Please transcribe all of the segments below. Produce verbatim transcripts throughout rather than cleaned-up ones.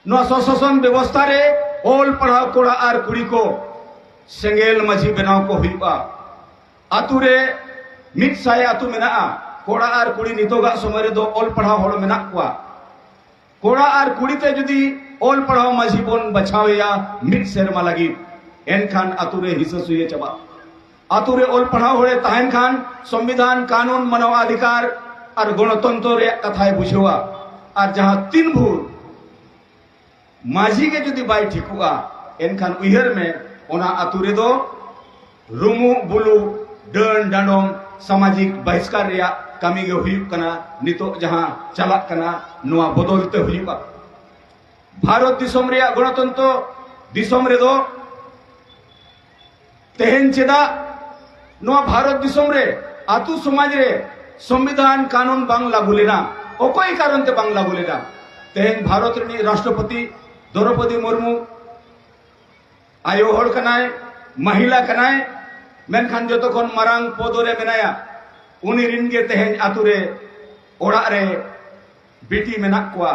ᱱᱚᱣᱟ ᱥᱚᱥᱟᱥᱚᱱ ᱵᱮᱵᱚᱥᱛᱷᱟ ᱨᱮ ᱚᱞ ᱯᱟᱲᱦᱟᱣ ᱠᱚᱲᱟ ᱟᱨ ᱠᱩᱲᱤ ᱠᱚ ᱥᱮᱸᱜᱮᱞ ᱢᱟᱹᱡᱷᱤ ᱵᱮᱱᱟᱣ ᱠᱚ ᱦᱩᱭᱩᱜᱼᱟ᱾ ᱟᱛᱳ ᱨᱮ ᱢᱤᱫ ᱥᱟᱭ ᱟᱛᱳ ᱢᱮᱱᱟᱜᱼᱟ᱾ ᱠᱚᱲᱟ ᱟᱨ ᱠᱩᱲᱤ ᱱᱤᱛᱚᱜᱟᱜ ᱥᱚᱢᱚᱭ ᱨᱮᱫᱚ ᱚᱞ ᱯᱟᱲᱦᱟᱣ ᱦᱚᱲ ᱢᱮᱱᱟᱜ ᱠᱚᱣᱟ᱾ ᱠᱚᱲᱟ ᱟᱨ ᱠᱩᱲᱤ ᱛᱮ ᱡᱩᱫᱤ ᱚᱞ ᱯᱟᱲᱦᱟᱣ ᱢᱟᱹᱡᱷᱤ ᱵᱚᱱ ᱵᱟᱪᱷᱟᱣ ᱮᱭᱟ ᱢᱤᱫ ᱥᱮᱨᱢᱟ ᱞᱟᱹᱜᱤᱫ, ᱮᱱᱠᱷᱟᱱ ᱟᱛᱳ ᱨᱮ ᱦᱤᱥᱟᱹ ᱥᱩᱭᱟᱹ ᱪᱟᱵᱟᱜᱼᱟ᱾ ᱟᱛᱳ ᱨᱮ ᱚᱞ ᱯᱟᱲᱦᱟᱣ ᱦᱚᱲᱮ ᱛᱟᱦᱮᱱ ᱠᱷᱟᱱ ᱥᱚᱝᱵᱤᱫᱷᱟᱱ, ᱠᱟᱹᱱᱩᱱ, ᱢᱟᱱᱟᱣ ᱚᱫᱷᱤᱠᱟᱨ ᱟᱨ ᱜᱚᱱᱚᱛᱚᱱᱛᱨᱚ ᱨᱮᱭᱟᱜ ᱠᱟᱛᱷᱟᱭ ᱵᱩᱡᱷᱟᱹᱣᱟ᱾ ᱟᱨ ᱡᱟᱦᱟᱸ ᱛᱤᱱ ᱵᱷᱳᱨ ᱢᱟᱹᱡᱷᱤ ᱜᱮ ᱡᱩᱫᱤ ᱵᱟᱭ ᱴᱷᱤᱠᱚᱜᱼᱟ, ᱮᱱᱠᱷᱟᱱ ᱩᱭᱦᱟᱹᱨ ᱢᱮ, ᱚᱱᱟ ᱟᱛᱳ ᱨᱮᱫᱚ ᱨᱩᱢᱩᱜ ᱵᱩᱞᱩᱜ, ᱰᱟᱹᱱ ᱰᱟᱸᱰᱚᱢ, ᱥᱟᱢᱟᱡᱤᱠ ᱵᱟᱦᱤᱥᱠᱟᱨ ᱨᱮᱭᱟᱜ ᱠᱟᱹᱢᱤ ᱜᱮ ᱦᱩᱭᱩᱜ ᱠᱟᱱᱟ᱾ ᱱᱤᱛᱚᱜ ᱡᱟᱦᱟᱸ ᱪᱟᱞᱟᱜ ᱠᱟᱱᱟ, ᱱᱚᱣᱟ ᱵᱚᱫᱚᱞ ᱛᱮ ᱦᱩᱭᱩᱜᱼᱟ᱾ ᱵᱷᱟᱨᱚᱛ ᱫᱤᱥᱚᱢ ᱨᱮᱭᱟᱜ ᱜᱚᱱᱚᱛᱚᱱᱛᱨᱚ ᱫᱤᱥᱚᱢ ᱨᱮᱫᱚ ᱛᱮᱦᱮᱧ ᱪᱮᱫᱟᱜ ᱱᱚᱣᱟ ᱵᱷᱟᱨᱚᱛ ᱫᱤᱥᱚᱢ ᱨᱮ ᱟᱛᱳ ᱥᱚᱢᱟᱡᱽ ᱨᱮ ᱥᱚᱝᱵᱤᱫᱷᱟᱱ ᱠᱟᱹᱱᱩᱱ ᱵᱟᱝ ᱞᱟᱹᱜᱩ ᱞᱮᱱᱟ? ᱚᱠᱚᱭ ᱠᱟᱨᱚᱱ ᱛᱮ ᱵᱟᱝ ᱞᱟᱹᱜᱩ ᱞᱮᱱᱟ? ᱛᱮᱦᱮᱧ ᱵᱷᱟᱨᱚᱛ ᱨᱤᱱᱤᱡ ᱨᱟᱥᱴᱨᱚᱯᱚᱛᱤ ᱫᱨᱚᱣᱯᱚᱫᱤ ᱢᱩᱨᱢᱩ ᱟᱭᱳ ᱦᱚᱲ ᱠᱟᱱᱟᱭ, ᱢᱟᱦᱤᱞᱟ ᱠᱟᱱᱟᱭ, ᱢᱮᱱᱠᱷᱟᱱ ᱡᱚᱛᱚ ᱠᱷᱚᱱ ᱢᱟᱨᱟᱝ ᱯᱚᱫ ᱨᱮ ᱢᱮᱱᱟᱭᱟ᱾ ᱩᱱᱤ ᱨᱤᱱ ᱜᱮ ᱛᱮᱦᱮᱧ ᱟᱛᱳ ᱨᱮ, ᱚᱲᱟᱜ ᱨᱮ ᱵᱤᱴᱤ ᱢᱮᱱᱟᱜ ᱠᱚᱣᱟ,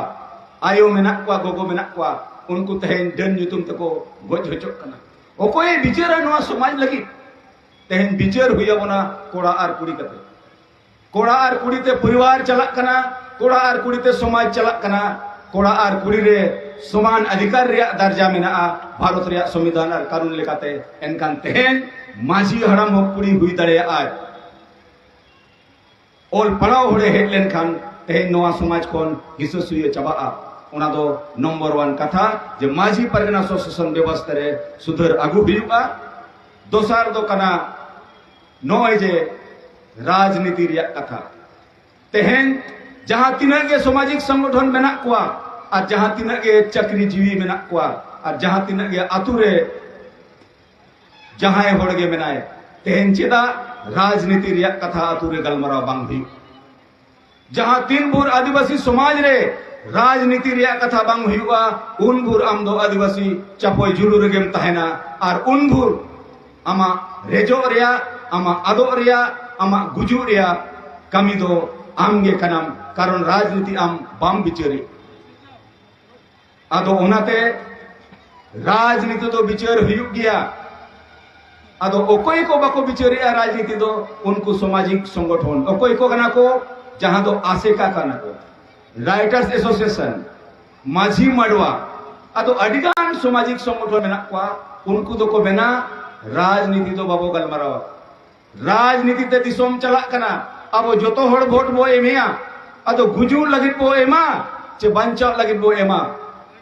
ᱟᱭᱳ ᱢᱮᱱᱟᱜ ᱠᱚᱣᱟ, ᱜᱚᱜᱚ ᱢᱮᱱᱟᱜ ᱠᱚᱣᱟ, ᱩᱱᱠᱩ ᱛᱮᱦᱮᱧ ᱰᱟᱹᱱ ᱧᱩᱛᱩᱢ ᱛᱮᱠᱚ ᱜᱚᱡ ᱦᱚᱪᱚᱜ ᱠᱟᱱᱟ᱾ ᱚᱠᱚᱭᱮ ᱵᱤᱪᱟᱹᱨᱟ ᱱᱚᱣᱟ ᱥᱚᱢᱟᱡᱽ ᱞᱟᱹᱜᱤᱫ? ᱛᱮᱦᱮᱧ ᱵᱤᱪᱟᱹᱨ ᱦᱩᱭ ᱟᱵᱚᱱᱟ ᱠᱚᱲᱟ ᱟᱨ ᱠᱩᱲᱤ ᱠᱟᱛᱮ᱾ ᱠᱚᱲᱟ ᱟᱨ ᱠᱩᱲᱤ ᱛᱮ ᱯᱚᱨᱤᱵᱟᱨ ᱪᱟᱞᱟᱜ ᱠᱟᱱᱟ, ᱠᱚᱲᱟ ᱟᱨ ᱠᱩᱲᱤ ᱛᱮ ᱥᱚᱢᱟᱡᱽ ᱪᱟᱞᱟᱜ ᱠᱟᱱᱟ, ᱠᱚᱲᱟ ᱟᱨ ᱠᱩᱲᱤ ᱨᱮ ᱥᱚᱢᱟᱱ ᱚᱫᱷᱤᱠᱟᱨ ᱨᱮᱭᱟᱜ ᱫᱟᱨᱡᱟ ᱢᱮᱱᱟᱜᱼᱟ ᱵᱷᱟᱨᱚᱛ ᱨᱮᱭᱟᱜ ᱥᱚᱝᱵᱤᱫᱷᱟᱱ ᱟᱨ ᱠᱟᱹᱱᱩᱱ ᱞᱮᱠᱟᱛᱮ᱾ ᱮᱱᱠᱷᱟᱱ ᱛᱮᱦᱮᱧ ᱢᱟᱹᱡᱷᱤ ᱦᱟᱲᱟᱢ ᱦᱚᱸ ᱠᱩᱲᱤ ᱦᱩᱭ ᱫᱟᱲᱮᱭᱟᱜᱼᱟᱭ᱾ ᱚᱞ ᱯᱟᱲᱦᱟᱣ ᱦᱚᱲᱮ ᱦᱮᱡ ᱞᱮᱱᱠᱷᱟᱱ ᱛᱮᱦᱮᱧ ᱱᱚᱣᱟ ᱥᱚᱢᱟᱡᱽ ᱠᱷᱚᱱ ᱦᱤᱥᱟᱹ ᱥᱩᱭᱟᱹ ᱪᱟᱵᱟᱜᱼᱟ᱾ ᱚᱱᱟ ᱫᱚ ᱱᱚᱢᱵᱚᱨ ᱚᱣᱟᱱ ᱠᱟᱛᱷᱟ, ᱡᱮ ᱢᱟᱹᱡᱷᱤ ᱯᱟᱨᱜᱟᱱᱟ ᱥᱚᱥᱟᱥᱚᱱ ᱵᱮᱵᱚᱥᱛᱷᱟ ᱨᱮ ᱥᱩᱫᱷᱟᱹᱨ ᱟᱹᱜᱩ ᱦᱩᱭᱩᱜᱼᱟ᱾ ᱫᱚᱥᱟᱨ ᱫᱚ ᱠᱟᱱᱟ ᱱᱚᱜᱼᱚᱭ ᱡᱮ ᱨᱟᱡᱽᱱᱤᱛᱤ ᱨᱮᱭᱟᱜ ᱠᱟᱛᱷᱟ᱾ ᱛᱮᱦᱮᱧ ᱡᱟᱦᱟᱸ ᱛᱤᱱᱟᱹᱜ ᱜᱮ ᱥᱟᱢᱟᱡᱤᱠ ᱥᱚᱝᱜᱚᱴᱷᱚᱱ ᱢᱮᱱᱟᱜ ᱠᱚᱣᱟ ᱟᱨ ᱡᱟᱦᱟᱸ ᱛᱤᱱᱟᱹᱜ ᱜᱮ ᱪᱟᱹᱠᱨᱤ ᱡᱤᱣᱤ ᱢᱮᱱᱟᱜ ᱠᱚᱣᱟ ᱟᱨ ᱡᱟᱦᱟᱸ ᱛᱤᱱᱟᱹᱜ ᱜᱮ ᱟᱛᱳ ᱨᱮ ᱡᱟᱦᱟᱸᱭ ᱦᱚᱲ ᱜᱮ ᱢᱮᱱᱟᱭ, ᱛᱮᱦᱮᱧ ᱪᱮᱫᱟᱜ ᱨᱟᱡᱽᱱᱤᱛᱤ ᱨᱮᱭᱟᱜ ᱠᱟᱛᱷᱟ ᱟᱛᱳ ᱨᱮ ᱜᱟᱞᱢᱟᱨᱟᱣ ᱵᱟᱝ ᱦᱩᱭᱩᱜ? ᱡᱟᱦᱟᱸ ᱛᱤᱱ ᱵᱷᱳᱨ ᱟᱹᱫᱤᱵᱟᱹᱥᱤ ᱥᱚᱢᱟᱡᱽ ᱨᱮ ᱨᱟᱡᱽᱱᱤᱛᱤ ᱨᱮᱭᱟᱜ ᱠᱟᱛᱷᱟ ᱵᱟᱝ ᱦᱩᱭᱩᱜᱼᱟ, ᱩᱱ ᱵᱷᱳᱨ ᱟᱢ ᱫᱚ ᱟᱹᱫᱤᱵᱟᱹᱥᱤ ᱪᱟᱯᱚᱭ ᱡᱩᱞᱩ ᱨᱮᱜᱮᱢ ᱛᱟᱦᱮᱱᱟ᱾ ᱟᱨ ᱩᱱ ᱵᱷᱳᱨ ᱟᱢᱟᱜ ᱨᱮᱡᱚᱜ ᱨᱮᱭᱟᱜ, ᱟᱢᱟᱜ ᱟᱫᱚᱜ ᱨᱮᱭᱟᱜ, ᱟᱢᱟᱜ ᱜᱩᱡᱩᱜ ᱨᱮᱭᱟᱜ ᱠᱟᱹᱢᱤ ᱫᱚ ᱟᱢ ᱜᱮ ᱠᱟᱱᱟᱢ, ᱠᱟᱨᱚᱱ ᱨᱟᱡᱽᱱᱤᱛᱤ ᱟᱢ ᱵᱟᱢ ᱵᱤᱪᱟᱹᱨᱮᱫ᱾ ᱟᱫᱚ ᱚᱱᱟᱛᱮ ᱨᱟᱡᱽᱱᱤᱛᱤ ᱫᱚ ᱵᱤᱪᱟᱹᱨ ᱦᱩᱭᱩᱜ ᱜᱮᱭᱟ᱾ ᱟᱫᱚ ᱚᱠᱚᱭ ᱠᱚ ᱵᱟᱠᱚ ᱵᱤᱪᱟᱹᱨᱮᱜᱼᱟ ᱨᱟᱡᱽᱱᱤᱛᱤ ᱫᱚ? ᱩᱱᱠᱩ ᱥᱟᱢᱟᱡᱤᱠ ᱥᱚᱝᱜᱚᱴᱷᱚᱱ᱾ ᱚᱠᱚᱭ ᱠᱚ ᱠᱟᱱᱟ ᱠᱚ? ᱡᱟᱦᱟᱸ ᱫᱚ ᱟᱥᱮᱠᱟ ᱠᱟᱱᱟ ᱠᱚ, ᱨᱟᱭᱴᱟᱨᱥ ᱮᱥᱳᱥᱤᱭᱮᱥᱚᱱ, ᱢᱟᱹᱡᱷᱤ ᱢᱟᱰᱣᱟ, ᱟᱫᱚ ᱟᱹᱰᱤᱜᱟᱱ ᱥᱟᱢᱟᱡᱤᱠ ᱥᱚᱝᱜᱚᱴᱷᱚᱱ ᱢᱮᱱᱟᱜ ᱠᱚᱣᱟ᱾ ᱩᱱᱠᱩ ᱫᱚᱠᱚ ᱢᱮᱱᱟ ᱨᱟᱡᱽᱱᱤᱛᱤ ᱫᱚ ᱵᱟᱵᱚ ᱜᱟᱞᱢᱟᱨᱟᱣᱟ᱾ ᱨᱟᱡᱽᱱᱤᱛᱤ ᱛᱮ ᱫᱤᱥᱚᱢ ᱪᱟᱞᱟᱜ ᱠᱟᱱᱟ᱾ ᱟᱵᱚ ᱡᱚᱛᱚ ᱦᱚᱲ ᱵᱷᱳᱴ ᱵᱚ ᱮᱢᱮᱜᱼᱟ᱾ ᱟᱫᱚ ᱜᱩᱡᱩᱜ ᱞᱟᱹᱜᱤᱫ ᱵᱚ ᱮᱢᱟ ᱪᱮ ᱵᱟᱧᱪᱟᱜ ᱞᱟᱹᱜᱤᱫ ᱵᱚ ᱮᱢᱟ?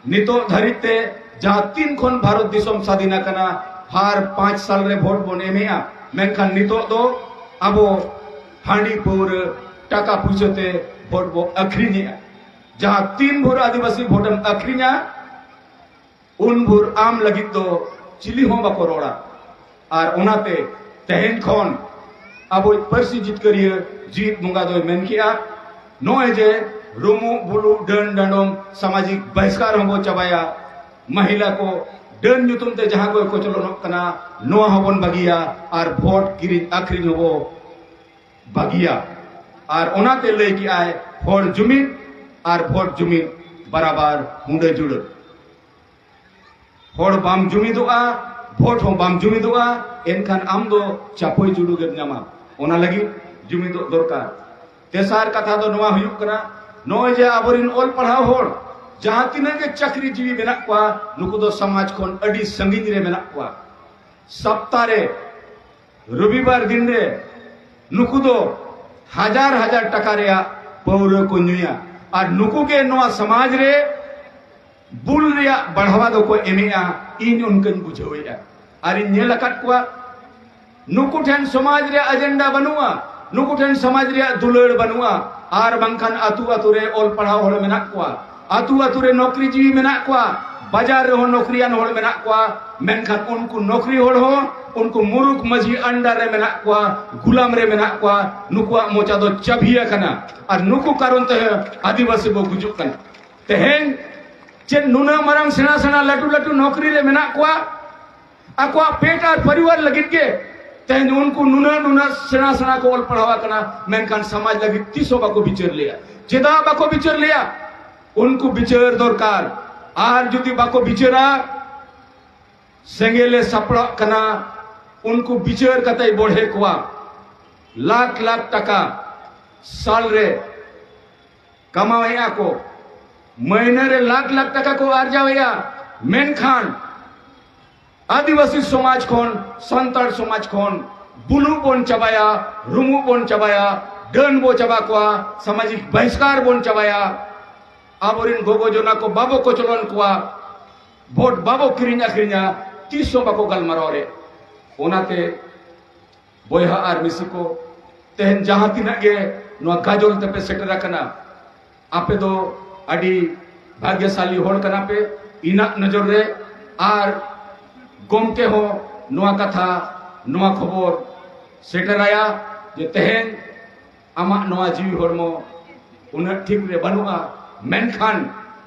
ᱱᱤᱛᱚᱜ ᱫᱷᱟᱹᱨᱤᱡ ᱛᱮ ᱡᱟᱦᱟᱸ ᱛᱤᱱ ᱠᱷᱚᱱ ᱵᱷᱟᱨᱚᱛ ᱫᱤᱥᱚᱢ ᱥᱟᱫᱷᱤᱱ ᱟᱠᱟᱱᱟ, ᱦᱟᱨ ᱯᱟᱸᱪ ᱥᱟᱞ ᱨᱮ ᱵᱷᱳᱴ ᱵᱚᱱ ᱮᱢᱮᱜᱼᱟ, ᱢᱮᱱᱠᱷᱟᱱ ᱱᱤᱛᱚᱜ ᱫᱚ ᱟᱵᱚ ᱦᱟᱺᱰᱤ ᱯᱟᱹᱣᱨᱟᱹ, ᱴᱟᱠᱟ ᱯᱩᱭᱥᱟᱹ ᱛᱮ ᱵᱷᱳᱴ ᱵᱚ ᱟᱹᱠᱷᱨᱤᱧᱮᱜᱼᱟ᱾ ᱡᱟᱦᱟᱸ ᱛᱤᱱ ᱵᱷᱳᱨ ᱟᱹᱫᱤᱵᱟᱹᱥᱤ ᱵᱷᱳᱴᱮᱢ ᱟᱹᱠᱷᱨᱤᱧᱟ, ᱩᱱ ᱵᱷᱳᱨ ᱟᱢ ᱞᱟᱹᱜᱤᱫ ᱫᱚ ᱪᱤᱞᱤ ᱦᱚᱸ ᱵᱟᱠᱚ ᱨᱚᱲᱟ᱾ ᱟᱨ ᱚᱱᱟᱛᱮ ᱛᱮᱦᱮᱧ ᱠᱷᱚᱱ ᱟᱵᱚᱭᱤᱡ ᱯᱟᱹᱨᱥᱤ ᱡᱤᱛᱠᱟᱹᱨᱤᱭᱟᱹ ᱡᱤᱛ ᱵᱚᱸᱜᱟ ᱫᱚᱭ ᱢᱮᱱ ᱠᱮᱜᱼᱟ, ᱱᱚᱜᱼᱚᱭ ᱡᱮ ᱨᱩᱢᱩᱜ ᱵᱩᱞᱩᱜ ᱰᱟᱹᱱ ᱰᱟᱸᱰᱚᱢ ᱥᱟᱢᱟᱡᱤᱠ ᱵᱟᱦᱤᱥᱠᱟᱨ ᱦᱚᱸᱵᱚ ᱪᱟᱵᱟᱭᱟ, ᱢᱟᱹᱦᱤᱞᱟ ᱠᱚ ᱰᱟᱹᱱ ᱧᱩᱛᱩᱢ ᱛᱮ ᱡᱟᱦᱟᱸ ᱠᱚ ᱠᱚᱪᱞᱚᱱᱚᱜ ᱠᱟᱱᱟ, ᱱᱚᱣᱟ ᱦᱚᱸᱵᱚᱱ ᱵᱟᱹᱜᱤᱭᱟ, ᱟᱨ ᱵᱷᱳᱴ ᱠᱤᱨᱤᱧ ᱟᱹᱠᱷᱨᱤᱧ ᱦᱚᱸᱵᱚ ᱵᱟᱹᱜᱤᱭᱟ᱾ ᱟᱨ ᱚᱱᱟᱛᱮ ᱞᱟᱹᱭ ᱠᱮᱜᱼᱟᱭ, ᱦᱚᱲ ᱡᱩᱢᱤᱫ ᱟᱨ ᱵᱷᱳᱴ ᱡᱩᱢᱤᱫ ᱵᱟᱨᱟᱵᱟᱨ ᱦᱩᱸᱰᱟᱹ ᱡᱩᱲᱟᱹ᱾ ᱦᱚᱲ ᱵᱟᱢ ᱡᱩᱢᱤᱫᱚᱜᱼᱟ, ᱵᱷᱳᱴ ᱦᱚᱸ ᱵᱟᱢ ᱡᱩᱢᱤᱫᱚᱜᱼᱟ, ᱮᱱᱠᱷᱟᱱ ᱟᱢ ᱫᱚ ᱪᱟᱯᱚᱭ ᱡᱩᱲᱩ ᱜᱮᱢ ᱧᱟᱢᱟ᱾ ᱚᱱᱟ ᱞᱟᱹᱜᱤᱫ ᱡᱩᱢᱤᱫᱚᱜ ᱫᱚᱨᱠᱟᱨ᱾ ᱛᱮᱥᱟᱨ ᱠᱟᱛᱷᱟ ᱫᱚ ᱱᱚᱣᱟ ᱦᱩᱭᱩᱜ ᱠᱟᱱᱟ, ᱱᱚᱜᱼᱚᱭ ᱡᱮ ᱟᱵᱚᱨᱮᱱ ᱚᱞ ᱯᱟᱲᱦᱟᱣ ᱦᱚᱲ ᱡᱟᱦᱟᱸ ᱛᱤᱱᱟᱹᱜ ᱜᱮ ᱪᱟᱹᱠᱨᱤ ᱡᱤᱣᱤ ᱢᱮᱱᱟᱜ ᱠᱚᱣᱟ, ᱱᱩᱠᱩ ᱫᱚ ᱥᱚᱢᱟᱡᱽ ᱠᱷᱚᱱ ᱟᱹᱰᱤ ᱥᱟᱺᱜᱤᱧ ᱨᱮ ᱢᱮᱱᱟᱜ ᱠᱚᱣᱟ᱾ ᱥᱟᱯᱛᱟ ᱨᱮ ᱨᱚᱵᱤᱵᱟᱨ ᱫᱤᱱ ᱨᱮ ᱱᱩᱠᱩ ᱫᱚ ᱦᱟᱡᱟᱨ ᱦᱟᱡᱟᱨ ᱴᱟᱠᱟ ᱨᱮᱭᱟᱜ ᱯᱟᱹᱣᱨᱟᱹ ᱠᱚ ᱧᱩᱭᱟ᱾ ᱟᱨ ᱱᱩᱠᱩ ᱜᱮ ᱱᱚᱣᱟ ᱥᱚᱢᱟᱡᱽ ᱨᱮ ᱵᱩᱞ ᱨᱮᱭᱟᱜ ᱵᱟᱲᱦᱟᱣᱟ ᱫᱚᱠᱚ ᱮᱢᱮᱜᱼᱟ᱾ ᱤᱧ ᱚᱱᱠᱟᱧ ᱵᱩᱡᱷᱟᱹᱣᱮᱫᱼᱟ᱾ ᱟᱨᱤᱧ ᱧᱮᱞ ᱟᱠᱟᱫ ᱠᱚᱣᱟ, ᱱᱩᱠᱩ ᱴᱷᱮᱱ ᱥᱚᱢᱟᱡᱽ ᱨᱮᱭᱟᱜ ᱮᱡᱮᱱᱰᱟ ᱵᱟᱹᱱᱩᱜᱼᱟ, ᱱᱩᱠᱩ ᱴᱷᱮᱱ ᱥᱚᱢᱟᱡᱽ ᱨᱮᱭᱟᱜ ᱫᱩᱞᱟᱹᱲ ᱵᱟᱹᱱᱩᱜᱼᱟ᱾ ᱟᱨ ᱵᱟᱝᱠᱷᱟᱱ ᱟᱹᱛᱩ ᱟᱹᱛᱩ ᱨᱮ ᱚᱞ ᱯᱟᱲᱦᱟᱣ ᱦᱚᱲ ᱢᱮᱱᱟᱜ ᱠᱚᱣᱟ, ᱟᱹᱛᱩ ᱟᱹᱛᱩ ᱨᱮ ᱱᱚᱠᱨᱤ ᱡᱤᱣᱤ ᱢᱮᱱᱟᱜ ᱠᱚᱣᱟ, ᱵᱟᱡᱟᱨ ᱨᱮᱦᱚᱸ ᱱᱚᱠᱨᱤᱭᱟᱱ ᱦᱚᱲ ᱢᱮᱱᱟᱜ ᱠᱚᱣᱟ᱾ ᱢᱮᱱᱠᱷᱟᱱ ᱩᱱᱠᱩ ᱱᱚᱠᱨᱤ ᱦᱚᱲ ᱦᱚᱸ ᱩᱱᱠᱩ ᱢᱩᱨᱩᱠ ᱢᱟᱹᱡᱷᱤ under ᱨᱮ ᱢᱮᱱᱟᱜ ᱠᱚᱣᱟ, ᱜᱩᱞᱟᱢ ᱨᱮ ᱢᱮᱱᱟᱜ ᱠᱚᱣᱟ᱾ ᱱᱩᱠᱩᱣᱟᱜ ᱢᱚᱪᱟ ᱫᱚ ᱪᱟᱵᱷᱤ ᱟᱠᱟᱱᱟ᱾ ᱟᱨ ᱱᱩᱠᱩ ᱠᱟᱨᱚᱱ ᱛᱮ ᱟᱹᱫᱤᱵᱟᱹᱥᱤ ᱵᱚ ᱜᱩᱡᱩᱜ ᱠᱟᱱᱟ᱾ ᱛᱮᱦᱮᱧ ᱪᱮᱫ ᱱᱩᱱᱟᱹᱜ ᱢᱟᱨᱟᱝ ᱥᱮᱬᱟ ᱥᱮᱬᱟ ᱞᱟᱹᱴᱩ ᱞᱟᱹᱴᱩ ᱱᱚᱠᱨᱤ ᱨᱮ ᱢᱮᱱᱟᱜ ᱠᱚᱣᱟ, ᱟᱠᱚᱣᱟᱜ ᱯᱮᱴ ᱟᱨ ᱯᱚᱨᱤᱵᱟᱨ ᱞᱟᱹᱜᱤᱫ ᱜᱮ ᱛᱮᱦᱮᱧ ᱩᱱᱠᱩ ᱱᱩᱱᱟᱹᱜ ᱱᱩᱱᱟᱹᱜ ᱥᱮᱬᱟ ᱥᱮᱬᱟ ᱠᱚ ᱚᱞ ᱯᱟᱲᱦᱟᱣ ᱟᱠᱟᱱᱟ, ᱢᱮᱱᱠᱷᱟᱱ ᱥᱚᱢᱟᱡᱽ ᱞᱟᱹᱜᱤᱫ ᱛᱤᱥ ᱦᱚᱸ ᱵᱟᱠᱚ ᱵᱤᱪᱟᱹᱨ ᱞᱮᱭᱟ᱾ ᱪᱮᱫᱟᱜ ᱵᱟᱠᱚ ᱵᱤᱪᱟᱹᱨ ᱞᱮᱭᱟ? ᱩᱱᱠᱩ ᱵᱤᱪᱟᱹᱨ ᱫᱚᱨᱠᱟᱨ᱾ ᱟᱨ ᱡᱩᱫᱤ ᱵᱟᱠᱚ ᱵᱤᱪᱟᱹᱨᱟ, ᱥᱮᱸᱜᱮᱞᱮ ᱥᱟᱯᱲᱟᱜ ᱠᱟᱱᱟ, ᱩᱱᱠᱩ ᱵᱤᱪᱟᱹᱨ ᱠᱟᱛᱮᱭ ᱵᱚᱲᱦᱮ ᱠᱚᱣᱟ᱾ ᱞᱟᱠᱷ ᱞᱟᱠᱷ ᱴᱟᱠᱟ ᱥᱟᱞ ᱨᱮ ᱠᱟᱢᱟᱣᱮᱫᱼᱟ ᱠᱚ, ᱢᱟᱹᱦᱱᱟᱹ ᱨᱮ ᱞᱟᱠᱷ ᱞᱟᱠᱷ ᱴᱟᱠᱟ ᱠᱚ ᱟᱨᱡᱟᱣᱮᱫᱼᱟ, ᱢᱮᱱᱠᱷᱟᱱ ᱟᱹᱫᱤᱵᱟᱹᱥᱤ ᱥᱚᱢᱟᱡᱽ ᱠᱷᱚᱱ, ᱥᱟᱱᱛᱟᱲ ᱥᱚᱢᱟᱡᱽ ᱠᱷᱚᱱ ᱵᱩᱞᱩᱜ ᱵᱚᱱ ᱪᱟᱵᱟᱭᱟ, ᱨᱩᱢᱩᱜ ᱵᱚᱱ ᱪᱟᱵᱟᱭᱟ, ᱰᱟᱹᱱ ᱵᱚ ᱪᱟᱵᱟ ᱠᱚᱣᱟ, ᱥᱟᱢᱟᱡᱤᱠ ᱵᱟᱦᱤᱥᱠᱟᱨ ᱵᱚᱱ ᱪᱟᱵᱟᱭᱟ, ᱟᱵᱚᱨᱮᱱ ᱜᱚᱜᱚ ᱡᱚᱱᱟ ᱠᱚ ᱵᱟᱵᱚ ᱠᱚᱪᱞᱚᱱ ᱠᱚᱣᱟ, ᱵᱷᱳᱴ ᱵᱟᱵᱚ ᱠᱤᱨᱤᱧ ᱟᱹᱠᱷᱨᱤᱧᱟ, ᱛᱤᱥ ᱦᱚᱸ ᱵᱟᱠᱚ ᱜᱟᱞᱢᱟᱨᱟᱣ ᱨᱮ᱾ ᱚᱱᱟᱛᱮ ᱵᱚᱭᱦᱟ ᱟᱨ ᱢᱤᱥᱤ ᱠᱚ, ᱛᱮᱦᱮᱧ ᱡᱟᱦᱟᱸ ᱛᱤᱱᱟᱹᱜ ᱜᱮ ᱱᱚᱣᱟ ᱜᱟᱡᱚᱞ ᱛᱮᱯᱮ ᱥᱮᱴᱮᱨ ᱟᱠᱟᱱᱟ, ᱟᱯᱮ ᱫᱚ ᱟᱹᱰᱤ ᱵᱷᱟᱜᱽᱭᱚᱥᱟᱞᱤ ᱦᱚᱲ ᱠᱟᱱᱟ ᱯᱮ ᱤᱧᱟᱹᱜ ᱱᱚᱡᱚᱨ ᱨᱮ᱾ ᱟᱨ ᱜᱚᱢᱠᱮ ᱦᱚᱸ ᱱᱚᱣᱟ ᱠᱟᱛᱷᱟ, ᱱᱚᱣᱟ ᱠᱷᱚᱵᱚᱨ ᱥᱮᱴᱮᱨᱟᱭᱟ ᱡᱮ ᱛᱮᱦᱮᱧ ᱟᱢᱟᱜ ᱱᱚᱣᱟ ᱡᱤᱣᱤ ᱦᱚᱲᱢᱚ ᱩᱱᱟᱹᱜ ᱴᱷᱤᱠ ᱨᱮ ᱵᱟᱹᱱᱩᱜᱼᱟ, ᱢᱮᱱᱠᱷᱟᱱ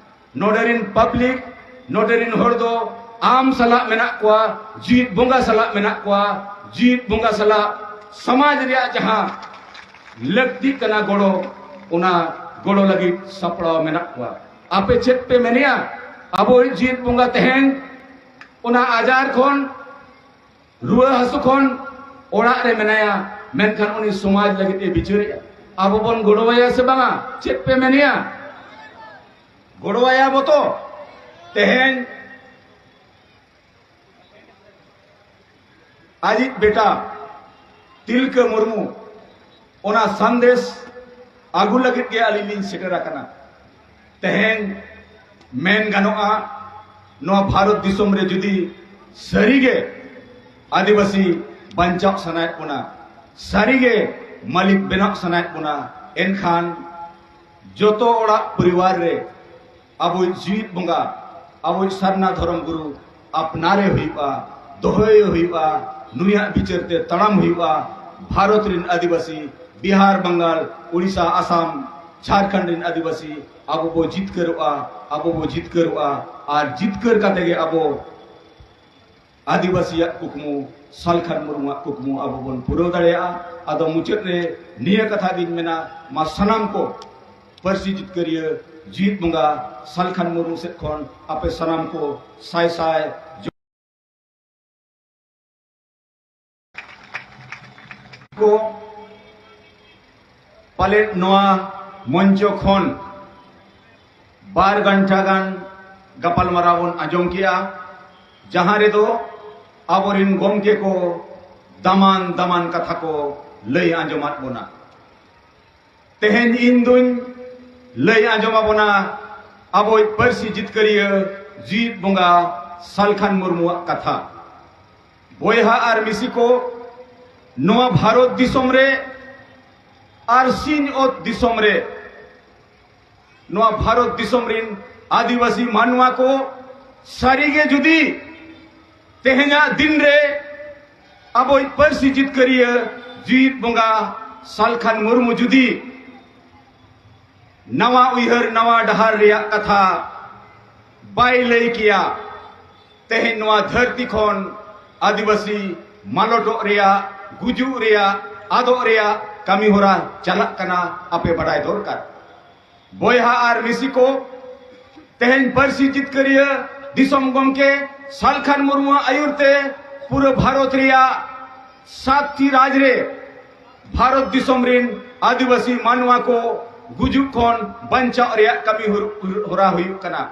ᱱᱚᱰᱮ ᱨᱤᱱ ᱯᱟᱵᱽᱞᱤᱠ, ᱱᱚᱰᱮ ᱨᱤᱱ ᱦᱚᱲ ᱫᱚ ᱟᱢ ᱥᱟᱞᱟᱜ ᱢᱮᱱᱟᱜ ᱠᱚᱣᱟ, ᱡᱤᱣᱤᱫ ᱵᱚᱸᱜᱟ ᱥᱟᱞᱟᱜ ᱢᱮᱱᱟᱜ ᱠᱚᱣᱟ, ᱡᱤᱣᱤᱫ ᱵᱚᱸᱜᱟ ᱥᱟᱞᱟᱜ ᱥᱚᱢᱟᱡᱽ ᱨᱮᱭᱟᱜ ᱡᱟᱦᱟᱸ ᱞᱟᱹᱠᱛᱤᱜ ᱠᱟᱱᱟ ᱜᱚᱲᱚ, ᱚᱱᱟ ᱜᱚᱲᱚ ᱞᱟᱹᱜᱤᱫ ᱥᱟᱯᱲᱟᱣ ᱢᱮᱱᱟᱜ ᱠᱚᱣᱟ᱾ ᱟᱯᱮ ᱪᱮᱫ ᱯᱮ ᱢᱮᱱᱮᱜᱼᱟ? ᱟᱵᱚᱭᱤᱡ ᱡᱤᱣᱤᱫ ᱵᱚᱸᱜᱟ ᱛᱮᱦᱮᱧ ᱚᱱᱟ ᱟᱡᱟᱨ ᱠᱷᱚᱱ, ᱨᱩᱣᱟᱹ ᱦᱟᱹᱥᱩ ᱠᱷᱚᱱ ᱚᱲᱟᱜ ᱨᱮ ᱢᱮᱱᱟᱭᱟ, ᱢᱮᱱᱠᱷᱟᱱ ᱩᱱᱤ ᱥᱚᱢᱟᱡᱽ ᱞᱟᱹᱜᱤᱫ ᱮ ᱵᱤᱪᱟᱹᱨᱮᱜᱼᱟ᱾ ᱟᱵᱚ ᱵᱚᱱ ᱜᱚᱲᱚᱣᱟᱭᱟ ᱥᱮ ᱵᱟᱝᱟ? ᱪᱮᱫ ᱯᱮ ᱢᱮᱱᱮᱜᱼᱟ? ᱜᱚᱲᱚᱣᱟᱭᱟ ᱵᱚ ᱛᱚ? ᱛᱮᱦᱮᱧ ᱟᱡᱤᱡ ᱵᱮᱴᱟ ᱛᱤᱞᱠᱟᱹ ᱢᱩᱨᱢᱩ ᱚᱱᱟ ᱥᱟᱸᱫᱮᱥ ᱟᱹᱜᱩ ᱞᱟᱹᱜᱤᱫ ᱜᱮ ᱟᱹᱞᱤᱧ ᱞᱤᱧ ᱥᱮᱴᱮᱨ ᱟᱠᱟᱱᱟ᱾ ᱛᱮᱦᱮᱧ ᱢᱮᱱ ᱜᱟᱱᱚᱜᱼᱟ, ᱱᱚᱣᱟ ᱵᱷᱟᱨᱚᱛ ᱫᱤᱥᱚᱢ ᱨᱮ ᱡᱩᱫᱤ ᱥᱟᱹᱨᱤᱜᱮ ᱟᱹᱫᱤᱵᱟᱹᱥᱤ ᱵᱟᱧᱪᱟᱣ ᱥᱟᱱᱟᱭᱮᱫ ᱵᱚᱱᱟ, ᱥᱟᱹᱨᱤᱜᱮ ᱢᱟᱹᱞᱤᱠ ᱵᱮᱱᱟᱣ ᱥᱟᱱᱟᱭᱮᱫ ᱵᱚᱱᱟ, ᱮᱱᱠᱷᱟᱱ ᱡᱚᱛᱚ ᱚᱲᱟᱜ ᱯᱚᱨᱤᱵᱟᱨ ᱨᱮ ᱟᱵᱚᱭᱤᱡ ᱡᱤᱣᱤᱫ ᱵᱚᱸᱜᱟ, ᱟᱵᱚᱭᱤᱡ ᱥᱟᱨᱱᱟ ᱫᱷᱚᱨᱚᱢ ᱜᱩᱨᱩ ᱟᱯᱱᱟᱨᱮ ᱦᱩᱭᱩᱜᱼᱟ, ᱫᱚᱦᱚᱭᱮ ᱦᱩᱭᱩᱜᱼᱟ, ᱱᱩᱭᱟᱜ ᱵᱤᱪᱟᱹᱨ ᱛᱮ ᱛᱟᱲᱟᱢ ᱦᱩᱭᱩᱜᱼᱟ᱾ ᱵᱷᱟᱨᱚᱛ ᱨᱤᱱ ᱟᱹᱫᱤᱵᱟᱹᱥᱤ, ᱵᱤᱦᱟᱨ, ᱵᱟᱝᱜᱟᱞ, ᱩᱲᱤᱥᱥᱟ, ᱟᱥᱟᱢ, ᱡᱷᱟᱲᱠᱷᱚᱸᱰ ᱨᱤᱱ ᱟᱹᱫᱤᱵᱟᱹᱥᱤ, ᱟᱵᱚ ᱵᱚ ᱡᱤᱛᱠᱟᱹᱨᱚᱜᱼᱟ, ᱟᱵᱚ ᱵᱚ ᱡᱤᱛᱠᱟᱹᱨᱚᱜᱼᱟ᱾ ᱟᱨ ᱡᱤᱛᱠᱟᱹᱨ ᱠᱟᱛᱮ ᱜᱮ ᱟᱵᱚ ᱟᱹᱫᱤᱵᱟᱹᱥᱤᱭᱟᱜ ᱠᱩᱠᱢᱩ ᱥᱟᱞᱠᱷᱟᱱ ᱢᱩᱨᱢᱩᱣᱟᱜ ᱠᱩᱠᱢᱩ ᱟᱵᱚ ᱵᱚᱱ ᱯᱩᱨᱟᱹᱣ ᱫᱟᱲᱮᱭᱟᱜᱼᱟ᱾ ᱟᱫᱚ ᱢᱩᱪᱟᱹᱫ ᱨᱮ ᱱᱤᱭᱟᱹ ᱠᱟᱛᱷᱟ ᱜᱤᱧ ᱢᱮᱱᱟ, ᱢᱟ ᱥᱟᱱᱟᱢ ᱠᱚ ᱯᱟᱹᱨᱥᱤ ᱡᱤᱛᱠᱟᱹᱨᱤᱭᱟᱹ ᱡᱤᱣᱤᱫ ᱵᱚᱸᱜᱟ ᱥᱟᱞᱠᱷᱟᱱ ᱢᱩᱨᱢᱩ ᱥᱮᱫ ᱠᱷᱚᱱ ᱟᱯᱮ ᱥᱟᱱᱟᱢ ᱠᱚ ᱥᱟᱭ ᱥᱟᱭ ᱡᱚ-, ᱠᱚ ᱯᱟᱞᱮᱫ ᱱᱚᱣᱟ ᱢᱚᱧᱪᱚ ᱠᱷᱚᱱ ᱵᱟᱨ ᱜᱷᱚᱱᱴᱟ ᱜᱟᱱ ᱜᱟᱯᱟᱞᱢᱟᱨᱟᱣ ᱵᱚᱱ ᱟᱸᱡᱚᱢ ᱠᱮᱜᱼᱟ, ᱡᱟᱦᱟᱸ ᱨᱮᱫᱚ ᱟᱵᱚᱨᱤᱱ ᱜᱚᱢᱠᱮ ᱠᱚ ᱫᱟᱢᱟᱱ ᱫᱟᱢᱟᱱ ᱠᱟᱛᱷᱟ ᱠᱚ ᱞᱟᱹᱭ ᱟᱸᱡᱚᱢᱟᱫ ᱵᱚᱱᱟ᱾ ᱛᱮᱦᱮᱧ ᱤᱧ ᱫᱩᱧ ᱞᱟᱹᱭ ᱟᱸᱡᱚᱢ ᱟᱵᱚᱱᱟ ᱟᱵᱚᱭᱤᱡ ᱯᱟᱹᱨᱥᱤ ᱡᱤᱛᱠᱟᱹᱨᱤᱭᱟᱹ ᱡᱤᱣᱤᱫ ᱵᱚᱸᱜᱟ ᱥᱟᱞᱠᱷᱟᱱ ᱢᱩᱨᱢᱩᱣᱟᱜ ᱠᱟᱛᱷᱟ᱾ ᱵᱚᱭᱦᱟ ᱟᱨ ᱢᱤᱥᱤ ᱠᱚ, ᱱᱚᱣᱟ ᱵᱷᱟᱨᱚᱛ ᱫᱤᱥᱚᱢ ᱨᱮ ᱟᱨ ᱥᱤᱧ ᱚᱛ ᱫᱤᱥᱚᱢ ᱨᱮ ᱱᱚᱣᱟ ᱵᱷᱟᱨᱚᱛ ᱫᱤᱥᱚᱢ ᱨᱤᱱ ᱟᱹᱫᱤᱵᱟᱹᱥᱤ ᱢᱟᱱᱣᱟ ᱠᱚ ᱥᱟᱹᱨᱤᱜᱮ ᱡᱩᱫᱤ ᱛᱮᱦᱮᱧᱟᱜ ᱫᱤᱱ ᱨᱮ ᱟᱵᱚᱭᱤᱡ ᱯᱟᱹᱨᱥᱤ ᱡᱤᱛᱠᱟᱹᱨᱤᱭᱟᱹ ᱡᱤᱣᱤᱫ ᱵᱚᱸᱜᱟ ᱥᱟᱞᱠᱷᱟᱱ ᱢᱩᱨᱢᱩ ᱡᱩᱫᱤ ᱱᱟᱣᱟ ᱩᱭᱦᱟᱹᱨ, ᱱᱟᱣᱟ ᱰᱟᱦᱟᱨ ᱨᱮᱭᱟᱜ ᱠᱟᱛᱷᱟ ᱵᱟᱭ ᱞᱟᱹᱭ ᱠᱮᱭᱟ, ᱛᱮᱦᱮᱧ ᱱᱚᱣᱟ ᱫᱷᱟᱹᱨᱛᱤ ᱠᱷᱚᱱ ᱟᱹᱫᱤᱵᱟᱹᱥᱤ ᱢᱟᱞᱚᱴᱚᱜ ᱨᱮᱭᱟᱜ, ᱜᱩᱡᱩᱜ ᱨᱮᱭᱟᱜ, ᱟᱫᱚᱜ ᱨᱮᱭᱟᱜ ᱠᱟᱹᱢᱤ ᱦᱚᱨᱟ ᱪᱟᱞᱟᱜ ᱠᱟᱱᱟ, ᱟᱯᱮ ᱵᱟᱰᱟᱭ ᱫᱚᱨᱠᱟᱨ᱾ ᱵᱚᱭᱦᱟ ᱟᱨ ᱢᱤᱥᱤ ᱠᱚ, ᱛᱮᱦᱮᱧ ᱯᱟᱹᱨᱥᱤ ᱡᱤᱛᱠᱟᱹᱨᱤᱭᱟᱹ ᱫᱤᱥᱚᱢ ᱜᱚᱢᱠᱮ ᱥᱟᱞᱠᱷᱟᱱ ᱢᱩᱨᱢᱩᱣᱟᱜ ᱟᱹᱭᱩᱨ ᱛᱮ ᱯᱩᱨᱟᱹ ᱵᱷᱟᱨᱚᱛ ᱨᱮᱭᱟᱜ ᱥᱟᱛᱴᱤ ᱨᱟᱡᱽ ᱨᱮ ᱵᱷᱟᱨᱚᱛ ᱫᱤᱥᱚᱢ ᱨᱤᱱ ᱟᱹᱫᱤᱵᱟᱹᱥᱤ ᱢᱟᱱᱣᱟ ᱠᱚ ᱜᱩᱡᱩᱜ ᱠᱷᱚᱱ ᱵᱟᱧᱪᱟᱣ ᱨᱮᱭᱟᱜ ᱠᱟᱹᱢᱤ ᱦᱚᱨ-, ᱦᱚᱨᱟ ᱦᱩᱭᱩᱜ ᱠᱟᱱᱟ᱾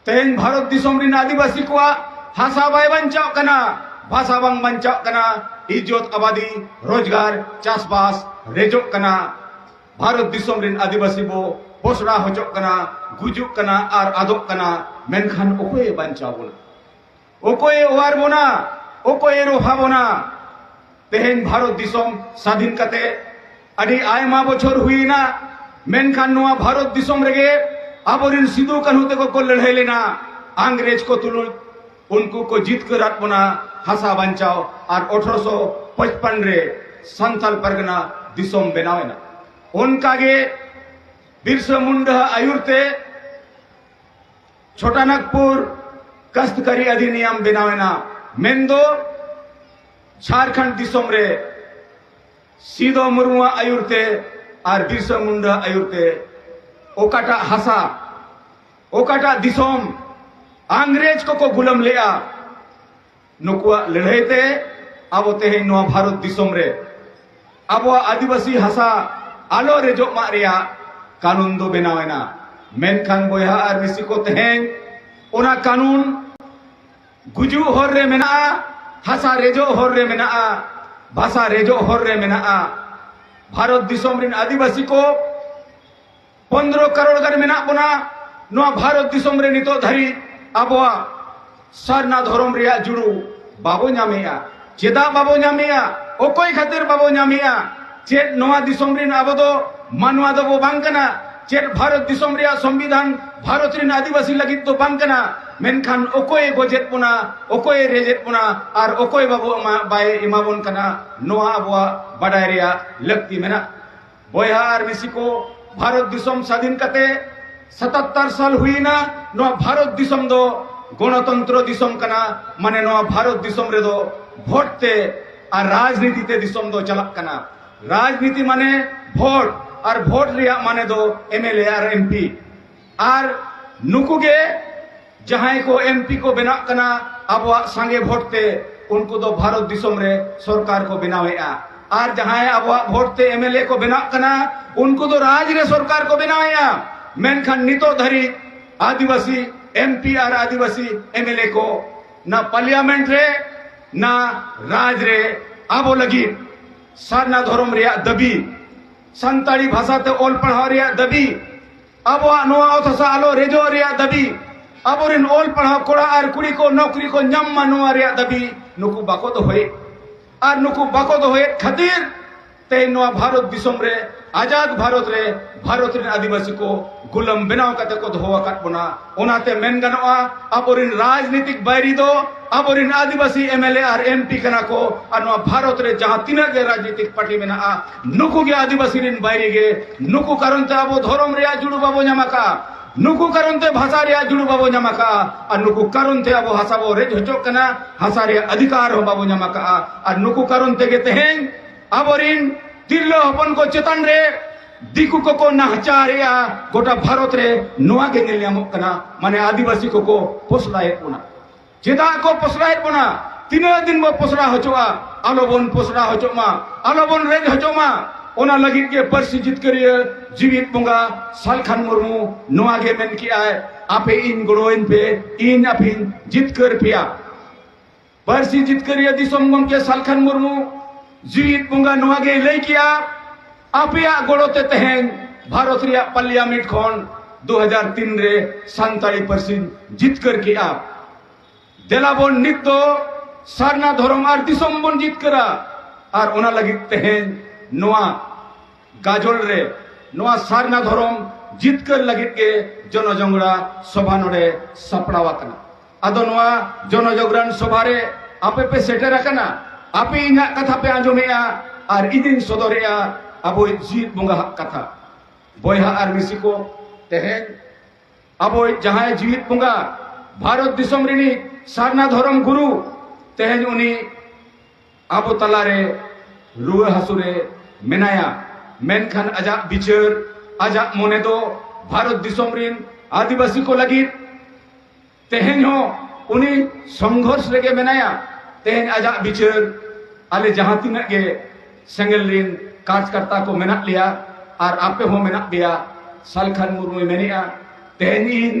ᱛᱮᱦᱮᱧ ᱵᱷᱟᱨᱚᱛ ᱫᱤᱥᱚᱢ ᱨᱤᱱ ᱟᱹᱫᱤᱵᱟᱹᱥᱤ ᱠᱚᱣᱟᱜ ᱦᱟᱥᱟ ᱵᱟᱭ ᱵᱟᱧᱪᱟᱣ ᱠᱟᱱᱟ, ᱵᱷᱟᱥᱟ ᱵᱟᱝ ᱵᱟᱧᱪᱟᱣ ᱠᱟᱱᱟ, ᱤᱡᱽᱡᱚᱛ, ᱟᱵᱟᱫᱤ, ᱨᱳᱡᱽᱜᱟᱨ, ᱪᱟᱥᱵᱟᱥ ᱨᱮᱡᱚᱜ ᱠᱟᱱᱟ᱾ ᱵᱷᱟᱨᱚᱛ ᱫᱤᱥᱚᱢ ᱨᱤᱱ ᱟᱹᱫᱤᱵᱟᱹᱥᱤ ᱵᱚ ᱯᱚᱥᱲᱟ ᱦᱚᱪᱚᱜ ᱠᱟᱱᱟ, ᱜᱩᱡᱩᱜ ᱠᱟᱱᱟ ᱟᱨ ᱟᱫᱚᱜ ᱠᱟᱱᱟ, ᱢᱮᱱᱠᱷᱟᱱ ᱚᱠᱚᱭᱮ ᱵᱟᱧᱪᱟᱣ ᱵᱚᱱᱟ? ᱚᱠᱚᱭᱮ ᱚᱣᱟᱨ ᱵᱚᱱᱟ? ᱚᱠᱚᱭᱮ ᱨᱚᱯᱷᱟ ᱵᱚᱱᱟ? ᱛᱮᱦᱮᱧ ᱵᱷᱟᱨᱚᱛ ᱫᱤᱥᱚᱢ ᱥᱟᱫᱷᱤᱱ ᱠᱟᱛᱮ ᱟᱹᱰᱤ ᱟᱭᱢᱟ ᱵᱚᱪᱷᱚᱨ ᱦᱩᱭᱮᱱᱟ, ᱢᱮᱱᱠᱷᱟᱱ ᱱᱚᱣᱟ ᱵᱷᱟᱨᱚᱛ ᱫᱤᱥᱚᱢ ᱨᱮᱜᱮ ᱟᱵᱚᱨᱤᱱ ᱥᱤᱫᱩ ᱠᱟᱹᱱᱦᱩ ᱛᱮᱠᱚ ᱠᱚ ᱞᱟᱹᱲᱦᱟᱹᱭ ᱞᱮᱱᱟ ᱤᱝᱨᱮᱡᱽ ᱠᱚ ᱛᱩᱞᱩᱡ᱾ ᱩᱱᱠᱩ ᱠᱚ ᱡᱤᱛᱠᱟᱹᱨᱟᱫ ᱵᱚᱱᱟ ᱦᱟᱥᱟ ᱵᱟᱧᱪᱟᱣ, ᱟᱨ ᱟᱴᱷᱨᱚᱥᱚ ᱯᱟᱸᱪᱯᱟᱱ ᱨᱮ ᱥᱟᱱᱛᱟᱞ ᱯᱟᱨᱜᱟᱱᱟ ᱫᱤᱥᱚᱢ ᱵᱮᱱᱟᱣ ᱮᱱᱟ᱾ ᱚᱱᱠᱟᱜᱮ ᱵᱤᱨᱥᱟ ᱢᱩᱱᱰᱟ ᱟᱹᱭᱩᱨ ᱛᱮ ᱪᱷᱳᱴᱟ ᱱᱟᱜᱽᱯᱩᱨ ᱠᱟᱥᱛᱠᱟᱨᱤ ᱚᱫᱷᱤᱱᱤᱭᱚᱢ ᱵᱮᱱᱟᱣ ᱮᱱᱟ, ᱢᱮᱱᱫᱚ ᱡᱷᱟᱲᱠᱷᱚᱸᱰ ᱫᱤᱥᱚᱢ ᱨᱮ ᱥᱤᱫᱚ ᱢᱩᱨᱢᱩᱣᱟᱜ ᱟᱹᱭᱩᱨ ᱛᱮ ᱟᱨ ᱵᱤᱨᱥᱟ ᱢᱩᱱᱰᱟ ᱟᱹᱭᱩᱨ ᱛᱮ ᱚᱠᱟᱴᱟᱜ ᱦᱟᱥᱟ, ᱚᱠᱟᱴᱟᱜ ᱫᱤᱥᱚᱢ ᱤᱝᱨᱮᱡᱽ ᱠᱚᱠᱚ ᱜᱩᱞᱟᱹᱢ ᱞᱮᱫᱼᱟ, ᱱᱩᱠᱩᱣᱟᱜ ᱞᱟᱹᱲᱦᱟᱹᱭ ᱛᱮ ᱟᱵᱚ ᱛᱮᱦᱮᱧ ᱱᱚᱣᱟ ᱵᱷᱟᱨᱚᱛ ᱫᱤᱥᱚᱢ ᱨᱮ ᱟᱵᱚᱣᱟᱜ ᱟᱹᱫᱤᱵᱟᱹᱥᱤ ᱦᱟᱥᱟ ᱟᱞᱚ ᱨᱮᱡᱚᱜ ᱢᱟᱜ ᱨᱮᱭᱟᱜ ᱠᱟᱹᱱᱩᱱ ᱫᱚ ᱵᱮᱱᱟᱣ ᱮᱱᱟ᱾ ᱢᱮᱱᱠᱷᱟᱱ ᱵᱚᱭᱦᱟ ᱟᱨ ᱢᱤᱥᱤ ᱠᱚ, ᱛᱮᱦᱮᱧ ᱚᱱᱟ ᱠᱟᱹᱱᱩᱱ ᱜᱩᱡᱩᱜ ᱦᱚᱨ ᱨᱮ ᱢᱮᱱᱟᱜᱼᱟ, ᱦᱟᱥᱟ ᱨᱮᱡᱚᱜ ᱦᱚᱨ ᱨᱮ ᱢᱮᱱᱟᱜᱼᱟ, ᱵᱷᱟᱥᱟ ᱨᱮᱡᱚᱜ ᱦᱚᱨ ᱨᱮ ᱢᱮᱱᱟᱜᱼᱟ᱾ ᱵᱷᱟᱨᱚᱛ ᱫᱤᱥᱚᱢ ᱨᱮᱱ ᱟᱹᱫᱤᱵᱟᱹᱥᱤ ᱠᱚ ᱯᱚᱱᱫᱽᱨᱚ ᱠᱟᱨᱳᱲ ᱜᱟᱱ ᱢᱮᱱᱟᱜ ᱵᱚᱱᱟ᱾ ᱱᱚᱣᱟ ᱵᱷᱟᱨᱚᱛ ᱫᱤᱥᱚᱢ ᱨᱮ ᱱᱤᱛᱚᱜ ᱫᱷᱟᱹᱨᱤᱡ ᱟᱵᱚᱣᱟᱜ ᱥᱟᱨᱱᱟ ᱫᱷᱚᱨᱚᱢ ᱨᱮᱭᱟᱜ ᱡᱩᱲᱩ ᱵᱟᱵᱚ ᱧᱟᱢᱮᱜᱼᱟ᱾ ᱪᱮᱫᱟᱜ ᱵᱟᱵᱚ ᱧᱟᱢᱮᱜᱼᱟ? ᱚᱠᱚᱭ ᱠᱷᱟᱹᱛᱤᱨ ᱵᱟᱵᱚ ᱧᱟᱢᱮᱜᱼᱟ? ᱪᱮᱫ ᱱᱚᱣᱟ ᱫᱤᱥᱚᱢ ᱨᱮᱱ ᱟᱵᱚ ᱫᱚ ᱢᱟᱱᱣᱟ ᱫᱚᱵᱚ ᱵᱟᱝ ᱠᱟᱱᱟ? ᱪᱮᱫ ᱵᱷᱟᱨᱚᱛ ᱫᱤᱥᱚᱢ ᱨᱮᱭᱟᱜ ᱥᱚᱝᱵᱤᱫᱷᱟᱱ ᱵᱷᱟᱨᱚᱛ ᱨᱮᱱ ᱟᱹᱫᱤᱵᱟᱹᱥᱤ ᱞᱟᱹᱜᱤᱫ ᱫᱚ ᱵᱟᱝ ᱠᱟᱱᱟ? ᱢᱮᱱᱠᱷᱟᱱ ᱚᱠᱚᱭᱮ ᱜᱚᱡᱮᱫ ᱵᱚᱱᱟ, ᱚᱠᱚᱭᱮ ᱨᱮᱡᱮᱫ ᱵᱚᱱᱟ, ᱟᱨ ᱚᱠᱚᱭ ᱵᱟᱵᱚ ᱮᱢᱟ, ᱵᱟᱭ ᱮᱢᱟ ᱵᱚᱱ ᱠᱟᱱᱟ, ᱱᱚᱣᱟ ᱟᱵᱚᱣᱟᱜ ᱵᱟᱰᱟᱭ ᱨᱮᱭᱟᱜ ᱞᱟᱹᱠᱛᱤ ᱢᱮᱱᱟᱜᱼᱟ᱾ ᱵᱚᱭᱦᱟ ᱟᱨ ᱢᱤᱥᱤ ᱠᱚ, ᱵᱷᱟᱨᱚᱛ ᱫᱤᱥᱚᱢ ᱥᱟᱫᱷᱤᱱ ᱠᱟᱛᱮ ᱥᱟᱛᱟᱛᱛᱟᱨ ᱥᱟᱞ ᱦᱩᱭᱮᱱᱟ᱾ ᱱᱚᱣᱟ ᱵᱷᱟᱨᱚᱛ ᱫᱤᱥᱚᱢ ᱫᱚ ᱜᱚᱱᱚᱛᱚᱱᱛᱨᱚ ᱫᱤᱥᱚᱢ ᱠᱟᱱᱟ, ᱢᱟᱱᱮ ᱱᱚᱣᱟ ᱵᱷᱟᱨᱚᱛ ᱫᱤᱥᱚᱢ ᱨᱮᱫᱚ ᱵᱷᱳᱴ ᱛᱮ ᱟᱨ ᱨᱟᱡᱽᱱᱤᱛᱤ ᱛᱮ ᱫᱤᱥᱚᱢ ᱫᱚ ᱪᱟᱞᱟᱜ ᱠᱟᱱᱟ᱾ ᱨᱟᱡᱽᱱᱤᱛᱤ ᱢᱟᱱᱮ ᱵᱷᱳᱴ, ᱟᱨ ᱵᱷᱳᱴ ᱨᱮᱭᱟᱜ ᱢᱟᱱᱮ ᱫᱚ M L A R M P. ᱟᱨ ᱱᱩᱠᱩ ᱜᱮ ᱡᱟᱦᱟᱸᱭ ᱠᱚ ᱮᱢ ᱯᱤ ᱠᱚ ᱵᱮᱱᱟᱜ ᱠᱟᱱᱟ ᱟᱵᱚᱣᱟᱜ ᱥᱟᱸᱜᱮ ᱵᱷᱳᱴ ᱛᱮ, ᱩᱱᱠᱩ ᱫᱚ ᱵᱷᱟᱨᱚᱛ ᱫᱤᱥᱚᱢ ᱨᱮ ᱥᱚᱨᱠᱟᱨ ᱠᱚ ᱵᱮᱱᱟᱣᱮᱫᱼᱟ᱾ ᱟᱨ ᱡᱟᱦᱟᱸᱭ ᱟᱵᱚᱣᱟᱜ ᱵᱷᱳᱴ ᱛᱮ ᱮᱢ ᱮᱞ ᱮ ᱠᱚ ᱵᱮᱱᱟᱜ ᱠᱟᱱᱟ, ᱩᱱᱠᱩ ᱫᱚ ᱨᱟᱡᱽ ᱨᱮ ᱥᱚᱨᱠᱟᱨ ᱠᱚ ᱵᱮᱱᱟᱣᱮᱫᱼᱟ᱾ ᱢᱮᱱᱠᱷᱟᱱ ᱱᱤᱛᱚᱜ ᱫᱷᱟᱹᱨᱤᱡ ᱟᱹᱫᱤᱵᱟᱹᱥᱤ M P R Adivasi M L A ᱠᱚ ᱱᱟ ᱯᱟᱨᱞᱤᱭᱟᱢᱮᱱᱴ ᱨᱮ, ᱱᱟ ᱨᱟᱡᱽ ᱨᱮ ᱟᱵᱚ ᱞᱟᱹᱜᱤᱫ ᱥᱟᱨᱱᱟ ᱫᱷᱚᱨᱚᱢ ᱨᱮᱭᱟᱜ ᱫᱟᱹᱵᱤ, ᱥᱟᱱᱛᱟᱲᱤ ᱵᱷᱟᱥᱟ ᱛᱮ ᱚᱞ ᱯᱟᱲᱦᱟᱣ ᱨᱮᱭᱟᱜ ᱫᱟᱹᱵᱤ, ᱟᱵᱚᱣᱟᱜ ᱱᱚᱣᱟ ᱚᱛ ᱦᱟᱥᱟ ᱟᱞᱚ ᱨᱮᱡᱚᱜ ᱨᱮᱭᱟᱜ ᱫᱟᱹᱵᱤ, ᱟᱵᱚᱨᱮᱱ ᱚᱞ ᱯᱟᱲᱦᱟᱣ ᱠᱚᱲᱟ ᱟᱨ ᱠᱩᱲᱤ ᱠᱚ ᱱᱚᱠᱨᱤ ᱠᱚ ᱧᱟᱢ ᱢᱟ, ᱱᱚᱣᱟ ᱨᱮᱭᱟᱜ ᱫᱟᱹᱵᱤ ᱱᱩᱠᱩ ᱵᱟᱠᱚ ᱫᱚᱦᱚᱭᱮᱫ᱾ ᱟᱨ ᱱᱩᱠᱩ ᱵᱟᱠᱚ ᱫᱚᱦᱚᱭᱮᱫ ᱠᱷᱟᱹᱛᱤᱨ ᱛᱮᱦᱮᱧ ᱱᱚᱣᱟ ᱵᱷᱟᱨᱚᱛ ᱫᱤᱥᱚᱢ ᱨᱮ, ᱟᱡᱟᱫ ᱵᱷᱟᱨᱚᱛ ᱨᱮ, ᱵᱷᱟᱨᱚᱛ ᱨᱮᱱ ᱟᱹᱫᱤᱵᱟᱹᱥᱤ ᱠᱚ ᱜᱩᱞᱟᱹᱢ ᱵᱮᱱᱟᱣ ᱠᱟᱛᱮ ᱠᱚ ᱫᱚᱦᱚ ᱟᱠᱟᱫ ᱵᱚᱱᱟ᱾ ᱚᱱᱟᱛᱮ ᱢᱮᱱ ᱜᱟᱱᱚᱜᱼᱟ, ᱟᱵᱚᱨᱮᱱ ᱨᱟᱡᱽᱱᱤᱛᱤᱠ ᱵᱟᱹᱭᱨᱤ ᱫᱚ ᱟᱵᱚᱨᱮᱱ ᱟᱹᱫᱤᱵᱟᱹᱥᱤ M L A R M P ᱠᱟᱱᱟ ᱠᱚ᱾ ᱟᱨ ᱱᱚᱣᱟ ᱵᱷᱟᱨᱚᱛ ᱨᱮ ᱡᱟᱦᱟᱸ ᱛᱤᱱᱟᱹᱜ ᱜᱮ ᱨᱟᱡᱽᱱᱤᱛᱤᱠ ᱯᱟᱨᱴᱤ ᱢᱮᱱᱟᱜᱼᱟ, ᱱᱩᱠᱩ ᱜᱮ ᱟᱹᱫᱤᱵᱟᱹᱥᱤ ᱨᱮᱱ ᱵᱟᱹᱭᱨᱤ ᱜᱮ᱾ ᱱᱩᱠᱩ ᱠᱟᱨᱚᱱ ᱛᱮ ᱟᱵᱚ ᱫᱷᱚᱨᱚᱢ ᱨᱮᱭᱟᱜ ᱡᱩᱲᱩ ᱵᱟᱵᱚ ᱧᱟᱢ ᱟᱠᱟᱫᱼᱟ, ᱱᱩᱠᱩ ᱠᱟᱨᱚᱱ ᱛᱮ ᱵᱷᱟᱥᱟ ᱨᱮᱭᱟᱜ ᱡᱩᱲᱩ ᱵᱟᱵᱚ ᱧᱟᱢ ᱟᱠᱟᱫᱼᱟ, ᱟᱨ ᱱᱩᱠᱩ ᱠᱟᱨᱚᱱ ᱛᱮ ᱟᱵᱚ ᱦᱟᱥᱟ ᱵᱚ ᱨᱮᱡ ᱦᱚᱪᱚᱜ ᱠᱟᱱᱟ, ᱦᱟᱥᱟ ᱨᱮᱭᱟᱜ ᱚᱫᱷᱤᱠᱟᱨ ᱦᱚᱸ ᱵᱟᱵᱚ ᱧᱟᱢ ᱟᱠᱟᱫᱼᱟ᱾ ᱟᱨ ᱱᱩᱠᱩ ᱠᱟᱨᱚᱱ ᱛᱮᱜᱮ ᱛᱮᱦᱮᱧ ᱟᱵᱚᱨᱤᱱ ᱛᱤᱨᱞᱟᱹ ᱦᱚᱯᱚᱱ ᱠᱚ ᱪᱮᱛᱟᱱ ᱨᱮ ᱫᱤᱠᱩ ᱠᱚᱠᱚ ᱱᱟᱦᱟᱪᱟᱨᱮᱜᱼᱟ ᱜᱚᱴᱟ ᱵᱷᱟᱨᱚᱛ ᱨᱮ, ᱱᱚᱣᱟ ᱜᱮ ᱧᱮᱞ ᱧᱟᱢᱚᱜ ᱠᱟᱱᱟ᱾ ᱢᱟᱱᱮ ᱟᱹᱫᱤᱵᱟᱹᱥᱤ ᱠᱚᱠᱚ ᱯᱚᱥᱲᱟᱭᱮᱫ ᱵᱚᱱᱟ᱾ ᱪᱮᱫᱟᱜ ᱠᱚ ᱯᱚᱥᱲᱟᱭᱮᱫ ᱵᱚᱱᱟ? ᱛᱤᱱᱟᱹᱜ ᱫᱤᱱ ᱵᱚ ᱯᱚᱥᱲᱟ ᱦᱚᱪᱚᱜᱼᱟ? ᱟᱞᱚᱵᱚᱱ ᱯᱚᱥᱲᱟ ᱦᱚᱪᱚᱜ ᱢᱟ, ᱟᱞᱚᱵᱚᱱ ᱨᱮᱡ ᱦᱚᱪᱚᱜ ᱢᱟ᱾ ᱚᱱᱟ ᱞᱟᱹᱜᱤᱫ ᱜᱮ ᱯᱟᱹᱨᱥᱤ ᱡᱤᱛᱠᱟᱹᱨᱤᱭᱟᱹ ᱡᱤᱣᱤᱫ ᱵᱚᱸᱜᱟ ᱥᱟᱞᱠᱷᱟᱱ ᱢᱩᱨᱢᱩ ᱱᱚᱣᱟ ᱜᱮ ᱢᱮᱱ ᱠᱮᱜᱼᱟᱭ, ᱟᱯᱮ ᱤᱧ ᱜᱚᱲᱚᱣᱟᱹᱧ ᱯᱮ, ᱤᱧ ᱟᱯᱮᱧ ᱡᱤᱛᱠᱟᱹᱨ ᱯᱮᱭᱟ᱾ ᱯᱟᱹᱨᱥᱤ ᱡᱤᱛᱠᱟᱹᱨᱤᱭᱟᱹ ᱫᱤᱥᱚᱢ ᱜᱚᱢᱠᱮ ᱥᱟᱞᱠᱷᱟᱱ ᱢᱩᱨᱢᱩ ᱡᱤᱣᱤᱫ ᱵᱚᱸᱜᱟ ᱱᱚᱣᱟ ᱜᱮᱭ ᱞᱟᱹᱭ ᱠᱮᱜᱼᱟ, ᱟᱯᱮᱭᱟᱜ ᱜᱚᱲᱚ ᱛᱮ ᱛᱮᱦᱮᱧ ᱵᱷᱟᱨᱚᱛ ᱨᱮᱭᱟᱜ ᱯᱟᱨᱞᱤᱭᱟᱢᱮᱱᱴ ᱠᱷᱚᱱ ᱫᱩ ᱦᱟᱡᱟᱨ ᱛᱤᱱ ᱨᱮ ᱥᱟᱱᱛᱟᱲᱤ ᱯᱟᱹᱨᱥᱤᱧ ᱡᱤᱛᱠᱟᱹᱨ ᱠᱮᱜᱼᱟ᱾ ᱫᱮᱞᱟ ᱵᱚᱱ ᱱᱤᱛ ᱫᱚ ᱥᱟᱨᱱᱟ ᱫᱷᱚᱨᱚᱢ ᱟᱨ ᱫᱤᱥᱚᱢ ᱵᱚᱱ ᱡᱤᱛᱠᱟᱹᱨᱟ᱾ ᱟᱨ ᱚᱱᱟ ᱞᱟᱹᱜᱤᱫ ᱛᱮᱦᱮᱧ ᱱᱚᱣᱟ ᱜᱟᱡᱚᱞ ᱨᱮ ᱱᱚᱣᱟ ᱥᱟᱨᱱᱟ ᱫᱷᱚᱨᱚᱢ ᱡᱤᱛᱠᱟᱹᱨ ᱞᱟᱹᱜᱤᱫ ᱜᱮ ᱡᱚᱱᱚᱡᱚᱝᱲᱟ ᱥᱚᱵᱷᱟ ᱱᱚᱰᱮ ᱥᱟᱯᱲᱟᱣ ᱟᱠᱟᱱᱟ᱾ ᱟᱫᱚ ᱱᱚᱣᱟ ᱡᱚᱱᱚᱡᱚᱜᱽᱨᱟᱱ ᱥᱚᱵᱷᱟ ᱨᱮ ᱟᱯᱮ ᱯᱮ ᱥᱮᱴᱮᱨ ᱟᱠᱟᱱᱟ, ᱟᱯᱮ ᱤᱧᱟᱹᱜ ᱠᱟᱛᱷᱟ ᱯᱮ ᱟᱸᱡᱚᱢᱮᱜᱼᱟ ᱟᱨ ᱤᱧᱤᱧ ᱥᱚᱫᱚᱨᱮᱜᱼᱟ ᱟᱵᱚᱭᱤᱡ ᱡᱤᱣᱤᱫ ᱵᱚᱸᱜᱟ ᱦᱟᱜ ᱠᱟᱛᱷᱟ᱾ ᱵᱚᱭᱦᱟ ᱟᱨ ᱢᱤᱥᱤ ᱠᱚ, ᱛᱮᱦᱮᱧ ᱟᱵᱚᱭᱤᱡ ᱡᱟᱦᱟᱸᱭ ᱡᱤᱣᱤᱫ ᱵᱚᱸᱜᱟ, ᱵᱷᱟᱨᱚᱛ ᱫᱤᱥᱚᱢ ᱨᱤᱱᱤᱡ ᱥᱟᱨᱱᱟ ᱫᱷᱚᱨᱚᱢ ᱜᱩᱨᱩ, ᱛᱮᱦᱮᱧ ᱩᱱᱤ ᱟᱵᱚ ᱛᱟᱞᱟᱨᱮ ᱨᱩᱣᱟᱹ ᱦᱟᱹᱥᱩ ᱨᱮ ᱢᱮᱱᱟᱭᱟ, ᱢᱮᱱᱠᱷᱟᱱ ᱟᱡᱟᱜ ᱵᱤᱪᱟᱹᱨ, ᱟᱡᱟᱜ ᱢᱚᱱᱮ ᱫᱚ ᱵᱷᱟᱨᱚᱛ ᱫᱤᱥᱚᱢ ᱨᱤᱱ ᱟᱹᱫᱤᱵᱟᱹᱥᱤ ᱠᱚ ᱞᱟᱹᱜᱤᱫ ᱛᱮᱦᱮᱧ ᱦᱚᱸ ᱩᱱᱤ ᱥᱚᱝᱜᱷᱚᱨᱥ ᱨᱮᱜᱮ ᱢᱮᱱᱟᱭᱟ᱾ ᱛᱮᱦᱮᱧ ᱟᱡᱟᱜ ᱵᱤᱪᱟᱹᱨ, ᱟᱞᱮ ᱡᱟᱦᱟᱸ ᱛᱤᱱᱟᱹᱜ ᱜᱮ ᱥᱮᱸᱜᱮᱞ ᱨᱤᱱ ᱠᱟᱨᱡᱽᱠᱟᱨᱛᱟ ᱠᱚ ᱢᱮᱱᱟᱜ ᱞᱮᱭᱟ ᱟᱨ ᱟᱯᱮ ᱦᱚᱸ ᱢᱮᱱᱟᱜ ᱯᱮᱭᱟ, ᱥᱟᱞᱠᱷᱟᱱ ᱢᱩᱨᱢᱩᱭ ᱢᱮᱱᱮᱜᱼᱟ, ᱛᱮᱦᱮᱧ ᱤᱧ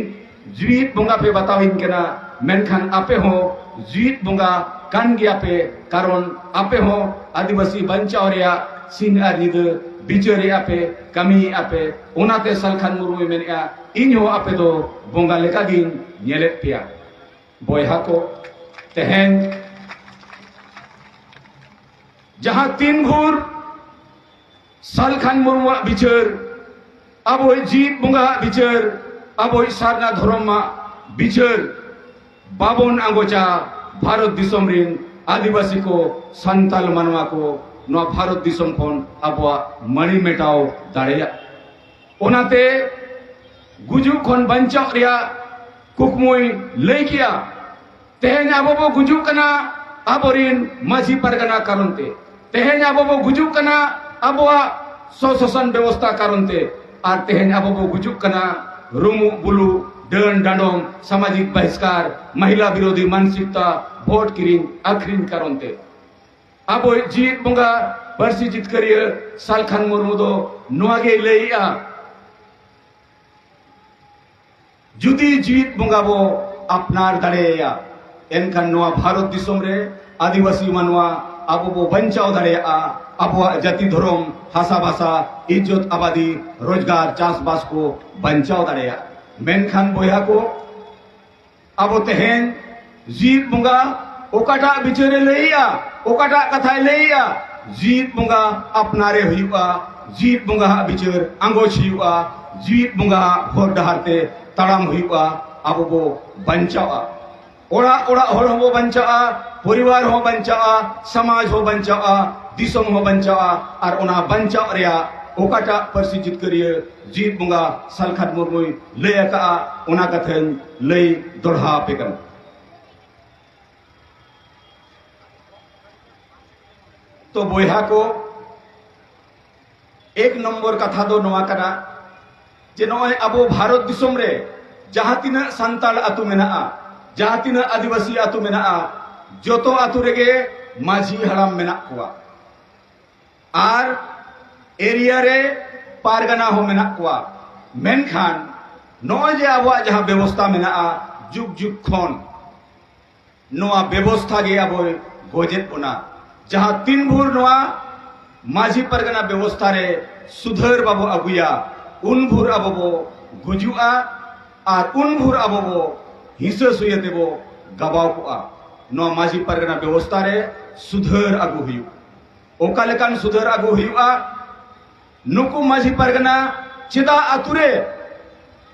ᱡᱤᱣᱤᱫ ᱵᱚᱸᱜᱟ ᱯᱮ ᱵᱟᱛᱟᱣᱤᱧ ᱠᱟᱱᱟ, ᱢᱮᱱᱠᱷᱟᱱ ᱟᱯᱮ ᱦᱚᱸ ᱡᱤᱣᱤᱫ ᱵᱚᱸᱜᱟ ᱠᱟᱱ ᱜᱮᱭᱟ ᱯᱮ, ᱠᱟᱨᱚᱱ ᱟᱯᱮ ᱦᱚᱸ ᱟᱹᱫᱤᱵᱟᱹᱥᱤ ᱵᱟᱧᱪᱟᱣ ᱨᱮᱭᱟᱜ ᱥᱤᱧ ᱟᱨ ᱧᱤᱫᱟᱹ ᱵᱤᱪᱟᱹᱨᱮᱜᱼᱟ ᱯᱮ, ᱠᱟᱹᱢᱤᱭᱮᱜᱼᱟ ᱯᱮ᱾ ᱚᱱᱟᱛᱮ ᱥᱟᱞᱠᱷᱟᱱ ᱢᱩᱨᱢᱩᱭ ᱢᱮᱱᱮᱜᱼᱟ, ᱤᱧ ᱦᱚᱸ ᱟᱯᱮ ᱫᱚ ᱵᱚᱸᱜᱟ ᱞᱮᱠᱟ ᱜᱤᱧ ᱧᱮᱞᱮᱫ ᱯᱮᱭᱟ᱾ ᱵᱚᱭᱦᱟ ᱠᱚ, ᱛᱮᱦᱮᱧ ᱡᱟᱦᱟᱸ ᱛᱤᱱ ᱵᱷᱳᱨ ᱥᱟᱞᱠᱷᱟᱱ ᱢᱩᱨᱢᱩᱣᱟᱜ ᱵᱤᱪᱟᱹᱨ, ᱟᱵᱚᱭᱤᱡ ᱡᱤᱣᱤᱫ ᱵᱚᱸᱜᱟᱣᱟᱜ ᱵᱤᱪᱟᱹᱨ, ᱟᱵᱚᱭᱤᱡ ᱥᱟᱨᱱᱟ ᱫᱷᱚᱨᱚᱢᱟᱜ ᱵᱤᱪᱟᱹᱨ ᱵᱟᱵᱚᱱ ᱟᱸᱜᱚᱪᱟ, ᱵᱷᱟᱨᱚᱛ ᱫᱤᱥᱚᱢ ᱨᱤᱱ ᱟᱹᱫᱤᱵᱟᱹᱥᱤ ᱠᱚ, ᱥᱟᱱᱛᱟᱞ ᱢᱟᱱᱣᱟ ᱠᱚ ᱱᱚᱣᱟ ᱵᱷᱟᱨᱚᱛ ᱫᱤᱥᱚᱢ ᱠᱷᱚᱱ ᱟᱵᱚᱣᱟᱜ ᱢᱟᱹᱲᱤ ᱢᱮᱴᱟᱣ ᱫᱟᱲᱮᱭᱟᱜ᱾ ᱚᱱᱟᱛᱮ ᱜᱩᱡᱩᱜ ᱠᱷᱚᱱ ᱵᱟᱧᱪᱟᱣ ᱨᱮᱭᱟᱜ ᱠᱩᱠᱢᱩᱭ ᱞᱟᱹᱭ ᱠᱮᱜᱼᱟ᱾ ᱛᱮᱦᱮᱧ ᱟᱵᱚ ᱵᱚ ᱜᱩᱡᱩᱜ ᱠᱟᱱᱟ ᱟᱵᱚᱨᱤᱱ ᱢᱟᱹᱡᱷᱤ ᱯᱟᱨᱜᱟᱱᱟ ᱠᱟᱨᱚᱱ ᱛᱮ᱾ ᱛᱮᱦᱮᱧ ᱟᱵᱚ ᱵᱚ ᱜᱩᱡᱩᱜ ᱠᱟᱱᱟ ᱟᱵᱚᱣᱟᱜ ᱥᱚᱥᱟᱥᱚᱱ ᱵᱮᱵᱚᱥᱛᱷᱟ ᱠᱟᱨᱚᱱ ᱛᱮ ᱟᱨ ᱛᱮᱦᱮᱧ ᱟᱵᱚ ᱵᱚ ᱜᱩᱡᱩᱜ ᱠᱟᱱᱟ᱾ ᱨᱩᱢᱩᱜ ᱵᱩᱞᱩᱜ, ᱰᱟᱹᱱ ᱰᱟᱸᱰᱚᱢ, ᱥᱟᱢᱟᱡᱤᱠ ᱵᱟᱦᱤᱥᱠᱟᱨ, ᱢᱟᱦᱤᱞᱟ ᱵᱤᱨᱳᱫᱷᱤ ᱢᱟᱱᱥᱤᱠᱛᱟ, ᱵᱷᱳᱴ ᱠᱤᱨᱤᱧ ᱟᱹᱠᱷᱨᱤᱧ ᱠᱟᱨᱚᱱ ᱛᱮ᱾ ᱟᱵᱚᱭᱤᱡ ᱡᱤᱣᱤᱫ ᱵᱚᱸᱜᱟ ᱯᱟᱹᱨᱥᱤ ᱡᱤᱛᱠᱟᱹᱨᱤᱭᱟᱹ ᱥᱟᱞᱠᱷᱟᱱ ᱢᱩᱨᱢᱩ ᱫᱚ ᱱᱚᱣᱟ ᱜᱮᱭ ᱞᱟᱹᱭᱮᱜᱼᱟ, ᱡᱩᱫᱤ ᱡᱤᱣᱤᱫ ᱵᱚᱸᱜᱟ ᱵᱚ ᱟᱯᱱᱟᱨ ᱫᱟᱲᱮᱭᱟᱭᱟ, ᱮᱱᱠᱷᱟᱱ ᱱᱚᱣᱟ ᱵᱷᱟᱨᱚᱛ ᱫᱤᱥᱚᱢ ᱨᱮ ᱟᱹᱫᱤᱵᱟᱹᱥᱤ ᱢᱟᱱᱣᱟ ᱟᱵᱚ ᱵᱚ ᱵᱟᱧᱪᱟᱣ ᱫᱟᱲᱮᱭᱟᱜᱼᱟ᱾ ᱟᱵᱚᱣᱟᱜ ᱡᱟᱹᱛᱤ ᱫᱷᱚᱨᱚᱢ, ᱦᱟᱥᱟ ᱵᱷᱟᱥᱟ, ᱤᱡᱽᱡᱚᱛ ᱟᱵᱟᱫᱤ, ᱨᱳᱡᱽᱜᱟᱨ, ᱪᱟᱥᱵᱟᱥ ᱠᱚ ᱵᱟᱧᱪᱟᱣ ᱫᱟᱲᱮᱭᱟᱜᱼᱟ᱾ ᱢᱮᱱᱠᱷᱟᱱ ᱵᱚᱭᱦᱟ ᱠᱚ, ᱟᱵᱚ ᱛᱮᱦᱮᱧ ᱡᱤᱣᱤᱫ ᱵᱚᱸᱜᱟ ᱚᱠᱟᱴᱟᱜ ᱵᱤᱪᱟᱹᱨᱮ ᱞᱟᱹᱭᱮᱜᱼᱟ, ᱚᱠᱟᱴᱟᱜ ᱠᱟᱛᱷᱟᱭ ᱞᱟᱹᱭᱮᱜᱼᱟ, ᱡᱤᱣᱤᱫ ᱵᱚᱸᱜᱟ ᱟᱯᱱᱟᱨᱮ ᱦᱩᱭᱩᱜᱼᱟ, ᱡᱤᱣᱤᱫ ᱵᱚᱸᱜᱟ ᱦᱟᱜ ᱵᱤᱪᱟᱹᱨ ᱟᱸᱜᱚᱪ ᱦᱩᱭᱩᱜᱼᱟ, ᱡᱤᱣᱤᱫ ᱵᱚᱸᱜᱟ ᱦᱟᱜ ᱦᱚᱨ ᱰᱟᱦᱟᱨ ᱛᱮ ᱛᱟᱲᱟᱢ ᱦᱩᱭᱩᱜᱼᱟ᱾ ᱟᱵᱚ ᱵᱚ ᱵᱟᱧᱪᱟᱜᱼᱟ, ᱚᱲᱟᱜ ᱚᱲᱟᱜ ᱦᱚᱲ ᱦᱚᱸᱵᱚ ᱵᱟᱧᱪᱟᱜᱼᱟ, ᱯᱚᱨᱤᱵᱟᱨ ᱦᱚᱸ ᱵᱟᱧᱪᱟᱜᱼᱟ, ᱥᱚᱢᱟᱡᱽ ᱦᱚᱸ ᱵᱟᱧᱪᱟᱜᱼᱟ, ᱫᱤᱥᱚᱢ ᱦᱚᱸ ᱵᱟᱧᱪᱟᱜᱼᱟ᱾ ᱟᱨ ᱚᱱᱟ ᱵᱟᱧᱪᱟᱜ ᱨᱮᱭᱟᱜ ᱚᱠᱟᱴᱟᱜ ᱯᱟᱹᱨᱥᱤ ᱡᱤᱛᱠᱟᱹᱨᱤᱭᱟᱹ ᱡᱤᱣᱤᱫ ᱵᱚᱸᱜᱟ ᱥᱟᱞᱠᱷᱟᱱ ᱢᱩᱨᱢᱩᱭ ᱞᱟᱹᱭ ᱟᱠᱟᱫᱼᱟ, ᱚᱱᱟ ᱠᱟᱛᱷᱟᱧ ᱞᱟᱹᱭ ᱫᱚᱲᱦᱟ ᱟᱯᱮ ᱠᱟᱱᱟ᱾ ᱛᱚ ᱵᱚᱭᱦᱟ ᱠᱚ, ᱮᱠ ᱱᱚᱢᱵᱚᱨ ᱠᱟᱛᱷᱟ ᱫᱚ ᱱᱚᱣᱟ ᱠᱟᱱᱟ ᱡᱮ ᱱᱚᱜᱼᱚᱭ ᱟᱵᱚ ᱵᱷᱟᱨᱚᱛ ᱫᱤᱥᱚᱢ ᱨᱮ ᱡᱟᱦᱟᱸ ᱛᱤᱱᱟᱹᱜ ᱥᱟᱱᱛᱟᱲ ᱟᱹᱛᱩ ᱢᱮᱱᱟᱜᱼᱟ, ᱡᱟᱦᱟᱸ ᱛᱤᱱᱟᱹᱜ ᱟᱹᱫᱤᱵᱟᱹᱥᱤ ᱟᱹᱛᱩ ᱢᱮᱱᱟᱜᱼᱟ, ᱡᱚᱛᱚ ᱟᱹᱛᱩ ᱨᱮᱜᱮ ᱢᱟᱹᱡᱷᱤ ᱦᱟᱲᱟᱢ ᱢᱮᱱᱟᱜ ᱠᱚᱣᱟ᱾ ᱟᱨ ᱮᱨᱤᱭᱟ ᱨᱮ ᱯᱟᱨᱜᱟᱱᱟ ᱦᱚᱸ ᱢᱮᱱᱟᱜ ᱠᱚᱣᱟ᱾ ᱢᱮᱱᱠᱷᱟᱱ ᱱᱚᱜᱼᱚᱭ ᱡᱮ ᱟᱵᱚᱣᱟᱜ ᱡᱟᱦᱟᱸ ᱵᱮᱵᱚᱥᱛᱷᱟ ᱢᱮᱱᱟᱜᱼᱟ, ᱡᱩᱜᱽ ᱡᱩᱜᱽ ᱠᱷᱚᱱ ᱱᱚᱣᱟ ᱵᱮᱵᱚᱥᱛᱷᱟ ᱜᱮ ᱟᱵᱚᱭ ᱜᱚᱡᱮᱫ ᱵᱚᱱᱟ᱾ ᱡᱟᱦᱟᱸ ᱛᱤᱱ ᱵᱷᱳᱨ ᱱᱚᱣᱟ ᱢᱟᱹᱡᱷᱤ ᱯᱟᱨᱜᱟᱱᱟ ᱵᱮᱵᱚᱥᱛᱷᱟ ᱨᱮ ᱥᱩᱫᱷᱟᱹᱨ ᱵᱟᱵᱚ ᱟᱹᱜᱩᱭᱟ, ᱩᱱ ᱵᱷᱳᱨ ᱟᱵᱚ ᱵᱚ ᱜᱩᱡᱩᱜᱼᱟ, ᱟᱨ ᱩᱱ ᱵᱷᱳᱨ ᱟᱵᱚ ᱵᱚ ᱦᱤᱸᱥᱟᱹ ᱥᱩᱭᱟᱹ ᱛᱮᱵᱚ ᱜᱟᱵᱟᱣ ᱠᱚᱜᱼᱟ᱾ ᱱᱚᱣᱟ ᱢᱟᱹᱡᱷᱤ ᱯᱟᱨᱜᱟᱱᱟ ᱵᱮᱵᱚᱥᱛᱷᱟ ᱨᱮ ᱥᱩᱫᱷᱟᱹᱨ ᱟᱹᱜᱩ ᱦᱩᱭᱩᱜ᱾ ᱚᱠᱟ ᱞᱮᱠᱟᱱ ᱥᱩᱫᱷᱟᱹᱨ ᱟᱹᱜᱩ ᱦᱩᱭᱩᱜᱼᱟ? ᱱᱩᱠᱩ ᱢᱟᱹᱡᱷᱤ ᱯᱟᱨᱜᱟᱱᱟ ᱪᱮᱫᱟᱜ ᱟᱹᱛᱩ ᱨᱮ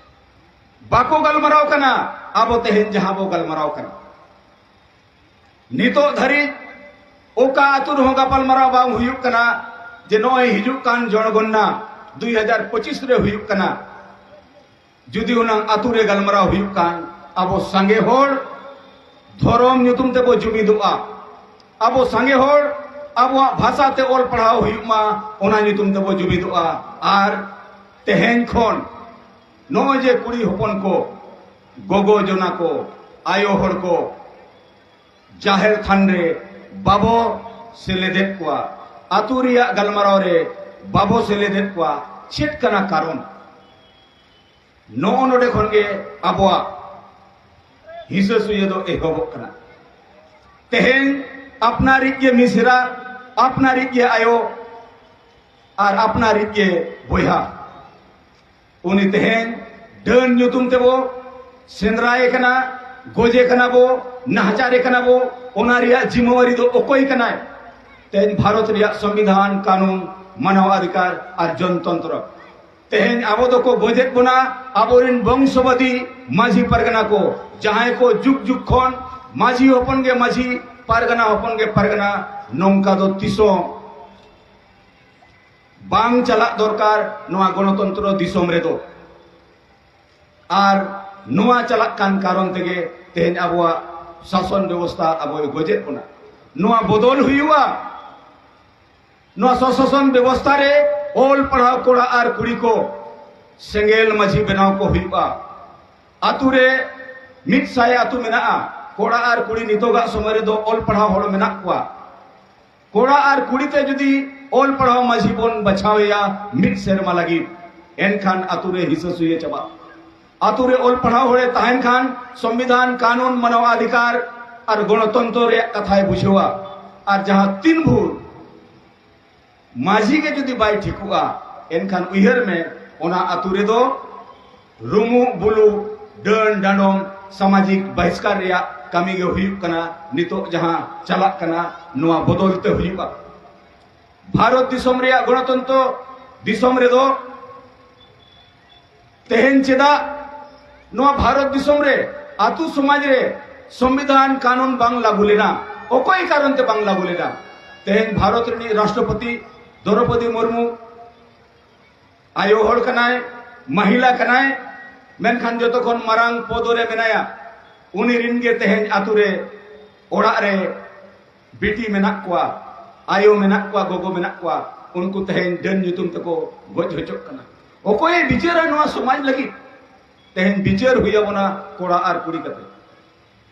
ᱵᱟᱠᱚ ᱜᱟᱞᱢᱟᱨᱟᱣ ᱠᱟᱱᱟ? ᱟᱵᱚ ᱛᱮᱦᱮᱧ ᱡᱟᱦᱟᱸ ᱵᱚ ᱜᱟᱞᱢᱟᱨᱟᱣ ᱠᱟᱱᱟ, ᱱᱤᱛᱚᱜ ᱫᱷᱟᱹᱨᱤᱡ ᱚᱠᱟ ᱟᱹᱛᱩ ᱨᱮᱦᱚᱸ ᱜᱟᱯᱟᱞᱢᱟᱨᱟᱣ ᱵᱟᱝ ᱦᱩᱭᱩᱜ ᱠᱟᱱᱟ ᱡᱮ ᱱᱚᱜᱼᱚᱭ ᱦᱤᱡᱩᱜ ᱠᱟᱱ ᱡᱚᱱᱚᱜᱚᱱᱱᱟ ᱫᱩᱭ ᱦᱟᱡᱟᱨ ᱯᱚᱸᱪᱤᱥ ᱨᱮ ᱦᱩᱭᱩᱜ ᱠᱟᱱᱟ᱾ ᱡᱩᱫᱤ ᱦᱩᱱᱟᱹᱝ ᱟᱹᱛᱩ ᱨᱮ ᱜᱟᱞᱢᱟᱨᱟᱣ ᱦᱩᱭᱩᱜ ᱠᱷᱟᱱ, ᱟᱵᱚ ᱥᱟᱸᱜᱮ ᱦᱚᱲ ᱫᱷᱚᱨᱚᱢ ᱧᱩᱛᱩᱢ ᱛᱮᱵᱚ ᱡᱩᱢᱤᱫᱚᱜᱼᱟ, ᱟᱵᱚ ᱥᱟᱸᱜᱮ ᱦᱚᱲ ᱟᱵᱚᱣᱟᱜ ᱵᱷᱟᱥᱟ ᱛᱮ ᱚᱞ ᱯᱟᱲᱦᱟᱣ ᱦᱩᱭᱩᱜ ᱢᱟ, ᱚᱱᱟ ᱧᱩᱛᱩᱢ ᱛᱮᱵᱚ ᱡᱩᱢᱤᱫᱚᱜᱼᱟ᱾ ᱟᱨ ᱛᱮᱦᱮᱧ ᱠᱷᱚᱱ ᱱᱚᱜᱼᱚᱭ ᱡᱮ ᱠᱩᱲᱤ ᱦᱚᱯᱚᱱ ᱠᱚ, ᱜᱚᱜᱚ ᱡᱚᱱᱟ ᱠᱚ, ᱟᱭᱳ ᱦᱚᱲ ᱠᱚ ᱡᱟᱦᱮᱨ ᱛᱷᱟᱱ ᱨᱮ ᱵᱟᱵᱚ ᱥᱮᱞᱮᱫᱮᱫ ᱠᱚᱣᱟ, ᱟᱹᱛᱩ ᱨᱮᱭᱟᱜ ᱜᱟᱞᱢᱟᱨᱟᱣ ᱨᱮ ᱵᱟᱵᱚ ᱥᱮᱞᱮᱫᱮᱫ ᱠᱚᱣᱟ, ᱪᱮᱫ ᱠᱟᱱᱟ ᱠᱟᱨᱚᱱ? ᱱᱚᱜᱼᱚ ᱱᱚᱰᱮ ᱠᱷᱚᱱ ᱜᱮ ᱟᱵᱚᱣᱟᱜ ᱦᱤᱥᱟᱹ ᱥᱩᱭᱟᱹ ᱫᱚ ᱮᱦᱚᱵᱚᱜ ᱠᱟᱱᱟ᱾ ᱛᱮᱦᱮᱧ ᱟᱯᱱᱟᱨᱤᱡ ᱜᱮ ᱢᱤᱥᱨᱟ, ᱟᱯᱱᱟᱨᱤᱡ ᱜᱮ ᱟᱭᱳ ᱟᱨ ᱟᱯᱱᱟᱨᱤᱡ ᱜᱮ ᱵᱚᱭᱦᱟ, ᱩᱱᱤ ᱛᱮᱦᱮᱧ ᱰᱟᱹᱱ ᱧᱩᱛᱩᱢ ᱛᱮᱵᱚ ᱥᱮᱸᱫᱽᱨᱟᱭᱮ ᱠᱟᱱᱟ, ᱜᱚᱡᱮ ᱠᱟᱱᱟ ᱵᱚ, ᱱᱟᱦᱟᱪᱟᱨᱮ ᱠᱟᱱᱟ ᱵᱚ᱾ ᱚᱱᱟ ᱨᱮᱭᱟᱜ ᱡᱤᱢᱟᱹᱣᱟᱨᱤ ᱫᱚ ᱚᱠᱚᱭ ᱠᱟᱱᱟᱭ? ᱛᱮᱦᱮᱧ ᱵᱷᱟᱨᱚᱛ ᱨᱮᱭᱟᱜ ᱥᱚᱝᱵᱤᱫᱷᱟᱱ, ᱠᱟᱹᱱᱩᱱ, ᱢᱟᱱᱟᱣ ᱚᱫᱷᱤᱠᱟᱨ ᱟᱨ ᱡᱚᱱᱛᱚᱱᱛᱨᱚ᱾ ᱛᱮᱦᱮᱧ ᱟᱵᱚ ᱫᱚᱠᱚ ᱜᱚᱡᱮᱫ ᱵᱚᱱᱟ ᱟᱵᱚᱨᱮᱱ ᱵᱚᱝᱥᱚᱵᱟᱫᱤ ᱢᱟᱹᱡᱷᱤ ᱯᱟᱨᱜᱟᱱᱟ ᱠᱚ, ᱡᱟᱦᱟᱸᱭ ᱠᱚ ᱡᱩᱜᱽ ᱡᱩᱜᱽ ᱠᱷᱚᱱ ᱢᱟᱹᱡᱷᱤ ᱦᱚᱯᱚᱱ ᱜᱮ ᱢᱟᱹᱡᱷᱤ, ᱯᱟᱨᱜᱟᱱᱟ ᱦᱚᱯᱚᱱ ᱜᱮ ᱯᱟᱨᱜᱟᱱᱟ, ᱱᱚᱝᱠᱟ ᱫᱚ ᱛᱤᱥ ᱦᱚᱸ ᱵᱟᱝ ᱪᱟᱞᱟᱜ ᱫᱚᱨᱠᱟᱨ ᱱᱚᱣᱟ ᱜᱚᱱᱚᱛᱚᱱᱛᱨᱚ ᱫᱤᱥᱚᱢ ᱨᱮᱫᱚ᱾ ᱟᱨ ᱱᱚᱣᱟ ᱪᱟᱞᱟᱜ ᱠᱟᱱ ᱠᱟᱨᱚᱱ ᱛᱮᱜᱮ ᱛᱮᱦᱮᱧ ᱟᱵᱚᱣᱟᱜ ᱥᱟᱥᱚᱱ ᱵᱮᱵᱚᱥᱛᱷᱟ ᱟᱵᱚᱭ ᱜᱚᱡᱮᱫ ᱵᱚᱱᱟ᱾ ᱱᱚᱣᱟ ᱵᱚᱫᱚᱞ ᱦᱩᱭᱩᱜᱼᱟ᱾ ᱱᱚᱣᱟ ᱥᱚᱥᱟᱥᱚᱱ ᱵᱮᱵᱚᱥᱛᱷᱟ ᱨᱮ ᱚᱞ ᱯᱟᱲᱦᱟᱣ ᱠᱚᱲᱟ ᱟᱨ ᱠᱩᱲᱤ ᱠᱚ ᱥᱮᱸᱜᱮᱞ ᱢᱟᱹᱡᱷᱤ ᱵᱮᱱᱟᱣ ᱠᱚ ᱦᱩᱭᱩᱜᱼᱟ᱾ ᱟᱛᱩ ᱨᱮ ᱢᱤᱫ ᱥᱟᱭ ᱟᱛᱩ ᱢᱮᱱᱟᱜᱼᱟ, ᱠᱚᱲᱟ ᱟᱨ ᱠᱩᱲᱤ ᱱᱤᱛᱚᱜᱟᱜ ᱥᱚᱢᱚᱭ ᱨᱮᱫᱚ ᱚᱞ ᱯᱟᱲᱦᱟᱣ ᱦᱚᱲ ᱢᱮᱱᱟᱜ ᱠᱚᱣᱟ᱾ ᱠᱚᱲᱟ ᱟᱨ ᱠᱩᱲᱤ ᱛᱮ ᱡᱩᱫᱤ ᱚᱞ ᱯᱟᱲᱦᱟᱣ ᱢᱟᱹᱡᱷᱤ ᱵᱚᱱ ᱵᱟᱪᱷᱟᱣ ᱮᱭᱟ ᱢᱤᱫ ᱥᱮᱨᱢᱟ ᱞᱟᱹᱜᱤᱫ, ᱮᱱᱠᱷᱟᱱ ᱟᱛᱩ ᱨᱮ ᱦᱤᱥᱟᱹ ᱥᱩᱭᱟᱹ ᱪᱟᱵᱟᱜᱼᱟ᱾ ᱟᱛᱩ ᱨᱮ ᱚᱞ ᱯᱟᱲᱦᱟᱣ ᱦᱚᱲᱮ ᱛᱟᱦᱮᱱ ᱠᱷᱟᱱ ᱥᱚᱝᱵᱤᱫᱷᱟᱱ, ᱠᱟᱹᱱᱩᱱ, ᱢᱟᱱᱟᱣ ᱚᱫᱷᱤᱠᱟᱨ ᱟᱨ ᱜᱚᱱᱚᱛᱚᱱᱛᱨᱚ ᱨᱮᱭᱟᱜ ᱠᱟᱛᱷᱟᱭ ᱵᱩᱡᱷᱟᱹᱣᱟ᱾ ᱟᱨ ᱡᱟᱦᱟᱸ ᱛᱤᱱ ᱵᱷᱳᱨ ᱢᱟᱹᱡᱷᱤ ᱜᱮ ᱡᱩᱫᱤ ᱵᱟᱭ ᱴᱷᱤᱠᱚᱜᱼᱟ, ᱮᱱᱠᱷᱟᱱ ᱩᱭᱦᱟᱹᱨ ᱢᱮ, ᱚᱱᱟ ᱟᱛᱩ ᱨᱮᱫᱚ ᱨᱩᱢᱩᱜ ᱵᱩᱞᱩᱜ, ᱰᱟᱹᱱ ᱰᱟᱸᱰᱚᱢ, ᱥᱟᱢᱟᱡᱤᱠ ᱵᱟᱦᱤᱥᱠᱟᱨ ᱨᱮᱭᱟᱜ ᱠᱟᱹᱢᱤ ᱜᱮ ᱦᱩᱭᱩᱜ ᱠᱟᱱᱟ᱾ ᱱᱤᱛᱚᱜ ᱡᱟᱦᱟᱸ ᱪᱟᱞᱟᱜ ᱠᱟᱱᱟ, ᱱᱚᱣᱟ ᱵᱚᱫᱚᱞ ᱛᱮ ᱦᱩᱭᱩᱜᱼᱟ᱾ ᱵᱷᱟᱨᱚᱛ ᱫᱤᱥᱚᱢ ᱨᱮᱭᱟᱜ ᱜᱚᱱᱚᱛᱚᱱᱛᱨᱚ ᱫᱤᱥᱚᱢ ᱨᱮᱫᱚ ᱛᱮᱦᱮᱧ ᱪᱮᱫᱟᱜ ᱱᱚᱣᱟ ᱵᱷᱟᱨᱚᱛ ᱫᱤᱥᱚᱢ ᱨᱮ ᱟᱛᱩ ᱥᱚᱢᱟᱡᱽ ᱨᱮ ᱥᱚᱝᱵᱤᱫᱷᱟᱱ ᱠᱟᱹᱱᱩᱱ ᱵᱟᱝ ᱞᱟᱹᱜᱩ ᱞᱮᱱᱟ? ᱚᱠᱚᱭ ᱠᱟᱨᱚᱱ ᱛᱮ ᱵᱟᱝ ᱞᱟᱹᱜᱩ ᱞᱮᱱᱟ? ᱛᱮᱦᱮᱧ ᱵᱷᱟᱨᱚᱛ ᱨᱤᱱᱤᱡ ᱨᱟᱥᱴᱨᱚᱯᱚᱛᱤ ᱫᱨᱚᱣᱯᱚᱫᱤ ᱢᱩᱨᱢᱩ ᱟᱭᱳ ᱦᱚᱲ ᱠᱟᱱᱟᱭ, ᱢᱟᱦᱤᱞᱟ ᱠᱟᱱᱟᱭ, ᱢᱮᱱᱠᱷᱟᱱ ᱡᱚᱛᱚ ᱠᱷᱚᱱ ᱢᱟᱨᱟᱝ ᱯᱚᱫᱚ ᱨᱮ ᱢᱮᱱᱟᱭᱟ᱾ ᱩᱱᱤ ᱨᱤᱱ ᱜᱮ ᱛᱮᱦᱮᱧ ᱟᱛᱩ ᱨᱮ, ᱚᱲᱟᱜ ᱨᱮ ᱵᱤᱴᱤ ᱢᱮᱱᱟᱜ ᱠᱚᱣᱟ᱾ ᱟᱭᱳ ᱢᱮᱱᱟᱜ ᱠᱚᱣᱟ, ᱜᱚᱜᱚ ᱢᱮᱱᱟᱜ ᱠᱚᱣᱟ, ᱩᱱᱠᱩ ᱛᱮᱦᱮᱧ ᱰᱟᱹᱱ ᱧᱩᱛᱩᱢ ᱛᱮᱠᱚ ᱜᱚᱡ ᱦᱚᱪᱚᱜ ᱠᱟᱱᱟ᱾ ᱚᱠᱚᱭᱮ ᱵᱤᱪᱟᱹᱨᱟ ᱱᱚᱣᱟ ᱥᱚᱢᱟᱡᱽ ᱞᱟᱹᱜᱤᱫ? ᱛᱮᱦᱮᱧ ᱵᱤᱪᱟᱹᱨ ᱦᱩᱭ ᱟᱵᱚᱱᱟ ᱠᱚᱲᱟ ᱟᱨ ᱠᱩᱲᱤ ᱠᱟᱛᱮ᱾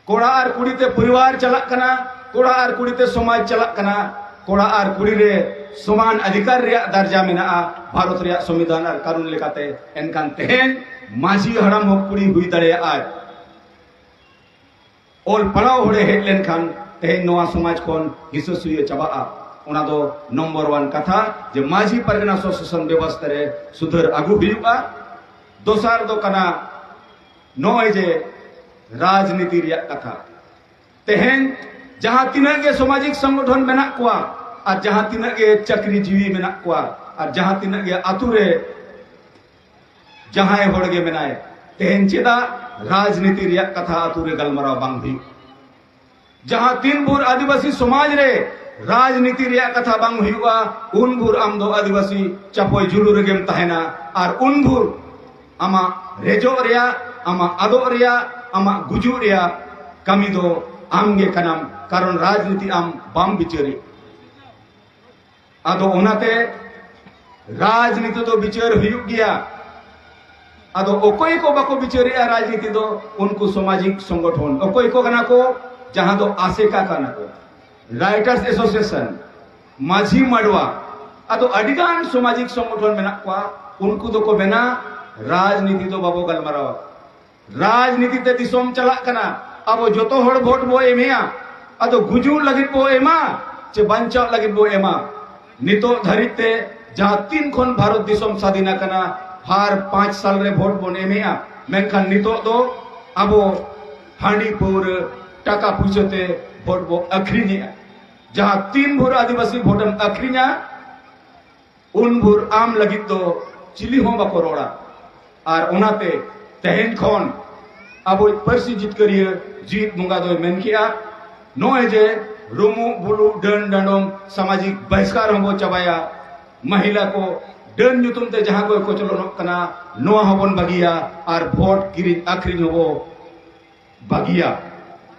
ᱠᱚᱲᱟ ᱟᱨ ᱠᱩᱲᱤ ᱛᱮ ᱯᱚᱨᱤᱵᱟᱨ ᱪᱟᱞᱟᱜ ᱠᱟᱱᱟ, ᱠᱚᱲᱟ ᱟᱨ ᱠᱩᱲᱤ ᱛᱮ ᱥᱚᱢᱟᱡᱽ ᱪᱟᱞᱟᱜ ᱠᱟᱱᱟ, ᱠᱚᱲᱟ ᱟᱨ ᱠᱩᱲᱤ ᱨᱮ ᱥᱚᱢᱟᱱ ᱚᱫᱷᱤᱠᱟᱨ ᱨᱮᱭᱟᱜ ᱫᱟᱨᱡᱟ ᱢᱮᱱᱟᱜᱼᱟ ᱵᱷᱟᱨᱚᱛ ᱨᱮᱭᱟᱜ ᱥᱚᱝᱵᱤᱫᱷᱟᱱ ᱟᱨ ᱠᱟᱹᱱᱩᱱ ᱞᱮᱠᱟᱛᱮ᱾ ᱮᱱᱠᱷᱟᱱ ᱛᱮᱦᱮᱧ ᱢᱟᱹᱡᱷᱤ ᱦᱟᱲᱟᱢ ᱦᱚᱸ ᱠᱩᱲᱤ ᱦᱩᱭ ᱫᱟᱲᱮᱭᱟᱜᱼᱟᱭ᱾ ᱚᱞ ᱯᱟᱲᱦᱟᱣ ᱦᱚᱲᱮ ᱦᱮᱡ ᱞᱮᱱᱠᱷᱟᱱ ᱛᱮᱦᱮᱧ ᱱᱚᱣᱟ ᱥᱚᱢᱟᱡᱽ ᱠᱷᱚᱱ ᱦᱤᱥᱟᱹ ᱥᱩᱭᱟᱹ ᱪᱟᱵᱟᱜᱼᱟ᱾ ᱚᱱᱟ ᱫᱚ ᱱᱚᱢᱵᱚᱨ ᱚᱣᱟᱱ ᱠᱟᱛᱷᱟ, ᱡᱮ ᱢᱟᱹᱡᱷᱤ ᱯᱟᱨᱜᱟᱱᱟ ᱥᱚᱥᱮᱥᱚᱱ ᱵᱮᱵᱚᱥᱛᱷᱟ ᱨᱮ ᱥᱩᱫᱷᱟᱹᱨ ᱟᱹᱜᱩ ᱦᱩᱭᱩᱜᱼᱟ᱾ ᱫᱚᱥᱟᱨ ᱫᱚ ᱠᱟᱱᱟ ᱱᱚᱜᱼᱚᱭ ᱡᱮ ᱨᱟᱡᱽᱱᱤᱛᱤ ᱨᱮᱭᱟᱜ ᱠᱟᱛᱷᱟ᱾ ᱛᱮᱦᱮᱧ ᱡᱟᱦᱟᱸ ᱛᱤᱱᱟᱹᱜ ᱜᱮ ᱥᱟᱢᱟᱡᱤᱠ ᱥᱚᱝᱜᱚᱴᱷᱚᱱ ᱢᱮᱱᱟᱜ ᱠᱚᱣᱟ ᱟᱨ ᱡᱟᱦᱟᱸ ᱛᱤᱱᱟᱹᱜ ᱜᱮ ᱪᱟᱹᱠᱨᱤ ᱡᱤᱣᱤ ᱢᱮᱱᱟᱜ ᱠᱚᱣᱟ ᱟᱨ ᱡᱟᱦᱟᱸ ᱛᱤᱱᱟᱹᱜ ᱜᱮ ᱟᱛᱳ ᱨᱮ ᱡᱟᱦᱟᱸᱭ ᱦᱚᱲ ᱜᱮ ᱢᱮᱱᱟᱭ, ᱛᱮᱦᱮᱧ ᱪᱮᱫᱟᱜ ᱨᱟᱡᱽᱱᱤᱛᱤ ᱨᱮᱭᱟᱜ ᱠᱟᱛᱷᱟ ᱟᱛᱳ ᱨᱮ ᱜᱟᱞᱢᱟᱨᱟᱣ ᱵᱟᱝ ᱦᱩᱭᱩᱜ? ᱡᱟᱦᱟᱸ ᱛᱤᱱ ᱵᱷᱳᱨ ᱟᱹᱫᱤᱵᱟᱹᱥᱤ ᱥᱚᱢᱟᱡᱽ ᱨᱮ ᱨᱟᱡᱽᱱᱤᱛᱤ ᱨᱮᱭᱟᱜ ᱠᱟᱛᱷᱟ ᱵᱟᱝ ᱦᱩᱭᱩᱜᱼᱟ, ᱩᱱ ᱵᱷᱳᱨ ᱟᱢ ᱫᱚ ᱟᱹᱫᱤᱵᱟᱹᱥᱤ ᱪᱟᱯᱚᱭ ᱡᱩᱞᱩ ᱨᱮᱜᱮᱢ ᱛᱟᱦᱮᱱᱟ᱾ ᱟᱨ ᱩᱱ ᱵᱷᱳᱨ ᱟᱢᱟᱜ ᱨᱮᱡᱚᱜ ᱨᱮᱭᱟᱜ, ᱟᱢᱟᱜ ᱟᱫᱚᱜ ᱨᱮᱭᱟᱜ, ᱟᱢᱟᱜ ᱜᱩᱡᱩᱜ ᱨᱮᱭᱟᱜ ᱠᱟᱹᱢᱤ ᱫᱚ ᱟᱢ ᱜᱮ ᱠᱟᱱᱟᱢ, ᱠᱟᱨᱚᱱ ᱨᱟᱡᱽᱱᱤᱛᱤ ᱟᱢ ᱵᱟᱢ ᱵᱤᱪᱟᱹᱨᱮᱫ᱾ ᱟᱫᱚ ᱚᱱᱟᱛᱮ ᱨᱟᱡᱽᱱᱤᱛᱤ ᱫᱚ ᱵᱤᱪᱟᱹᱨ ᱦᱩᱭᱩᱜ ᱜᱮᱭᱟ᱾ ᱟᱫᱚ ᱚᱠᱚᱭ ᱠᱚ ᱵᱟᱠᱚ ᱵᱤᱪᱟᱹᱨᱮᱜᱼᱟ ᱨᱟᱡᱽᱱᱤᱛᱤ ᱫᱚ? ᱩᱱᱠᱩ ᱥᱟᱢᱟᱡᱤᱠ ᱥᱚᱝᱜᱚᱴᱷᱚᱱ᱾ ᱚᱠᱚᱭ ᱠᱚ ᱠᱟᱱᱟ ᱠᱚ? ᱡᱟᱦᱟᱸ ᱫᱚ ᱟᱥᱮᱠᱟ ᱠᱟᱱᱟ ᱠᱚ, ᱨᱟᱭᱴᱟᱨᱥ ᱮᱥᱳᱥᱤᱭᱮᱥᱚᱱ, ᱢᱟᱹᱡᱷᱤ ᱢᱟᱰᱣᱟ, ᱟᱫᱚ ᱟᱹᱰᱤᱜᱟᱱ ᱥᱟᱢᱟᱡᱤᱠ ᱥᱚᱝᱜᱚᱴᱷᱚᱱ ᱢᱮᱱᱟᱜ ᱠᱚᱣᱟ᱾ ᱩᱱᱠᱩ ᱫᱚᱠᱚ ᱢᱮᱱᱟ, ᱨᱟᱡᱽᱱᱤᱛᱤ ᱫᱚ ᱵᱟᱵᱚ ᱜᱟᱞᱢᱟᱨᱟᱣᱟ᱾ ᱨᱟᱡᱽᱱᱤᱛᱤ ᱛᱮ ᱫᱤᱥᱚᱢ ᱪᱟᱞᱟᱜ ᱠᱟᱱᱟ, ᱟᱵᱚ ᱡᱚᱛᱚ ᱦᱚᱲ ᱵᱷᱳᱴ ᱵᱚ ᱮᱢᱮᱜᱼᱟ᱾ ᱟᱫᱚ ᱜᱩᱡᱩᱜ ᱞᱟᱹᱜᱤᱫ ᱵᱚ ᱮᱢᱟ ᱪᱮ ᱵᱟᱧᱪᱟᱜ ᱞᱟᱹᱜᱤᱫ ᱵᱚ ᱮᱢᱟ? ᱱᱤᱛᱚᱜ ᱫᱷᱟᱹᱨᱤᱡ ᱛᱮ ᱡᱟᱦᱟᱸ ᱛᱤᱱ ᱠᱷᱚᱱ ᱵᱷᱟᱨᱚᱛ ᱫᱤᱥᱚᱢ ᱥᱟᱫᱷᱤᱱ ᱟᱠᱟᱱᱟ, ᱦᱟᱨ ᱯᱟᱸᱪ ᱥᱟᱞ ᱨᱮ ᱵᱷᱳᱴ ᱵᱚᱱ ᱮᱢᱮᱜᱼᱟ, ᱢᱮᱱᱠᱷᱟᱱ ᱱᱤᱛᱚᱜ ᱫᱚ ᱟᱵᱚ ᱦᱟᱺᱰᱤ ᱯᱟᱹᱣᱨᱟᱹ, ᱴᱟᱠᱟ ᱯᱩᱭᱥᱟᱹ ᱛᱮ ᱵᱷᱳᱴ ᱵᱚ ᱟᱹᱠᱷᱨᱤᱧᱮᱜᱼᱟ᱾ ᱡᱟᱦᱟᱸ ᱛᱤᱱ ᱵᱷᱳᱨ ᱟᱹᱫᱤᱵᱟᱹᱥᱤ ᱵᱷᱳᱴᱮᱢ ᱟᱹᱠᱷᱨᱤᱧᱟ, ᱩᱱ ᱵᱷᱳᱨ ᱟᱢ ᱞᱟᱹᱜᱤᱫ ᱫᱚ ᱪᱤᱞᱤ ᱦᱚᱸ ᱵᱟᱠᱚ ᱨᱚᱲᱟ᱾ ᱟᱨ ᱚᱱᱟᱛᱮ ᱛᱮᱦᱮᱧ ᱠᱷᱚᱱ ᱟᱵᱚᱭᱤᱡ ᱯᱟᱹᱨᱥᱤ ᱡᱤᱛᱠᱟᱹᱨᱤᱭᱟᱹ ᱡᱤᱛ ᱵᱚᱸᱜᱟ ᱫᱚᱭ ᱢᱮᱱ ᱠᱮᱜᱼᱟ, ᱱᱚᱜᱼᱚᱭ ᱡᱮ ᱨᱩᱢᱩᱜ ᱵᱩᱞᱩᱜ ᱰᱟᱹᱱ ᱰᱟᱸᱰᱚᱢ ᱥᱟᱢᱟᱡᱤᱠ ᱵᱟᱦᱤᱥᱠᱟᱨ ᱦᱚᱸᱵᱚ ᱪᱟᱵᱟᱭᱟ, ᱢᱟᱦᱤᱞᱟ ᱠᱚ ᱰᱟᱹᱱ ᱧᱩᱛᱩᱢ ᱛᱮ ᱡᱟᱦᱟᱸ ᱠᱚ ᱠᱚᱪᱞᱚᱱᱚᱜ ᱠᱟᱱᱟ, ᱱᱚᱣᱟ ᱦᱚᱸᱵᱚᱱ ᱵᱟᱹᱜᱤᱭᱟ ᱟᱨ ᱵᱷᱳᱴ ᱠᱤᱨᱤᱧ ᱟᱹᱠᱷᱨᱤᱧ ᱦᱚᱸᱵᱚ ᱵᱟᱹᱜᱤᱭᱟ᱾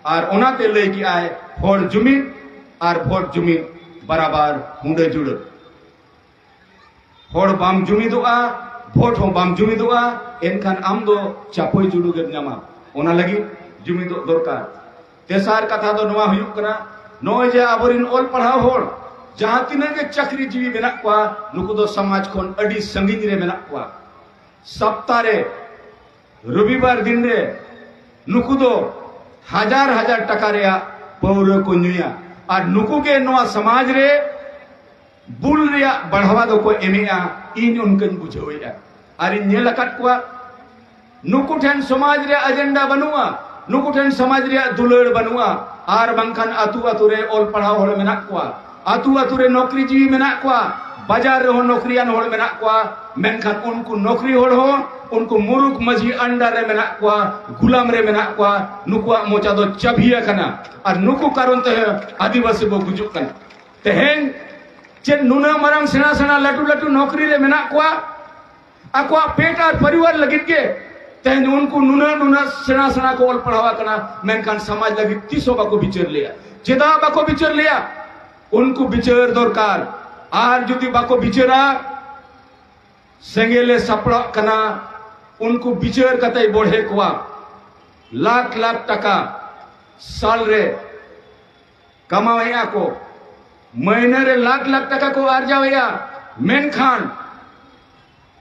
ᱟᱨ ᱚᱱᱟᱛᱮ ᱞᱟᱹᱭ ᱠᱮᱜᱼᱟᱭ, ᱦᱚᱲ ᱡᱩᱢᱤᱫ ᱟᱨ ᱵᱷᱳᱴ ᱡᱩᱢᱤᱫ᱾ ᱵᱟᱨᱟᱵᱟᱨ ᱦᱩᱸᱰᱟᱹ ᱡᱩᱲᱟᱹ᱾ ᱦᱚᱲ ᱵᱟᱢ ᱡᱩᱢᱤᱫᱚᱜᱼᱟ, ᱵᱷᱳᱴ ᱦᱚᱸ ᱵᱟᱢ ᱡᱩᱢᱤᱫᱚᱜᱼᱟ, ᱮᱱᱠᱷᱟᱱ ᱟᱢ ᱫᱚ ᱪᱟᱯᱚᱭ ᱡᱩᱲᱩ ᱜᱮᱢ ᱧᱟᱢᱟ᱾ ᱚᱱᱟ ᱞᱟᱹᱜᱤᱫ ᱡᱩᱢᱤᱫᱚᱜ ᱫᱚᱨᱠᱟᱨ᱾ ᱛᱮᱥᱟᱨ ᱠᱟᱛᱷᱟ ᱫᱚ ᱱᱚᱣᱟ ᱦᱩᱭᱩᱜ ᱠᱟᱱᱟ, ᱱᱚᱜᱼᱚᱭ ᱡᱮ ᱟᱵᱚᱨᱮᱱ ᱚᱞ ᱯᱟᱲᱦᱟᱣ ᱦᱚᱲ ᱡᱟᱦᱟᱸ ᱛᱤᱱᱟᱹᱜ ᱜᱮ ᱪᱟᱹᱠᱨᱤ ᱡᱤᱣᱤ ᱢᱮᱱᱟᱜ ᱠᱚᱣᱟ, ᱱᱩᱠᱩ ᱫᱚ ᱥᱚᱢᱟᱡᱽ ᱠᱷᱚᱱ ᱟᱹᱰᱤ ᱥᱟᱺᱜᱤᱧ ᱨᱮ ᱢᱮᱱᱟᱜ ᱠᱚᱣᱟ᱾ ᱥᱟᱯᱛᱟ ᱨᱮ ᱨᱚᱵᱤᱵᱟᱨ ᱫᱤᱱ ᱨᱮ ᱱᱩᱠᱩ ᱫᱚ ᱦᱟᱡᱟᱨ ᱦᱟᱡᱟᱨ ᱴᱟᱠᱟ ᱨᱮᱭᱟᱜ ᱯᱟᱹᱣᱨᱟᱹ ᱠᱚ ᱧᱩᱭᱟ᱾ ᱟᱨ ᱱᱩᱠᱩ ᱜᱮ ᱱᱚᱣᱟ ᱥᱚᱢᱟᱡᱽ ᱨᱮ ᱵᱩᱞ ᱨᱮᱭᱟᱜ ᱵᱟᱲᱦᱟᱣᱟ ᱫᱚᱠᱚ ᱮᱢᱮᱜᱼᱟ᱾ ᱤᱧ ᱚᱱᱠᱟᱧ ᱵᱩᱡᱷᱟᱹᱣᱮᱜᱼᱟ᱾ ᱟᱨᱤᱧ ᱧᱮᱞ ᱟᱠᱟᱫ ᱠᱚᱣᱟ, ᱱᱩᱠᱩ ᱴᱷᱮᱱ ᱥᱚᱢᱟᱡᱽ ᱨᱮᱭᱟᱜ ᱮᱡᱮᱱᱰᱟ ᱵᱟᱹᱱᱩᱜᱼᱟ, ᱱᱩᱠᱩ ᱴᱷᱮᱱ ᱥᱚᱢᱟᱡᱽ ᱨᱮᱭᱟᱜ ᱫᱩᱞᱟᱹᱲ ᱵᱟᱹᱱᱩᱜᱼᱟ᱾ ᱟᱨ ᱵᱟᱝᱠᱷᱟᱱ ᱟᱹᱛᱩ ᱟᱹᱛᱩ ᱨᱮ ᱚᱞ ᱯᱟᱲᱦᱟᱣ ᱦᱚᱲ ᱢᱮᱱᱟᱜ ᱠᱚᱣᱟ, ᱟᱹᱛᱩ ᱟᱹᱛᱩ ᱨᱮ ᱱᱚᱠᱨᱤ ᱡᱤᱣᱤ ᱢᱮᱱᱟᱜ ᱠᱚᱣᱟ, ᱵᱟᱡᱟᱨ ᱨᱮᱦᱚᱸ ᱱᱚᱠᱨᱤᱭᱟᱱ ᱦᱚᱲ ᱢᱮᱱᱟᱜ ᱠᱚᱣᱟ᱾ ᱢᱮᱱᱠᱷᱟᱱ ᱩᱱᱠᱩ ᱱᱚᱠᱨᱤ ᱦᱚᱲ ᱦᱚᱸ ᱩᱱᱠᱩ ᱢᱩᱨᱩᱠ ᱢᱟᱹᱡᱷᱤ under ᱨᱮ ᱢᱮᱱᱟᱜ ᱠᱚᱣᱟ, ᱜᱩᱞᱟᱢ ᱨᱮ ᱢᱮᱱᱟᱜ ᱠᱚᱣᱟ᱾ ᱱᱩᱠᱩᱣᱟᱜ ᱢᱚᱪᱟ ᱫᱚ ᱪᱟᱵᱷᱤ ᱟᱠᱟᱱᱟ᱾ ᱟᱨ ᱱᱩᱠᱩ ᱠᱟᱨᱚᱱ ᱛᱮ ᱟᱹᱫᱤᱵᱟᱹᱥᱤ ᱵᱚ ᱜᱩᱡᱩᱜ ᱠᱟᱱᱟ᱾ ᱛᱮᱦᱮᱧ ᱪᱮᱫ ᱱᱩᱱᱟᱹᱜ ᱢᱟᱨᱟᱝ ᱥᱮᱬᱟ ᱥᱮᱬᱟ ᱞᱟᱹᱴᱩ ᱞᱟᱹᱴᱩ ᱱᱚᱠᱨᱤ ᱨᱮ ᱢᱮᱱᱟᱜ ᱠᱚᱣᱟ, ᱟᱠᱚᱣᱟᱜ ᱯᱮᱴ ᱟᱨ ᱯᱚᱨᱤᱵᱟᱨ ᱞᱟᱹᱜᱤᱫ ᱜᱮ ᱛᱮᱦᱮᱧ ᱩᱱᱠᱩ ᱱᱩᱱᱟᱹᱜ ᱱᱩᱱᱟᱹᱜ ᱥᱮᱬᱟ ᱥᱮᱬᱟ ᱠᱚ ᱚᱞ ᱯᱟᱲᱦᱟᱣ ᱟᱠᱟᱱᱟ, ᱢᱮᱱᱠᱷᱟᱱ ᱥᱚᱢᱟᱡᱽ ᱞᱟᱹᱜᱤᱫ ᱛᱤᱥ ᱦᱚᱸ ᱵᱟᱠᱚ ᱵᱤᱪᱟᱹᱨ ᱞᱮᱭᱟ᱾ ᱪᱮᱫᱟᱜ ᱵᱟᱠᱚ ᱵᱤᱪᱟᱹᱨ ᱞᱮᱭᱟ? ᱩᱱᱠᱩ ᱵᱤᱪᱟᱹᱨ ᱫᱚᱨᱠᱟᱨ᱾ ᱟᱨ ᱡᱩᱫᱤ ᱵᱟᱠᱚ ᱵᱤᱪᱟᱹᱨᱟ, ᱥᱮᱸᱜᱮᱞᱮ ᱥᱟᱯᱲᱟᱜ ᱠᱟᱱᱟ, ᱩᱱᱠᱩ ᱵᱤᱪᱟᱹᱨ ᱠᱟᱛᱮᱭ ᱵᱚᱲᱦᱮ ᱠᱚᱣᱟ᱾ ᱞᱟᱠᱷ ᱞᱟᱠᱷ ᱴᱟᱠᱟ ᱥᱟᱞ ᱨᱮ ᱠᱟᱢᱟᱣᱮᱫᱼᱟ ᱠᱚ, ᱢᱟᱹᱦᱱᱟᱹ ᱨᱮ ᱞᱟᱠᱷ ᱞᱟᱠᱷ ᱴᱟᱠᱟ ᱠᱚ ᱟᱨᱡᱟᱣᱮᱫᱼᱟ, ᱢᱮᱱᱠᱷᱟᱱ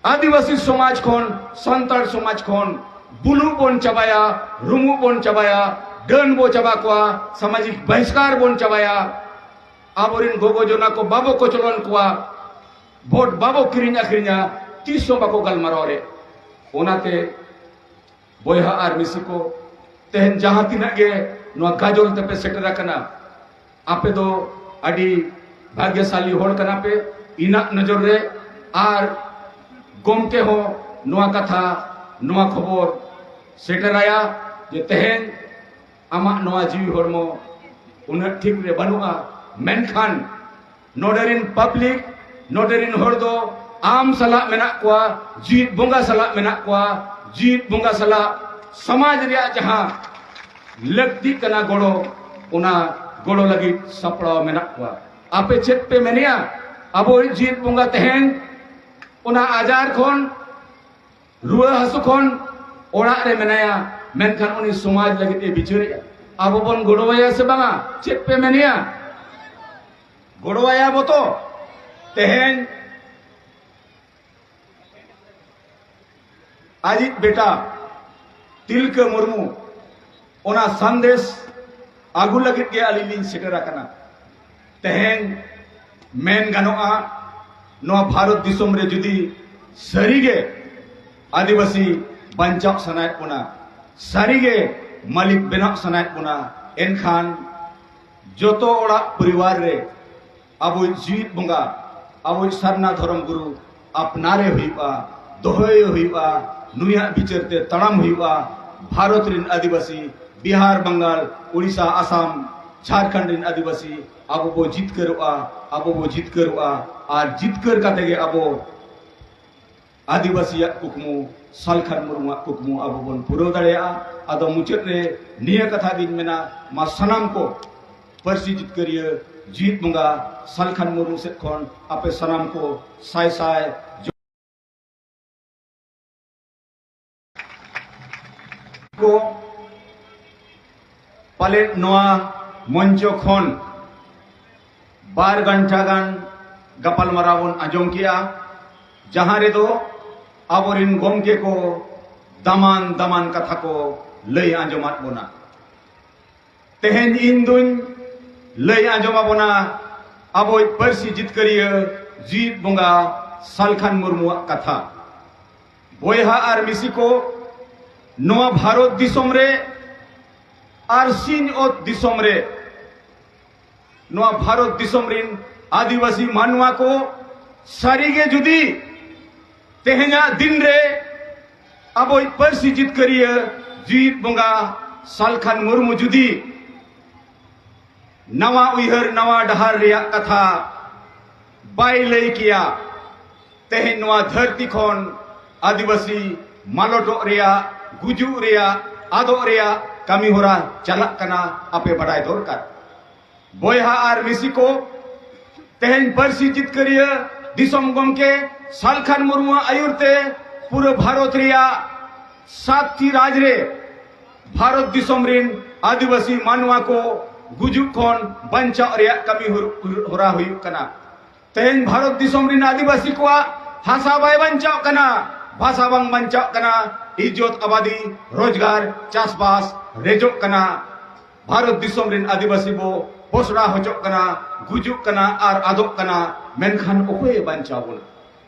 ᱟᱹᱫᱤᱵᱟᱹᱥᱤ ᱥᱚᱢᱟᱡᱽ ᱠᱷᱚᱱ, ᱥᱟᱱᱛᱟᱲ ᱥᱚᱢᱟᱡᱽ ᱠᱷᱚᱱ ᱵᱩᱞᱩᱜ ᱵᱚᱱ ᱪᱟᱵᱟᱭᱟ, ᱨᱩᱢᱩᱜ ᱵᱚᱱ ᱪᱟᱵᱟᱭᱟ, ᱰᱟᱹᱱ ᱵᱚ ᱪᱟᱵᱟ ᱠᱚᱣᱟ, ᱥᱟᱢᱟᱡᱤᱠ ᱵᱟᱦᱤᱥᱠᱟᱨ ᱵᱚᱱ ᱪᱟᱵᱟᱭᱟ, ᱟᱵᱚᱨᱮᱱ ᱜᱚᱜᱚ ᱡᱚᱱᱟ ᱠᱚ ᱵᱟᱵᱚ ᱠᱚᱪᱞᱚᱱ ᱠᱚᱣᱟ, ᱵᱷᱳᱴ ᱵᱟᱵᱚ ᱠᱤᱨᱤᱧ ᱟᱹᱠᱷᱨᱤᱧᱟ, ᱛᱤᱥ ᱦᱚᱸ ᱵᱟᱠᱚ ᱜᱟᱞᱢᱟᱨᱟᱣ ᱨᱮ᱾ ᱚᱱᱟᱛᱮ ᱵᱚᱭᱦᱟ ᱟᱨ ᱢᱤᱥᱤ ᱠᱚ, ᱛᱮᱦᱮᱧ ᱡᱟᱦᱟᱸ ᱛᱤᱱᱟᱹᱜ ᱜᱮ ᱱᱚᱣᱟ ᱜᱟᱡᱚᱞ ᱛᱮᱯᱮ ᱥᱮᱴᱮᱨ ᱟᱠᱟᱱᱟ, ᱟᱯᱮ ᱫᱚ ᱟᱹᱰᱤ ᱵᱷᱟᱜᱽᱭᱚᱥᱟᱞᱤ ᱦᱚᱲ ᱠᱟᱱᱟ ᱯᱮ ᱤᱧᱟᱹᱜ ᱱᱚᱡᱚᱨ ᱨᱮ᱾ ᱟᱨ ᱜᱚᱢᱠᱮ ᱦᱚᱸ ᱱᱚᱣᱟ ᱠᱟᱛᱷᱟ, ᱱᱚᱣᱟ ᱠᱷᱚᱵᱚᱨ ᱥᱮᱴᱮᱨᱟᱭᱟ ᱡᱮ ᱛᱮᱦᱮᱧ ᱟᱢᱟᱜ ᱱᱚᱣᱟ ᱡᱤᱣᱤ ᱦᱚᱲᱢᱚ ᱩᱱᱟᱹᱜ ᱴᱷᱤᱠ ᱨᱮ ᱵᱟᱹᱱᱩᱜᱼᱟ, ᱢᱮᱱᱠᱷᱟᱱ ᱱᱚᱰᱮ ᱨᱤᱱ ᱯᱟᱵᱽᱞᱤᱠ, ᱱᱚᱰᱮ ᱨᱤᱱ ᱦᱚᱲ ᱫᱚ ᱟᱢ ᱥᱟᱞᱟᱜ ᱢᱮᱱᱟᱜ ᱠᱚᱣᱟ, ᱡᱤᱣᱤᱫ ᱵᱚᱸᱜᱟ ᱥᱟᱞᱟᱜ ᱢᱮᱱᱟᱜ ᱠᱚᱣᱟ, ᱡᱤᱣᱤᱫ ᱵᱚᱸᱜᱟ ᱥᱟᱞᱟᱜ ᱥᱚᱢᱟᱡᱽ ᱨᱮᱭᱟᱜ ᱡᱟᱦᱟᱸ ᱞᱟᱹᱠᱛᱤᱜ ᱠᱟᱱᱟ ᱜᱚᱲᱚ, ᱚᱱᱟ ᱜᱚᱲᱚ ᱞᱟᱹᱜᱤᱫ ᱥᱟᱯᱲᱟᱣ ᱢᱮᱱᱟᱜ ᱠᱚᱣᱟ᱾ ᱟᱯᱮ ᱪᱮᱫ ᱯᱮ ᱢᱮᱱᱮᱜᱼᱟ? ᱟᱵᱚᱭᱤᱡ ᱡᱤᱛ ᱵᱚᱸᱜᱟ ᱛᱮᱦᱮᱧ ᱚᱱᱟ ᱟᱡᱟᱨ ᱠᱷᱚᱱ, ᱨᱩᱣᱟᱹ ᱦᱟᱹᱥᱩ ᱠᱷᱚᱱ ᱚᱲᱟᱜ ᱨᱮ ᱢᱮᱱᱟᱭᱟ, ᱢᱮᱱᱠᱷᱟᱱ ᱩᱱᱤ ᱥᱚᱢᱟᱡᱽ ᱞᱟᱹᱜᱤᱫ ᱮ ᱵᱤᱪᱟᱹᱨᱮᱜᱼᱟ᱾ ᱟᱵᱚ ᱵᱚᱱ ᱜᱚᱲᱚᱣᱟᱭᱟ ᱥᱮ ᱵᱟᱝᱟ? ᱪᱮᱫ ᱯᱮ ᱢᱮᱱᱮᱜᱼᱟ? ᱜᱚᱲᱚᱣᱟᱭᱟ ᱵᱚ ᱛᱚ? ᱛᱮᱦᱮᱧ ᱟᱡᱤᱡ ᱵᱮᱴᱟ ᱛᱤᱞᱠᱟᱹ ᱢᱩᱨᱢᱩ ᱚᱱᱟ ᱥᱟᱸᱫᱮᱥ ᱟᱹᱜᱩ ᱞᱟᱹᱜᱤᱫ ᱜᱮ ᱟᱹᱞᱤᱧ ᱞᱤᱧ ᱥᱮᱴᱮᱨ ᱟᱠᱟᱱᱟ᱾ ᱛᱮᱦᱮᱧ ᱢᱮᱱ ᱜᱟᱱᱚᱜᱼᱟ, ᱱᱚᱣᱟ ᱵᱷᱟᱨᱚᱛ ᱫᱤᱥᱚᱢ ᱨᱮ ᱡᱩᱫᱤ ᱥᱟᱹᱨᱤᱜᱮ ᱟᱹᱫᱤᱵᱟᱹᱥᱤ ᱵᱟᱧᱪᱟᱣ ᱥᱟᱱᱟᱭᱮᱫ ᱵᱚᱱᱟ, ᱥᱟᱹᱨᱤᱜᱮ ᱢᱟᱹᱞᱤᱠ ᱵᱮᱱᱟᱣ ᱥᱟᱱᱟᱭᱮᱫ ᱵᱚᱱᱟ, ᱮᱱᱠᱷᱟᱱ ᱡᱚᱛᱚ ᱚᱲᱟᱜ ᱯᱚᱨᱤᱵᱟᱨ ᱨᱮ ᱟᱵᱚᱭᱤᱡ ᱡᱤᱣᱤᱫ ᱵᱚᱸᱜᱟ, ᱟᱵᱚᱭᱤᱡ ᱥᱟᱨᱱᱟ ᱫᱷᱚᱨᱚᱢ ᱜᱩᱨᱩ ᱟᱯᱱᱟᱨᱮ ᱦᱩᱭᱩᱜᱼᱟ, ᱫᱚᱦᱚᱭᱮ ᱦᱩᱭᱩᱜᱼᱟ, ᱱᱩᱭᱟᱜ ᱵᱤᱪᱟᱹᱨ ᱛᱮ ᱛᱟᱲᱟᱢ ᱦᱩᱭᱩᱜᱼᱟ᱾ ᱵᱷᱟᱨᱚᱛ ᱨᱮᱱ ᱟᱹᱫᱤᱵᱟᱹᱥᱤ, ᱵᱤᱦᱟᱨ, ᱵᱟᱝᱜᱟᱞ, ᱩᱲᱤᱥᱥᱟ, ᱟᱥᱟᱢ, ᱡᱷᱟᱲᱠᱷᱚᱸᱰ ᱨᱮᱱ ᱟᱹᱫᱤᱵᱟᱹᱥᱤ ᱟᱵᱚ ᱵᱚ ᱡᱤᱛᱠᱟᱹᱨᱚᱜᱼᱟ, ᱟᱵᱚ ᱵᱚ ᱡᱤᱛᱠᱟᱹᱨᱚᱜᱼᱟ᱾ ᱟᱨ ᱡᱤᱛᱠᱟᱹᱨ ᱠᱟᱛᱮ ᱜᱮ ᱟᱵᱚ ᱟᱹᱫᱤᱵᱟᱹᱥᱤᱭᱟᱜ ᱠᱩᱠᱢᱩ, ᱥᱟᱞᱠᱷᱟᱱ ᱢᱩᱨᱢᱩᱣᱟᱜ ᱠᱩᱠᱢᱩ ᱟᱵᱚ ᱵᱚᱱ ᱯᱩᱨᱟᱹᱣ ᱫᱟᱲᱮᱭᱟᱜᱼᱟ᱾ ᱟᱫᱚ ᱢᱩᱪᱟᱹᱫ ᱨᱮ ᱱᱤᱭᱟᱹ ᱠᱟᱛᱷᱟ ᱜᱤᱧ ᱢᱮᱱᱟ, ᱢᱟ ᱥᱟᱱᱟᱢ ᱠᱚ ᱯᱟᱹᱨᱥᱤ ᱡᱤᱛᱠᱟᱹᱨᱤᱭᱟᱹ ᱡᱤᱣᱤᱫ ᱵᱚᱸᱜᱟ ᱥᱟᱞᱠᱷᱟᱱ ᱢᱩᱨᱢᱩ ᱥᱮᱫ ᱠᱷᱚᱱ ᱟᱯᱮ ᱥᱟᱱᱟᱢ ᱠᱚ ᱥᱟᱭ ᱥᱟᱭ ᱠᱚ ᱯᱟᱞᱮᱫ ᱱᱚᱣᱟ ᱢᱚᱧᱪᱚ ᱠᱷᱚᱱ ᱵᱟᱨ ᱜᱷᱚᱱᱴᱟ ᱜᱟᱱ ᱜᱟᱯᱟᱞᱢᱟᱨᱟᱣ ᱵᱚᱱ ᱟᱸᱡᱚᱢ ᱠᱮᱜᱼᱟ, ᱡᱟᱦᱟᱸ ᱨᱮᱫᱚ ᱟᱵᱚᱨᱮᱱ ᱜᱚᱢᱠᱮ ᱠᱚ ᱫᱟᱢᱟᱱ ᱫᱟᱢᱟᱱ ᱠᱟᱛᱷᱟ ᱠᱚ ᱞᱟᱹᱭ ᱟᱸᱡᱚᱢᱟᱫ ᱵᱚᱱᱟ᱾ ᱛᱮᱦᱮᱧ ᱤᱧ ᱫᱩᱧ ᱞᱟᱹᱭ ᱟᱸᱡᱚᱢ ᱟᱵᱚᱱᱟ ᱟᱵᱚᱭᱤᱡ ᱯᱟᱹᱨᱥᱤ ᱡᱤᱛᱠᱟᱹᱨᱤᱭᱟᱹ ᱡᱤᱣᱤᱫ ᱵᱚᱸᱜᱟ ᱥᱟᱞᱠᱷᱟᱱ ᱢᱩᱨᱢᱩᱣᱟᱜ ᱠᱟᱛᱷᱟ᱾ ᱵᱚᱭᱦᱟ ᱟᱨ ᱢᱤᱥᱤ ᱠᱚ, ᱱᱚᱣᱟ ᱵᱷᱟᱨᱚᱛ ᱫᱤᱥᱚᱢ ᱨᱮ ᱟᱨ ᱥᱤᱧ ᱚᱛ ᱫᱤᱥᱚᱢ ᱨᱮ ᱱᱚᱣᱟ ᱵᱷᱟᱨᱚᱛ ᱫᱤᱥᱚᱢ ᱨᱤᱱ ᱟᱹᱫᱤᱵᱟᱹᱥᱤ ᱢᱟᱱᱣᱟ ᱠᱚ, ᱥᱟᱹᱨᱤᱜᱮ ᱡᱩᱫᱤ ᱛᱮᱦᱮᱧᱟᱜ ᱫᱤᱱ ᱨᱮ ᱟᱵᱚᱭᱤᱡ ᱯᱟᱹᱨᱥᱤ ᱡᱤᱛᱠᱟᱹᱨᱤᱭᱟᱹ ᱡᱤᱣᱤᱫ ᱵᱚᱸᱜᱟ ᱥᱟᱞᱠᱷᱟᱱ ᱢᱩᱨᱢᱩ ᱡᱩᱫᱤ ᱱᱟᱣᱟ ᱩᱭᱦᱟᱹᱨ, ᱱᱟᱣᱟ ᱰᱟᱦᱟᱨ ᱨᱮᱭᱟᱜ ᱠᱟᱛᱷᱟ ᱵᱟᱭ ᱞᱟᱹᱭ ᱠᱮᱭᱟ, ᱛᱮᱦᱮᱧ ᱱᱚᱣᱟ ᱫᱷᱟᱹᱨᱛᱤ ᱠᱷᱚᱱ ᱟᱹᱫᱤᱵᱟᱹᱥᱤ ᱢᱟᱞᱚᱴᱚᱜ ᱨᱮᱭᱟᱜ, ᱜᱩᱡᱩᱜ ᱨᱮᱭᱟᱜ, ᱟᱫᱚᱜ ᱨᱮᱭᱟᱜ ᱠᱟᱹᱢᱤ ᱦᱚᱨᱟ ᱪᱟᱞᱟᱜ ᱠᱟᱱᱟ, ᱟᱯᱮ ᱵᱟᱰᱟᱭ ᱫᱚᱨᱠᱟᱨ᱾ ᱵᱚᱭᱦᱟ ᱟᱨ ᱢᱤᱥᱤ ᱠᱚ, ᱛᱮᱦᱮᱧ ᱯᱟᱹᱨᱥᱤ ᱡᱤᱛᱠᱟᱹᱨᱤᱭᱟᱹ ᱫᱤᱥᱚᱢ ᱜᱚᱢᱠᱮ ᱥᱟᱞᱠᱷᱟᱱ ᱢᱩᱨᱢᱩᱣᱟᱜ ᱟᱹᱭᱩᱨ ᱛᱮ ᱯᱩᱨᱟᱹ ᱵᱷᱟᱨᱚᱛ ᱨᱮᱭᱟᱜ ᱥᱟᱛᱴᱤ ᱨᱟᱡᱽ ᱨᱮ ᱵᱷᱟᱨᱚᱛ ᱫᱤᱥᱚᱢ ᱨᱤᱱ ᱟᱹᱫᱤᱵᱟᱹᱥᱤ ᱢᱟᱱᱣᱟ ᱠᱚ ᱜᱩᱡᱩᱜ ᱠᱷᱚᱱ ᱵᱟᱧᱪᱟᱣ ᱨᱮᱭᱟᱜ ᱠᱟᱹᱢᱤ ᱦᱚᱨ-, ᱦᱚᱨᱟ ᱦᱩᱭᱩᱜ ᱠᱟᱱᱟ᱾ ᱛᱮᱦᱮᱧ ᱵᱷᱟᱨᱚᱛ ᱫᱤᱥᱚᱢ ᱨᱤᱱ ᱟᱹᱫᱤᱵᱟᱹᱥᱤ ᱠᱚᱣᱟᱜ ᱦᱟᱥᱟ ᱵᱟᱭ ᱵᱟᱧᱪᱟᱣ ᱠᱟᱱᱟ, ᱵᱷᱟᱥᱟ ᱵᱟᱝ ᱵᱟᱧᱪᱟᱣ ᱠᱟᱱᱟ, ᱤᱡᱽᱡᱚᱛ ᱟᱵᱟᱫᱤ, ᱨᱳᱡᱽᱜᱟᱨ, ᱪᱟᱥᱵᱟᱥ ᱨᱮᱡᱚᱜ ᱠᱟᱱᱟ᱾ ᱵᱷᱟᱨᱚᱛ ᱫᱤᱥᱚᱢ ᱨᱤᱱ ᱟᱹᱫᱤᱵᱟᱹᱥᱤ ᱵᱚ ᱯᱚᱥᱲᱟ ᱦᱚᱪᱚᱜ ᱠᱟᱱᱟ, ᱜᱩᱡᱩᱜ ᱠᱟᱱᱟ ᱟᱨ ᱟᱫᱚᱜ ᱠᱟᱱᱟ, ᱢᱮᱱᱠᱷᱟᱱ ᱚᱠᱚᱭᱮ ᱵᱟᱧᱪᱟᱣ ᱵᱚᱱᱟ?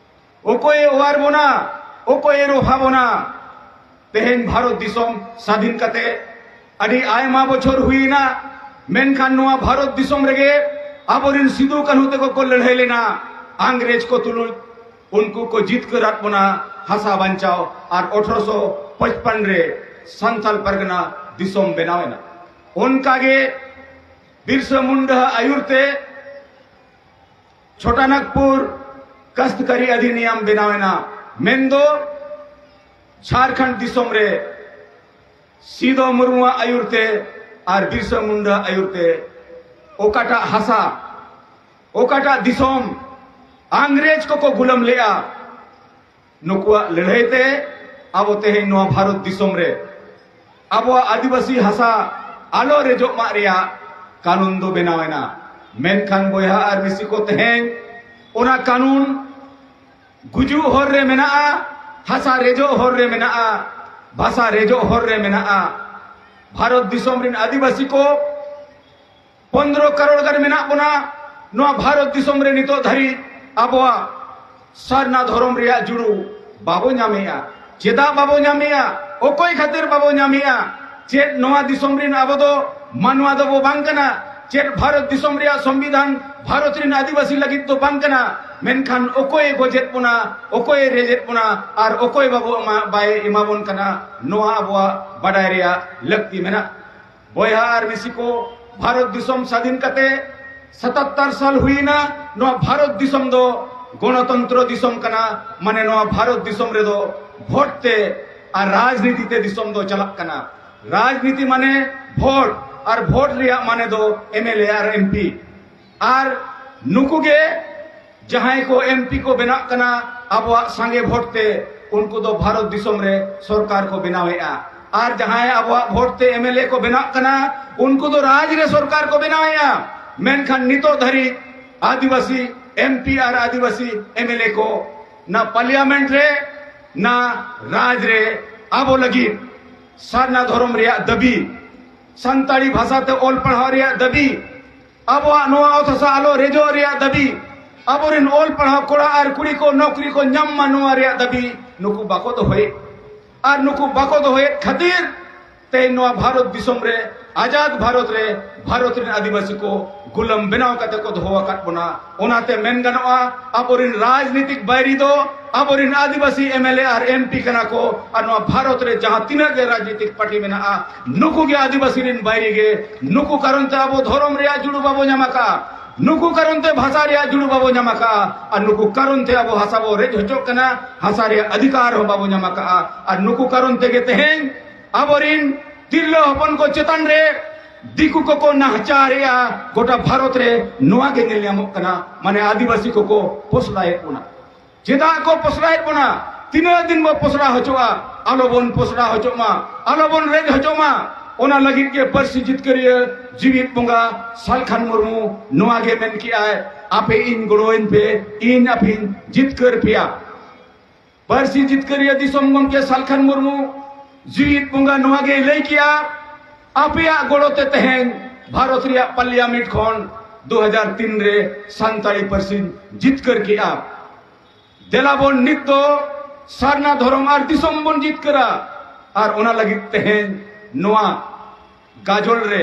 ᱚᱠᱚᱭᱮ ᱚᱣᱟᱨ ᱵᱚᱱᱟ? ᱚᱠᱚᱭᱮ ᱨᱚᱯᱷᱟ ᱵᱚᱱᱟ? ᱛᱮᱦᱮᱧ ᱵᱷᱟᱨᱚᱛ ᱫᱤᱥᱚᱢ ᱥᱟᱫᱷᱤᱱ ᱠᱟᱛᱮ ᱟᱹᱰᱤ ᱟᱭᱢᱟ ᱵᱚᱪᱷᱚᱨ ᱦᱩᱭᱮᱱᱟ, ᱢᱮᱱᱠᱷᱟᱱ ᱱᱚᱣᱟ ᱵᱷᱟᱨᱚᱛ ᱫᱤᱥᱚᱢ ᱨᱮᱜᱮ ᱟᱵᱚᱨᱤᱱ ᱥᱤᱫᱩ ᱠᱟᱹᱱᱦᱩ ᱛᱮᱠᱚ ᱠᱚ ᱞᱟᱹᱲᱦᱟᱹᱭ ᱞᱮᱱᱟ ᱤᱝᱨᱮᱡᱽ ᱠᱚ ᱛᱩᱞᱩᱡ᱾ ᱩᱱᱠᱩ ᱠᱚ ᱡᱤᱛᱠᱟᱹᱨᱟᱫ ᱵᱚᱱᱟ ᱦᱟᱥᱟ ᱵᱟᱧᱪᱟᱣ, ᱟᱨ ᱟᱴᱷᱨᱚᱥᱚ ᱯᱟᱸᱪᱯᱟᱱᱱᱚ ᱨᱮ ᱥᱟᱱᱛᱟᱞ ᱯᱟᱨᱜᱟᱱᱟ ᱫᱤᱥᱚᱢ ᱵᱮᱱᱟᱣ ᱮᱱᱟ᱾ ᱚᱱᱠᱟᱜᱮ ᱵᱤᱨᱥᱟ ᱢᱩᱱᱰᱟ ᱟᱹᱭᱩᱨ ᱛᱮ ᱪᱷᱳᱴᱟ ᱱᱟᱜᱽᱯᱩᱨ ᱠᱟᱥᱛᱠᱟᱨᱤ ᱚᱫᱷᱤᱱᱤᱭᱚᱢ ᱵᱮᱱᱟᱣ ᱮᱱᱟ, ᱢᱮᱱᱫᱚ ᱡᱷᱟᱲᱠᱷᱚᱸᱰ ᱫᱤᱥᱚᱢ ᱨᱮ ᱥᱤᱫᱚ ᱢᱩᱨᱢᱩᱣᱟᱜ ᱟᱹᱭᱩᱨ ᱛᱮ ᱟᱨ ᱵᱤᱨᱥᱟ ᱢᱩᱱᱰᱟ ᱟᱹᱭᱩᱨ ᱛᱮ ᱚᱠᱟᱴᱟᱜ ᱦᱟᱥᱟ, ᱚᱠᱟᱴᱟᱜ ᱫᱤᱥᱚᱢ ᱤᱝᱨᱮᱡᱽ ᱠᱚᱠᱚ ᱜᱩᱞᱟᱹᱢ ᱞᱮᱜᱼᱟ, ᱱᱩᱠᱩᱣᱟᱜ ᱞᱟᱹᱲᱦᱟᱹᱭ ᱛᱮ ᱟᱵᱚ ᱛᱮᱦᱮᱧ ᱱᱚᱣᱟ ᱵᱷᱟᱨᱚᱛ ᱫᱤᱥᱚᱢ ᱨᱮ ᱟᱵᱚᱣᱟᱜ ᱟᱹᱫᱤᱵᱟᱹᱥᱤ ᱦᱟᱥᱟ ᱟᱞᱚ ᱨᱮᱡᱚᱜ ᱢᱟᱜ ᱨᱮᱭᱟᱜ ᱠᱟᱹᱱᱩᱱ ᱫᱚ ᱵᱮᱱᱟᱣ ᱮᱱᱟ᱾ ᱢᱮᱱᱠᱷᱟᱱ ᱵᱚᱭᱦᱟ ᱟᱨ ᱢᱤᱥᱤ ᱠᱚ, ᱛᱮᱦᱮᱧ ᱚᱱᱟ ᱠᱟᱹᱱᱩᱱ ᱜᱩᱡᱩᱜ ᱦᱚᱨ ᱨᱮ ᱢᱮᱱᱟᱜᱼᱟ, ᱦᱟᱥᱟ ᱨᱮᱡᱚᱜ ᱦᱚᱨ ᱨᱮ ᱢᱮᱱᱟᱜᱼᱟ, ᱵᱷᱟᱥᱟ ᱨᱮᱡᱚᱜ ᱦᱚᱨ ᱨᱮ ᱢᱮᱱᱟᱜᱼᱟ᱾ ᱵᱷᱟᱨᱚᱛ ᱫᱤᱥᱚᱢ ᱨᱤᱱ ᱟᱹᱫᱤᱵᱟᱹᱥᱤ ᱠᱚ ᱯᱚᱱᱫᱽᱨᱚ ᱠᱟᱨᱳᱲ ᱜᱟᱱ ᱢᱮᱱᱟᱜ ᱵᱚᱱᱟ᱾ ᱱᱚᱣᱟ ᱵᱷᱟᱨᱚᱛ ᱫᱤᱥᱚᱢ ᱨᱮ ᱱᱤᱛᱚᱜ ᱫᱷᱟᱹᱨᱤᱡ ᱟᱵᱚᱣᱟᱜ ᱥᱟᱨᱱᱟ ᱫᱷᱚᱨᱚᱢ ᱨᱮᱭᱟᱜ ᱡᱩᱲᱩ ᱵᱟᱵᱚ ᱧᱟᱢᱮᱜᱼᱟ᱾ ᱪᱮᱫᱟᱜ ᱵᱟᱵᱚ ᱧᱟᱢᱮᱜᱼᱟ? ᱚᱠᱚᱭ ᱠᱷᱟᱹᱛᱤᱨ ᱵᱟᱵᱚ ᱧᱟᱢᱮᱜᱼᱟ? ᱪᱮᱫ ᱱᱚᱣᱟ ᱫᱤᱥᱚᱢ ᱨᱤᱱ ᱟᱵᱚ ᱫᱚ ᱢᱟᱱᱣᱟ ᱫᱚᱵᱚ ᱵᱟᱝ ᱠᱟᱱᱟ? ᱪᱮᱫ ᱵᱷᱟᱨᱚᱛ ᱫᱤᱥᱚᱢ ᱨᱮᱭᱟᱜ ᱥᱚᱝᱵᱤᱫᱷᱟᱱ ᱵᱷᱟᱨᱚᱛ ᱨᱤᱱ ᱟᱹᱫᱤᱵᱟᱹᱥᱤ ᱞᱟᱹᱜᱤᱫ ᱫᱚ ᱵᱟᱝ ᱠᱟᱱᱟ? ᱢᱮᱱᱠᱷᱟᱱ ᱚᱠᱚᱭᱮ ᱜᱚᱡᱮᱫ ᱵᱚᱱᱟ, ᱚᱠᱚᱭᱮ ᱨᱮᱡᱮᱫ ᱵᱚᱱᱟ ᱟᱨ ᱚᱠᱚᱭ ᱵᱟᱵᱚ ᱮᱢᱟ, ᱵᱟᱭ ᱮᱢᱟ ᱵᱚᱱ ᱠᱟᱱᱟ, ᱱᱚᱣᱟ ᱟᱵᱚᱣᱟᱜ ᱵᱟᱰᱟᱭ ᱨᱮᱭᱟᱜ ᱞᱟᱹᱠᱛᱤ ᱢᱮᱱᱟᱜᱼᱟ᱾ ᱵᱚᱭᱦᱟ ᱟᱨ ᱢᱤᱥᱤ ᱠᱚ, ᱵᱷᱟᱨᱚᱛ ᱫᱤᱥᱚᱢ ᱥᱟᱫᱷᱤᱱ ᱠᱟᱛᱮ ᱥᱟᱛᱟᱛᱛᱟᱨ ᱥᱟᱞ ᱦᱩᱭᱮᱱᱟ᱾ ᱱᱚᱣᱟ ᱵᱷᱟᱨᱚᱛ ᱫᱤᱥᱚᱢ ᱫᱚ ᱜᱚᱱᱚᱛᱚᱱᱛᱨᱚ ᱫᱤᱥᱚᱢ ᱠᱟᱱᱟ, ᱢᱟᱱᱮ ᱱᱚᱣᱟ ᱵᱷᱟᱨᱚᱛ ᱫᱤᱥᱚᱢ ᱨᱮᱫᱚ ᱵᱷᱳᱴ ᱛᱮ ᱟᱨ ᱨᱟᱡᱽᱱᱤᱛᱤ ᱛᱮ ᱫᱤᱥᱚᱢ ᱫᱚ ᱪᱟᱞᱟᱜ ᱠᱟᱱᱟ᱾ ᱨᱟᱡᱽᱱᱤᱛᱤ ᱢᱟᱱᱮ ᱵᱷᱳᱴ, ᱟᱨ ᱵᱷᱳᱴ ᱨᱮᱭᱟᱜ ᱢᱟᱱᱮ ᱫᱚ M L A R M P. ᱟᱨ ᱱᱩᱠᱩ ᱜᱮ ᱡᱟᱦᱟᱸᱭ ᱠᱚ ᱮᱢᱯᱤ ᱠᱚ ᱵᱮᱱᱟᱜ ᱠᱟᱱᱟ ᱟᱵᱚᱣᱟᱜ ᱥᱟᱸᱜᱮ ᱵᱷᱳᱴ ᱛᱮ, ᱩᱱᱠᱩ ᱫᱚ ᱵᱷᱟᱨᱚᱛ ᱫᱤᱥᱚᱢ ᱨᱮ ᱥᱚᱨᱠᱟᱨ ᱠᱚ ᱵᱮᱱᱟᱣᱮᱫᱼᱟ᱾ ᱟᱨ ᱡᱟᱦᱟᱸᱭ ᱟᱵᱚᱣᱟᱜ ᱵᱷᱳᱴ ᱛᱮ ᱮᱢᱮᱞᱮ ᱠᱚ ᱵᱮᱱᱟᱜ ᱠᱟᱱᱟ, ᱩᱱᱠᱩ ᱫᱚ ᱨᱟᱡᱽ ᱨᱮ ᱥᱚᱨᱠᱟᱨ ᱠᱚ ᱵᱮᱱᱟᱣᱮᱫᱼᱟ᱾ ᱢᱮᱱᱠᱷᱟᱱ ᱱᱤᱛᱚᱜ ᱫᱷᱟᱹᱨᱤᱡ ᱟᱹᱫᱤᱵᱟᱹᱥᱤ ᱮᱢᱯᱤ ᱟᱨ ᱟᱹᱫᱤᱵᱟᱹᱥᱤ ᱮᱢᱮᱞᱮ ᱠᱚ ᱱᱟ ᱯᱟᱨᱞᱤᱭᱟᱢᱮᱱᱴ ᱨᱮ, ᱱᱟ ᱨᱟᱡᱽ ᱨᱮ ᱟᱵᱚ ᱞᱟᱹᱜᱤᱫ ᱥᱟᱨᱱᱟ ᱫᱷᱚᱨᱚᱢ ᱨᱮᱭᱟᱜ ᱫᱟᱹᱵᱤ, ᱥᱟᱱᱛᱟᱲᱤ ᱵᱷᱟᱥᱟ ᱛᱮ ᱚᱞ ᱯᱟᱲᱦᱟᱣ ᱨᱮᱭᱟᱜ ᱫᱟᱹᱵᱤ, ᱟᱵᱚᱣᱟᱜ ᱱᱚᱣᱟ ᱚᱛ ᱦᱟᱥᱟ ᱟᱞᱚ ᱨᱮᱡᱚᱜ ᱨᱮᱭᱟᱜ ᱫᱟᱹᱵᱤ, ᱟᱵᱚᱨᱮᱱ ᱚᱞ ᱯᱟᱲᱦᱟᱣ ᱠᱚᱲᱟ ᱟᱨ ᱠᱩᱲᱤ ᱠᱚ ᱱᱚᱠᱨᱤ ᱠᱚ ᱧᱟᱢ ᱢᱟ, ᱱᱚᱣᱟ ᱨᱮᱭᱟᱜ ᱫᱟᱹᱵᱤ ᱱᱩᱠᱩ ᱵᱟᱠᱚ ᱫᱚᱦᱚᱭᱮᱫ᱾ ᱟᱨ ᱱᱩᱠᱩ ᱵᱟᱠᱚ ᱫᱚᱦᱚᱭᱮᱫ ᱠᱷᱟᱹᱛᱤᱨ ᱛᱮᱦᱮᱧ ᱱᱚᱣᱟ ᱵᱷᱟᱨᱚᱛ ᱫᱤᱥᱚᱢ ᱨᱮ, ᱟᱡᱟᱫ ᱵᱷᱟᱨᱚᱛ ᱨᱮ, ᱵᱷᱟᱨᱚᱛ ᱨᱮᱱ ᱟᱹᱫᱤᱵᱟᱹᱥᱤ ᱠᱚ ᱜᱩᱞᱟᱹᱢ ᱵᱮᱱᱟᱣ ᱠᱟᱛᱮ ᱠᱚ ᱫᱚᱦᱚ ᱟᱠᱟᱫ ᱵᱚᱱᱟ᱾ ᱚᱱᱟᱛᱮ ᱢᱮᱱ ᱜᱟᱱᱚᱜᱼᱟ, ᱟᱵᱚᱨᱮᱱ ᱨᱟᱡᱽᱱᱤᱛᱤᱠ ᱵᱟᱹᱭᱨᱤ ᱫᱚ ᱟᱵᱚᱨᱮᱱ ᱟᱹᱫᱤᱵᱟᱹᱥᱤ ᱮᱢᱮᱞᱮ ᱟᱨ ᱮᱢᱯᱤ ᱠᱟᱱᱟ ᱠᱚ᱾ ᱟᱨ ᱱᱚᱣᱟ ᱵᱷᱟᱨᱚᱛ ᱨᱮ ᱡᱟᱦᱟᱸ ᱛᱤᱱᱟᱹᱜ ᱜᱮ ᱨᱟᱡᱽᱱᱤᱛᱤᱠ ᱯᱟᱨᱴᱤ ᱢᱮᱱᱟᱜᱼᱟ, ᱱᱩᱠᱩ ᱜᱮ ᱟᱹᱫᱤᱵᱟᱹᱥᱤ ᱨᱮᱱ ᱵᱟᱹᱭᱨᱤ ᱜᱮ᱾ ᱱᱩᱠᱩ ᱠᱟᱨᱚᱱ ᱛᱮ ᱟᱵᱚ ᱫᱷᱚᱨᱚᱢ ᱨᱮᱭᱟᱜ ᱡᱩᱲᱩ ᱵᱟᱵᱚ ᱧᱟᱢ ᱟᱠᱟᱫᱼᱟ, ᱱᱩᱠᱩ ᱠᱟᱨᱚᱱ ᱛᱮ ᱵᱷᱟᱥᱟ ᱨᱮᱭᱟᱜ ᱡᱩᱲᱩ ᱵᱟᱵᱚ ᱧᱟᱢ ᱟᱠᱟᱫᱼᱟ, ᱟᱨ ᱱᱩᱠᱩ ᱠᱟᱨᱚᱱ ᱛᱮ ᱟᱵᱚ ᱦᱟᱥᱟ ᱵᱚ ᱨᱮᱡ ᱦᱚᱪᱚᱜ ᱠᱟᱱᱟ, ᱦᱟᱥᱟ ᱨᱮᱭᱟᱜ ᱚᱫᱷᱤᱠᱟᱨ ᱦᱚᱸ ᱵᱟᱵᱚ ᱧᱟᱢ ᱟᱠᱟᱫᱼᱟ᱾ ᱟᱨ ᱱᱩᱠᱩ ᱠᱟᱨᱚᱱ ᱛᱮᱜᱮ ᱛᱮᱦᱮᱧ ᱟᱵᱚᱨᱤᱱ ᱛᱤᱨᱞᱟᱹ ᱦᱚᱯᱚᱱ ᱠᱚ ᱪᱮᱛᱟᱱ ᱨᱮ ᱫᱤᱠᱩ ᱠᱚᱠᱚ ᱱᱟᱦᱟᱪᱟᱨᱮᱜᱼᱟ᱾ ᱜᱚᱴᱟ ᱵᱷᱟᱨᱚᱛ ᱨᱮ ᱱᱚᱣᱟ ᱜᱮ ᱧᱮᱞ ᱧᱟᱢᱚᱜ ᱠᱟᱱᱟ᱾ ᱢᱟᱱᱮ ᱟᱹᱫᱤᱵᱟᱹᱥᱤ ᱠᱚᱠᱚ ᱯᱚᱥᱲᱟᱭᱮᱫ ᱵᱚᱱᱟ᱾ ᱪᱮᱫᱟᱜ ᱠᱚ ᱯᱚᱥᱲᱟᱭᱮᱫ ᱵᱚᱱᱟ? ᱛᱤᱱᱟᱹᱜ ᱫᱤᱱ ᱵᱚ ᱯᱚᱥᱲᱟ ᱦᱚᱪᱚᱜᱼᱟ? ᱟᱞᱚᱵᱚᱱ ᱯᱚᱥᱲᱟ ᱦᱚᱪᱚᱜ ᱢᱟ, ᱟᱞᱚᱵᱚᱱ ᱨᱮᱡ ᱦᱚᱪᱚᱜ ᱢᱟ᱾ ᱚᱱᱟ ᱞᱟᱹᱜᱤᱫ ᱜᱮ ᱯᱟᱹᱨᱥᱤ ᱡᱤᱛᱠᱟᱹᱨᱤᱭᱟᱹ ᱡᱤᱣᱤᱫ ᱵᱚᱸᱜᱟ ᱥᱟᱞᱠᱷᱟᱱ ᱢᱩᱨᱢᱩ ᱱᱚᱣᱟ ᱜᱮ ᱢᱮᱱ ᱠᱮᱜᱼᱟᱭ, "ᱟᱯᱮ ᱤᱧ ᱜᱚᱲᱚᱣᱟᱹᱧ ᱯᱮ, ᱤᱧ ᱟᱯᱮᱧ ᱡᱤᱛᱠᱟᱹᱨ ᱯᱮᱭᱟ᱾" ᱯᱟᱹᱨᱥᱤ ᱡᱤᱛᱠᱟᱹᱨᱤᱭᱟᱹ ᱫᱤᱥᱚᱢ ᱜᱚᱢᱠᱮ ᱥᱟᱞᱠᱷᱟᱱ ᱢᱩᱨᱢᱩ ᱡᱤᱣᱤᱫ ᱵᱚᱸᱜᱟ ᱱᱚᱣᱟ ᱜᱮᱭ ᱞᱟᱹᱭ ᱠᱮᱜᱼᱟ, "ᱟᱯᱮᱭᱟᱜ ᱜᱚᱲᱚ ᱛᱮ ᱛᱮᱦᱮᱧ ᱵᱷᱟᱨᱚᱛ ᱨᱮᱭᱟᱜ ᱯᱟᱨᱞᱤᱭᱟᱢᱮᱱᱴ ᱠᱷᱚᱱ ᱫᱩ ᱦᱟᱡᱟᱨ ᱛᱤᱱ ᱨᱮ ᱥᱟᱱᱛᱟᱲᱤ ᱯᱟᱹᱨᱥᱤᱧ ᱡᱤᱛᱠᱟᱹᱨ ᱠᱮᱜᱼᱟ᱾ ᱫᱮᱞᱟ ᱵᱚᱱ ᱱᱤᱛ ᱫᱚ ᱥᱟᱨᱱᱟ ᱫᱷᱚᱨᱚᱢ ᱟᱨ ᱫᱤᱥᱚᱢ ᱵᱚᱱ ᱡᱤᱛᱠᱟᱹᱨᱟ᱾" ᱟᱨ ᱚᱱᱟ ᱞᱟᱹᱜᱤᱫ ᱛᱮᱦᱮᱧ ᱱᱚᱣᱟ ᱜᱟᱡᱚᱞ ᱨᱮ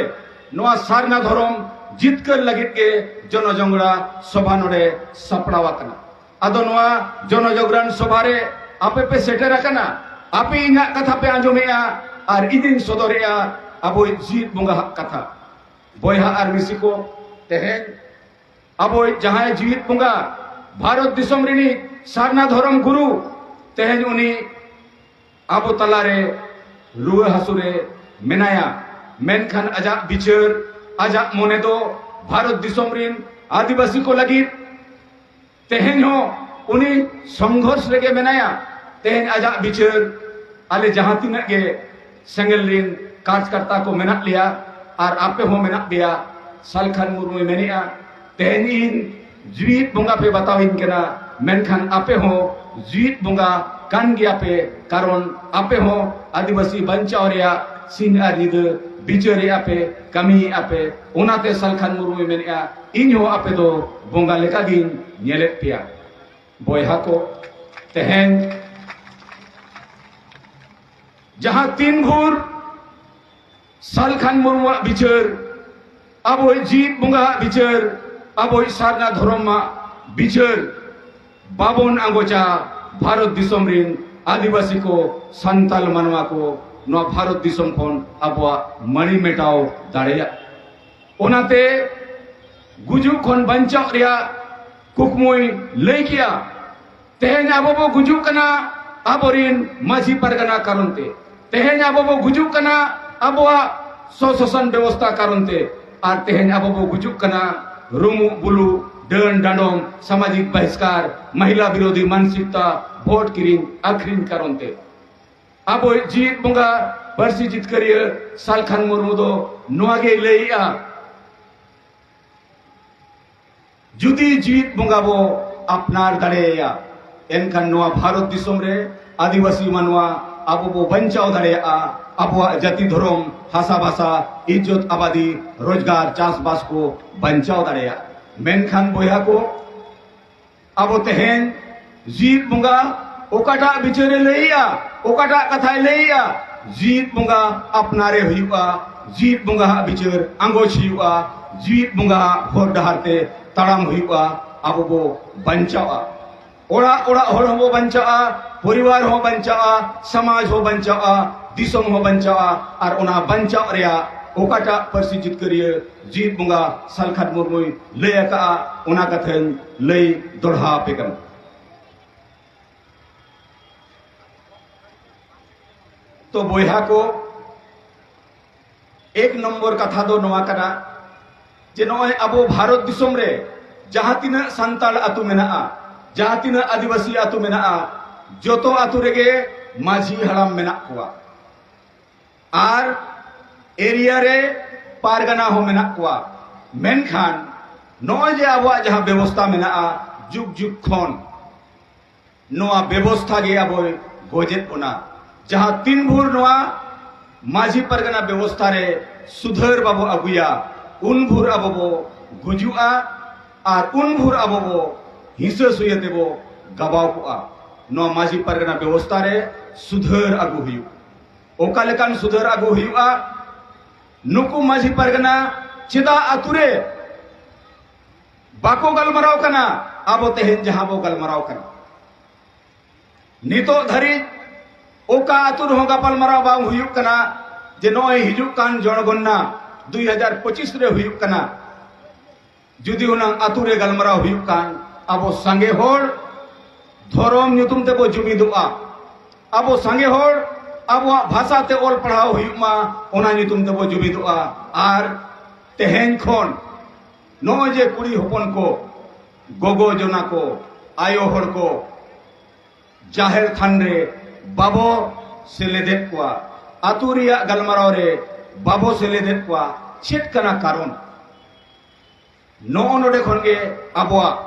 ᱱᱚᱣᱟ ᱥᱟᱨᱱᱟ ᱫᱷᱚᱨᱚᱢ ᱡᱤᱛᱠᱟᱹᱨ ᱞᱟᱹᱜᱤᱫ ᱜᱮ ᱡᱚᱱᱚᱡᱚᱝᱜᱽᱲᱟ ᱥᱚᱵᱷᱟ ᱱᱚᱰᱮ ᱥᱟᱯᱲᱟᱣ ᱟᱠᱟᱱᱟ᱾ ᱟᱫᱚ ᱱᱚᱣᱟ ᱡᱚᱱᱚᱡᱚᱜᱽᱨᱟᱱ ᱥᱚᱵᱷᱟ ᱨᱮ ᱟᱯᱮ ᱯᱮ ᱥᱮᱴᱮᱨ ᱟᱠᱟᱱᱟ, ᱟᱯᱮ ᱤᱧᱟᱹᱜ ᱠᱟᱛᱷᱟ ᱯᱮ ᱟᱸᱡᱚᱢᱮᱜᱼᱟ ᱟᱨ ᱤᱧᱤᱧ ᱥᱚᱫᱚᱨᱮᱜᱼᱟ ᱟᱵᱚᱭᱤᱡ ᱡᱤᱣᱤᱫ ᱵᱚᱸᱜᱟ ᱦᱟᱜ ᱠᱟᱛᱷᱟ᱾ ᱵᱚᱭᱦᱟ ᱟᱨ ᱢᱤᱥᱤ ᱠᱚ, ᱛᱮᱦᱮᱧ ᱟᱵᱚᱭᱤᱡ ᱡᱟᱦᱟᱸᱭ ᱡᱤᱣᱤᱫ ᱵᱚᱸᱜᱟ, ᱵᱷᱟᱨᱚᱛ ᱫᱤᱥᱚᱢ ᱨᱤᱱᱤᱡ ᱥᱟᱨᱱᱟ ᱫᱷᱚᱨᱚᱢ ᱜᱩᱨᱩ, ᱛᱮᱦᱮᱧ ᱩᱱᱤ ᱟᱵᱚ ᱛᱟᱞᱟᱨᱮ ᱨᱩᱣᱟᱹ ᱦᱟᱹᱥᱩ ᱨᱮ ᱢᱮᱱᱟᱭᱟ, ᱢᱮᱱᱠᱷᱟᱱ ᱟᱡᱟᱜ ᱵᱤᱪᱟᱹᱨ, ᱟᱡᱟᱜ ᱢᱚᱱᱮ ᱫᱚ ᱵᱷᱟᱨᱚᱛ ᱫᱤᱥᱚᱢ ᱨᱤᱱ ᱟᱹᱫᱤᱵᱟᱹᱥᱤ ᱠᱚ ᱞᱟᱹᱜᱤᱫ ᱛᱮᱦᱮᱧ ᱦᱚᱸ ᱩᱱᱤ ᱥᱚᱝᱜᱷᱚᱨᱥ ᱨᱮᱜᱮ ᱢᱮᱱᱟᱭᱟ᱾ ᱛᱮᱦᱮᱧ ᱟᱡᱟᱜ ᱵᱤᱪᱟᱹᱨ, ᱟᱞᱮ ᱡᱟᱦᱟᱸ ᱛᱤᱱᱟᱹᱜ ᱜᱮ ᱥᱮᱸᱜᱮᱞ ᱨᱤᱱ ᱠᱟᱨᱡᱽᱠᱟᱨᱛᱟ ᱠᱚ ᱢᱮᱱᱟᱜ ᱞᱮᱭᱟ ᱟᱨ ᱟᱯᱮ ᱦᱚᱸ ᱢᱮᱱᱟᱜ ᱯᱮᱭᱟ, ᱥᱟᱞᱠᱷᱟᱱ ᱢᱩᱨᱢᱩᱭ ᱢᱮᱱᱮᱜᱼᱟ, ᱛᱮᱦᱮᱧ ᱤᱧ ᱡᱤᱣᱤᱫ ᱵᱚᱸᱜᱟ ᱯᱮ ᱵᱟᱛᱟᱣᱤᱧ ᱠᱟᱱᱟ, ᱢᱮᱱᱠᱷᱟᱱ ᱟᱯᱮ ᱦᱚᱸ ᱡᱤᱣᱤᱫ ᱵᱚᱸᱜᱟ ᱠᱟᱱ ᱜᱮᱭᱟ ᱯᱮ, ᱠᱟᱨᱚᱱ ᱟᱯᱮ ᱦᱚᱸ ᱟᱹᱫᱤᱵᱟᱹᱥᱤ ᱵᱟᱧᱪᱟᱣ ᱨᱮᱭᱟᱜ ᱥᱤᱧ ᱟᱨ ᱧᱤᱫᱟᱹ ᱵᱤᱪᱟᱹᱨᱮᱜᱼᱟ ᱯᱮ, ᱠᱟᱹᱢᱤᱭᱮᱜᱼᱟ ᱯᱮ᱾ ᱚᱱᱟᱛᱮ ᱥᱟᱞᱠᱷᱟᱱ ᱢᱩᱨᱢᱩᱭ ᱢᱮᱱᱮᱜᱼᱟ, ᱤᱧ ᱦᱚᱸ ᱟᱯᱮ ᱫᱚ ᱵᱚᱸᱜᱟ ᱞᱮᱠᱟᱜᱤᱧ ᱧᱮᱞᱮᱫ ᱯᱮᱭᱟ᱾ ᱵᱚᱭᱦᱟ ᱠᱚ, ᱛᱮᱦᱮᱧ ᱡᱟᱦᱟᱸ ᱛᱤᱱ ᱵᱷᱳᱨ ᱥᱟᱞᱠᱷᱟᱱ ᱢᱩᱨᱢᱩᱣᱟᱜ ᱵᱤᱪᱟᱹᱨ, ᱟᱵᱚᱭᱤᱡ ᱡᱤᱣᱤᱫ ᱵᱚᱸᱜᱟᱣᱟᱜ ᱵᱤᱪᱟᱹᱨ, ᱟᱵᱚᱭᱤᱡ ᱥᱟᱨᱱᱟ ᱫᱷᱚᱨᱚᱢᱟᱜ ᱵᱤᱪᱟᱹᱨ ᱵᱟᱵᱚᱱ ᱟᱸᱜᱚᱪᱟ, ᱵᱷᱟᱨᱚᱛ ᱫᱤᱥᱚᱢ ᱨᱤᱱ ᱟᱹᱫᱤᱵᱟᱹᱥᱤ ᱠᱚ, ᱥᱟᱱᱛᱟᱞ ᱢᱟᱱᱣᱟ ᱠᱚ ᱱᱚᱣᱟ ᱵᱷᱟᱨᱚᱛ ᱫᱤᱥᱚᱢ ᱠᱷᱚᱱ ᱟᱵᱚᱣᱟᱜ ᱢᱟᱹᱲᱤ ᱢᱮᱴᱟᱣ ᱫᱟᱲᱮᱭᱟᱜ᱾ ᱚᱱᱟᱛᱮ ᱜᱩᱡᱩᱜ ᱠᱷᱚᱱ ᱵᱟᱧᱪᱟᱣ ᱨᱮᱭᱟᱜ ᱠᱩᱠᱢᱩᱭ ᱞᱟᱹᱭ ᱠᱮᱜᱼᱟ᱾ ᱛᱮᱦᱮᱧ ᱟᱵᱚ ᱵᱚ ᱜᱩᱡᱩᱜ ᱠᱟᱱᱟ ᱟᱵᱚᱨᱤᱱ ᱢᱟᱹᱡᱷᱤ ᱯᱟᱨᱜᱟᱱᱟ ᱠᱟᱨᱚᱱ ᱛᱮ᱾ ᱛᱮᱦᱮᱧ ᱟᱵᱚ ᱵᱚ ᱜᱩᱡᱩᱜ ᱠᱟᱱᱟ ᱟᱵᱚᱣᱟᱜ ᱥᱚᱥᱟᱥᱚᱱ ᱵᱮᱵᱚᱥᱛᱷᱟ ᱠᱟᱨᱚᱱ ᱛᱮ᱾ ᱟᱨ ᱛᱮᱦᱮᱧ ᱟᱵᱚ ᱵᱚ ᱜᱩᱡᱩᱜ ᱠᱟᱱᱟ ᱨᱩᱢᱩᱜ ᱵᱩᱞᱩᱜ, ᱰᱟᱹᱱ ᱰᱟᱸᱰᱚᱢ, ᱥᱟᱢᱟᱡᱤᱠ ᱵᱟᱦᱤᱥᱠᱟᱨ, ᱢᱟᱦᱤᱞᱟ ᱵᱤᱨᱳᱫᱷᱤ ᱢᱟᱱᱥᱤᱠᱛᱟ, ᱵᱷᱳᱴ ᱠᱤᱨᱤᱧ ᱟᱹᱠᱷᱨᱤᱧ ᱠᱟᱨᱚᱱ ᱛᱮ᱾ ᱟᱵᱚᱭᱤᱡ ᱡᱤᱣᱤᱫ ᱵᱚᱸᱜᱟ ᱯᱟᱹᱨᱥᱤ ᱡᱤᱛᱠᱟᱹᱨᱤᱭᱟᱹ ᱥᱟᱞᱠᱷᱟᱱ ᱢᱩᱨᱢᱩ ᱫᱚ ᱱᱚᱣᱟ ᱜᱮᱭ ᱞᱟᱹᱭᱮᱜᱼᱟ, ᱡᱩᱫᱤ ᱡᱤᱣᱤᱫ ᱵᱚᱸᱜᱟ ᱵᱚ ᱟᱯᱱᱟᱨ ᱫᱟᱲᱮᱭᱟᱭᱟ, ᱮᱱᱠᱷᱟᱱ ᱱᱚᱣᱟ ᱵᱷᱟᱨᱚᱛ ᱫᱤᱥᱚᱢ ᱨᱮ ᱟᱹᱫᱤᱵᱟᱹᱥᱤ ᱢᱟᱱᱣᱟ ᱟᱵᱚ ᱵᱚ ᱵᱟᱧᱪᱟᱣ ᱫᱟᱲᱮᱭᱟᱜᱼᱟ, ᱟᱵᱚᱣᱟᱜ ᱡᱟᱹᱛᱤ ᱫᱷᱚᱨᱚᱢ, ᱦᱟᱥᱟ ᱵᱷᱟᱥᱟ, ᱤᱡᱽᱡᱚᱛ ᱟᱵᱟᱫᱤ, ᱨᱳᱡᱽᱜᱟᱨ, ᱪᱟᱥᱵᱟᱥ ᱠᱚ ᱵᱟᱧᱪᱟᱣ ᱫᱟᱲᱮᱭᱟᱜᱼᱟ᱾ ᱢᱮᱱᱠᱷᱟᱱ ᱵᱚᱭᱦᱟ ᱠᱚ, ᱟᱵᱚ ᱛᱮᱦᱮᱧ ᱡᱤᱣᱤᱫ ᱵᱚᱸᱜᱟ ᱚᱠᱟᱴᱟᱜ ᱵᱤᱪᱟᱹᱨᱮ ᱞᱟᱹᱭᱮᱜᱼᱟ, ᱚᱠᱟᱴᱟᱜ ᱠᱟᱛᱷᱟᱭ ᱞᱟᱹᱭᱮᱜᱼᱟ, ᱡᱤᱣᱤᱫ ᱵᱚᱸᱜᱟ ᱟᱯᱱᱟᱨᱮ ᱦᱩᱭᱩᱜᱼᱟ, ᱡᱤᱣᱤᱫ ᱵᱚᱸᱜᱟ ᱦᱟᱜ ᱵᱤᱪᱟᱹᱨ ᱟᱸᱜᱚᱪ ᱦᱩᱭᱩᱜᱼᱟ, ᱡᱤᱣᱤᱫ ᱵᱚᱸᱜᱟ ᱦᱟᱜ ᱦᱚᱨ ᱰᱟᱦᱟᱨ ᱛᱮ ᱛᱟᱲᱟᱢ ᱦᱩᱭᱩᱜᱼᱟ, ᱟᱵᱚ ᱵᱚ ᱵᱟᱧᱪᱟᱣᱼᱟ᱾ ᱚᱲᱟᱜ ᱚᱲᱟᱜ ᱦᱚᱲ ᱦᱚᱸᱵᱚ ᱵᱟᱧᱪᱟᱜᱼᱟ, ᱯᱚᱨᱤᱵᱟᱨ ᱦᱚᱸ ᱵᱟᱧᱪᱟᱜᱼᱟ, ᱥᱚᱢᱟᱡᱽ ᱦᱚᱸ ᱵᱟᱧᱪᱟᱜᱼᱟ, ᱫᱤᱥᱚᱢ ᱦᱚᱸ ᱵᱟᱧᱪᱟᱜᱼᱟ᱾ ᱟᱨ ᱚᱱᱟ ᱵᱟᱧᱪᱟᱜ ᱨᱮᱭᱟᱜ ᱚᱠᱟᱴᱟᱜ ᱯᱟᱹᱨᱥᱤ ᱡᱤᱛᱠᱟᱹᱨᱤᱭᱟᱹ ᱡᱤᱣᱤᱫ ᱵᱚᱸᱜᱟ ᱥᱟᱞᱠᱷᱟᱱ ᱢᱩᱨᱢᱩᱭ ᱞᱟᱹᱭ ᱟᱠᱟᱫᱼᱟ, ᱚᱱᱟ ᱠᱟᱛᱷᱟᱧ ᱞᱟᱹᱭ ᱫᱚᱲᱦᱟ ᱟᱯᱮ ᱠᱟᱱᱟ᱾ ᱛᱚ ᱵᱚᱭᱦᱟ ᱠᱚ, ᱮᱠ ᱱᱚᱢᱵᱚᱨ ᱠᱟᱛᱷᱟ ᱫᱚ ᱱᱚᱣᱟ ᱠᱟᱱᱟ, ᱡᱮ ᱱᱚᱜᱼᱚᱭ ᱟᱵᱚ ᱵᱷᱟᱨᱚᱛ ᱫᱤᱥᱚᱢ ᱨᱮ ᱡᱟᱦᱟᱸ ᱛᱤᱱᱟᱹᱜ ᱥᱟᱱᱛᱟᱲ ᱟᱹᱛᱩ ᱢᱮᱱᱟᱜᱼᱟ, ᱡᱟᱦᱟᱸ ᱛᱤᱱᱟᱹᱜ ᱟᱹᱫᱤᱵᱟᱹᱥᱤ ᱟᱹᱛᱩ ᱢᱮᱱᱟᱜᱼᱟ, ᱡᱚᱛᱚ ᱟᱹᱛᱩ ᱨᱮᱜᱮ ᱢᱟᱹᱡᱷᱤ ᱦᱟᱲᱟᱢ ᱢᱮᱱᱟᱜ ᱠᱚᱣᱟ᱾ ᱟᱨ ᱮᱨᱤᱭᱟ ᱨᱮ ᱯᱟᱨᱜᱟᱱᱟ ᱦᱚᱸ ᱢᱮᱱᱟᱜ ᱠᱚᱣᱟ᱾ ᱢᱮᱱᱠᱷᱟᱱ ᱱᱚᱜᱼᱚᱭ ᱡᱮ ᱟᱵᱚᱣᱟᱜ ᱡᱟᱦᱟᱸ ᱵᱮᱵᱚᱥᱛᱟ ᱢᱮᱱᱟᱜᱼᱟ, ᱡᱩᱜᱽ ᱡᱩᱜᱽ ᱠᱷᱚᱱ ᱱᱚᱣᱟ ᱵᱮᱵᱚᱥᱛᱷᱟ ᱜᱮ ᱟᱵᱚᱭ ᱜᱚᱡᱮᱫ ᱵᱚᱱᱟ᱾ ᱡᱟᱦᱟᱸ ᱛᱤᱱ ᱵᱷᱳᱨ ᱱᱚᱣᱟ ᱢᱟᱹᱡᱷᱤ ᱯᱟᱨᱜᱟᱱᱟ ᱵᱮᱵᱚᱥᱛᱷᱟ ᱨᱮ ᱥᱩᱫᱷᱟᱹᱨ ᱵᱟᱵᱚ ᱟᱹᱜᱩᱭᱟ, ᱩᱱ ᱵᱷᱳᱨ ᱟᱵᱚ ᱵᱚ ᱜᱩᱡᱩᱜᱼᱟ᱾ ᱟᱨ ᱩᱱ ᱵᱷᱳᱨ ᱟᱵᱚ ᱵᱚ ᱦᱤᱸᱥᱟᱹ ᱥᱩᱭᱟᱹ ᱛᱮᱵᱚ ᱜᱟᱵᱟᱣ ᱠᱚᱜᱼᱟ᱾ ᱱᱚᱣᱟ ᱢᱟᱹᱡᱷᱤ ᱯᱟᱨᱜᱟᱱᱟ ᱵᱮᱵᱚᱥᱛᱷᱟ ᱨᱮ ᱥᱩᱫᱷᱟᱹᱨ ᱟᱹᱜᱩ ᱦᱩᱭᱩᱜ᱾ ᱚᱠᱟ ᱞᱮᱠᱟᱱ ᱥᱩᱫᱷᱟᱹᱨ ᱟᱹᱜᱩ ᱦᱩᱭᱩᱜᱼᱟ? ᱱᱩᱠᱩ ᱢᱟᱹᱡᱷᱤ ᱯᱟᱨᱜᱟᱱᱟ ᱪᱮᱫᱟᱜ ᱟᱹᱛᱩ ᱨᱮ ᱵᱟᱠᱚ ᱜᱟᱞᱢᱟᱨᱟᱣ ᱠᱟᱱᱟ? ᱟᱵᱚ ᱛᱮᱦᱮᱧ ᱡᱟᱦᱟᱸ ᱵᱚ ᱜᱟᱞᱢᱟᱨᱟᱣ ᱠᱟᱱᱟ, ᱱᱤᱛᱚᱜ ᱫᱷᱟᱹᱨᱤᱡ ᱚᱠᱟ ᱟᱹᱛᱩ ᱨᱮᱦᱚᱸ ᱜᱟᱯᱟᱞᱢᱟᱨᱟᱣ ᱵᱟᱝ ᱦᱩᱭᱩᱜ ᱠᱟᱱᱟ ᱡᱮ ᱱᱚᱜᱼᱚᱭ ᱦᱤᱡᱩᱜ ᱠᱟᱱ ᱡᱚᱱᱚᱜᱚᱱᱱᱟ ᱫᱩᱭ ᱦᱟᱡᱟᱨ ᱯᱚᱸᱪᱤᱥ ᱨᱮ ᱦᱩᱭᱩᱜ ᱠᱟᱱᱟ᱾ ᱡᱩᱫᱤ ᱦᱩᱱᱟᱹᱝ ᱟᱹᱛᱩ ᱨᱮ ᱜᱟᱞᱢᱟᱨᱟᱣ ᱦᱩᱭᱩᱜ ᱠᱷᱟᱱ, ᱟᱵᱚ ᱥᱟᱸᱜᱮ ᱦᱚᱲ ᱫᱷᱚᱨᱚᱢ ᱧᱩᱛᱩᱢ ᱛᱮᱵᱚ ᱡᱩᱢᱤᱫᱚᱜᱼᱟ, ᱟᱵᱚ ᱥᱟᱸᱜᱮ ᱦᱚᱲ ᱟᱵᱚᱣᱟᱜ ᱵᱷᱟᱥᱟ ᱛᱮ ᱚᱞ ᱯᱟᱲᱦᱟᱣ ᱦᱩᱭᱩᱜ ᱢᱟ, ᱚᱱᱟ ᱧᱩᱛᱩᱢ ᱛᱮᱵᱚ ᱡᱩᱢᱤᱫᱚᱜᱼᱟ᱾ ᱟᱨ ᱛᱮᱦᱮᱧ ᱠᱷᱚᱱ ᱱᱚᱜᱼᱚᱭ ᱡᱮ ᱠᱩᱲᱤ ᱦᱚᱯᱚᱱ ᱠᱚ, ᱜᱚᱜᱚ ᱡᱚᱱᱟ ᱠᱚ, ᱟᱭᱳ ᱦᱚᱲ ᱠᱚ ᱡᱟᱦᱮᱨ ᱛᱷᱟᱱ ᱨᱮ ᱵᱟᱵᱚ ᱥᱮᱞᱮᱫᱮᱫ ᱠᱚᱣᱟ, ᱟᱹᱛᱩ ᱨᱮᱭᱟᱜ ᱜᱟᱞᱢᱟᱨᱟᱣ ᱨᱮ ᱵᱟᱵᱚ ᱥᱮᱞᱮᱫᱮᱫ ᱠᱚᱣᱟ, ᱪᱮᱫ ᱠᱟᱱᱟ ᱠᱟᱨᱚᱱ? ᱱᱚᱜᱼᱚ ᱱᱚᱰᱮ ᱠᱷᱚᱱ ᱜᱮ ᱟᱵᱚᱣᱟᱜ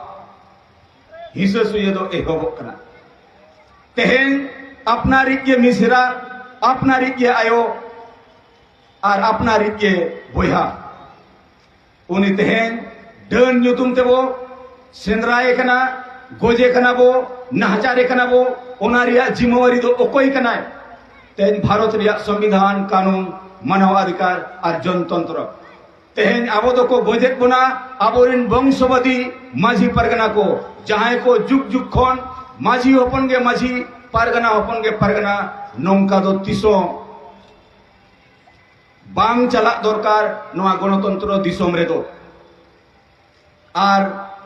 ᱦᱤᱸᱥᱟᱹ ᱥᱩᱭᱟᱹ ᱫᱚ ᱮᱦᱚᱵᱚᱜ ᱠᱟᱱᱟ᱾ ᱛᱮᱦᱮᱧ ᱟᱯᱱᱟᱨᱤᱡ ᱜᱮ ᱢᱤᱥᱮᱨᱟ, ᱟᱯᱱᱟᱨᱤᱡ ᱜᱮ ᱟᱭᱳ ᱟᱨ ᱟᱯᱱᱟᱨᱤᱡ ᱜᱮ ᱵᱚᱭᱦᱟ, ᱩᱱᱤ ᱛᱮᱦᱮᱧ ᱰᱟᱹᱱ ᱧᱩᱛᱩᱢ ᱛᱮᱵᱚ ᱥᱮᱸᱫᱽᱨᱟᱭᱮ ᱠᱟᱱᱟ, ᱜᱚᱡᱮ ᱠᱟᱱᱟ ᱵᱚ, ᱱᱟᱦᱟᱪᱟᱨᱮ ᱠᱟᱱᱟ ᱵᱚ᱾ ᱚᱱᱟ ᱨᱮᱭᱟᱜ ᱡᱤᱢᱟᱹᱣᱟᱨᱤ ᱫᱚ ᱚᱠᱚᱭ ᱠᱟᱱᱟᱭ? ᱛᱮᱦᱮᱧ ᱵᱷᱟᱨᱚᱛ ᱨᱮᱭᱟᱜ ᱥᱚᱝᱵᱤᱫᱷᱟᱱ, ᱠᱟᱹᱱᱩᱱ, ᱢᱟᱱᱟᱣ ᱚᱫᱷᱤᱠᱟᱨ ᱟᱨ ᱡᱚᱱᱛᱚᱱᱛᱨᱚ᱾ ᱛᱮᱦᱮᱧ ᱟᱵᱚ ᱫᱚᱠᱚ ᱜᱚᱡᱮᱫ ᱵᱚᱱᱟ ᱟᱵᱚᱨᱮᱱ ᱵᱚᱝᱥᱚᱵᱟᱫᱤ ᱢᱟᱹᱡᱷᱤ ᱯᱟᱨᱜᱟᱱᱟ ᱠᱚ, ᱡᱟᱦᱟᱸᱭ ᱠᱚ ᱡᱩᱜᱽ ᱡᱩᱜᱽ ᱠᱷᱚᱱ ᱢᱟᱹᱡᱷᱤ ᱦᱚᱯᱚᱱ ᱜᱮ ᱢᱟᱹᱡᱷᱤ, ᱯᱟᱨᱜᱟᱱᱟ ᱦᱚᱯᱚᱱ ᱜᱮ ᱯᱟᱨᱜᱟᱱᱟ᱾ ᱱᱚᱝᱠᱟ ᱫᱚ ᱛᱤᱥᱦᱚᱸ ᱵᱟᱝ ᱪᱟᱞᱟᱜ ᱫᱚᱨᱠᱟᱨ ᱱᱚᱣᱟ ᱜᱚᱱᱚᱛᱚᱱᱛᱨᱚ ᱫᱤᱥᱚᱢ ᱨᱮᱫᱚ᱾ ᱟᱨ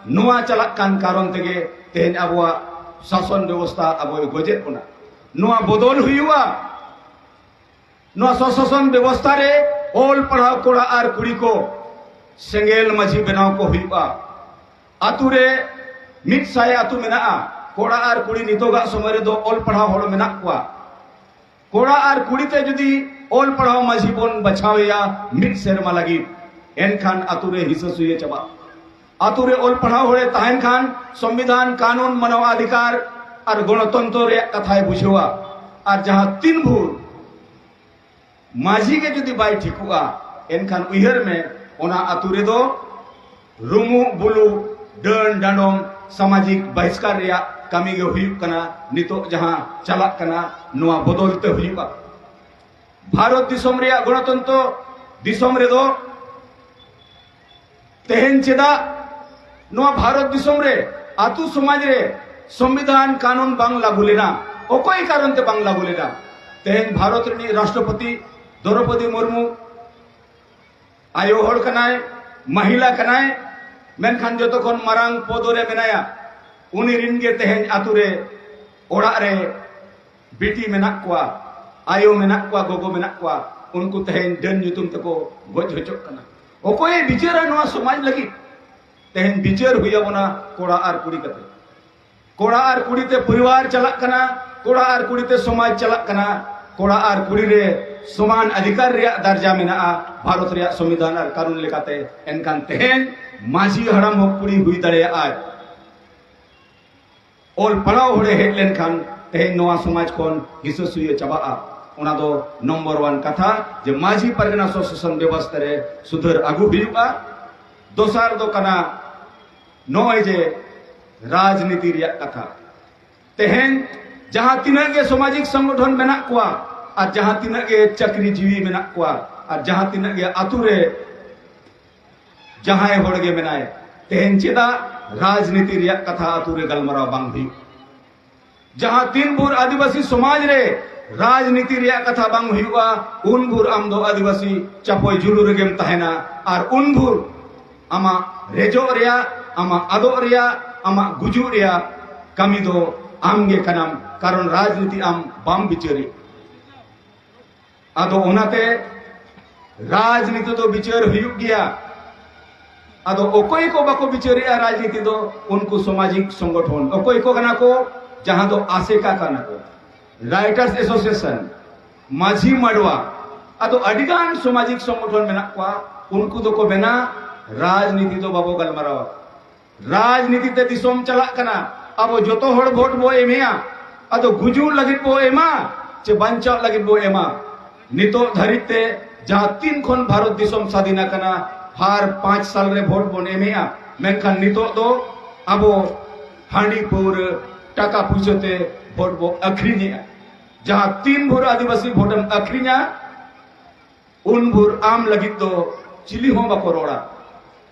ᱱᱚᱣᱟ ᱪᱟᱞᱟᱜ ᱠᱟᱱ ᱠᱟᱨᱚᱱ ᱛᱮᱜᱮ ᱛᱮᱦᱮᱧ ᱟᱵᱚᱣᱟᱜ ᱥᱟᱥᱚᱱ ᱵᱮᱵᱚᱥᱛᱷᱟ ᱟᱵᱚᱭ ᱜᱚᱡᱮᱫ ᱵᱚᱱᱟ᱾ ᱱᱚᱣᱟ ᱵᱚᱫᱚᱞ ᱦᱩᱭᱩᱜᱼᱟ᱾ ᱱᱚᱣᱟ ᱥᱚᱥᱟᱥᱚᱱ ᱵᱮᱵᱚᱥᱛᱷᱟ ᱨᱮ ᱚᱞ ᱯᱟᱲᱦᱟᱣ ᱠᱚᱲᱟ ᱟᱨ ᱠᱩᱲᱤ ᱠᱚ ᱥᱮᱸᱜᱮᱞ ᱢᱟᱹᱡᱷᱤ ᱵᱮᱱᱟᱣ ᱠᱚ ᱦᱩᱭᱩᱜᱼᱟ᱾ ᱟᱛᱩ ᱨᱮ ᱢᱤᱫ ᱥᱟᱭ ᱟᱛᱩ ᱢᱮᱱᱟᱜᱼᱟ᱾ ᱠᱚᱲᱟ ᱟᱨ ᱠᱩᱲᱤ ᱱᱤᱛᱚᱜᱟᱜ ᱥᱚᱢᱚᱭ ᱨᱮᱫᱚ ᱚᱞ ᱯᱟᱲᱦᱟᱣ ᱦᱚᱲ ᱢᱮᱱᱟᱜ ᱠᱚᱣᱟ᱾ ᱠᱚᱲᱟ ᱟᱨ ᱠᱩᱲᱤ ᱛᱮ ᱡᱩᱫᱤ ᱚᱞ ᱯᱟᱲᱦᱟᱣ ᱢᱟᱹᱡᱷᱤ ᱵᱚᱱ ᱵᱟᱪᱷᱟᱣ ᱮᱭᱟ ᱢᱤᱫ ᱥᱮᱨᱢᱟ ᱞᱟᱹᱜᱤᱫ, ᱮᱱᱠᱷᱟᱱ ᱟᱛᱩ ᱨᱮ ᱦᱤᱥᱟᱹ ᱥᱩᱭᱟᱹ ᱪᱟᱵᱟᱜᱼᱟ᱾ ᱟᱛᱩ ᱨᱮ ᱚᱞ ᱯᱟᱲᱦᱟᱣ ᱦᱚᱲᱮ ᱛᱟᱦᱮᱱ ᱠᱷᱟᱱ ᱥᱚᱝᱵᱤᱫᱷᱟᱱ, ᱠᱟᱹᱱᱩᱱ, ᱢᱟᱱᱚᱣ ᱚᱫᱷᱤᱠᱟᱨ ᱟᱨ ᱜᱚᱱᱚᱛᱚᱱᱛᱨᱚ ᱨᱮᱭᱟᱜ ᱠᱟᱛᱷᱟᱭ ᱵᱩᱡᱷᱟᱹᱣᱟ᱾ ᱟᱨ ᱡᱟᱦᱟᱸ ᱛᱤᱱ ᱵᱷᱳᱨ ᱢᱟᱹᱡᱷᱤ ᱜᱮ ᱡᱩᱫᱤ ᱵᱟᱭ ᱴᱷᱤᱠᱚᱜᱼᱟ, ᱮᱱᱠᱷᱟᱱ ᱩᱭᱦᱟᱹᱨ ᱢᱮ, ᱚᱱᱟ ᱟᱛᱩ ᱨᱮᱫᱚ ᱨᱩᱢᱩᱜ ᱵᱩᱞᱩᱜ, ᱰᱟᱹᱱ ᱰᱟᱸᱰᱚᱢ, ᱥᱟᱢᱟᱡᱤᱠ ᱵᱟᱦᱤᱥᱠᱟᱨ ᱨᱮᱭᱟᱜ ᱠᱟᱹᱢᱤ ᱜᱮ ᱦᱩᱭᱩᱜ ᱠᱟᱱᱟ᱾ ᱱᱤᱛᱚᱜ ᱡᱟᱦᱟᱸ ᱪᱟᱞᱟᱜ ᱠᱟᱱᱟ, ᱱᱚᱣᱟ ᱵᱚᱫᱚᱞ ᱛᱮ ᱦᱩᱭᱩᱜᱼᱟ᱾ ᱵᱷᱟᱨᱚᱛ ᱫᱤᱥᱚᱢ ᱨᱮᱭᱟᱜ ᱜᱚᱱᱚᱛᱚᱱᱛᱨᱚ ᱫᱤᱥᱚᱢ ᱨᱮᱫᱚ ᱛᱮᱦᱮᱧ ᱪᱮᱫᱟᱜ ᱱᱚᱣᱟ ᱵᱷᱟᱨᱚᱛ ᱫᱤᱥᱚᱢ ᱨᱮ ᱟᱛᱩ ᱥᱚᱢᱟᱡᱽ ᱨᱮ ᱥᱚᱝᱵᱤᱫᱷᱟᱱ ᱠᱟᱹᱱᱩᱱ ᱵᱟᱝ ᱞᱟᱹᱜᱩ ᱞᱮᱱᱟ? ᱚᱠᱚᱭ ᱠᱟᱨᱚᱱ ᱛᱮ ᱵᱟᱝ ᱞᱟᱹᱜᱩ ᱞᱮᱱᱟ? ᱛᱮᱦᱮᱧ ᱵᱷᱟᱨᱚᱛ ᱨᱤᱱᱤᱡ ᱨᱟᱥᱴᱨᱚᱯᱚᱛᱤ ᱫᱨᱚᱣᱯᱚᱫᱤ ᱢᱩᱨᱢᱩ ᱟᱭᱳ ᱦᱚᱲ ᱠᱟᱱᱟᱭ, ᱢᱟᱦᱤᱞᱟ ᱠᱟᱱᱟᱭ, ᱢᱮᱱᱠᱷᱟᱱ ᱡᱚᱛᱚ ᱠᱷᱚᱱ ᱢᱟᱨᱟᱝ ᱯᱚᱫᱚ ᱨᱮ ᱢᱮᱱᱟᱭᱟ᱾ ᱩᱱᱤ ᱨᱤᱱ ᱜᱮ ᱛᱮᱦᱮᱧ ᱟᱛᱩ ᱨᱮ, ᱚᱲᱟᱜ ᱨᱮ ᱵᱤᱴᱤ ᱢᱮᱱᱟᱜ ᱠᱚᱣᱟ, ᱟᱭᱳ ᱢᱮᱱᱟᱜ ᱠᱚᱣᱟ, ᱜᱚᱜᱚ ᱢᱮᱱᱟᱜ ᱠᱚᱣᱟ, ᱩᱱᱠᱩ ᱛᱮᱦᱮᱧ ᱰᱟᱹᱱ ᱧᱩᱛᱩᱢ ᱛᱮᱠᱚ ᱜᱚᱡ ᱦᱚᱪᱚᱜ ᱠᱟᱱᱟ᱾ ᱚᱠᱚᱭᱮ ᱵᱤᱪᱟᱹᱨᱟ ᱱᱚᱣᱟ ᱥᱚᱢᱟᱡᱽ ᱞᱟᱹᱜᱤᱫ? ᱛᱮᱦᱮᱧ ᱵᱤᱪᱟᱹᱨ ᱦᱩᱭ ᱟᱵᱚᱱᱟ ᱠᱚᱲᱟ ᱟᱨ ᱠᱩᱲᱤ ᱠᱟᱛᱮ᱾ ᱠᱚᱲᱟ ᱟᱨ ᱠᱩᱲᱤ ᱛᱮ ᱯᱚᱨᱤᱵᱟᱨ ᱪᱟᱞᱟᱜ ᱠᱟᱱᱟ, ᱠᱚᱲᱟ ᱟᱨ ᱠᱩᱲᱤ ᱛᱮ ᱥᱚᱢᱟᱡᱽ ᱪᱟᱞᱟᱜ ᱠᱟᱱᱟ, ᱠᱚᱲᱟ ᱟᱨ ᱠᱩᱲᱤ ᱨᱮ ᱥᱚᱢᱟᱱ ᱚᱫᱷᱤᱠᱟᱨ ᱨᱮᱭᱟᱜ ᱫᱟᱨᱡᱟ ᱢᱮᱱᱟᱜᱼᱟ ᱵᱷᱟᱨᱚᱛ ᱨᱮᱭᱟᱜ ᱥᱚᱝᱵᱤᱫᱷᱟᱱ ᱟᱨ ᱠᱟᱹᱱᱩᱱ ᱞᱮᱠᱟᱛᱮ᱾ ᱮᱱᱠᱷᱟᱱ ᱛᱮᱦᱮᱧ ᱢᱟᱹᱡᱷᱤ ᱦᱟᱲᱟᱢ ᱦᱚᱸ ᱠᱩᱲᱤ ᱦᱩᱭ ᱫᱟᱲᱮᱭᱟᱜᱼᱟᱭ᱾ ᱚᱞ ᱯᱟᱲᱦᱟᱣ ᱦᱚᱲᱮ ᱦᱮᱡ ᱞᱮᱱᱠᱷᱟᱱ ᱛᱮᱦᱮᱧ ᱱᱚᱣᱟ ᱥᱚᱢᱟᱡᱽ ᱠᱷᱚᱱ ᱦᱤᱥᱟᱹ ᱥᱩᱭᱟᱹ ᱪᱟᱵᱟᱜᱼᱟ᱾ ᱚᱱᱟ ᱫᱚ ᱱᱚᱢᱵᱚᱨ ᱚᱣᱟᱱ ᱠᱟᱛᱷᱟ, ᱡᱮ ᱢᱟᱹᱡᱷᱤ ᱯᱟᱨᱜᱟᱱᱟ ᱥᱚᱥᱟᱥᱚᱱ ᱵᱮᱵᱚᱥᱛᱷᱟ ᱨᱮ ᱥᱩᱫᱷᱟᱹᱨ ᱟᱹᱜᱩ ᱦᱩᱭᱩᱜᱼᱟ᱾ ᱫᱚᱥᱟᱨ ᱫᱚ ᱠᱟᱱᱟ ᱱᱚᱜᱼᱚᱭ ᱡᱮ ᱨᱟᱡᱽᱱᱤᱛᱤ ᱨᱮᱭᱟᱜ ᱠᱟᱛᱷᱟ᱾ ᱛᱮᱦᱮᱧ ᱡᱟᱦᱟᱸ ᱛᱤᱱᱟᱹᱜ ᱜᱮ ᱥᱟᱢᱟᱡᱤᱠ ᱥᱚᱝᱜᱚᱴᱷᱚᱱ ᱢᱮᱱᱟᱜ ᱠᱚᱣᱟ ᱟᱨ ᱡᱟᱦᱟᱸ ᱛᱤᱱᱟᱹᱜ ᱜᱮ ᱪᱟᱹᱠᱨᱤ ᱡᱤᱣᱤ ᱢᱮᱱᱟᱜ ᱠᱚᱣᱟ ᱟᱨ ᱡᱟᱦᱟᱸ ᱛᱤᱱᱟᱹᱜ ᱜᱮ ᱟᱛᱩ ᱨᱮ ᱡᱟᱦᱟᱸᱭ ᱦᱚᱲ ᱜᱮ ᱢᱮᱱᱟᱭ, ᱛᱮᱦᱮᱧ ᱪᱮᱫᱟᱜ ᱨᱟᱡᱽᱱᱤᱛᱤ ᱨᱮᱭᱟᱜ ᱠᱟᱛᱷᱟ ᱟᱛᱩ ᱨᱮ ᱜᱟᱞᱢᱟᱨᱟᱣ ᱵᱟᱝ ᱦᱩᱭᱩᱜ? ᱡᱟᱦᱟᱸ ᱛᱤᱱ ᱵᱷᱳᱨ ᱟᱹᱫᱤᱵᱟᱹᱥᱤ ᱥᱚᱢᱟᱡᱽ ᱨᱮ ᱨᱟᱡᱽᱱᱤᱛᱤ ᱨᱮᱭᱟᱜ ᱠᱟᱛᱷᱟ ᱵᱟᱝ ᱦᱩᱭᱩᱜᱼᱟ, ᱩᱱ ᱵᱷᱳᱨ ᱟᱢ ᱫᱚ ᱟᱹᱫᱤᱵᱟᱹᱥᱤ ᱪᱟᱯᱚᱭ ᱡᱩᱞᱩ ᱨᱮᱜᱮᱢ ᱛᱟᱦᱮᱱᱟ᱾ ᱟᱨ ᱩᱱ ᱵᱷᱳᱨ ᱟᱢᱟᱜ ᱨᱮᱡᱚᱜ ᱨᱮᱭᱟᱜ, ᱟᱢᱟᱜ ᱟᱫᱚᱜ ᱨᱮᱭᱟᱜ, ᱟᱢᱟᱜ ᱜᱩᱡᱩᱜ ᱨᱮᱭᱟᱜ ᱠᱟᱹᱢᱤ ᱫᱚ ᱟᱢ ᱜᱮ ᱠᱟᱱᱟᱢ, ᱠᱟᱨᱚᱱ ᱨᱟᱡᱽᱱᱤᱛᱤ ᱟᱢ ᱵᱟᱢ ᱵᱤᱪᱟᱹᱨᱤ᱾ ᱟᱫᱚ ᱚᱱᱟᱛᱮ ᱨᱟᱡᱽᱱᱤᱛᱤ ᱫᱚ ᱵᱤᱪᱟᱹᱨ ᱦᱩᱭᱩᱜ ᱜᱮᱭᱟ᱾ ᱟᱫᱚ ᱚᱠᱚᱭ ᱠᱚ ᱵᱟᱠᱚ ᱵᱤᱪᱟᱹᱨᱮᱜᱼᱟ ᱨᱟᱡᱽᱱᱤᱛᱤ ᱫᱚ? ᱩᱱᱠᱩ ᱥᱟᱢᱟᱡᱤᱠ ᱥᱚᱝᱜᱚᱴᱷᱚᱱ᱾ ᱚᱠᱚᱭ ᱠᱚ ᱠᱟᱱᱟ ᱠᱚ? ᱡᱟᱦᱟᱸ ᱫᱚ ᱟᱥᱮᱠᱟ ᱠᱟᱱᱟ ᱠᱚ, ᱨᱟᱭᱴᱟᱨᱥ ᱮᱥᱳᱥᱤᱭᱮᱥᱚᱱ, ᱢᱟᱹᱡᱷᱤ ᱢᱟᱰᱣᱟ, ᱟᱫᱚ ᱟᱹᱰᱤᱜᱟᱱ ᱥᱟᱢᱟᱡᱤᱠ ᱥᱚᱝᱜᱚᱴᱷᱚᱱ ᱢᱮᱱᱟᱜ ᱠᱚᱣᱟ᱾ ᱩᱱᱠᱩ ᱫᱚᱠᱚ ᱢᱮᱱᱟ, ᱨᱟᱡᱽᱱᱤᱛᱤ ᱫᱚ ᱵᱟᱵᱚ ᱜᱟᱞᱢᱟᱨᱟᱣᱟ᱾ ᱨᱟᱡᱽᱱᱤᱛᱤ ᱛᱮ ᱫᱤᱥᱚᱢ ᱪᱟᱞᱟᱜ ᱠᱟᱱᱟ᱾ ᱟᱵᱚ ᱡᱚᱛᱚ ᱦᱚᱲ ᱵᱷᱳᱴ ᱵᱚ ᱮᱢᱮᱜᱼᱟ᱾ ᱟᱫᱚ ᱜᱩᱡᱩᱜ ᱞᱟᱹᱜᱤᱫ ᱵᱚ ᱮᱢᱟ ᱪᱮ ᱵᱟᱧᱪᱟᱣ ᱞᱟᱹᱜᱤᱫ ᱵᱚ ᱮᱢᱟ? ᱱᱤᱛᱚᱜ ᱫᱷᱟᱹᱨᱤᱡ ᱛᱮ ᱡᱟᱦᱟᱸ ᱛᱤᱱ ᱠᱷᱚᱱ ᱵᱷᱟᱨᱚᱛ ᱫᱤᱥᱚᱢ ᱥᱟᱫᱷᱤᱱ ᱟᱠᱟᱱᱟ, ᱦᱟᱨ ᱯᱟᱸᱪ ᱥᱟᱞ ᱨᱮ ᱵᱷᱳᱴ ᱵᱚᱱ ᱮᱢᱮᱜᱼᱟ, ᱢᱮᱱᱠᱷᱟᱱ ᱱᱤᱛᱚᱜ ᱫᱚ ᱟᱵᱚ ᱦᱟᱺᱰᱤ ᱯᱟᱹᱣᱨᱟᱹ, ᱴᱟᱠᱟ ᱯᱩᱭᱥᱟᱹ ᱛᱮ ᱵᱷᱳᱴ ᱵᱚ ᱟᱹᱠᱷᱨᱤᱧᱮᱜᱼᱟ᱾ ᱡᱟᱦᱟᱸ ᱛᱤᱱ ᱵᱷᱳᱨ ᱟᱹᱫᱤᱵᱟᱹᱥᱤ ᱵᱷᱳᱴᱮᱢ ᱟᱹᱠᱷᱨᱤᱧᱟ, ᱩᱱ ᱵᱷᱳᱨ ᱟᱢ ᱞᱟᱹᱜᱤᱫ ᱫᱚ ᱪᱤᱞᱤ ᱦᱚᱸ ᱵᱟᱠᱚ ᱨᱚᱲᱟ᱾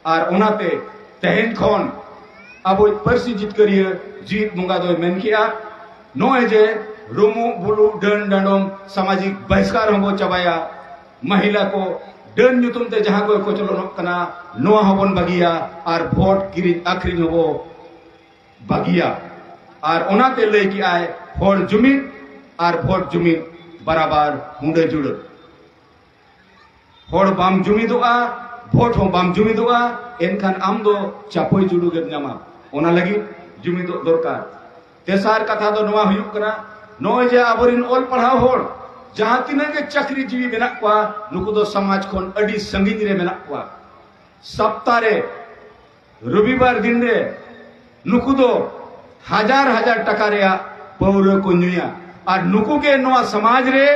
ᱟᱨ ᱚᱱᱟᱛᱮ ᱛᱮᱦᱮᱧ ᱠᱷᱚᱱ ᱟᱵᱚᱭᱤᱡ ᱯᱟᱹᱨᱥᱤ ᱡᱤᱛᱠᱟᱹᱨᱤᱭᱟᱹ ᱡᱤᱣᱤᱫ ᱵᱚᱸᱜᱟ ᱫᱚᱭ ᱢᱮᱱ ᱠᱮᱜᱼᱟ, ᱱᱚᱜᱼᱚᱭ ᱡᱮ ᱨᱩᱢᱩᱜ ᱵᱩᱞᱩᱜ ᱰᱟᱹᱱ ᱰᱟᱸᱰᱚᱢ ᱥᱟᱢᱟᱡᱤᱠ ᱵᱟᱦᱤᱥᱠᱟᱨ ᱦᱚᱸᱵᱚ ᱪᱟᱵᱟᱭᱟ, ᱢᱟᱦᱤᱞᱟ ᱠᱚ ᱰᱟᱹᱱ ᱧᱩᱛᱩᱢ ᱛᱮ ᱡᱟᱦᱟᱸ ᱠᱚ ᱠᱚᱪᱞᱚᱱᱚᱜ ᱠᱟᱱᱟ, ᱱᱚᱣᱟ ᱦᱚᱸᱵᱚᱱ ᱵᱟᱹᱜᱤᱭᱟ ᱟᱨ ᱵᱷᱳᱴ ᱠᱤᱨᱤᱧ ᱟᱹᱠᱷᱨᱤᱧ ᱦᱚᱸᱵᱚ ᱵᱟᱹᱜᱤᱭᱟ᱾ ᱟᱨ ᱚᱱᱟᱛᱮ ᱞᱟᱹᱭ ᱠᱮᱜᱼᱟᱭ, ᱦᱚᱲ ᱡᱩᱢᱤᱫ ᱟᱨ ᱵᱷᱳᱴ ᱡᱩᱢᱤᱫ ᱵᱟᱨᱟᱵᱟᱨ ᱦᱩᱸᱰᱟᱹ ᱡᱩᱲᱟᱹ᱾ ᱦᱚᱲ ᱵᱟᱢ ᱡᱩᱢᱤᱫᱚᱜᱼᱟ, ᱵᱷᱳᱴ ᱦᱚᱸ ᱵᱟᱢ ᱡᱩᱢᱤᱫᱚᱜᱼᱟ, ᱮᱱᱠᱷᱟᱱ ᱟᱢ ᱫᱚ ᱪᱟᱯᱚᱭ ᱡᱩᱞᱩᱜ ᱮᱢ ᱧᱟᱢᱟ᱾ ᱚᱱᱟ ᱞᱟᱹᱜᱤᱫ ᱡᱩᱢᱤᱫᱚᱜ ᱫᱚᱨᱠᱟᱨ᱾ ᱛᱮᱥᱟᱨ ᱠᱟᱛᱷᱟ ᱫᱚ ᱱᱚᱣᱟ ᱦᱩᱭᱩᱜ ᱠᱟᱱᱟ, ᱱᱚᱜᱼᱚᱭ ᱡᱮ ᱟᱵᱚᱨᱮᱱ ᱚᱞ ᱯᱟᱲᱦᱟᱣ ᱦᱚᱲ ᱡᱟᱦᱟᱸ ᱛᱤᱱᱟᱹᱜ ᱜᱮ ᱪᱟᱹᱠᱨᱤ ᱡᱤᱣᱤ ᱢᱮᱱᱟᱜ ᱠᱚᱣᱟ, ᱱᱩᱠᱩ ᱫᱚ ᱥᱚᱢᱟᱡᱽ ᱠᱷᱚᱱ ᱟᱹᱰᱤ ᱥᱟᱺᱜᱤᱧ ᱨᱮ ᱢᱮᱱᱟᱜ ᱠᱚᱣᱟ᱾ ᱥᱟᱯᱛᱟ ᱨᱮ ᱨᱚᱵᱤᱵᱟᱨ ᱫᱤᱱ ᱨᱮ ᱱᱩᱠᱩ ᱫᱚ ᱦᱟᱡᱟᱨ ᱦᱟᱡᱟᱨ ᱴᱟᱠᱟ ᱨᱮᱭᱟᱜ ᱯᱟᱹᱣᱨᱟᱹ ᱠᱚ ᱧᱩᱭᱟ᱾ ᱟᱨ ᱱᱩᱠᱩ ᱜᱮ ᱱᱚᱣᱟ ᱥᱚᱢᱟᱡᱽ ᱨᱮ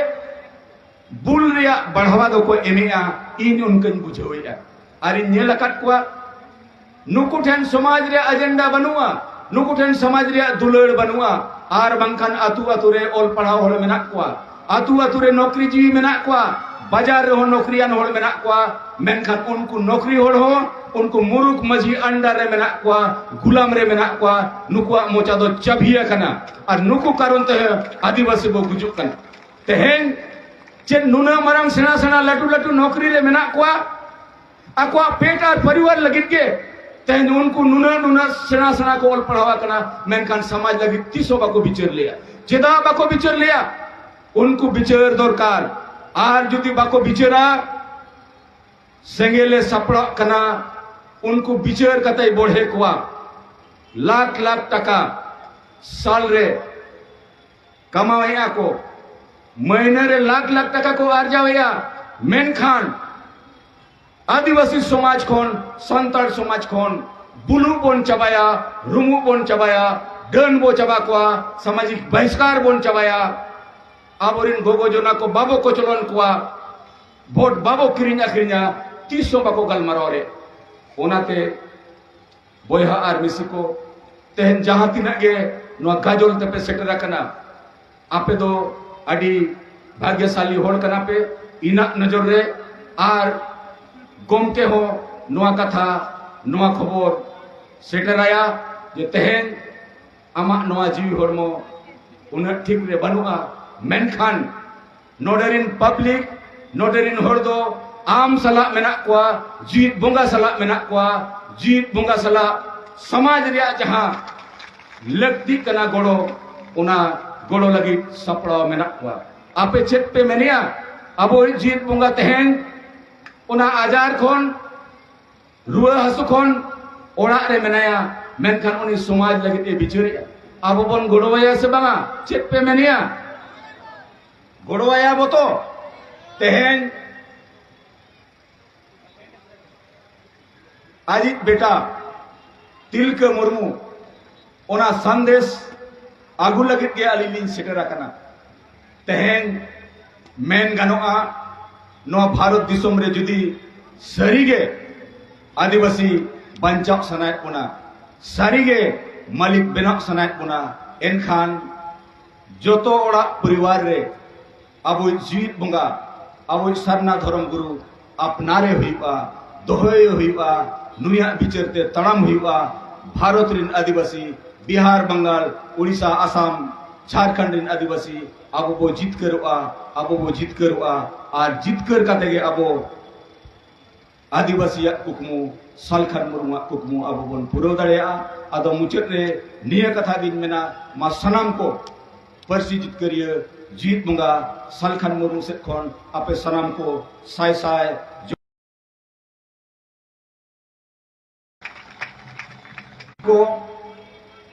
ᱵᱩᱞ ᱨᱮᱭᱟᱜ ᱵᱟᱲᱦᱟᱣᱟ ᱫᱚᱠᱚ ᱮᱢᱮᱜᱼᱟ᱾ ᱤᱧ ᱚᱱᱠᱟᱧ ᱵᱩᱡᱷᱟᱹᱣᱮᱜᱼᱟ᱾ ᱟᱨᱤᱧ ᱧᱮᱞ ᱟᱠᱟᱫ ᱠᱚᱣᱟ, ᱱᱩᱠᱩ ᱴᱷᱮᱱ ᱥᱚᱢᱟᱡᱽ ᱨᱮᱭᱟᱜ ᱮᱡᱮᱱᱰᱟ ᱵᱟᱹᱱᱩᱜᱼᱟ, ᱱᱩᱠᱩ ᱴᱷᱮᱱ ᱥᱚᱢᱟᱡᱽ ᱨᱮᱭᱟᱜ ᱫᱩᱞᱟᱹᱲ ᱵᱟᱹᱱᱩᱜᱼᱟ᱾ ᱟᱨ ᱵᱟᱝᱠᱷᱟᱱ ᱟᱹᱛᱩ ᱟᱹᱛᱩ ᱨᱮ ᱚᱞ ᱯᱟᱲᱦᱟᱣ ᱦᱚᱲ ᱢᱮᱱᱟᱜ ᱠᱚᱣᱟ, ᱟᱹᱛᱩ ᱟᱹᱛᱩ ᱨᱮ ᱱᱚᱠᱨᱤ ᱡᱤᱣᱤ ᱢᱮᱱᱟᱜ ᱠᱚᱣᱟ, ᱵᱟᱡᱟᱨ ᱨᱮᱦᱚᱸ ᱱᱚᱠᱨᱤᱭᱟᱱ ᱦᱚᱲ ᱢᱮᱱᱟᱜ ᱠᱚᱣᱟ, ᱢᱮᱱᱠᱷᱟᱱ ᱩᱱᱠᱩ ᱱᱚᱠᱨᱤ ᱦᱚᱲ ᱦᱚᱸ ᱩᱱᱠᱩ ᱢᱩᱨᱩᱠ ᱢᱟᱹᱡᱷᱤ under ᱨᱮ ᱢᱮᱱᱟᱜ ᱠᱚᱣᱟ, ᱜᱩᱞᱟᱢ ᱨᱮ ᱢᱮᱱᱟᱜ ᱠᱚᱣᱟ᱾ ᱱᱩᱠᱩᱣᱟᱜ ᱢᱚᱪᱟ ᱫᱚ ᱪᱟᱹᱵᱷᱤ ᱟᱠᱟᱱᱟ᱾ ᱟᱨ ᱱᱩᱠᱩ ᱠᱟᱨᱚᱱ ᱛᱮ ᱟᱹᱫᱤᱵᱟᱹᱥᱤ ᱵᱚ ᱜᱩᱡᱩᱜ ᱠᱟᱱᱟ᱾ ᱛᱮᱦᱮᱧ ᱪᱮᱫ ᱱᱩᱱᱟᱹᱜ ᱢᱟᱨᱟᱝ ᱥᱮᱬᱟ ᱥᱮᱬᱟ ᱞᱟᱹᱴᱩ ᱞᱟᱹᱴᱩ ᱱᱚᱠᱨᱤ ᱨᱮ ᱢᱮᱱᱟᱜ ᱠᱚᱣᱟ, ᱟᱠᱚᱣᱟᱜ ᱯᱮᱴ ᱟᱨ ᱯᱚᱨᱤᱵᱟᱨ ᱞᱟᱹᱜᱤᱫ ᱜᱮ ᱛᱮᱦᱮᱧ ᱩᱱᱠᱩ ᱱᱩᱱᱟᱹᱜ ᱱᱩᱱᱟᱹᱜ ᱥᱮᱬᱟ ᱥᱮᱬᱟ ᱠᱚ ᱚᱞ ᱯᱟᱲᱦᱟᱣ ᱟᱠᱟᱱᱟ, ᱢᱮᱱᱠᱷᱟᱱ ᱥᱚᱢᱟᱡᱽ ᱞᱟᱹᱜᱤᱫ ᱛᱤᱥ ᱦᱚᱸ ᱵᱟᱠᱚ ᱵᱤᱪᱟᱹᱨ ᱞᱮᱭᱟ᱾ ᱪᱮᱫᱟᱜ ᱵᱟᱠᱚ ᱵᱤᱪᱟᱹᱨ ᱞᱮᱭᱟ? ᱩᱱᱠᱩ ᱵᱤᱪᱟᱹᱨ ᱫᱚᱨᱠᱟᱨ᱾ ᱟᱨ ᱡᱩᱫᱤ ᱵᱟᱠᱚ ᱵᱤᱪᱟᱹᱨᱟ, ᱥᱮᱸᱜᱮᱞᱮ ᱥᱟᱯᱲᱟᱜ ᱠᱟᱱᱟ, ᱩᱱᱠᱩ ᱵᱤᱪᱟᱹᱨ ᱠᱟᱛᱮᱭ ᱵᱚᱲᱦᱮ ᱠᱚᱣᱟ᱾ ᱞᱟᱠᱷ ᱞᱟᱠᱷ ᱴᱟᱠᱟ ᱥᱟᱞ ᱨᱮ ᱠᱟᱢᱟᱣᱮᱫᱼᱟ ᱠᱚ, ᱢᱟᱹᱦᱱᱟᱹ ᱨᱮ ᱞᱟᱠᱷ ᱞᱟᱠᱷ ᱴᱟᱠᱟ ᱠᱚ ᱟᱨᱡᱟᱣᱮᱫᱼᱟ, ᱢᱮᱱᱠᱷᱟᱱ ᱟᱹᱫᱤᱵᱟᱹᱥᱤ ᱥᱚᱢᱟᱡᱽ ᱠᱷᱚᱱ, ᱥᱟᱱᱛᱟᱲ ᱥᱚᱢᱟᱡᱽ ᱠᱷᱚᱱ ᱵᱩᱞᱩᱜ ᱵᱚᱱ ᱪᱟᱵᱟᱭᱟ, ᱨᱩᱢᱩᱜ ᱵᱚᱱ ᱪᱟᱵᱟᱭᱟ, ᱰᱟᱹᱱ ᱵᱚ ᱪᱟᱵᱟ ᱠᱚᱣᱟ, ᱥᱟᱢᱟᱡᱤᱠ ᱵᱟᱦᱤᱥᱠᱟᱨ ᱵᱚᱱ ᱪᱟᱵᱟᱭᱟ, ᱟᱵᱚᱨᱮᱱ ᱜᱚᱜᱚ ᱡᱚᱱᱟ ᱠᱚ ᱵᱟᱵᱚ ᱠᱚᱪᱞᱚᱱ ᱠᱚᱣᱟ, ᱵᱷᱳᱴ ᱵᱟᱵᱚ ᱠᱤᱨᱤᱧ ᱟᱹᱠᱷᱨᱤᱧᱟ, ᱛᱤᱥ ᱦᱚᱸ ᱵᱟᱠᱚ ᱜᱟᱞᱢᱟᱨᱟᱣ ᱨᱮ᱾ ᱚᱱᱟᱛᱮ ᱵᱚᱭᱦᱟ ᱟᱨ ᱢᱤᱥᱤ ᱠᱚ, ᱛᱮᱦᱮᱧ ᱡᱟᱦᱟᱸ ᱛᱤᱱᱟᱹᱜ ᱜᱮ ᱱᱚᱣᱟ ᱜᱟᱡᱚᱞ ᱛᱮᱯᱮ ᱥᱮᱴᱮᱨ ᱟᱠᱟᱱᱟ, ᱟᱯᱮ ᱫᱚ ᱟᱹᱰᱤ ᱵᱷᱟᱜᱽᱭᱟᱥᱟᱞᱤ ᱦᱚᱲ ᱠᱟᱱᱟ ᱯᱮ ᱤᱧᱟᱹᱜ ᱱᱚᱡᱚᱨ ᱨᱮ᱾ ᱟᱨ ᱜᱚᱢᱠᱮ ᱦᱚᱸ ᱱᱚᱣᱟ ᱠᱟᱛᱷᱟ, ᱱᱚᱣᱟ ᱠᱷᱚᱵᱚᱨ ᱥᱮᱴᱮᱨᱟᱭᱟ ᱡᱮ ᱛᱮᱦᱮᱧ ᱟᱢᱟᱜ ᱱᱚᱣᱟ ᱡᱤᱣᱤ ᱦᱚᱲᱢᱚ ᱩᱱᱟᱹᱜ ᱴᱷᱤᱠ ᱨᱮ ᱵᱟᱹᱱᱩᱜᱼᱟ, ᱢᱮᱱᱠᱷᱟᱱ ᱱᱚᱰᱮ ᱨᱤᱱ ᱯᱟᱵᱽᱞᱤᱠ, ᱱᱚᱰᱮ ᱨᱤᱱ ᱦᱚᱲ ᱫᱚ ᱟᱢ ᱥᱟᱞᱟᱜ ᱢᱮᱱᱟᱜ ᱠᱚᱣᱟ, ᱡᱤᱣᱤᱫ ᱵᱚᱸᱜᱟ ᱥᱟᱞᱟᱜ ᱢᱮᱱᱟᱜ ᱠᱚᱣᱟ, ᱡᱤᱣᱤᱫ ᱵᱚᱸᱜᱟ ᱥᱟᱞᱟᱜ ᱥᱚᱢᱟᱡᱽ ᱨᱮᱭᱟᱜ ᱡᱟᱦᱟᱸ ᱞᱟᱹᱠᱛᱤᱜ ᱠᱟᱱᱟ ᱜᱚᱲᱚ, ᱚᱱᱟ ᱜᱚᱲᱚ ᱞᱟᱹᱜᱤᱫ ᱥᱟᱯᱲᱟᱣ ᱢᱮᱱᱟᱜ ᱠᱚᱣᱟ᱾ ᱟᱯᱮ ᱪᱮᱫ ᱯᱮ ᱢᱮᱱᱮᱜᱼᱟ? ᱟᱵᱚᱭᱤᱡ ᱡᱤᱣᱤᱫ ᱵᱚᱸᱜᱟ ᱛᱮᱦᱮᱧ ᱚᱱᱟ ᱟᱡᱟᱨ ᱠᱷᱚᱱ, ᱨᱩᱣᱟᱹ ᱦᱟᱹᱥᱩ ᱠᱷᱚᱱ ᱚᱲᱟᱜ ᱨᱮ ᱢᱮᱱᱟᱭᱟ, ᱢᱮᱱᱠᱷᱟᱱ ᱩᱱᱤ ᱥᱚᱢᱟᱡᱽ ᱞᱟᱹᱜᱤᱫ ᱮ ᱵᱤᱪᱟᱹᱨᱮᱜᱼᱟ᱾ ᱟᱵᱚ ᱵᱚᱱ ᱜᱚᱲᱚᱣᱟᱭᱟ ᱥᱮ ᱵᱟᱝᱟ? ᱪᱮᱫ ᱯᱮ ᱢᱮᱱᱮᱜᱼᱟ? ᱜᱚᱲᱚᱣᱟᱭᱟ ᱵᱚ ᱛᱚ? ᱛᱮᱦᱮᱧ ᱟᱡᱤᱡ ᱵᱮᱴᱟ ᱛᱤᱞᱠᱟᱹ ᱢᱩᱨᱢᱩ ᱚᱱᱟ ᱥᱟᱸᱫᱮᱥ ᱟᱹᱜᱩ ᱞᱟᱹᱜᱤᱫ ᱜᱮ ᱟᱹᱞᱤᱧ ᱞᱤᱧ ᱥᱮᱴᱮᱨ ᱟᱠᱟᱱᱟ᱾ ᱛᱮᱦᱮᱧ ᱢᱮᱱ ᱜᱟᱱᱚᱜᱼᱟ, ᱱᱚᱣᱟ ᱵᱷᱟᱨᱚᱛ ᱫᱤᱥᱚᱢ ᱨᱮ ᱡᱩᱫᱤ ᱥᱟᱹᱨᱤᱜᱮ ᱟᱹᱫᱤᱵᱟᱹᱥᱤ ᱵᱟᱧᱪᱟᱣ ᱥᱟᱱᱟᱭᱮᱫ ᱵᱚᱱᱟ, ᱥᱟᱹᱨᱤᱜᱮ ᱢᱟᱹᱞᱤᱠ ᱵᱮᱱᱟᱣ ᱥᱟᱱᱟᱭᱮᱫ ᱵᱚᱱᱟ, ᱮᱱᱠᱷᱟᱱ ᱡᱚᱛᱚ ᱚᱲᱟᱜ ᱯᱚᱨᱤᱵᱟᱨ ᱨᱮ ᱟᱵᱚᱭᱤᱡ ᱡᱤᱣᱤᱫ ᱵᱚᱸᱜᱟ, ᱟᱵᱚᱭᱤᱡ ᱥᱟᱨᱱᱟ ᱫᱷᱚᱨᱚᱢ ᱜᱩᱨᱩ ᱟᱯᱱᱟᱨᱮ ᱦᱩᱭᱩᱜᱼᱟ, ᱫᱚᱦᱚᱭᱮ ᱦᱩᱭᱩᱜᱼᱟ᱾ ᱱᱩᱭᱟᱜ ᱵᱤᱪᱟᱹᱨ ᱛᱮ ᱛᱟᱲᱟᱢ ᱦᱩᱭᱩᱜᱼᱟ᱾ ᱵᱷᱟᱨᱚᱛ ᱨᱤᱱ ᱟᱹᱫᱤᱵᱟᱹᱥᱤ, ᱵᱤᱦᱟᱨ, ᱵᱟᱝᱜᱟᱞ, ᱩᱲᱤᱥᱥᱟ, ᱟᱥᱟᱢ, ᱡᱷᱟᱲᱠᱷᱚᱸᱰ ᱨᱤᱱ ᱟᱹᱫᱤᱵᱟᱹᱥᱤ, ᱟᱵᱚ ᱵᱚ ᱡᱤᱛᱠᱟᱹᱨᱚᱜᱼᱟ, ᱟᱵᱚ ᱵᱚ ᱡᱤᱛᱠᱟᱹᱨᱚᱜᱼᱟ᱾ ᱟᱨ ᱡᱤᱛᱠᱟᱹᱨ ᱠᱟᱛᱮ ᱜᱮ ᱟᱵᱚ ᱟᱹᱫᱤᱵᱟᱹᱥᱤᱭᱟᱜ ᱠᱩᱠᱢᱩ, ᱥᱟᱞᱠᱷᱟᱱ ᱢᱩᱨᱢᱩᱣᱟᱜ ᱠᱩᱠᱢᱩ ᱟᱵᱚ ᱵᱚᱱ ᱯᱩᱨᱟᱹᱣ ᱫᱟᱲᱮᱭᱟᱜᱼᱟ᱾ ᱟᱫᱚ ᱢᱩᱪᱟᱹᱫ ᱨᱮ ᱱᱤᱭᱟᱹ ᱠᱟᱛᱷᱟ ᱜᱤᱧ ᱢᱮᱱᱟ, ᱢᱟ ᱥᱟᱱᱟᱢ ᱠᱚ ᱯᱟᱹᱨᱥᱤ ᱡᱤᱛᱠᱟᱹᱨᱤᱭᱟᱹ ᱡᱤᱣᱤᱫ ᱵᱚᱸᱜᱟ ᱥᱟᱞᱠᱷᱟᱱ ᱢᱩᱨᱢᱩ ᱥᱮᱫ ᱠᱷᱚᱱ ᱟᱯᱮ ᱥᱟᱱᱟᱢ ᱠᱚ ᱥᱟᱭ ᱥᱟᱭ ᱠᱚ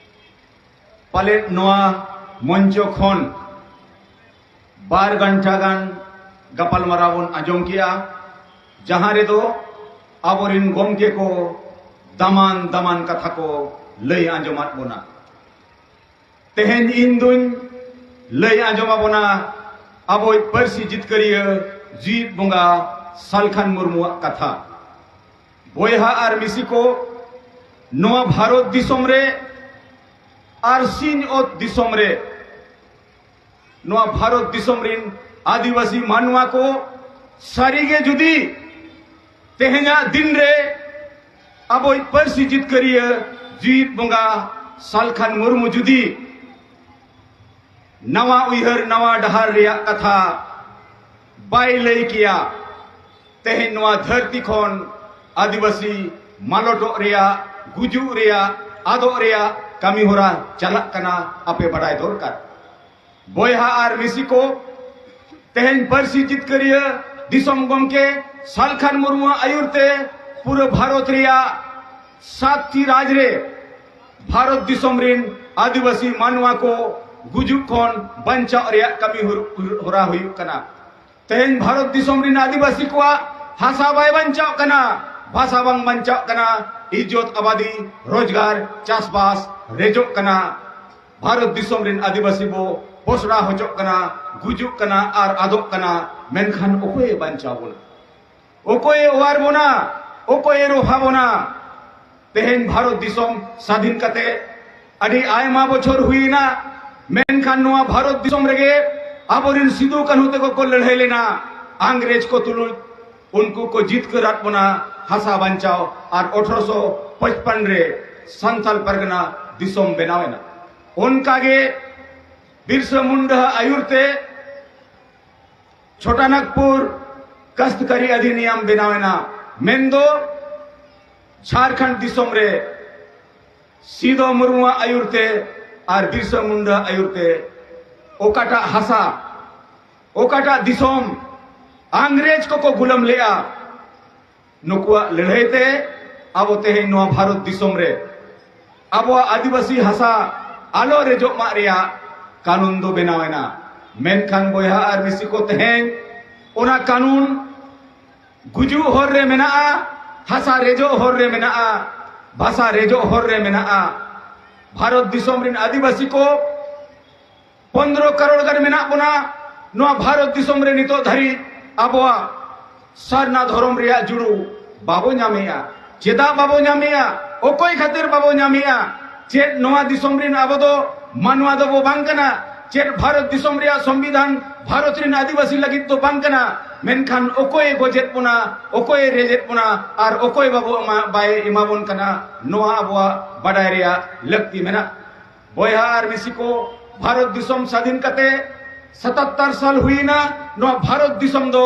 ᱯᱟᱞᱮᱫ ᱱᱚᱣᱟ ᱢᱚᱧᱪᱚ ᱠᱷᱚᱱ ᱵᱟᱨ ᱜᱷᱚᱱᱴᱟ ᱜᱟᱱ ᱜᱟᱯᱟᱞᱢᱟᱨᱟᱣ ᱵᱚᱱ ᱟᱸᱡᱚᱢ ᱠᱮᱜᱼᱟ, ᱡᱟᱦᱟᱸ ᱨᱮᱫᱚ ᱟᱵᱚᱨᱤᱱ ᱜᱚᱢᱠᱮ ᱠᱚ ᱫᱟᱢᱟᱱ ᱫᱟᱢᱟᱱ ᱠᱟᱛᱷᱟ ᱠᱚ ᱞᱟᱹᱭ ᱟᱸᱡᱚᱢᱟᱫ ᱵᱚᱱᱟ᱾ ᱛᱮᱦᱮᱧ ᱤᱧ ᱫᱩᱧ ᱞᱟᱹᱭ ᱟᱸᱡᱚᱢ ᱟᱵᱚᱱᱟ ᱟᱵᱚᱭᱤᱡ ᱯᱟᱹᱨᱥᱤ ᱡᱤᱛᱠᱟᱹᱨᱤᱭᱟᱹ ᱡᱤᱣᱤᱫ ᱵᱚᱸᱜᱟ ᱥᱟᱞᱠᱷᱟᱱ ᱢᱩᱨᱢᱩᱣᱟᱜ ᱠᱟᱛᱷᱟ᱾ ᱵᱚᱭᱦᱟ ᱟᱨ ᱢᱤᱥᱤ ᱠᱚ, ᱱᱚᱣᱟ ᱵᱷᱟᱨᱚᱛ ᱫᱤᱥᱚᱢ ᱨᱮ ᱟᱨ ᱥᱤᱧ ᱚᱛ ᱫᱤᱥᱚᱢ ᱨᱮ ᱱᱚᱣᱟ ᱵᱷᱟᱨᱚᱛ ᱫᱤᱥᱚᱢ ᱨᱤᱱ ᱟᱹᱫᱤᱵᱟᱹᱥᱤ ᱢᱟᱱᱣᱟ ᱠᱚ ᱥᱟᱹᱨᱤᱜᱮ ᱡᱩᱫᱤ ᱛᱮᱦᱮᱧᱟᱜ ᱫᱤᱱ ᱨᱮ ᱟᱵᱚᱭᱤᱡ ᱯᱟᱹᱨᱥᱤ ᱡᱤᱛᱠᱟᱹᱨᱤᱭᱟᱹ ᱡᱤᱣᱤᱫ ᱵᱚᱸᱜᱟ ᱥᱟᱞᱠᱷᱟᱱ ᱢᱩᱨᱢᱩ ᱡᱩᱫᱤ ᱱᱟᱣᱟ ᱩᱭᱦᱟᱹᱨ, ᱱᱟᱣᱟ ᱰᱟᱦᱟᱨ ᱨᱮᱭᱟᱜ ᱠᱟᱛᱷᱟ ᱵᱟᱭ ᱞᱟᱹᱭ ᱠᱮᱭᱟ, ᱛᱮᱦᱮᱧ ᱱᱚᱣᱟ ᱫᱷᱟᱹᱨᱛᱤ ᱠᱷᱚᱱ ᱟᱹᱫᱤᱵᱟᱹᱥᱤ ᱢᱟᱞᱚᱴᱚᱜ ᱨᱮᱭᱟᱜ, ᱜᱩᱡᱩᱜ ᱨᱮᱭᱟᱜ, ᱟᱫᱚᱜ ᱨᱮᱭᱟᱜ ᱠᱟᱹᱢᱤ ᱦᱚᱨᱟ ᱪᱟᱞᱟᱜ ᱠᱟᱱᱟ, ᱟᱯᱮ ᱵᱟᱰᱟᱭ ᱫᱚᱨᱠᱟᱨ᱾ ᱵᱚᱭᱦᱟ ᱟᱨ ᱢᱤᱥᱤ ᱠᱚ, ᱛᱮᱦᱮᱧ ᱯᱟᱹᱨᱥᱤ ᱡᱤᱛᱠᱟᱹᱨᱤᱭᱟᱹ ᱫᱤᱥᱚᱢ ᱜᱚᱢᱠᱮ ᱥᱟᱞᱠᱷᱟᱱ ᱢᱩᱨᱢᱩᱣᱟᱜ ᱟᱹᱭᱩᱨ ᱛᱮ ᱯᱩᱨᱟᱹ ᱵᱷᱟᱨᱚᱛ ᱨᱮᱭᱟᱜ ᱥᱟᱛᱴᱤ ᱨᱟᱡᱽ ᱨᱮ ᱵᱷᱟᱨᱚᱛ ᱫᱤᱥᱚᱢ ᱨᱤᱱ ᱟᱹᱫᱤᱵᱟᱹᱥᱤ ᱢᱟᱱᱣᱟ ᱠᱚ ᱜᱩᱡᱩᱜ ᱠᱷᱚᱱ ᱵᱟᱧᱪᱟᱣ ᱨᱮᱭᱟᱜ ᱠᱟᱹᱢᱤ ᱦᱚᱨ-, ᱦᱚᱨᱟ ᱦᱩᱭᱩᱜ ᱠᱟᱱᱟ᱾ ᱛᱮᱦᱮᱧ ᱵᱷᱟᱨᱚᱛ ᱫᱤᱥᱚᱢ ᱨᱤᱱ ᱟᱹᱫᱤᱵᱟᱹᱥᱤ ᱠᱚᱣᱟᱜ ᱦᱟᱥᱟ ᱵᱟᱭ ᱵᱟᱧᱪᱟᱣ ᱠᱟᱱᱟ, ᱵᱷᱟᱥᱟ ᱵᱟᱝ ᱵᱟᱧᱪᱟᱣ ᱠᱟᱱᱟ, ᱤᱡᱽᱡᱚᱛ, ᱟᱵᱟᱫᱤ, ᱨᱳᱡᱽᱜᱟᱨ, ᱪᱟᱥᱵᱟᱥ ᱨᱮᱡᱚᱜ ᱠᱟᱱᱟ᱾ ᱵᱷᱟᱨᱚᱛ ᱫᱤᱥᱚᱢ ᱨᱤᱱ ᱟᱹᱫᱤᱵᱟᱹᱥᱤ ᱵᱚ ᱯᱚᱥᱲᱟ ᱦᱚᱪᱚᱜ ᱠᱟᱱᱟ, ᱜᱩᱡᱩᱜ ᱠᱟᱱᱟ ᱟᱨ ᱟᱫᱚᱜ ᱠᱟᱱᱟ, ᱢᱮᱱᱠᱷᱟᱱ ᱚᱠᱚᱭᱮ ᱵᱟᱧᱪᱟᱣ ᱵᱚᱱᱟ? ᱚᱠᱚᱭᱮ ᱚᱣᱟᱨ ᱵᱚᱱᱟ? ᱚᱠᱚᱭᱮ ᱨᱚᱯᱷᱟ ᱵᱚᱱᱟ? ᱛᱮᱦᱮᱧ ᱵᱷᱟᱨᱚᱛ ᱫᱤᱥᱚᱢ ᱥᱟᱫᱷᱤᱱ ᱠᱟᱛᱮ ᱟᱹᱰᱤ ᱟᱭᱢᱟ ᱵᱚᱪᱷᱚᱨ ᱦᱩᱭᱮᱱᱟ, ᱢᱮᱱᱠᱷᱟᱱ ᱱᱚᱣᱟ ᱵᱷᱟᱨᱚᱛ ᱫᱤᱥᱚᱢ ᱨᱮᱜᱮ ᱟᱵᱚᱨᱤᱱ ᱥᱤᱫᱩ ᱠᱟᱹᱱᱦᱩ ᱛᱮᱠᱚ ᱠᱚ ᱞᱟᱹᱲᱦᱟᱹᱭ ᱞᱮᱱᱟ ᱤᱝᱨᱮᱡᱽ ᱠᱚ ᱛᱩᱞᱩᱡ᱾ ᱩᱱᱠᱩ ᱠᱚ ᱡᱤᱛᱠᱟᱹᱨᱟᱫ ᱵᱚᱱᱟ ᱦᱟᱥᱟ ᱵᱟᱧᱪᱟᱣ, ᱟᱨ ᱟᱴᱷᱨᱚᱥᱚ ᱯᱟᱸᱪᱯᱟᱱ ᱨᱮ ᱥᱟᱱᱛᱟᱞ ᱯᱟᱨᱜᱟᱱᱟ ᱫᱤᱥᱚᱢ ᱵᱮᱱᱟᱣ ᱮᱱᱟ᱾ ᱚᱱᱠᱟᱜᱮ ᱵᱤᱨᱥᱟ ᱢᱩᱱᱰᱟ ᱟᱹᱭᱩᱨ ᱛᱮ ᱪᱷᱳᱴᱟ ᱱᱟᱜᱽᱯᱩᱨ ᱠᱟᱥᱛᱠᱟᱨᱤ ᱚᱫᱷᱤᱱᱤᱭᱚᱢ ᱵᱮᱱᱟᱣ ᱮᱱᱟ, ᱢᱮᱱᱫᱚ ᱡᱷᱟᱲᱠᱷᱚᱸᱰ ᱫᱤᱥᱚᱢ ᱨᱮ ᱥᱤᱫᱚ ᱢᱩᱨᱢᱩᱣᱟᱜ ᱟᱹᱭᱩᱨ ᱛᱮ ᱟᱨ ᱵᱤᱨᱥᱟ ᱢᱩᱱᱰᱟ ᱟᱹᱭᱩᱨ ᱛᱮ ᱚᱠᱟᱴᱟᱜ ᱦᱟᱥᱟ, ᱚᱠᱟᱴᱟᱜ ᱫᱤᱥᱚᱢ ᱤᱝᱨᱮᱡᱽ ᱠᱚᱠᱚ ᱜᱩᱞᱟᱹᱢ ᱞᱮᱜᱼᱟ, ᱱᱩᱠᱩᱣᱟᱜ ᱞᱟᱹᱲᱦᱟᱹᱭ ᱛᱮ ᱟᱵᱚ ᱛᱮᱦᱮᱧ ᱱᱚᱣᱟ ᱵᱷᱟᱨᱚᱛ ᱫᱤᱥᱚᱢ ᱨᱮ ᱟᱵᱚᱣᱟᱜ ᱟᱹᱫᱤᱵᱟᱹᱥᱤ ᱦᱟᱥᱟ ᱟᱞᱚ ᱨᱮᱡᱚᱜ ᱢᱟᱜ ᱨᱮᱭᱟᱜ ᱠᱟᱹᱱᱩᱱ ᱫᱚ ᱵᱮᱱᱟᱣ ᱮᱱᱟ᱾ ᱢᱮᱱᱠᱷᱟᱱ ᱵᱚᱭᱦᱟ ᱟᱨ ᱢᱤᱥᱤ ᱠᱚ, ᱛᱮᱦᱮᱧ ᱚᱱᱟ ᱠᱟᱹᱱᱩᱱ ᱜᱩᱡᱩᱜ ᱦᱚᱨ ᱨᱮ ᱢᱮᱱᱟᱜᱼᱟ, ᱦᱟᱥᱟ ᱨᱮᱡᱚᱜ ᱦᱚᱨ ᱨᱮ ᱢᱮᱱᱟᱜᱼᱟ, ᱵᱷᱟᱥᱟ ᱨᱮᱡᱚᱜ ᱦᱚᱨ ᱨᱮ ᱢᱮᱱᱟᱜᱼᱟ᱾ ᱵᱷᱟᱨᱚᱛ ᱫᱤᱥᱚᱢ ᱨᱮᱱ ᱟᱹᱫᱤᱵᱟᱹᱥᱤ ᱠᱚ ᱯᱚᱱᱫᱽᱨᱚ ᱠᱟᱨᱳᱲ ᱜᱟᱱ ᱢᱮᱱᱟᱜ ᱵᱚᱱᱟ᱾ ᱱᱚᱣᱟ ᱵᱷᱟᱨᱚᱛ ᱫᱤᱥᱚᱢ ᱨᱮ ᱱᱤᱛᱚᱜ ᱫᱷᱟᱹᱨᱤᱡ ᱟᱵᱚᱣᱟᱜ ᱥᱟᱨᱱᱟ ᱫᱷᱚᱨᱚᱢ ᱨᱮᱭᱟᱜ ᱡᱩᱲᱩ ᱵᱟᱵᱚ ᱧᱟᱢᱮᱜᱼᱟ᱾ ᱪᱮᱫᱟᱜ ᱵᱟᱵᱚ ᱧᱟᱢᱮᱜᱼᱟ? ᱚᱠᱚᱭ ᱠᱷᱟᱹᱛᱤᱨ ᱵᱟᱵᱚ ᱧᱟᱢᱮᱜᱼᱟ? ᱪᱮᱫ ᱱᱚᱣᱟ ᱫᱤᱥᱚᱢ ᱨᱮᱱ ᱟᱵᱚ ᱫᱚ ᱢᱟᱱᱣᱟ ᱫᱚᱵᱚ ᱵᱟᱝ ᱠᱟᱱᱟ? ᱪᱮᱫ ᱵᱷᱟᱨᱚᱛ ᱫᱤᱥᱚᱢ ᱨᱮᱭᱟᱜ ᱥᱚᱝᱵᱤᱫᱷᱟᱱ ᱵᱷᱟᱨᱚᱛ ᱨᱮᱱ ᱟᱹᱫᱤᱵᱟᱹᱥᱤ ᱞᱟᱹᱜᱤᱫ ᱫᱚ ᱵᱟᱝ ᱠᱟᱱᱟ? ᱢᱮᱱᱠᱷᱟᱱ ᱚᱠᱚᱭᱮ ᱜᱚᱡᱮᱫ ᱵᱚᱱᱟ, ᱚᱠᱚᱭᱮ ᱨᱮᱡᱮᱫ ᱵᱚᱱᱟ, ᱟᱨ ᱚᱠᱚᱭ ᱵᱟᱵᱚ ᱮᱢᱟ, ᱵᱟᱭ ᱮᱢᱟ ᱵᱚᱱ ᱠᱟᱱᱟ, ᱱᱚᱣᱟ ᱟᱵᱚᱣᱟᱜ ᱵᱟᱰᱟᱭ ᱨᱮᱭᱟᱜ ᱞᱟᱹᱠᱛᱤ ᱢᱮᱱᱟᱜᱼᱟ᱾ ᱵᱚᱭᱦᱟ ᱟᱨ ᱢᱤᱥᱤ ᱠᱚ, ᱵᱷᱟᱨᱚᱛ ᱫᱤᱥᱚᱢ ᱥᱟᱫᱷᱤᱱ ᱠᱟᱛᱮ ᱥᱟᱛᱟᱛᱛᱟᱨ ᱥᱟᱞ ᱦᱩᱭᱮᱱᱟ᱾ ᱱᱚᱣᱟ ᱵᱷᱟᱨᱚᱛ ᱫᱤᱥᱚᱢ ᱫᱚ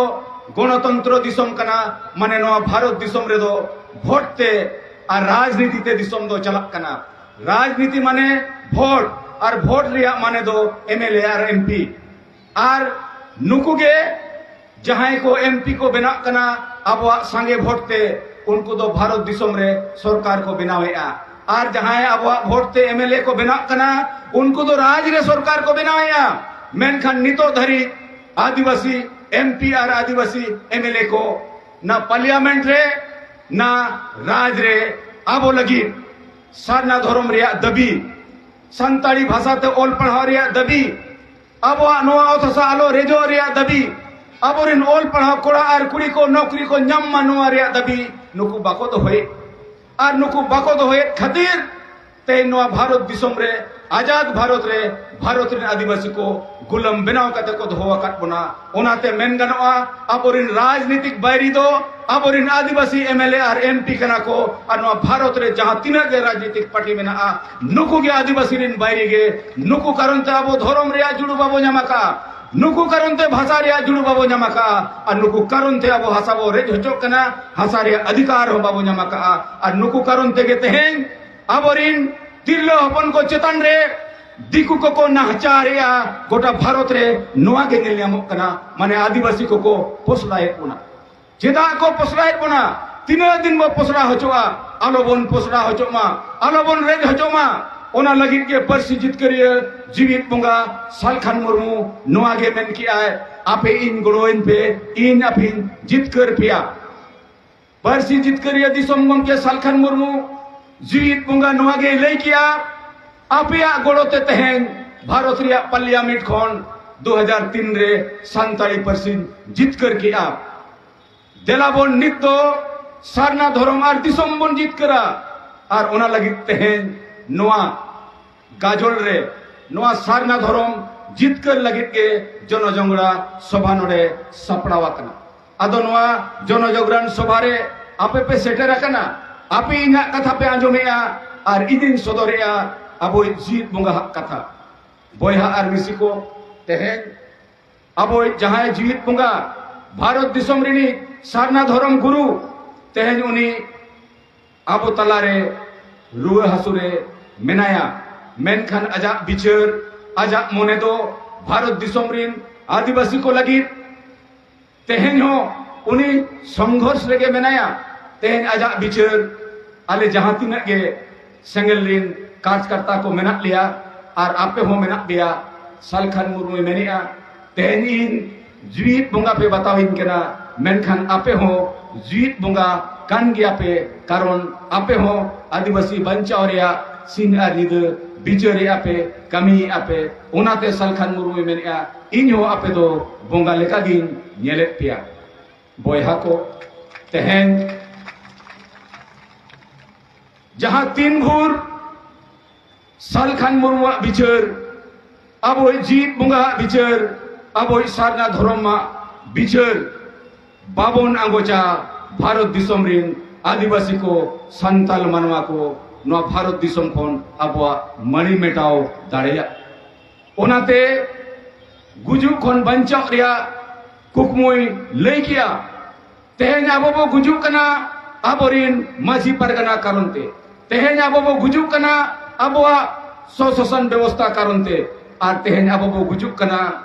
ᱜᱚᱱᱚᱛᱚᱱᱛᱨᱚ ᱫᱤᱥᱚᱢ ᱠᱟᱱᱟ᱾ ᱢᱟᱱᱮ ᱱᱚᱣᱟ ᱵᱷᱟᱨᱚᱛ ᱫᱤᱥᱚᱢ ᱨᱮᱫᱚ ᱵᱷᱳᱴ ᱛᱮ ᱟᱨ ᱨᱟᱡᱽᱱᱤᱛᱤ ᱛᱮ ᱫᱤᱥᱚᱢ ᱫᱚ ᱪᱟᱞᱟᱜ ᱠᱟᱱᱟ᱾ ᱨᱟᱡᱽᱱᱤᱛᱤ ᱢᱟᱱᱮ ᱵᱷᱳᱴ, ᱟᱨ ᱵᱷᱳᱴ ᱨᱮᱭᱟᱜ ᱢᱟᱱᱮ ᱫᱚ M L A R M P. ᱟᱨ ᱱᱩᱠᱩ ᱜᱮ ᱡᱟᱦᱟᱸᱭ ᱠᱚ ᱮᱢ ᱯᱤ ᱠᱚ ᱵᱮᱱᱟᱜ ᱠᱟᱱᱟ, ᱟᱵᱚᱣᱟᱜ ᱥᱟᱸᱜᱮ ᱵᱷᱳᱴ ᱛᱮ, ᱩᱱᱠᱩ ᱫᱚ ᱵᱷᱟᱨᱚᱛ ᱫᱤᱥᱚᱢ ᱨᱮ ᱥᱚᱨᱠᱟᱨ ᱠᱚ ᱵᱮᱱᱟᱣᱮᱫᱼᱟ᱾ ᱟᱨ ᱡᱟᱦᱟᱸᱭ ᱟᱵᱚᱣᱟᱜ ᱵᱷᱳᱴ ᱛᱮ ᱮᱢ ᱮᱞ ᱮ ᱠᱚ ᱵᱮᱱᱟᱜ ᱠᱟᱱᱟ, ᱩᱱᱠᱩ ᱫᱚ ᱨᱟᱡᱽ ᱨᱮ ᱥᱚᱨᱠᱟᱨ ᱠᱚ ᱵᱮᱱᱟᱣᱮᱫᱼᱟ᱾ ᱢᱮᱱᱠᱷᱟᱱ ᱱᱤᱛᱚᱜ ᱫᱷᱟᱹᱨᱤᱡ ᱟᱹᱫᱤᱵᱟᱹᱥᱤ M P R Adivasi M L A ᱠᱚ ᱱᱟ ᱯᱟᱨᱞᱤᱭᱟᱢᱮᱱᱴ ᱨᱮ, ᱱᱟ ᱨᱟᱡᱽ ᱨᱮ ᱟᱵᱚ ᱞᱟᱹᱜᱤᱫ ᱥᱟᱨᱱᱟ ᱫᱷᱚᱨᱚᱢ ᱨᱮᱭᱟᱜ ᱫᱟᱹᱵᱤ, ᱥᱟᱱᱛᱟᱲᱤ ᱵᱷᱟᱥᱟ ᱛᱮ ᱚᱞ ᱯᱟᱲᱦᱟᱣ ᱨᱮᱭᱟᱜ ᱫᱟᱹᱵᱤ, ᱟᱵᱚᱣᱟᱜ ᱱᱚᱣᱟ ᱚᱛ ᱦᱟᱥᱟ ᱟᱞᱚ ᱨᱮᱡᱚᱜ ᱨᱮᱭᱟᱜ ᱫᱟᱹᱵᱤ, ᱟᱵᱚᱨᱮᱱ ᱚᱞ ᱯᱟᱲᱦᱟᱣ ᱠᱚᱲᱟ ᱟᱨ ᱠᱩᱲᱤ ᱠᱚ ᱱᱚᱠᱨᱤ ᱠᱚ ᱧᱟᱢ ᱢᱟ, ᱱᱚᱣᱟ ᱨᱮᱭᱟᱜ ᱫᱟᱹᱵᱤ ᱱᱩᱠᱩ ᱵᱟᱠᱚ ᱫᱚᱦᱚᱭᱮᱫ᱾ ᱟᱨ ᱱᱩᱠᱩ ᱵᱟᱠᱚ ᱫᱚᱦᱚᱭᱮᱫ ᱠᱷᱟᱹᱛᱤᱨ ᱛᱮᱦᱮᱧ ᱱᱚᱣᱟ ᱵᱷᱟᱨᱚᱛ ᱫᱤᱥᱚᱢ ᱨᱮ, ᱟᱡᱟᱫ ᱵᱷᱟᱨᱚᱛ ᱨᱮ, ᱵᱷᱟᱨᱚᱛ ᱨᱮᱱ ᱟᱹᱫᱤᱵᱟᱹᱥᱤ ᱠᱚ ᱜᱩᱞᱟᱹᱢ ᱵᱮᱱᱟᱣ ᱠᱟᱛᱮ ᱠᱚ ᱫᱚᱦᱚ ᱟᱠᱟᱫ ᱵᱚᱱᱟ᱾ ᱚᱱᱟᱛᱮ ᱢᱮᱱ ᱜᱟᱱᱚᱜᱼᱟ, ᱟᱵᱚᱨᱮᱱ ᱨᱟᱡᱽᱱᱤᱛᱤᱠ ᱵᱟᱹᱭᱨᱤ ᱫᱚ ᱟᱵᱚᱨᱮᱱ ᱟᱹᱫᱤᱵᱟᱹᱥᱤ M L A R M P ᱠᱟᱱᱟ ᱠᱚ᱾ ᱟᱨ ᱱᱚᱣᱟ ᱵᱷᱟᱨᱚᱛ ᱨᱮ ᱡᱟᱦᱟᱸ ᱛᱤᱱᱟᱹᱜ ᱜᱮ ᱨᱟᱡᱽᱱᱤᱛᱤᱠ ᱯᱟᱨᱴᱤ ᱢᱮᱱᱟᱜᱼᱟ, ᱱᱩᱠᱩ ᱜᱮ ᱟᱹᱫᱤᱵᱟᱹᱥᱤ ᱨᱮᱱ ᱵᱟᱹᱭᱨᱤ ᱜᱮ᱾ ᱱᱩᱠᱩ ᱠᱟᱨᱚᱱ ᱛᱮ ᱟᱵᱚ ᱫᱷᱚᱨᱚᱢ ᱨᱮᱭᱟᱜ ᱡᱩᱲᱩ ᱵᱟᱵᱚ ᱧᱟᱢ ᱟᱠᱟᱫᱼᱟ, ᱱᱩᱠᱩ ᱠᱟᱨᱚᱱ ᱛᱮ ᱵᱷᱟᱥᱟ ᱨᱮᱭᱟᱜ ᱡᱩᱲᱩ ᱵᱟᱵᱚ ᱧᱟᱢ ᱟᱠᱟᱫᱼᱟ, ᱟᱨ ᱱᱩᱠᱩ ᱠᱟᱨᱚᱱ ᱛᱮ ᱟᱵᱚ ᱦᱟᱥᱟ ᱵᱚ ᱨᱮᱡ ᱦᱚᱪᱚᱜ ᱠᱟᱱᱟ, ᱦᱟᱥᱟ ᱨᱮᱭᱟᱜ ᱚᱫᱷᱤᱠᱟᱨ ᱦᱚᱸ ᱵᱟᱵᱚ ᱧᱟᱢ ᱟᱠᱟᱫᱼᱟ᱾ ᱟᱨ ᱱᱩᱠᱩ ᱠᱟᱨᱚᱱ ᱛᱮᱜᱮ ᱛᱮᱦᱮᱧ ᱟᱵᱚᱨᱤᱱ ᱛᱤᱨᱞᱟᱹ ᱦᱚᱯᱚᱱ ᱠᱚ ᱪᱮᱛᱟᱱ ᱨᱮ ᱫᱤᱠᱩ ᱠᱚᱠᱚ ᱱᱟᱦᱟᱪᱟᱨᱮᱜᱼᱟ ᱜᱚᱴᱟ ᱵᱷᱟᱨᱚᱛ ᱨᱮ᱾ ᱱᱚᱣᱟ ᱜᱮ ᱧᱮᱞ ᱧᱟᱢᱚᱜ ᱠᱟᱱᱟ, ᱢᱟᱱᱮ ᱟᱹᱫᱤᱵᱟᱹᱥᱤ ᱠᱚᱠᱚ ᱯᱚᱥᱲᱟᱭᱮᱫ ᱵᱚᱱᱟ᱾ ᱪᱮᱫᱟᱜ ᱠᱚ ᱯᱚᱥᱲᱟᱭᱮᱫ ᱵᱚᱱᱟ? ᱛᱤᱱᱟᱹᱜ ᱫᱤᱱ ᱵᱚ ᱯᱚᱥᱲᱟ ᱦᱚᱪᱚᱜᱼᱟ? ᱟᱞᱚᱵᱚᱱ ᱯᱚᱥᱲᱟ ᱦᱚᱪᱚᱜ ᱢᱟ, ᱟᱞᱚᱵᱚᱱ ᱨᱮᱡ ᱦᱚᱪᱚᱜ ᱢᱟ᱾ ᱚᱱᱟ ᱞᱟᱹᱜᱤᱫ ᱜᱮ ᱯᱟᱹᱨᱥᱤ ᱡᱤᱛᱠᱟᱹᱨᱤᱭᱟᱹ ᱡᱤᱣᱤᱫ ᱵᱚᱸᱜᱟ ᱥᱟᱞᱠᱷᱟᱱ ᱢᱩᱨᱢᱩ ᱱᱚᱣᱟ ᱜᱮ ᱢᱮᱱ ᱠᱮᱜᱼᱟᱭ, ᱟᱯᱮ ᱤᱧ ᱜᱚᱲᱚᱣᱟᱹᱧ ᱯᱮ, ᱤᱧ ᱟᱯᱮᱧ ᱡᱤᱛᱠᱟᱹᱨ ᱯᱮᱭᱟ᱾ ᱯᱟᱹᱨᱥᱤ ᱡᱤᱛᱠᱟᱹᱨᱤᱭᱟᱹ ᱫᱤᱥᱚᱢ ᱜᱚᱢᱠᱮ ᱥᱟᱞᱠᱷᱟᱱ ᱢᱩᱨᱢᱩ ᱡᱤᱣᱤᱫ ᱵᱚᱸᱜᱟ ᱱᱚᱣᱟ ᱜᱮᱭ ᱞᱟᱹᱭ ᱠᱮᱜᱼᱟ, ᱟᱯᱮᱭᱟᱜ ᱜᱚᱲᱚ ᱛᱮ ᱛᱮᱦᱮᱧ ᱵᱷᱟᱨᱚᱛ ᱨᱮᱭᱟᱜ ᱯᱟᱨᱞᱤᱭᱟᱢᱮᱱᱴ ᱠᱷᱚᱱ ᱫᱩ ᱦᱟᱡᱟᱨ ᱛᱤᱱ ᱨᱮ ᱥᱟᱱᱛᱟᱲᱤ ᱯᱟᱹᱨᱥᱤᱧ ᱡᱤᱛᱠᱟᱹᱨ ᱠᱮᱜᱼᱟ᱾ ᱫᱮᱞᱟ ᱵᱚᱱ ᱱᱤᱛ ᱫᱚ ᱥᱟᱨᱱᱟ ᱫᱷᱚᱨᱚᱢ ᱟᱨ ᱫᱤᱥᱚᱢ ᱵᱚᱱ ᱡᱤᱛᱠᱟᱹᱨᱟ᱾ ᱟᱨ ᱚᱱᱟ ᱞᱟᱹᱜᱤᱫ ᱛᱮᱦᱮᱧ ᱱᱚᱣᱟ ᱜᱟᱡᱚᱞ ᱨᱮ ᱱᱚᱣᱟ ᱥᱟᱨᱱᱟ ᱫᱷᱚᱨᱚᱢ ᱡᱤᱛᱠᱟᱹᱨ ᱞᱟᱹᱜᱤᱫ ᱜᱮ ᱡᱚᱱᱚᱡᱚᱝᱜᱽᱨᱟ ᱥᱚᱵᱷᱟ ᱱᱚᱰᱮ ᱥᱟᱯᱲᱟᱣ ᱟᱠᱟᱱᱟ᱾ ᱟᱫᱚ ᱱᱚᱣᱟ ᱡᱚᱱᱚᱡᱚᱜᱽᱨᱟᱱ ᱥᱚᱵᱷᱟ ᱨᱮ ᱟᱯᱮ ᱯᱮ ᱥᱮᱴᱮᱨ ᱟᱠᱟᱱᱟ, ᱟᱯᱮ ᱤᱧᱟᱜ ᱠᱟᱛᱷᱟ ᱯᱮ ᱟᱸᱡᱚᱢᱮᱜᱼᱟ ᱟᱨ ᱤᱧᱤᱧ ᱥᱚᱫᱚᱨᱮᱜᱼᱟ ᱟᱵᱚᱭᱤᱡ ᱡᱤᱣᱤᱫ ᱵᱚᱸᱜᱟ ᱦᱟᱜ ᱠᱟᱛᱷᱟ᱾ ᱵᱚᱭᱦᱟ ᱟᱨ ᱢᱤᱥᱤ ᱠᱚ, ᱛᱮᱦᱮᱧ ᱟᱵᱚᱭᱤᱡ ᱡᱟᱦᱟᱸᱭ ᱡᱤᱣᱤᱫ ᱵᱚᱸᱜᱟ, ᱵᱷᱟᱨᱚᱛ ᱫᱤᱥᱚᱢ ᱨᱤᱱᱤᱡ ᱥᱟᱨᱱᱟ ᱫᱷᱚᱨᱚᱢ ᱜᱩᱨᱩ, ᱛᱮᱦᱮᱧ ᱩᱱᱤ ᱟᱵᱚ ᱛᱟᱞᱟᱨᱮ ᱨᱩᱣᱟᱹ ᱦᱟᱹᱥᱩ ᱨᱮ ᱢᱮᱱᱟᱭᱟ, ᱢᱮᱱᱠᱷᱟᱱ ᱟᱡᱟᱜ ᱵᱤᱪᱟᱹᱨ, ᱟᱡᱟᱜ ᱢᱚᱱᱮ ᱫᱚ ᱵᱷᱟᱨᱚᱛ ᱫᱤᱥᱚᱢ ᱨᱤᱱ ᱟᱹᱫᱤᱵᱟᱹᱥᱤ ᱠᱚ ᱞᱟᱹᱜᱤᱫ᱾ ᱛᱮᱦᱮᱧ ᱦᱚᱸ ᱩᱱᱤ ᱥᱚᱝᱜᱷᱚᱨᱥ ᱨᱮᱜᱮ ᱢᱮᱱᱟᱭᱟ᱾ ᱛᱮᱦᱮᱧ ᱟᱡᱟᱜ ᱵᱤᱪᱟᱹᱨ, ᱟᱞᱮ ᱡᱟᱦᱟᱸ ᱛᱤᱱᱟᱹᱜ ᱜᱮ ᱥᱮᱸᱜᱮᱞ ᱨᱤᱱ ᱠᱟᱨᱡᱽᱠᱟᱨᱛᱟ ᱠᱚ ᱢᱮᱱᱟᱜ ᱞᱮᱭᱟ ᱟᱨ ᱟᱯᱮ ᱦᱚᱸ ᱢᱮᱱᱟᱜ ᱯᱮᱭᱟ, ᱥᱟᱞᱠᱷᱟᱱ ᱢᱩᱨᱢᱩᱭ ᱢᱮᱱᱮᱜᱼᱟ, ᱛᱮᱦᱮᱧ ᱤᱧ ᱡᱤᱣᱤᱫ ᱵᱚᱸᱜᱟ ᱯᱮ ᱵᱟᱛᱟᱣᱤᱧ ᱠᱟᱱᱟ, ᱢᱮᱱᱠᱷᱟᱱ ᱟᱯᱮ ᱦᱚᱸ ᱡᱤᱣᱤᱫ ᱵᱚᱸᱜᱟ ᱠᱟᱱ ᱜᱮᱭᱟ ᱯᱮ, ᱠᱟᱨᱚᱱ ᱟᱯᱮ ᱦᱚᱸ ᱟᱹᱫᱤᱵᱟᱹᱥᱤ ᱵᱟᱧᱪᱟᱣ ᱨᱮᱭᱟᱜ ᱥᱤᱧ ᱟᱨ ᱧᱤᱫᱟᱹ ᱵᱤᱪᱟᱹᱨᱮᱜᱼᱟ ᱯᱮ, ᱠᱟᱹᱢᱤᱭᱮᱜᱼᱟ ᱯᱮ᱾ ᱚᱱᱟᱛᱮ ᱥᱟᱞᱠᱷᱟᱱ ᱢᱩᱨᱢᱩᱭ ᱢᱮᱱᱮᱜᱼᱟ, ᱤᱧ ᱦᱚᱸ ᱟᱯᱮ ᱫᱚ ᱵᱚᱸᱜᱟ ᱞᱮᱠᱟᱜᱤᱧ ᱧᱮᱞᱮᱫ ᱯᱮᱭᱟ᱾ ᱵᱚᱭᱦᱟ ᱠᱚ, ᱛᱮᱦᱮᱧ ᱡᱟᱦᱟᱸ ᱛᱤᱱ ᱵᱷᱳᱨ ᱥᱟᱞᱠᱷᱟᱱ ᱢᱩᱨᱢᱩᱣᱟᱜ ᱵᱤᱪᱟᱹᱨ, ᱟᱵᱚᱭᱤᱡ ᱡᱤᱣᱤᱫ ᱵᱚᱸᱜᱟᱣᱟᱜ ᱵᱤᱪᱟᱹᱨ, ᱟᱵᱚᱭᱤᱡ ᱥᱟᱨᱱᱟ ᱫᱷᱚᱨᱚᱢᱟᱜ ᱵᱤᱪᱟᱹᱨ ᱵᱟᱵᱚᱱ ᱟᱸᱜᱚᱪᱟ, ᱵᱷᱟᱨᱚᱛ ᱫᱤᱥᱚᱢ ᱨᱤᱱ ᱟᱹᱫᱤᱵᱟᱹᱥᱤ ᱠᱚ, ᱥᱟᱱᱛᱟᱞ ᱢᱟᱱᱣᱟ ᱠᱚ ᱱᱚᱣᱟ ᱵᱷᱟᱨᱚᱛ ᱫᱤᱥᱚᱢ ᱠᱷᱚᱱ ᱟᱵᱚᱣᱟᱜ ᱢᱟᱹᱲᱤ ᱢᱮᱴᱟᱣ ᱫᱟᱲᱮᱭᱟᱜ᱾ ᱚᱱᱟᱛᱮ ᱜᱩᱡᱩᱜ ᱠᱷᱚᱱ ᱵᱟᱧᱪᱟᱣ ᱨᱮᱭᱟᱜ ᱠᱩᱠᱢᱩᱭ ᱞᱟᱹᱭ ᱠᱮᱜᱼᱟ᱾ ᱛᱮᱦᱮᱧ ᱟᱵᱚ ᱵᱚ ᱜᱩᱡᱩᱜ ᱠᱟᱱᱟ ᱟᱵᱚᱨᱤᱱ ᱢᱟᱹᱡᱷᱤ ᱯᱟᱨᱜᱟᱱᱟ ᱠᱟᱨᱚᱱ ᱛᱮ᱾ ᱛᱮᱦᱮᱧ ᱟᱵᱚ ᱵᱚ ᱜᱩᱡᱩᱜ ᱠᱟᱱᱟ ᱟᱵᱚᱣᱟᱜ ᱥᱚᱥᱟᱥᱚᱱ ᱵᱮᱵᱚᱥᱛᱷᱟ ᱠᱟᱨᱚᱱ ᱛᱮ᱾ ᱟᱨ ᱛᱮᱦᱮᱧ ᱟᱵᱚ ᱵᱚ ᱜᱩᱡᱩᱜ ᱠᱟᱱᱟ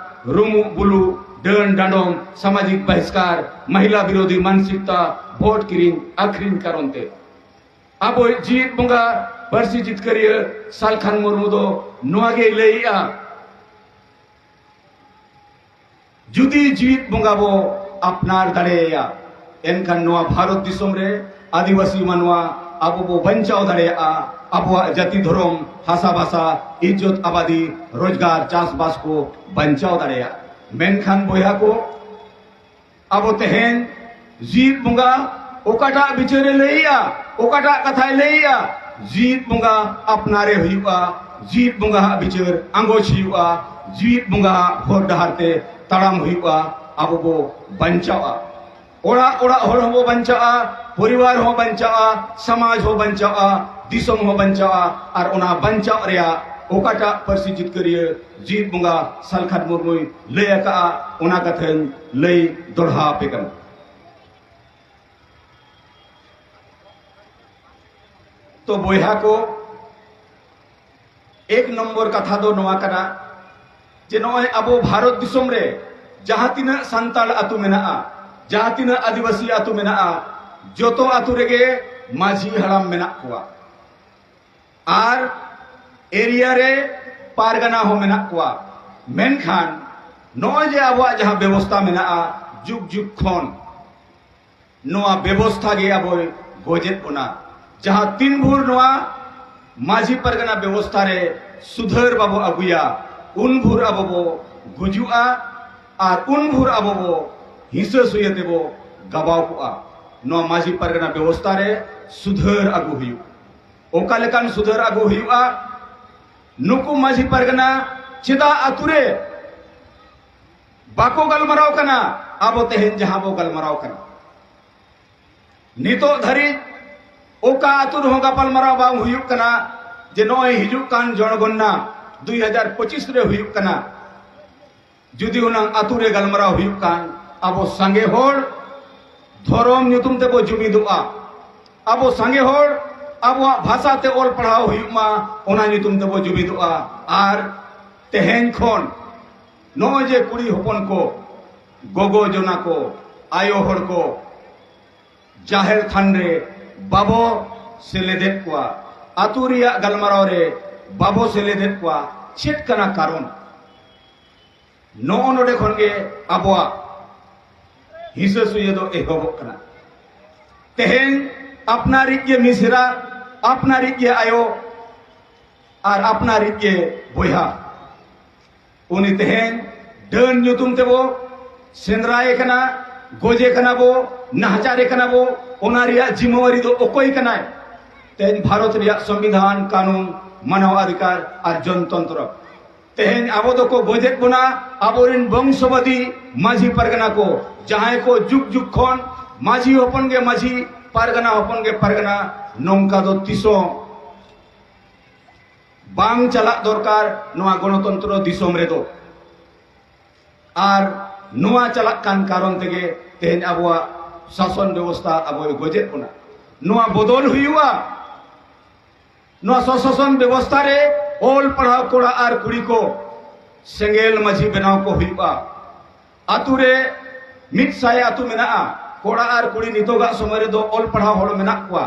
ᱨᱩᱢᱩᱜ ᱵᱩᱞᱩᱜ ᱰᱟᱹᱱ ᱰᱟᱸᱰᱚᱢ, ᱥᱟᱢᱟᱡᱤᱠ ᱵᱟᱦᱤᱥᱠᱟᱨ, ᱢᱟᱦᱤᱞᱟ ᱵᱤᱨᱳᱫᱷᱤ ᱢᱟᱱᱥᱤᱠᱛᱟ, ᱵᱷᱳᱴ ᱠᱤᱨᱤᱧ ᱟᱹᱠᱷᱨᱤᱧ ᱠᱟᱨᱚᱱ ᱛᱮ ᱟᱵᱚᱭᱤᱡ ᱡᱤᱣᱤᱫ ᱵᱚᱸᱜᱟ, ᱯᱟᱹᱨᱥᱤ ᱡᱤᱛᱠᱟᱹᱨᱤᱭᱟᱹ ᱥᱟᱞᱠᱷᱟᱱ ᱢᱩᱨᱢᱩ ᱫᱚ ᱱᱚᱣᱟ ᱜᱮᱭ ᱞᱟᱹᱭᱮᱜᱼᱟ, ᱡᱩᱫᱤ ᱡᱤᱣᱤᱫ ᱵᱚᱸᱜᱟ ᱵᱚ ᱟᱯᱱᱟᱨ ᱫᱟᱲᱮᱭᱟᱭᱟ, ᱮᱱᱠᱷᱟᱱ ᱱᱚᱣᱟ ᱵᱷᱟᱨᱚᱛ ᱫᱤᱥᱚᱢ ᱨᱮ ᱟᱹᱫᱤᱵᱟᱹᱥᱤ ᱢᱟᱱᱣᱟ ᱟᱵᱚ ᱵᱚ ᱵᱟᱧᱪᱟᱣ ᱫᱟᱲᱮᱭᱟᱜᱼᱟ, ᱟᱵᱚᱣᱟᱜ ᱡᱟᱹᱛᱤ ᱫᱷᱚᱨᱚᱢ, ᱦᱟᱥᱟ ᱵᱷᱟᱥᱟ, ᱤᱡᱽᱡᱚᱛ ᱟᱵᱟᱫᱤ, ᱨᱳᱡᱽᱜᱟᱨ, ᱪᱟᱥᱵᱟᱥ ᱠᱚ ᱵᱟᱧᱪᱟᱣ ᱫᱟᱲᱮᱭᱟᱜᱼᱟ᱾ ᱢᱮᱱᱠᱷᱟᱱ ᱵᱚᱭᱦᱟ ᱠᱚ, ᱟᱵᱚ ᱛᱮᱦᱮᱧ ᱡᱤᱣᱤᱫ ᱵᱚᱸᱜᱟ ᱚᱠᱟᱴᱟᱜ ᱵᱤᱪᱟᱹᱨᱮ ᱞᱟᱹᱭᱮᱜᱼᱟ, ᱚᱠᱟᱴᱟᱜ ᱠᱟᱛᱷᱟᱭ ᱞᱟᱹᱭᱮᱜᱼᱟ, ᱡᱤᱣᱤᱫ ᱵᱚᱸᱜᱟ ᱟᱯᱱᱟᱨᱮ ᱦᱩᱭᱩᱜᱼᱟ, ᱡᱤᱣᱤᱫ ᱵᱚᱸᱜᱟ ᱦᱟᱜ ᱵᱤᱪᱟᱹᱨ ᱟᱸᱜᱚᱪ ᱦᱩᱭᱩᱜᱼᱟ, ᱡᱤᱣᱤᱫ ᱵᱚᱸᱜᱟ ᱦᱟᱜ ᱦᱚᱨ ᱰᱟᱦᱟᱨ ᱛᱮ ᱛᱟᱲᱟᱢ ᱦᱩᱭᱩᱜᱼᱟ, ᱟᱵᱚ ᱵᱚ ᱵᱟᱧᱪᱟᱣᱼᱟ᱾ ᱚᱲᱟᱜ ᱚᱲᱟᱜ ᱦᱚᱲ ᱦᱚᱸᱵᱚ ᱵᱟᱧᱪᱟᱜᱼᱟ, ᱯᱚᱨᱤᱵᱟᱨ ᱦᱚᱸ ᱵᱟᱧᱪᱟᱜᱼᱟ, ᱥᱚᱢᱟᱡᱽ ᱦᱚᱸ ᱵᱟᱧᱪᱟᱜᱼᱟ, ᱫᱤᱥᱚᱢ ᱦᱚᱸ ᱵᱟᱧᱪᱟᱜᱼᱟ᱾ ᱟᱨ ᱚᱱᱟ ᱵᱟᱧᱪᱟᱜ ᱨᱮᱭᱟᱜ ᱚᱠᱟᱴᱟᱜ ᱯᱟᱹᱨᱥᱤ ᱡᱤᱛᱠᱟᱹᱨᱤᱭᱟᱹ ᱡᱤᱣᱤᱫ ᱵᱚᱸᱜᱟ ᱥᱟᱞᱠᱷᱟᱱ ᱢᱩᱨᱢᱩᱭ ᱞᱟᱹᱭ ᱟᱠᱟᱫᱼᱟ, ᱚᱱᱟ ᱠᱟᱛᱷᱟᱧ ᱞᱟᱹᱭ ᱫᱚᱲᱦᱟ ᱟᱯᱮ ᱠᱟᱱᱟ᱾ ᱛᱚ ᱵᱚᱭᱦᱟ ᱠᱚ, ᱮᱠ ᱱᱚᱢᱵᱚᱨ ᱠᱟᱛᱷᱟ ᱫᱚ ᱱᱚᱣᱟ ᱠᱟᱱᱟ ᱡᱮ ᱱᱚᱜᱼᱚᱭ ᱟᱵᱚ ᱵᱷᱟᱨᱚᱛ ᱫᱤᱥᱚᱢ ᱨᱮ ᱡᱟᱦᱟᱸ ᱛᱤᱱᱟᱹᱜ ᱥᱟᱱᱛᱟᱲ ᱟᱹᱛᱩ ᱢᱮᱱᱟᱜᱼᱟ, ᱡᱟᱦᱟᱸ ᱛᱤᱱᱟᱹᱜ ᱟᱹᱫᱤᱵᱟᱹᱥᱤ ᱟᱹᱛᱩ ᱢᱮᱱᱟᱜᱼᱟ, ᱡᱚᱛᱚ ᱟᱹᱛᱩ ᱨᱮᱜᱮ ᱢᱟᱹᱡᱷᱤ ᱦᱟᱲᱟᱢ ᱢᱮᱱᱟᱜ ᱠᱚᱣᱟ ᱟᱨ ᱮᱨᱤᱭᱟ ᱨᱮ ᱯᱟᱨᱜᱟᱱᱟ ᱦᱚᱸ ᱢᱮᱱᱟᱜ ᱠᱚᱣᱟ᱾ ᱢᱮᱱᱠᱷᱟᱱ ᱱᱚᱜᱼᱚᱭ ᱡᱮ ᱟᱵᱚᱣᱟᱜ ᱡᱟᱦᱟᱸ ᱵᱮᱵᱚᱥᱛᱷᱟ ᱢᱮᱱᱟᱜᱼᱟ, ᱡᱩᱜᱽ ᱡᱩᱜᱽ ᱠᱷᱚᱱ ᱱᱚᱣᱟ ᱵᱮᱵᱚᱥᱛᱷᱟ ᱜᱮ ᱟᱵᱚᱭ ᱜᱚᱡᱮᱫ ᱵᱚᱱᱟ᱾ ᱡᱟᱦᱟᱸ ᱛᱤᱱ ᱵᱷᱳᱨ ᱱᱚᱣᱟ ᱢᱟᱹᱡᱷᱤ ᱯᱟᱨᱜᱟᱱᱟ ᱵᱮᱵᱚᱥᱛᱷᱟ ᱨᱮ ᱥᱩᱫᱷᱟᱹᱨ ᱵᱟᱵᱚ ᱟᱹᱜᱩᱭᱟ, ᱩᱱ ᱵᱷᱳᱨ ᱟᱵᱚ ᱵᱚ ᱜᱩᱡᱩᱜᱼᱟ ᱟᱨ ᱩᱱ ᱵᱷᱳᱨ ᱟᱵᱚ ᱵᱚ ᱦᱤᱸᱥᱟᱹ ᱥᱩᱭᱟᱹ ᱛᱮᱵᱚ ᱜᱟᱵᱟᱣ ᱠᱚᱜᱼᱟ᱾ ᱱᱚᱣᱟ ᱢᱟᱹᱡᱷᱤ ᱯᱟᱨᱜᱟᱱᱟ ᱵᱮᱵᱚᱥᱛᱷᱟ ᱨᱮ ᱥᱩᱫᱷᱟᱹᱨ ᱟᱹᱜᱩ ᱦᱩᱭᱩᱜᱼᱟ᱾ ᱚᱠᱟ ᱞᱮᱠᱟᱱ ᱥᱩᱫᱷᱟᱹᱨ ᱟᱹᱜᱩ ᱦᱩᱭᱩᱜᱼᱟ? ᱱᱩᱠᱩ ᱢᱟᱹᱡᱷᱤ ᱯᱟᱨᱜᱟᱱᱟ ᱪᱮᱫᱟᱜ ᱟᱹᱛᱩ ᱨᱮ ᱵᱟᱠᱚ ᱜᱟᱞᱢᱟᱨᱟᱣ ᱠᱟᱱᱟ? ᱟᱵᱚ ᱛᱮᱦᱮᱧ ᱡᱟᱦᱟᱸ ᱵᱚ ᱜᱟᱞᱢᱟᱨᱟᱣ ᱠᱟᱱᱟ, ᱱᱤᱛᱚᱜ ᱫᱷᱟᱹᱨᱤᱡ ᱚᱠᱟ ᱟᱹᱛᱩ ᱨᱮᱦᱚᱸ ᱜᱟᱯᱟᱞᱢᱟᱨᱟᱣ ᱵᱟᱝ ᱦᱩᱭᱩᱜ ᱠᱟᱱᱟ ᱡᱮ ᱱᱚᱜᱼᱚᱭ ᱦᱤᱡᱩᱜ ᱠᱟᱱ ᱡᱚᱱᱜᱚᱱᱱᱟ ᱫᱩᱭ ᱦᱟᱡᱟᱨ ᱯᱚᱸᱪᱤᱥ ᱨᱮ ᱦᱩᱭᱩᱜ ᱠᱟᱱᱟ᱾ ᱡᱩᱫᱤ ᱦᱩᱱᱟᱹᱝ ᱟᱹᱛᱩ ᱨᱮ ᱜᱟᱞᱢᱟᱨᱟᱣ ᱦᱩᱭᱩᱜ ᱠᱷᱟᱱ, ᱟᱵᱚ ᱥᱟᱸᱜᱮ ᱦᱚᱲ ᱫᱷᱚᱨᱚᱢ ᱧᱩᱛᱩᱢ ᱛᱮᱵᱚ ᱡᱩᱢᱤᱫᱚᱜᱼᱟ, ᱟᱵᱚ ᱥᱟᱸᱜᱮ ᱦᱚᱲ ᱟᱵᱚᱣᱟᱜ ᱵᱷᱟᱥᱟ ᱛᱮ ᱚᱞ ᱯᱟᱲᱦᱟᱣ ᱦᱩᱭᱩᱜ ᱢᱟ, ᱚᱱᱟ ᱧᱩᱛᱩᱢ ᱛᱮᱵᱚ ᱡᱩᱢᱤᱫᱚᱜᱼᱟ᱾ ᱟᱨ ᱛᱮᱦᱮᱧ ᱠᱷᱚᱱ ᱱᱚᱜᱼᱚᱭ ᱡᱮ ᱠᱩᱲᱤ ᱦᱚᱯᱚᱱ ᱠᱚ ᱜᱚᱜᱚ ᱡᱚᱱᱟ ᱠᱚ, ᱟᱭᱳ ᱦᱚᱲ ᱠᱚ ᱡᱟᱦᱮᱨ ᱛᱷᱟᱱ ᱨᱮ ᱵᱟᱵᱚ ᱥᱮᱞᱮᱫᱮᱫ ᱠᱚᱣᱟ, ᱟᱹᱛᱩ ᱨᱮᱭᱟᱜ ᱜᱟᱞᱢᱟᱨᱟᱣ ᱨᱮ ᱵᱟᱵᱚ ᱥᱮᱞᱮᱫᱮᱫ ᱠᱚᱣᱟ, ᱪᱮᱫ ᱠᱟᱱᱟ ᱠᱟᱨᱚᱱ? ᱱᱚᱜᱼᱚ ᱱᱚᱰᱮ ᱠᱷᱚᱱ ᱜᱮ ᱟᱵᱚᱣᱟᱜ ᱦᱤᱥᱟᱹ ᱥᱩᱭᱟᱹ ᱫᱚ ᱮᱦᱚᱵᱚᱜ ᱠᱟᱱᱟ᱾ ᱛᱮᱦᱮᱧ ᱟᱯᱱᱟᱨᱤᱡ ᱜᱮ ᱢᱤᱥᱨᱟ, ᱟᱯᱱᱟᱨᱤᱡ ᱜᱮ ᱟᱭᱳ ᱟᱨ ᱟᱯᱱᱟᱨᱤᱡ ᱜᱮ ᱵᱚᱭᱦᱟ, ᱩᱱᱤ ᱛᱮᱦᱮᱧ ᱰᱟᱹᱱ ᱧᱩᱛᱩᱢ ᱛᱮᱵᱚ ᱥᱮᱸᱫᱽᱨᱟᱭᱮ ᱠᱟᱱᱟ, ᱜᱚᱡᱮ ᱠᱟᱱᱟ ᱵᱚ, ᱱᱟᱦᱟᱪᱟᱨᱮ ᱠᱟᱱᱟ ᱵᱚ᱾ ᱚᱱᱟ ᱨᱮᱭᱟᱜ ᱡᱤᱢᱟᱹᱣᱟᱨᱤ ᱫᱚ ᱚᱠᱚᱭ ᱠᱟᱱᱟᱭ? ᱛᱮᱦᱮᱧ ᱵᱷᱟᱨᱚᱛ ᱨᱮᱭᱟᱜ ᱥᱚᱝᱵᱤᱫᱷᱟᱱ, ᱠᱟᱹᱱᱩᱱ, ᱢᱟᱱᱟᱣ ᱚᱫᱷᱤᱠᱟᱨ ᱟᱨ ᱡᱚᱱᱛᱚᱱᱛᱨᱚ᱾ ᱛᱮᱦᱮᱧ ᱟᱵᱚ ᱫᱚᱠᱚ ᱜᱚᱡᱮᱫ ᱵᱚᱱᱟ ᱟᱵᱚᱨᱮᱱ ᱵᱚᱝᱥᱚᱵᱟᱫᱤ ᱢᱟᱹᱡᱷᱤ ᱯᱟᱨᱜᱟᱱᱟ ᱠᱚ, ᱡᱟᱦᱟᱸᱭ ᱠᱚ ᱡᱩᱜᱽ ᱡᱩᱜᱽ ᱠᱷᱚᱱ ᱢᱟᱹᱡᱷᱤ ᱦᱚᱯᱚᱱ ᱜᱮ ᱢᱟᱹᱡᱷᱤ, ᱯᱟᱨᱜᱟᱱᱟ ᱦᱚᱯᱚᱱ ᱜᱮ ᱯᱟᱨᱜᱟᱱᱟ᱾ ᱱᱚᱝᱠᱟ ᱫᱚ ᱛᱤᱥ ᱦᱚᱸ ᱵᱟᱝ ᱪᱟᱞᱟᱜ ᱫᱚᱨᱠᱟᱨ ᱱᱚᱣᱟ ᱜᱚᱱᱚᱛᱚᱱᱛᱨᱚ ᱫᱤᱥᱚᱢ ᱨᱮᱫᱚ᱾ ᱟᱨ ᱱᱚᱣᱟ ᱪᱟᱞᱟᱜ ᱠᱟᱱ ᱠᱟᱨᱚᱱ ᱛᱮᱜᱮ ᱛᱮᱦᱮᱧ ᱟᱵᱚᱣᱟᱜ ᱥᱟᱥᱚᱱ ᱵᱮᱵᱚᱥᱛᱷᱟ ᱟᱵᱚᱭ ᱜᱚᱡᱮᱫ ᱵᱚᱱᱟ᱾ ᱱᱚᱣᱟ ᱵᱚᱫᱚᱞ ᱦᱩᱭᱩᱜᱼᱟ᱾ ᱱᱚᱣᱟ ᱥᱚᱥᱟᱥᱚᱱ ᱵᱮᱵᱚᱥᱛᱷᱟ ᱨᱮ ᱚᱞ ᱯᱟᱲᱦᱟᱣ ᱠᱚᱲᱟ ᱟᱨ ᱠᱩᱲᱤ ᱠᱚ ᱥᱮᱸᱜᱮᱞ ᱢᱟᱹᱡᱷᱤ ᱵᱮᱱᱟᱣ ᱠᱚ ᱦᱩᱭᱩᱜᱼᱟ᱾ ᱟᱛᱩ ᱨᱮ ᱢᱤᱫ ᱥᱟᱭ ᱟᱛᱩ ᱢᱮᱱᱟᱜᱼᱟ, ᱠᱚᱲᱟ ᱟᱨ ᱠᱩᱲᱤ ᱱᱤᱛᱚᱜᱟᱜ ᱥᱚᱢᱚᱭ ᱨᱮᱫᱚ ᱚᱞ ᱯᱟᱲᱦᱟᱣ ᱦᱚᱲ ᱢᱮᱱᱟᱜ ᱠᱚᱣᱟ᱾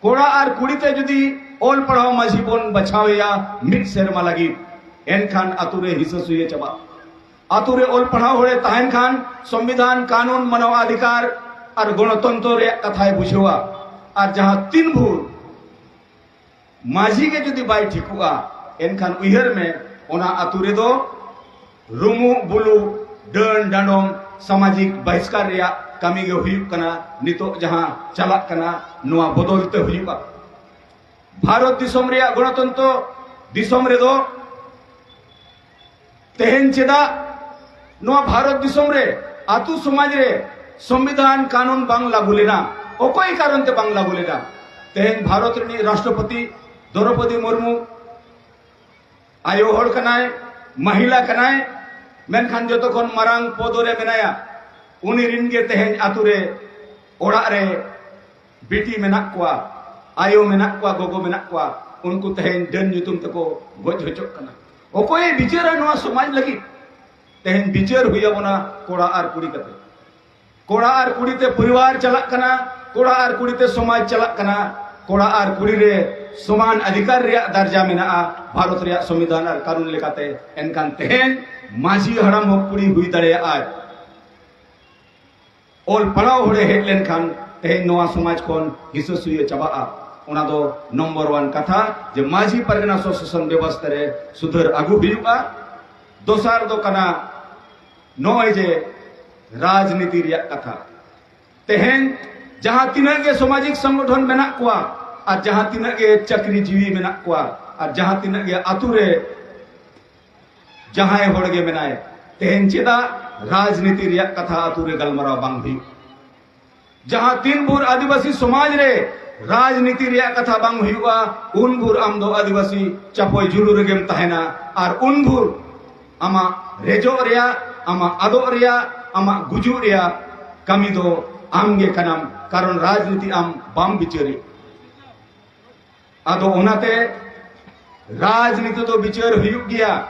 ᱠᱚᱲᱟ ᱟᱨ ᱠᱩᱲᱤ ᱛᱮ ᱡᱩᱫᱤ ᱚᱞ ᱯᱟᱲᱦᱟᱣ ᱢᱟᱹᱡᱷᱤ ᱵᱚᱱ ᱵᱟᱪᱷᱟᱣ ᱮᱭᱟ ᱢᱤᱫ ᱥᱮᱨᱢᱟ ᱞᱟᱹᱜᱤᱫ, ᱮᱱᱠᱷᱟᱱ ᱟᱛᱩ ᱨᱮ ᱦᱤᱥᱟᱹ ᱥᱩᱭᱟᱹ ᱪᱟᱵᱟᱜᱼᱟ᱾ ᱟᱛᱩ ᱨᱮ ᱚᱞ ᱯᱟᱲᱦᱟᱣ ᱦᱚᱲᱮ ᱛᱟᱦᱮᱱ ᱠᱷᱟᱱ ᱥᱚᱝᱵᱤᱫᱷᱟᱱ, ᱠᱟᱹᱱᱩᱱ, ᱢᱟᱱᱟᱣ ᱚᱫᱷᱤᱠᱟᱨ ᱟᱨ ᱜᱚᱱᱚᱛᱚᱱᱛᱨᱚ ᱨᱮᱭᱟᱜ ᱠᱟᱛᱷᱟᱭ ᱵᱩᱡᱷᱟᱹᱣᱟ᱾ ᱟᱨ ᱡᱟᱦᱟᱸ ᱛᱤᱱ ᱵᱷᱳᱨ ᱢᱟᱹᱡᱷᱤ ᱜᱮ ᱡᱩᱫᱤ ᱵᱟᱭ ᱴᱷᱤᱠᱚᱜᱼᱟ, ᱮᱱᱠᱷᱟᱱ ᱩᱭᱦᱟᱹᱨ ᱢᱮ, ᱚᱱᱟ ᱟᱛᱩ ᱨᱮᱫᱚ ᱨᱩᱢᱩᱜ ᱵᱩᱞᱩᱜ, ᱰᱟᱹᱱ ᱰᱟᱸᱰᱚᱢ, ᱥᱟᱢᱟᱡᱤᱠ ᱵᱟᱦᱤᱥᱠᱟᱨ ᱨᱮᱭᱟᱜ ᱠᱟᱹᱢᱤ ᱜᱮ ᱦᱩᱭᱩᱜ ᱠᱟᱱᱟ᱾ ᱱᱤᱛᱚᱜ ᱡᱟᱦᱟᱸ ᱪᱟᱞᱟᱜ ᱠᱟᱱᱟ, ᱱᱚᱣᱟ ᱵᱚᱫᱚᱞ ᱛᱮ ᱦᱩᱭᱩᱜᱼᱟ᱾ ᱵᱷᱟᱨᱚᱛ ᱫᱤᱥᱚᱢ ᱨᱮᱭᱟᱜ ᱜᱚᱱᱚᱛᱚᱱᱛᱨᱚ ᱫᱤᱥᱚᱢ ᱨᱮᱫᱚ ᱛᱮᱦᱮᱧ ᱪᱮᱫᱟᱜ ᱱᱚᱣᱟ ᱵᱷᱟᱨᱚᱛ ᱫᱤᱥᱚᱢ ᱨᱮ ᱟᱛᱩ ᱥᱚᱢᱟᱡᱽ ᱨᱮ ᱥᱚᱝᱵᱤᱫᱷᱟᱱ ᱠᱟᱹᱱᱩᱱ ᱵᱟᱝ ᱞᱟᱹᱜᱩ ᱞᱮᱱᱟ? ᱚᱠᱚᱭ ᱠᱟᱨᱚᱱ ᱛᱮ ᱵᱟᱝ ᱞᱟᱹᱜᱩ ᱞᱮᱱᱟ? ᱛᱮᱦᱮᱧ ᱵᱷᱟᱨᱚᱛ ᱨᱤᱱᱤᱡ ᱨᱟᱥᱴᱨᱚᱯᱚᱛᱤ ᱫᱨᱚᱣᱯᱚᱫᱤ ᱢᱩᱨᱢᱩ ᱟᱭᱳ ᱦᱚᱲ ᱠᱟᱱᱟᱭ, ᱢᱟᱦᱤᱞᱟ ᱠᱟᱱᱟᱭ, ᱢᱮᱱᱠᱷᱟᱱ ᱡᱚᱛᱚ ᱠᱷᱚᱱ ᱢᱟᱨᱟᱝ ᱯᱚᱫᱚ ᱨᱮ ᱢᱮᱱᱟᱭᱟ᱾ ᱩᱱᱤ ᱨᱤᱱ ᱜᱮ ᱛᱮᱦᱮᱧ ᱟᱛᱩ ᱨᱮ, ᱚᱲᱟᱜ ᱨᱮ ᱵᱤᱴᱤ ᱢᱮᱱᱟᱜ ᱠᱚᱣᱟ, ᱟᱭᱳ ᱢᱮᱱᱟᱜ ᱠᱚᱣᱟ, ᱜᱚᱜᱚ ᱢᱮᱱᱟᱜ ᱠᱚᱣᱟ, ᱩᱱᱠᱩ ᱛᱮᱦᱮᱧ ᱰᱟᱹᱱ ᱧᱩᱛᱩᱢ ᱛᱮᱠᱚ ᱜᱚᱡ ᱦᱚᱪᱚᱜ ᱠᱟᱱᱟ᱾ ᱚᱠᱚᱭᱮ ᱵᱤᱪᱟᱹᱨᱟ ᱱᱚᱣᱟ ᱥᱚᱢᱟᱡᱽ ᱞᱟᱹᱜᱤᱫ? ᱛᱮᱦᱮᱧ ᱵᱤᱪᱟᱹᱨ ᱦᱩᱭ ᱟᱵᱚᱱᱟ ᱠᱚᱲᱟ ᱟᱨ ᱠᱩᱲᱤ ᱠᱟᱛᱮ᱾ ᱠᱚᱲᱟ ᱟᱨ ᱠᱩᱲᱤ ᱛᱮ ᱯᱚᱨᱤᱵᱟᱨ ᱪᱟᱞᱟᱜ ᱠᱟᱱᱟ, ᱠᱚᱲᱟ ᱟᱨ ᱠᱩᱲᱤ ᱛᱮ ᱥᱚᱢᱟᱡᱽ ᱪᱟᱞᱟᱜ ᱠᱟᱱᱟ, ᱠᱚᱲᱟ ᱟᱨ ᱠᱩᱲᱤ ᱨᱮ ᱥᱚᱢᱟᱱ ᱚᱫᱷᱤᱠᱟᱨ ᱨᱮᱭᱟᱜ ᱫᱟᱨᱡᱟ ᱢᱮᱱᱟᱜᱼᱟ ᱵᱷᱟᱨᱚᱛ ᱨᱮᱭᱟᱜ ᱥᱚᱝᱵᱤᱫᱷᱟᱱ ᱟᱨ ᱠᱟᱹᱱᱩᱱ ᱞᱮᱠᱟᱛᱮ᱾ ᱮᱱᱠᱷᱟᱱ ᱛᱮᱦᱮᱧ ᱢᱟᱹᱡᱷᱤ ᱦᱟᱲᱟᱢ ᱦᱚᱸ ᱠᱩᱲᱤ ᱦᱩᱭ ᱫᱟᱲᱮᱭᱟᱜᱼᱟᱭ᱾ ᱚᱞ ᱯᱟᱲᱦᱟᱣ ᱦᱚᱲᱮ ᱦᱮᱡ ᱞᱮᱱᱠᱷᱟᱱ ᱛᱮᱦᱮᱧ ᱱᱚᱣᱟ ᱥᱚᱢᱟᱡᱽ ᱠᱷᱚᱱ ᱦᱤᱥᱟᱹ ᱥᱩᱭᱟᱹ ᱪᱟᱵᱟᱜᱼᱟ᱾ ᱚᱱᱟ ᱫᱚ ᱱᱚᱢᱵᱚᱨ ᱚᱣᱟᱱ ᱠᱟᱛᱷᱟ, ᱡᱮ ᱢᱟᱹᱡᱷᱤ ᱯᱟᱨᱜᱟᱱᱟ ᱥᱚᱥᱮᱥᱚᱱ ᱵᱮᱵᱚᱥᱛᱷᱟ ᱨᱮ ᱥᱩᱫᱷᱟᱹᱨ ᱟᱹᱜᱩ ᱦᱩᱭᱩᱜᱼᱟ᱾ ᱫᱚᱥᱟᱨ ᱫᱚ ᱠᱟᱱᱟ ᱱᱚᱜᱼᱚᱭ ᱡᱮ ᱨᱟᱡᱽᱱᱤᱛᱤ ᱨᱮᱭᱟᱜ ᱠᱟᱛᱷᱟ᱾ ᱛᱮᱦᱮᱧ ᱡᱟᱦᱟᱸ ᱛᱤᱱᱟᱹᱜ ᱜᱮ ᱥᱟᱢᱟᱡᱤᱠ ᱥᱚᱝᱜᱚᱴᱷᱚᱱ ᱢᱮᱱᱟᱜ ᱠᱚᱣᱟ ᱟᱨ ᱡᱟᱦᱟᱸ ᱛᱤᱱᱟᱹᱜ ᱜᱮ ᱪᱟᱹᱠᱨᱤ ᱡᱤᱣᱤ ᱢᱮᱱᱟᱜ ᱠᱚᱣᱟ ᱟᱨ ᱡᱟᱦᱟᱸ ᱛᱤᱱᱟᱹᱜ ᱜᱮ ᱟᱛᱳ ᱨᱮ ᱡᱟᱦᱟᱸᱭ ᱦᱚᱲ ᱜᱮ ᱢᱮᱱᱟᱭ, ᱛᱮᱦᱮᱧ ᱪᱮᱫᱟᱜ ᱨᱟᱡᱽᱱᱤᱛᱤ ᱨᱮᱭᱟᱜ ᱠᱟᱛᱷᱟ ᱟᱛᱳ ᱨᱮ ᱜᱟᱞᱢᱟᱨᱟᱣ ᱵᱟᱝ ᱦᱩᱭᱩᱜ? ᱡᱟᱦᱟᱸ ᱛᱤᱱ ᱵᱷᱳᱨ ᱟᱹᱫᱤᱵᱟᱹᱥᱤ ᱥᱚᱢᱟᱡᱽ ᱨᱮ ᱨᱟᱡᱽᱱᱤᱛᱤ ᱨᱮᱭᱟᱜ ᱠᱟᱛᱷᱟ ᱵᱟᱝ ᱦᱩᱭᱩᱜᱼᱟ, ᱩᱱ ᱵᱷᱳᱨ ᱟᱢ ᱫᱚ ᱟᱹᱫᱤᱵᱟᱹᱥᱤ ᱪᱟᱯᱚᱭ ᱡᱩᱞᱩ ᱨᱮᱜᱮᱢ ᱛᱟᱦᱮᱱᱟ᱾ ᱟᱨ ᱩᱱ ᱵᱷᱳᱨ ᱟᱢᱟᱜ ᱨᱮᱡᱚᱜ ᱨᱮᱭᱟᱜ, ᱟᱢᱟᱜ ᱟᱫᱚᱜ ᱨᱮᱭᱟᱜ, ᱟᱢᱟᱜ ᱜᱩᱡᱩᱜ ᱨᱮᱭᱟᱜ ᱠᱟᱹᱢᱤ ᱫᱚ ᱟᱢ ᱜᱮ ᱠᱟᱱᱟᱢ, ᱠᱟᱨᱚᱱ ᱨᱟᱡᱽᱱᱤᱛᱤ ᱟᱢ ᱵᱟᱢ ᱵᱤᱪᱟᱹᱨᱮᱫ᱾ ᱟᱫᱚ ᱚᱱᱟᱛᱮ ᱨᱟᱡᱽᱱᱤᱛᱤ ᱫᱚ ᱵᱤᱪᱟᱹᱨ ᱦᱩᱭᱩᱜ ᱜᱮᱭᱟ᱾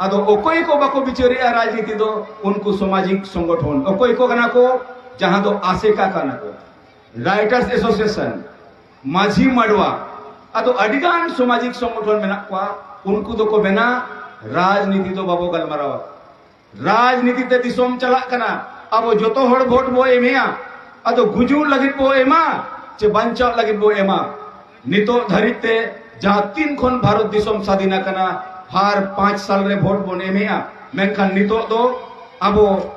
ᱟᱫᱚ ᱚᱠᱚᱭ ᱠᱚ ᱵᱟᱠᱚ ᱵᱤᱪᱟᱹᱨᱮᱜᱼᱟ ᱨᱟᱡᱽᱱᱤᱛᱤ ᱫᱚ? ᱩᱱᱠᱩ ᱥᱟᱢᱟᱡᱤᱠ ᱥᱚᱝᱜᱚᱴᱷᱚᱱ᱾ ᱚᱠᱚᱭ ᱠᱚ ᱠᱟᱱᱟ ᱠᱚ? ᱡᱟᱦᱟᱸ ᱫᱚ ᱟᱥᱮᱠᱟ ᱠᱟᱱᱟ ᱠᱚ, ᱨᱟᱭᱴᱟᱨᱥ ᱮᱥᱳᱥᱤᱭᱮᱥᱚᱱ, ᱢᱟᱹᱡᱷᱤ ᱢᱟᱰᱣᱟ, ᱟᱫᱚ ᱟᱹᱰᱤᱜᱟᱱ ᱥᱟᱢᱟᱡᱤᱠ ᱥᱚᱝᱜᱚᱴᱷᱚᱱ ᱢᱮᱱᱟᱜ ᱠᱚᱣᱟ᱾ ᱩᱱᱠᱩ ᱫᱚᱠᱚ ᱢᱮᱱᱟ, ᱨᱟᱡᱽᱱᱤᱛᱤ ᱫᱚ ᱵᱟᱵᱚ ᱜᱟᱞᱢᱟᱨᱟᱣᱟ᱾ ᱨᱟᱡᱽᱱᱤᱛᱤ ᱛᱮ ᱫᱤᱥᱚᱢ ᱪᱟᱞᱟᱜ ᱠᱟᱱᱟ᱾ ᱟᱵᱚ ᱡᱚᱛᱚ ᱦᱚᱲ ᱵᱷᱳᱴ ᱵᱚ ᱮᱢᱮᱜᱼᱟ᱾ ᱟᱫᱚ ᱜᱩᱡᱩᱜ ᱞᱟᱹᱜᱤᱫ ᱵᱚ ᱮᱢᱟ ᱪᱮ ᱵᱟᱧᱪᱟᱜ ᱞᱟᱹᱜᱤᱫ ᱵᱚ ᱮᱢᱟ? ᱱᱤᱛᱚᱜ ᱫᱷᱟᱹᱨᱤᱡ ᱛᱮ ᱡᱟᱦᱟᱸ ᱛᱤᱱ ᱠᱷᱚᱱ ᱵᱷᱟᱨᱚᱛ ᱫᱤᱥᱚᱢ ᱥᱟᱫᱷᱤᱱ ᱟᱠᱟᱱᱟ, ᱦᱟᱨ ᱯᱟᱸᱪ ᱥᱟᱞ ᱨᱮ ᱵᱷᱳᱴ ᱵᱚᱱ ᱮᱢᱮᱜᱼᱟ, ᱢᱮᱱᱠᱷᱟᱱ ᱱᱤᱛᱚᱜ ᱫᱚ ᱟᱵᱚ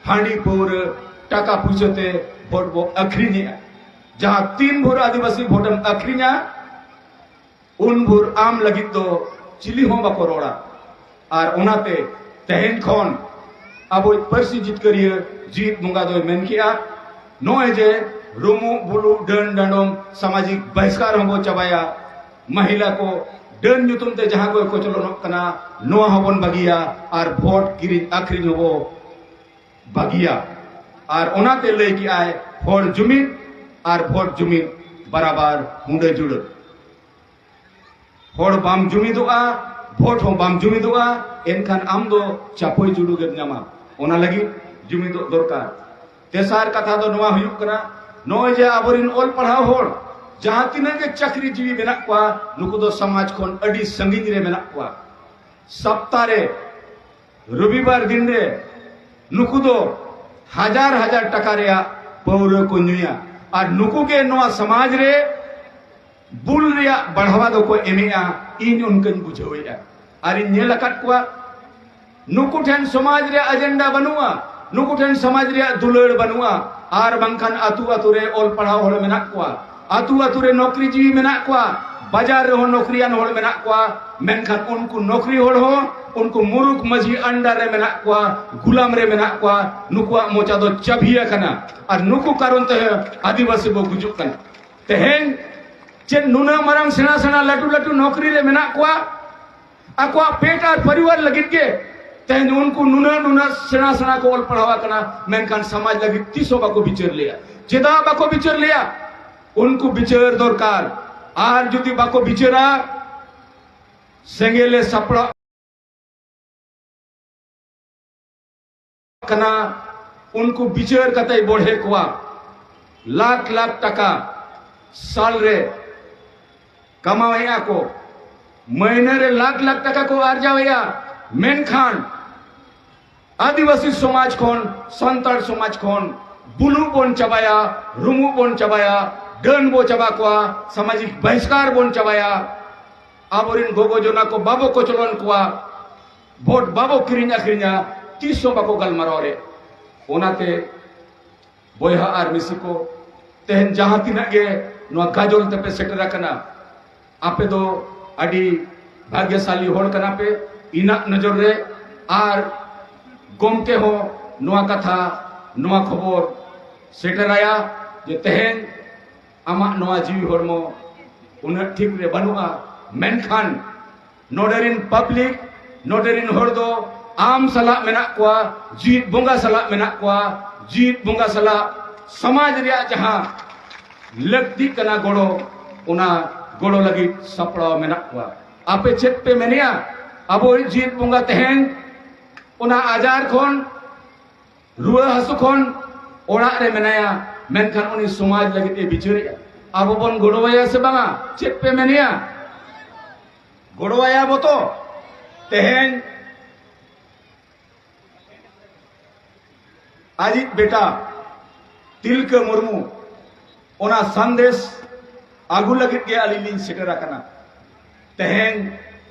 ᱦᱟᱺᱰᱤ ᱯᱟᱹᱣᱨᱟᱹ, ᱴᱟᱠᱟ ᱯᱩᱭᱥᱟᱹ ᱛᱮ ᱵᱷᱳᱴ ᱵᱚ ᱟᱹᱠᱷᱨᱤᱧᱮᱜᱼᱟ᱾ ᱡᱟᱦᱟᱸ ᱛᱤᱱ ᱵᱷᱳᱨ ᱟᱹᱫᱤᱵᱟᱹᱥᱤ ᱵᱷᱳᱴᱮᱢ ᱟᱹᱠᱷᱨᱤᱧᱟ, ᱩᱱ ᱵᱷᱳᱨ ᱟᱢ ᱞᱟᱹᱜᱤᱫ ᱫᱚ ᱪᱤᱞᱤ ᱦᱚᱸ ᱵᱟᱠᱚ ᱨᱚᱲᱟ᱾ ᱟᱨ ᱚᱱᱟᱛᱮ ᱛᱮᱦᱮᱧ ᱠᱷᱚᱱ ᱟᱵᱚᱭᱤᱡ ᱯᱟᱹᱨᱥᱤ ᱡᱤᱛᱠᱟᱹᱨᱤᱭᱟᱹ ᱡᱤᱣᱤᱫ ᱵᱚᱸᱜᱟ ᱫᱚᱭ ᱢᱮᱱ ᱠᱮᱜᱼᱟ, ᱱᱚᱜᱼᱚᱭ ᱡᱮ ᱨᱩᱢᱩᱜ ᱵᱩᱞᱩᱜ ᱰᱟᱹᱱ ᱰᱟᱸᱰᱚᱢ ᱥᱟᱢᱟᱡᱤᱠ ᱵᱟᱦᱤᱥᱠᱟᱨ ᱦᱚᱸᱵᱚ ᱪᱟᱵᱟᱭᱟ, ᱢᱟᱹᱦᱤᱞᱟ ᱠᱚ ᱰᱟᱹᱱ ᱧᱩᱛᱩᱢ ᱛᱮ ᱡᱟᱦᱟᱸ ᱠᱚ ᱠᱚᱪᱞᱚᱱᱚᱜ ᱠᱟᱱᱟ, ᱱᱚᱣᱟ ᱦᱚᱸᱵᱚᱱ ᱵᱟᱹᱜᱤᱭᱟ, ᱟᱨ ᱵᱷᱳᱴ ᱠᱤᱨᱤᱧ ᱟᱹᱠᱷᱨᱤᱧ ᱦᱚᱸᱵᱚ ᱵᱟᱹᱜᱤᱭᱟ᱾ ᱟᱨ ᱚᱱᱟᱛᱮ ᱞᱟᱹᱭ ᱠᱮᱜᱼᱟᱭ, ᱦᱚᱲ ᱡᱩᱢᱤᱫ ᱟᱨ ᱵᱷᱳᱴ ᱡᱩᱢᱤᱫ ᱵᱟᱨᱟᱵᱟᱨ ᱢᱩᱰᱟᱹ ᱡᱩᱲᱟᱹ᱾ ᱦᱚᱲ ᱵᱟᱢ ᱡᱩᱢᱤᱫᱚᱜᱼᱟ, ᱵᱷᱳᱴ ᱦᱚᱸ ᱵᱟᱢ ᱡᱩᱢᱤᱫᱚᱜᱼᱟ, ᱮᱱᱠᱷᱟᱱ ᱟᱢ ᱫᱚ ᱪᱟᱯᱚᱭ ᱡᱩᱰᱩ ᱜᱮᱢ ᱧᱟᱢᱟ᱾ ᱚᱱᱟ ᱞᱟᱹᱜᱤᱫ ᱡᱩᱢᱤᱫᱚᱜ ᱫᱚᱨᱠᱟᱨ᱾ ᱛᱮᱥᱟᱨ ᱠᱟᱛᱷᱟ ᱫᱚ ᱱᱚᱣᱟ ᱦᱩᱭᱩᱜ ᱠᱟᱱᱟ, ᱱᱚᱜᱼᱚᱭ ᱡᱮ ᱟᱵᱚᱨᱮᱱ ᱚᱞ ᱯᱟᱲᱦᱟᱣ ᱦᱚᱲ ᱡᱟᱦᱟᱸ ᱛᱤᱱᱟᱹᱜ ᱜᱮ ᱪᱟᱹᱠᱨᱤ ᱡᱤᱣᱤ ᱢᱮᱱᱟᱜ ᱠᱚᱣᱟ, ᱱᱩᱠᱩ ᱫᱚ ᱥᱚᱢᱟᱡᱽ ᱠᱷᱚᱱ ᱟᱹᱰᱤ ᱥᱟᱺᱜᱤᱧ ᱨᱮ ᱢᱮᱱᱟᱜ ᱠᱚᱣᱟ᱾ ᱥᱟᱯᱛᱟ ᱨᱮ ᱨᱚᱵᱤᱵᱟᱨ ᱫᱤᱱ ᱨᱮ ᱱᱩᱠᱩ ᱫᱚ ᱦᱟᱡᱟᱨ ᱦᱟᱡᱟᱨ ᱴᱟᱠᱟ ᱨᱮᱭᱟᱜ ᱯᱟᱹᱣᱨᱟᱹ ᱠᱚ ᱧᱩᱭᱟ᱾ ᱟᱨ ᱱᱩᱠᱩ ᱜᱮ ᱱᱚᱣᱟ ᱥᱚᱢᱟᱡᱽ ᱨᱮ ᱵᱩᱞ ᱨᱮᱭᱟᱜ ᱵᱟᱲᱦᱟᱣᱟ ᱫᱚᱠᱚ ᱮᱢᱮᱜᱼᱟ, ᱤᱧ ᱚᱱᱠᱟᱧ ᱵᱩᱡᱷᱟᱹᱣᱮᱫᱼᱟ᱾ ᱟᱨᱤᱧ ᱧᱮᱞ ᱟᱠᱟᱫ ᱠᱚᱣᱟ, ᱱᱩᱠᱩ ᱴᱷᱮᱱ ᱥᱚᱢᱟᱡᱽ ᱨᱮᱭᱟᱜ ᱮᱡᱮᱱᱰᱟ ᱵᱟᱹᱱᱩᱜᱼᱟ, ᱱᱩᱠᱩ ᱴᱷᱮᱱ ᱥᱚᱢᱟᱡᱽ ᱨᱮᱭᱟᱜ ᱫᱩᱞᱟᱹᱲ ᱵᱟᱹᱱᱩᱜᱼᱟ᱾ ᱟᱨ ᱵᱟᱝᱠᱷᱟᱱ ᱟᱹᱛᱩ ᱟᱹᱛᱩ ᱨᱮ ᱚᱞ ᱯᱟᱲᱦᱟᱣ ᱦᱚᱲ ᱢᱮᱱᱟᱜ ᱠᱚᱣᱟ, ᱟᱹᱛᱩ ᱟᱹᱛᱩ ᱨᱮ ᱱᱚᱠᱨᱤ ᱡᱤᱣᱤ ᱢᱮᱱᱟᱜ ᱠᱚᱣᱟ, ᱵᱟᱡᱟᱨ ᱨᱮᱦᱚᱸ ᱱᱚᱠᱨᱤᱭᱟᱱ ᱦᱚᱲ ᱢᱮᱱᱟᱜ ᱠᱚᱣᱟ᱾ ᱢᱮᱱᱠᱷᱟᱱ ᱩᱱᱠᱩ ᱱᱚᱠᱨᱤ ᱦᱚᱲ ᱦᱚᱸ ᱩᱱᱠᱩ ᱢᱩᱨᱩᱠ ᱢᱟᱹᱡᱷᱤ under ᱨᱮ ᱢᱮᱱᱟᱜ ᱠᱚᱣᱟ, ᱜᱩᱞᱟᱢ ᱨᱮ ᱢᱮᱱᱟᱜ ᱠᱚᱣᱟ᱾ ᱱᱩᱠᱩᱣᱟᱜ ᱢᱚᱪᱟ ᱫᱚ ᱪᱟᱹᱵᱷᱤ ᱟᱠᱟᱱᱟ᱾ ᱟᱨ ᱱᱩᱠᱩ ᱠᱟᱨᱚᱱ ᱛᱮ ᱟᱹᱫᱤᱵᱟᱹᱥᱤ ᱵᱚ ᱜᱩᱡᱩᱜ ᱠᱟᱱᱟ᱾ ᱛᱮᱦᱮᱧ ᱪᱮᱫ ᱱᱩᱱᱟᱹᱜ ᱢᱟᱨᱟᱝ ᱥᱮᱬᱟ ᱥᱮᱬᱟ ᱞᱟᱹᱴᱩ ᱞᱟᱹᱴᱩ ᱱᱚᱠᱨᱤ ᱨᱮ ᱢᱮᱱᱟᱜ ᱠᱚᱣᱟ, ᱟᱠᱚᱣᱟᱜ ᱯᱮᱴ ᱟᱨ ᱯᱚᱨᱤᱵᱟᱨ ᱞᱟᱹᱜᱤᱫ ᱜᱮ ᱛᱮᱦᱮᱧ ᱩᱱᱠᱩ ᱱᱩᱱᱟᱹᱜ ᱱᱩᱱᱟᱹᱜ ᱥᱮᱬᱟ ᱥᱮᱬᱟ ᱠᱚ ᱚᱞ ᱯᱟᱲᱦᱟᱣ ᱟᱠᱟᱱᱟ, ᱢᱮᱱᱠᱷᱟᱱ ᱥᱚᱢᱟᱡᱽ ᱞᱟᱹᱜᱤᱫ ᱛᱤᱥ ᱦᱚᱸ ᱵᱟᱠᱚ ᱵᱤᱪᱟᱹᱨ ᱞᱮᱭᱟ᱾ ᱪᱮᱫᱟᱜ ᱵᱟᱠᱚ ᱵᱤᱪᱟᱹᱨ ᱞᱮᱭᱟ? ᱩᱱᱠᱩ ᱵᱤᱪᱟᱹᱨ ᱫᱚᱨᱠᱟᱨ᱾ ᱟᱨ ᱡᱩᱫᱤ ᱵᱟᱠᱚ ᱵᱤᱪᱟᱹᱨᱟ, ᱥᱮᱸᱜᱮᱞᱮ ᱥᱟᱯᱲᱟᱣ ᱠᱟᱱᱟ, ᱩᱱᱠᱩ ᱵᱤᱪᱟᱹᱨ ᱠᱟᱛᱮᱭ ᱵᱚᱲᱦᱮ ᱠᱚᱣᱟ᱾ ᱞᱟᱠᱷ ᱞᱟᱠᱷ ᱴᱟᱠᱟ ᱥᱟᱞ ᱨᱮ ᱠᱟᱢᱟᱣᱮᱫᱼᱟ ᱠᱚ, ᱢᱟᱹᱦᱱᱟᱹ ᱨᱮ ᱞᱟᱠᱷ ᱞᱟᱠᱷ ᱴᱟᱠᱟ ᱠᱚ ᱟᱨᱡᱟᱣᱮᱫᱼᱟ, ᱢᱮᱱᱠᱷᱟᱱ ᱟᱹᱫᱤᱵᱟᱹᱥᱤ ᱥᱚᱢᱟᱡᱽ ᱠᱷᱚᱱ, ᱥᱟᱱᱛᱟᱲ ᱥᱚᱢᱟᱡᱽ ᱠᱷᱚᱱ ᱵᱩᱞᱩᱜ ᱵᱚᱱ ᱪᱟᱵᱟᱭᱟ, ᱨᱩᱢᱩᱜ ᱵᱚᱱ ᱪᱟᱵᱟᱭᱟ, ᱰᱟᱹᱱ ᱵᱚ ᱪᱟᱵᱟ ᱠᱚᱣᱟ, ᱥᱟᱢᱟᱡᱤᱠ ᱵᱟᱦᱤᱥᱠᱟᱨ ᱵᱚᱱ ᱪᱟᱵᱟᱭᱟ᱾ ᱟᱵᱚᱨᱮᱱ ᱜᱚᱜᱚ ᱡᱚᱱᱟ ᱠᱚ ᱵᱟᱵᱚ ᱠᱚᱪᱞᱚᱱ ᱠᱚᱣᱟ, ᱵᱷᱳᱴ ᱵᱟᱵᱚ ᱠᱤᱨᱤᱧ ᱟᱹᱠᱷᱨᱤᱧᱟ, ᱛᱤᱥ ᱦᱚᱸ ᱵᱟᱠᱚ ᱜᱟᱞᱢᱟᱨᱟᱣ ᱨᱮ᱾ ᱚᱱᱟᱛᱮ ᱵᱚᱭᱦᱟ ᱟᱨ ᱢᱤᱥᱤ ᱠᱚ, ᱛᱮᱦᱮᱧ ᱡᱟᱦᱟᱸ ᱛᱤᱱᱟᱹᱜ ᱜᱮ ᱱᱚᱣᱟ ᱜᱟᱡᱚᱞ ᱛᱮᱯᱮ ᱥᱮᱴᱮᱨ ᱟᱠᱟᱱᱟ, ᱟᱯᱮ ᱫᱚ ᱟᱹᱰᱤ ᱵᱷᱟᱜᱽᱭᱚᱥᱟᱞᱤ ᱦᱚᱲ ᱠᱟᱱᱟ ᱯᱮ ᱤᱧᱟᱹᱜ ᱱᱚᱡᱚᱨ ᱨᱮ᱾ ᱟᱨ ᱜᱚᱢᱠᱮ ᱦᱚᱸ ᱱᱚᱣᱟ ᱠᱟᱛᱷᱟ, ᱱᱚᱣᱟ ᱠᱷᱚᱵᱚᱨ ᱥᱮᱴᱮᱨᱟᱭᱟ ᱡᱮ ᱛᱮᱦᱮᱧ ᱟᱢᱟᱜ ᱱᱚᱣᱟ ᱡᱤᱣᱤ ᱦᱚᱲᱢᱚ ᱩᱱᱟᱹᱜ ᱴᱷᱤᱠ ᱨᱮ ᱵᱟᱹᱱᱩᱜᱼᱟ, ᱢᱮᱱᱠᱷᱟᱱ ᱱᱚᱰᱮ ᱨᱤᱱ ᱯᱟᱵᱽᱞᱤᱠ, ᱱᱚᱰᱮ ᱨᱤᱱ ᱦᱚᱲ ᱫᱚ ᱟᱢ ᱥᱟᱞᱟᱜ ᱢᱮᱱᱟᱜ ᱠᱚᱣᱟ, ᱡᱤᱣᱤᱫ ᱵᱚᱸᱜᱟ ᱥᱟᱞᱟᱜ ᱢᱮᱱᱟᱜ ᱠᱚᱣᱟ, ᱡᱤᱣᱤᱫ ᱵᱚᱸᱜᱟ ᱥᱟᱞᱟᱜ ᱥᱚᱢᱟᱡᱽ ᱨᱮᱭᱟᱜ ᱡᱟᱦᱟᱸ ᱞᱟᱹᱠᱛᱤᱜ ᱠᱟᱱᱟ ᱜᱚᱲᱚ, ᱚᱱᱟ ᱜᱚᱲᱚ ᱞᱟᱹᱜᱤᱫ ᱥᱟᱯᱲᱟᱣ ᱢᱮᱱᱟᱜ ᱠᱚᱣᱟ᱾ ᱟᱯᱮ ᱪᱮᱫ ᱯᱮ ᱢᱮᱱᱮᱜᱼᱟ? ᱟᱵᱚᱭᱤᱡ ᱡᱤᱛ ᱵᱚᱸᱜᱟ ᱛᱮᱦᱮᱧ ᱚᱱᱟ ᱟᱡᱟᱨ ᱠᱷᱚᱱ, ᱨᱩᱣᱟᱹ ᱦᱟᱹᱥᱩ ᱠᱷᱚᱱ ᱚᱲᱟᱜ ᱨᱮ ᱢᱮᱱᱟᱭᱟ, ᱢᱮᱱᱠᱷᱟᱱ ᱩᱱᱤ ᱥᱚᱢᱟᱡᱽ ᱞᱟᱹᱜᱤᱫ ᱮ ᱵᱤᱪᱟᱹᱨᱮᱜᱼᱟ᱾ ᱟᱵᱚ ᱵᱚᱱ ᱜᱚᱲᱚᱣᱟᱭᱟ ᱥᱮ ᱵᱟᱝᱟ? ᱪᱮᱫ ᱯᱮ ᱢᱮᱱᱮᱜᱼᱟ? ᱜᱚᱲᱚᱣᱟᱭᱟ ᱵᱚ ᱛᱚ? ᱛᱮᱦᱮᱧ ᱟᱡᱤᱡ ᱵᱮᱴᱟ ᱛᱤᱞᱠᱟᱹ ᱢᱩᱨᱢᱩ ᱚᱱᱟ ᱥᱟᱸᱫᱮᱥ ᱟᱹᱜᱩ ᱞᱟᱹᱜᱤᱫ ᱜᱮ ᱟᱹᱞᱤᱧ ᱞᱤᱧ ᱥᱮᱴᱮᱨ ᱟᱠᱟᱱᱟ᱾ ᱛᱮᱦᱮᱧ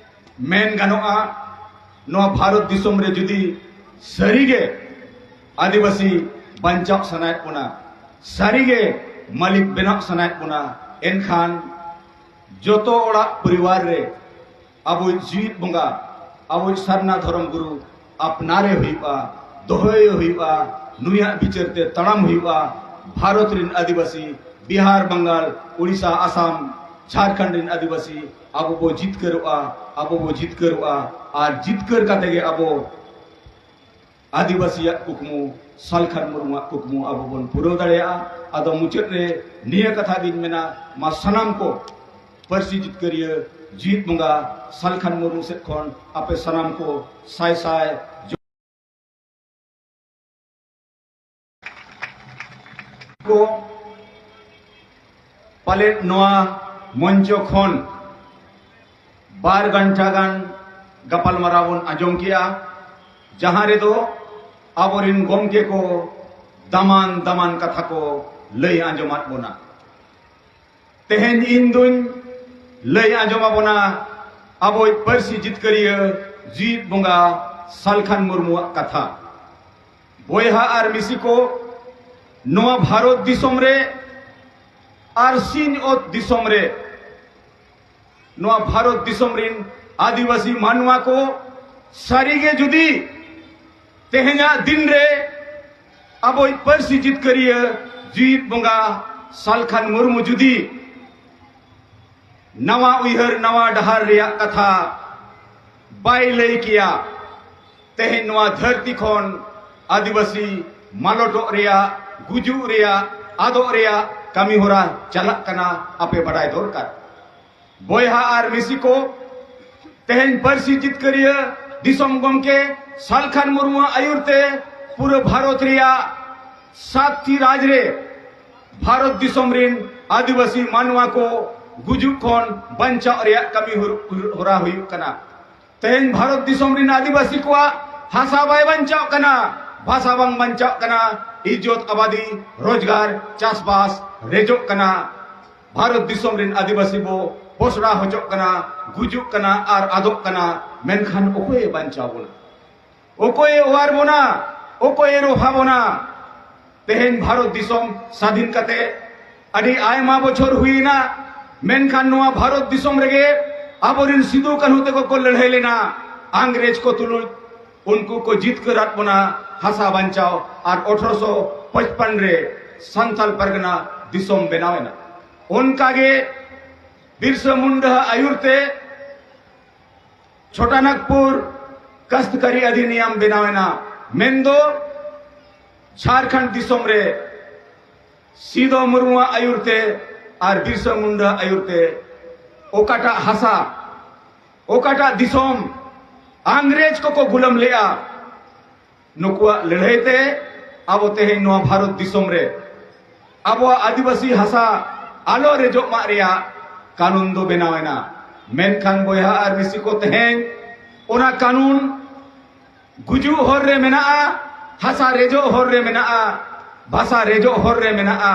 ᱢᱮᱱ ᱜᱟᱱᱚᱜᱼᱟ, ᱱᱚᱣᱟ ᱵᱷᱟᱨᱚᱛ ᱫᱤᱥᱚᱢ ᱨᱮ ᱡᱩᱫᱤ ᱥᱟᱹᱨᱤᱜᱮ ᱟᱹᱫᱤᱵᱟᱹᱥᱤ ᱵᱟᱧᱪᱟᱣ ᱥᱟᱱᱟᱭᱮᱫ ᱵᱚᱱᱟ, ᱥᱟᱹᱨᱤᱜᱮ ᱢᱟᱹᱞᱤᱠ ᱵᱮᱱᱟᱣ ᱥᱟᱱᱟᱭᱮᱫ ᱵᱚᱱᱟ, ᱮᱱᱠᱷᱟᱱ ᱡᱚᱛᱚ ᱚᱲᱟᱜ ᱯᱚᱨᱤᱵᱟᱨ ᱨᱮ ᱟᱵᱚᱭᱤᱡ ᱡᱤᱣᱤᱫ ᱵᱚᱸᱜᱟ, ᱟᱵᱚᱭᱤᱡ ᱥᱟᱨᱱᱟ ᱫᱷᱚᱨᱚᱢ ᱜᱩᱨᱩ ᱟᱯᱱᱟᱨᱮ ᱦᱩᱭᱩᱜᱼᱟ, ᱫᱚᱦᱚᱭᱮ ᱦᱩᱭᱩᱜᱼᱟ, ᱱᱩᱭᱟᱜ ᱵᱤᱪᱟᱹᱨ ᱛᱮ ᱛᱟᱲᱟᱢ ᱦᱩᱭᱩᱜᱼᱟ᱾ ᱵᱷᱟᱨᱚᱛ ᱨᱮᱱ ᱟᱹᱫᱤᱵᱟᱹᱥᱤ, ᱵᱤᱦᱟᱨ, ᱵᱟᱝᱜᱟᱞ, ᱩᱲᱤᱥᱥᱟ, ᱟᱥᱟᱢ, ᱡᱷᱟᱲᱠᱷᱚᱸᱰ ᱨᱮᱱ ᱟᱹᱫᱤᱵᱟᱹᱥᱤ ᱟᱵᱚ ᱵᱚ ᱡᱤᱛᱠᱟᱹᱨᱚᱜᱼᱟ, ᱟᱵᱚ ᱵᱚ ᱡᱤᱛᱠᱟᱹᱨᱚᱜᱼᱟ᱾ ᱟᱨ ᱡᱤᱛᱠᱟᱹᱨ ᱠᱟᱛᱮ ᱜᱮ ᱟᱵᱚ ᱟᱹᱫᱤᱵᱟᱹᱥᱤᱭᱟᱜ ᱠᱩᱠᱢᱩ, ᱥᱟᱞᱠᱷᱟᱱ ᱢᱩᱨᱢᱩᱣᱟᱜ ᱠᱩᱠᱢᱩ ᱟᱵᱚ ᱵᱚᱱ ᱯᱩᱨᱟᱹᱣ ᱫᱟᱲᱮᱭᱟᱜᱼᱟ᱾ ᱟᱫᱚ ᱢᱩᱪᱟᱹᱫ ᱨᱮ ᱱᱤᱭᱟᱹ ᱠᱟᱛᱷᱟ ᱜᱤᱧ ᱢᱮᱱᱟ, ᱢᱟ ᱥᱟᱱᱟᱢ ᱠᱚ ᱯᱟᱹᱨᱥᱤ ᱡᱤᱛᱠᱟᱹᱨᱤᱭᱟᱹ ᱡᱤᱣᱤᱫ ᱵᱚᱸᱜᱟ ᱥᱟᱞᱠᱷᱟᱱ ᱢᱩᱨᱢᱩ ᱥᱮᱫ ᱠᱷᱚᱱ ᱟᱯᱮ ᱥᱟᱱᱟᱢ ᱠᱚ ᱥᱟᱭ ᱥᱟᱭ ᱠᱚ ᱯᱟᱞᱮᱫ ᱱᱚᱣᱟ ᱢᱚᱧᱪᱚ ᱠᱷᱚᱱ ᱵᱟᱨ ᱜᱷᱚᱱᱴᱟ ᱜᱟᱱ ᱜᱟᱯᱟᱞᱢᱟᱨᱟᱣ ᱵᱚᱱ ᱟᱸᱡᱚᱢ ᱠᱮᱜᱼᱟ, ᱡᱟᱦᱟᱸ ᱨᱮᱫᱚ ᱟᱵᱚᱨᱮᱱ ᱜᱚᱢᱠᱮ ᱠᱚ ᱫᱟᱢᱟᱱ ᱫᱟᱢᱟᱱ ᱠᱟᱛᱷᱟ ᱠᱚ ᱞᱟᱹᱭ ᱟᱸᱡᱚᱢᱟᱫ ᱵᱚᱱᱟ᱾ ᱛᱮᱦᱮᱧ ᱤᱧ ᱫᱩᱧ ᱞᱟᱹᱭ ᱟᱸᱡᱚᱢ ᱟᱵᱚᱱᱟ ᱟᱵᱚᱭᱤᱡ ᱯᱟᱹᱨᱥᱤ ᱡᱤᱛᱠᱟᱹᱨᱤᱭᱟᱹ ᱡᱤᱣᱤᱫ ᱵᱚᱸᱜᱟ ᱥᱟᱞᱠᱷᱟᱱ ᱢᱩᱨᱢᱩᱣᱟᱜ ᱠᱟᱛᱷᱟ᱾ ᱵᱚᱭᱦᱟ ᱟᱨ ᱢᱤᱥᱤ ᱠᱚ, ᱱᱚᱣᱟ ᱵᱷᱟᱨᱚᱛ ᱫᱤᱥᱚᱢ ᱨᱮ ᱟᱨ ᱥᱤᱧ ᱚᱛ ᱫᱤᱥᱚᱢ ᱨᱮ ᱱᱚᱣᱟ ᱵᱷᱟᱨᱚᱛ ᱫᱤᱥᱚᱢ ᱨᱤᱱ ᱟᱹᱫᱤᱵᱟᱹᱥᱤ ᱢᱟᱱᱣᱟ ᱠᱚ ᱥᱟᱹᱨᱤᱜᱮ ᱡᱩᱫᱤ ᱛᱮᱦᱮᱧᱟᱜ ᱫᱤᱱ ᱨᱮ ᱟᱵᱚᱭᱤᱡ ᱯᱟᱹᱨᱥᱤ ᱡᱤᱛᱠᱟᱹᱨᱤᱭᱟᱹ ᱡᱤᱣᱤᱫ ᱵᱚᱸᱜᱟ ᱥᱟᱞᱠᱷᱟᱱ ᱢᱩᱨᱢᱩ ᱡᱩᱫᱤ ᱱᱟᱣᱟ ᱩᱭᱦᱟᱹᱨ, ᱱᱟᱣᱟ ᱰᱟᱦᱟᱨ ᱨᱮᱭᱟᱜ ᱠᱟᱛᱷᱟ ᱵᱟᱭ ᱞᱟᱹᱭ ᱠᱮᱭᱟ, ᱛᱮᱦᱮᱧ ᱱᱚᱣᱟ ᱫᱷᱟᱹᱨᱛᱤ ᱠᱷᱚᱱ ᱟᱹᱫᱤᱵᱟᱹᱥᱤ ᱢᱟᱞᱚᱴᱚᱜ ᱨᱮᱭᱟᱜ, ᱜᱩᱡᱩᱜ ᱨᱮᱭᱟᱜ, ᱟᱫᱚᱜ ᱨᱮᱭᱟᱜ ᱠᱟᱹᱢᱤ ᱦᱚᱨᱟ ᱪᱟᱞᱟᱜ ᱠᱟᱱᱟ, ᱟᱯᱮ ᱵᱟᱰᱟᱭ ᱫᱚᱨᱠᱟᱨ᱾ ᱵᱚᱭᱦᱟ ᱟᱨ ᱢᱤᱥᱤ ᱠᱚ, ᱛᱮᱦᱮᱧ ᱯᱟᱹᱨᱥᱤ ᱡᱤᱛᱠᱟᱹᱨᱤᱭᱟᱹ ᱫᱤᱥᱚᱢ ᱜᱚᱢᱠᱮ ᱥᱟᱞᱠᱷᱟᱱ ᱢᱩᱨᱢᱩᱣᱟᱜ ᱟᱹᱭᱩᱨ ᱛᱮ ᱯᱩᱨᱟᱹ ᱵᱷᱟᱨᱚᱛ ᱨᱮᱭᱟᱜ ᱥᱟᱛᱴᱤ ᱨᱟᱡᱽ ᱨᱮ ᱵᱷᱟᱨᱚᱛ ᱫᱤᱥᱚᱢ ᱨᱤᱱ ᱟᱹᱫᱤᱵᱟᱹᱥᱤ ᱢᱟᱱᱣᱟ ᱠᱚ ᱜᱩᱡᱩᱜ ᱠᱷᱚᱱ ᱵᱟᱧᱪᱟᱣ ᱨᱮᱭᱟᱜ ᱠᱟᱹᱢᱤ ᱦᱚᱨ-, ᱦᱚᱨᱟ ᱦᱩᱭᱩᱜ ᱠᱟᱱᱟ᱾ ᱛᱮᱦᱮᱧ ᱵᱷᱟᱨᱚᱛ ᱫᱤᱥᱚᱢ ᱨᱤᱱ ᱟᱹᱫᱤᱵᱟᱹᱥᱤ ᱠᱚᱣᱟᱜ ᱦᱟᱥᱟ ᱵᱟᱭ ᱵᱟᱧᱪᱟᱣ ᱠᱟᱱᱟ, ᱵᱷᱟᱥᱟ ᱵᱟᱝ ᱵᱟᱧᱪᱟᱣ ᱠᱟᱱᱟ, ᱤᱡᱽᱡᱚᱛ, ᱟᱵᱟᱫᱤ, ᱨᱳᱡᱽᱜᱟᱨ, ᱪᱟᱥᱵᱟᱥ ᱨᱮᱡᱚᱜ ᱠᱟᱱᱟ᱾ ᱵᱷᱟᱨᱚᱛ ᱫᱤᱥᱚᱢ ᱨᱤᱱ ᱟᱹᱫᱤᱵᱟᱹᱥᱤ ᱵᱚ ᱯᱚᱥᱲᱟ ᱦᱚᱪᱚᱜ ᱠᱟᱱᱟ, ᱜᱩᱡᱩᱜ ᱠᱟᱱᱟ ᱟᱨ ᱟᱫᱚᱜ ᱠᱟᱱᱟ, ᱢᱮᱱᱠᱷᱟᱱ ᱚᱠᱚᱭᱮ ᱵᱟᱧᱪᱟᱣ ᱵᱚᱱᱟ? ᱚᱠᱚᱭᱮ ᱚᱣᱟᱨ ᱵᱚᱱᱟ? ᱚᱠᱚᱭᱮ ᱨᱚᱯᱷᱟ ᱵᱚᱱᱟ? ᱛᱮᱦᱮᱧ ᱵᱷᱟᱨᱚᱛ ᱫᱤᱥᱚᱢ ᱥᱟᱫᱷᱤᱱ ᱠᱟᱛᱮ ᱟᱹᱰᱤ ᱟᱭᱢᱟ ᱵᱚᱪᱷᱚᱨ ᱦᱩᱭᱮᱱᱟ, ᱢᱮᱱᱠᱷᱟᱱ ᱱᱚᱣᱟ ᱵᱷᱟᱨᱚᱛ ᱫᱤᱥᱚᱢ ᱨᱮᱜᱮ ᱟᱵᱚᱨᱤᱱ ᱥᱤᱫᱩ ᱠᱟᱹᱱᱦᱩ ᱛᱮᱠᱚ ᱠᱚ ᱞᱟᱹᱲᱦᱟᱹᱭ ᱞᱮᱱᱟ ᱤᱝᱨᱮᱡᱽ ᱠᱚ ᱛᱩᱞᱩᱡ᱾ ᱩᱱᱠᱩ ᱠᱚ ᱡᱤᱛᱠᱟᱹᱨᱟᱫ ᱵᱚᱱᱟ ᱦᱟᱥᱟ ᱵᱟᱧᱪᱟᱣ, ᱟᱨ ᱟᱴᱷᱨᱚᱥᱚ ᱯᱟᱸᱪᱯᱟᱱᱱᱚ ᱨᱮ ᱥᱟᱱᱛᱟᱞ ᱯᱟᱨᱜᱟᱱᱟ ᱫᱤᱥᱚᱢ ᱵᱮᱱᱟᱣ ᱮᱱᱟ᱾ ᱚᱱᱠᱟᱜᱮ ᱵᱤᱨᱥᱟ ᱢᱩᱱᱰᱟ ᱟᱹᱭᱩᱨ ᱛᱮ ᱪᱷᱳᱴᱟ ᱱᱟᱜᱽᱯᱩᱨ ᱠᱟᱥᱛᱠᱟᱨᱤ ᱚᱫᱷᱤᱱᱤᱭᱚᱢ ᱵᱮᱱᱟᱣ ᱮᱱᱟ, ᱢᱮᱱᱫᱚ ᱡᱷᱟᱲᱠᱷᱚᱸᱰ ᱫᱤᱥᱚᱢ ᱨᱮ ᱥᱤᱫᱚ ᱢᱩᱨᱢᱩᱣᱟᱜ ᱟᱹᱭᱩᱨ ᱛᱮ ᱟᱨ ᱵᱤᱨᱥᱟ ᱢᱩᱱᱰᱟ ᱟᱹᱭᱩᱨ ᱛᱮ ᱚᱠᱟᱴᱟᱜ ᱦᱟᱥᱟ, ᱚᱠᱟᱴᱟᱜ ᱫᱤᱥᱚᱢ ᱤᱝᱨᱮᱡᱽ ᱠᱚᱠᱚ ᱜᱩᱞᱟᱹᱢ ᱞᱮᱜᱼᱟ, ᱱᱩᱠᱩᱣᱟᱜ ᱞᱟᱹᱲᱦᱟᱹᱭ ᱛᱮ ᱟᱵᱚ ᱛᱮᱦᱮᱧ ᱱᱚᱣᱟ ᱵᱷᱟᱨᱚᱛ ᱫᱤᱥᱚᱢ ᱨᱮ ᱟᱵᱚᱣᱟᱜ ᱟᱹᱫᱤᱵᱟᱹᱥᱤ ᱦᱟᱥᱟ ᱟᱞᱚ ᱨᱮᱡᱚᱜ ᱢᱟᱜ ᱨᱮᱭᱟᱜ ᱠᱟᱹᱱᱩᱱ ᱫᱚ ᱵᱮᱱᱟᱣ ᱮᱱᱟ᱾ ᱢᱮᱱᱠᱷᱟᱱ ᱵᱚᱭᱦᱟ ᱟᱨ ᱢᱤᱥᱤ ᱠᱚ, ᱛᱮᱦᱮᱧ ᱚᱱᱟ ᱠᱟᱹᱱᱩᱱ ᱜᱩᱡᱩᱜ ᱦᱚᱨ ᱨᱮ ᱢᱮᱱᱟᱜᱼᱟ, ᱦᱟᱥᱟ ᱨᱮᱡᱚᱜ ᱦᱚᱨ ᱨᱮ ᱢᱮᱱᱟᱜᱼᱟ, ᱵᱷᱟᱥᱟ ᱨᱮᱡᱚᱜ ᱦᱚᱨ ᱨᱮ ᱢᱮᱱᱟᱜᱼᱟ᱾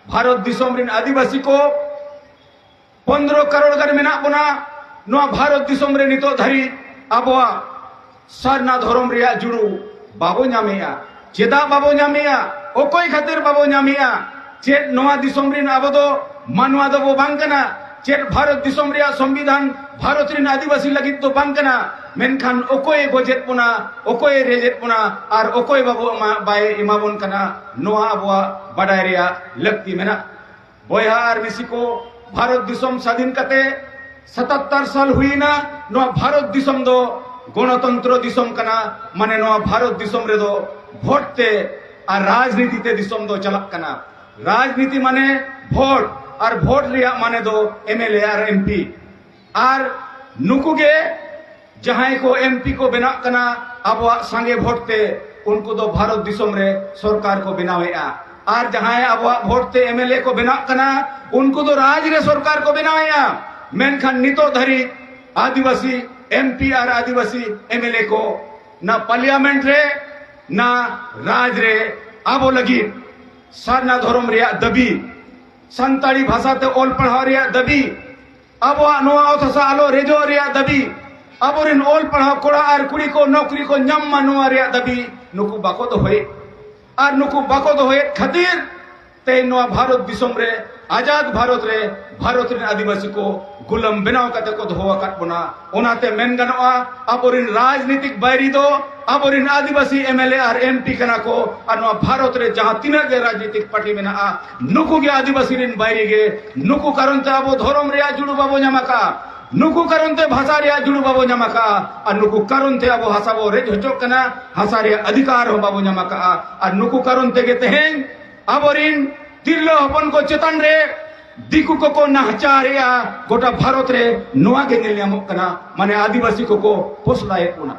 ᱵᱷᱟᱨᱚᱛ ᱫᱤᱥᱚᱢ ᱨᱤᱱ ᱟᱹᱫᱤᱵᱟᱹᱥᱤ ᱠᱚ ᱯᱚᱱᱫᱽᱨᱚ ᱠᱟᱨᱳᱲ ᱜᱟᱱ ᱢᱮᱱᱟᱜ ᱵᱚᱱᱟ᱾ ᱱᱚᱣᱟ ᱵᱷᱟᱨᱚᱛ ᱫᱤᱥᱚᱢ ᱨᱮ ᱱᱤᱛᱚᱜ ᱫᱷᱟᱹᱨᱤᱡ ᱟᱵᱚᱣᱟᱜ ᱥᱟᱨᱱᱟ ᱫᱷᱚᱨᱚᱢ ᱨᱮᱭᱟᱜ ᱡᱩᱲᱩ ᱵᱟᱵᱚ ᱧᱟᱢᱮᱜᱼᱟ᱾ ᱪᱮᱫᱟᱜ ᱵᱟᱵᱚ ᱧᱟᱢᱮᱜᱼᱟ? ᱚᱠᱚᱭ ᱠᱷᱟᱹᱛᱤᱨ ᱵᱟᱵᱚ ᱧᱟᱢᱮᱜᱼᱟ? ᱪᱮᱫ ᱱᱚᱣᱟ ᱫᱤᱥᱚᱢ ᱨᱤᱱ ᱟᱵᱚ ᱫᱚ ᱢᱟᱱᱣᱟ ᱫᱚᱵᱚ ᱵᱟᱝ ᱠᱟᱱᱟ? ᱪᱮᱫ ᱵᱷᱟᱨᱚᱛ ᱫᱤᱥᱚᱢ ᱨᱮᱭᱟᱜ ᱥᱚᱝᱵᱤᱫᱷᱟᱱ ᱵᱷᱟᱨᱚᱛ ᱨᱤᱱ ᱟᱹᱫᱤᱵᱟᱹᱥᱤ ᱞᱟᱹᱜᱤᱫ ᱫᱚ ᱵᱟᱝ ᱠᱟᱱᱟ? ᱢᱮᱱᱠᱷᱟᱱ ᱚᱠᱚᱭᱮ ᱜᱚᱡᱮᱫ ᱵᱚᱱᱟ, ᱚᱠᱚᱭᱮ ᱨᱮᱡᱮᱫ ᱵᱚᱱᱟ ᱟᱨ ᱚᱠᱚᱭ ᱵᱟᱵᱚ ᱮᱢᱟ, ᱵᱟᱭ ᱮᱢᱟ ᱵᱚᱱ ᱠᱟᱱᱟ, ᱱᱚᱣᱟ ᱟᱵᱚᱣᱟᱜ ᱵᱟᱰᱟᱭ ᱨᱮᱭᱟᱜ ᱞᱟᱹᱠᱛᱤ ᱢᱮᱱᱟᱜᱼᱟ᱾ ᱵᱚᱭᱦᱟ ᱟᱨ ᱢᱤᱥᱤ ᱠᱚ, ᱵᱷᱟᱨᱚᱛ ᱫᱤᱥᱚᱢ ᱥᱟᱫᱷᱤᱱ ᱠᱟᱛᱮ ᱥᱟᱛᱟᱛᱛᱟᱨ ᱥᱟᱞ ᱦᱩᱭᱱᱟ᱾ ᱱᱚᱣᱟ ᱵᱷᱟᱨᱚᱛ ᱫᱤᱥᱚᱢ ᱫᱚ ᱜᱚᱱᱚᱛᱚᱱᱛᱨᱚ ᱫᱤᱥᱚᱢ ᱠᱟᱱᱟ, ᱢᱟᱱᱮ ᱱᱚᱣᱟ ᱵᱷᱟᱨᱚᱛ ᱫᱤᱥᱚᱢ ᱨᱮᱫᱚ ᱵᱷᱳᱴ ᱛᱮ ᱟᱨ ᱨᱟᱡᱽᱱᱤᱛᱤ ᱛᱮ ᱫᱤᱥᱚᱢ ᱫᱚ ᱪᱟᱞᱟᱜ ᱠᱟᱱᱟ᱾ ᱨᱟᱡᱽᱱᱤᱛᱤ ᱢᱟᱱᱮ ᱵᱷᱳᱴ, ᱟᱨ ᱵᱷᱳᱴ ᱨᱮᱭᱟᱜ ᱢᱟᱱᱮ ᱫᱚ M L A R M P. ᱟᱨ ᱱᱩᱠᱩ ᱜᱮ ᱡᱟᱦᱟᱸᱭ ᱠᱚ ᱮᱢᱯᱤ ᱠᱚ ᱵᱮᱱᱟᱜ ᱠᱟᱱᱟ ᱟᱵᱚᱣᱟᱜ ᱥᱟᱸᱜᱮ ᱵᱷᱳᱴ ᱛᱮ, ᱩᱱᱠᱩ ᱫᱚ ᱵᱷᱟᱨᱚᱛ ᱫᱤᱥᱚᱢ ᱨᱮ ᱥᱚᱨᱠᱟᱨ ᱠᱚ ᱵᱮᱱᱟᱣᱮᱫᱼᱟ᱾ ᱟᱨ ᱡᱟᱦᱟᱸᱭ ᱟᱵᱚᱣᱟᱜ ᱵᱷᱳᱴ ᱛᱮ ᱮᱢᱮᱞᱮ ᱠᱚ ᱵᱮᱱᱟᱜ ᱠᱟᱱᱟ, ᱩᱱᱠᱩ ᱫᱚ ᱨᱟᱡᱽ ᱨᱮ ᱥᱚᱨᱠᱟᱨ ᱠᱚ ᱵᱮᱱᱟᱣᱮᱫᱼᱟ᱾ ᱢᱮᱱᱠᱷᱟᱱ ᱱᱤᱛᱚᱜ ᱫᱷᱟᱹᱨᱤᱡ ᱟᱹᱫᱤᱵᱟᱹᱥᱤ ᱮᱢᱯᱤ ᱟᱨ ᱟᱹᱫᱤᱵᱟᱹᱥᱤ ᱮᱢᱮᱞᱮ ᱠᱚ ᱱᱟ ᱯᱟᱨᱞᱤᱭᱟᱢᱮᱱᱴ ᱨᱮ, ᱱᱟ ᱨᱟᱡᱽ ᱨᱮ ᱟᱵᱚ ᱞᱟᱹᱜᱤᱫ ᱥᱟᱨᱱᱟ ᱫᱷᱚᱨᱚᱢ ᱨᱮᱭᱟᱜ ᱫᱟᱹᱵᱤ, ᱥᱟᱱᱛᱟᱲᱤ ᱵᱷᱟᱥᱟ ᱛᱮ ᱚᱞ ᱯᱟᱲᱦᱟᱣ ᱨᱮᱭᱟᱜ ᱫᱟᱹᱵᱤ, ᱟᱵᱚᱣᱟᱜ ᱱᱚᱣᱟ ᱚᱛ ᱦᱟᱥᱟ ᱟᱞᱚ ᱨᱮᱡᱚᱜ ᱨᱮᱭᱟᱜ ᱫᱟᱹᱵᱤ, ᱟᱵᱚᱨᱮᱱ ᱚᱞ ᱯᱟᱲᱦᱟᱣ ᱠᱚᱲᱟ ᱟᱨ ᱠᱩᱲᱤ ᱠᱚ ᱱᱚᱠᱨᱤ ᱠᱚ ᱧᱟᱢ ᱢᱟ, ᱱᱚᱣᱟ ᱨᱮᱭᱟᱜ ᱫᱟᱹᱵᱤ ᱱᱩᱠᱩ ᱵᱟᱠᱚ ᱫᱚᱦᱚᱭᱮᱫ᱾ ᱟᱨ ᱱᱩᱠᱩ ᱵᱟᱠᱚ ᱫᱚᱦᱚᱭᱮᱫ ᱠᱷᱟᱹᱛᱤᱨ ᱛᱮᱦᱮᱧ ᱱᱚᱣᱟ ᱵᱷᱟᱨᱚᱛ ᱫᱤᱥᱚᱢ ᱨᱮ, ᱟᱡᱟᱫ ᱵᱷᱟᱨᱚᱛ ᱨᱮ, ᱵᱷᱟᱨᱚᱛ ᱨᱮᱱ ᱟᱹᱫᱤᱵᱟᱹᱥᱤ ᱠᱚ ᱜᱩᱞᱟᱹᱢ ᱵᱮᱱᱟᱣ ᱠᱟᱛᱮ ᱠᱚ ᱫᱚᱦᱚ ᱟᱠᱟᱫ ᱵᱚᱱᱟ᱾ ᱚᱱᱟᱛᱮ ᱢᱮᱱ ᱜᱟᱱᱚᱜᱼᱟ, ᱟᱵᱚᱨᱮᱱ ᱨᱟᱡᱽᱱᱤᱛᱤᱠ ᱵᱟᱹᱭᱨᱤ ᱫᱚ ᱟᱵᱚᱨᱮᱱ ᱟᱹᱫᱤᱵᱟᱹᱥᱤ ᱮᱢᱮᱞᱮ ᱟᱨ ᱮᱢᱯᱤ ᱠᱟᱱᱟ ᱠᱚ᱾ ᱟᱨ ᱱᱚᱣᱟ ᱵᱷᱟᱨᱚᱛ ᱨᱮ ᱡᱟᱦᱟᱸ ᱛᱤᱱᱟᱹᱜ ᱜᱮ ᱨᱟᱡᱽᱱᱤᱛᱤᱠ ᱯᱟᱨᱴᱤ ᱢᱮᱱᱟᱜᱼᱟ, ᱱᱩᱠᱩ ᱜᱮ ᱟᱹᱫᱤᱵᱟᱹᱥᱤ ᱨᱮᱱ ᱵᱟᱹᱭᱨᱤ ᱜᱮ᱾ ᱱᱩᱠᱩ ᱠᱟᱨᱚᱱ ᱛᱮ ᱟᱵᱚ ᱫᱷᱚᱨᱚᱢ ᱨᱮᱭᱟᱜ ᱡᱩᱲᱩ ᱵᱟᱵᱚ ᱧᱟᱢ ᱟᱠᱟᱫᱼᱟ, ᱱᱩᱠᱩ ᱠᱟᱨᱚᱱ ᱛᱮ ᱵᱷᱟᱥᱟ ᱨᱮᱭᱟᱜ ᱡᱩᱲᱩ ᱵᱟᱵᱚ ᱧᱟᱢ ᱟᱠᱟᱫᱼᱟ, ᱟᱨ ᱱᱩᱠᱩ ᱠᱟᱨᱚᱱ ᱛᱮ ᱟᱵᱚ ᱦᱟᱥᱟ ᱵᱚ ᱨᱮᱡ ᱦᱚᱪᱚᱜ ᱠᱟᱱᱟ, ᱦᱟᱥᱟ ᱨᱮᱭᱟᱜ ᱚᱫᱷᱤᱠᱟᱨ ᱦᱚᱸ ᱵᱟᱵᱚ ᱧᱟᱢ ᱟᱠᱟᱫᱼᱟ᱾ ᱟᱨ ᱱᱩᱠᱩ ᱠᱟᱨᱚᱱ ᱛᱮᱜᱮ ᱛᱮᱦᱮᱧ ᱟᱵᱚᱨᱤᱱ ᱛᱤᱨᱞᱟᱹ ᱦᱚᱯᱚᱱ ᱠᱚ ᱪᱮᱛᱟᱱ ᱨᱮ ᱫᱤᱠᱩ ᱠᱚᱠᱚ ᱱᱟᱦᱟᱪᱟᱨᱮᱜᱼᱟ᱾ ᱜᱚᱴᱟ ᱵᱷᱟᱨᱚᱛ ᱨᱮ ᱱᱚᱣᱟ ᱜᱮ ᱧᱮᱞ ᱧᱟᱢᱚᱜ ᱠᱟᱱᱟ᱾ ᱢᱟᱱᱮ, ᱟᱹᱫᱤᱵᱟᱹᱥᱤ ᱠᱚᱠᱚ ᱯᱚᱥᱲᱟᱭᱮᱫ ᱵᱚᱱᱟ᱾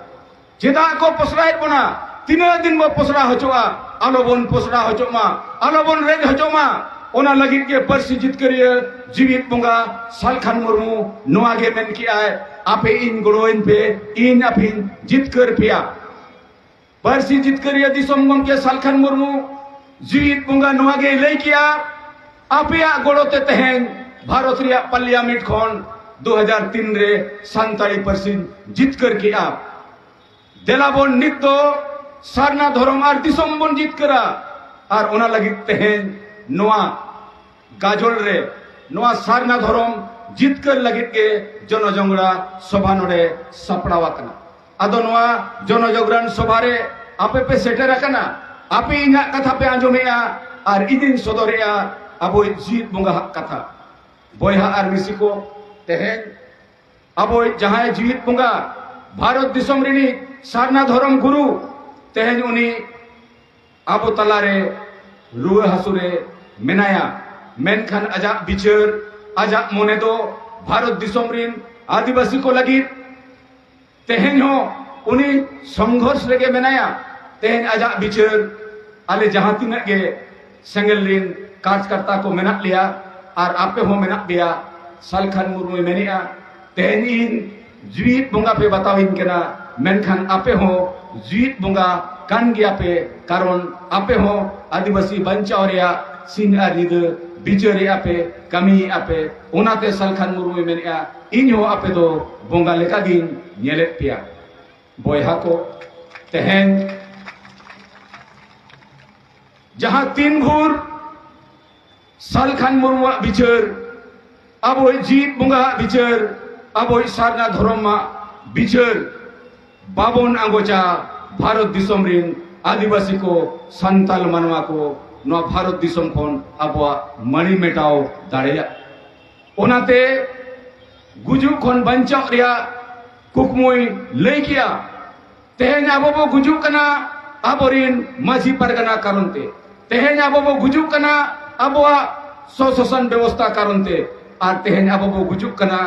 ᱪᱮᱫᱟᱜ ᱠᱚ ᱯᱚᱥᱲᱟᱭᱮᱫ ᱵᱚᱱᱟ? ᱛᱤᱱᱟᱹᱜ ᱫᱤᱱ ᱵᱚ ᱯᱚᱥᱲᱟ ᱦᱚᱪᱚᱜᱼᱟ? ᱟᱞᱚᱵᱚᱱ ᱯᱚᱥᱲᱟ ᱦᱚᱪᱚᱜ ᱢᱟ, ᱟᱞᱚᱵᱚᱱ ᱨᱮᱡ ᱦᱚᱪᱚᱜ ᱢᱟ᱾ ᱚᱱᱟ ᱞᱟᱹᱜᱤᱫ ᱜᱮ ᱯᱟᱹᱨᱥᱤ ᱡᱤᱛᱠᱟᱹᱨᱤᱭᱟᱹ ᱡᱤᱣᱤᱫ ᱵᱚᱸᱜᱟ ᱥᱟᱞᱠᱷᱟᱱ ᱢᱩᱨᱢᱩ ᱱᱚᱣᱟ ᱜᱮ ᱢᱮᱱ ᱠᱮᱜᱼᱟᱭ, "ᱟᱯᱮ ᱤᱧ ᱜᱚᱲᱚᱣᱟᱹᱧ ᱯᱮ, ᱤᱧ ᱟᱯᱮᱧ ᱡᱤᱛᱠᱟᱹᱨ ᱯᱮᱭᱟ᱾" ᱯᱟᱹᱨᱥᱤ ᱡᱤᱛᱠᱟᱹᱨᱤᱭᱟᱹ ᱫᱤᱥᱚᱢ ᱜᱚᱢᱠᱮ ᱥᱟᱞᱠᱷᱟᱱ ᱢᱩᱨᱢᱩ ᱡᱤᱣᱤᱫ ᱵᱚᱸᱜᱟ ᱱᱚᱣᱟ ᱜᱮᱭ ᱞᱟᱹᱭ ᱠᱮᱜᱼᱟ, "ᱟᱯᱮᱭᱟᱜ ᱜᱚᱲᱚ ᱛᱮ ᱛᱮᱦᱮᱧ ᱵᱷᱟᱨᱚᱛ ᱨᱮᱭᱟᱜ ᱯᱟᱨᱞᱤᱭᱟᱢᱮᱱᱴ ᱠᱷᱚᱱ ᱫᱩ ᱦᱟᱡᱟᱨ ᱛᱤᱱ ᱨᱮ ᱥᱟᱱᱛᱟᱲᱤ ᱯᱟᱹᱨᱥᱤᱧ ᱡᱤᱛᱠᱟᱹᱨ ᱠᱮᱜᱼᱟ᱾ ᱫᱮᱞᱟ ᱵᱚᱱ ᱱᱤᱛ ᱫᱚ ᱥᱟᱨᱱᱟ ᱫᱷᱚᱨᱚᱢ ᱟᱨ ᱫᱤᱥᱚᱢ ᱵᱚᱱ ᱡᱤᱛᱠᱟᱹᱨᱟ᱾" ᱟᱨ ᱚᱱᱟ ᱞᱟᱹᱜᱤᱫ ᱛᱮᱦᱮᱧ ᱱᱚᱣᱟ ᱜᱟᱡᱚᱞ ᱨᱮ ᱱᱚᱣᱟ ᱥᱟᱨᱱᱟ ᱫᱷᱚᱨᱚᱢ ᱡᱤᱛᱠᱟᱹᱨ ᱞᱟᱹᱜᱤᱫ ᱜᱮ ᱡᱚᱱᱚᱡᱚᱝᱜᱽᱲᱟ ᱥᱚᱵᱷᱟ ᱱᱚᱰᱮ ᱥᱟᱯᱲᱟᱣ ᱟᱠᱟᱱᱟ᱾ ᱟᱫᱚ ᱱᱚᱣᱟ ᱡᱚᱱᱚᱡᱚᱜᱽᱨᱟᱱ ᱥᱚᱵᱷᱟ ᱨᱮ ᱟᱯᱮ ᱯᱮ ᱥᱮᱴᱮᱨ ᱟᱠᱟᱱᱟ, ᱟᱯᱮ ᱤᱧᱟᱹᱜ ᱠᱟᱛᱷᱟ ᱯᱮ ᱟᱸᱡᱚᱢᱮᱜᱼᱟ ᱟᱨ ᱤᱧᱤᱧ ᱥᱚᱫᱚᱨᱮᱜᱼᱟ ᱟᱵᱚᱭᱤᱡ ᱡᱤᱣᱤᱫ ᱵᱚᱸᱜᱟ ᱦᱟᱜ ᱠᱟᱛᱷᱟ᱾ ᱵᱚᱭᱦᱟ ᱟᱨ ᱢᱤᱥᱤ ᱠᱚ, ᱛᱮᱦᱮᱧ ᱟᱵᱚᱭᱤᱡ ᱡᱟᱦᱟᱸᱭ ᱡᱤᱣᱤᱫ ᱵᱚᱸᱜᱟ, ᱵᱷᱟᱨᱚᱛ ᱫᱤᱥᱚᱢ ᱨᱤᱱᱤᱡ ᱥᱟᱨᱱᱟ ᱫᱷᱚᱨᱚᱢ ᱜᱩᱨᱩ, ᱛᱮᱦᱮᱧ ᱩᱱᱤ ᱟᱵᱚ ᱛᱟᱞᱟᱨᱮ ᱨᱩᱣᱟᱹ ᱦᱟᱹᱥᱩ ᱨᱮ ᱢᱮᱱᱟᱭᱟ, ᱢᱮᱱᱠᱷᱟᱱ ᱟᱡᱟᱜ ᱵᱤᱪᱟᱹᱨ, ᱟᱡᱟᱜ ᱢᱚᱱᱮ ᱫᱚ ᱵᱷᱟᱨᱚᱛ ᱫᱤᱥᱚᱢ ᱨᱤᱱ ᱟᱹᱫᱤᱵᱟᱹᱥᱤ ᱠᱚ ᱞᱟᱹᱜᱤᱫ ᱛᱮᱦᱮᱧ ᱦᱚᱸ ᱩᱱᱤ ᱥᱚᱝᱜᱷᱚᱨᱥ ᱨᱮᱜᱮ ᱢᱮᱱᱟᱭᱟ᱾ ᱛᱮᱦᱮᱧ ᱟᱡᱟᱜ ᱵᱤᱪᱟᱹᱨ ᱟᱞᱮ ᱡᱟᱦᱟᱸ ᱛᱤᱱᱟᱹᱜ ᱜᱮ ᱥᱮᱸᱜᱮᱞ ᱨᱤᱱ ᱠᱟᱨᱡᱽᱠᱟᱨᱛᱟ ᱠᱚ ᱢᱮᱱᱟᱜ ᱞᱮᱭᱟ ᱟᱨ ᱟᱯᱮ ᱦᱚᱸ ᱢᱮᱱᱟᱜ ᱯᱮᱭᱟ᱾ ᱥᱟᱞᱠᱷᱟᱱ ᱢᱩᱨᱢᱩᱭ ᱢᱮᱱᱮᱜᱼᱟ, ᱛᱮᱦᱮᱧ ᱤᱧ ᱡᱤᱣᱤᱫ ᱵᱚᱸᱜᱟ ᱯᱮ ᱵᱟᱛᱟᱣᱤᱧ ᱠᱟᱱᱟ, ᱢᱮᱱᱠᱷᱟᱱ ᱟᱯᱮ ᱦᱚᱸ ᱡᱤᱣᱤᱫ ᱵᱚᱸᱜᱟ ᱠᱟᱱ ᱜᱮᱭᱟ ᱯᱮ, ᱠᱟᱨᱚᱱ ᱟᱯᱮ ᱦᱚᱸ ᱟᱹᱫᱤᱵᱟᱹᱥᱤ ᱵᱟᱧᱪᱟᱣ ᱨᱮᱭᱟᱜ ᱥᱤᱧ ᱟᱨ ᱧᱤᱫᱟᱹ ᱵᱤᱪᱟᱹᱨᱮᱜᱼᱟ ᱯᱮ, ᱠᱟᱹᱢᱤᱭᱮᱜᱼᱟ ᱯᱮ᱾ ᱚᱱᱟᱛᱮ ᱥᱟᱞᱠᱷᱟᱱ ᱢᱩᱨᱢᱩᱭ ᱢᱮᱱᱮᱜᱼᱟ, ᱤᱧ ᱦᱚᱸ ᱟᱯᱮ ᱫᱚ ᱵᱚᱸᱜᱟ ᱞᱮᱠᱟᱜᱤᱧ ᱧᱮᱞᱮᱫ ᱯᱮᱭᱟ᱾ ᱵᱚᱭᱦᱟ ᱠᱚ, ᱛᱮᱦᱮᱧ ᱡᱟᱦᱟᱸ ᱛᱤᱱ ᱵᱷᱳᱨ ᱥᱟᱞᱠᱷᱟᱱ ᱢᱩᱨᱢᱩᱣᱟᱜ ᱵᱤᱪᱟᱹᱨ, ᱟᱵᱚᱭᱤᱡ ᱡᱤᱣᱤᱫ ᱵᱚᱸᱜᱟᱣᱟᱜ ᱵᱤᱪᱟᱹᱨ, ᱟᱵᱚᱭᱤᱡ ᱥᱟᱨᱱᱟ ᱫᱷᱚᱨᱚᱢᱟᱜ ᱵᱤᱪᱟᱹᱨ ᱵᱟᱵᱚᱱ ᱟᱸᱜᱚᱪᱟ, ᱵᱷᱟᱨᱚᱛ ᱫᱤᱥᱚᱢ ᱨᱤᱱ ᱟᱹᱫᱤᱵᱟᱹᱥᱤ ᱠᱚ, ᱥᱟᱱᱛᱟᱞ ᱢᱟᱱᱣᱟ ᱠᱚ ᱱᱚᱣᱟ ᱵᱷᱟᱨᱚᱛ ᱫᱤᱥᱚᱢ ᱠᱷᱚᱱ ᱟᱵᱚᱣᱟᱜ ᱢᱟᱹᱲᱤ ᱢᱮᱴᱟᱣ ᱫᱟᱲᱮᱭᱟᱜ᱾ ᱚᱱᱟᱛᱮ ᱜᱩᱡᱩᱜ ᱠᱷᱚᱱ ᱵᱟᱧᱪᱟᱣ ᱨᱮᱭᱟᱜ ᱠᱩᱠᱢᱩᱭ ᱞᱟᱹᱭ ᱠᱮᱜᱼᱟ᱾ ᱛᱮᱦᱮᱧ ᱟᱵᱚ ᱵᱚ ᱜᱩᱡᱩᱜ ᱠᱟᱱᱟ ᱟᱵᱚᱨᱤᱱ ᱢᱟᱹᱡᱷᱤ ᱯᱟᱨᱜᱟᱱᱟ ᱠᱟᱨᱚᱱ ᱛᱮ᱾ ᱛᱮᱦᱮᱧ ᱟᱵᱚ ᱵᱚ ᱜᱩᱡᱩᱜ ᱠᱟᱱᱟ ᱟᱵᱚᱣᱟᱜ ᱥᱚᱥᱟᱥᱚᱱ ᱵᱮᱵᱚᱥᱛᱷᱟ ᱠᱟᱨᱚᱱ ᱛᱮ᱾ ᱟᱨ ᱛᱮᱦᱮᱧ ᱟᱵᱚ ᱵᱚ ᱜᱩᱡᱩᱜ ᱠᱟᱱᱟ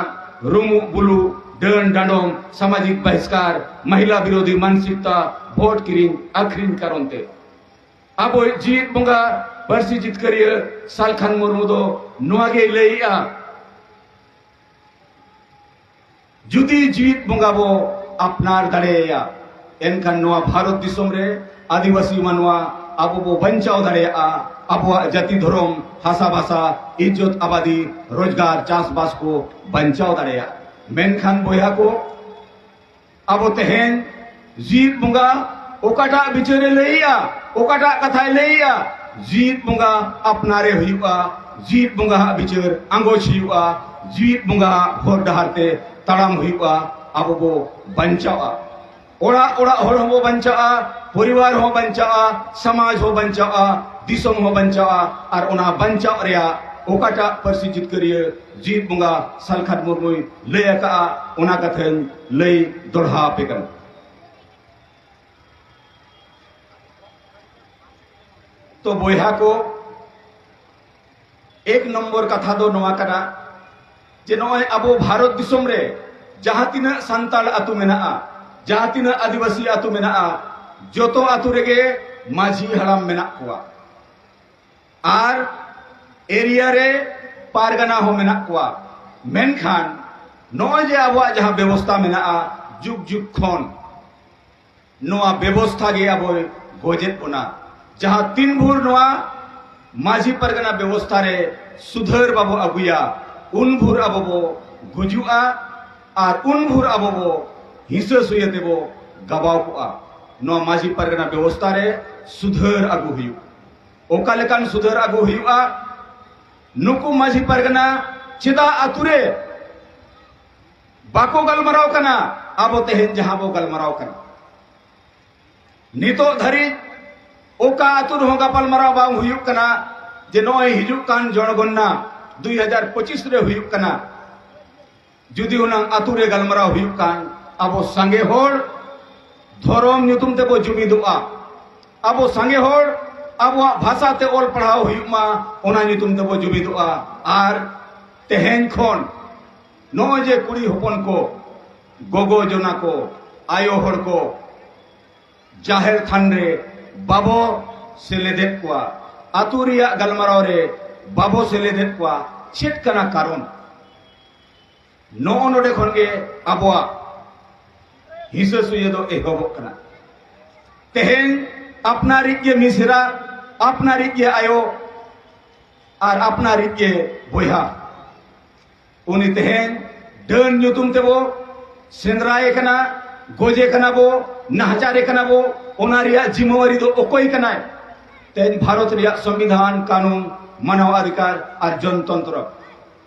ᱨᱩᱢᱩᱜ ᱵᱩᱞᱩᱜ, ᱰᱟᱹᱱ ᱰᱟᱸᱰᱚᱢ, ᱥᱟᱢᱟᱡᱤᱠ ᱵᱟᱦᱤᱥᱠᱟᱨ, ᱢᱟᱦᱤᱞᱟ ᱵᱤᱨᱳᱫᱷᱤ ᱢᱟᱱᱥᱤᱠᱛᱟ, ᱵᱷᱳᱴ ᱠᱤᱨᱤᱧ ᱟᱹᱠᱷᱨᱤᱧ ᱠᱟᱨᱚᱱ ᱛᱮ᱾ ᱟᱵᱚᱭᱤᱡ ᱡᱤᱣᱤᱫ ᱵᱚᱸᱜᱟ ᱯᱟᱹᱨᱥᱤ ᱡᱤᱛᱠᱟᱹᱨᱤᱭᱟᱹ ᱥᱟᱞᱠᱷᱟᱱ ᱢᱩᱨᱢᱩ ᱫᱚ ᱱᱚᱣᱟ ᱜᱮᱭ ᱞᱟᱹᱭᱮᱜᱼᱟ, ᱡᱩᱫᱤ ᱡᱤᱣᱤᱫ ᱵᱚᱸᱜᱟ ᱵᱚ ᱟᱯᱱᱟᱨ ᱫᱟᱲᱮᱭᱟᱭᱟ, ᱮᱱᱠᱷᱟᱱ ᱱᱚᱣᱟ ᱵᱷᱟᱨᱚᱛ ᱫᱤᱥᱚᱢ ᱨᱮ ᱟᱹᱫᱤᱵᱟᱹᱥᱤ ᱢᱟᱱᱣᱟ ᱟᱵᱚ ᱵᱚ ᱵᱟᱧᱪᱟᱣ ᱫᱟᱲᱮᱭᱟᱜᱼᱟ, ᱟᱵᱚᱣᱟᱜ ᱡᱟᱹᱛᱤ ᱫᱷᱚᱨᱚᱢ, ᱦᱟᱥᱟ ᱵᱷᱟᱥᱟ, ᱤᱡᱽᱡᱚᱛ ᱟᱵᱟᱫᱤ, ᱨᱳᱡᱽᱜᱟᱨ, ᱪᱟᱥᱵᱟᱥ ᱠᱚ ᱵᱟᱧᱪᱟᱣ ᱫᱟᱲᱮᱭᱟᱜᱼᱟ᱾ ᱢᱮᱱᱠᱷᱟᱱ ᱵᱚᱭᱦᱟ ᱠᱚ, ᱟᱵᱚ ᱛᱮᱦᱮᱧ ᱡᱤᱣᱤᱫ ᱵᱚᱸᱜᱟ ᱚᱠᱟᱴᱟᱜ ᱵᱤᱪᱟᱹᱨᱮ ᱞᱟᱹᱭᱮᱜᱼᱟ, ᱚᱠᱟᱴᱟᱜ ᱠᱟᱛᱷᱟᱭ ᱞᱟᱹᱭᱮᱜᱼᱟ, ᱡᱤᱣᱤᱫ ᱵᱚᱸᱜᱟ ᱟᱯᱱᱟᱨᱮ ᱦᱩᱭᱩᱜᱼᱟ, ᱡᱤᱣᱤᱫ ᱵᱚᱸᱜᱟ ᱦᱟᱜ ᱵᱤᱪᱟᱹᱨ ᱟᱸᱜᱚᱪ ᱦᱩᱭᱩᱜᱼᱟ, ᱡᱤᱣᱤᱫ ᱵᱚᱸᱜᱟ ᱦᱟᱜ ᱦᱚᱨ ᱰᱟᱦᱟᱨ ᱛᱮ ᱛᱟᱲᱟᱢ ᱦᱩᱭᱩᱜᱼᱟ, ᱟᱵᱚ ᱵᱚ ᱵᱟᱧᱪᱟᱣᱼᱟ᱾ ᱚᱲᱟᱜ ᱚᱲᱟᱜ ᱦᱚᱲ ᱦᱚᱸᱵᱚ ᱵᱟᱧᱪᱟᱜᱼᱟ, ᱯᱚᱨᱤᱵᱟᱨ ᱦᱚᱸ ᱵᱟᱧᱪᱟᱜᱼᱟ, ᱥᱚᱢᱟᱡᱽ ᱦᱚᱸ ᱵᱟᱧᱪᱟᱜᱼᱟ, ᱫᱤᱥᱚᱢ ᱦᱚᱸ ᱵᱟᱧᱪᱟᱜᱼᱟ᱾ ᱟᱨ ᱚᱱᱟ ᱵᱟᱧᱪᱟᱜ ᱨᱮᱭᱟᱜ ᱚᱠᱟᱴᱟᱜ ᱯᱟᱹᱨᱥᱤ ᱡᱤᱛᱠᱟᱹᱨᱤᱭᱟᱹ ᱡᱤᱣᱤᱫ ᱵᱚᱸᱜᱟ ᱥᱟᱞᱠᱷᱟᱱ ᱢᱩᱨᱢᱩᱭ ᱞᱟᱹᱭ ᱟᱠᱟᱫᱼᱟ, ᱚᱱᱟ ᱠᱟᱛᱷᱟᱧ ᱞᱟᱹᱭ ᱫᱚᱲᱦᱟ ᱟᱯᱮ ᱠᱟᱱᱟ᱾ ᱛᱚ ᱵᱚᱭᱦᱟ ᱠᱚ, ᱮᱠ ᱱᱚᱢᱵᱚᱨ ᱠᱟᱛᱷᱟ ᱫᱚ ᱱᱚᱣᱟ ᱠᱟᱱᱟ, ᱡᱮ ᱱᱚᱜᱼᱚᱭ ᱟᱵᱚ ᱵᱷᱟᱨᱚᱛ ᱫᱤᱥᱚᱢ ᱨᱮ ᱡᱟᱦᱟᱸ ᱛᱤᱱᱟᱹᱜ ᱥᱟᱱᱛᱟᱲ ᱟᱹᱛᱩ ᱢᱮᱱᱟᱜᱼᱟ, ᱡᱟᱦᱟᱸ ᱛᱤᱱᱟᱹᱜ ᱟᱹᱫᱤᱵᱟᱹᱥᱤ ᱟᱹᱛᱩ ᱢᱮᱱᱟᱜᱼᱟ, ᱡᱚᱛᱚ ᱟᱹᱛᱩ ᱨᱮᱜᱮ ᱢᱟᱹᱡᱷᱤ ᱦᱟᱲᱟᱢ ᱢᱮᱱᱟᱜ ᱠᱚᱣᱟ᱾ ᱟᱨ ᱮᱨᱤᱭᱟ ᱨᱮ ᱯᱟᱨᱜᱟᱱᱟ ᱦᱚᱸ ᱢᱮᱱᱟᱜ ᱠᱚᱣᱟ᱾ ᱢᱮᱱᱠᱷᱟᱱ ᱱᱚᱜᱼᱚᱭ ᱡᱮ ᱟᱵᱚᱣᱟᱜ ᱡᱟᱦᱟᱸ ᱵᱮᱵᱚᱥᱛᱷᱟ ᱢᱮᱱᱟᱜᱼᱟ, ᱡᱩᱜᱽ ᱡᱩᱜᱽ ᱠᱷᱚᱱ ᱱᱚᱣᱟ ᱵᱮᱵᱚᱥᱛᱷᱟ ᱜᱮ ᱟᱵᱚᱭ ᱜᱚᱡᱮᱫ ᱵᱚᱱᱟ᱾ ᱡᱟᱦᱟᱸ ᱛᱤᱱ ᱵᱷᱳᱨ ᱱᱚᱣᱟ ᱢᱟᱹᱡᱷᱤ ᱯᱟᱨᱜᱟᱱᱟ ᱵᱮᱵᱚᱥᱛᱷᱟ ᱨᱮ ᱥᱩᱫᱷᱟᱹᱨ ᱵᱟᱵᱚ ᱟᱹᱜᱩᱭᱟ, ᱩᱱ ᱵᱷᱳᱨ ᱟᱵᱚ ᱵᱚ ᱜᱩᱡᱩᱜᱼᱟ ᱟᱨ ᱩᱱ ᱵᱷᱳᱨ ᱟᱵᱚ ᱵᱚ ᱦᱤᱸᱥᱟᱹ ᱥᱩᱭᱟᱹ ᱛᱮᱵᱚ ᱜᱟᱵᱟᱣ ᱠᱚᱜᱼᱟ᱾ ᱱᱚᱣᱟ ᱢᱟᱹᱡᱷᱤ ᱯᱟᱨᱜᱟᱱᱟ ᱵᱮᱵᱚᱥᱛᱷᱟ ᱨᱮ ᱥᱩᱫᱷᱟᱹᱨ ᱟᱹᱜᱩ ᱦᱩᱭᱩᱜ᱾ ᱚᱠᱟ ᱞᱮᱠᱟᱱ ᱥᱩᱫᱷᱟᱹᱨ ᱟᱹᱜᱩ ᱦᱩᱭᱩᱜᱼᱟ? ᱱᱩᱠᱩ ᱢᱟᱹᱡᱷᱤ ᱯᱟᱨᱜᱟᱱᱟ ᱪᱮᱫᱟᱜ ᱟᱹᱛᱩ ᱨᱮ ᱵᱟᱠᱚ ᱜᱟᱞᱢᱟᱨᱟᱣ ᱠᱟᱱᱟ? ᱟᱵᱚ ᱛᱮᱦᱮᱧ ᱡᱟᱦᱟᱸ ᱵᱚ ᱜᱟᱞᱢᱟᱨᱟᱣ ᱠᱟᱱᱟ, ᱱᱤᱛᱚᱜ ᱫᱷᱟᱹᱨᱤᱡ ᱚᱠᱟ ᱟᱹᱛᱩ ᱨᱮᱦᱚᱸ ᱜᱟᱯᱟᱞᱢᱟᱨᱟᱣ ᱵᱟᱝ ᱦᱩᱭᱩᱜ ᱠᱟᱱᱟ ᱡᱮ ᱱᱚᱜᱼᱚᱭ ᱦᱤᱡᱩᱜ ᱠᱟᱱ ᱡᱚᱱᱚᱜᱚᱱᱱᱟ ᱫᱩᱭ ᱦᱟᱡᱟᱨ ᱯᱚᱸᱪᱤᱥ ᱨᱮ ᱦᱩᱭᱩᱜ ᱠᱟᱱᱟ᱾ ᱡᱩᱫᱤ ᱦᱩᱱᱟᱹᱝ ᱟᱹᱛᱩ ᱨᱮ ᱜᱟᱞᱢᱟᱨᱟᱣ ᱦᱩᱭᱩᱜ ᱠᱷᱟᱱ, ᱟᱵᱚ ᱥᱟᱸᱜᱮ ᱦᱚᱲ ᱫᱷᱚᱨᱚᱢ ᱧᱩᱛᱩᱢ ᱛᱮᱵᱚ ᱡᱩᱢᱤᱫᱚᱜᱼᱟ, ᱟᱵᱚ ᱥᱟᱸᱜᱮ ᱦᱚᱲ ᱟᱵᱚᱣᱟᱜ ᱵᱷᱟᱥᱟ ᱛᱮ ᱚᱞ ᱯᱟᱲᱦᱟᱣ ᱦᱩᱭᱩᱜ ᱢᱟ, ᱚᱱᱟ ᱧᱩᱛᱩᱢ ᱛᱮᱵᱚ ᱡᱩᱢᱤᱫᱚᱜᱼᱟ᱾ ᱟᱨ ᱛᱮᱦᱮᱧ ᱠᱷᱚᱱ ᱱᱚᱜᱼᱚᱭ ᱡᱮ ᱠᱩᱲᱤ ᱦᱚᱯᱚᱱ ᱠᱚ, ᱜᱚᱜᱚ ᱡᱚᱱᱟ ᱠᱚ, ᱟᱭᱳ ᱦᱚᱲ ᱠᱚ ᱡᱟᱦᱮᱨ ᱛᱷᱟᱱ ᱨᱮ ᱵᱟᱵᱚ ᱥᱮᱞᱮᱫᱮᱫ ᱠᱚᱣᱟ, ᱟᱹᱛᱩ ᱨᱮᱭᱟᱜ ᱜᱟᱞᱢᱟᱨᱟᱣ ᱨᱮ ᱵᱟᱵᱚ ᱥᱮᱞᱮᱫᱮᱫ ᱠᱚᱣᱟ, ᱪᱮᱫ ᱠᱟᱱᱟ ᱠᱟᱨᱚᱱ? ᱱᱚᱜᱼᱚ ᱱᱚᱰᱮ ᱠᱷᱚᱱ ᱜᱮ ᱟᱵᱚᱣᱟᱜ ᱦᱤᱥᱟᱹ ᱥᱩᱭᱟᱹ ᱫᱚ ᱮᱦᱚᱵᱚᱜ ᱠᱟᱱᱟ᱾ ᱛᱮᱦᱮᱧ ᱟᱯᱱᱟᱨᱤᱡ ᱜᱮ ᱢᱤᱥᱮᱨᱟ, ᱟᱯᱱᱟᱨᱤᱡ ᱜᱮ ᱟᱭᱳ ᱟᱨ ᱟᱯᱱᱟᱨᱤᱡ ᱜᱮ ᱵᱚᱭᱦᱟ, ᱩᱱᱤ ᱛᱮᱦᱮᱧ ᱰᱟᱹᱱ ᱧᱩᱛᱩᱢ ᱛᱮᱵᱚ ᱥᱮᱸᱫᱽᱨᱟᱭᱮ ᱠᱟᱱᱟ, ᱜᱚᱡᱮ ᱠᱟᱱᱟ ᱵᱚ, ᱱᱟᱦᱟᱪᱟᱨᱮ ᱠᱟᱱᱟ ᱵᱚ᱾ ᱚᱱᱟ ᱨᱮᱭᱟᱜ ᱡᱤᱢᱟᱹᱣᱟᱨᱤ ᱫᱚ ᱚᱠᱚᱭ ᱠᱟᱱᱟᱭ? ᱛᱮᱦᱮᱧ ᱵᱷᱟᱨᱚᱛ ᱨᱮᱭᱟᱜ ᱥᱚᱝᱵᱤᱫᱷᱟᱱ, ᱠᱟᱹᱱᱩᱱ, ᱢᱟᱱᱟᱣ ᱚᱫᱷᱤᱠᱟᱨ ᱟᱨ ᱡᱚᱱᱛᱚᱱᱛᱨᱚ᱾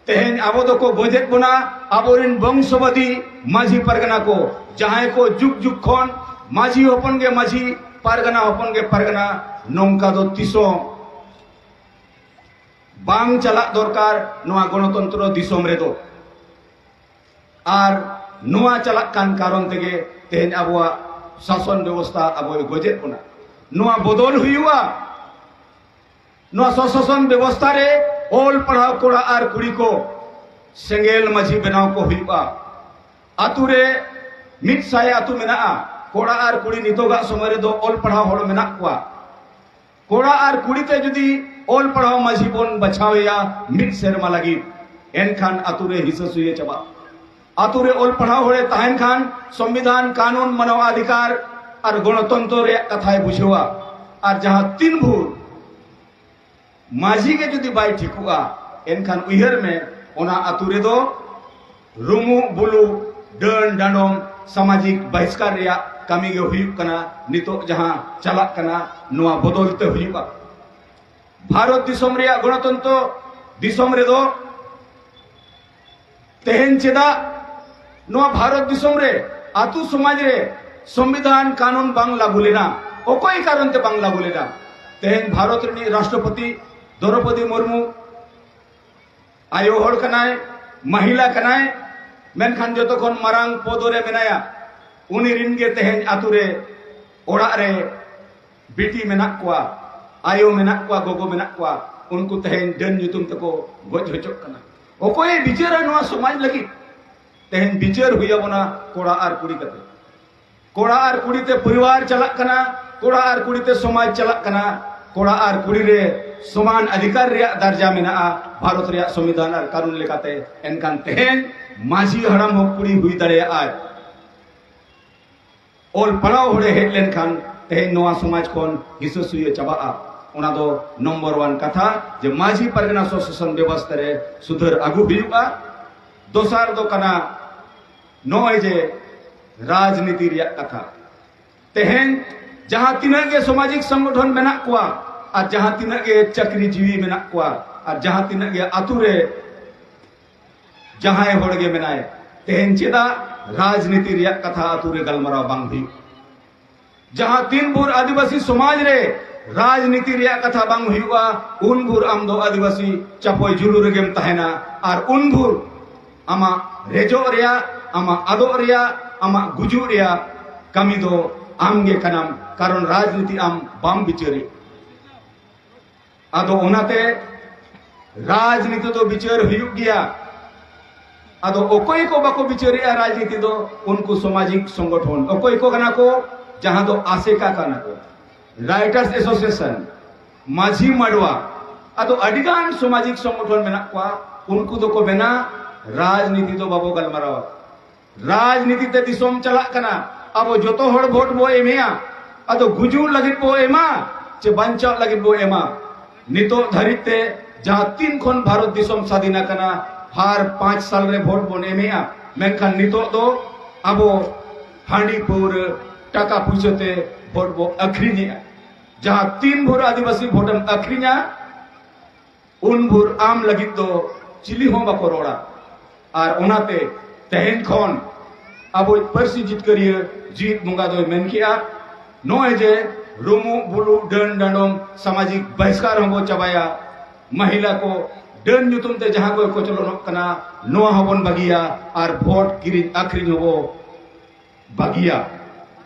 ᱛᱮᱦᱮᱧ ᱟᱵᱚ ᱫᱚᱠᱚ ᱜᱚᱡᱮᱫ ᱵᱚᱱᱟ ᱟᱵᱚᱨᱮᱱ ᱵᱚᱝᱥᱚᱵᱟᱫᱤ ᱢᱟᱹᱡᱷᱤ ᱯᱟᱨᱜᱟᱱᱟ ᱠᱚ, ᱡᱟᱦᱟᱸᱭ ᱠᱚ ᱡᱩᱜᱽ ᱡᱩᱜᱽ ᱠᱷᱚᱱ ᱢᱟᱹᱡᱷᱤ ᱦᱚᱯᱚᱱ ᱜᱮ ᱢᱟᱹᱡᱷᱤ, ᱯᱟᱨᱜᱟᱱᱟ ᱦᱚᱯᱚᱱ ᱜᱮ ᱯᱟᱨᱜᱟᱱᱟ, ᱱᱚᱝᱠᱟ ᱫᱚ ᱛᱤᱥᱦᱚᱸ ᱵᱟᱝ ᱪᱟᱞᱟᱜ ᱫᱚᱨᱠᱟᱨ ᱱᱚᱣᱟ ᱜᱚᱱᱚᱛᱚᱱᱛᱨᱚ ᱫᱤᱥᱚᱢ ᱨᱮᱫᱚ᱾ ᱟᱨ ᱱᱚᱣᱟ ᱪᱟᱞᱟᱜ ᱠᱟᱱ ᱠᱟᱨᱚᱱ ᱛᱮᱜᱮ ᱛᱮᱦᱮᱧ ᱟᱵᱚᱣᱟᱜ ᱥᱟᱥᱚᱱ ᱵᱮᱵᱚᱥᱛᱷᱟ ᱟᱵᱚᱭ ᱜᱚᱡᱮᱫ ᱵᱚᱱᱟ᱾ ᱱᱚᱣᱟ ᱵᱚᱫᱚᱞ ᱦᱩᱭᱩᱜᱼᱟ᱾ ᱱᱚᱣᱟ ᱥᱚᱥᱟᱥᱚᱱ ᱵᱮᱵᱚᱥᱛᱷᱟ ᱨᱮ ᱚᱞ ᱯᱟᱲᱦᱟᱣ ᱠᱚᱲᱟ ᱟᱨ ᱠᱩᱲᱤ ᱠᱚ ᱥᱮᱸᱜᱮᱞ ᱢᱟᱹᱡᱷᱤ ᱵᱮᱱᱟᱣ ᱠᱚ ᱦᱩᱭᱩᱜᱼᱟ᱾ ᱟᱛᱩ ᱨᱮ ᱢᱤᱫ ᱥᱟᱭ ᱟᱛᱩ ᱢᱮᱱᱟᱜᱼᱟ᱾ ᱠᱚᱲᱟ ᱟᱨ ᱠᱩᱲᱤ ᱱᱤᱛᱚᱜᱟᱜ ᱥᱚᱢᱚᱭ ᱨᱮᱫᱚ ᱚᱞ ᱯᱟᱲᱦᱟᱣ ᱦᱚᱲ ᱢᱮᱱᱟᱜ ᱠᱚᱣᱟ᱾ ᱠᱚᱲᱟ ᱟᱨ ᱠᱩᱲᱤ ᱛᱮ ᱡᱩᱫᱤ ᱚᱞ ᱯᱟᱲᱦᱟᱣ ᱢᱟᱹᱡᱷᱤ ᱵᱚᱱ ᱵᱟᱪᱷᱟᱣ ᱮᱭᱟ ᱢᱤᱫ ᱥᱮᱨᱢᱟ ᱞᱟᱹᱜᱤᱫ, ᱮᱱᱠᱷᱟᱱ ᱟᱛᱩ ᱨᱮ ᱦᱤᱥᱟᱹ ᱥᱩᱭᱟᱹ ᱪᱟᱵᱟᱜᱼᱟ᱾ ᱟᱛᱩ ᱨᱮ ᱚᱞ ᱯᱟᱲᱦᱟᱣ ᱦᱚᱲᱮ ᱛᱟᱦᱮᱱ ᱠᱷᱟᱱ ᱥᱚᱝᱵᱤᱫᱷᱟᱱ, ᱠᱟᱹᱱᱩᱱ, ᱢᱟᱱᱚᱣ ᱚᱫᱷᱤᱠᱟᱨ ᱟᱨ ᱜᱚᱱᱚᱛᱚᱱᱛᱨᱚ ᱨᱮᱭᱟᱜ ᱠᱟᱛᱷᱟᱭ ᱵᱩᱡᱷᱟᱹᱣᱟ᱾ ᱟᱨ ᱡᱟᱦᱟᱸ ᱛᱤᱱ ᱵᱷᱳᱨ ᱢᱟᱹᱡᱷᱤ ᱜᱮ ᱡᱩᱫᱤ ᱵᱟᱭ ᱴᱷᱤᱠᱚᱜᱼᱟ, ᱮᱱᱠᱷᱟᱱ ᱩᱭᱦᱟᱹᱨ ᱢᱮ, ᱚᱱᱟ ᱟᱛᱩ ᱨᱮᱫᱚ ᱨᱩᱢᱩᱜ ᱵᱩᱞᱩᱜ, ᱰᱟᱹᱱ ᱰᱟᱸᱰᱚᱢ, ᱥᱟᱢᱟᱡᱤᱠ ᱵᱟᱦᱤᱥᱠᱟᱨ ᱨᱮᱭᱟᱜ ᱠᱟᱹᱢᱤ ᱜᱮ ᱦᱩᱭᱩᱜ ᱠᱟᱱᱟ᱾ ᱱᱤᱛᱚᱜ ᱡᱟᱦᱟᱸ ᱪᱟᱞᱟᱜ ᱠᱟᱱᱟ, ᱱᱚᱣᱟ ᱵᱚᱫᱚᱞ ᱛᱮ ᱦᱩᱭᱩᱜᱼᱟ᱾ ᱵᱷᱟᱨᱚᱛ ᱫᱤᱥᱚᱢ ᱨᱮᱭᱟᱜ ᱜᱚᱱᱚᱛᱚᱱᱛᱨᱚ ᱫᱤᱥᱚᱢ ᱨᱮᱫᱚ ᱛᱮᱦᱮᱧ ᱪᱮᱫᱟᱜ ᱱᱚᱣᱟ ᱵᱷᱟᱨᱚᱛ ᱫᱤᱥᱚᱢ ᱨᱮ ᱟᱛᱩ ᱥᱚᱢᱟᱡᱽ ᱨᱮ ᱥᱚᱝᱵᱤᱫᱷᱟᱱ ᱠᱟᱹᱱᱩᱱ ᱵᱟᱝ ᱞᱟᱹᱜᱩ ᱞᱮᱱᱟ? ᱚᱠᱚᱭ ᱠᱟᱨᱚᱱ ᱛᱮ ᱵᱟᱝ ᱞᱟᱹᱜᱩ ᱞᱮᱱᱟ? ᱛᱮᱦᱮᱧ ᱵᱷᱟᱨᱚᱛ ᱨᱤᱱᱤᱡ ᱨᱟᱥᱴᱨᱚᱯᱚᱛᱤ ᱫᱨᱚᱣᱯᱚᱫᱤ ᱢᱩᱨᱢᱩ ᱟᱭᱳ ᱦᱚᱲ ᱠᱟᱱᱟᱭ, ᱢᱟᱦᱤᱞᱟ ᱠᱟᱱᱟᱭ, ᱢᱮᱱᱠᱷᱟᱱ ᱡᱚᱛᱚ ᱠᱷᱚᱱ ᱢᱟᱨᱟᱝ ᱯᱚᱫ ᱨᱮ ᱢᱮᱱᱟᱭᱟ᱾ ᱩᱱᱤ ᱨᱤᱱ ᱜᱮ ᱛᱮᱦᱮᱧ ᱟᱛᱩ ᱨᱮ, ᱚᱲᱟᱜ ᱨᱮ ᱵᱤᱴᱤ ᱢᱮᱱᱟᱜ ᱠᱚᱣᱟ, ᱟᱭᱳ ᱢᱮᱱᱟᱜ ᱠᱚᱣᱟ, ᱜᱚᱜᱚ ᱢᱮᱱᱟᱜ ᱠᱚᱣᱟ, ᱩᱱᱠᱩ ᱛᱮᱦᱮᱧ ᱰᱟᱹᱱ ᱧᱩᱛᱩᱢ ᱛᱮᱠᱚ ᱜᱚᱡ ᱦᱚᱪᱚᱜ ᱠᱟᱱᱟ᱾ ᱚᱠᱚᱭᱮ ᱵᱤᱪᱟᱹᱨᱟ ᱱᱚᱣᱟ ᱥᱚᱢᱟᱡᱽ ᱞᱟᱹᱜᱤᱫ? ᱛᱮᱦᱮᱧ ᱵᱤᱪᱟᱹᱨ ᱦᱩᱭ ᱟᱵᱚᱱᱟ ᱠᱚᱲᱟ ᱟᱨ ᱠᱩᱲᱤ ᱠᱟᱛᱮ᱾ ᱠᱚᱲᱟ ᱟᱨ ᱠᱩᱲᱤ ᱛᱮ ᱯᱚᱨᱤᱵᱟᱨ ᱪᱟᱞᱟᱜ ᱠᱟᱱᱟ, ᱠᱚᱲᱟ ᱟᱨ ᱠᱩᱲᱤ ᱛᱮ ᱥᱚᱢᱟᱡᱽ ᱪᱟᱞᱟᱜ ᱠᱟᱱᱟ, ᱠᱚᱲᱟ ᱟᱨ ᱠᱩᱲᱤ ᱨᱮ ᱥᱚᱢᱟᱱ ᱚᱫᱷᱤᱠᱟᱨ ᱨᱮᱭᱟᱜ ᱫᱟᱨᱡᱟ ᱢᱮᱱᱟᱜᱼᱟ ᱵᱷᱟᱨᱚᱛ ᱨᱮᱭᱟᱜ ᱥᱚᱝᱵᱤᱫᱷᱟᱱ ᱟᱨ ᱠᱟᱹᱱᱩᱱ ᱞᱮᱠᱟᱛᱮ᱾ ᱮᱱᱠᱷᱟᱱ ᱛᱮᱦᱮᱧ ᱢᱟᱹᱡᱷᱤ ᱦᱟᱲᱟᱢ ᱦᱚᱸ ᱠᱩᱲᱤ ᱦᱩᱭ ᱫᱟᱲᱮᱭᱟᱜᱼᱟᱭ᱾ ᱚᱞ ᱯᱟᱲᱦᱟᱣ ᱦᱚᱲᱮ ᱦᱮᱡ ᱞᱮᱱᱠᱷᱟᱱ ᱛᱮᱦᱮᱧ ᱱᱚᱣᱟ ᱥᱚᱢᱟᱡᱽ ᱠᱷᱚᱱ ᱦᱤᱥᱟᱹ ᱥᱩᱭᱟᱹ ᱪᱟᱵᱟᱜᱼᱟ᱾ ᱚᱱᱟ ᱫᱚ ᱱᱚᱢᱵᱚᱨ ᱚᱣᱟᱱ ᱠᱟᱛᱷᱟ, ᱡᱮ ᱢᱟᱹᱡᱷᱤ ᱯᱟᱨᱜᱟᱱᱟ ᱥᱚᱥᱟᱥᱚᱱ ᱵᱮᱵᱚᱥᱛᱷᱟ ᱨᱮ ᱥᱩᱫᱷᱟᱹᱨ ᱟᱹᱜᱩ ᱦᱩᱭᱩᱜᱼᱟ᱾ ᱫᱚᱥᱟᱨ ᱫᱚ ᱠᱟᱱᱟ ᱱᱚᱜᱼᱚᱭ ᱡᱮ ᱨᱟᱡᱽᱱᱤᱛᱤ ᱨᱮᱭᱟᱜ ᱠᱟᱛᱷᱟ᱾ ᱛᱮᱦᱮᱧ ᱡᱟᱦᱟᱸ ᱛᱤᱱᱟᱹᱜ ᱜᱮ ᱥᱟᱢᱟᱡᱤᱠ ᱥᱚᱝᱜᱚᱴᱷᱚᱱ ᱢᱮᱱᱟᱜ ᱠᱚᱣᱟ, ᱟᱨ ᱡᱟᱦᱟᱸ ᱛᱤᱱᱟᱹᱜ ᱜᱮ ᱪᱟᱹᱠᱨᱤ ᱡᱤᱣᱤ ᱢᱮᱱᱟᱜ ᱠᱚᱣᱟ, ᱟᱨ ᱡᱟᱦᱟᱸ ᱛᱤᱱᱟᱹᱜ ᱜᱮ ᱟᱛᱩ ᱨᱮ ᱡᱟᱦᱟᱸᱭ ᱦᱚᱲ ᱜᱮ ᱢᱮᱱᱟᱭ, ᱛᱮᱦᱮᱧ ᱪᱮᱫᱟᱜ ᱨᱟᱡᱽᱱᱤᱛᱤ ᱨᱮᱭᱟᱜ ᱠᱟᱛᱷᱟ ᱟᱛᱩ ᱨᱮ ᱜᱟᱞᱢᱟᱨᱟᱣ ᱵᱟᱝ ᱦᱩᱭᱩᱜ? ᱡᱟᱦᱟᱸ ᱛᱤᱱ ᱵᱷᱳᱨ ᱟᱹᱫᱤᱵᱟᱹᱥᱤ ᱥᱚᱢᱟᱡᱽ ᱨᱮ ᱨᱟᱡᱽᱱᱤᱛᱤ ᱨᱮᱭᱟᱜ ᱠᱟᱛᱷᱟ ᱵᱟᱝ ᱦᱩᱭᱩᱜᱼᱟ, ᱩᱱ ᱵᱷᱳᱨ ᱟᱢ ᱫᱚ ᱟᱹᱫᱤᱵᱟᱹᱥᱤ ᱪᱟᱯᱚᱭ ᱡᱩᱞᱩ ᱨᱮᱜᱮᱢ ᱛᱟᱦᱮᱱᱟ᱾ ᱟᱨ ᱩᱱ ᱵᱷᱳᱨ ᱟᱢᱟᱜ ᱨᱮᱡᱚᱜ ᱨᱮᱭᱟᱜ, ᱟᱢᱟᱜ ᱟᱫᱚᱜ ᱨᱮᱭᱟᱜ, ᱟᱢᱟᱜ ᱜᱩᱡᱩᱜ ᱨᱮᱭᱟᱜ ᱠᱟᱹᱢᱤ ᱫᱚ ᱟᱢ ᱜᱮ ᱠᱟᱱᱟᱢ, ᱠᱟᱨᱚᱱ ᱨᱟᱡᱽᱱᱤᱛᱤ ᱟᱢ ᱵᱟᱢ ᱵᱤᱪᱟᱹᱨᱮᱫ᱾ ᱟᱫᱚ ᱚᱱᱟᱛᱮ ᱨᱟᱡᱽᱱᱤᱛᱤ ᱫᱚ ᱵᱤᱪᱟᱹᱨ ᱦᱩᱭᱩᱜ ᱜᱮᱭᱟ᱾ ᱟᱫᱚ ᱚᱠᱚᱭ ᱠᱚ ᱵᱟᱠᱚ ᱵᱤᱪᱟᱹᱨᱮᱜᱼᱟ ᱨᱟᱡᱽᱱᱤᱛᱤ ᱫᱚ? ᱩᱱᱠᱩ ᱥᱟᱢᱟᱡᱤᱠ ᱥᱚᱝᱜᱚᱴᱷᱚᱱ᱾ ᱚᱠᱚᱭ ᱠᱚ ᱠᱟᱱᱟ ᱠᱚ? ᱡᱟᱦᱟᱸ ᱫᱚ ᱟᱥᱮᱠᱟ ᱠᱟᱱᱟ ᱠᱚ, ᱨᱟᱭᱴᱟᱨᱥ ᱮᱥᱳᱥᱤᱭᱮᱥᱚᱱ, ᱢᱟᱹᱡᱷᱤ ᱢᱟᱰᱣᱟ, ᱟᱫᱚ ᱟᱹᱰᱤᱜᱟᱱ ᱥᱟᱢᱟᱡᱤᱠ ᱥᱚᱝᱜᱚᱴᱷᱚᱱ ᱢᱮᱱᱟᱜ ᱠᱚᱣᱟ᱾ ᱩᱱᱠᱩ ᱫᱚᱠᱚ ᱢᱮᱱᱟ, ᱨᱟᱡᱽᱱᱤᱛᱤ ᱫᱚ ᱵᱟᱵᱚ ᱜᱟᱞᱢᱟᱨᱟᱣᱟ᱾ ᱨᱟᱡᱽᱱᱤᱛᱤ ᱛᱮ ᱫᱤᱥᱚᱢ ᱪᱟᱞᱟᱜ ᱠᱟᱱᱟ᱾ ᱟᱵᱚ ᱡᱚᱛᱚ ᱦᱚᱲ ᱵᱷᱳᱴ ᱵᱚ ᱮᱢᱮᱜᱼᱟ᱾ ᱟᱫᱚ ᱜᱩᱡᱩᱜ ᱞᱟᱹᱜᱤᱫ ᱵᱚ ᱮᱢᱟ ᱪᱮ ᱵᱟᱧᱪᱟᱜ ᱞᱟᱹᱜᱤᱫ ᱵᱚ ᱮᱢᱟ? ᱱᱤᱛᱚᱜ ᱫᱷᱟᱹᱨᱤᱡ ᱛᱮ ᱡᱟᱦᱟᱸ ᱛᱤᱱ ᱠᱷᱚᱱ ᱵᱷᱟᱨᱚᱛ ᱫᱤᱥᱚᱢ ᱥᱟᱫᱷᱤᱱ ᱟᱠᱟᱱᱟ, ᱦᱟᱨ ᱯᱟᱸᱪ ᱥᱟᱞ ᱨᱮ ᱵᱷᱳᱴ ᱵᱚᱱ ᱮᱢᱮᱜᱼᱟ, ᱢᱮᱱᱠᱷᱟᱱ ᱱᱤᱛᱚᱜ ᱫᱚ ᱟᱵᱚ ᱦᱟᱺᱰᱤ ᱯᱟᱹᱣᱨᱟᱹ, ᱴᱟᱠᱟ ᱯᱩᱭᱥᱟᱹ ᱛᱮ ᱵᱷᱳᱴ ᱵᱚ ᱟᱹᱠᱷᱨᱤᱧᱮᱜᱼᱟ᱾ ᱡᱟᱦᱟᱸ ᱛᱤᱱ ᱵᱷᱳᱨ ᱟᱹᱫᱤᱵᱟᱹᱥᱤ ᱵᱷᱳᱴᱮᱢ ᱟᱹᱠᱷᱨᱤᱧᱟ, ᱩᱱ ᱵᱷᱳᱨ ᱟᱢ ᱞᱟᱹᱜᱤᱫ ᱫᱚ ᱪᱤᱞᱤ ᱦᱚᱸ ᱵᱟᱠᱚ ᱨᱚᱲᱟ᱾ ᱟᱨ ᱚᱱᱟᱛᱮ ᱛᱮᱦᱮᱧ ᱠᱷᱚᱱ ᱟᱵᱚᱭᱤᱡ ᱯᱟᱹᱨᱥᱤ ᱡᱤᱛᱠᱟᱹᱨᱤᱭᱟᱹ ᱡᱤᱛ ᱵᱚᱸᱜᱟ ᱫᱚᱭ ᱢᱮᱱ ᱠᱮᱜᱼᱟ, ᱱᱚᱜᱼᱚᱭ ᱡᱮ ᱨᱩᱢᱩᱜ ᱵᱩᱞᱩᱜ ᱰᱟᱹᱱ ᱰᱟᱸᱰᱚᱢ ᱥᱟᱢᱟᱡᱤᱠ ᱵᱟᱦᱤᱥᱠᱟᱨ ᱦᱚᱸᱵᱚ ᱪᱟᱵᱟᱭᱟ, ᱢᱟᱦᱤᱞᱟ ᱠᱚ ᱰᱟᱹᱱ ᱧᱩᱛᱩᱢ ᱛᱮ ᱡᱟᱦᱟᱸ ᱠᱚ ᱠᱚᱪᱞᱚᱱᱚᱜ ᱠᱟᱱᱟ, ᱱᱚᱣᱟ ᱦᱚᱸᱵᱚᱱ ᱵᱟᱹᱜᱤᱭᱟ ᱟᱨ ᱵᱷᱳᱴ ᱠᱤᱨᱤᱧ ᱟᱹᱠᱷᱨᱤᱧ ᱦᱚᱸᱵᱚ ᱵᱟᱹᱜᱤᱭᱟ᱾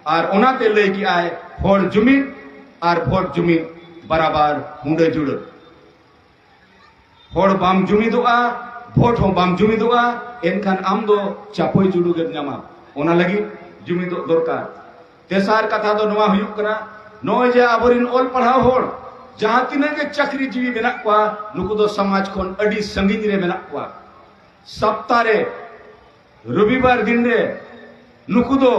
ᱟᱨ ᱚᱱᱟᱛᱮ ᱞᱟᱹᱭ ᱠᱮᱜᱼᱟᱭ, ᱦᱚᱲ ᱡᱩᱢᱤᱫ ᱟᱨ ᱵᱷᱳᱴ ᱡᱩᱢᱤᱫ ᱵᱟᱨᱟᱵᱟᱨ ᱢᱩᱸᱰᱟᱹ ᱡᱩᱲᱟᱹ᱾ ᱦᱚᱲ ᱵᱟᱢ ᱡᱩᱢᱤᱫᱚᱜᱼᱟ, ᱵᱷᱳᱴ ᱦᱚᱸ ᱵᱟᱢ ᱡᱩᱢᱤᱫᱚᱜᱼᱟ, ᱮᱱᱠᱷᱟᱱ ᱟᱢ ᱫᱚ ᱪᱟᱯᱚᱭ ᱡᱩᱰᱩ ᱜᱮᱢ ᱧᱟᱢᱟ᱾ ᱚᱱᱟ ᱞᱟᱹᱜᱤᱫ ᱡᱩᱢᱤᱫᱚᱜ ᱫᱚᱨᱠᱟᱨ᱾ ᱛᱮᱥᱟᱨ ᱠᱟᱛᱷᱟ ᱫᱚ ᱱᱚᱣᱟ ᱦᱩᱭᱩᱜ ᱠᱟᱱᱟ, ᱱᱚᱜᱼᱚᱭ ᱡᱮ ᱟᱵᱚᱨᱮᱱ ᱚᱞ ᱯᱟᱲᱦᱟᱣ ᱦᱚᱲ ᱡᱟᱦᱟᱸ ᱛᱤᱱᱟᱹᱜ ᱜᱮ ᱪᱟᱹᱠᱨᱤ ᱡᱤᱣᱤ ᱢᱮᱱᱟᱜ ᱠᱚᱣᱟ, ᱱᱩᱠᱩ ᱫᱚ ᱥᱚᱢᱟᱡᱽ ᱠᱷᱚᱱ ᱟᱹᱰᱤ ᱥᱟᱺᱜᱤᱧ ᱨᱮ ᱢᱮᱱᱟᱜ ᱠᱚᱣᱟ᱾ ᱥᱟᱯᱛᱟ ᱨᱮ ᱨᱚᱵᱤᱵᱟᱨ ᱫᱤᱱ ᱨᱮ ᱱᱩᱠᱩ ᱫᱚ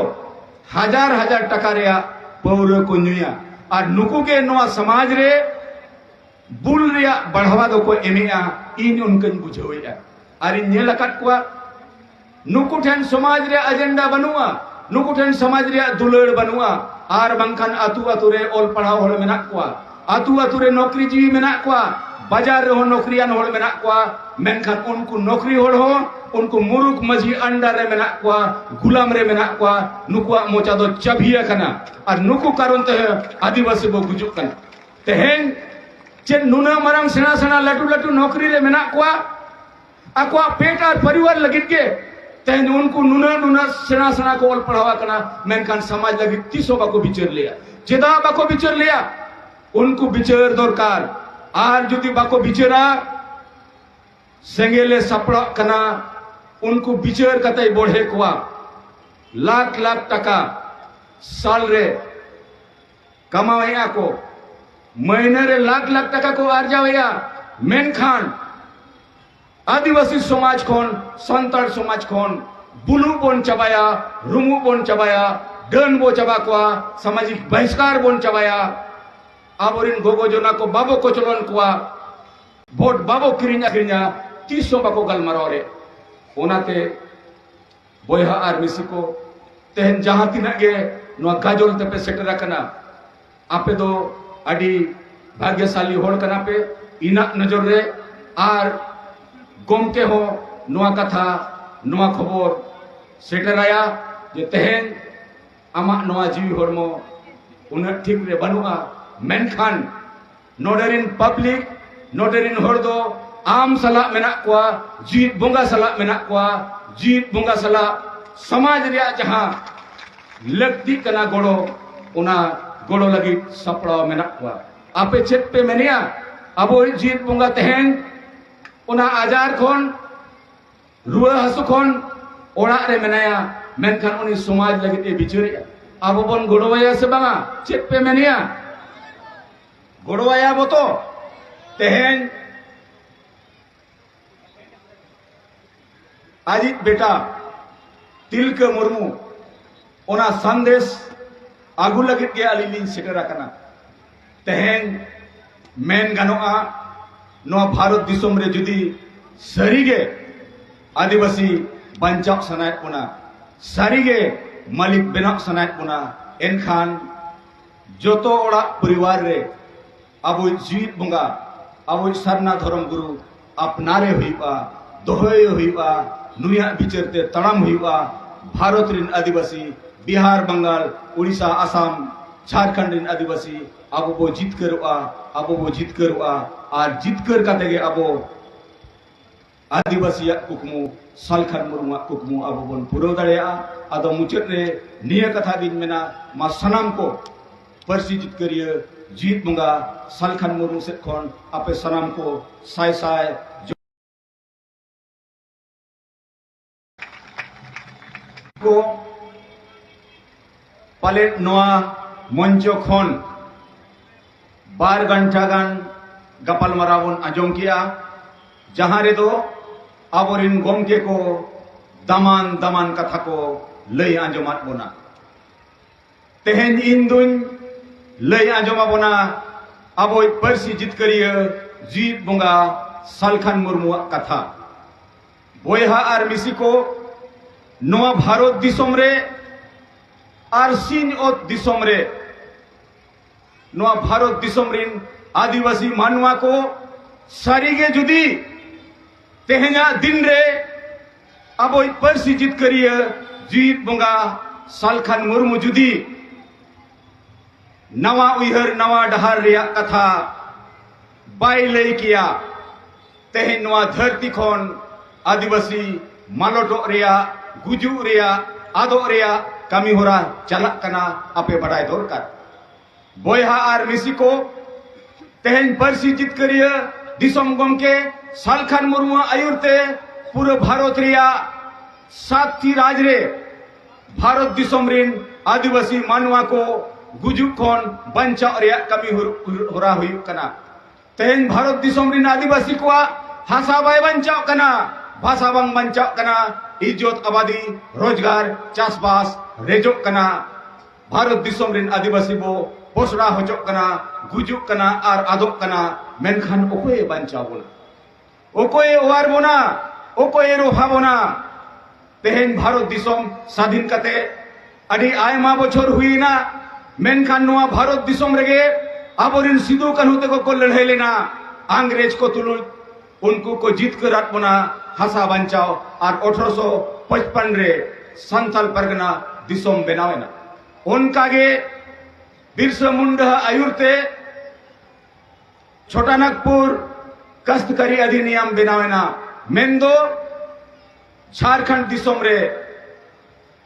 ᱦᱟᱡᱟᱨ ᱦᱟᱡᱟᱨ ᱴᱟᱠᱟ ᱨᱮᱭᱟᱜ ᱯᱟᱹᱣᱨᱟᱹ ᱠᱚ ᱧᱩᱭᱟ᱾ ᱟᱨ ᱱᱩᱠᱩ ᱜᱮ ᱱᱚᱣᱟ ᱥᱚᱢᱟᱡᱽ ᱨᱮ ᱵᱩᱞ ᱨᱮᱭᱟᱜ ᱵᱟᱲᱦᱟᱣᱟ ᱫᱚᱠᱚ ᱮᱢᱮᱜᱼᱟ᱾ ᱤᱧ ᱚᱱᱠᱟᱧ ᱵᱩᱡᱷᱟᱹᱣᱮᱜᱼᱟ᱾ ᱟᱨᱤᱧ ᱧᱮᱞ ᱟᱠᱟᱫ ᱠᱚᱣᱟ, ᱱᱩᱠᱩ ᱴᱷᱮᱱ ᱥᱚᱢᱟᱡᱽ ᱨᱮᱭᱟᱜ ᱮᱡᱮᱱᱰᱟ ᱵᱟᱹᱱᱩᱜᱼᱟ, ᱱᱩᱠᱩ ᱴᱷᱮᱱ ᱥᱚᱢᱟᱡᱽ ᱨᱮᱭᱟᱜ ᱫᱩᱞᱟᱹᱲ ᱵᱟᱹᱱᱩᱜᱼᱟ᱾ ᱟᱨ ᱵᱟᱝᱠᱷᱟᱱ ᱟᱹᱛᱩ ᱟᱹᱛᱩ ᱨᱮ ᱚᱞ ᱯᱟᱲᱦᱟᱣ ᱦᱚᱲ ᱢᱮᱱᱟᱜ ᱠᱚᱣᱟ, ᱟᱹᱛᱩ ᱟᱹᱛᱩ ᱨᱮ ᱱᱚᱠᱨᱤ ᱡᱤᱣᱤ ᱢᱮᱱᱟᱜ ᱠᱚᱣᱟ, ᱵᱟᱡᱟᱨ ᱨᱮᱦᱚᱸ ᱱᱚᱠᱨᱤᱭᱟᱱ ᱦᱚᱲ ᱢᱮᱱᱟᱜ ᱠᱚᱣᱟ, ᱢᱮᱱᱠᱷᱟᱱ ᱩᱱᱠᱩ ᱱᱚᱠᱨᱤ ᱦᱚᱲ ᱦᱚᱸ ᱩᱱᱠᱩ ᱢᱩᱨᱩᱠ ᱢᱟᱹᱡᱷᱤ under ᱨᱮ ᱢᱮᱱᱟᱜ ᱠᱚᱣᱟ, ᱜᱩᱞᱟᱢ ᱨᱮ ᱢᱮᱱᱟᱜ ᱠᱚᱣᱟ᱾ ᱱᱩᱠᱩᱣᱟᱜ ᱢᱚᱪᱟ ᱫᱚ ᱪᱟᱹᱵᱷᱤ ᱟᱠᱟᱱᱟ᱾ ᱟᱨ ᱱᱩᱠᱩ ᱠᱟᱨᱚᱱ ᱛᱮ ᱟᱹᱫᱤᱵᱟᱹᱥᱤ ᱵᱚ ᱜᱩᱡᱩᱜ ᱠᱟᱱᱟ᱾ ᱛᱮᱦᱮᱧ ᱪᱮᱫ ᱱᱩᱱᱟᱹᱜ ᱢᱟᱨᱟᱝ ᱥᱮᱬᱟ ᱥᱮᱬᱟ ᱞᱟᱹᱴᱩ ᱞᱟᱹᱴᱩ ᱱᱚᱠᱨᱤ ᱨᱮ ᱢᱮᱱᱟᱜ ᱠᱚᱣᱟ, ᱟᱠᱚᱣᱟᱜ ᱯᱮᱴ ᱟᱨ ᱯᱚᱨᱤᱵᱟᱨ ᱞᱟᱹᱜᱤᱫ ᱜᱮ ᱛᱮᱦᱮᱧ ᱩᱱᱠᱩ ᱱᱩᱱᱟᱹᱜ ᱱᱩᱱᱟᱹᱜ ᱥᱮᱬᱟ ᱥᱮᱬᱟ ᱠᱚ ᱚᱞ ᱯᱟᱲᱦᱟᱣ ᱟᱠᱟᱱᱟ, ᱢᱮᱱᱠᱷᱟᱱ ᱥᱚᱢᱟᱡᱽ ᱞᱟᱹᱜᱤᱫ ᱛᱤᱥ ᱦᱚᱸ ᱵᱟᱠᱚ ᱵᱤᱪᱟᱹᱨ ᱞᱮᱭᱟ᱾ ᱪᱮᱫᱟᱜ ᱵᱟᱠᱚ ᱵᱤᱪᱟᱹᱨ ᱞᱮᱭᱟ? ᱩᱱᱠᱩ ᱵᱤᱪᱟᱹᱨ ᱫᱚᱨᱠᱟᱨ᱾ ᱟᱨ ᱡᱩᱫᱤ ᱵᱟᱠᱚ ᱵᱤᱪᱟᱹᱨᱟ, ᱥᱮᱸᱜᱮᱞᱮ ᱥᱟᱯᱲᱟᱜ ᱠᱟᱱᱟ, ᱩᱱᱠᱩ ᱵᱤᱪᱟᱹᱨ ᱠᱟᱛᱮᱭ ᱵᱚᱲᱦᱮ ᱠᱚᱣᱟ᱾ ᱞᱟᱠᱷ ᱞᱟᱠᱷ ᱴᱟᱠᱟ ᱥᱟᱞ ᱨᱮ ᱠᱟᱢᱟᱣᱮᱫᱼᱟ ᱠᱚ, ᱢᱟᱹᱦᱱᱟᱹ ᱨᱮ ᱞᱟᱠᱷ ᱞᱟᱠᱷ ᱴᱟᱠᱟ ᱠᱚ ᱟᱨᱡᱟᱣᱮᱫᱼᱟ, ᱢᱮᱱᱠᱷᱟᱱ ᱟᱹᱫᱤᱵᱟᱹᱥᱤ ᱥᱚᱢᱟᱡᱽ ᱠᱷᱚᱱ, ᱥᱟᱱᱛᱟᱲ ᱥᱚᱢᱟᱡᱽ ᱠᱷᱚᱱ ᱵᱩᱞᱩᱜ ᱵᱚᱱ ᱪᱟᱵᱟᱭᱟ, ᱨᱩᱢᱩᱜ ᱵᱚᱱ ᱪᱟᱵᱟᱭᱟ, ᱰᱟᱹᱱ ᱵᱚ ᱪᱟᱵᱟ ᱠᱚᱣᱟ, ᱥᱟᱢᱟᱡᱤᱠ ᱵᱟᱦᱤᱥᱠᱟᱨ ᱵᱚᱱ ᱪᱟᱵᱟᱭᱟ, ᱟᱵᱚᱨᱮᱱ ᱜᱚᱜᱚ ᱡᱚᱱᱟ ᱠᱚ ᱵᱟᱵᱚ ᱠᱚᱪᱞᱚᱱ ᱠᱚᱣᱟ, ᱵᱷᱳᱴ ᱵᱟᱵᱚ ᱠᱤᱨᱤᱧ ᱟᱹᱠᱷᱨᱤᱧᱟ, ᱛᱤᱥ ᱦᱚᱸ ᱵᱟᱠᱚ ᱜᱟᱞᱢᱟᱨᱟᱣ ᱨᱮ᱾ ᱚᱱᱟᱛᱮ ᱵᱚᱭᱦᱟ ᱟᱨ ᱢᱤᱥᱤ ᱠᱚ, ᱛᱮᱦᱮᱧ ᱡᱟᱦᱟᱸ ᱛᱤᱱᱟᱹᱜ ᱜᱮ ᱱᱚᱣᱟ ᱜᱟᱡᱚᱞ ᱛᱮᱯᱮ ᱥᱮᱴᱮᱨ ᱟᱠᱟᱱᱟ, ᱟᱯᱮ ᱫᱚ ᱟᱹᱰᱤ ᱵᱷᱟᱜᱽᱭᱚᱥᱟᱞᱤ ᱦᱚᱲ ᱠᱟᱱᱟ ᱯᱮ ᱤᱧᱟᱹᱜ ᱱᱚᱡᱚᱨ ᱨᱮ᱾ ᱟᱨ ᱜᱚᱢᱠᱮ ᱦᱚᱸ ᱱᱚᱣᱟ ᱠᱟᱛᱷᱟ, ᱱᱚᱣᱟ ᱠᱷᱚᱵᱚᱨ ᱥᱮᱴᱮᱨᱟᱭᱟ ᱡᱮ ᱛᱮᱦᱮᱧ ᱟᱢᱟᱜ ᱱᱚᱣᱟ ᱡᱤᱣᱤ ᱦᱚᱲᱢᱚ ᱩᱱᱟᱹᱜ ᱴᱷᱤᱠ ᱨᱮ ᱵᱟᱹᱱᱩᱜᱼᱟ, ᱢᱮᱱᱠᱷᱟᱱ ᱱᱚᱰᱮ ᱨᱤᱱ ᱯᱟᱵᱽᱞᱤᱠ, ᱱᱚᱰᱮ ᱨᱤᱱ ᱦᱚᱲ ᱫᱚ ᱟᱢ ᱥᱟᱞᱟᱜ ᱢᱮᱱᱟᱜ ᱠᱚᱣᱟ, ᱡᱤᱣᱤᱫ ᱵᱚᱸᱜᱟ ᱥᱟᱞᱟᱜ ᱢᱮᱱᱟᱜ ᱠᱚᱣᱟ, ᱡᱤᱣᱤᱫ ᱵᱚᱸᱜᱟ ᱥᱟᱞᱟᱜ ᱥᱚᱢᱟᱡᱽ ᱨᱮᱭᱟᱜ ᱡᱟᱦᱟᱸ ᱞᱟᱹᱠᱛᱤᱜ ᱠᱟᱱᱟ ᱜᱚᱲᱚ, ᱚᱱᱟ ᱜᱚᱲᱚ ᱞᱟᱹᱜᱤᱫ ᱥᱟᱯᱲᱟᱣ ᱢᱮᱱᱟᱜ ᱠᱚᱣᱟ᱾ ᱟᱯᱮ ᱪᱮᱫ ᱯᱮ ᱢᱮᱱᱮᱜᱼᱟ? ᱟᱵᱚᱭᱤᱡ ᱡᱤᱣᱤᱫ ᱵᱚᱸᱜᱟ ᱛᱮᱦᱮᱧ ᱚᱱᱟ ᱟᱡᱟᱨ ᱠᱷᱚᱱ, ᱨᱩᱣᱟᱹ ᱦᱟᱹᱥᱩ ᱠᱷᱚᱱ ᱚᱲᱟᱜ ᱨᱮ ᱢᱮᱱᱟᱭᱟ, ᱢᱮᱱᱠᱷᱟᱱ ᱩᱱᱤ ᱥᱚᱢᱟᱡᱽ ᱞᱟᱹᱜᱤᱫ ᱮ ᱵᱤᱪᱟᱹᱨᱮᱜᱼᱟ᱾ ᱟᱵᱚ ᱵᱚᱱ ᱜᱚᱲᱚᱣᱟᱭᱟ ᱥᱮ ᱵᱟᱝᱟ? ᱪᱮᱫ ᱯᱮ ᱢᱮᱱᱮᱜᱼᱟ? ᱜᱚᱲᱚᱣᱟᱭᱟ ᱵᱚ ᱛᱚ? ᱛᱮᱦᱮᱧ ᱟᱡᱤᱡ ᱵᱮᱴᱟ ᱛᱤᱞᱠᱟᱹ ᱢᱩᱨᱢᱩ ᱚᱱᱟ ᱥᱟᱸᱫᱮᱥ ᱟᱹᱜᱩ ᱞᱟᱹᱜᱤᱫ ᱜᱮ ᱟᱹᱞᱤᱧ ᱞᱤᱧ ᱥᱮᱴᱮᱨ ᱟᱠᱟᱱᱟ᱾ ᱛᱮᱦᱮᱧ ᱢᱮᱱ ᱜᱟᱱᱚᱜᱼᱟ, ᱱᱚᱣᱟ ᱵᱷᱟᱨᱚᱛ ᱫᱤᱥᱚᱢ ᱨᱮ ᱡᱩᱫᱤ ᱥᱟᱹᱨᱤᱜᱮ ᱟᱹᱫᱤᱵᱟᱹᱥᱤ ᱵᱟᱧᱪᱟᱣ ᱥᱟᱱᱟᱭᱮᱫ ᱵᱚᱱᱟ, ᱥᱟᱹᱨᱤᱜᱮ ᱢᱟᱹᱞᱤᱠ ᱵᱮᱱᱟᱣ ᱥᱟᱱᱟᱭᱮᱫ ᱵᱚᱱᱟ, ᱮᱱᱠᱷᱟᱱ ᱡᱚᱛᱚ ᱚᱲᱟᱜ ᱯᱚᱨᱤᱵᱟᱨ ᱨᱮ ᱟᱵᱚᱭᱤᱡ ᱡᱤᱣᱤᱫ ᱵᱚᱸᱜᱟ, ᱟᱵᱚᱭᱤᱡ ᱥᱟᱨᱱᱟ ᱫᱷᱚᱨᱚᱢ ᱜᱩᱨᱩ ᱟᱯᱱᱟᱨᱮ ᱦᱩᱭᱩᱜᱼᱟ, ᱫᱚᱦᱚᱭᱮ ᱦᱩᱭᱩᱜᱼᱟ᱾ ᱱᱩᱭᱟᱜ ᱵᱤᱪᱟᱹᱨ ᱛᱮ ᱛᱟᱲᱟᱢ ᱦᱩᱭᱩᱜᱼᱟ᱾ ᱵᱷᱟᱨᱚᱛ ᱨᱤᱱ ᱟᱹᱫᱤᱵᱟᱹᱥᱤ, ᱵᱤᱦᱟᱨ, ᱵᱟᱝᱜᱟᱞ, ᱳᱰᱤᱥᱟ, ᱟᱥᱟᱢ, ᱡᱷᱟᱲᱠᱷᱚᱸᱰ ᱨᱤᱱ ᱟᱹᱫᱤᱵᱟᱹᱥᱤ, ᱟᱵᱚ ᱵᱚ ᱡᱤᱛᱠᱟᱹᱨᱚᱜᱼᱟ, ᱟᱵᱚ ᱵᱚ ᱡᱤᱛᱠᱟᱹᱨᱚᱜᱼᱟ᱾ ᱟᱨ ᱡᱤᱛᱠᱟᱹᱨ ᱠᱟᱛᱮ ᱜᱮ ᱟᱵᱚ ᱟᱹᱫᱤᱵᱟᱹᱥᱤᱭᱟᱜ ᱠᱩᱠᱢᱩ, ᱥᱟᱞᱠᱷᱟᱱ ᱢᱩᱨᱢᱩᱣᱟᱜ ᱠᱩᱠᱢᱩ ᱟᱵᱚ ᱵᱚᱱ ᱯᱩᱨᱟᱹᱣ ᱫᱟᱲᱮᱭᱟᱜᱼᱟ᱾ ᱟᱫᱚ ᱢᱩᱪᱟᱹᱫ ᱨᱮ ᱱᱤᱭᱟᱹ ᱠᱟᱛᱷᱟ ᱜᱤᱧ ᱢᱮᱱᱟ, ᱢᱟ ᱥᱟᱱᱟᱢ ᱠᱚ ᱯᱟᱹᱨᱥᱤ ᱡᱤᱛᱠᱟᱹᱨᱤᱭᱟᱹ ᱡᱤᱣᱤᱫ ᱵᱚᱸᱜᱟ ᱥᱟᱞᱠᱷᱟᱱ ᱢᱩᱨᱢᱩ ᱥᱮᱫ ᱠᱷᱚᱱ ᱟᱯᱮ ᱥᱟᱱᱟᱢ ᱠᱚ ᱥᱟᱭ ᱥᱟᱭ ᱠᱚ ᱯᱟᱞᱮᱫ ᱱᱚᱣᱟ ᱢᱚᱧᱪᱚ ᱠᱷᱚᱱ ᱵᱟᱨ ᱜᱷᱚᱱᱴᱟ ᱜᱟᱱ ᱜᱟᱯᱟᱞᱢᱟᱨᱟᱣ ᱵᱚᱱ ᱟᱸᱡᱚᱢ ᱠᱮᱜᱼᱟ, ᱡᱟᱦᱟᱸ ᱨᱮᱫᱚ ᱟᱵᱚᱨᱤᱱ ᱜᱚᱢᱠᱮ ᱠᱚ ᱫᱟᱢᱟᱱ ᱫᱟᱢᱟᱱ ᱠᱟᱛᱷᱟ ᱠᱚ ᱞᱟᱹᱭ ᱟᱸᱡᱚᱢᱟᱫ ᱵᱚᱱᱟ᱾ ᱛᱮᱦᱮᱧ ᱤᱧ ᱫᱩᱧ ᱞᱟᱹᱭ ᱟᱸᱡᱚᱢ ᱟᱵᱚᱱᱟ ᱟᱵᱚᱭᱤᱡ ᱯᱟᱹᱨᱥᱤ ᱡᱤᱛᱠᱟᱹᱨᱤᱭᱟᱹ ᱡᱤᱣᱤᱫ ᱵᱚᱸᱜᱟ ᱥᱟᱞᱠᱷᱟᱱ ᱢᱩᱨᱢᱩᱣᱟᱜ ᱠᱟᱛᱷᱟ᱾ ᱵᱚᱭᱦᱟ ᱟᱨ ᱢᱤᱥᱤ ᱠᱚ, ᱱᱚᱣᱟ ᱵᱷᱟᱨᱚᱛ ᱫᱤᱥᱚᱢ ᱨᱮ ᱟᱨ ᱥᱤᱧ ᱚᱛ ᱫᱤᱥᱚᱢ ᱨᱮ ᱱᱚᱣᱟ ᱵᱷᱟᱨᱚᱛ ᱫᱤᱥᱚᱢ ᱨᱤᱱ ᱟᱹᱫᱤᱵᱟᱹᱥᱤ ᱢᱟᱱᱣᱟ ᱠᱚ ᱥᱟᱹᱨᱤᱜᱮ ᱡᱩᱫᱤ ᱛᱮᱦᱮᱧᱟᱜ ᱫᱤᱱ ᱨᱮ ᱟᱵᱚᱭᱤᱡ ᱯᱟᱹᱨᱥᱤ ᱡᱤᱛᱠᱟᱹᱨᱤᱭᱟᱹ ᱡᱤᱣᱤᱫ ᱵᱚᱸᱜᱟ ᱥᱟᱞᱠᱷᱟᱱ ᱢᱩᱨᱢᱩ ᱡᱩᱫᱤ ᱱᱟᱣᱟ ᱩᱭᱦᱟᱹᱨ, ᱱᱟᱣᱟ ᱰᱟᱦᱟᱨ ᱨᱮᱭᱟᱜ ᱠᱟᱛᱷᱟ ᱵᱟᱭ ᱞᱟᱹᱭ ᱠᱮᱭᱟ, ᱛᱮᱦᱮᱧ ᱱᱚᱣᱟ ᱫᱷᱟᱹᱨᱛᱤ ᱠᱷᱚᱱ ᱟᱹᱫᱤᱵᱟᱹᱥᱤ ᱢᱟᱞᱚᱴᱚᱜ ᱨᱮᱭᱟᱜ, ᱜᱩᱡᱩᱜ ᱨᱮᱭᱟᱜ, ᱟᱫᱚᱜ ᱨᱮᱭᱟᱜ ᱠᱟᱹᱢᱤ ᱦᱚᱨᱟ ᱪᱟᱞᱟᱜ ᱠᱟᱱᱟ, ᱟᱯᱮ ᱵᱟᱰᱟᱭ ᱫᱚᱨᱠᱟᱨ᱾ ᱵᱚᱭᱦᱟ ᱟᱨ ᱢᱤᱥᱤ ᱠᱚ, ᱛᱮᱦᱮᱧ ᱯᱟᱹᱨᱥᱤ ᱡᱤᱛᱠᱟᱹᱨᱤᱭᱟᱹ ᱫᱤᱥᱚᱢ ᱜᱚᱢᱠᱮ ᱥᱟᱞᱠᱷᱟᱱ ᱢᱩᱨᱢᱩᱣᱟᱜ ᱟᱹᱭᱩᱨ ᱛᱮ ᱯᱩᱨᱟᱹ ᱵᱷᱟᱨᱚᱛ ᱨᱮᱭᱟᱜ ᱥᱟᱛᱴᱤ ᱨᱟᱡᱽ ᱨᱮ ᱵᱷᱟᱨᱚᱛ ᱫᱤᱥᱚᱢ ᱨᱤᱱ ᱟᱹᱫᱤᱵᱟᱹᱥᱤ ᱢᱟᱱᱣᱟ ᱠᱚ ᱜᱩᱡᱩᱜ ᱠᱷᱚᱱ ᱵᱟᱧᱪᱟᱣ ᱨᱮᱭᱟᱜ ᱠᱟᱹᱢᱤ ᱦᱚᱨ-, ᱦᱚᱨᱟ ᱦᱩᱭᱩᱜ ᱠᱟᱱᱟ᱾ ᱛᱮᱦᱮᱧ ᱵᱷᱟᱨᱚᱛ ᱫᱤᱥᱚᱢ ᱨᱤᱱ ᱟᱹᱫᱤᱵᱟᱹᱥᱤ ᱠᱚᱣᱟᱜ ᱦᱟᱥᱟ ᱵᱟᱭ ᱵᱟᱧᱪᱟᱣ ᱠᱟᱱᱟ, ᱵᱷᱟᱥᱟ ᱵᱟᱝ ᱵᱟᱧᱪᱟᱣ ᱠᱟᱱᱟ, ᱤᱡᱽᱡᱚᱛ, ᱟᱵᱟᱫᱤ, ᱨᱳᱡᱽᱜᱟᱨ, ᱪᱟᱥᱵᱟᱥ ᱨᱮᱡᱚᱜ ᱠᱟᱱᱟ᱾ ᱵᱷᱟᱨᱚᱛ ᱫᱤᱥᱚᱢ ᱨᱤᱱ ᱟᱹᱫᱤᱵᱟᱹᱥᱤ ᱵᱚ ᱯᱚᱥᱲᱟ ᱦᱚᱪᱚᱜ ᱠᱟᱱᱟ, ᱜᱩᱡᱩᱜ ᱠᱟᱱᱟ ᱟᱨ ᱟᱫᱚᱜ ᱠᱟᱱᱟ, ᱢᱮᱱᱠᱷᱟᱱ ᱚᱠᱚᱭᱮ ᱵᱟᱧᱪᱟᱣ ᱵᱚᱱᱟ? ᱚᱠᱚᱭᱮ ᱚᱣᱟᱨ ᱵᱚᱱᱟ? ᱚᱠᱚᱭᱮ ᱨᱚᱯᱷᱟ ᱵᱚᱱᱟ? ᱛᱮᱦᱮᱧ ᱵᱷᱟᱨᱚᱛ ᱫᱤᱥᱚᱢ ᱥᱟᱫᱷᱤᱱ ᱠᱟᱛᱮ ᱟᱹᱰᱤ ᱟᱭᱢᱟ ᱵᱚᱪᱷᱚᱨ ᱦᱩᱭᱮᱱᱟ, ᱢᱮᱱᱠᱷᱟᱱ ᱱᱚᱣᱟ ᱵᱷᱟᱨᱚᱛ ᱫᱤᱥᱚᱢ ᱨᱮᱜᱮ ᱟᱵᱚᱨᱤᱱ ᱥᱤᱫᱩ ᱠᱟᱹᱱᱦᱩ ᱛᱮᱠᱚ ᱠᱚ ᱞᱟᱹᱲᱦᱟᱹᱭ ᱞᱮᱱᱟ ᱤᱝᱨᱮᱡᱽ ᱠᱚ ᱛᱩᱞᱩᱡ᱾ ᱩᱱᱠᱩ ᱠᱚ ᱡᱤᱛᱠᱟᱹᱨᱟᱫ ᱵᱚᱱᱟ ᱦᱟᱥᱟ ᱵᱟᱧᱪᱟᱣ, ᱟᱨ ᱟᱴᱷᱨᱚᱥᱚ ᱯᱟᱸᱪᱯᱟᱱ ᱨᱮ ᱥᱟᱱᱛᱟᱞ ᱯᱟᱨᱜᱟᱱᱟ ᱫᱤᱥᱚᱢ ᱵᱮᱱᱟᱣ ᱮᱱᱟ᱾ ᱚᱱᱠᱟᱜᱮ ᱵᱤᱨᱥᱟ ᱢᱩᱱᱰᱟ ᱟᱹᱭᱩᱨ ᱛᱮ ᱪᱷᱳᱴᱟ ᱱᱟᱜᱽᱯᱩᱨ ᱠᱟᱥᱛᱠᱟᱨᱤ ᱚᱫᱷᱤᱱᱤᱭᱚᱢ ᱵᱮᱱᱟᱣ ᱮᱱᱟ, ᱢᱮᱱᱫᱚ ᱡᱷᱟᱲᱠᱷᱚᱸᱰ ᱫᱤᱥᱚᱢ ᱨᱮ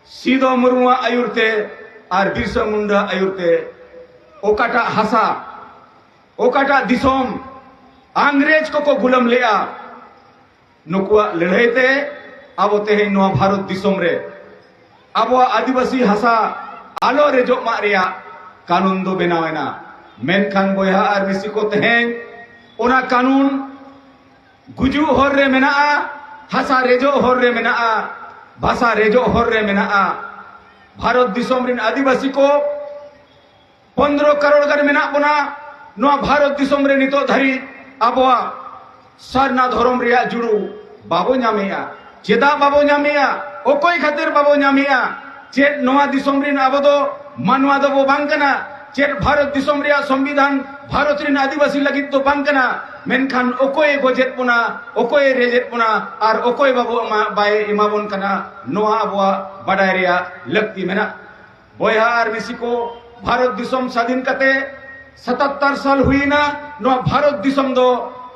ᱥᱤᱫᱚ ᱢᱩᱨᱢᱩᱣᱟᱜ ᱟᱹᱭᱩᱨ ᱛᱮ ᱟᱨ ᱵᱤᱨᱥᱟ ᱢᱩᱱᱰᱟ ᱟᱹᱭᱩᱨ ᱛᱮ ᱚᱠᱟᱴᱟᱜ ᱦᱟᱥᱟ, ᱚᱠᱟᱴᱟᱜ ᱫᱤᱥᱚᱢ ᱤᱝᱨᱮᱡᱽ ᱠᱚᱠᱚ ᱜᱩᱞᱟᱹᱢ ᱞᱮᱜᱼᱟ, ᱱᱩᱠᱩᱣᱟᱜ ᱞᱟᱹᱲᱦᱟᱹᱭ ᱛᱮ ᱟᱵᱚ ᱛᱮᱦᱮᱧ ᱱᱚᱣᱟ ᱵᱷᱟᱨᱚᱛ ᱫᱤᱥᱚᱢ ᱨᱮ ᱟᱵᱚᱣᱟᱜ ᱟᱹᱫᱤᱵᱟᱹᱥᱤ ᱦᱟᱥᱟ ᱟᱞᱚ ᱨᱮᱡᱚᱜ ᱢᱟᱜ ᱨᱮᱭᱟᱜ ᱠᱟᱹᱱᱩᱱ ᱫᱚ ᱵᱮᱱᱟᱣ ᱮᱱᱟ᱾ ᱢᱮᱱᱠᱷᱟᱱ ᱵᱚᱭᱦᱟ ᱟᱨ ᱢᱤᱥᱤ ᱠᱚ, ᱛᱮᱦᱮᱧ ᱚᱱᱟ ᱠᱟᱹᱱᱩᱱ ᱜᱩᱡᱩᱜ ᱦᱚᱨ ᱨᱮ ᱢᱮᱱᱟᱜᱼᱟ, ᱦᱟᱥᱟ ᱨᱮᱡᱚᱜ ᱦᱚᱨ ᱨᱮ ᱢᱮᱱᱟᱜᱼᱟ, ᱵᱷᱟᱥᱟ ᱨᱮᱡᱚᱜ ᱦᱚᱨ ᱨᱮ ᱢᱮᱱᱟᱜᱼᱟ᱾ ᱵᱷᱟᱨᱚᱛ ᱫᱤᱥᱚᱢ ᱨᱤᱱ ᱟᱹᱫᱤᱵᱟᱹᱥᱤ ᱠᱚ ᱯᱚᱱᱫᱽᱨᱚ ᱠᱟᱨᱳᱲ ᱜᱟᱱ ᱢᱮᱱᱟᱜ ᱵᱚᱱᱟ᱾ ᱱᱚᱣᱟ ᱵᱷᱟᱨᱚᱛ ᱫᱤᱥᱚᱢ ᱨᱮ ᱱᱤᱛᱚᱜ ᱫᱷᱟᱹᱨᱤᱡ ᱟᱵᱚᱣᱟᱜ ᱥᱟᱨᱱᱟ ᱫᱷᱚᱨᱚᱢ ᱨᱮᱭᱟᱜ ᱡᱩᱲᱩ ᱵᱟᱵᱚ ᱧᱟᱢᱮᱜᱼᱟ᱾ ᱪᱮᱫᱟᱜ ᱵᱟᱵᱚ ᱧᱟᱢᱮᱜᱼᱟ? ᱚᱠᱚᱭ ᱠᱷᱟᱹᱛᱤᱨ ᱵᱟᱵᱚ ᱧᱟᱢᱮᱜᱼᱟ? ᱪᱮᱫ ᱱᱚᱣᱟ ᱫᱤᱥᱚᱢ ᱨᱤᱱ ᱟᱵᱚ ᱫᱚ ᱢᱟᱱᱣᱟ ᱫᱚᱵᱚ ᱵᱟᱝ ᱠᱟᱱᱟ? ᱪᱮᱫ ᱵᱷᱟᱨᱚᱛ ᱫᱤᱥᱚᱢ ᱨᱮᱭᱟᱜ ᱥᱚᱝᱵᱤᱫᱷᱟᱱ ᱵᱷᱟᱨᱚᱛ ᱨᱤᱱ ᱟᱹᱫᱤᱵᱟᱹᱥᱤ ᱞᱟᱹᱜᱤᱫ ᱫᱚ ᱵᱟᱝ ᱠᱟᱱᱟ? ᱢᱮᱱᱠᱷᱟᱱ ᱚᱠᱚᱭᱮ ᱜᱚᱡᱮᱫ ᱵᱚᱱᱟ, ᱚᱠᱚᱭᱮ ᱨᱮᱡᱮᱫ ᱵᱚᱱᱟ, ᱟᱨ ᱚᱠᱚᱭ ᱵᱟᱵᱚ ᱮᱢᱟ, ᱵᱟᱭ ᱮᱢᱟ ᱵᱚᱱ ᱠᱟᱱᱟ, ᱱᱚᱣᱟ ᱟᱵᱚᱣᱟᱜ ᱵᱟᱰᱟᱭ ᱨᱮᱭᱟᱜ ᱞᱟᱹᱠᱛᱤ ᱢᱮᱱᱟᱜᱼᱟ᱾ ᱵᱚᱭᱦᱟ ᱟᱨ ᱢᱤᱥᱤ ᱠᱚ, ᱵᱷᱟᱨᱚᱛ ᱫᱤᱥᱚᱢ ᱥᱟᱫᱷᱤᱱ ᱠᱟᱛᱮ ᱥᱟᱛᱟᱛᱛᱟᱨ ᱥᱟᱞ ᱦᱩᱭᱮᱱᱟ᱾ ᱱᱚᱣᱟ ᱵᱷᱟᱨᱚᱛ ᱫᱤᱥᱚᱢ ᱫᱚ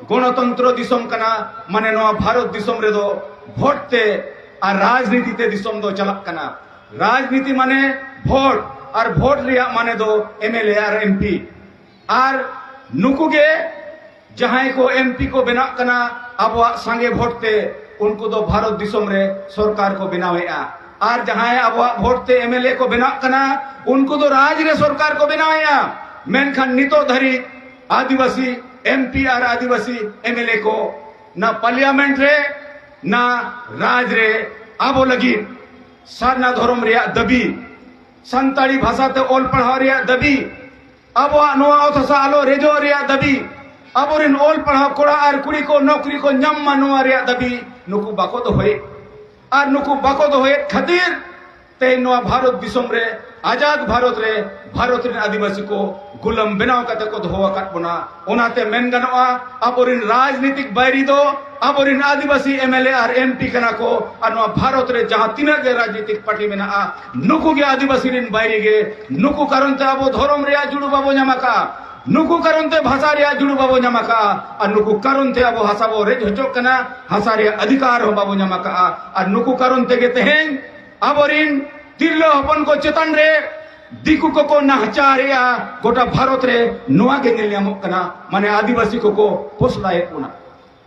ᱜᱚᱱᱚᱛᱚᱱᱛᱨᱚ ᱫᱤᱥᱚᱢ ᱠᱟᱱᱟ᱾ ᱢᱟᱱᱮ ᱱᱚᱣᱟ ᱵᱷᱟᱨᱚᱛ ᱫᱤᱥᱚᱢ ᱨᱮᱫᱚ ᱵᱷᱳᱴ ᱛᱮ ᱟᱨ ᱨᱟᱡᱽᱱᱤᱛᱤ ᱛᱮ ᱫᱤᱥᱚᱢ ᱫᱚ ᱪᱟᱞᱟᱜ ᱠᱟᱱᱟ᱾ ᱨᱟᱡᱽᱱᱤᱛᱤ ᱢᱟᱱᱮ ᱵᱷᱳᱴ, ᱟᱨ ᱵᱷᱳᱴ ᱨᱮᱭᱟᱜ ᱢᱟᱱᱮ ᱫᱚ M L A R M P. ᱟᱨ ᱱᱩᱠᱩ ᱜᱮ ᱡᱟᱦᱟᱸᱭ ᱠᱚ ᱮᱢ ᱯᱤ ᱠᱚ ᱵᱮᱱᱟᱜ ᱠᱟᱱᱟ, ᱟᱵᱚᱣᱟᱜ ᱥᱟᱸᱜᱮ ᱵᱷᱳᱴ ᱛᱮ ᱩᱱᱠᱩ ᱫᱚ ᱵᱷᱟᱨᱚᱛ ᱫᱤᱥᱚᱢ ᱨᱮ ᱥᱚᱨᱠᱟᱨ ᱠᱚ ᱵᱮᱱᱟᱣᱮᱫᱼᱟ᱾ ᱟᱨ ᱡᱟᱦᱟᱸᱭ ᱟᱵᱚᱣᱟᱜ ᱵᱷᱳᱴ ᱛᱮ ᱮᱢ ᱮᱞ ᱮ ᱠᱚ ᱵᱮᱱᱟᱜ ᱠᱟᱱᱟ, ᱩᱱᱠᱩ ᱫᱚ ᱨᱟᱡᱽ ᱨᱮ ᱥᱚᱨᱠᱟᱨ ᱠᱚ ᱵᱮᱱᱟᱣᱮᱫᱼᱟ᱾ ᱢᱮᱱᱠᱷᱟᱱ ᱱᱤᱛᱚᱜ ᱫᱷᱟᱹᱨᱤᱡ ᱟᱹᱫᱤᱵᱟᱹᱥᱤ M P R Adivasi M L A ᱠᱚ ᱱᱟ ᱯᱟᱨᱞᱤᱭᱟᱢᱮᱱᱴ ᱨᱮ, ᱱᱟ ᱨᱟᱡᱽ ᱨᱮ ᱟᱵᱚ ᱞᱟᱹᱜᱤᱫ ᱥᱟᱨᱱᱟ ᱫᱷᱚᱨᱚᱢ ᱨᱮᱭᱟᱜ ᱫᱟᱹᱵᱤ, ᱥᱟᱱᱛᱟᱲᱤ ᱵᱷᱟᱥᱟ ᱛᱮ ᱚᱞ ᱯᱟᱲᱦᱟᱣ ᱨᱮᱭᱟᱜ ᱫᱟᱹᱵᱤ, ᱟᱵᱚᱣᱟᱜ ᱱᱚᱣᱟ ᱚᱛ ᱦᱟᱥᱟ ᱟᱞᱚ ᱨᱮᱡᱚᱜ ᱨᱮᱭᱟᱜ ᱫᱟᱹᱵᱤ, ᱟᱵᱚᱨᱮᱱ ᱚᱞ ᱯᱟᱲᱦᱟᱣ ᱠᱚᱲᱟ ᱟᱨ ᱠᱩᱲᱤ ᱠᱚ ᱱᱚᱠᱨᱤ ᱠᱚ ᱧᱟᱢ ᱢᱟ, ᱱᱚᱣᱟ ᱨᱮᱭᱟᱜ ᱫᱟᱹᱵᱤ ᱱᱩᱠᱩ ᱵᱟᱠᱚ ᱫᱚᱦᱚᱭᱮᱫ᱾ ᱟᱨ ᱱᱩᱠᱩ ᱵᱟᱠᱚ ᱫᱚᱦᱚᱭᱮᱫ ᱠᱷᱟᱹᱛᱤᱨ ᱛᱮᱦᱮᱧ ᱱᱚᱣᱟ ᱵᱷᱟᱨᱚᱛ ᱫᱤᱥᱚᱢ ᱨᱮ, ᱟᱡᱟᱫ ᱵᱷᱟᱨᱚᱛ ᱨᱮ, ᱵᱷᱟᱨᱚᱛ ᱨᱮᱱ ᱟᱹᱫᱤᱵᱟᱹᱥᱤ ᱠᱚ ᱜᱩᱞᱟᱹᱢ ᱵᱮᱱᱟᱣ ᱠᱟᱛᱮ ᱠᱚ ᱫᱚᱦᱚ ᱟᱠᱟᱫ ᱵᱚᱱᱟ᱾ ᱚᱱᱟᱛᱮ ᱢᱮᱱ ᱜᱟᱱᱚᱜᱼᱟ, ᱟᱵᱚᱨᱮᱱ ᱨᱟᱡᱽᱱᱤᱛᱤᱠ ᱵᱟᱹᱭᱨᱤ ᱫᱚ ᱟᱵᱚᱨᱮᱱ ᱟᱹᱫᱤᱵᱟᱹᱥᱤ M L A R M P ᱠᱟᱱᱟ ᱠᱚ᱾ ᱟᱨ ᱱᱚᱣᱟ ᱵᱷᱟᱨᱚᱛ ᱨᱮ ᱡᱟᱦᱟᱸ ᱛᱤᱱᱟᱹᱜ ᱜᱮ ᱨᱟᱡᱽᱱᱤᱛᱤᱠ ᱯᱟᱨᱴᱤ ᱢᱮᱱᱟᱜᱼᱟ, ᱱᱩᱠᱩ ᱜᱮ ᱟᱹᱫᱤᱵᱟᱹᱥᱤ ᱨᱮᱱ ᱵᱟᱹᱭᱨᱤ ᱜᱮ᱾ ᱱᱩᱠᱩ ᱠᱟᱨᱚᱱ ᱛᱮ ᱟᱵᱚ ᱫᱷᱚᱨᱚᱢ ᱨᱮᱭᱟᱜ ᱡᱩᱲᱩ ᱵᱟᱵᱚ ᱧᱟᱢ ᱟᱠᱟᱫᱼᱟ, ᱱᱩᱠᱩ ᱠᱟᱨᱚᱱ ᱛᱮ ᱵᱷᱟᱥᱟ ᱨᱮᱭᱟᱜ ᱡᱩᱲᱩ ᱵᱟᱵᱚ ᱧᱟᱢ ᱟᱠᱟᱫᱼᱟ, ᱟᱨ ᱱᱩᱠᱩ ᱠᱟᱨᱚᱱ ᱛᱮ ᱟᱵᱚ ᱦᱟᱥᱟ ᱵᱚ ᱨᱮᱡ ᱦᱚᱪᱚᱜ ᱠᱟᱱᱟ, ᱦᱟᱥᱟ ᱨᱮᱭᱟᱜ ᱚᱫᱷᱤᱠᱟᱨ ᱦᱚᱸ ᱵᱟᱵᱚ ᱧᱟᱢ ᱟᱠᱟᱫᱼᱟ᱾ ᱟᱨ ᱱᱩᱠᱩ ᱠᱟᱨᱚᱱ ᱛᱮᱜᱮ ᱛᱮᱦᱮᱧ ᱟᱵᱚᱨᱤᱱ ᱛᱤᱨᱞᱟᱹ ᱦᱚᱯᱚᱱ ᱠᱚ ᱪᱮᱛᱟᱱ ᱨᱮ ᱫᱤᱠᱩ ᱠᱚᱠᱚ ᱱᱟᱦᱟᱪᱟᱨᱮᱜᱼᱟ ᱜᱚᱴᱟ ᱵᱷᱟᱨᱚᱛ ᱨᱮ᱾ ᱱᱚᱣᱟ ᱜᱮ ᱧᱮᱞ ᱧᱟᱢᱚᱜ ᱠᱟᱱᱟ, ᱢᱟᱱᱮ ᱟᱹᱫᱤᱵᱟᱹᱥᱤ ᱠᱚᱠᱚ ᱯᱚᱥᱲᱟᱭᱮᱫ ᱵᱚᱱᱟ᱾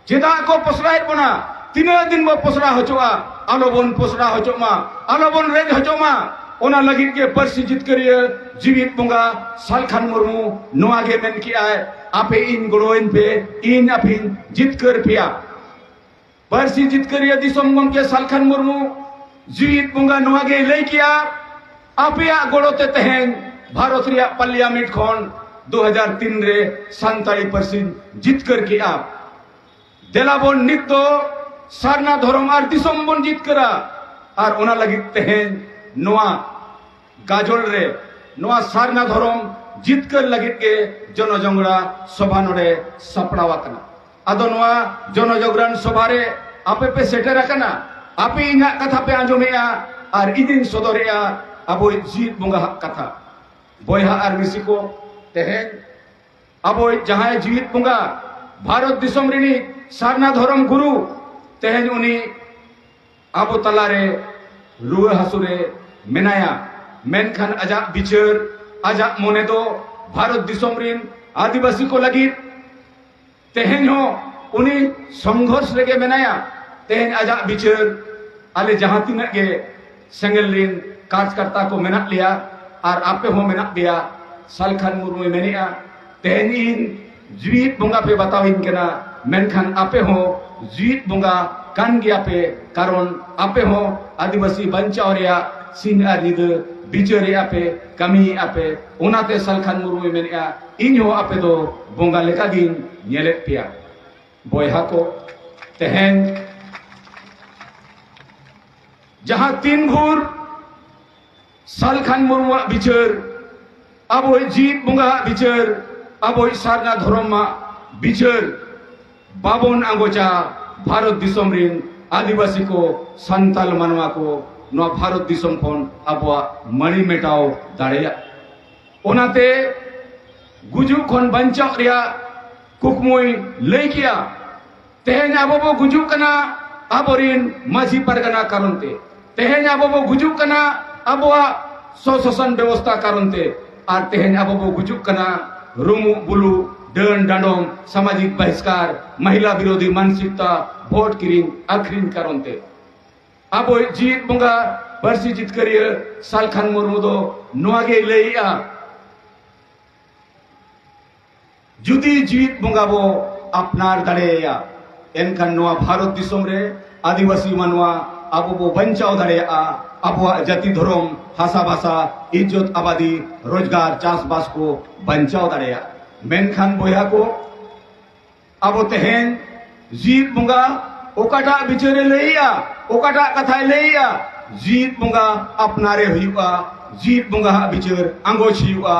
ᱪᱮᱫᱟᱜ ᱠᱚ ᱯᱚᱥᱲᱟᱭᱮᱫ ᱵᱚᱱᱟ? ᱛᱤᱱᱟᱹᱜ ᱫᱤᱱ ᱵᱚ ᱯᱚᱥᱲᱟ ᱦᱚᱪᱚᱜᱼᱟ? ᱟᱞᱚᱵᱚᱱ ᱯᱚᱥᱲᱟ ᱦᱚᱪᱚᱜ ᱢᱟ, ᱟᱞᱚᱵᱚᱱ ᱨᱮᱡ ᱦᱚᱪᱚᱜ ᱢᱟ᱾ ᱚᱱᱟ ᱞᱟᱹᱜᱤᱫ ᱜᱮ ᱯᱟᱹᱨᱥᱤ ᱡᱤᱛᱠᱟᱹᱨᱤᱭᱟᱹ ᱡᱤᱣᱤᱫ ᱵᱚᱸᱜᱟ ᱥᱟᱞᱠᱷᱟᱱ ᱢᱩᱨᱢᱩ ᱱᱚᱣᱟ ᱜᱮ ᱢᱮᱱ ᱠᱮᱜᱼᱟᱭ, ᱟᱯᱮ ᱤᱧ ᱜᱚᱲᱚᱣᱟᱹᱧ ᱯᱮ, ᱤᱧ ᱟᱯᱮᱧ ᱡᱤᱛᱠᱟᱹᱨ ᱯᱮᱭᱟ᱾ ᱯᱟᱹᱨᱥᱤ ᱡᱤᱛᱠᱟᱹᱨᱤᱭᱟᱹ ᱫᱤᱥᱚᱢ ᱜᱚᱢᱠᱮ ᱥᱟᱞᱠᱷᱟᱱ ᱢᱩᱨᱢᱩ ᱡᱤᱣᱤᱫ ᱵᱚᱸᱜᱟ ᱱᱚᱣᱟ ᱜᱮᱭ ᱞᱟᱹᱭ ᱠᱮᱜᱼᱟ, ᱟᱯᱮᱭᱟᱜ ᱜᱚᱲᱚ ᱛᱮ ᱛᱮᱦᱮᱧ ᱵᱷᱟᱨᱚᱛ ᱨᱮᱭᱟᱜ ᱯᱟᱨᱞᱤᱭᱟᱢᱮᱱᱴ ᱠᱷᱚᱱ ᱫᱩ ᱦᱟᱡᱟᱨ ᱛᱤᱱ ᱨᱮ ᱥᱟᱱᱛᱟᱲᱤ ᱯᱟᱹᱨᱥᱤᱧ ᱡᱤᱛᱠᱟᱹᱨ ᱠᱮᱜᱼᱟ᱾ ᱫᱮᱞᱟ ᱵᱚᱱ ᱱᱤᱛ ᱫᱚ ᱥᱟᱨᱱᱟ ᱫᱷᱚᱨᱚᱢ ᱟᱨ ᱫᱤᱥᱚᱢ ᱵᱚᱱ ᱡᱤᱛᱠᱟᱹᱨᱟ᱾ ᱟᱨ ᱚᱱᱟ ᱞᱟᱹᱜᱤᱫ ᱛᱮᱦᱮᱧ ᱱᱚᱣᱟ ᱜᱟᱡᱚᱞ ᱨᱮ ᱱᱚᱣᱟ ᱥᱟᱨᱱᱟ ᱫᱷᱚᱨᱚᱢ ᱡᱤᱛᱠᱟᱹᱨ ᱞᱟᱹᱜᱤᱫ ᱜᱮ ᱡᱚᱱᱚᱡᱚᱝᱜᱽᱨᱟ ᱥᱚᱵᱷᱟ ᱱᱚᱰᱮ ᱥᱟᱯᱲᱟᱣ ᱟᱠᱟᱱᱟ᱾ ᱟᱫᱚ ᱱᱚᱣᱟ ᱡᱚᱱᱚᱡᱚᱜᱽᱨᱟᱱ ᱥᱚᱵᱷᱟ ᱨᱮ ᱟᱯᱮ ᱯᱮ ᱥᱮᱴᱮᱨ ᱟᱠᱟᱱᱟ, ᱟᱯᱮ ᱤᱧᱟᱜ ᱠᱟᱛᱷᱟ ᱯᱮ ᱟᱸᱡᱚᱢᱮᱜᱼᱟ ᱟᱨ ᱤᱧᱤᱧ ᱥᱚᱫᱚᱨᱮᱜᱼᱟ ᱟᱵᱚᱭᱤᱡ ᱡᱤᱣᱤᱫ ᱵᱚᱸᱜᱟ ᱦᱟᱜ ᱠᱟᱛᱷᱟ᱾ ᱵᱚᱭᱦᱟ ᱟᱨ ᱢᱤᱥᱤ ᱠᱚ, ᱛᱮᱦᱮᱧ ᱟᱵᱚᱭᱤᱡ ᱡᱟᱦᱟᱸᱭ ᱡᱤᱣᱤᱫ ᱵᱚᱸᱜᱟ, ᱵᱷᱟᱨᱚᱛ ᱫᱤᱥᱚᱢ ᱨᱤᱱᱤᱡ ᱥᱟᱨᱱᱟ ᱫᱷᱚᱨᱚᱢ ᱜᱩᱨᱩ, ᱛᱮᱦᱮᱧ ᱩᱱᱤ ᱟᱵᱚ ᱛᱟᱞᱟᱨᱮ ᱨᱩᱣᱟᱹ ᱦᱟᱹᱥᱩ ᱨᱮ ᱢᱮᱱᱟᱭᱟ, ᱢᱮᱱᱠᱷᱟᱱ ᱟᱡᱟᱜ ᱵᱤᱪᱟᱹᱨ, ᱟᱡᱟᱜ ᱢᱚᱱᱮ ᱫᱚ ᱵᱷᱟᱨᱚᱛ ᱫᱤᱥᱚᱢ ᱨᱤᱱ ᱟᱹᱫᱤᱵᱟᱹᱥᱤ ᱠᱚ ᱞᱟᱹᱜᱤᱫ᱾ ᱛᱮᱦᱮᱧ ᱦᱚᱸ ᱩᱱᱤ ᱥᱚᱝᱜᱷᱚᱨᱥ ᱨᱮᱜᱮ ᱢᱮᱱᱟᱭᱟ᱾ ᱛᱮᱦᱮᱧ ᱟᱡᱟᱜ ᱵᱤᱪᱟᱹᱨ, ᱟᱞᱮ ᱡᱟᱦᱟᱸ ᱛᱤᱱᱟᱹᱜ ᱜᱮ ᱥᱮᱸᱜᱮᱞ ᱨᱤᱱ ᱠᱟᱨᱡᱽᱠᱟᱨᱛᱟ ᱠᱚ ᱢᱮᱱᱟᱜ ᱞᱮᱭᱟ ᱟᱨ ᱟᱯᱮ ᱦᱚᱸ ᱢᱮᱱᱟᱜ ᱯᱮᱭᱟ, ᱥᱟᱞᱠᱷᱟᱱ ᱢᱩᱨᱢᱩᱭ ᱢᱮᱱᱮᱜᱼᱟ, ᱛᱮᱦᱮᱧ ᱤᱧ ᱡᱤᱣᱤᱫ ᱵᱚᱸᱜᱟ ᱯᱮ ᱵᱟᱛᱟᱣᱤᱧ ᱠᱟᱱᱟ, ᱢᱮᱱᱠᱷᱟᱱ ᱟᱯᱮ ᱦᱚᱸ ᱡᱤᱣᱤᱫ ᱵᱚᱸᱜᱟ ᱠᱟᱱ ᱜᱮᱭᱟ ᱯᱮ, ᱠᱟᱨᱚᱱ ᱟᱯᱮ ᱦᱚᱸ ᱟᱹᱫᱤᱵᱟᱹᱥᱤ ᱵᱟᱧᱪᱟᱣ ᱨᱮᱭᱟᱜ ᱥᱤᱧ ᱟᱨ ᱧᱤᱫᱟᱹ ᱵᱤᱪᱟᱹᱨᱮᱜᱼᱟ ᱯᱮ, ᱠᱟᱹᱢᱤᱭᱮᱜᱼᱟ ᱯᱮ᱾ ᱚᱱᱟᱛᱮ ᱥᱟᱞᱠᱷᱟᱱ ᱢᱩᱨᱢᱩᱭ ᱢᱮᱱᱮᱜᱼᱟ, ᱤᱧ ᱦᱚᱸ ᱟᱯᱮ ᱫᱚ ᱵᱚᱸᱜᱟ ᱞᱮᱠᱟᱜᱤᱧ ᱧᱮᱞᱮᱫ ᱯᱮᱭᱟ᱾ ᱵᱚᱭᱦᱟ ᱠᱚ, ᱛᱮᱦᱮᱧ ᱡᱟᱦᱟᱸ ᱛᱤᱱ ᱵᱷᱳᱨ ᱥᱟᱞᱠᱷᱟᱱ ᱢᱩᱨᱢᱩᱣᱟᱜ ᱵᱤᱪᱟᱹᱨ, ᱟᱵᱚᱭᱤᱡ ᱡᱤᱣᱤᱫ ᱵᱚᱸᱜᱟᱣᱟᱜ ᱵᱤᱪᱟᱹᱨ, ᱟᱵᱚᱭᱤᱡ ᱥᱟᱨᱱᱟ ᱫᱷᱚᱨᱚᱢᱟᱜ ᱵᱤᱪᱟᱹᱨ ᱵᱟᱵᱚᱱ ᱟᱸᱜᱚᱪᱟ, ᱵᱷᱟᱨᱚᱛ ᱫᱤᱥᱚᱢ ᱨᱤᱱ ᱟᱹᱫᱤᱵᱟᱹᱥᱤ ᱠᱚ, ᱥᱟᱱᱛᱟᱞ ᱢᱟᱱᱣᱟ ᱠᱚ ᱱᱚᱣᱟ ᱵᱷᱟᱨᱚᱛ ᱫᱤᱥᱚᱢ ᱠᱷᱚᱱ ᱟᱵᱚᱣᱟᱜ ᱢᱟᱹᱲᱤ ᱢᱮᱴᱟᱣ ᱫᱟᱲᱮᱭᱟᱜ᱾ ᱚᱱᱟᱛᱮ ᱜᱩᱡᱩᱜ ᱠᱷᱚᱱ ᱵᱟᱧᱪᱟᱣ ᱨᱮᱭᱟᱜ ᱠᱩᱠᱢᱩᱭ ᱞᱟᱹᱭ ᱠᱮᱜᱼᱟ᱾ ᱛᱮᱦᱮᱧ ᱟᱵᱚ ᱵᱚ ᱜᱩᱡᱩᱜ ᱠᱟᱱᱟ ᱟᱵᱚᱨᱤᱱ ᱢᱟᱹᱡᱷᱤ ᱯᱟᱨᱜᱟᱱᱟ ᱠᱟᱨᱚᱱ ᱛᱮ᱾ ᱛᱮᱦᱮᱧ ᱟᱵᱚ ᱵᱚ ᱜᱩᱡᱩᱜ ᱠᱟᱱᱟ ᱟᱵᱚᱣᱟᱜ ᱥᱚᱥᱟᱥᱚᱱ ᱵᱮᱵᱚᱥᱛᱷᱟ ᱠᱟᱨᱚᱱ ᱛᱮ᱾ ᱟᱨ ᱛᱮᱦᱮᱧ ᱟᱵᱚ ᱵᱚ ᱜᱩᱡᱩᱜ ᱠᱟᱱᱟ ᱨᱩᱢᱩᱜ ᱵᱩᱞᱩᱜ ᱰᱟᱹᱱ ᱰᱟᱸᱰᱚᱢ, ᱥᱟᱢᱟᱡᱤᱠ ᱵᱟᱦᱤᱥᱠᱟᱨ, ᱢᱟᱦᱤᱞᱟ ᱵᱤᱨᱳᱫᱷᱤ ᱢᱟᱱᱥᱤᱠᱛᱟ, ᱵᱷᱳᱴ ᱠᱤᱨᱤᱧ ᱟᱹᱠᱷᱨᱤᱧ ᱠᱟᱨᱚᱱ ᱛᱮ ᱟᱵᱚᱭᱤᱡ ᱡᱤᱣᱤᱫ ᱵᱚᱸᱜᱟ, ᱯᱟᱹᱨᱥᱤ ᱡᱤᱛᱠᱟᱹᱨᱤᱭᱟᱹ ᱥᱟᱞᱠᱷᱟᱱ ᱢᱩᱨᱢᱩ ᱫᱚ ᱱᱚᱣᱟ ᱜᱮᱭ ᱞᱟᱹᱭᱮᱜᱼᱟ, ᱡᱩᱫᱤ ᱡᱤᱣᱤᱫ ᱵᱚᱸᱜᱟ ᱵᱚ ᱟᱯᱱᱟᱨ ᱫᱟᱲᱮᱭᱟᱭᱟ, ᱮᱱᱠᱷᱟᱱ ᱱᱚᱣᱟ ᱵᱷᱟᱨᱚᱛ ᱫᱤᱥᱚᱢ ᱨᱮ ᱟᱹᱫᱤᱵᱟᱹᱥᱤ ᱢᱟᱱᱣᱟ ᱟᱵᱚ ᱵᱚ ᱵᱟᱧᱪᱟᱣ ᱫᱟᱲᱮᱭᱟᱜᱼᱟ, ᱟᱵᱚᱣᱟᱜ ᱡᱟᱹᱛᱤ ᱫᱷᱚᱨᱚᱢ, ᱦᱟᱥᱟ ᱵᱷᱟᱥᱟ, ᱤᱡᱽᱡᱚᱛ ᱟᱵᱟᱫᱤ, ᱨᱳᱡᱽᱜᱟᱨ, ᱪᱟᱥᱵᱟᱥ ᱠᱚ ᱵᱟᱧᱪᱟᱣ ᱫᱟᱲᱮᱭᱟᱜᱼᱟ᱾ ᱢᱮᱱᱠᱷᱟᱱ ᱵᱚᱭᱦᱟ ᱠᱚ, ᱟᱵᱚ ᱛᱮᱦᱮᱧ ᱡᱤᱣᱤᱫ ᱵᱚᱸᱜᱟ ᱚᱠᱟᱴᱟᱜ ᱵᱤᱪᱟᱹᱨᱮ ᱞᱟᱹᱭᱮᱜᱼᱟ, ᱚᱠᱟᱴᱟᱜ ᱠᱟᱛᱷᱟᱭ ᱞᱟᱹᱭᱮᱜᱼᱟ, ᱡᱤᱣᱤᱫ ᱵᱚᱸᱜᱟ ᱟᱯᱱᱟᱨᱮ ᱦᱩᱭᱩᱜᱼᱟ, ᱡᱤᱣᱤᱫ ᱵᱚᱸᱜᱟ ᱦᱟᱜ ᱵᱤᱪᱟᱹᱨ ᱟᱸᱜᱚᱪ ᱦᱩᱭᱩᱜᱼᱟ,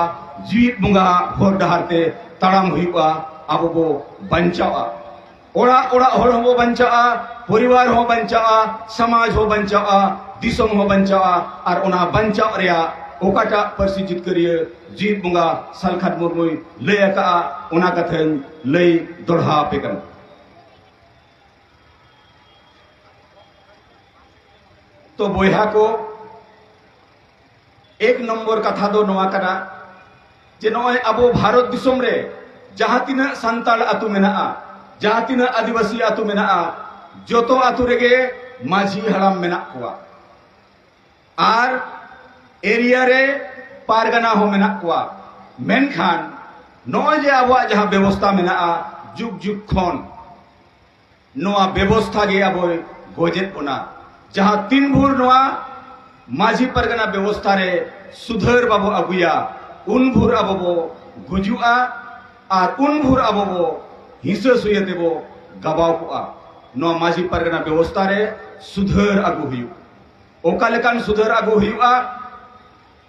ᱡᱤᱣᱤᱫ ᱵᱚᱸᱜᱟ ᱦᱟᱜ ᱦᱚᱨ ᱰᱟᱦᱟᱨ ᱛᱮ ᱛᱟᱲᱟᱢ ᱦᱩᱭᱩᱜᱼᱟ, ᱟᱵᱚ ᱵᱚ ᱵᱟᱧᱪᱟᱣᱼᱟ᱾ ᱚᱲᱟᱜ ᱚᱲᱟᱜ ᱦᱚᱲ ᱦᱚᱸᱵᱚ ᱵᱟᱧᱪᱟᱜᱼᱟ, ᱯᱚᱨᱤᱵᱟᱨ ᱦᱚᱸ ᱵᱟᱧᱪᱟᱜᱼᱟ, ᱥᱚᱢᱟᱡᱽ ᱦᱚᱸ ᱵᱟᱧᱪᱟᱜᱼᱟ, ᱫᱤᱥᱚᱢ ᱦᱚᱸ ᱵᱟᱧᱪᱟᱜᱼᱟ᱾ ᱟᱨ ᱚᱱᱟ ᱵᱟᱧᱪᱟᱣ ᱨᱮᱭᱟᱜ ᱚᱠᱟᱴᱟᱜ ᱯᱟᱹᱨᱥᱤ ᱡᱤᱛᱠᱟᱹᱨᱤᱭᱟᱹ ᱡᱤᱣᱤᱫ ᱵᱚᱸᱜᱟ ᱥᱟᱞᱠᱷᱟᱱ ᱢᱩᱨᱢᱩᱭ ᱞᱟᱹᱭ ᱟᱠᱟᱫᱼᱟ, ᱚᱱᱟ ᱠᱟᱛᱷᱟᱧ ᱞᱟᱹᱭ ᱫᱚᱲᱦᱟ ᱟᱯᱮ ᱠᱟᱱᱟ᱾ ᱛᱚ ᱵᱚᱭᱦᱟ ᱠᱚ, ᱮᱠ ᱱᱚᱢᱵᱚᱨ ᱠᱟᱛᱷᱟ ᱫᱚ ᱱᱚᱣᱟ ᱠᱟᱱᱟ ᱡᱮ ᱱᱚᱜᱼᱚᱭ ᱟᱵᱚ ᱵᱷᱟᱨᱚᱛ ᱫᱤᱥᱚᱢ ᱨᱮ ᱡᱟᱦᱟᱸ ᱛᱤᱱᱟᱹᱜ ᱥᱟᱱᱛᱟᱲ ᱟᱹᱛᱩ ᱢᱮᱱᱟᱜᱼᱟ, ᱡᱟᱦᱟᱸ ᱛᱤᱱᱟᱹᱜ ᱟᱹᱫᱤᱵᱟᱹᱥᱤ ᱟᱹᱛᱩ ᱢᱮᱱᱟᱜᱼᱟ, ᱡᱚᱛᱚ ᱟᱹᱛᱩ ᱨᱮᱜᱮ ᱢᱟᱹᱡᱷᱤ ᱦᱟᱲᱟᱢ ᱢᱮᱱᱟᱜ ᱠᱚᱣᱟ ᱟᱨ ᱮᱨᱤᱭᱟ ᱨᱮ ᱯᱟᱨᱜᱟᱱᱟ ᱦᱚᱸ ᱢᱮᱱᱟᱜ ᱠᱚᱣᱟ᱾ ᱢᱮᱱᱠᱷᱟᱱ ᱱᱚᱜᱼᱚᱭ ᱡᱮ ᱟᱵᱚᱣᱟᱜ ᱡᱟᱦᱟᱸ ᱵᱮᱵᱚᱥᱛᱷᱟ ᱢᱮᱱᱟᱜᱼᱟ, ᱡᱩᱜᱽ ᱡᱩᱜᱽ ᱠᱷᱚᱱ ᱱᱚᱣᱟ ᱵᱮᱵᱚᱥᱛᱷᱟ ᱜᱮ ᱟᱵᱚᱭ ᱜᱚᱡᱮᱫ ᱵᱚᱱᱟ᱾ ᱡᱟᱦᱟᱸ ᱛᱤᱱ ᱵᱷᱳᱨ ᱱᱚᱣᱟ ᱢᱟᱹᱡᱷᱤ ᱯᱟᱨᱜᱟᱱᱟ ᱵᱮᱵᱚᱥᱛᱷᱟ ᱨᱮ ᱥᱩᱫᱷᱟᱹᱨ ᱵᱟᱵᱚ ᱟᱹᱜᱩᱭᱟ, ᱩᱱ ᱵᱷᱳᱨ ᱟᱵᱚ ᱵᱚ ᱜᱩᱡᱩᱜᱼᱟ ᱟᱨ ᱩᱱ ᱵᱷᱳᱨ ᱟᱵᱚ ᱵᱚ ᱦᱤᱸᱥᱟᱹ ᱥᱩᱭᱟᱹ ᱛᱮᱵᱚ ᱜᱟᱵᱟᱣ ᱠᱚᱜᱼᱟ᱾ ᱱᱚᱣᱟ ᱢᱟᱹᱡᱷᱤ ᱯᱟᱨᱜᱟᱱᱟ ᱵᱮᱵᱚᱥᱛᱷᱟ ᱨᱮ ᱥᱩᱫᱷᱟᱹᱨ ᱟᱹᱜᱩ ᱦᱩᱭᱩᱜᱼᱟ᱾ ᱚᱠᱟ ᱞᱮᱠᱟᱱ ᱥᱩᱫᱷᱟᱹᱨ ᱟᱹᱜᱩ ᱦᱩᱭᱩᱜᱼᱟ?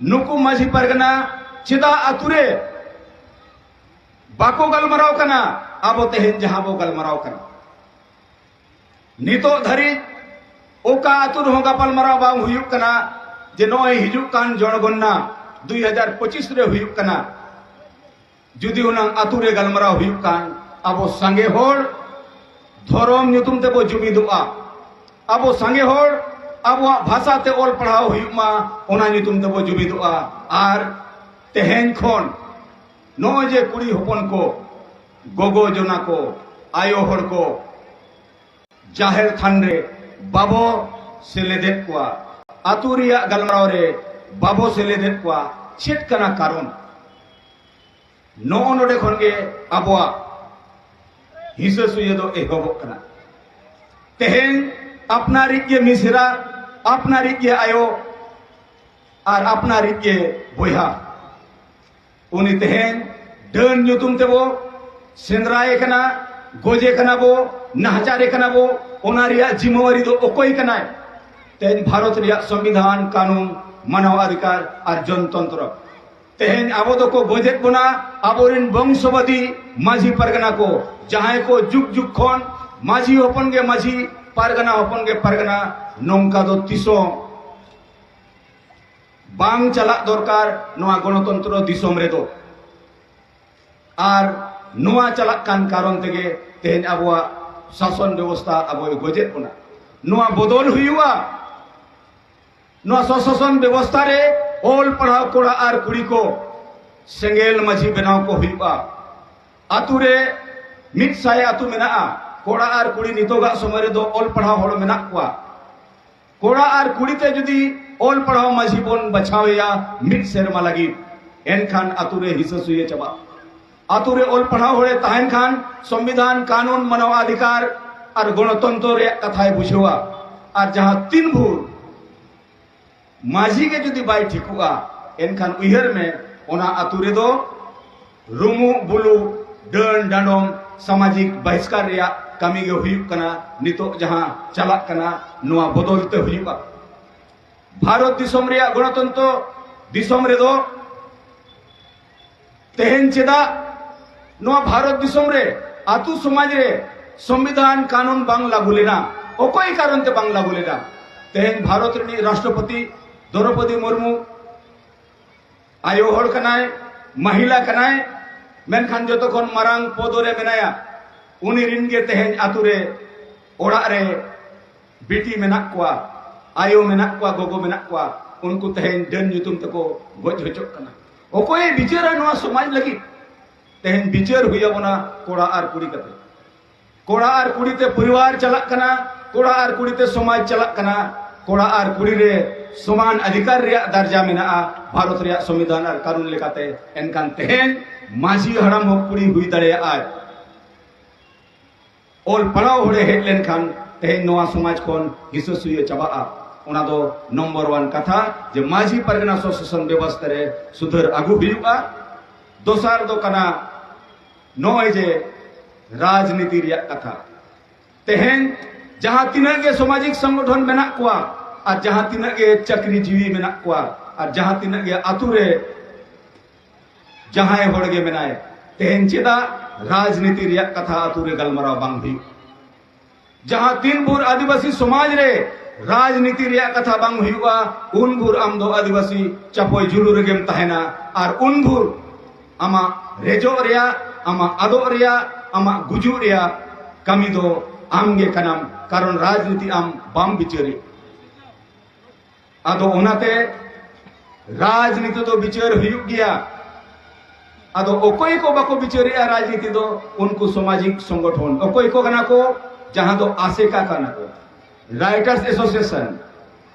ᱱᱩᱠᱩ ᱢᱟᱹᱡᱷᱤ ᱯᱟᱨᱜᱟᱱᱟ ᱪᱮᱫᱟᱜ ᱟᱹᱛᱩ ᱨᱮ ᱵᱟᱠᱚ ᱜᱟᱞᱢᱟᱨᱟᱣ ᱠᱟᱱᱟ? ᱟᱵᱚ ᱛᱮᱦᱮᱧ ᱡᱟᱦᱟᱸ ᱵᱚ ᱜᱟᱞᱢᱟᱨᱟᱣ ᱠᱟᱱᱟ, ᱱᱤᱛᱚᱜ ᱫᱷᱟᱹᱨᱤᱡ ᱚᱠᱟ ᱟᱹᱛᱩ ᱨᱮᱦᱚᱸ ᱜᱟᱯᱟᱞᱢᱟᱨᱟᱣ ᱵᱟᱝ ᱦᱩᱭᱩᱜ ᱠᱟᱱᱟ ᱡᱮ ᱱᱚᱜᱼᱚᱭ ᱦᱤᱡᱩᱜ ᱠᱟᱱ ᱡᱚᱱᱚᱜᱚᱱᱱᱟ ᱫᱩᱭ ᱦᱟᱡᱟᱨ ᱯᱚᱸᱪᱤᱥ ᱨᱮ ᱦᱩᱭᱩᱜ ᱠᱟᱱᱟ᱾ ᱡᱩᱫᱤ ᱚᱱᱟ ᱟᱹᱛᱩ ᱨᱮ ᱜᱟᱞᱢᱟᱨᱟᱣ ᱦᱩᱭᱩᱜ ᱠᱷᱟᱱ, ᱟᱵᱚ ᱥᱟᱸᱜᱮ ᱦᱚᱲ ᱫᱷᱚᱨᱚᱢ ᱧᱩᱛᱩᱢ ᱛᱮᱵᱚ ᱡᱩᱢᱤᱫᱚᱜᱼᱟ, ᱟᱵᱚ ᱥᱟᱸᱜᱮ ᱦᱚᱲ ᱟᱵᱚᱣᱟᱜ ᱵᱷᱟᱥᱟ ᱛᱮ ᱚᱞ ᱯᱟᱲᱦᱟᱣ ᱦᱩᱭᱩᱜ ᱢᱟ, ᱚᱱᱟ ᱧᱩᱛᱩᱢ ᱛᱮᱵᱚ ᱡᱩᱢᱤᱫᱚᱜᱼᱟ᱾ ᱟᱨ ᱛᱮᱦᱮᱧ ᱠᱷᱚᱱ ᱱᱚᱜᱼᱚᱭ ᱡᱮ ᱠᱩᱲᱤ ᱦᱚᱯᱚᱱ ᱠᱚ ᱜᱚᱜᱚ ᱡᱚᱱᱟ ᱠᱚ, ᱟᱭᱳ ᱦᱚᱲ ᱠᱚ ᱡᱟᱦᱮᱨ ᱛᱷᱟᱱ ᱨᱮ ᱵᱟᱵᱚ ᱥᱮᱞᱮᱫᱮᱫ ᱠᱚᱣᱟ, ᱟᱹᱛᱩ ᱨᱮᱭᱟᱜ ᱜᱟᱞᱢᱟᱨᱟᱣ ᱨᱮ ᱵᱟᱵᱚ ᱥᱮᱞᱮᱫᱮᱫ ᱠᱚᱣᱟ, ᱪᱮᱫ ᱠᱟᱱᱟ ᱠᱟᱨᱚᱱ? ᱱᱚᱜᱼᱚ ᱱᱚᱰᱮ ᱠᱷᱚᱱ ᱜᱮ ᱟᱵᱚᱣᱟᱜ ᱦᱤᱥᱟᱹ ᱥᱩᱭᱟᱹ ᱫᱚ ᱮᱦᱚᱵᱚᱜ ᱠᱟᱱᱟ᱾ ᱛᱮᱦᱮᱧ ᱟᱯᱱᱟᱨᱤᱡ ᱜᱮ ᱢᱤᱥᱨᱟ, ᱟᱯᱱᱟᱨᱤᱡ ᱜᱮ ᱟᱭᱳ ᱟᱨ ᱟᱯᱱᱟᱨᱤᱡ ᱜᱮ ᱵᱚᱭᱦᱟ, ᱩᱱᱤ ᱛᱮᱦᱮᱧ ᱰᱟᱹᱱ ᱧᱩᱛᱩᱢ ᱛᱮᱵᱚ ᱥᱮᱸᱫᱽᱨᱟᱭᱮ ᱠᱟᱱᱟ, ᱜᱚᱡᱮ ᱠᱟᱱᱟ ᱵᱚ, ᱱᱟᱦᱟᱪᱟᱨᱮ ᱠᱟᱱᱟ ᱵᱚ᱾ ᱚᱱᱟ ᱨᱮᱭᱟᱜ ᱡᱤᱢᱟᱹᱣᱟᱨᱤ ᱫᱚ ᱚᱠᱚᱭ ᱠᱟᱱᱟᱭ? ᱛᱮᱦᱮᱧ ᱵᱷᱟᱨᱚᱛ ᱨᱮᱭᱟᱜ ᱥᱚᱝᱵᱤᱫᱷᱟᱱ, ᱠᱟᱹᱱᱩᱱ, ᱢᱟᱱᱟᱣ ᱚᱫᱷᱤᱠᱟᱨ ᱟᱨ ᱡᱚᱱᱛᱚᱱᱛᱨᱚ, ᱛᱮᱦᱮᱧ ᱟᱵᱚ ᱫᱚᱠᱚ ᱜᱚᱡᱮᱫ ᱵᱚᱱᱟ ᱟᱵᱚᱨᱮᱱ ᱵᱚᱝᱥᱚᱵᱟᱫᱤ ᱢᱟᱹᱡᱷᱤ ᱯᱟᱨᱜᱟᱱᱟ ᱠᱚ, ᱡᱟᱦᱟᱸᱭ ᱠᱚ ᱡᱩᱜᱽ ᱡᱩᱜᱽ ᱠᱷᱚᱱ ᱢᱟᱹᱡᱷᱤ ᱦᱚᱯᱚᱱ ᱜᱮ ᱢᱟᱹᱡᱷᱤ, ᱯᱟᱨᱜᱟᱱᱟ ᱦᱚᱯᱚᱱ ᱜᱮ ᱯᱟᱨᱜᱟᱱᱟ᱾ ᱱᱚᱝᱠᱟ ᱫᱚ ᱛᱤᱥ ᱦᱚᱸ ᱵᱟᱝ ᱪᱟᱞᱟᱜ ᱫᱚᱨᱠᱟᱨ ᱱᱚᱣᱟ ᱜᱚᱱᱚᱛᱚᱱᱛᱨᱚ ᱫᱤᱥᱚᱢ ᱨᱮᱫᱚ᱾ ᱟᱨ ᱱᱚᱣᱟ ᱪᱟᱞᱟᱜ ᱠᱟᱱ ᱠᱟᱨᱚᱱ ᱛᱮᱜᱮ ᱛᱮᱦᱮᱧ ᱟᱵᱚᱣᱟᱜ ᱥᱟᱥᱚᱱ ᱵᱮᱵᱚᱥᱛᱷᱟ ᱟᱵᱚᱭ ᱜᱚᱡᱮᱫ ᱵᱚᱱᱟ᱾ ᱱᱚᱣᱟ ᱵᱚᱫᱚᱞ ᱦᱩᱭᱩᱜᱼᱟ᱾ ᱱᱚᱣᱟ ᱥᱚᱥᱟᱥᱚᱱ ᱵᱮᱵᱚᱥᱛᱷᱟ ᱨᱮ ᱚᱞ ᱯᱟᱲᱦᱟᱣ ᱠᱚᱲᱟ ᱟᱨ ᱠᱩᱲᱤ ᱠᱚ ᱥᱮᱸᱜᱮᱞ ᱢᱟᱹᱡᱷᱤ ᱵᱮᱱᱟᱣ ᱠᱚ ᱦᱩᱭᱩᱜᱼᱟ᱾ ᱟᱛᱩ ᱨᱮ ᱢᱤᱫ ᱥᱟᱭ ᱟᱛᱩ ᱢᱮᱱᱟᱜᱼᱟ, ᱠᱚᱲᱟ ᱟᱨ ᱠᱩᱲᱤ ᱱᱤᱛᱚᱜᱟᱜ ᱥᱚᱢᱚᱭ ᱨᱮᱫᱚ ᱚᱞ ᱯᱟᱲᱦᱟᱣ ᱦᱚᱲ ᱢᱮᱱᱟᱜ ᱠᱚᱣᱟ᱾ ᱠᱚᱲᱟ ᱟᱨ ᱠᱩᱲᱤ ᱛᱮ ᱡᱩᱫᱤ ᱚᱞ ᱯᱟᱲᱦᱟᱣ ᱢᱟᱹᱡᱷᱤ ᱵᱚᱱ ᱵᱟᱪᱷᱟᱣ ᱮᱭᱟ ᱢᱤᱫ ᱥᱮᱨᱢᱟ ᱞᱟᱹᱜᱤᱫ, ᱮᱱᱠᱷᱟᱱ ᱟᱛᱩ ᱨᱮ ᱦᱤᱥᱟᱹ ᱥᱩᱭᱟᱹ ᱪᱟᱵᱟᱜᱼᱟ᱾ ᱟᱛᱩ ᱨᱮ ᱚᱞ ᱯᱟᱲᱦᱟᱣ ᱦᱚᱲᱮ ᱛᱟᱦᱮᱱ ᱠᱷᱟᱱ ᱥᱚᱝᱵᱤᱫᱷᱟᱱ, ᱠᱟᱹᱱᱩᱱ, ᱢᱟᱱᱟᱣ ᱚᱫᱷᱤᱠᱟᱨ ᱟᱨ ᱜᱚᱱᱚᱛᱚᱱᱛᱨᱚ ᱨᱮᱭᱟᱜ ᱠᱟᱛᱷᱟᱭ ᱵᱩᱡᱷᱟᱹᱣᱟ᱾ ᱟᱨ ᱡᱟᱦᱟᱸ ᱛᱤᱱ ᱵᱷᱳᱨ ᱢᱟᱹᱡᱷᱤ ᱜᱮ ᱡᱩᱫᱤ ᱵᱟᱭ ᱴᱷᱤᱠᱚᱜᱼᱟ, ᱮᱱᱠᱷᱟᱱ ᱩᱭᱦᱟᱹᱨ ᱢᱮ, ᱚᱱᱟ ᱟᱛᱩ ᱨᱮᱫᱚ ᱨᱩᱢᱩᱜ ᱵᱩᱞᱩᱜ, ᱰᱟᱹᱱ ᱰᱟᱸᱰᱚᱢ, ᱥᱟᱢᱟᱡᱤᱠ ᱵᱟᱦᱤᱥᱠᱟᱨ ᱨᱮᱭᱟᱜ ᱠᱟᱹᱢᱤ ᱜᱮ ᱦᱩᱭᱩᱜ ᱠᱟᱱᱟ᱾ ᱱᱤᱛᱚᱜ ᱡᱟᱦᱟᱸ ᱪᱟᱞᱟᱜ ᱠᱟᱱᱟ, ᱱᱚᱣᱟ ᱵᱚᱫᱚᱞ ᱛᱮ ᱦᱩᱭᱩᱜᱼᱟ᱾ ᱵᱷᱟᱨᱚᱛ ᱫᱤᱥᱚᱢ ᱨᱮᱭᱟᱜ ᱜᱚᱱᱚᱛᱚᱱᱛᱨᱚ ᱫᱤᱥᱚᱢ ᱨᱮᱫᱚ ᱛᱮᱦᱮᱧ ᱪᱮᱫᱟᱜ ᱱᱚᱣᱟ ᱵᱷᱟᱨᱚᱛ ᱫᱤᱥᱚᱢ ᱨᱮ ᱟᱛᱩ ᱥᱚᱢᱟᱡᱽ ᱨᱮ ᱥᱚᱝᱵᱤᱫᱷᱟᱱ ᱠᱟᱹᱱᱩᱱ ᱵᱟᱝ ᱞᱟᱹᱜᱩ ᱞᱮᱱᱟ? ᱚᱠᱚᱭ ᱠᱟᱨᱚᱱ ᱛᱮ ᱵᱟᱝ ᱞᱟᱹᱜᱩ ᱞᱮᱱᱟ? ᱛᱮᱦᱮᱧ ᱵᱷᱟᱨᱚᱛ ᱨᱤᱱᱤᱡ ᱨᱟᱥᱴᱨᱚᱯᱚᱛᱤ ᱫᱨᱚᱣᱯᱚᱫᱤ ᱢᱩᱨᱢᱩ ᱟᱭᱳ ᱦᱚᱲ ᱠᱟᱱᱟᱭ, ᱢᱟᱦᱤᱞᱟ ᱠᱟᱱᱟᱭ, ᱢᱮᱱᱠᱷᱟᱱ ᱡᱚᱛᱚ ᱠᱷᱚᱱ ᱢᱟᱨᱟᱝ ᱯᱚᱫᱚ ᱨᱮ ᱢᱮᱱᱟᱭᱟ᱾ ᱩᱱᱤ ᱨᱤᱱ ᱜᱮ ᱛᱮᱦᱮᱧ ᱟᱛᱩ ᱨᱮ, ᱚᱲᱟᱜ ᱨᱮ ᱵᱤᱴᱤ ᱢᱮᱱᱟᱜ ᱠᱚᱣᱟ, ᱟᱭᱳ ᱢᱮᱱᱟᱜ ᱠᱚᱣᱟ, ᱜᱚᱜᱚ ᱢᱮᱱᱟᱜ ᱠᱚᱣᱟ, ᱩᱱᱠᱩ ᱛᱮᱦᱮᱧ ᱰᱟᱹᱱ ᱧᱩᱛᱩᱢ ᱛᱮᱠᱚ ᱜᱚᱡ ᱦᱚᱪᱚᱜ ᱠᱟᱱᱟ᱾ ᱚᱠᱚᱭᱮ ᱵᱤᱪᱟᱹᱨᱟ ᱱᱚᱣᱟ ᱥᱚᱢᱟᱡᱽ ᱞᱟᱹᱜᱤᱫ? ᱛᱮᱦᱮᱧ ᱵᱤᱪᱟᱹᱨ ᱦᱩᱭ ᱟᱵᱚᱱᱟ ᱠᱚᱲᱟ ᱟᱨ ᱠᱩᱲᱤ ᱠᱟᱛᱮ᱾ ᱠᱚᱲᱟ ᱟᱨ ᱠᱩᱲᱤ ᱛᱮ ᱯᱚᱨᱤᱵᱟᱨ ᱪᱟᱞᱟᱜ ᱠᱟᱱᱟ, ᱠᱚᱲᱟ ᱟᱨ ᱠᱩᱲᱤ ᱛᱮ ᱥᱚᱢᱟᱡᱽ ᱪᱟᱞᱟᱜ ᱠᱟᱱᱟ, ᱠᱚᱲᱟ ᱟᱨ ᱠᱩᱲᱤ ᱨᱮ ᱥᱚᱢᱟᱱ ᱚᱫᱷᱤᱠᱟᱨ ᱨᱮᱭᱟᱜ ᱫᱟᱨᱡᱟ ᱢᱮᱱᱟᱜᱼᱟ ᱵᱷᱟᱨᱚᱛ ᱨᱮᱭᱟᱜ ᱥᱚᱝᱵᱤᱫᱷᱟᱱ ᱟᱨ ᱠᱟᱹᱱᱩᱱ ᱞᱮᱠᱟᱛᱮ᱾ ᱮᱱᱠᱷᱟᱱ ᱛᱮᱦᱮᱧ ᱢᱟᱹᱡᱷᱤ ᱦᱟᱲᱟᱢ ᱦᱚᱸ ᱠᱩᱲᱤ ᱦᱩᱭ ᱫᱟᱲᱮᱭᱟᱜᱼᱟᱭ᱾ ᱚᱞ ᱯᱟᱲᱦᱟᱣ ᱦᱚᱲᱮ ᱦᱮᱡ ᱞᱮᱱᱠᱷᱟᱱ ᱛᱮᱦᱮᱧ ᱱᱚᱣᱟ ᱥᱚᱢᱟᱡᱽ ᱠᱷᱚᱱ ᱦᱤᱥᱟᱹ ᱥᱩᱭᱟᱹ ᱪᱟᱵᱟᱜᱼᱟ᱾ ᱚᱱᱟ ᱫᱚ ᱱᱚᱢᱵᱚᱨ ᱚᱣᱟᱱ ᱠᱟᱛᱷᱟ, ᱡᱮ ᱢᱟᱹᱡᱷᱤ ᱯᱟᱨᱜᱟᱱᱟ ᱥᱚᱥᱮᱥᱚᱱ ᱵᱮᱵᱚᱥᱛᱷᱟ ᱨᱮ ᱥᱩᱫᱷᱟᱹᱨ ᱟᱹᱜᱩ ᱦᱩᱭᱩᱜᱼᱟ᱾ ᱫᱚᱥᱟᱨ ᱫᱚ ᱠᱟᱱᱟ ᱱᱚᱜᱼᱚᱭ ᱡᱮ ᱨᱟᱡᱽᱱᱤᱛᱤ ᱨᱮᱭᱟᱜ ᱠᱟᱛᱷᱟ᱾ ᱛᱮᱦᱮᱧ ᱡᱟᱦᱟᱸ ᱛᱤᱱᱟᱹᱜ ᱜᱮ ᱥᱟᱢᱟᱡᱤᱠ ᱥᱚᱝᱜᱚᱴᱷᱚᱱ ᱢᱮᱱᱟᱜ ᱠᱚᱣᱟ ᱟᱨ ᱡᱟᱦᱟᱸ ᱛᱤᱱᱟᱹᱜ ᱜᱮ ᱪᱟᱹᱠᱨᱤ ᱡᱤᱣᱤ ᱢᱮᱱᱟᱜ ᱠᱚᱣᱟ ᱟᱨ ᱡᱟᱦᱟᱸ ᱛᱤᱱᱟᱹᱜ ᱜᱮ ᱟᱛᱳ ᱨᱮ ᱡᱟᱦᱟᱸᱭ ᱦᱚᱲ ᱜᱮ ᱢᱮᱱᱟᱭ, ᱛᱮᱦᱮᱧ ᱪᱮᱫᱟᱜ ᱨᱟᱡᱽᱱᱤᱛᱤ ᱨᱮᱭᱟᱜ ᱠᱟᱛᱷᱟ ᱟᱛᱳ ᱨᱮ ᱜᱟᱞᱢᱟᱨᱟᱣ ᱵᱟᱝ ᱦᱩᱭᱩᱜ? ᱡᱟᱦᱟᱸ ᱛᱤᱱ ᱵᱷᱳᱨ ᱟᱹᱫᱤᱵᱟᱹᱥᱤ ᱥᱚᱢᱟᱡᱽ ᱨᱮ ᱨᱟᱡᱽᱱᱤᱛᱤ ᱨᱮᱭᱟᱜ ᱠᱟᱛᱷᱟ ᱵᱟᱝ ᱦᱩᱭᱩᱜᱼᱟ, ᱩᱱ ᱵᱷᱳᱨ ᱟᱢ ᱫᱚ ᱟᱹᱫᱤᱵᱟᱹᱥᱤ ᱪᱟᱯᱚᱭ ᱡᱩᱞᱩ ᱨᱮᱜᱮᱢ ᱛᱟᱦᱮᱱᱟ᱾ ᱟᱨ ᱩᱱ ᱵᱷᱳᱨ ᱟᱢᱟᱜ ᱨᱮᱡᱚᱜ ᱨᱮᱭᱟᱜ, ᱟᱢᱟᱜ ᱟᱫᱚᱜ ᱨᱮᱭᱟᱜ, ᱟᱢᱟᱜ ᱜᱩᱡᱩᱜ ᱨᱮᱭᱟᱜ ᱠᱟᱹᱢᱤ ᱫᱚ ᱟᱢ ᱜᱮ ᱠᱟᱱᱟᱢ, ᱠᱟᱨᱚᱱ ᱨᱟᱡᱽᱱᱤᱛᱤ ᱟᱢ ᱵᱟᱢ ᱵᱤᱪᱟᱹᱨᱮᱫ᱾ ᱟᱫᱚ ᱚᱱᱟᱛᱮ ᱨᱟᱡᱽᱱᱤᱛᱤ ᱫᱚ ᱵᱤᱪᱟᱹᱨ ᱦᱩᱭᱩᱜ ᱜᱮᱭᱟ᱾ ᱟᱫᱚ ᱚᱠᱚᱭ ᱠᱚ ᱵᱟᱠᱚ ᱵᱤᱪᱟᱹᱨᱮᱜᱼᱟ ᱨᱟᱡᱽᱱᱤᱛᱤ ᱫᱚ? ᱩᱱᱠᱩ ᱥᱟᱢᱟᱡᱤᱠ ᱥᱚᱝᱜᱚᱴᱷᱚᱱ᱾ ᱚᱠᱚᱭ ᱠᱚ ᱠᱟᱱᱟ ᱠᱚ? ᱡᱟᱦᱟᱸ ᱫᱚ ᱟᱥᱮᱠᱟ ᱠᱟᱱᱟ ᱠᱚ, ᱨᱟᱭᱴᱟᱨᱥ ᱮᱥᱳᱥᱤᱭᱮᱥᱚᱱ,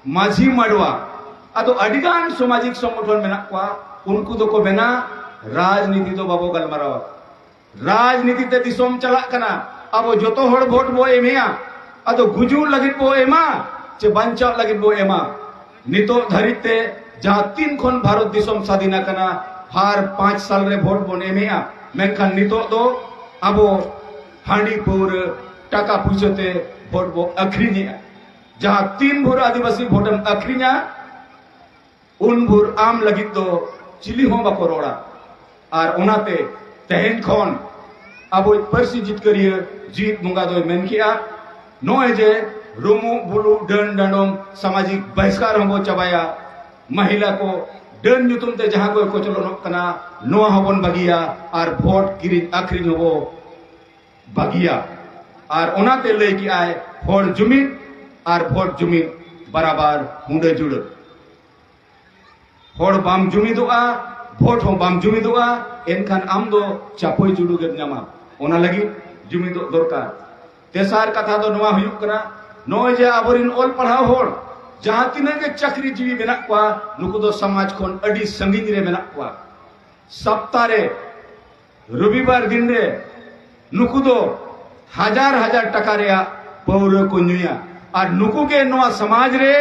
ᱢᱟᱹᱡᱷᱤ ᱢᱟᱰᱣᱟ, ᱟᱫᱚ ᱟᱹᱰᱤᱜᱟᱱ ᱥᱟᱢᱟᱡᱤᱠ ᱥᱚᱝᱜᱚᱴᱷᱚᱱ ᱢᱮᱱᱟᱜ ᱠᱚᱣᱟ᱾ ᱩᱱᱠᱩ ᱫᱚᱠᱚ ᱢᱮᱱᱟ, ᱨᱟᱡᱽᱱᱤᱛᱤ ᱫᱚ ᱵᱟᱵᱚ ᱜᱟᱞᱢᱟᱨᱟᱣᱟ᱾ ᱨᱟᱡᱽᱱᱤᱛᱤ ᱛᱮ ᱫᱤᱥᱚᱢ ᱪᱟᱞᱟᱜ ᱠᱟᱱᱟ᱾ ᱟᱵᱚ ᱡᱚᱛᱚ ᱦᱚᱲ ᱵᱷᱳᱴ ᱵᱚ ᱮᱢᱮᱜᱼᱟ᱾ ᱟᱫᱚ ᱜᱩᱡᱩᱜ ᱞᱟᱹᱜᱤᱫ ᱵᱚ ᱮᱢᱟ ᱪᱮ ᱵᱟᱧᱪᱟᱜ ᱞᱟᱹᱜᱤᱫ ᱵᱚ ᱮᱢᱟ? ᱱᱤᱛᱚᱜ ᱫᱷᱟᱹᱨᱤᱡ ᱛᱮ ᱡᱟᱦᱟᱸ ᱛᱤᱱ ᱠᱷᱚᱱ ᱵᱷᱟᱨᱚᱛ ᱫᱤᱥᱚᱢ ᱥᱟᱫᱷᱤᱱ ᱟᱠᱟᱱᱟ, ᱦᱟᱨ ᱯᱟᱸᱪ ᱥᱟᱞ ᱨᱮ ᱵᱷᱳᱴ ᱵᱚᱱ ᱮᱢᱮᱜᱼᱟ, ᱢᱮᱱᱠᱷᱟᱱ ᱱᱤᱛᱚᱜ ᱫᱚ ᱟᱵᱚ ᱦᱟᱺᱰᱤ ᱯᱟᱹᱣᱨᱟᱹ, ᱴᱟᱠᱟ ᱯᱩᱭᱥᱟᱹ ᱛᱮ ᱵᱷᱳᱴ ᱵᱚ ᱟᱹᱠᱷᱨᱤᱧᱮᱜᱼᱟ᱾ ᱡᱟᱦᱟᱸ ᱛᱤᱱ ᱵᱷᱳᱨ ᱟᱹᱫᱤᱵᱟᱹᱥᱤ ᱵᱷᱳᱴᱮᱢ ᱟᱹᱠᱷᱨᱤᱧᱟ, ᱩᱱ ᱵᱷᱳᱨ ᱟᱢ ᱞᱟᱹᱜᱤᱫ ᱫᱚ ᱪᱤᱞᱤ ᱦᱚᱸ ᱵᱟᱠᱚ ᱨᱚᱲᱟ᱾ ᱟᱨ ᱚᱱᱟᱛᱮ ᱛᱮᱦᱮᱧ ᱠᱷᱚᱱ ᱟᱵᱚᱭᱤᱡ ᱯᱟᱹᱨᱥᱤ ᱡᱤᱛᱠᱟᱹᱨᱤᱭᱟᱹ ᱡᱤᱣᱤᱫ ᱵᱚᱸᱜᱟ ᱫᱚᱭ ᱢᱮᱱ ᱠᱮᱜᱼᱟ, ᱱᱚᱜᱼᱚᱭ ᱡᱮ ᱨᱩᱢᱩᱜ ᱵᱩᱞᱩᱜ ᱰᱟᱹᱱ ᱰᱟᱸᱰᱚᱢ ᱥᱟᱢᱟᱡᱤᱠ ᱵᱟᱦᱤᱥᱠᱟᱨ ᱦᱚᱸᱵᱚ ᱪᱟᱵᱟᱭᱟ, ᱢᱟᱹᱦᱤᱞᱟ ᱠᱚ ᱰᱟᱹᱱ ᱧᱩᱛᱩᱢ ᱛᱮ ᱡᱟᱦᱟᱸ ᱠᱚ ᱠᱚᱪᱞᱚᱱᱚᱜ ᱠᱟᱱᱟ, ᱱᱚᱣᱟ ᱦᱚᱸᱵᱚᱱ ᱵᱟᱹᱜᱤᱭᱟ, ᱟᱨ ᱵᱷᱳᱴ ᱠᱤᱨᱤᱧ ᱟᱹᱠᱷᱨᱤᱧ ᱦᱚᱸᱵᱚ ᱵᱟᱹᱜᱤᱭᱟ᱾ ᱟᱨ ᱚᱱᱟᱛᱮ ᱞᱟᱹᱭ ᱠᱮᱜᱼᱟᱭ, ᱦᱚᱲ ᱡᱩᱢᱤᱫ ᱟᱨ ᱵᱷᱳᱴ ᱡᱩᱢᱤᱫ ᱵᱟᱨᱟᱵᱟᱨ ᱢᱩᱰᱟᱹ ᱡᱩᱲᱟᱹ᱾ ᱦᱚᱲ ᱵᱟᱢ ᱡᱩᱢᱤᱫᱚᱜᱼᱟ, ᱵᱷᱳᱴ ᱦᱚᱸ ᱵᱟᱢ ᱡᱩᱢᱤᱫᱚᱜᱼᱟ, ᱮᱱᱠᱷᱟᱱ ᱟᱢ ᱫᱚ ᱪᱟᱯᱚᱭ ᱡᱩᱰᱩ ᱜᱮᱢ ᱧᱟᱢᱟ᱾ ᱚᱱᱟ ᱞᱟᱹᱜᱤᱫ ᱡᱩᱢᱤᱫᱚᱜ ᱫᱚᱨᱠᱟᱨ᱾ ᱛᱮᱥᱟᱨ ᱠᱟᱛᱷᱟ ᱫᱚ ᱱᱚᱣᱟ ᱦᱩᱭᱩᱜ ᱠᱟᱱᱟ, ᱱᱚᱜᱼᱚᱭ ᱡᱮ ᱟᱵᱚᱨᱮᱱ ᱚᱞ ᱯᱟᱲᱦᱟᱣ ᱦᱚᱲ ᱡᱟᱦᱟᱸ ᱛᱤᱱᱟᱹᱜ ᱜᱮ ᱪᱟᱹᱠᱨᱤ ᱡᱤᱣᱤ ᱢᱮᱱᱟᱜ ᱠᱚᱣᱟ, ᱱᱩᱠᱩ ᱫᱚ ᱥᱚᱢᱟᱡᱽ ᱠᱷᱚᱱ ᱟᱹᱰᱤ ᱥᱟᱺᱜᱤᱧ ᱨᱮ ᱢᱮᱱᱟᱜ ᱠᱚᱣᱟ᱾ ᱥᱟᱯᱛᱟ ᱨᱮ ᱨᱚᱵᱤᱵᱟᱨ ᱫᱤᱱ ᱨᱮ ᱱᱩᱠᱩ ᱫᱚ ᱦᱟᱡᱟᱨ ᱦᱟᱡᱟᱨ ᱴᱟᱠᱟ ᱨᱮᱭᱟᱜ ᱯᱟᱹᱣᱨᱟᱹ ᱠᱚ ᱧᱩᱭᱟ, ᱟᱨ ᱱᱩᱠᱩ ᱜᱮ ᱱᱚᱣᱟ ᱥᱚᱢᱟᱡᱽ ᱨᱮ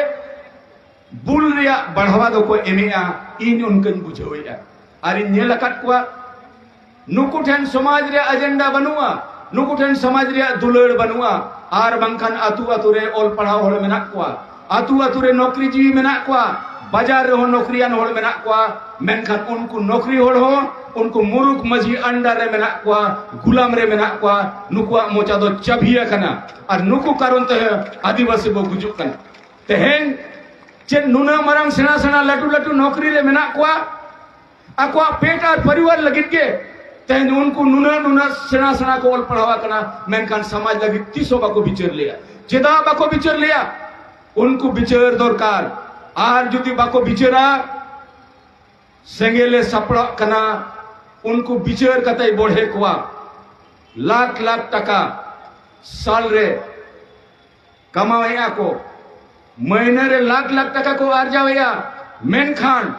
ᱵᱩᱞ ᱨᱮᱭᱟᱜ ᱵᱟᱲᱦᱟᱣᱟ ᱫᱚᱠᱚ ᱮᱢᱮᱜᱼᱟ᱾ ᱤᱧ ᱚᱱᱠᱟᱧ ᱵᱩᱡᱷᱟᱹᱣᱮᱫᱼᱟ, ᱟᱨᱤᱧ ᱧᱮᱞ ᱟᱠᱟᱫ ᱠᱚᱣᱟ᱾ ᱱᱩᱠᱩ ᱴᱷᱮᱱ ᱥᱚᱢᱟᱡᱽ ᱨᱮᱭᱟᱜ ᱮᱡᱮᱱᱰᱟ ᱵᱟᱹᱱᱩᱜᱼᱟ, ᱱᱩᱠᱩ ᱴᱷᱮᱱ ᱥᱚᱢᱟᱡᱽ ᱨᱮᱭᱟᱜ ᱫᱩᱞᱟᱹᱲ ᱵᱟᱹᱱᱩᱜᱼᱟ᱾ ᱟᱨ ᱵᱟᱝᱠᱷᱟᱱ ᱟᱹᱛᱩ ᱟᱹᱛᱩ ᱨᱮ ᱚᱞ ᱯᱟᱲᱦᱟᱣ ᱦᱚᱲ ᱢᱮᱱᱟᱜ ᱠᱚᱣᱟ, ᱟᱹᱛᱩ ᱟᱹᱛᱩ ᱨᱮ ᱱᱚᱠᱨᱤ ᱡᱤᱣᱤ ᱢᱮᱱᱟᱜ ᱠᱚᱣᱟ, ᱵᱟᱡᱟᱨ ᱨᱮᱦᱚᱸ ᱱᱚᱠᱨᱤᱭᱟᱱ ᱦᱚᱲ ᱢᱮᱱᱟᱜ ᱠᱚᱣᱟ᱾ ᱢᱮᱱᱠᱷᱟᱱ ᱩᱱᱠᱩ ᱱᱚᱠᱨᱤ ᱦᱚᱲ ᱦᱚᱸ ᱩᱱᱠᱩ ᱢᱩᱨᱩᱠ ᱢᱟᱹᱡᱷᱤ ᱟᱱᱰᱟᱨ ᱨᱮ ᱢᱮᱱᱟᱜ ᱠᱚᱣᱟ, ᱜᱩᱞᱟᱢ ᱨᱮ ᱢᱮᱱᱟᱜ ᱠᱚᱣᱟ᱾ ᱱᱩᱠᱩᱣᱟᱜ ᱢᱚᱪᱟ ᱫᱚ ᱪᱟᱵᱷᱤ ᱟᱠᱟᱱᱟ, ᱟᱨ ᱱᱩᱠᱩ ᱠᱟᱨᱚᱱ ᱛᱮ ᱟᱹᱫᱤᱵᱟᱹᱥᱤ ᱵᱚ ᱜᱩᱡᱩᱜ ᱠᱟᱱᱟ᱾ ᱛᱮᱦᱮᱧ ᱪᱮᱫ ᱱᱩᱱᱟᱹᱜ ᱢᱟᱨᱟᱝ ᱥᱮᱬᱟ ᱥᱮᱬᱟ ᱞᱟᱹᱴᱩ ᱞᱟᱹᱴᱩ ᱱᱚᱠᱨᱤ ᱨᱮ ᱢᱮᱱᱟᱜ ᱠᱚᱣᱟ, ᱟᱠᱚᱣᱟᱜ ᱯᱮᱴ ᱟᱨ ᱯᱚᱨᱤᱵᱟᱨ ᱞᱟᱹᱜᱤᱫ ᱜᱮ ᱛᱮᱦᱮᱧ ᱩᱱᱠᱩ ᱱᱩᱱᱟᱹᱜ ᱱᱩᱱᱟᱹᱜ ᱥᱮᱬᱟ ᱥᱮᱬᱟ ᱠᱚ ᱚᱞ ᱯᱟᱲᱦᱟᱣ ᱟᱠᱟᱱᱟ, ᱢᱮᱱᱠᱷᱟᱱ ᱥᱚᱢᱟᱡᱽ ᱞᱟᱹᱜᱤᱫ ᱛᱤᱥ ᱦᱚᱸ ᱵᱟᱠᱚ ᱵᱤᱪᱟᱹᱨ ᱞᱮᱭᱟ᱾ ᱪᱮᱫᱟᱜ ᱵᱟᱠᱚ ᱵᱤᱪᱟᱹᱨ ᱞᱮᱭᱟ? ᱩᱱᱠᱩ ᱵᱤᱪᱟᱹᱨ ᱫᱚᱨᱠᱟᱨ᱾ ᱟᱨ ᱡᱩᱫᱤ ᱵᱟᱠᱚ ᱵᱤᱪᱟᱹᱨᱟ, ᱥᱮᱸᱜᱮᱞᱮ ᱥᱟᱯᱲᱟᱜ ᱠᱟᱱᱟ, ᱩᱱᱠᱩ ᱵᱤᱪᱟᱹᱨ ᱠᱟᱛᱮᱭ ᱵᱚᱲᱦᱮ ᱠᱚᱣᱟ᱾ ᱞᱟᱠᱷ ᱞᱟᱠᱷ ᱴᱟᱠᱟ ᱥᱟᱞ ᱨᱮ ᱠᱟᱢᱟᱣᱮᱫᱼᱟ ᱠᱚ, ᱢᱟᱹᱦᱱᱟᱹ ᱨᱮ ᱞᱟᱠᱷ ᱞᱟᱠᱷ ᱴᱟᱠᱟ ᱠᱚ ᱟᱨᱡᱟᱣᱮᱫᱼᱟ, ᱢᱮᱱᱠᱷᱟᱱ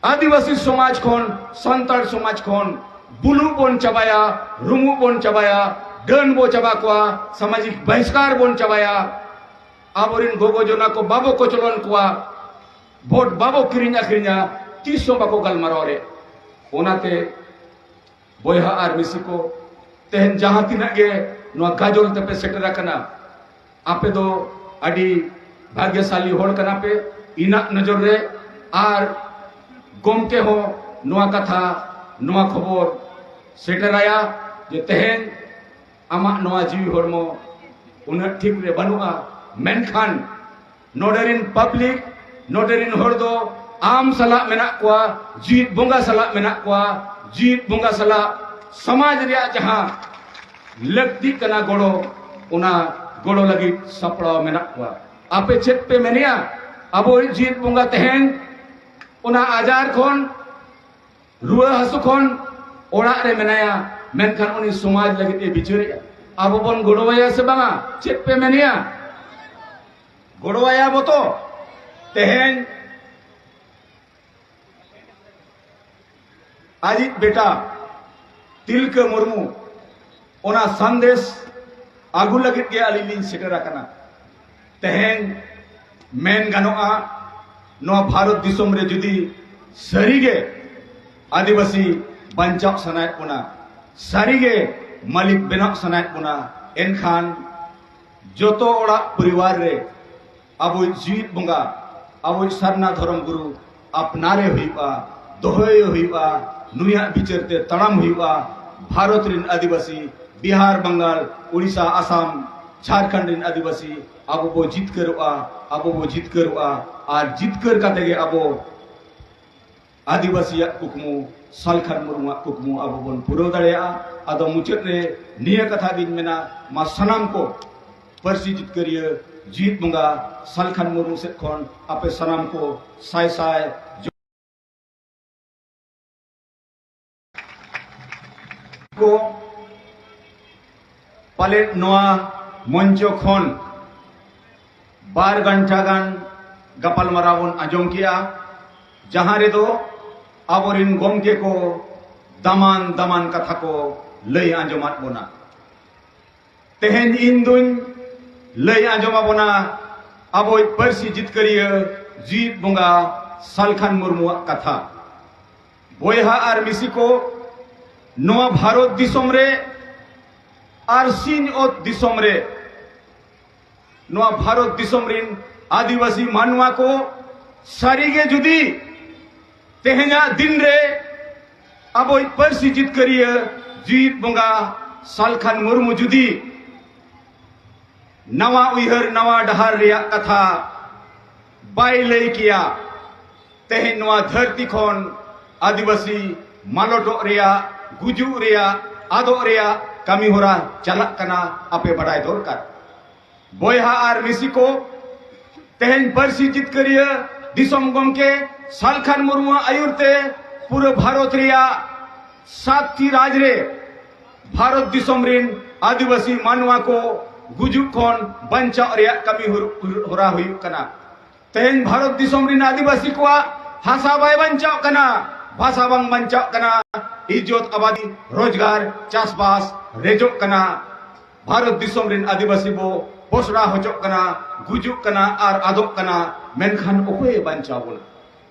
ᱟᱹᱫᱤᱵᱟᱹᱥᱤ ᱥᱚᱢᱟᱡᱽ ᱠᱷᱚᱱ, ᱥᱟᱱᱛᱟᱲ ᱥᱚᱢᱟᱡᱽ ᱠᱷᱚᱱ ᱵᱩᱞᱩᱜ ᱵᱚᱱ ᱪᱟᱵᱟᱭᱟ, ᱨᱩᱢᱩᱜ ᱵᱚᱱ ᱪᱟᱵᱟᱭᱟ, ᱰᱟᱹᱱ ᱵᱚ ᱪᱟᱵᱟ ᱠᱚᱣᱟ, ᱥᱟᱢᱟᱡᱤᱠ ᱵᱟᱦᱤᱥᱠᱟᱨ ᱵᱚᱱ ᱪᱟᱵᱟᱭᱟ᱾ ᱟᱵᱚᱨᱮᱱ ᱜᱚᱜᱚ ᱡᱚᱱᱟ ᱠᱚ ᱵᱟᱵᱚ ᱠᱚᱪᱞᱚᱱ ᱠᱚᱣᱟ, ᱵᱷᱳᱴ ᱵᱟᱵᱚ ᱠᱤᱨᱤᱧ ᱟᱹᱠᱷᱨᱤᱧᱟ, ᱛᱤᱥ ᱦᱚᱸ ᱵᱟᱠᱚ ᱜᱟᱞᱢᱟᱨᱟᱣ ᱨᱮ᱾ ᱚᱱᱟᱛᱮ ᱵᱚᱭᱦᱟ ᱟᱨ ᱢᱤᱥᱤ ᱠᱚ, ᱛᱮᱦᱮᱧ ᱡᱟᱦᱟᱸ ᱛᱤᱱᱟᱹᱜ ᱜᱮ ᱱᱚᱣᱟ ᱜᱟᱡᱚᱞ ᱛᱮᱯᱮ ᱥᱮᱴᱮᱨ ᱟᱠᱟᱱᱟ, ᱟᱯᱮ ᱫᱚ ᱟᱹᱰᱤ ᱵᱷᱟᱜᱽᱭᱚᱥᱟᱞᱤ ᱦᱚᱲ ᱠᱟᱱᱟ ᱯᱮ ᱤᱧᱟᱹᱜ ᱱᱚᱡᱚᱨ ᱨᱮ᱾ ᱟᱨ ᱜᱚᱢᱠᱮ ᱦᱚᱸ ᱱᱚᱣᱟ ᱠᱟᱛᱷᱟ, ᱱᱚᱣᱟ ᱠᱷᱚᱵᱚᱨ ᱥᱮᱴᱮᱨᱟᱭᱟ ᱡᱮ ᱛᱮᱦᱮᱧ ᱟᱢᱟᱜ ᱱᱚᱣᱟ ᱡᱤᱣᱤ ᱦᱚᱲᱢᱚ ᱩᱱᱟᱹᱜ ᱴᱷᱤᱠ ᱨᱮ ᱵᱟᱹᱱᱩᱜᱼᱟ, ᱢᱮᱱᱠᱷᱟᱱ ᱱᱚᱰᱮ ᱨᱤᱱ ᱯᱟᱵᱽᱞᱤᱠ, ᱱᱚᱰᱮ ᱨᱤᱱ ᱦᱚᱲ ᱫᱚ ᱟᱢ ᱥᱟᱞᱟᱜ ᱢᱮᱱᱟᱜ ᱠᱚᱣᱟ, ᱡᱤᱣᱤᱫ ᱵᱚᱸᱜᱟ ᱥᱟᱞᱟᱜ ᱢᱮᱱᱟᱜ ᱠᱚᱣᱟ, ᱡᱤᱣᱤᱫ ᱵᱚᱸᱜᱟ ᱥᱟᱞᱟᱜ ᱥᱚᱢᱟᱡᱽ ᱨᱮᱭᱟᱜ ᱡᱟᱦᱟᱸ ᱞᱟᱹᱠᱛᱤᱜ ᱠᱟᱱᱟ ᱜᱚᱲᱚ, ᱚᱱᱟ ᱜᱚᱲᱚ ᱞᱟᱹᱜᱤᱫ ᱥᱟᱯᱲᱟᱣ ᱢᱮᱱᱟᱜ ᱠᱚᱣᱟ᱾ ᱟᱯᱮ ᱪᱮᱫ ᱯᱮ ᱢᱮᱱᱮᱜᱼᱟ? ᱟᱵᱚᱭᱤᱡ ᱡᱤᱣᱤᱫ ᱵᱚᱸᱜᱟ ᱛᱮᱦᱮᱧ ᱚᱱᱟ ᱟᱡᱟᱨ ᱠᱷᱚᱱ ᱨᱩᱣᱟᱹ ᱦᱟᱹᱥᱩ ᱠᱷᱚᱱ ᱚᱲᱟᱜ ᱨᱮ ᱢᱮᱱᱟᱭᱟ, ᱢᱮᱱᱠᱷᱟᱱ ᱩᱱᱤ ᱥᱚᱢᱟᱡᱽ ᱞᱟᱹᱜᱤᱫ ᱮ ᱵᱤᱪᱟᱹᱨᱮᱜᱼᱟ᱾ ᱟᱵᱚ ᱵᱚᱱ ᱜᱚᱲᱚᱣᱟᱭᱟ ᱥᱮ ᱵᱟᱝᱟ? ᱪᱮᱫ ᱯᱮ ᱢᱮᱱᱮᱭᱟ? ᱜᱚᱲᱚᱣᱟᱭᱟ ᱵᱚ ᱛᱚ᱾ ᱛᱮᱦᱮᱧ ᱟᱡᱤᱡ ᱵᱮᱴᱟ ᱛᱤᱞᱠᱟᱹ ᱢᱩᱨᱢᱩ ᱚᱱᱟ ᱥᱟᱸᱫᱮᱥ ᱟᱹᱜᱩ ᱞᱟᱹᱜᱤᱫ ᱜᱮ ᱟᱹᱞᱤᱧ ᱞᱤᱧ ᱥᱮᱴᱮᱨ ᱟᱠᱟᱱᱟ᱾ ᱛᱮᱦᱮᱧ ᱢᱮᱱ ᱜᱟᱱᱚᱜᱼᱟ, ᱱᱚᱣᱟ ᱵᱷᱟᱨᱚᱛ ᱫᱤᱥᱚᱢ ᱨᱮ ᱡᱩᱫᱤ ᱥᱟᱹᱨᱤᱜᱮ ᱟᱹᱫᱤᱵᱟᱹᱥᱤ ᱵᱟᱧᱪᱟᱣ ᱥᱟᱱᱟᱭᱮᱫ ᱵᱚᱱᱟ, ᱥᱟᱹᱨᱤᱜᱮ ᱢᱟᱹᱞᱤᱠ ᱵᱮᱱᱟᱣ ᱥᱟᱱᱟᱭᱮᱫ ᱵᱚᱱᱟ, ᱮᱱᱠᱷᱟᱱ ᱡᱚᱛᱚ ᱚᱲᱟᱜ ᱯᱚᱨᱤᱵᱟᱨ ᱨᱮ ᱟᱵᱚᱭᱤᱡ ᱡᱤᱣᱤᱫ ᱵᱚᱸᱜᱟ, ᱟᱵᱚᱭᱤᱡ ᱥᱟᱨᱱᱟ ᱫᱷᱚᱨᱚᱢ ᱜᱩᱨᱩ ᱟᱯᱱᱟᱨᱮ ᱦᱩᱭᱩᱜᱼᱟ, ᱫᱚᱦᱚᱭᱮ ᱦᱩᱭᱩᱜᱼᱟ, ᱱᱩᱭᱟᱜ ᱵᱤᱪᱟᱹᱨ ᱛᱮ ᱛᱟᱲᱟᱢ ᱦᱩᱭᱩᱜᱼᱟ᱾ ᱵᱷᱟᱨᱚᱛ ᱨᱮᱱ ᱟᱹᱫᱤᱵᱟᱹᱥᱤ, ᱵᱤᱦᱟᱨ, ᱵᱟᱝᱜᱟᱞ, ᱩᱲᱤᱥᱥᱟ, ᱟᱥᱟᱢ, ᱡᱷᱟᱲᱠᱷᱚᱸᱰ ᱨᱮᱱ ᱟᱹᱫᱤᱵᱟᱹᱥᱤ, ᱟᱵᱚ ᱵᱚ ᱡᱤᱛᱠᱟᱹᱨᱚᱜᱼᱟ, ᱟᱵᱚ ᱵᱚ ᱡᱤᱛᱠᱟᱹᱨᱚᱜᱼᱟ᱾ ᱟᱨ ᱡᱤᱛᱠᱟᱹᱨ ᱠᱟᱛᱮ ᱜᱮ ᱟᱵᱚ ᱟᱹᱫᱤᱵᱟᱹᱥᱤᱭᱟᱜ ᱠᱩᱠᱢᱩ, ᱥᱟᱞᱠᱷᱟᱱ ᱢᱩᱨᱢᱩᱣᱟᱜ ᱠᱩᱠᱢᱩ ᱟᱵᱚ ᱵᱚᱱ ᱯᱩᱨᱟᱹᱣ ᱫᱟᱲᱮᱭᱟᱜᱼᱟ᱾ ᱟᱫᱚ ᱢᱩᱪᱟᱹᱫ ᱨᱮ ᱱᱤᱭᱟᱹ ᱠᱟᱛᱷᱟ ᱜᱤᱧ ᱢᱮᱱᱟ, ᱢᱟ ᱥᱟᱱᱟᱢ ᱠᱚ ᱯᱟᱹᱨᱥᱤ ᱡᱤᱛᱠᱟᱹᱨᱤᱭᱟᱹ ᱡᱤᱣᱤᱫ ᱵᱚᱸᱜᱟ ᱥᱟᱞᱠᱷᱟᱱ ᱢᱩᱨᱢᱩ ᱥᱮᱫ ᱠᱷᱚᱱ ᱟᱯᱮ ᱥᱟᱱᱟᱢ ᱠᱚ ᱥᱟᱭ ᱥᱟᱭ ᱠᱚ ᱯᱟᱞᱮᱫ ᱱᱚᱣᱟ ᱢᱚᱧᱪᱚ ᱠᱷᱚᱱ ᱵᱟᱨ ᱜᱷᱚᱱᱴᱟ ᱜᱟᱱ ᱜᱟᱯᱟᱞᱢᱟᱨᱟᱣ ᱵᱚᱱ ᱟᱸᱡᱚᱢ ᱠᱮᱜᱼᱟ, ᱡᱟᱦᱟᱸ ᱨᱮᱫᱚ ᱟᱵᱚᱨᱮᱱ ᱜᱚᱢᱠᱮ ᱠᱚ ᱫᱟᱢᱟᱱ ᱫᱟᱢᱟᱱ ᱠᱟᱛᱷᱟ ᱠᱚ ᱞᱟᱹᱭ ᱟᱸᱡᱚᱢᱟᱫ ᱵᱚᱱᱟ᱾ ᱛᱮᱦᱮᱧ ᱤᱧ ᱫᱩᱧ ᱞᱟᱹᱭ ᱟᱸᱡᱚᱢ ᱟᱵᱚᱱᱟ ᱟᱵᱚᱭᱤᱡ ᱯᱟᱹᱨᱥᱤ ᱡᱤᱛᱠᱟᱹᱨᱤᱭᱟᱹ ᱡᱤᱣᱤᱫ ᱵᱚᱸᱜᱟ ᱥᱟᱞᱠᱷᱟᱱ ᱢᱩᱨᱢᱩᱣᱟᱜ ᱠᱟᱛᱷᱟ᱾ ᱵᱚᱭᱦᱟ ᱟᱨ ᱢᱤᱥᱤ ᱠᱚ, ᱱᱚᱣᱟ ᱵᱷᱟᱨᱚᱛ ᱫᱤᱥᱚᱢ ᱨᱮ ᱟᱨ ᱥᱤᱧ ᱚᱛ ᱫᱤᱥᱚᱢ ᱨᱮ ᱱᱚᱣᱟ ᱵᱷᱟᱨᱚᱛ ᱫᱤᱥᱚᱢ ᱨᱤᱱ ᱟᱹᱫᱤᱵᱟᱹᱥᱤ ᱢᱟᱱᱣᱟ ᱠᱚ ᱥᱟᱹᱨᱤᱜᱮ ᱡᱩᱫᱤ ᱛᱮᱦᱮᱧᱟᱜ ᱫᱤᱱ ᱨᱮ ᱟᱵᱚᱭᱤᱡ ᱯᱟᱹᱨᱥᱤ ᱡᱤᱛᱠᱟᱹᱨᱤᱭᱟᱹ ᱡᱤᱣᱤᱫ ᱵᱚᱸᱜᱟ ᱥᱟᱞᱠᱷᱟᱱ ᱢᱩᱨᱢᱩ ᱡᱩᱫᱤ ᱱᱟᱣᱟ ᱩᱭᱦᱟᱹᱨ, ᱱᱟᱣᱟ ᱰᱟᱦᱟᱨ ᱨᱮᱭᱟᱜ ᱠᱟᱛᱷᱟ ᱵᱟᱭ ᱞᱟᱹᱭ ᱠᱮᱭᱟ, ᱛᱮᱦᱮᱧ ᱱᱚᱣᱟ ᱫᱷᱟᱹᱨᱛᱤ ᱠᱷᱚᱱ ᱟᱹᱫᱤᱵᱟᱹᱥᱤ ᱢᱟᱞᱚᱴᱚᱜ ᱨᱮᱭᱟᱜ, ᱜᱩᱡᱩᱜ ᱨᱮᱭᱟᱜ, ᱟᱫᱚᱜ ᱨᱮᱭᱟᱜ ᱠᱟᱹᱢᱤ ᱦᱚᱨᱟ ᱪᱟᱞᱟᱜ ᱠᱟᱱᱟ, ᱟᱯᱮ ᱵᱟᱰᱟᱭ ᱫᱚᱨᱠᱟᱨ᱾ ᱵᱚᱭᱦᱟ ᱟᱨ ᱢᱤᱥᱤ ᱠᱚ, ᱛᱮᱦᱮᱧ ᱯᱟᱹᱨᱥᱤ ᱡᱤᱛᱠᱟᱹᱨᱤᱭᱟᱹ ᱫᱤᱥᱚᱢ ᱜᱚᱢᱠᱮ ᱥᱟᱞᱠᱷᱟᱱ ᱢᱩᱨᱢᱩᱣᱟᱜ ᱟᱹᱭᱩᱨ ᱛᱮ ᱯᱩᱨᱟᱹ ᱵᱷᱟᱨᱚᱛ ᱨᱮᱭᱟᱜ ᱥᱟᱛᱴᱤ ᱨᱟᱡᱽ ᱨᱮ ᱵᱷᱟᱨᱚᱛ ᱫᱤᱥᱚᱢ ᱨᱤᱱ ᱟᱹᱫᱤᱵᱟᱹᱥᱤ ᱢᱟᱱᱣᱟ ᱠᱚ ᱜᱩᱡᱩᱜ ᱠᱷᱚᱱ ᱵᱟᱧᱪᱟᱣ ᱨᱮᱭᱟᱜ ᱠᱟᱹᱢᱤ ᱦᱚᱨ-, ᱦᱚᱨᱟ ᱦᱩᱭᱩᱜ ᱠᱟᱱᱟ᱾ ᱛᱮᱦᱮᱧ ᱵᱷᱟᱨᱚᱛ ᱫᱤᱥᱚᱢ ᱨᱤᱱ ᱟᱹᱫᱤᱵᱟᱹᱥᱤ ᱠᱚᱣᱟᱜ ᱦᱟᱥᱟ ᱵᱟᱭ ᱵᱟᱧᱪᱟᱣ ᱠᱟᱱᱟ, ᱵᱷᱟᱥᱟ ᱵᱟᱝ ᱵᱟᱧᱪᱟᱣ ᱠᱟᱱᱟ, ᱤᱡᱽᱡᱚᱛ, ᱟᱵᱟᱫᱤ, ᱨᱳᱡᱽᱜᱟᱨ, ᱪᱟᱥᱵᱟᱥ ᱨᱮᱡᱚᱜ ᱠᱟᱱᱟ᱾ ᱵᱷᱟᱨᱚᱛ ᱫᱤᱥᱚᱢ ᱨᱤᱱ ᱟᱹᱫᱤᱵᱟᱹᱥᱤ ᱵᱚ ᱯᱚᱥᱲᱟ ᱦᱚᱪᱚᱜ ᱠᱟᱱᱟ, ᱜᱩᱡᱩᱜ ᱠᱟᱱᱟ ᱟᱨ ᱟᱫᱚᱜ ᱠᱟᱱᱟ, ᱢᱮᱱᱠᱷᱟᱱ ᱚᱠᱚᱭᱮ ᱵᱟᱧᱪᱟᱣ ᱵᱚᱱᱟ?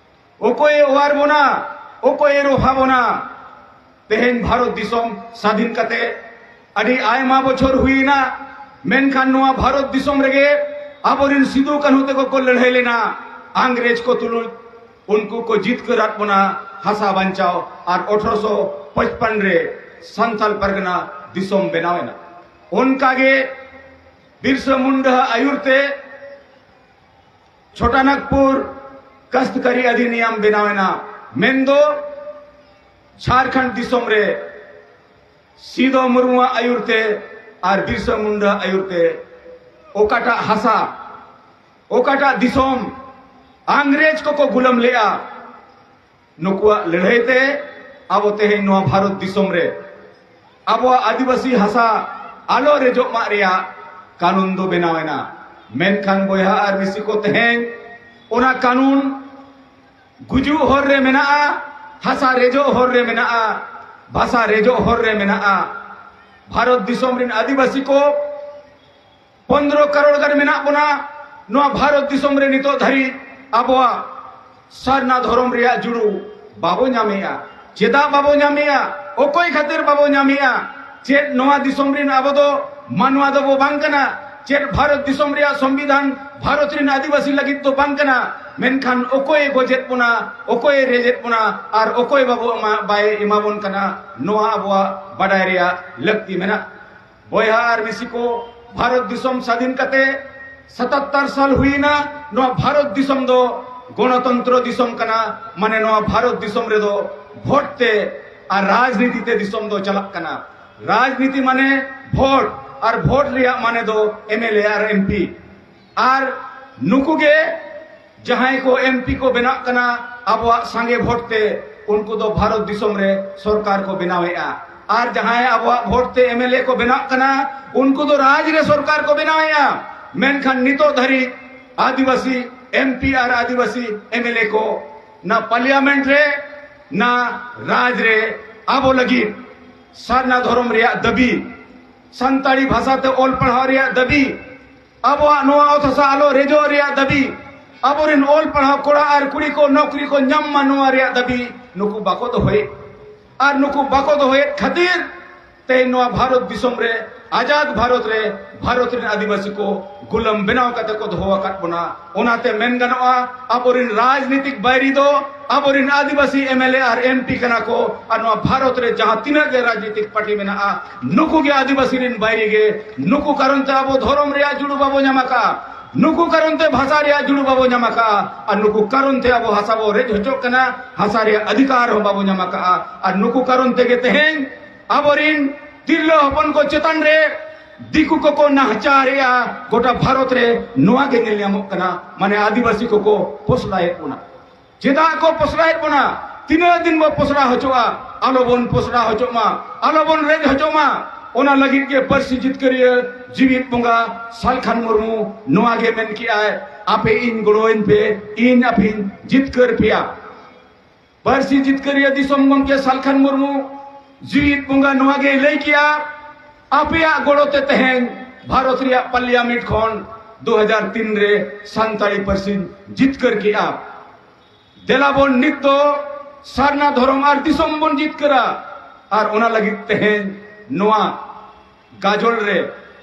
ᱚᱠᱚᱭᱮ ᱚᱣᱟᱨ ᱵᱚᱱᱟ? ᱚᱠᱚᱭᱮ ᱨᱚᱯᱷᱟ ᱵᱚᱱᱟ? ᱛᱮᱦᱮᱧ ᱵᱷᱟᱨᱚᱛ ᱫᱤᱥᱚᱢ ᱥᱟᱫᱷᱤᱱ ᱠᱟᱛᱮ ᱟᱹᱰᱤ ᱟᱭᱢᱟ ᱵᱚᱪᱷᱚᱨ ᱦᱩᱭᱮᱱᱟ, ᱢᱮᱱᱠᱷᱟᱱ ᱱᱚᱣᱟ ᱵᱷᱟᱨᱚᱛ ᱫᱤᱥᱚᱢ ᱨᱮᱜᱮ ᱟᱵᱚᱨᱤᱱ ᱥᱤᱫᱩ ᱠᱟᱹᱱᱦᱩ ᱛᱮᱠᱚ ᱠᱚ ᱞᱟᱹᱲᱦᱟᱹᱭ ᱞᱮᱱᱟ ᱟᱝᱨᱮᱡᱽ ᱠᱚ ᱛᱩᱞᱩᱡ᱾ ᱩᱱᱠᱩ ᱠᱚ ᱡᱤᱛᱠᱟᱹᱨᱟᱫ ᱵᱚᱱᱟ ᱦᱟᱥᱟ ᱵᱟᱧᱪᱟᱣ, ᱟᱨ ᱟᱴᱷᱨᱚᱥᱚ ᱯᱚᱪᱯᱟᱱ ᱨᱮ ᱥᱟᱱᱛᱟᱞ ᱯᱟᱨᱜᱟᱱᱟ ᱫᱤᱥᱚᱢ ᱵᱮᱱᱟᱣ ᱮᱱᱟ᱾ ᱚᱱᱠᱟᱜᱮ ᱵᱤᱨᱥᱟ ᱢᱩᱱᱰᱟ ᱟᱹᱭᱩᱨ ᱛᱮ ᱪᱷᱳᱴᱟ ᱱᱟᱜᱽᱯᱩᱨ ᱠᱟᱥᱛᱠᱟᱨᱤ ᱚᱫᱷᱤᱱᱤᱭᱚᱢ ᱵᱮᱱᱟᱣ ᱮᱱᱟ, ᱢᱮᱱᱫᱚ ᱡᱷᱟᱲᱠᱷᱚᱸᱰ ᱫᱤᱥᱚᱢ ᱨᱮ ᱥᱤᱫᱚ ᱢᱩᱨᱢᱩᱣᱟᱜ ᱟᱹᱭᱩᱨ ᱛᱮ ᱟᱨ ᱵᱤᱨᱥᱟ ᱢᱩᱱᱰᱟ ᱟᱹᱭᱩᱨ ᱛᱮ ᱚᱠᱟᱴᱟᱜ ᱦᱟᱥᱟ, ᱚᱠᱟᱴᱟᱜ ᱫᱤᱥᱚᱢ ᱟᱝᱨᱮᱡᱽ ᱠᱚᱠᱚ ᱜᱩᱞᱟᱹᱢ ᱞᱮᱜᱼᱟ, ᱱᱩᱠᱩᱣᱟᱜ ᱞᱟᱹᱲᱦᱟᱹᱭ ᱛᱮ ᱟᱵᱚ ᱛᱮᱦᱮᱧ ᱱᱚᱣᱟ ᱵᱷᱟᱨᱚᱛ ᱫᱤᱥᱚᱢ ᱨᱮ ᱟᱵᱚᱣᱟᱜ ᱟᱹᱫᱤᱵᱟᱹᱥᱤ ᱦᱟᱥᱟ ᱟᱞᱚ ᱨᱮᱡᱚᱜ ᱢᱟᱜ ᱨᱮᱭᱟᱜ ᱠᱟᱹᱱᱩᱱ ᱫᱚ ᱵᱮᱱᱟᱣ ᱮᱱᱟ᱾ ᱢᱮᱱᱠᱷᱟᱱ ᱵᱚᱭᱦᱟ ᱟᱨ ᱢᱤᱥᱤ ᱠᱚ, ᱛᱮᱦᱮᱧ ᱚᱱᱟ ᱠᱟᱹᱱᱩᱱ ᱜᱩᱡᱩᱜ ᱦᱚᱨ ᱨᱮ ᱢᱮᱱᱟᱜᱼᱟ, ᱦᱟᱥᱟ ᱨᱮᱡᱚᱜ ᱦᱚᱨ ᱨᱮ ᱢᱮᱱᱟᱜᱼᱟ, ᱵᱷᱟᱥᱟ ᱨᱮᱡᱚᱜ ᱦᱚᱨ ᱨᱮ ᱢᱮᱱᱟᱜᱼᱟ᱾ ᱵᱷᱟᱨᱚᱛ ᱫᱤᱥᱚᱢ ᱨᱤᱱ ᱟᱹᱫᱤᱵᱟᱹᱥᱤ ᱠᱚ ᱯᱚᱱᱫᱽᱨᱚ ᱠᱟᱨᱳᱲ ᱜᱟᱱ ᱢᱮᱱᱟᱜ ᱵᱚᱱᱟ᱾ ᱱᱚᱣᱟ ᱵᱷᱟᱨᱚᱛ ᱫᱤᱥᱚᱢ ᱨᱮ ᱱᱤᱛᱚᱜ ᱫᱷᱟᱹᱨᱤᱡ ᱟᱵᱚᱣᱟᱜ ᱥᱟᱨᱱᱟ ᱫᱷᱚᱨᱚᱢ ᱨᱮᱭᱟᱜ ᱡᱩᱲᱩ ᱵᱟᱵᱚ ᱧᱟᱢᱮᱜᱼᱟ᱾ ᱪᱮᱫᱟᱜ ᱵᱟᱵᱚ ᱧᱟᱢᱮᱜᱼᱟ? ᱚᱠᱚᱭ ᱠᱷᱟᱹᱛᱤᱨ ᱵᱟᱵᱚ ᱧᱟᱢᱮᱜᱼᱟ? ᱪᱮᱫ ᱱᱚᱣᱟ ᱫᱤᱥᱚᱢ ᱨᱤᱱ ᱟᱵᱚ ᱫᱚ ᱢᱟᱱᱣᱟ ᱫᱚᱵᱚ ᱵᱟᱝ ᱠᱟᱱᱟ? ᱪᱮᱫ ᱵᱷᱟᱨᱚᱛ ᱫᱤᱥᱚᱢ ᱨᱮᱭᱟᱜ ᱥᱚᱝᱵᱤᱫᱷᱟᱱ ᱵᱷᱟᱨᱚᱛ ᱨᱤᱱ ᱟᱹᱫᱤᱵᱟᱹᱥᱤ ᱞᱟᱹᱜᱤᱫ ᱫᱚ ᱵᱟᱝ ᱠᱟᱱᱟ? ᱢᱮᱱᱠᱷᱟᱱ ᱚᱠᱚᱭᱮ ᱜᱚᱡᱮᱫ ᱵᱚᱱᱟ, ᱚᱠᱚᱭᱮ ᱨᱮᱡᱮᱫ ᱵᱚᱱᱟ, ᱟᱨ ᱚᱠᱚᱭ ᱵᱟᱵᱚ ᱮᱢᱟ-, ᱵᱟᱭ ᱮᱢᱟᱵᱚᱱ ᱠᱟᱱᱟ, ᱱᱚᱣᱟ ᱟᱵᱚᱣᱟᱜ ᱵᱟᱰᱟᱭ ᱨᱮᱭᱟᱜ ᱞᱟᱹᱠᱛᱤ ᱢᱮᱱᱟᱜᱼᱟ᱾ ᱵᱚᱭᱦᱟ ᱟᱨ ᱢᱤᱥᱤ ᱠᱚ, ᱵᱷᱟᱨᱚᱛ ᱫᱤᱥᱚᱢ ᱥᱟᱫᱷᱤᱱ ᱠᱟᱛᱮ ᱥᱟᱛᱟᱛᱛᱟᱨ ᱥᱟᱞ ᱦᱩᱭᱮᱱᱟ᱾ ᱱᱚᱣᱟ ᱵᱷᱟᱨᱚᱛ ᱫᱤᱥᱚᱢ ᱫᱚ ᱜᱚᱱᱚᱛᱚᱱᱛᱨᱚ ᱫᱤᱥᱚᱢ ᱠᱟᱱᱟ, ᱢᱟᱱᱮ ᱱᱚᱣᱟ ᱵᱷᱟᱨᱚᱛ ᱫᱤᱥᱚᱢ ᱨᱮᱫᱚ ᱵᱷᱳᱴ ᱛᱮ ᱟᱨ ᱨᱟᱡᱽᱱᱤᱛᱤ ᱛᱮ ᱫᱤᱥᱚᱢ ᱫᱚ ᱪᱟᱞᱟᱜ ᱠᱟᱱᱟ᱾ ᱨᱟᱡᱽᱱᱤᱛᱤ ᱢᱟᱱᱮ ᱵᱷᱳᱴ, ᱟᱨ ᱵᱷᱳᱴ ᱨᱮᱭᱟᱜ ᱢᱟᱱᱮ ᱫᱚ M L A R M P. ᱟᱨ ᱱᱩᱠᱩ ᱜᱮ ᱡᱟᱦᱟᱸᱭ ᱠᱚ ᱮᱢ ᱯᱤ ᱠᱚ ᱵᱮᱱᱟᱜ ᱠᱟᱱᱟ ᱟᱵᱚᱣᱟᱜ ᱥᱟᱸᱜᱮ ᱵᱷᱳᱴ ᱛᱮ, ᱩᱱᱠᱩ ᱫᱚ ᱵᱷᱟᱨᱚᱛ ᱫᱤᱥᱚᱢ ᱨᱮ ᱥᱚᱨᱠᱟᱨ ᱠᱚ ᱵᱮᱱᱟᱣᱮᱫᱼᱟ᱾ ᱟᱨ ᱡᱟᱦᱟᱸᱭ ᱟᱵᱚᱣᱟᱜ ᱵᱷᱳᱴ ᱛᱮ ᱮᱢ ᱮᱞ ᱮ ᱠᱚ ᱵᱮᱱᱟᱜ ᱠᱟᱱᱟ, ᱩᱱᱠᱩ ᱫᱚ ᱨᱟᱡᱽ ᱨᱮ ᱥᱚᱨᱠᱟᱨ ᱠᱚ ᱵᱮᱱᱟᱣᱮᱫᱼᱟ᱾ ᱢᱮᱱᱠᱷᱟᱱ ᱱᱤᱛᱚᱜ ᱫᱷᱟᱹᱨᱤᱡ ᱟᱹᱫᱤᱵᱟᱹᱥᱤ M P R Adivasi M L A ᱠᱚ ᱱᱟ ᱯᱟᱨᱞᱤᱭᱟᱢᱮᱱᱴ ᱨᱮ, ᱱᱟ ᱨᱟᱡᱽ ᱨᱮ ᱟᱵᱚ ᱞᱟᱹᱜᱤᱫ ᱥᱟᱨᱱᱟ ᱫᱷᱚᱨᱚᱢ ᱨᱮᱭᱟᱜ ᱫᱟᱹᱵᱤ, ᱥᱟᱱᱛᱟᱲᱤ ᱵᱷᱟᱥᱟ ᱛᱮ ᱚᱞ ᱯᱟᱲᱦᱟᱣ ᱨᱮᱭᱟᱜ ᱫᱟᱹᱵᱤ, ᱟᱵᱚᱣᱟᱜ ᱱᱚᱣᱟ ᱚᱛ ᱦᱟᱥᱟ ᱟᱞᱚ ᱨᱮᱡᱚᱜ ᱨᱮᱭᱟᱜ ᱫᱟᱹᱵᱤ, ᱟᱵᱚᱨᱮᱱ ᱚᱞ ᱯᱟᱲᱦᱟᱣ ᱠᱚᱲᱟ ᱟᱨ ᱠᱩᱲᱤ ᱠᱚ ᱱᱚᱠᱨᱤ ᱠᱚ ᱧᱟᱢ ᱢᱟ, ᱱᱚᱣᱟ ᱨᱮᱭᱟᱜ ᱫᱟᱹᱵᱤ ᱱᱩᱠᱩ ᱵᱟᱠᱚ ᱫᱚᱦᱚᱭᱮᱫ᱾ ᱟᱨ ᱱᱩᱠᱩ ᱵᱟᱠᱚ ᱫᱚᱦᱚᱭᱮᱫ ᱠᱷᱟᱹᱛᱤᱨ ᱛᱮᱦᱮᱧ ᱱᱚᱣᱟ ᱵᱷᱟᱨᱚᱛ ᱫᱤᱥᱚᱢ ᱨᱮ, ᱟᱡᱟᱫ ᱵᱷᱟᱨᱚᱛ ᱨᱮ, ᱵᱷᱟᱨᱚᱛ ᱨᱮᱱ ᱟᱹᱫᱤᱵᱟᱹᱥᱤ ᱠᱚ ᱜᱩᱞᱟᱹᱢ ᱵᱮᱱᱟᱣ ᱠᱟᱛᱮ ᱠᱚ ᱫᱚᱦᱚ ᱟᱠᱟᱫ ᱵᱚᱱᱟ᱾ ᱚᱱᱟᱛᱮ ᱢᱮᱱ ᱜᱟᱱᱚᱜᱼᱟ, ᱟᱵᱚᱨᱮᱱ ᱨᱟᱡᱽᱱᱤᱛᱤᱠ ᱵᱟᱹᱭᱨᱤ ᱫᱚ ᱟᱵᱚᱨᱮᱱ ᱟᱹᱫᱤᱵᱟᱹᱥᱤ M L A R M P ᱠᱟᱱᱟ ᱠᱚ᱾ ᱟᱨ ᱱᱚᱣᱟ ᱵᱷᱟᱨᱚᱛ ᱨᱮ ᱡᱟᱦᱟᱸ ᱛᱤᱱᱟᱹᱜ ᱜᱮ ᱨᱟᱡᱽᱱᱤᱛᱤᱠ ᱯᱟᱨᱴᱤ ᱢᱮᱱᱟᱜᱼᱟ, ᱱᱩᱠᱩ ᱜᱮ ᱟᱹᱫᱤᱵᱟᱹᱥᱤ ᱨᱮᱱ ᱵᱟᱹᱭᱨᱤ ᱜᱮ᱾ ᱱᱩᱠᱩ ᱠᱟᱨᱚᱱ ᱛᱮ ᱟᱵᱚ ᱫᱷᱚᱨᱚᱢ ᱨᱮᱭᱟᱜ ᱡᱩᱲᱩ ᱵᱟᱵᱚ ᱧᱟᱢ ᱟᱠᱟᱫᱼᱟ, ᱱᱩᱠᱩ ᱠᱟᱨᱚᱱ ᱛᱮ ᱵᱷᱟᱥᱟ ᱨᱮᱭᱟᱜ ᱡᱩᱲᱩ ᱵᱟᱵᱚ ᱧᱟᱢ ᱟᱠᱟᱫᱼᱟ, ᱟᱨ ᱱᱩᱠᱩ ᱠᱟᱨᱚᱱ ᱛᱮ ᱟᱵᱚ ᱦᱟᱥᱟ ᱵᱚ ᱨᱮᱡ ᱦᱚᱪᱚᱜ ᱠᱟᱱᱟ, ᱦᱟᱥᱟ ᱨᱮᱭᱟᱜ ᱚᱫᱷᱤᱠᱟᱨ ᱦᱚᱸ ᱵᱟᱵᱚ ᱧᱟᱢ ᱟᱠᱟᱫᱼᱟ᱾ ᱟᱨ ᱱᱩᱠᱩ ᱠᱟᱨᱚᱱ ᱛᱮᱜᱮ ᱛᱮᱦᱮᱧ ᱟᱵᱚᱨᱤᱱ ᱛᱤᱨᱞᱟᱹ ᱦᱚᱯᱚᱱ ᱠᱚ ᱪᱮᱛᱟᱱ ᱨᱮ ᱫᱤᱠᱩ ᱠᱚᱠᱚ ᱱᱟᱦᱟᱪᱟᱨᱮᱜᱼᱟ᱾ ᱜᱚᱴᱟ ᱵᱷᱟᱨᱚᱛ ᱨᱮ ᱱᱚᱣᱟ ᱜᱮ ᱧᱮᱞ ᱧᱟᱢᱚᱜ ᱠᱟᱱᱟ, ᱢᱟᱱᱮ ᱟᱹᱫᱤᱵᱟᱹᱥᱤ ᱠᱚᱠᱚ ᱯᱚᱥᱲᱟᱭᱮᱫ ᱵᱚᱱᱟ᱾ ᱪᱮᱫᱟᱜ ᱠᱚ ᱯᱚᱥᱲᱟᱭᱮᱫ ᱵᱚᱱᱟ? ᱛᱤᱱᱟᱹᱜ ᱫᱤᱱ ᱵᱚ ᱯᱚᱥᱲᱟ ᱦᱚᱪᱚᱜᱼᱟ? ᱟᱞᱚᱵᱚᱱ ᱯᱚᱥᱲᱟ ᱦᱚᱪᱚᱜ ᱢᱟ, ᱟᱞᱚᱵᱚᱱ ᱨᱮᱡ ᱦᱚᱪᱚᱜ ᱢᱟ᱾ ᱚᱱᱟ ᱞᱟᱹᱜᱤᱫ ᱜᱮ ᱯᱟᱹᱨᱥᱤ ᱡᱤᱛᱠᱟᱹᱨᱤᱭᱟᱹ ᱡᱤᱣᱤᱫ ᱵᱚᱸᱜᱟ ᱥᱟᱞᱠᱷᱟᱱ ᱢᱩᱨᱢᱩ ᱱᱚᱣᱟ ᱜᱮ ᱢᱮᱱ ᱠᱮᱜᱼᱟᱭ, ᱟᱯᱮ ᱤᱧ ᱜᱚᱲᱚᱣᱟᱹᱧ ᱯᱮ, ᱤᱧ ᱟᱯᱮᱧ ᱡᱤᱛᱠᱟᱹᱨ ᱯᱮᱭᱟ᱾ ᱯᱟᱹᱨᱥᱤ ᱡᱤᱛᱠᱟᱹᱨᱤᱭᱟᱹ ᱫᱤᱥᱚᱢ ᱜᱚᱢᱠᱮ ᱥᱟᱞᱠᱷᱟᱱ ᱢᱩᱨᱢᱩ ᱡᱤᱣᱤᱫ ᱵᱚᱸᱜᱟ ᱱᱚᱣᱟ ᱜᱮᱭ ᱞᱟᱹᱭ ᱠᱮᱜᱼᱟ, ᱟᱯᱮᱭᱟᱜ ᱜᱚᱲᱚ ᱛᱮ ᱛᱮᱦᱮᱧ ᱵᱷᱟᱨᱚᱛ ᱨᱮᱭᱟᱜ ᱯᱟᱨᱞᱤᱭᱟᱢᱮᱱᱴ ᱠᱷᱚᱱ ᱫᱩ ᱦᱟᱡᱟᱨ ᱛᱤᱱ ᱨᱮ ᱥᱟᱱᱛᱟᱲᱤ ᱯᱟᱹᱨᱥᱤᱧ ᱡᱤᱛᱠᱟᱹᱨ ᱠᱮᱜᱼᱟ᱾ ᱫᱮᱞᱟ ᱵᱚᱱ ᱱᱤᱛ ᱫᱚ ᱥᱟᱨᱱᱟ ᱫᱷᱚᱨᱚᱢ ᱟᱨ ᱫᱤᱥᱚᱢ ᱵᱚᱱ ᱡᱤᱛᱠᱟᱹᱨᱟ᱾ ᱟᱨ ᱚᱱᱟ ᱞᱟᱹᱜᱤᱫ ᱛᱮᱦᱮᱧ ᱱᱚᱣᱟ ᱜᱟᱡᱚᱞ ᱨᱮ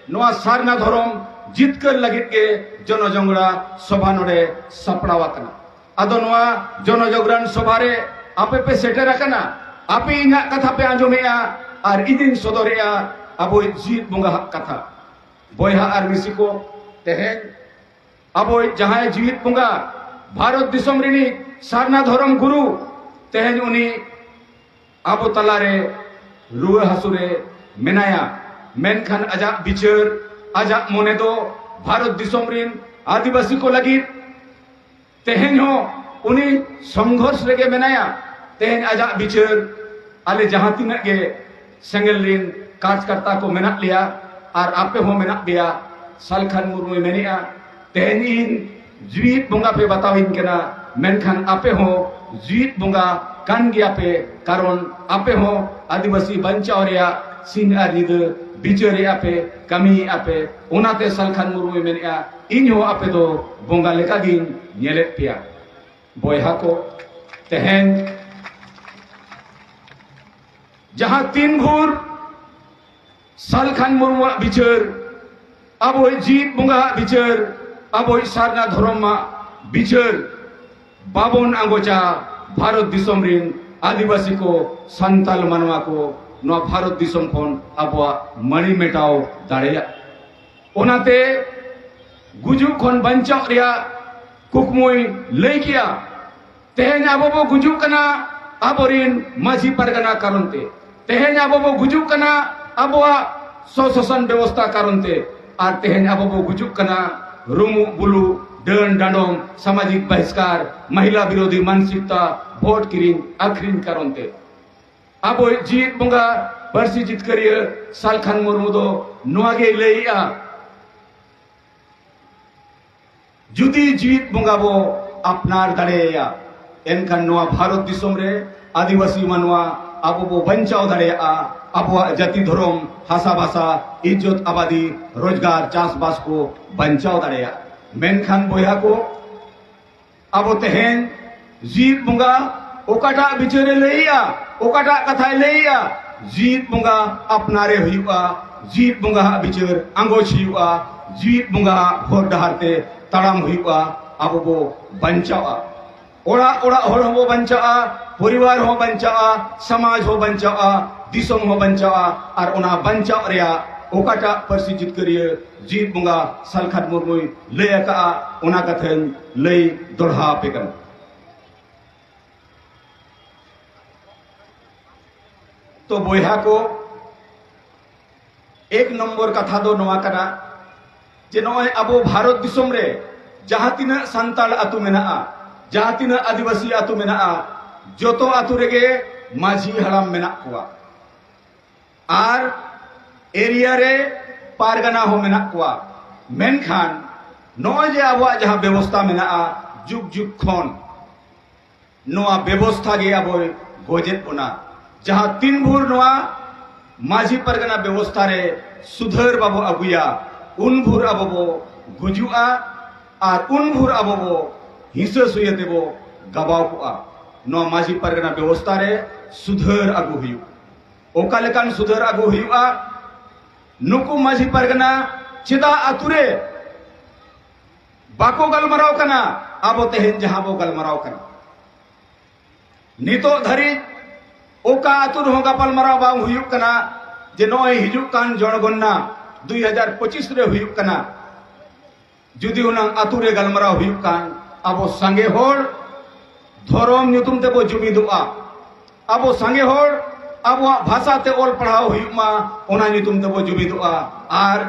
ᱱᱚᱣᱟ ᱥᱟᱨᱱᱟ ᱫᱷᱚᱨᱚᱢ ᱡᱤᱛᱠᱟᱹᱨ ᱞᱟᱹᱜᱤᱫ ᱜᱮ ᱡᱚᱱᱚᱡᱚᱝᱜᱽᱨᱟ ᱥᱚᱵᱷᱟ ᱱᱚᱰᱮ ᱥᱟᱯᱲᱟᱣ ᱟᱠᱟᱱᱟ᱾ ᱟᱫᱚ ᱱᱚᱣᱟ ᱡᱚᱱᱚᱡᱚᱜᱽᱨᱟᱱ ᱥᱚᱵᱷᱟ ᱨᱮ ᱟᱯᱮ ᱯᱮ ᱥᱮᱴᱮᱨ ᱟᱠᱟᱱᱟ, ᱟᱯᱮ ᱤᱧᱟᱹᱜ ᱠᱟᱛᱷᱟ ᱯᱮ ᱟᱸᱡᱚᱢᱮᱜᱼᱟ ᱟᱨ ᱤᱧᱤᱧ ᱥᱚᱫᱚᱨᱮᱜᱼᱟ ᱟᱵᱚᱭᱤᱡ ᱡᱤᱣᱤᱫ ᱵᱚᱸᱜᱟ ᱦᱟᱜ ᱠᱟᱛᱷᱟ᱾ ᱵᱚᱭᱦᱟ ᱟᱨ ᱢᱤᱥᱤ ᱠᱚ, ᱛᱮᱦᱮᱧ ᱟᱵᱚᱭᱤᱡ ᱡᱟᱦᱟᱸᱭ ᱡᱤᱣᱤᱫ ᱵᱚᱸᱜᱟ, ᱵᱷᱟᱨᱚᱛ ᱫᱤᱥᱚᱢ ᱨᱤᱱᱤᱡ ᱥᱟᱨᱱᱟ ᱫᱷᱚᱨᱚᱢ ᱜᱩᱨᱩ, ᱛᱮᱦᱮᱧ ᱩᱱᱤ ᱟᱵᱚ ᱛᱟᱞᱟᱨᱮ ᱨᱩᱣᱟᱹ ᱦᱟᱹᱥᱩ ᱨᱮ ᱢᱮᱱᱟᱭᱟ᱾ ᱢᱮᱱᱠᱷᱟᱱ ᱟᱡᱟᱜ ᱵᱤᱪᱟᱹᱨ, ᱟᱡᱟᱜ ᱢᱚᱱᱮ ᱫᱚ ᱵᱷᱟᱨᱚᱛ ᱫᱤᱥᱚᱢ ᱨᱤᱱ ᱟᱹᱫᱤᱵᱟᱹᱥᱤ ᱠᱚ ᱞᱟᱹᱜᱤᱫ ᱛᱮᱦᱮᱧ ᱦᱚᱸ ᱩᱱᱤ ᱥᱚᱝᱜᱷᱚᱨᱥ ᱨᱮᱜᱮ ᱢᱮᱱᱟᱭᱟ᱾ ᱛᱮᱦᱮᱧ ᱟᱡᱟᱜ ᱵᱤᱪᱟᱹᱨ, ᱟᱞᱮ ᱡᱟᱦᱟᱸ ᱛᱤᱱᱟᱹᱜ ᱜᱮ ᱥᱮᱸᱜᱮᱞ ᱨᱤᱱ ᱠᱟᱨᱡᱽᱠᱟᱨᱛᱟ ᱠᱚ ᱢᱮᱱᱟᱜ ᱞᱮᱭᱟ ᱟᱨ ᱟᱯᱮ ᱦᱚᱸ ᱢᱮᱱᱟᱜ ᱯᱮᱭᱟ, ᱥᱟᱞᱠᱷᱟᱱ ᱢᱩᱨᱢᱩᱭ ᱢᱮᱱᱮᱜᱼᱟ, ᱛᱮᱦᱮᱧ ᱤᱧ ᱡᱤᱣᱤᱫ ᱵᱚᱸᱜᱟ ᱯᱮ ᱵᱟᱛᱟᱣᱤᱧ ᱠᱟᱱᱟ, ᱢᱮᱱᱠᱷᱟᱱ ᱟᱯᱮ ᱦᱚᱸ ᱡᱤᱣᱤᱫ ᱵᱚᱸᱜᱟ ᱠᱟᱱ ᱜᱮᱭᱟ ᱯᱮ, ᱠᱟᱨᱚᱱ ᱟᱯᱮ ᱦᱚᱸ ᱟᱹᱫᱤᱵᱟᱹᱥᱤ ᱵᱟᱧᱪᱟᱣ ᱨᱮᱭᱟᱜ ᱥᱤᱧ ᱟᱨ ᱧᱤᱫᱟᱹ ᱵᱤᱪᱟᱹᱨᱮᱜᱼᱟ ᱯᱮ, ᱠᱟᱹᱢᱤᱭᱮᱜᱼᱟ ᱯᱮ᱾ ᱚᱱᱟᱛᱮ ᱥᱟᱞᱠᱷᱟᱱ ᱢᱩᱨᱢᱩᱭ ᱢᱮᱱᱮᱜᱼᱟ, ᱤᱧ ᱦᱚᱸ ᱟᱯᱮ ᱫᱚ ᱵᱚᱸᱜᱟ ᱞᱮᱠᱟᱜᱤᱧ ᱧᱮᱞᱮᱫ ᱯᱮᱭᱟ᱾ ᱵᱚᱭᱦᱟ ᱠᱚ, ᱛᱮᱦᱮᱧ ᱡᱟᱦᱟᱸ ᱛᱤᱱ ᱵᱷᱳᱨ ᱥᱟᱞᱠᱷᱟᱱ ᱢᱩᱨᱢᱩᱣᱟᱜ ᱵᱤᱪᱟᱹᱨ, ᱟᱵᱚᱭᱤᱡ ᱡᱤᱣᱤᱫ ᱵᱚᱸᱜᱟᱣᱟᱜ ᱵᱤᱪᱟᱹᱨ, ᱟᱵᱚᱭᱤᱡ ᱥᱟᱨᱱᱟ ᱫᱷᱚᱨᱚᱢᱟᱜ ᱵᱤᱪᱟᱹᱨ ᱵᱟᱵᱚᱱ ᱟᱸᱜᱚᱪᱟ, ᱵᱷᱟᱨᱚᱛ ᱫᱤᱥᱚᱢ ᱨᱤᱱ ᱟᱹᱫᱤᱵᱟᱹᱥᱤ ᱠᱚ, ᱥᱟᱱᱛᱟᱞ ᱢᱟᱱᱣᱟ ᱠᱚ ᱱᱚᱣᱟ ᱵᱷᱟᱨᱚᱛ ᱫᱤᱥᱚᱢ ᱠᱷᱚᱱ ᱟᱵᱚᱣᱟᱜ ᱢᱟᱹᱲᱤ ᱢᱮᱴᱟᱣ ᱫᱟᱲᱮᱭᱟᱜ᱾ ᱚᱱᱟᱛᱮ ᱜᱩᱡᱩᱜ ᱠᱷᱚᱱ ᱵᱟᱧᱪᱟᱣ ᱨᱮᱭᱟᱜ ᱠᱩᱠᱢᱩᱭ ᱞᱟᱹᱭ ᱠᱮᱜᱼᱟ᱾ ᱛᱮᱦᱮᱧ ᱟᱵᱚ ᱵᱚ ᱜᱩᱡᱩᱜ ᱠᱟᱱᱟ ᱟᱵᱚᱨᱤᱱ ᱢᱟᱹᱡᱷᱤ ᱯᱟᱨᱜᱟᱱᱟ ᱠᱟᱨᱚᱱ ᱛᱮ, ᱛᱮᱦᱮᱧ ᱟᱵᱚ ᱵᱚ ᱜᱩᱡᱩᱜ ᱠᱟᱱᱟ ᱟᱵᱚᱣᱟᱜ ᱥᱚᱥᱟᱥᱚᱱ ᱵᱮᱵᱚᱥᱛᱷᱟ ᱠᱟᱨᱚᱱ ᱛᱮ, ᱟᱨ ᱛᱮᱦᱮᱧ ᱟᱵᱚ ᱵᱚ ᱜᱩᱡᱩᱜ ᱠᱟᱱᱟ ᱨᱩᱢᱩᱜ ᱵᱩᱞᱩᱜ, ᱰᱟᱹᱱ ᱰᱟᱸᱰᱚᱢ, ᱥᱟᱢᱟᱡᱤᱠ ᱵᱟᱦᱤᱥᱠᱟᱨ, ᱢᱟᱦᱤᱞᱟ ᱵᱤᱨᱳᱫᱷᱤ ᱢᱟᱱᱥᱤᱠᱛᱟ, ᱵᱷᱳᱴ ᱠᱤᱨᱤᱧ ᱟᱹᱠᱷᱨᱤᱧ ᱠᱟᱨᱚᱱ ᱛᱮ᱾ ᱟᱵᱚᱭᱤᱡ ᱡᱤᱣᱤᱫ ᱵᱚᱸᱜᱟ, ᱯᱟᱹᱨᱥᱤ ᱡᱤᱛᱠᱟᱹᱨᱤᱭᱟᱹ ᱥᱟᱞᱠᱷᱟᱱ ᱢᱩᱨᱢᱩ ᱫᱚ ᱱᱚᱣᱟ ᱜᱮᱭ ᱞᱟᱹᱭᱮᱜᱼᱟ, ᱡᱩᱫᱤ ᱡᱤᱣᱤᱫ ᱵᱚᱸᱜᱟ ᱵᱚ ᱟᱯᱱᱟᱨ ᱫᱟᱲᱮᱭᱟᱭᱟ, ᱮᱱᱠᱷᱟᱱ ᱱᱚᱣᱟ ᱵᱷᱟᱨᱚᱛ ᱫᱤᱥᱚᱢ ᱨᱮ ᱟᱹᱫᱤᱵᱟᱹᱥᱤ ᱢᱟᱱᱣᱟ ᱟᱵᱚ ᱵᱚ ᱵᱟᱧᱪᱟᱣ ᱫᱟᱲᱮᱭᱟᱜᱼᱟ, ᱟᱵᱚᱣᱟᱜ ᱡᱟᱹᱛᱤ ᱫᱷᱚᱨᱚᱢ, ᱦᱟᱥᱟ ᱵᱷᱟᱥᱟ, ᱤᱡᱽᱡᱚᱛ ᱟᱵᱟᱫᱤ, ᱨᱳᱡᱽᱜᱟᱨ, ᱪᱟᱥᱵᱟᱥ ᱠᱚ ᱵᱟᱧᱪᱟᱣ ᱫᱟᱲᱮᱭᱟᱜᱼᱟ᱾ ᱢᱮᱱᱠᱷᱟᱱ ᱵᱚᱭᱦᱟ ᱠᱚ, ᱟᱵᱚ ᱛᱮᱦᱮᱧ ᱡᱤᱣᱤᱫ ᱵᱚᱸᱜᱟ ᱚᱠᱟᱴᱟᱜ ᱵᱤᱪᱟᱹᱨᱮ ᱞᱟᱹᱭᱮᱜᱼᱟ, ᱚᱠᱟᱴᱟᱜ ᱠᱟᱛᱷᱟᱭ ᱞᱟᱹᱭᱮᱜᱼᱟ, ᱡᱤᱣᱤᱫ ᱵᱚᱸᱜᱟ ᱟᱯᱱᱟᱨᱮ ᱦᱩᱭᱩᱜᱼᱟ, ᱡᱤᱣᱤᱫ ᱵᱚᱸᱜᱟ ᱦᱟᱜ ᱵᱤᱪᱟᱹᱨ ᱟᱸᱜᱚᱪ ᱦᱩᱭᱩᱜᱼᱟ, ᱡᱤᱣᱤᱫ ᱵᱚᱸᱜᱟ ᱦᱟᱜ ᱦᱚᱨ ᱰᱟᱦᱟᱨ ᱛᱮ ᱛᱟᱲᱟᱢ ᱦᱩᱭᱩᱜᱼᱟ, ᱟᱵᱚ ᱵᱚ ᱵᱟᱧᱪᱟᱣᱼᱟ᱾ ᱚᱲᱟᱜ ᱚᱲᱟᱜ ᱦᱚᱲ ᱦᱚᱸᱵᱚ ᱵᱟᱧᱪᱟᱣᱼᱟ, ᱯᱚᱨᱤᱵᱟᱨ ᱦᱚᱸ ᱵᱟᱧᱪᱟᱣᱼᱟ, ᱥᱚᱢᱟᱡᱽ ᱦᱚᱸ ᱵᱟᱧᱪᱟᱣᱼᱟ, ᱫᱤᱥᱚᱢ ᱦᱚᱸ ᱵᱟᱧᱪᱟᱣᱼᱟ᱾ ᱟᱨ ᱚᱱᱟ ᱵᱟᱧᱪᱟᱣ ᱨᱮᱭᱟᱜ ᱚᱠᱟᱴᱟᱜ ᱯᱟᱹᱨᱥᱤ ᱡᱤᱛᱠᱟᱹᱨᱤᱭᱟᱹ ᱡᱤᱣᱤᱫ ᱵᱚᱸᱜᱟ ᱥᱟᱞᱠᱷᱟᱱ ᱢᱩᱨᱢᱩᱭ ᱞᱟᱹᱭ ᱟᱠᱟᱫᱼᱟ, ᱚᱱᱟ ᱠᱟᱛᱷᱟᱧ ᱞᱟᱹᱭ ᱫᱚᱲᱦᱟ ᱟᱯᱮ ᱠᱟᱱᱟ᱾ ᱛᱚ ᱵᱚᱭᱦᱟ ᱠᱚ, ᱮᱠ ᱱᱚᱢᱵᱚᱨ ᱠᱟᱛᱷᱟ ᱫᱚ ᱱᱚᱣᱟ ᱠᱟᱱᱟ ᱡᱮ ᱱᱚᱜᱼᱚᱭ ᱟᱵᱚ ᱵᱷᱟᱨᱚᱛ ᱫᱤᱥᱚᱢ ᱨᱮ ᱡᱟᱦᱟᱸ ᱛᱤᱱᱟᱹᱜ ᱥᱟᱱᱛᱟᱲ ᱟᱹᱛᱩ ᱢᱮᱱᱟᱜᱼᱟ, ᱡᱟᱦᱟᱸ ᱛᱤᱱᱟᱹᱜ ᱟᱹᱫᱤᱵᱟᱹᱥᱤ ᱟᱹᱛᱩ ᱢᱮᱱᱟᱜᱼᱟ, ᱡᱚᱛᱚ ᱟᱛᱳ ᱨᱮᱜᱮ ᱢᱟᱹᱡᱷᱤ ᱦᱟᱲᱟᱢ ᱢᱮᱱᱟᱜ ᱠᱚᱣᱟ ᱟᱨ ᱮᱨᱤᱭᱟ ᱨᱮ ᱯᱟᱨᱜᱟᱱᱟ ᱦᱚᱸ ᱢᱮᱱᱟᱜ ᱠᱚᱣᱟ᱾ ᱢᱮᱱᱠᱷᱟᱱ ᱱᱚᱜᱼᱚᱭ ᱡᱮ ᱟᱵᱚᱣᱟᱜ ᱡᱟᱦᱟᱸ ᱵᱮᱵᱚᱥᱛᱷᱟ ᱢᱮᱱᱟᱜᱼᱟ, ᱡᱩᱜᱽ ᱡᱩᱜᱽ ᱠᱷᱚᱱ ᱱᱚᱣᱟ ᱵᱮᱵᱚᱥᱛᱷᱟ ᱜᱮ ᱟᱵᱚᱭ ᱜᱚᱡᱮᱫ ᱵᱚᱱᱟ᱾ ᱡᱟᱦᱟᱸ ᱛᱤᱱ ᱵᱷᱳᱨ ᱱᱚᱣᱟ ᱢᱟᱹᱡᱷᱤ ᱯᱟᱨᱜᱟᱱᱟ ᱵᱮᱵᱚᱥᱛᱷᱟ ᱨᱮ ᱥᱩᱫᱷᱟᱹᱨ ᱵᱟᱵᱚ ᱟᱹᱜᱩᱭᱟ, ᱩᱱ ᱵᱷᱳᱨ ᱟᱵᱚ ᱵᱚ ᱜᱩᱡᱩᱜᱼᱟ ᱟᱨ ᱩᱱ ᱵᱷᱳᱨ ᱟᱵᱚ ᱵᱚ ᱦᱤᱸᱥᱟᱹ ᱥᱩᱭᱟᱹ ᱛᱮᱵᱚ ᱜᱟᱵᱟᱣ ᱠᱚᱜᱼᱟ᱾ ᱱᱚᱣᱟ ᱢᱟᱹᱡᱷᱤ ᱯᱟᱨᱜᱟᱱᱟ ᱵᱮᱵᱚᱥᱛᱷᱟ ᱨᱮ ᱥᱩᱫᱷᱟᱹᱨ ᱟᱹᱜᱩ ᱦᱩᱭᱩᱜᱼᱟ᱾ ᱚᱠᱟ ᱞᱮᱠᱟᱱ ᱥᱩᱫᱷᱟᱹᱨ ᱟᱹᱜᱩ ᱦᱩᱭᱩᱜᱼᱟ? ᱱᱩᱠᱩ ᱢᱟᱹᱡᱷᱤ ᱯᱟᱨᱜᱟᱱᱟ ᱪᱮᱫᱟᱜ ᱟᱛᱳ ᱨᱮ ᱵᱟᱠᱚ ᱜᱟᱞᱢᱟᱨᱟᱣ ᱠᱟᱱᱟ? ᱟᱵᱚ ᱛᱮᱦᱮᱧ ᱡᱟᱦᱟᱸ ᱵᱚ ᱜᱟᱞᱢᱟᱨᱟᱣ ᱠᱟᱱᱟ, ᱱᱤᱛᱚᱜ ᱫᱷᱟᱹᱨᱤᱡ ᱚᱠᱟ ᱟᱛᱳ ᱨᱮᱦᱚᱸ ᱜᱟᱯᱟᱞᱢᱟᱨᱟᱣ ᱵᱟᱝ ᱦᱩᱭᱩᱜ ᱠᱟᱱᱟ ᱡᱮ ᱱᱚᱜᱼᱚᱭ ᱦᱤᱡᱩᱜ ᱠᱟᱱ ᱡᱚᱱᱜᱚᱱᱱᱟ ᱫᱩᱭ ᱦᱟᱡᱟᱨ ᱯᱚᱸᱪᱤᱥ ᱨᱮ ᱦᱩᱭᱩᱜ ᱠᱟᱱᱟ᱾ ᱡᱩᱫᱤ ᱚᱱᱟ ᱟᱛᱳ ᱨᱮ ᱜᱟᱞᱢᱟᱨᱟᱣ ᱦᱩᱭᱩᱜ ᱠᱟᱱ, ᱟᱵᱚ ᱥᱟᱸᱜᱮ ᱦᱚᱲ ᱫᱷᱚᱨᱚᱢ ᱧᱩᱛᱩᱢ ᱛᱮᱵᱚ ᱡᱩᱢᱤᱫᱚᱜᱼᱟ, ᱟᱵᱚ ᱥᱟᱸᱜᱮ ᱦᱚᱲ ᱟᱵᱚᱣᱟᱜ ᱵᱷᱟᱥᱟ ᱛᱮ ᱚᱞ ᱯᱟᱲᱦᱟᱣ ᱦᱩᱭᱩᱜ ᱢᱟ, ᱚᱱᱟ ᱧᱩᱛᱩᱢ ᱛᱮᱵᱚ ᱡᱩᱢᱤᱫᱚᱜᱼᱟ᱾ ᱟᱨ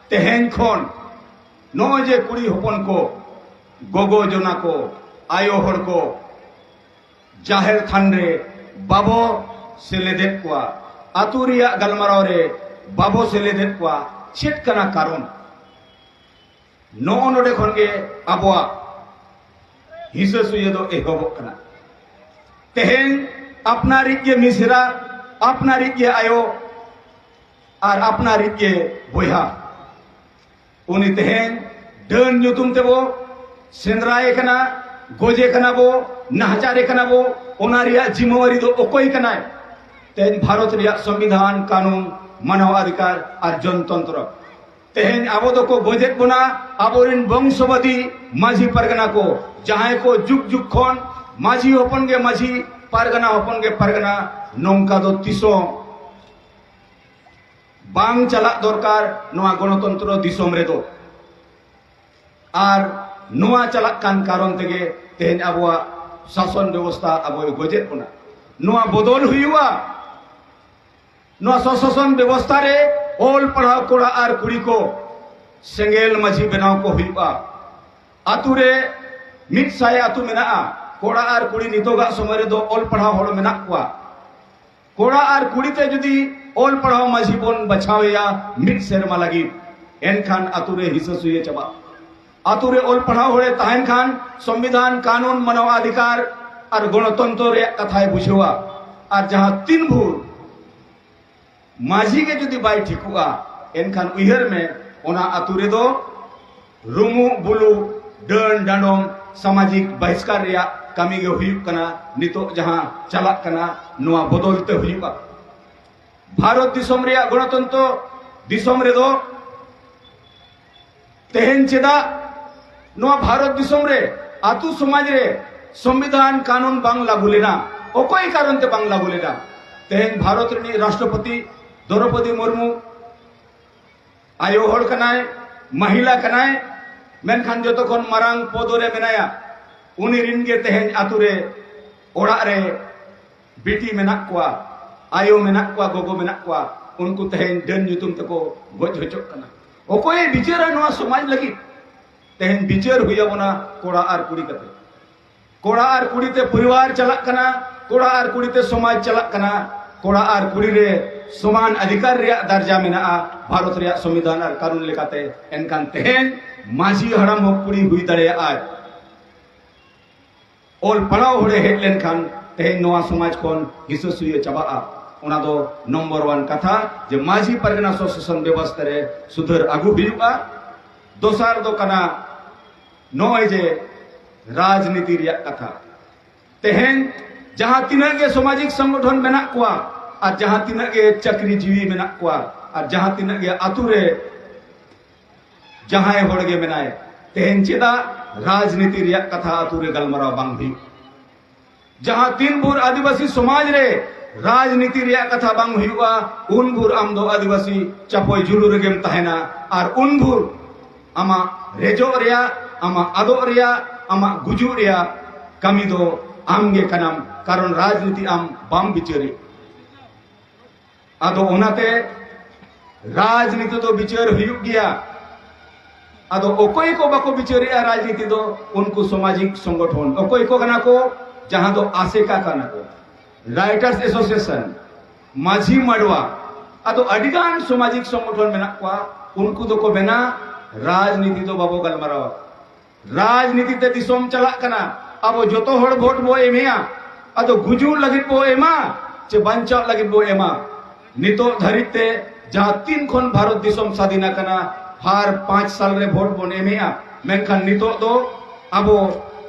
ᱛᱮᱦᱮᱧ ᱠᱷᱚᱱ ᱱᱚᱜᱼᱚᱭ ᱡᱮ ᱠᱩᱲᱤ ᱦᱚᱯᱚᱱ ᱠᱚ, ᱜᱚᱜᱚ ᱡᱚᱱᱟ ᱠᱚ, ᱟᱭᱳ ᱦᱚᱲ ᱠᱚ ᱡᱟᱦᱮᱨ ᱛᱷᱟᱱ ᱨᱮ ᱵᱟᱵᱚ ᱥᱮᱞᱮᱫᱮᱫ ᱠᱚᱣᱟ, ᱟᱛᱳ ᱨᱮᱭᱟᱜ ᱜᱟᱞᱢᱟᱨᱟᱣ ᱨᱮ ᱵᱟᱵᱚ ᱥᱮᱞᱮᱫᱮᱫ ᱠᱚᱣᱟ, ᱪᱮᱫ ᱠᱟᱱᱟ ᱠᱟᱨᱚᱱ? ᱱᱚᱜᱼᱚ ᱱᱚᱰᱮ ᱠᱷᱚᱱ ᱜᱮ ᱟᱵᱚᱣᱟᱜ ᱦᱤᱥᱟᱹ ᱥᱩᱭᱟᱹ ᱫᱚ ᱮᱦᱚᱵᱚᱜ ᱠᱟᱱᱟ᱾ ᱛᱮᱦᱮᱧ ᱟᱯᱱᱟᱨᱤᱡ ᱜᱮ ᱢᱤᱥᱨᱟ, ᱟᱯᱱᱟᱨᱤᱡ ᱜᱮ ᱟᱭᱳ ᱟᱨ ᱟᱯᱱᱟᱨᱤᱡ ᱜᱮ ᱵᱚᱭᱦᱟ, ᱩᱱᱤ ᱛᱮᱦᱮᱧ ᱰᱟᱹᱱ ᱧᱩᱛᱩᱢ ᱛᱮᱵᱚ ᱥᱮᱸᱫᱽᱨᱟᱭᱮ ᱠᱟᱱᱟ, ᱜᱚᱡᱮ ᱠᱟᱱᱟ ᱵᱚ, ᱱᱟᱦᱟᱪᱟᱨᱮ ᱠᱟᱱᱟ ᱵᱚ᱾ ᱚᱱᱟ ᱨᱮᱭᱟᱜ ᱡᱤᱢᱟᱹᱣᱟᱨᱤ ᱫᱚ ᱚᱠᱚᱭ ᱠᱟᱱᱟᱭ? ᱛᱮᱦᱮᱧ ᱵᱷᱟᱨᱚᱛ ᱨᱮᱭᱟᱜ ᱥᱚᱝᱵᱤᱫᱷᱟᱱ ᱠᱟᱹᱱᱩᱱ ᱢᱟᱱᱟᱣ ᱚᱫᱷᱤᱠᱟᱨ ᱟᱨ ᱡᱚᱱᱛᱚᱱᱛᱨᱚ᱾ ᱛᱮᱦᱮᱧ ᱟᱵᱚ ᱫᱚᱠᱚ ᱜᱚᱡᱮᱫ ᱵᱚᱱᱟ ᱟᱵᱚᱨᱮᱱ ᱵᱚᱝᱥᱚᱵᱟᱫᱤ ᱢᱟᱹᱡᱷᱤ ᱯᱟᱨᱜᱟᱱᱟ ᱠᱚ, ᱡᱟᱦᱟᱸᱭ ᱠᱚ ᱡᱩᱜᱽ ᱡᱩᱜᱽ ᱠᱷᱚᱱ ᱢᱟᱹᱡᱷᱤ ᱦᱚᱯᱚᱱ ᱜᱮ ᱢᱟᱹᱡᱷᱤ, ᱯᱟᱨᱜᱟᱱᱟ ᱦᱚᱯᱚᱱ ᱜᱮ ᱯᱟᱨᱜᱟᱱᱟ᱾ ᱱᱚᱝᱠᱟ ᱫᱚ ᱛᱤᱥ ᱦᱚᱸ ᱵᱟᱝ ᱪᱟᱞᱟᱜ ᱫᱚᱨᱠᱟᱨ ᱱᱚᱣᱟ ᱜᱚᱱᱚᱛᱚᱱᱛᱨᱚ ᱫᱤᱥᱚᱢ ᱨᱮᱫᱚ᱾ ᱟᱨ ᱱᱚᱣᱟ ᱪᱟᱞᱟᱜ ᱠᱟᱱ ᱠᱟᱨᱚᱱ ᱛᱮᱜᱮ ᱛᱮᱦᱮᱧ ᱟᱵᱚᱣᱟᱜ ᱥᱟᱥᱚᱱ ᱵᱮᱵᱚᱥᱛᱷᱟ ᱟᱵᱚᱭ ᱜᱚᱡᱮᱫ ᱵᱚᱱᱟ᱾ ᱱᱚᱣᱟ ᱵᱚᱫᱚᱞ ᱦᱩᱭᱩᱜᱼᱟ᱾ ᱱᱚᱣᱟ ᱥᱚᱥᱟᱥᱚᱱ ᱵᱮᱵᱚᱥᱛᱷᱟ ᱨᱮ ᱚᱞ ᱯᱟᱲᱦᱟᱣ ᱠᱚᱲᱟ ᱟᱨ ᱠᱩᱲᱤ ᱠᱚ ᱥᱮᱸᱜᱮᱞ ᱢᱟᱹᱡᱷᱤ ᱵᱮᱱᱟᱣ ᱠᱚ ᱦᱩᱭᱩᱜᱼᱟ᱾ ᱟᱛᱳ ᱨᱮ ᱢᱤᱫ ᱥᱟᱭ ᱟᱛᱳ ᱢᱮᱱᱟᱜᱼᱟ, ᱠᱚᱲᱟ ᱟᱨ ᱠᱩᱲᱤ ᱱᱤᱛᱚᱜᱟᱜ ᱥᱚᱢᱚᱭ ᱨᱮᱫᱚ ᱚᱞ ᱯᱟᱲᱦᱟᱣ ᱦᱚᱲ ᱢᱮᱱᱟᱜ ᱠᱚᱣᱟ᱾ ᱠᱚᱲᱟ ᱟᱨ ᱠᱩᱲᱤ ᱛᱮ ᱡᱩᱫᱤ ᱚᱞ ᱯᱟᱲᱦᱟᱣ ᱢᱟᱹᱡᱷᱤ ᱵᱚᱱ ᱵᱟᱪᱷᱟᱣ ᱮᱭᱟ ᱢᱤᱫ ᱥᱮᱨᱢᱟ ᱞᱟᱹᱜᱤᱫ, ᱮᱱᱠᱷᱟᱱ ᱟᱛᱳ ᱨᱮ ᱦᱤᱥᱟᱹ ᱥᱩᱭᱟᱹ ᱪᱟᱵᱟᱜᱼᱟ᱾ ᱟᱛᱳ ᱨᱮ ᱚᱞ ᱯᱟᱲᱦᱟᱣ ᱦᱚᱲᱮ ᱛᱟᱦᱮᱱ ᱠᱷᱟᱱ ᱥᱚᱝᱵᱤᱫᱷᱟᱱ, ᱠᱟᱹᱱᱩᱱ, ᱢᱟᱱᱟᱣ ᱚᱫᱷᱤᱠᱟᱨ ᱟᱨ ᱜᱚᱱᱚᱛᱚᱱᱛᱨᱚ ᱨᱮᱭᱟᱜ ᱠᱟᱛᱷᱟᱭ ᱵᱩᱡᱷᱟᱹᱣᱟ᱾ ᱟᱨ ᱡᱟᱦᱟᱸ ᱛᱤᱱ ᱵᱷᱳᱨ ᱢᱟᱹᱡᱷᱤ ᱜᱮ ᱡᱩᱫᱤ ᱵᱟᱭ ᱴᱷᱤᱠᱚᱜᱼᱟ, ᱮᱱᱠᱷᱟᱱ ᱩᱭᱦᱟᱹᱨ ᱢᱮ, ᱚᱱᱟ ᱟᱛᱳ ᱨᱮᱫᱚ ᱨᱩᱢᱩᱜ ᱵᱩᱞᱩᱜ, ᱰᱟᱹᱱ ᱰᱟᱸᱰᱚᱢ, ᱥᱟᱢᱟᱡᱤᱠ ᱵᱟᱦᱤᱥᱠᱟᱨ ᱨᱮᱭᱟᱜ ᱠᱟᱹᱢᱤ ᱜᱮ ᱦᱩᱭᱩᱜ ᱠᱟᱱᱟ᱾ ᱱᱤᱛᱚᱜ ᱡᱟᱦᱟᱸ ᱪᱟᱞᱟᱜ ᱠᱟᱱᱟ, ᱱᱚᱣᱟ ᱵᱚᱫᱚᱞ ᱛᱮ ᱦᱩᱭᱩᱜᱼᱟ᱾ ᱵᱷᱟᱨᱚᱛ ᱫᱤᱥᱚᱢ ᱨᱮᱭᱟᱜ ᱜᱚᱱᱚᱛᱚᱱᱛᱨᱚ ᱫᱤᱥᱚᱢ ᱨᱮᱫᱚ ᱛᱮᱦᱮᱧ ᱪᱮᱫᱟᱜ ᱱᱚᱣᱟ ᱵᱷᱟᱨᱚᱛ ᱫᱤᱥᱚᱢ ᱨᱮ ᱟᱛᱳ ᱥᱚᱢᱟᱡᱽ ᱨᱮ ᱥᱚᱝᱵᱤᱫᱷᱟᱱ ᱠᱟᱹᱱᱩᱱ ᱵᱟᱝ ᱞᱟᱹᱜᱩ ᱞᱮᱱᱟ? ᱚᱠᱚᱭ ᱠᱟᱨᱚᱱ ᱛᱮ ᱵᱟᱝ ᱞᱟᱹᱜᱩ ᱞᱮᱱᱟ? ᱛᱮᱦᱮᱧ ᱵᱷᱟᱨᱚᱛ ᱨᱤᱱᱤᱡ ᱨᱟᱥᱴᱨᱚᱯᱚᱛᱤ ᱫᱨᱚᱣᱯᱚᱫᱤ ᱢᱩᱨᱢᱩ ᱟᱭᱳ ᱦᱚᱲ ᱠᱟᱱᱟᱭ, ᱢᱟᱦᱤᱞᱟ ᱠᱟᱱᱟᱭ, ᱢᱮᱱᱠᱷᱟᱱ ᱡᱚᱛᱚ ᱠᱷᱚᱱ ᱢᱟᱨᱟᱝ ᱯᱚᱫ ᱨᱮ ᱢᱮᱱᱟᱭᱟ᱾ ᱩᱱᱤ ᱨᱤᱱ ᱜᱮ ᱛᱮᱦᱮᱧ ᱟᱛᱳ ᱨᱮ, ᱚᱲᱟᱜ ᱨᱮ ᱵᱤᱴᱤ ᱢᱮᱱᱟᱜ ᱠᱚᱣᱟ, ᱟᱭᱳ ᱢᱮᱱᱟᱜ ᱠᱚᱣᱟ, ᱜᱚᱜᱚ ᱢᱮᱱᱟᱜ ᱠᱚᱣᱟ, ᱩᱱᱠᱩ ᱛᱮᱦᱮᱧ ᱰᱟᱹᱱ ᱧᱩᱛᱩᱢ ᱛᱮᱠᱚ ᱜᱚᱡ ᱦᱚᱪᱚᱜ ᱠᱟᱱᱟ᱾ ᱚᱠᱚᱭᱮ ᱵᱤᱪᱟᱹᱨᱟ ᱱᱚᱣᱟ ᱥᱚᱢᱟᱡᱽ ᱞᱟᱹᱜᱤᱫ? ᱛᱮᱦᱮᱧ ᱵᱤᱪᱟᱹᱨ ᱦᱩᱭ ᱟᱵᱚᱱᱟ ᱠᱚᱲᱟ ᱟᱨ ᱠᱩᱲᱤ ᱠᱟᱛᱮ᱾ ᱠᱚᱲᱟ ᱟᱨ ᱠᱩᱲᱤ ᱛᱮ ᱯᱚᱨᱤᱵᱟᱨ ᱪᱟᱞᱟᱜ ᱠᱟᱱᱟ, ᱠᱚᱲᱟ ᱟᱨ ᱠᱩᱲᱤ ᱛᱮ ᱥᱚᱢᱟᱡᱽ ᱪᱟᱞᱟᱜ ᱠᱟᱱᱟ, ᱠᱚᱲᱟ ᱟᱨ ᱠᱩᱲᱤ ᱨᱮ ᱥᱚᱢᱟᱱ ᱚᱫᱷᱤᱠᱟᱨ ᱨᱮᱭᱟᱜ ᱫᱟᱨᱡᱟ ᱢᱮᱱᱟᱜᱼᱟ ᱵᱷᱟᱨᱚᱛ ᱨᱮᱭᱟᱜ ᱥᱚᱝᱵᱤᱫᱷᱟᱱ ᱟᱨ ᱠᱟᱹᱱᱩᱱ ᱞᱮᱠᱟᱛᱮ᱾ ᱮᱱᱠᱷᱟᱱ ᱛᱮᱦᱮᱧ ᱢᱟᱹᱡᱷᱤ ᱦᱟᱲᱟᱢ ᱦᱚᱸ ᱠᱩᱲᱤ ᱦᱩᱭ ᱫᱟᱲᱮᱭᱟᱜᱼᱟᱭ, ᱚᱞ ᱯᱟᱲᱦᱟᱣ ᱦᱚᱲᱮ ᱦᱮᱡ ᱞᱮᱱᱠᱷᱟᱱ ᱛᱮᱦᱮᱧ ᱱᱚᱣᱟ ᱥᱚᱢᱟᱡᱽ ᱠᱷᱚᱱ ᱦᱤᱥᱟᱹ ᱥᱩᱭᱟᱹ ᱪᱟᱵᱟᱜᱼᱟ᱾ ᱚᱱᱟ ᱫᱚ ᱱᱚᱢᱵᱚᱨ ᱚᱣᱟᱱ ᱠᱟᱛᱷᱟ, ᱡᱮ ᱢᱟᱹᱡᱷᱤ ᱯᱟᱨᱜᱟᱱᱟ ᱥᱚᱥᱟᱥᱚᱱ ᱵᱮᱵᱚᱥᱛᱷᱟ ᱨᱮ ᱥᱩᱫᱷᱟᱹᱨ ᱟᱹᱜᱩ ᱦᱩᱭᱩᱜᱼᱟ᱾ ᱫᱚᱥᱟᱨ ᱫᱚ ᱠᱟᱱᱟ ᱱᱚᱜᱼᱚᱭ ᱡᱮ ᱨᱟᱡᱽᱱᱤᱛᱤ ᱨᱮᱭᱟᱜ ᱠᱟᱛᱷᱟ᱾ ᱛᱮᱦᱮᱧ ᱡᱟᱦᱟᱸ ᱛᱤᱱᱟᱹᱜ ᱜᱮ ᱥᱟᱢᱟᱡᱤᱠ ᱥᱚᱝᱜᱚᱴᱷᱚᱱ ᱢᱮᱱᱟᱜ ᱠᱚᱣᱟ ᱟᱨ ᱡᱟᱦᱟᱸ ᱛᱤᱱᱟᱹᱜ ᱜᱮ ᱪᱟᱹᱠᱨᱤ ᱡᱤᱣᱤ ᱢᱮᱱᱟᱜ ᱠᱚᱣᱟ ᱟᱨ ᱡᱟᱦᱟᱸ ᱛᱤᱱᱟᱹᱜ ᱜᱮ ᱟᱛᱳ ᱨᱮ ᱡᱟᱦᱟᱸᱭ ᱦᱚᱲ ᱜᱮ ᱢᱮᱱᱟᱭ, ᱛᱮᱦᱮᱧ ᱪᱮᱫᱟᱜ ᱨᱟᱡᱽᱱᱤᱛᱤ ᱨᱮᱭᱟᱜ ᱠᱟᱛᱷᱟ ᱟᱛᱳ ᱨᱮ ᱜᱟᱞᱢᱟᱨᱟᱣ ᱵᱟᱝ ᱦᱩᱭᱩᱜ? ᱡᱟᱦᱟᱸ ᱛᱤᱱ ᱵᱷᱳᱨ ᱟᱹᱫᱤᱵᱟᱹᱥᱤ ᱥᱚᱢᱟᱡᱽ ᱨᱮ ᱨᱟᱡᱽᱱᱤᱛᱤ ᱨᱮᱭᱟᱜ ᱠᱟᱛᱷᱟ ᱵᱟᱝ ᱦᱩᱭᱩᱜᱼᱟ, ᱩᱱ ᱵᱷᱳᱨ ᱟᱢ ᱫᱚ ᱟᱹᱫᱤᱵᱟᱹᱥᱤ ᱪᱟᱯᱚᱭ ᱡᱩᱞᱩ ᱨᱮᱜᱮᱢ ᱛᱟᱦᱮᱱᱟ᱾ ᱟᱨ ᱩᱱ ᱵᱷᱳᱨ ᱟᱢᱟᱜ ᱨᱮᱡᱚᱜ ᱨᱮᱭᱟᱜ, ᱟᱢᱟᱜ ᱟᱫᱚᱜ ᱨᱮᱭᱟᱜ, ᱟᱢᱟᱜ ᱜᱩᱡᱩᱜ ᱨᱮᱭᱟᱜ ᱠᱟᱹᱢᱤ ᱫᱚ ᱟᱢ ᱜᱮ ᱠᱟᱱᱟᱢ, ᱠᱟᱨᱚᱱ ᱨᱟᱡᱽᱱᱤᱛᱤ ᱟᱢ ᱵᱟᱢ ᱵᱤᱪᱟᱹᱨᱮᱫ᱾ ᱟᱫᱚ ᱚᱱᱟᱛᱮ ᱨᱟᱡᱽᱱᱤᱛᱤ ᱫᱚ ᱵᱤᱪᱟᱹᱨ ᱦᱩᱭᱩᱜ ᱜᱮᱭᱟ᱾ ᱟᱫᱚ ᱚᱠᱚᱭ ᱠᱚ ᱵᱟᱠᱚ ᱵᱤᱪᱟᱹᱨᱮᱜᱼᱟ ᱨᱟᱡᱽᱱᱤᱛᱤ ᱫᱚ? ᱩᱱᱠᱩ ᱥᱟᱢᱟᱡᱤᱠ ᱥᱚᱝᱜᱚᱴᱷᱚᱱ᱾ ᱚᱠᱚᱭ ᱠᱚ ᱠᱟᱱᱟ ᱠᱚ? ᱡᱟᱦᱟᱸ ᱫᱚ ᱟᱥᱮᱠᱟ ᱠᱟᱱᱟ ᱠᱚ, ᱨᱟᱭᱴᱟᱨᱥ ᱮᱥᱳᱥᱤᱭᱮᱥᱚᱱ, ᱢᱟᱹᱡᱷᱤ ᱢᱟᱰᱣᱟ, ᱟᱫᱚ ᱟᱹᱰᱤᱜᱟᱱ ᱥᱟᱢᱟᱡᱤᱠ ᱥᱚᱝᱜᱚᱴᱷᱚᱱ ᱢᱮᱱᱟᱜ ᱠᱚᱣᱟ᱾ ᱩᱱᱠᱩ ᱫᱚᱠᱚ ᱢᱮᱱᱟ, ᱨᱟᱡᱽᱱᱤᱛᱤ ᱫᱚ ᱵᱟᱵᱚ ᱜᱟᱞᱢᱟᱨᱟᱣᱟ, ᱨᱟᱡᱽᱱᱤᱛᱤ ᱛᱮ ᱫᱤᱥᱚᱢ ᱪᱟᱞᱟᱜ ᱠᱟᱱᱟ, ᱟᱵᱚ ᱡᱚᱛᱚ ᱦᱚᱲ ᱵᱷᱳᱴ ᱵᱚ ᱮᱢᱮᱜᱼᱟ᱾ ᱟᱫᱚ ᱜᱩᱡᱩᱜ ᱞᱟᱹᱜᱤᱫ ᱵᱚ ᱮᱢᱟ ᱪᱮ ᱵᱟᱧᱪᱟᱜ ᱞᱟᱹᱜᱤᱫ ᱵᱚ ᱮᱢᱟ? ᱱᱤᱛᱚᱜ ᱫᱷᱟᱹᱨᱤᱡ ᱛᱮ ᱡᱟᱦᱟᱸ ᱛᱤᱱ ᱠᱷᱚᱱ ᱵᱷᱟᱨᱚᱛ ᱫᱤᱥᱚᱢ ᱥᱟᱫᱷᱤᱱ ᱟᱠᱟᱱᱟ, ᱦᱟᱨ ᱯᱟᱸᱪ ᱥᱟᱞ ᱨᱮ ᱵᱷᱳᱴ ᱵᱚᱱ ᱮᱢᱮᱜᱼᱟ, ᱢᱮᱱᱠᱷᱟᱱ ᱱᱤᱛᱚᱜ ᱫᱚ ᱟᱵᱚ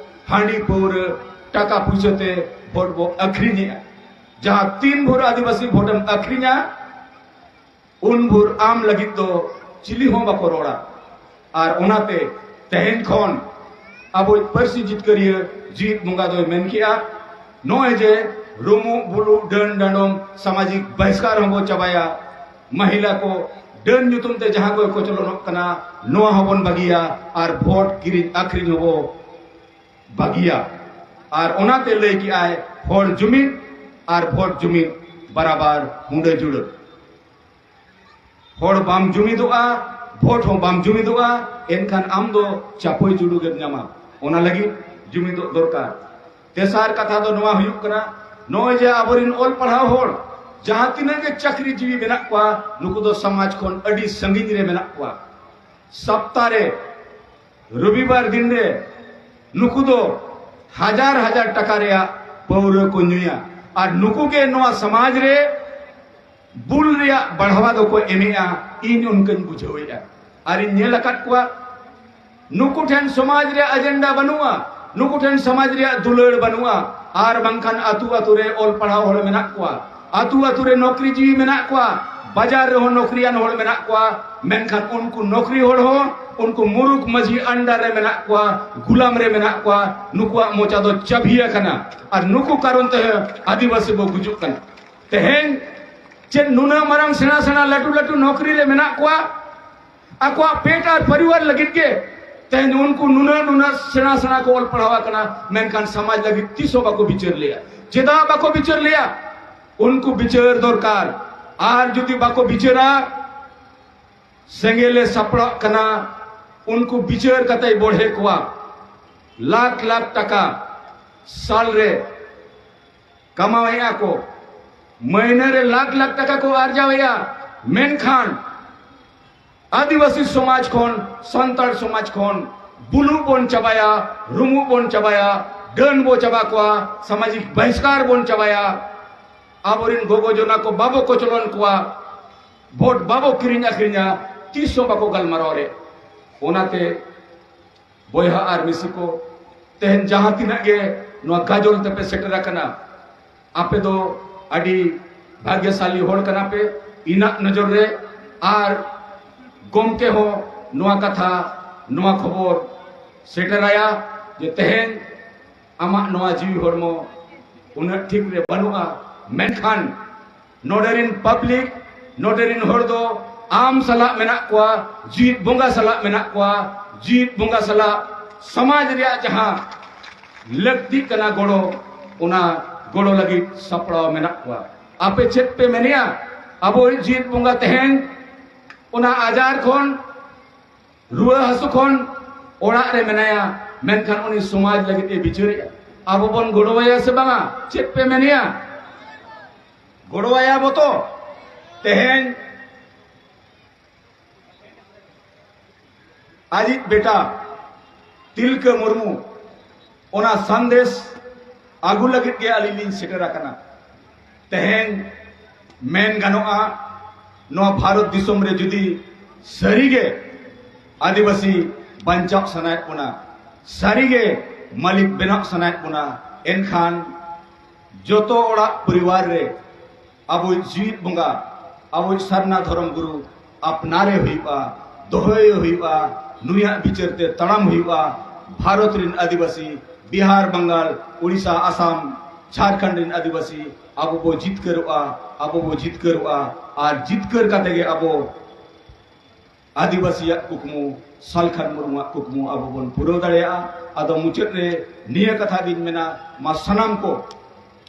ᱦᱟᱺᱰᱤ ᱯᱟᱹᱣᱨᱟᱹ, ᱴᱟᱠᱟ ᱯᱩᱭᱥᱟᱹ ᱛᱮ ᱵᱷᱳᱴ ᱵᱚ ᱟᱹᱠᱷᱨᱤᱧᱮᱜᱼᱟ᱾ ᱡᱟᱦᱟᱸ ᱛᱤᱱ ᱵᱷᱳᱨ ᱟᱹᱫᱤᱵᱟᱹᱥᱤ ᱵᱷᱳᱴᱮᱢ ᱟᱹᱠᱷᱨᱤᱧᱟ, ᱩᱱ ᱵᱷᱳᱨ ᱟᱢ ᱞᱟᱹᱜᱤᱫ ᱫᱚ ᱪᱤᱞᱤ ᱦᱚᱸ ᱵᱟᱠᱚ ᱨᱚᱲᱟ᱾ ᱟᱨ ᱚᱱᱟᱛᱮ ᱛᱮᱦᱮᱧ ᱠᱷᱚᱱ ᱟᱵᱚᱭᱤᱡ ᱯᱟᱹᱨᱥᱤ ᱡᱤᱛᱠᱟᱹᱨᱤᱭᱟᱹ ᱡᱤᱣᱤᱫ ᱵᱚᱸᱜᱟ ᱫᱚᱭ ᱢᱮᱱ ᱠᱮᱜᱼᱟ, ᱱᱚᱜᱼᱚᱭ ᱡᱮ ᱨᱩᱢᱩᱜ ᱵᱩᱞᱩᱜ ᱰᱟᱹᱱ ᱰᱟᱸᱰᱚᱢ ᱥᱟᱢᱟᱡᱤᱠ ᱵᱟᱦᱤᱥᱠᱟᱨ ᱦᱚᱸᱵᱚ ᱪᱟᱵᱟᱭᱟ, ᱢᱟᱦᱤᱞᱟ ᱠᱚ ᱰᱟᱹᱱ ᱧᱩᱛᱩᱢ ᱛᱮ ᱡᱟᱦᱟᱸ ᱠᱚ ᱠᱚᱪᱞᱚᱱᱚᱜ ᱠᱟᱱᱟ, ᱱᱚᱣᱟ ᱦᱚᱸᱵᱚᱱ ᱵᱟᱹᱜᱤᱭᱟ ᱟᱨ ᱵᱷᱳᱴ ᱠᱤᱨᱤᱧ ᱟᱹᱠᱷᱨᱤᱧ ᱦᱚᱸᱵᱚ ᱵᱟᱹᱜᱤᱭᱟ᱾ ᱟᱨ ᱚᱱᱟᱛᱮ ᱞᱟᱹᱭ ᱠᱮᱜᱼᱟᱭ, ᱦᱚᱲ ᱡᱩᱢᱤᱫ ᱟᱨ ᱵᱷᱳᱴ ᱡᱩᱢᱤᱫ ᱵᱟᱨᱟᱵᱟᱨ ᱦᱩᱸᱰᱟᱹ ᱡᱩᱲᱟᱹ᱾ ᱦᱚᱲ ᱵᱟᱢ ᱡᱩᱢᱤᱫᱚᱜᱼᱟ, ᱵᱷᱳᱴ ᱦᱚᱸ ᱵᱟᱢ ᱡᱩᱢᱤᱫᱚᱜᱼᱟ, ᱮᱱᱠᱷᱟᱱ ᱟᱢ ᱫᱚ ᱪᱟᱯᱚᱭ ᱡᱩᱰᱩ ᱜᱮᱢ ᱧᱟᱢᱟ᱾ ᱚᱱᱟ ᱞᱟᱹᱜᱤᱫ ᱡᱩᱢᱤᱫᱚᱜ ᱫᱚᱨᱠᱟᱨ᱾ ᱛᱮᱥᱟᱨ ᱠᱟᱛᱷᱟ ᱫᱚ ᱱᱚᱣᱟ ᱦᱩᱭᱩᱜ ᱠᱟᱱᱟ, ᱱᱚᱜᱼᱚᱭ ᱡᱮ ᱟᱵᱚᱨᱮᱱ ᱚᱞ ᱯᱟᱲᱦᱟᱣ ᱦᱚᱲ ᱡᱟᱦᱟᱸ ᱛᱤᱱᱟᱹᱜ ᱜᱮ ᱪᱟᱹᱠᱨᱤ ᱡᱤᱣᱤ ᱢᱮᱱᱟᱜ ᱠᱚᱣᱟ, ᱱᱩᱠᱩ ᱫᱚ ᱥᱚᱢᱟᱡᱽ ᱠᱷᱚᱱ ᱟᱹᱰᱤ ᱥᱟᱺᱜᱤᱧ ᱨᱮ ᱢᱮᱱᱟᱜ ᱠᱚᱣᱟ᱾ ᱥᱟᱯᱛᱟ ᱨᱮ ᱨᱚᱵᱤᱵᱟᱨ ᱫᱤᱱ ᱨᱮ ᱱᱩᱠᱩ ᱫᱚ ᱦᱟᱡᱟᱨ ᱦᱟᱡᱟᱨ ᱴᱟᱠᱟ ᱨᱮᱭᱟᱜ ᱯᱟᱹᱣᱨᱟᱹ ᱠᱚ ᱧᱩᱭᱟ᱾ ᱟᱨ ᱱᱩᱠᱩ ᱜᱮ ᱱᱚᱣᱟ ᱥᱚᱢᱟᱡᱽ ᱨᱮ ᱵᱩᱞ ᱨᱮᱭᱟᱜ ᱵᱟᱲᱦᱟᱣᱟ ᱫᱚᱠᱚ ᱮᱢᱮᱜᱼᱟ᱾ ᱤᱧ ᱚᱱᱠᱟᱧ ᱵᱩᱡᱷᱟᱹᱣᱮᱜᱼᱟ᱾ ᱟᱨᱤᱧ ᱧᱮᱞ ᱟᱠᱟᱫ ᱠᱚᱣᱟ, ᱱᱩᱠᱩ ᱴᱷᱮᱱ ᱥᱚᱢᱟᱡᱽ ᱨᱮᱭᱟᱜ ᱮᱡᱮᱱᱰᱟ ᱵᱟᱹᱱᱩᱜᱼᱟ, ᱱᱩᱠᱩ ᱴᱷᱮᱱ ᱥᱚᱢᱟᱡᱽ ᱨᱮᱭᱟᱜ ᱫᱩᱞᱟᱹᱲ ᱵᱟᱹᱱᱩᱜᱼᱟ᱾ ᱟᱨ ᱵᱟᱝᱠᱷᱟᱱ ᱟᱹᱛᱩ ᱟᱹᱛᱩ ᱨᱮ ᱚᱞ ᱯᱟᱲᱦᱟᱣ ᱦᱚᱲ ᱢᱮᱱᱟᱜ ᱠᱚᱣᱟ, ᱟᱹᱛᱩ ᱟᱹᱛᱩ ᱨᱮ ᱱᱚᱠᱨᱤ ᱡᱤᱣᱤ ᱢᱮᱱᱟᱜ ᱠᱚᱣᱟ, ᱵᱟᱡᱟᱨ ᱨᱮᱦᱚᱸ ᱱᱚᱠᱨᱤᱭᱟᱱ ᱦᱚᱲ ᱢᱮᱱᱟᱜ ᱠᱚᱣᱟ, ᱢᱮᱱᱠᱷᱟᱱ ᱩᱱᱠᱩ ᱱᱚᱠᱨᱤ ᱦᱚᱲ ᱦᱚᱸ ᱩᱱᱠᱩ ᱢᱩᱨᱩᱠ ᱢᱟᱹᱡᱷᱤ under ᱨᱮ ᱢᱮᱱᱟᱜ ᱠᱚᱣᱟ, ᱜᱩᱞᱟᱢ ᱨᱮ ᱢᱮᱱᱟᱜ ᱠᱚᱣᱟ᱾ ᱱᱩᱠᱩᱣᱟᱜ ᱢᱚᱪᱟ ᱫᱚ ᱪᱟᱹᱵᱷᱤ ᱟᱠᱟᱱᱟ᱾ ᱟᱨ ᱱᱩᱠᱩ ᱠᱟᱨᱚᱱ ᱛᱮ ᱟᱹᱫᱤᱵᱟᱹᱥᱤ ᱵᱚ ᱜᱩᱡᱩᱜ ᱠᱟᱱᱟ᱾ ᱛᱮᱦᱮᱧ ᱪᱮᱫ ᱱᱩᱱᱟᱹᱜ ᱢᱟᱨᱟᱝ ᱥᱮᱬᱟ ᱥᱮᱬᱟ ᱞᱟᱹᱴᱩ ᱞᱟᱹᱴᱩ ᱱᱚᱠᱨᱤ ᱨᱮ ᱢᱮᱱᱟᱜ ᱠᱚᱣᱟ, ᱟᱠᱚᱣᱟᱜ ᱯᱮᱴ ᱟᱨ ᱯᱚᱨᱤᱵᱟᱨ ᱞᱟᱹᱜᱤᱫ ᱜᱮ ᱛᱮᱦᱮᱧ ᱩᱱᱠᱩ ᱱᱩᱱᱟᱹᱜ ᱱᱩᱱᱟᱹᱜ ᱥᱮᱬᱟ ᱥᱮᱬᱟ ᱠᱚ ᱚᱞ ᱯᱟᱲᱦᱟᱣ ᱟᱠᱟᱱᱟ, ᱢᱮᱱᱠᱷᱟᱱ ᱥᱚᱢᱟᱡᱽ ᱞᱟᱹᱜᱤᱫ ᱛᱤᱥ ᱦᱚᱸ ᱵᱟᱠᱚ ᱵᱤᱪᱟᱹᱨ ᱞᱮᱭᱟ᱾ ᱪᱮᱫᱟᱜ ᱵᱟᱠᱚ ᱵᱤᱪᱟᱹᱨ ᱞᱮᱭᱟ? ᱩᱱᱠᱩ ᱵᱤᱪᱟᱹᱨ ᱫᱚᱨᱠᱟᱨ᱾ ᱟᱨ ᱡᱩᱫᱤ ᱵᱟᱠᱚ ᱵᱤᱪᱟᱹᱨᱟ, ᱥᱮᱸᱜᱮᱞᱮ ᱥᱟᱯᱲᱟᱜ ᱠᱟᱱᱟ, ᱩᱱᱠᱩ ᱵᱤᱪᱟᱹᱨ ᱠᱟᱛᱮᱭ ᱵᱚᱲᱦᱮ ᱠᱚᱣᱟ᱾ ᱞᱟᱠᱷ ᱞᱟᱠᱷ ᱴᱟᱠᱟ ᱥᱟᱞ ᱨᱮ ᱠᱟᱢᱟᱣᱮᱫᱼᱟ ᱠᱚ, ᱢᱟᱹᱦᱱᱟᱹ ᱨᱮ ᱞᱟᱠᱷ ᱞᱟᱠᱷ ᱴᱟᱠᱟ ᱠᱚ ᱟᱨᱡᱟᱣᱮᱫᱼᱟ, ᱢᱮᱱᱠᱷᱟᱱ ᱟᱹᱫᱤᱵᱟᱹᱥᱤ ᱥᱚᱢᱟᱡᱽ ᱠᱷᱚᱱ, ᱥᱟᱱᱛᱟᱲ ᱥᱚᱢᱟᱡᱽ ᱠᱷᱚᱱ ᱵᱩᱞᱩᱜ ᱵᱚᱱ ᱪᱟᱵᱟᱭᱟ, ᱨᱩᱢᱩᱜ ᱵᱚᱱ ᱪᱟᱵᱟᱭᱟ, ᱰᱟᱹᱱ ᱵᱚ ᱪᱟᱵᱟ ᱠᱚᱣᱟ, ᱥᱟᱢᱟᱡᱤᱠ ᱵᱟᱦᱤᱥᱠᱟᱨ ᱵᱚᱱ ᱪᱟᱵᱟᱭᱟ, ᱟᱵᱚᱨᱮᱱ ᱜᱚᱜᱚ ᱡᱚᱱᱟ ᱠᱚ ᱵᱟᱵᱚ ᱠᱚᱪᱞᱚᱱ ᱠᱚᱣᱟ, ᱵᱷᱳᱴ ᱵᱟᱵᱚ ᱠᱤᱨᱤᱧ ᱟᱹᱠᱷᱨᱤᱧᱟ, ᱛᱤᱥ ᱦᱚᱸ ᱵᱟᱠᱚ ᱜᱟᱞᱢᱟᱨᱟᱣ ᱨᱮ᱾ ᱚᱱᱟᱛᱮ ᱵᱚᱭᱦᱟ ᱟᱨ ᱢᱤᱥᱤ ᱠᱚ, ᱛᱮᱦᱮᱧ ᱡᱟᱦᱟᱸ ᱛᱤᱱᱟᱹᱜ ᱜᱮ ᱱᱚᱣᱟ ᱜᱟᱡᱚᱞ ᱛᱮᱯᱮ ᱥᱮᱴᱮᱨ ᱟᱠᱟᱱᱟ, ᱟᱯᱮ ᱫᱚ ᱟᱹᱰᱤ ᱵᱷᱟᱜᱽᱭᱚᱥᱟᱞᱤ ᱦᱚᱲ ᱠᱟᱱᱟ ᱯᱮ ᱤᱧᱟᱹᱜ ᱱᱚᱡᱚᱨ ᱨᱮ᱾ ᱟᱨ ᱜᱚᱢᱠᱮ ᱦᱚᱸ ᱱᱚᱣᱟ ᱠᱟᱛᱷᱟ, ᱱᱚᱣᱟ ᱠᱷᱚᱵᱚᱨ ᱥᱮᱴᱮᱨᱟᱭᱟ ᱡᱮ ᱛᱮᱦᱮᱧ ᱟᱢᱟᱜ ᱱᱚᱣᱟ ᱡᱤᱣᱤ ᱦᱚᱲᱢᱚ ᱩᱱᱟᱹᱜ ᱴᱷᱤᱠ ᱨᱮ ᱵᱟᱹᱱᱩᱜᱼᱟ, ᱢᱮᱱᱠᱷᱟᱱ ᱱᱚᱰᱮ ᱨᱤᱱ ᱯᱟᱵᱽᱞᱤᱠ, ᱱᱚᱰᱮ ᱨᱤᱱ ᱦᱚᱲ ᱫᱚ ᱟᱢ ᱥᱟᱞᱟᱜ ᱢᱮᱱᱟᱜ ᱠᱚᱣᱟ, ᱡᱤᱣᱤᱫ ᱵᱚᱸᱜᱟ ᱥᱟᱞᱟᱜ ᱢᱮᱱᱟᱜ ᱠᱚᱣᱟ, ᱡᱤᱣᱤᱫ ᱵᱚᱸᱜᱟ ᱥᱟᱞᱟᱜ ᱥᱚᱢᱟᱡᱽ ᱨᱮᱭᱟᱜ ᱡᱟᱦᱟᱸ ᱞᱟᱹᱠᱛᱤᱜ ᱠᱟᱱᱟ ᱜᱚᱲᱚ, ᱚᱱᱟ ᱜᱚᱲᱚ ᱞᱟᱹᱜᱤᱫ ᱥᱟᱯᱲᱟᱣ ᱢᱮᱱᱟᱜ ᱠᱚᱣᱟ᱾ ᱟᱯᱮ ᱪᱮᱫ ᱯᱮ ᱢᱮᱱᱮᱜᱼᱟ? ᱟᱵᱚᱭᱤᱡ ᱡᱤᱣᱤᱫ ᱵᱚᱸᱜᱟ ᱛᱮᱦᱮᱧ ᱚᱱᱟ ᱟᱡᱟᱨ ᱠᱷᱚᱱ, ᱨᱩᱣᱟᱹ ᱦᱟᱹᱥᱩ ᱠᱷᱚᱱ ᱚᱲᱟᱜ ᱨᱮ ᱢᱮᱱᱟᱭᱟ, ᱢᱮᱱᱠᱷᱟᱱ ᱩᱱᱤ ᱥᱚᱢᱟᱡᱽ ᱞᱟᱹᱜᱤᱫ ᱮ ᱵᱤᱪᱟᱹᱨᱮᱜᱼᱟ᱾ ᱟᱵᱚ ᱵᱚᱱ ᱜᱚᱲᱚᱣᱟᱭᱟ ᱥᱮ ᱵᱟᱝᱟ? ᱪᱮᱫ ᱯᱮ ᱢᱮᱱᱮᱜᱼᱟ? ᱜᱚᱲᱚᱣᱟᱭᱟ ᱵᱚ ᱛᱚ? ᱛᱮᱦᱮᱧ ᱟᱡᱤᱡ ᱵᱮᱴᱟ ᱛᱤᱞᱠᱟᱹ ᱢᱩᱨᱢᱩ ᱚᱱᱟ ᱥᱟᱸᱫᱮᱥ ᱟᱹᱜᱩ ᱞᱟᱹᱜᱤᱫ ᱜᱮ ᱟᱹᱞᱤᱧ ᱞᱤᱧ ᱥᱮᱴᱮᱨ ᱟᱠᱟᱱᱟ᱾ ᱛᱮᱦᱮᱧ ᱢᱮᱱ ᱜᱟᱱᱚᱜᱼᱟ, ᱱᱚᱣᱟ ᱵᱷᱟᱨᱚᱛ ᱫᱤᱥᱚᱢ ᱨᱮ ᱡᱩᱫᱤ ᱥᱟᱹᱨᱤᱜᱮ ᱟᱹᱫᱤᱵᱟᱹᱥᱤ ᱵᱟᱧᱪᱟᱣ ᱥᱟᱱᱟᱭᱮᱫ ᱵᱚᱱᱟ, ᱥᱟᱹᱨᱤᱜᱮ ᱢᱟᱹᱞᱤᱠ ᱵᱮᱱᱟᱣ ᱥᱟᱱᱟᱭᱮᱫ ᱵᱚᱱᱟ, ᱮᱱᱠᱷᱟᱱ ᱡᱚᱛᱚ ᱚᱲᱟᱜ ᱯᱚᱨᱤᱵᱟᱨ ᱨᱮ ᱟᱵᱚᱭᱤᱡ ᱡᱤᱣᱤᱫ ᱵᱚᱸᱜᱟ, ᱟᱵᱚᱭᱤᱡ ᱥᱟᱨᱱᱟ ᱫᱷᱚᱨᱚᱢ ᱜᱩᱨᱩ ᱟᱯᱱᱟᱨᱮ ᱦᱩᱭᱩᱜᱼᱟ, ᱫᱚᱦᱚᱭᱮ ᱦᱩᱭᱩᱜᱼᱟ᱾ ᱱᱩᱭᱟᱜ ᱵᱤᱪᱟᱹᱨ ᱛᱮ ᱛᱟᱲᱟᱢ ᱦᱩᱭᱩᱜᱼᱟ᱾ ᱵᱷᱟᱨᱚᱛ ᱨᱤᱱ ᱟᱹᱫᱤᱵᱟᱹᱥᱤ, ᱵᱤᱦᱟᱨ, ᱵᱟᱝᱜᱟᱞ, ᱩᱲᱤᱥᱥᱟ, ᱟᱥᱟᱢ, ᱡᱷᱟᱲᱠᱷᱚᱸᱰ ᱨᱤᱱ ᱟᱹᱫᱤᱵᱟᱹᱥᱤ, ᱟᱵᱚ ᱵᱚ ᱡᱤᱛᱠᱟᱹᱨᱚᱜᱼᱟ, ᱟᱵᱚ ᱵᱚ ᱡᱤᱛᱠᱟᱹᱨᱚᱜᱼᱟ᱾ ᱟᱨ ᱡᱤᱛᱠᱟᱹᱨ ᱠᱟᱛᱮ ᱜᱮ ᱟᱵᱚ ᱟᱹᱫᱤᱵᱟᱹᱥᱤᱭᱟᱜ ᱠᱩᱠᱢᱩ, ᱥᱟᱞᱠᱷᱟᱱ ᱢᱩᱨᱢᱩᱣᱟᱜ ᱠᱩᱠᱢᱩ ᱟᱵᱚ ᱵᱚᱱ ᱯᱩᱨᱟᱹᱣ ᱫᱟᱲᱮᱭᱟᱜᱼᱟ᱾ ᱟᱫᱚ ᱢᱩᱪᱟᱹᱫ ᱨᱮ ᱱᱤᱭᱟᱹ ᱠᱟᱛᱷᱟ ᱜᱤᱧ ᱢᱮᱱᱟ, ᱢᱟ ᱥᱟᱱᱟᱢ ᱠᱚ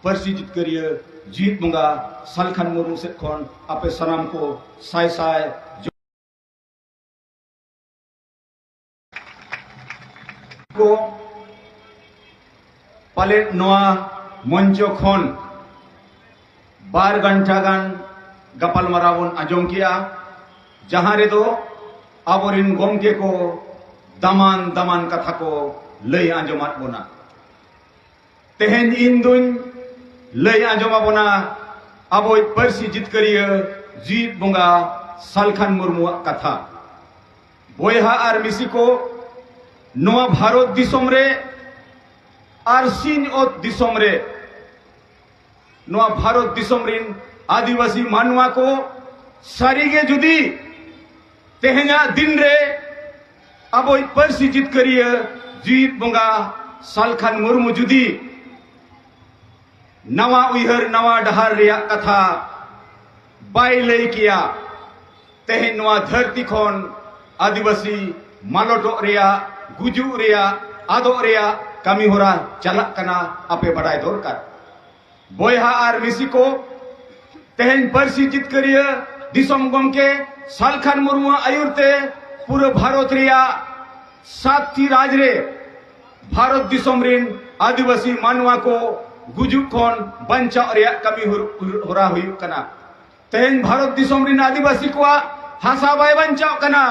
ᱯᱟᱹᱨᱥᱤ ᱡᱤᱛᱠᱟᱹᱨᱤᱭᱟᱹ ᱡᱤᱣᱤᱫ ᱵᱚᱸᱜᱟ ᱥᱟᱞᱠᱷᱟᱱ ᱢᱩᱨᱢᱩ ᱥᱮᱫ ᱠᱷᱚᱱ ᱟᱯᱮ ᱥᱟᱱᱟᱢ ᱠᱚ ᱥᱟᱭ ᱥᱟᱭ ᱠᱚ ᱯᱟᱞᱮᱫ ᱱᱚᱣᱟ ᱢᱚᱧᱪᱚ ᱠᱷᱚᱱ ᱵᱟᱨ ᱜᱷᱚᱱᱴᱟ ᱜᱟᱱ ᱜᱟᱯᱟᱞᱢᱟᱨᱟᱣ ᱵᱚᱱ ᱟᱸᱡᱚᱢ ᱠᱮᱜᱼᱟ, ᱡᱟᱦᱟᱸ ᱨᱮᱫᱚ ᱟᱵᱚᱨᱤᱱ ᱜᱚᱢᱠᱮ ᱠᱚ ᱫᱟᱢᱟᱱ ᱫᱟᱢᱟᱱ ᱠᱟᱛᱷᱟ ᱠᱚ ᱞᱟᱹᱭ ᱟᱸᱡᱚᱢᱟᱫ ᱵᱚᱱᱟ᱾ ᱛᱮᱦᱮᱧ ᱤᱧ ᱫᱩᱧ ᱞᱟᱹᱭ ᱟᱸᱡᱚᱢ ᱟᱵᱚᱱᱟ ᱟᱵᱚᱭᱤᱡ ᱯᱟᱹᱨᱥᱤ ᱡᱤᱛᱠᱟᱹᱨᱤᱭᱟᱹ ᱡᱤᱣᱤᱫ ᱵᱚᱸᱜᱟ ᱥᱟᱞᱠᱷᱟᱱ ᱢᱩᱨᱢᱩᱣᱟᱜ ᱠᱟᱛᱷᱟ᱾ ᱵᱚᱭᱦᱟ ᱟᱨ ᱢᱤᱥᱤ ᱠᱚ, ᱱᱚᱣᱟ ᱵᱷᱟᱨᱚᱛ ᱫᱤᱥᱚᱢ ᱨᱮ ᱟᱨ ᱥᱤᱧ ᱚᱛ ᱫᱤᱥᱚᱢ ᱨᱮ ᱱᱚᱣᱟ ᱵᱷᱟᱨᱚᱛ ᱫᱤᱥᱚᱢ ᱨᱤᱱ ᱟᱹᱫᱤᱵᱟᱹᱥᱤ ᱢᱟᱱᱣᱟ ᱠᱚ ᱥᱟᱹᱨᱤᱜᱮ ᱡᱩᱫᱤ ᱛᱮᱦᱮᱧᱟᱜ ᱫᱤᱱ ᱨᱮ ᱟᱵᱚᱭᱤᱡ ᱯᱟᱹᱨᱥᱤ ᱡᱤᱛᱠᱟᱹᱨᱤᱭᱟᱹ ᱡᱤᱣᱤᱫ ᱵᱚᱸᱜᱟ ᱥᱟᱞᱠᱷᱟᱱ ᱢᱩᱨᱢᱩ ᱡᱩᱫᱤ ᱱᱟᱣᱟ ᱩᱭᱦᱟᱹᱨ, ᱱᱟᱣᱟ ᱰᱟᱦᱟᱨ ᱨᱮᱭᱟᱜ ᱠᱟᱛᱷᱟ ᱵᱟᱭ ᱞᱟᱹᱭ ᱠᱮᱭᱟ, ᱛᱮᱦᱮᱧ ᱱᱚᱣᱟ ᱫᱷᱟᱹᱨᱛᱤ ᱠᱷᱚᱱ ᱟᱹᱫᱤᱵᱟᱹᱥᱤ ᱢᱟᱞᱚᱴᱚᱜ ᱨᱮᱭᱟᱜ, ᱜᱩᱡᱩᱜ ᱨᱮᱭᱟᱜ, ᱟᱫᱚᱜ ᱨᱮᱭᱟᱜ ᱠᱟᱹᱢᱤ ᱦᱚᱨᱟ ᱪᱟᱞᱟᱜ ᱠᱟᱱᱟ, ᱟᱯᱮ ᱵᱟᱰᱟᱭ ᱫᱚᱨᱠᱟᱨ᱾ ᱵᱚᱭᱦᱟ ᱟᱨ ᱢᱤᱥᱤ ᱠᱚ, ᱛᱮᱦᱮᱧ ᱯᱟᱹᱨᱥᱤ ᱡᱤᱛᱠᱟᱹᱨᱤᱭᱟᱹ ᱫᱤᱥᱚᱢ ᱜᱚᱢᱠᱮ ᱥᱟᱞᱠᱷᱟᱱ ᱢᱩᱨᱢᱩᱣᱟᱜ ᱟᱹᱭᱩᱨ ᱛᱮ ᱯᱩᱨᱟᱹ ᱵᱷᱟᱨᱚᱛ ᱨᱮᱭᱟᱜ ᱥᱟᱛᱴᱤ ᱨᱟᱡᱽ ᱨᱮ ᱵᱷᱟᱨᱚᱛ ᱫᱤᱥᱚᱢ ᱨᱤᱱ ᱟᱹᱫᱤᱵᱟᱹᱥᱤ ᱢᱟᱱᱣᱟ ᱠᱚ ᱜᱩᱡᱩᱜ ᱠᱷᱚᱱ ᱵᱟᱧᱪᱟᱣ ᱨᱮᱭᱟᱜ ᱠᱟᱹᱢᱤ ᱦᱚᱨ-, ᱦᱚᱨᱟ ᱦᱩᱭᱩᱜ ᱠᱟᱱᱟ᱾ ᱛᱮᱦᱮᱧ ᱵᱷᱟᱨᱚᱛ ᱫᱤᱥᱚᱢ ᱨᱤᱱ ᱟᱹᱫᱤᱵᱟᱹᱥᱤ ᱠᱚᱣᱟᱜ ᱦᱟᱥᱟ ᱵᱟᱭ ᱵᱟᱧᱪᱟᱜ ᱠᱟᱱᱟ,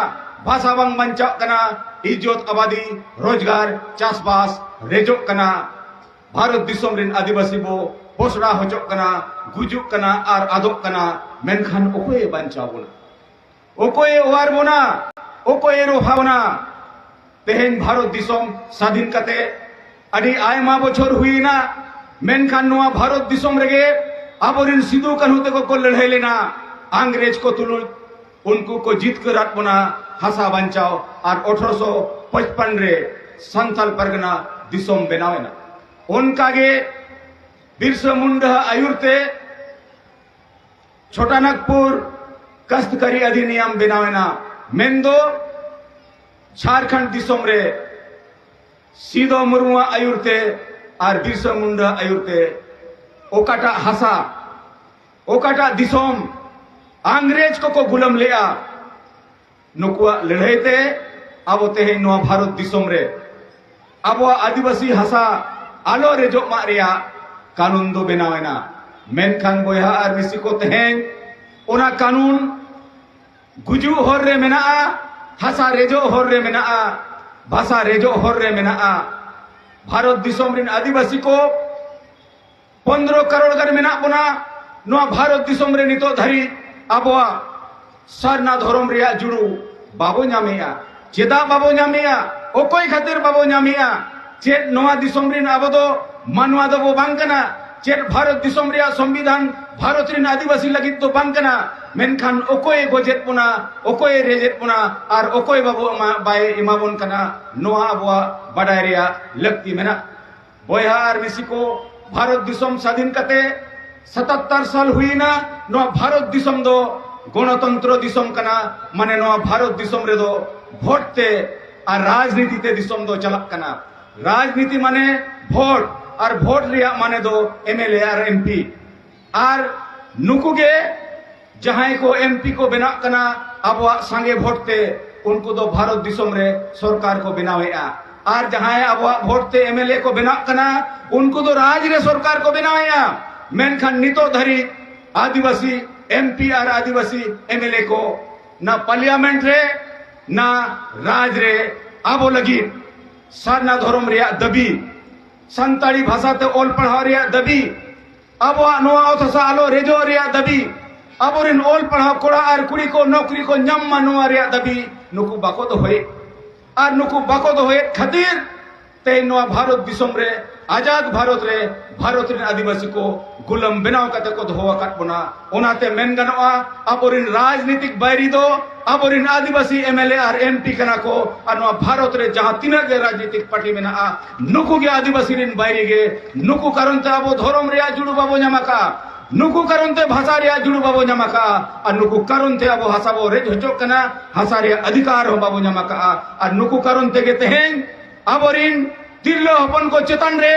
ᱵᱷᱟᱥᱟ ᱵᱟᱝ ᱵᱟᱧᱪᱟᱜ ᱠᱟᱱᱟ, ᱤᱡᱽᱡᱚᱛ, ᱟᱵᱟᱫᱤ, ᱨᱳᱡᱽᱜᱟᱨ, ᱪᱟᱥᱵᱟᱥ ᱨᱮᱡᱚᱜ ᱠᱟᱱᱟ᱾ ᱵᱷᱟᱨᱚᱛ ᱫᱤᱥᱚᱢ ᱨᱤᱱ ᱟᱹᱫᱤᱵᱟᱹᱥᱤ ᱵᱚ ᱯᱚᱥᱲᱟ ᱦᱚᱪᱚᱜ ᱠᱟᱱᱟ, ᱜᱩᱡᱩᱜ ᱠᱟᱱᱟ ᱟᱨ ᱟᱫᱚᱜ ᱠᱟᱱᱟ, ᱢᱮᱱᱠᱷᱟᱱ ᱚᱠᱚᱭᱮ ᱵᱟᱧᱪᱟᱣ ᱵᱚᱱᱟ? ᱚᱠᱚᱭᱮ ᱚᱣᱟᱨ ᱵᱚᱱᱟ? ᱚᱠᱚᱭᱮ ᱨᱚᱯᱷᱟ ᱵᱚᱱᱟ? ᱛᱮᱦᱮᱧ ᱵᱷᱟᱨᱚᱛ ᱫᱤᱥᱚᱢ ᱥᱟᱫᱷᱤᱱ ᱠᱟᱛᱮ ᱟᱹᱰᱤ ᱟᱭᱢᱟ ᱵᱚᱪᱷᱚᱨ ᱦᱩᱭᱮᱱᱟ, ᱢᱮᱱᱠᱷᱟᱱ ᱱᱚᱣᱟ ᱵᱷᱟᱨᱚᱛ ᱫᱤᱥᱚᱢ ᱨᱮᱜᱮ ᱟᱵᱚᱨᱤᱱ ᱥᱤᱫᱩ ᱠᱟᱹᱱᱦᱩ ᱛᱮᱠᱚ ᱠᱚ ᱞᱟᱹᱲᱦᱟᱹᱭ ᱞᱮᱱᱟ ᱟᱝᱨᱮᱡᱽ ᱠᱚ ᱛᱩᱞᱩᱡ᱾ ᱩᱱᱠᱩ ᱠᱚ ᱡᱤᱛᱠᱟᱹᱨᱟᱫ ᱵᱚᱱᱟ ᱦᱟᱥᱟ ᱵᱟᱧᱪᱟᱣ, ᱟᱨ ᱟᱴᱷᱨᱚᱥᱚ ᱯᱟᱸᱪᱯᱟᱱ ᱨᱮ ᱥᱟᱱᱛᱟᱞ ᱯᱟᱨᱜᱟᱱᱟ ᱫᱤᱥᱚᱢ ᱵᱮᱱᱟᱣ ᱮᱱᱟ᱾ ᱚᱱᱠᱟᱜᱮ ᱵᱤᱨᱥᱟ ᱢᱩᱱᱰᱟ ᱟᱹᱭᱩᱨ ᱛᱮ ᱪᱷᱳᱴᱟᱱᱟᱜᱽᱯᱩᱨ ᱠᱟᱥᱛᱠᱟᱨᱤ ᱚᱫᱷᱤᱱᱤᱭᱚᱢ ᱵᱮᱱᱟᱣ ᱮᱱᱟ, ᱢᱮᱱᱫᱚ ᱡᱷᱟᱲᱠᱷᱚᱸᱰ ᱫᱤᱥᱚᱢ ᱨᱮ ᱥᱤᱫᱚ ᱢᱩᱨᱢᱩᱣᱟᱜ ᱟᱹᱭᱩᱨ ᱛᱮ ᱟᱨ ᱵᱤᱨᱥᱟ ᱢᱩᱱᱰᱟ ᱟᱹᱭᱩᱨ ᱛᱮ ᱚᱠᱟᱴᱟᱜ ᱦᱟᱥᱟ, ᱚᱠᱟᱴᱟᱜ ᱫᱤᱥᱚᱢ ᱟᱝᱨᱮᱡᱽ ᱠᱚᱠᱚ ᱜᱩᱞᱟᱹᱢ ᱞᱮᱜᱼᱟ, ᱱᱩᱠᱩᱣᱟᱜ ᱞᱟᱹᱲᱦᱟᱹᱭ ᱛᱮ ᱟᱵᱚ ᱛᱮᱦᱮᱧ ᱱᱚᱣᱟ ᱵᱷᱟᱨᱚᱛ ᱫᱤᱥᱚᱢ ᱨᱮ ᱟᱵᱚᱣᱟᱜ ᱟᱹᱫᱤᱵᱟᱹᱥᱤ ᱦᱟᱥᱟ ᱟᱞᱚ ᱨᱮᱡᱚᱜ ᱢᱟᱜ ᱨᱮᱭᱟᱜ ᱠᱟᱹᱱᱩᱱ ᱫᱚ ᱵᱮᱱᱟᱣ ᱮᱱᱟ᱾ ᱢᱮᱱᱠᱷᱟᱱ ᱵᱚᱭᱦᱟ ᱟᱨ ᱢᱤᱥᱤ ᱠᱚ, ᱛᱮᱦᱮᱧ ᱚᱱᱟ ᱠᱟᱹᱱᱩᱱ ᱜᱩᱡᱩᱜ ᱦᱚᱨ ᱨᱮ ᱢᱮᱱᱟᱜᱼᱟ, ᱦᱟᱥᱟ ᱨᱮᱡᱚᱜ ᱦᱚᱨ ᱨᱮ ᱢᱮᱱᱟᱜᱼᱟ, ᱵᱷᱟᱥᱟ ᱨᱮᱡᱚᱜ ᱦᱚᱨ ᱨᱮ ᱢᱮᱱᱟᱜᱼᱟ᱾ ᱵᱷᱟᱨᱚᱛ ᱫᱤᱥᱚᱢ ᱨᱮᱱ ᱟᱹᱫᱤᱵᱟᱹᱥᱤ ᱠᱚ ᱯᱚᱱᱫᱽᱨᱚ ᱠᱟᱨᱳᱲ ᱜᱟᱱ ᱢᱮᱱᱟᱜ ᱵᱚᱱᱟ᱾ ᱱᱚᱣᱟ ᱵᱷᱟᱨᱚᱛ ᱫᱤᱥᱚᱢ ᱨᱮ ᱱᱤᱛᱚᱜ ᱫᱷᱟᱹᱨᱤᱡ ᱟᱵᱚᱣᱟᱜ ᱥᱟᱨᱱᱟ ᱫᱷᱚᱨᱚᱢ ᱨᱮᱭᱟᱜ ᱡᱩᱲᱩ ᱵᱟᱵᱚ ᱧᱟᱢᱮᱜᱼᱟ᱾ ᱪᱮᱫᱟᱜ ᱵᱟᱵᱚ ᱧᱟᱢᱮᱜᱼᱟ? ᱚᱠᱚᱭ ᱠᱷᱟᱹᱛᱤᱨ ᱵᱟᱵᱚ ᱧᱟᱢᱮᱜᱼᱟ? ᱪᱮᱫ ᱱᱚᱣᱟ ᱫᱤᱥᱚᱢ ᱨᱮᱱ ᱟᱵᱚ ᱫᱚ ᱢᱟᱱᱣᱟ ᱫᱚᱵᱚ ᱵᱟᱝ ᱠᱟᱱᱟ? ᱪᱮᱫ ᱵᱷᱟᱨᱚᱛ ᱫᱤᱥᱚᱢ ᱨᱮᱭᱟᱜ ᱥᱚᱝᱵᱤᱫᱷᱟᱱ ᱵᱷᱟᱨᱚᱛ ᱨᱮᱱ ᱟᱹᱫᱤᱵᱟᱹᱥᱤ ᱞᱟᱹᱜᱤᱫ ᱫᱚ ᱵᱟᱝ ᱠᱟᱱᱟ? ᱢᱮᱱᱠᱷᱟᱱ ᱚᱠᱚᱭᱮ ᱜᱚᱡᱮᱫ ᱵᱚᱱᱟ, ᱚᱠᱚᱭᱮ ᱨᱮᱡᱮᱫ ᱵᱚᱱᱟ, ᱟᱨ ᱚᱠᱚᱭ ᱵᱟᱵᱚ ᱮᱢᱟ, ᱵᱟᱭ ᱮᱢᱟ ᱵᱚᱱ ᱠᱟᱱᱟ, ᱱᱚᱣᱟ ᱟᱵᱚᱣᱟᱜ ᱵᱟᱰᱟᱭ ᱨᱮᱭᱟᱜ ᱞᱟᱹᱠᱛᱤ ᱢᱮᱱᱟᱜᱼᱟ᱾ ᱵᱚᱭᱦᱟ ᱟᱨ ᱢᱤᱥᱤ ᱠᱚ, ᱵᱷᱟᱨᱚᱛ ᱫᱤᱥᱚᱢ ᱥᱟᱫᱷᱤᱱ ᱠᱟᱛᱮ ᱥᱟᱛᱟᱛᱛᱟᱨ ᱥᱟᱞ ᱦᱩᱭᱮᱱᱟ᱾ ᱱᱚᱣᱟ ᱵᱷᱟᱨᱚᱛ ᱫᱤᱥᱚᱢ ᱫᱚ ᱜᱚᱱᱚᱛᱚᱱᱛᱨᱚ ᱫᱤᱥᱚᱢ ᱠᱟᱱᱟ, ᱢᱟᱱᱮ ᱱᱚᱣᱟ ᱵᱷᱟᱨᱚᱛ ᱫᱤᱥᱚᱢ ᱨᱮᱫᱚ ᱵᱷᱳᱴ ᱛᱮ ᱟᱨ ᱨᱟᱡᱽᱱᱤᱛᱤ ᱛᱮ ᱫᱤᱥᱚᱢ ᱫᱚ ᱪᱟᱞᱟᱜ ᱠᱟᱱᱟ᱾ ᱨᱟᱡᱽᱱᱤᱛᱤ ᱢᱟᱱᱮ ᱵᱷᱳᱴ, ᱟᱨ ᱵᱷᱳᱴ ᱨᱮᱭᱟᱜ ᱢᱟᱱᱮ ᱫᱚ M L A R M P. ᱟᱨ ᱱᱩᱠᱩ ᱜᱮ ᱡᱟᱦᱟᱸᱭ ᱠᱚ ᱮᱢ ᱯᱤ ᱠᱚ ᱵᱮᱱᱟᱜ ᱠᱟᱱᱟ, ᱟᱵᱚᱣᱟᱜ ᱥᱟᱸᱜᱮ ᱵᱷᱳᱴ ᱛᱮ, ᱩᱱᱠᱩ ᱫᱚ ᱵᱷᱟᱨᱚᱛ ᱫᱤᱥᱚᱢ ᱨᱮ ᱥᱚᱨᱠᱟᱨ ᱠᱚ ᱵᱮᱱᱟᱣᱮᱫᱼᱟ᱾ ᱟᱨ ᱡᱟᱦᱟᱸᱭ ᱟᱵᱚᱣᱟᱜ ᱵᱷᱳᱴ ᱛᱮ ᱮᱢ ᱮᱞ ᱮ ᱠᱚ ᱵᱮᱱᱟᱜ ᱠᱟᱱᱟ, ᱩᱱᱠᱩ ᱫᱚ ᱨᱟᱡᱽ ᱨᱮ ᱥᱚᱨᱠᱟᱨ ᱠᱚ ᱵᱮᱱᱟᱣᱮᱫᱼᱟ᱾ ᱢᱮᱱᱠᱷᱟᱱ ᱱᱤᱛᱚᱜ ᱫᱷᱟᱹᱨᱤᱡ ᱟᱹᱫᱤᱵᱟᱹᱥᱤ M P R Adivasi M L A ᱠᱚ ᱱᱟ ᱯᱟᱨᱞᱤᱭᱟᱢᱮᱱᱴ ᱨᱮ, ᱱᱟ ᱨᱟᱡᱽ ᱨᱮ ᱟᱵᱚ ᱞᱟᱹᱜᱤᱫ ᱥᱟᱨᱱᱟ ᱫᱷᱚᱨᱚᱢ ᱨᱮᱭᱟᱜ ᱫᱟᱹᱵᱤ, ᱥᱟᱱᱛᱟᱲᱤ ᱵᱷᱟᱥᱟ ᱛᱮ ᱚᱞ ᱯᱟᱲᱦᱟᱣ ᱨᱮᱭᱟᱜ ᱫᱟᱹᱵᱤ, ᱟᱵᱚᱣᱟᱜ ᱱᱚᱣᱟ ᱚᱛ ᱦᱟᱥᱟ ᱟᱞᱚ ᱨᱮᱡᱚᱜ ᱨᱮᱭᱟᱜ ᱫᱟᱹᱵᱤ, ᱟᱵᱚᱨᱮᱱ ᱚᱞ ᱯᱟᱲᱦᱟᱣ ᱠᱚᱲᱟ ᱟᱨ ᱠᱩᱲᱤ ᱠᱚ ᱱᱚᱠᱨᱤ ᱠᱚ ᱧᱟᱢ ᱢᱟ, ᱱᱚᱣᱟ ᱨᱮᱭᱟᱜ ᱫᱟᱹᱵᱤ ᱱᱩᱠᱩ ᱵᱟᱠᱚ ᱫᱚᱦᱚᱭᱮᱫ᱾ ᱟᱨ ᱱᱩᱠᱩ ᱵᱟᱠᱚ ᱫᱚᱦᱚᱭᱮᱫ ᱠᱷᱟᱹᱛᱤᱨ ᱛᱮᱦᱮᱧ ᱱᱚᱣᱟ ᱵᱷᱟᱨᱚᱛ ᱫᱤᱥᱚᱢ ᱨᱮ, ᱟᱡᱟᱫ ᱵᱷᱟᱨᱚᱛ ᱨᱮ, ᱵᱷᱟᱨᱚᱛ ᱨᱮᱱ ᱟᱹᱫᱤᱵᱟᱹᱥᱤ ᱠᱚ ᱜᱩᱞᱟᱹᱢ ᱵᱮᱱᱟᱣ ᱠᱟᱛᱮ ᱠᱚ ᱫᱚᱦᱚ ᱟᱠᱟᱫ ᱵᱚᱱᱟ᱾ ᱚᱱᱟᱛᱮ ᱢᱮᱱ ᱜᱟᱱᱚᱜᱼᱟ, ᱟᱵᱚᱨᱮᱱ ᱨᱟᱡᱽᱱᱤᱛᱤᱠ ᱵᱟᱹᱭᱨᱤ ᱫᱚ ᱟᱵᱚᱨᱮᱱ ᱟᱹᱫᱤᱵᱟᱹᱥᱤ M L A R M P ᱠᱟᱱᱟ ᱠᱚ᱾ ᱟᱨ ᱱᱚᱣᱟ ᱵᱷᱟᱨᱚᱛ ᱨᱮ ᱡᱟᱦᱟᱸ ᱛᱤᱱᱟᱹᱜ ᱜᱮ ᱨᱟᱡᱽᱱᱤᱛᱤᱠ ᱯᱟᱨᱴᱤ ᱢᱮᱱᱟᱜᱼᱟ, ᱱᱩᱠᱩ ᱜᱮ ᱟᱹᱫᱤᱵᱟᱹᱥᱤ ᱨᱮᱱ ᱵᱟᱹᱭᱨᱤ ᱜᱮ᱾ ᱱᱩᱠᱩ ᱠᱟᱨᱚᱱ ᱛᱮ ᱟᱵᱚ ᱫᱷᱚᱨᱚᱢ ᱨᱮᱭᱟᱜ ᱡᱩᱲᱩ ᱵᱟᱵᱚ ᱧᱟᱢ ᱟᱠᱟᱫᱼᱟ, ᱱᱩᱠᱩ ᱠᱟᱨᱚᱱ ᱛᱮ ᱵᱷᱟᱥᱟ ᱨᱮᱭᱟᱜ ᱡᱩᱲᱩ ᱵᱟᱵᱚ ᱧᱟᱢ ᱟᱠᱟᱫᱼᱟ, ᱟᱨ ᱱᱩᱠᱩ ᱠᱟᱨᱚᱱ ᱛᱮ ᱟᱵᱚ ᱦᱟᱥᱟ ᱵᱚ ᱨᱮᱡ ᱦᱚᱪᱚᱜ ᱠᱟᱱᱟ, ᱦᱟᱥᱟ ᱨᱮᱭᱟᱜ ᱚᱫᱷᱤᱠᱟᱨ ᱦᱚᱸ ᱵᱟᱵᱚ ᱧᱟᱢ ᱟᱠᱟᱫᱼᱟ᱾ ᱟᱨ ᱱᱩᱠᱩ ᱠᱟᱨᱚᱱ ᱛᱮᱜᱮ ᱛᱮᱦᱮᱧ ᱟᱵᱚᱨᱤᱱ ᱛᱤᱨᱞᱟᱹ ᱦᱚᱯᱚᱱ ᱠᱚ ᱪᱮᱛᱟᱱ ᱨᱮ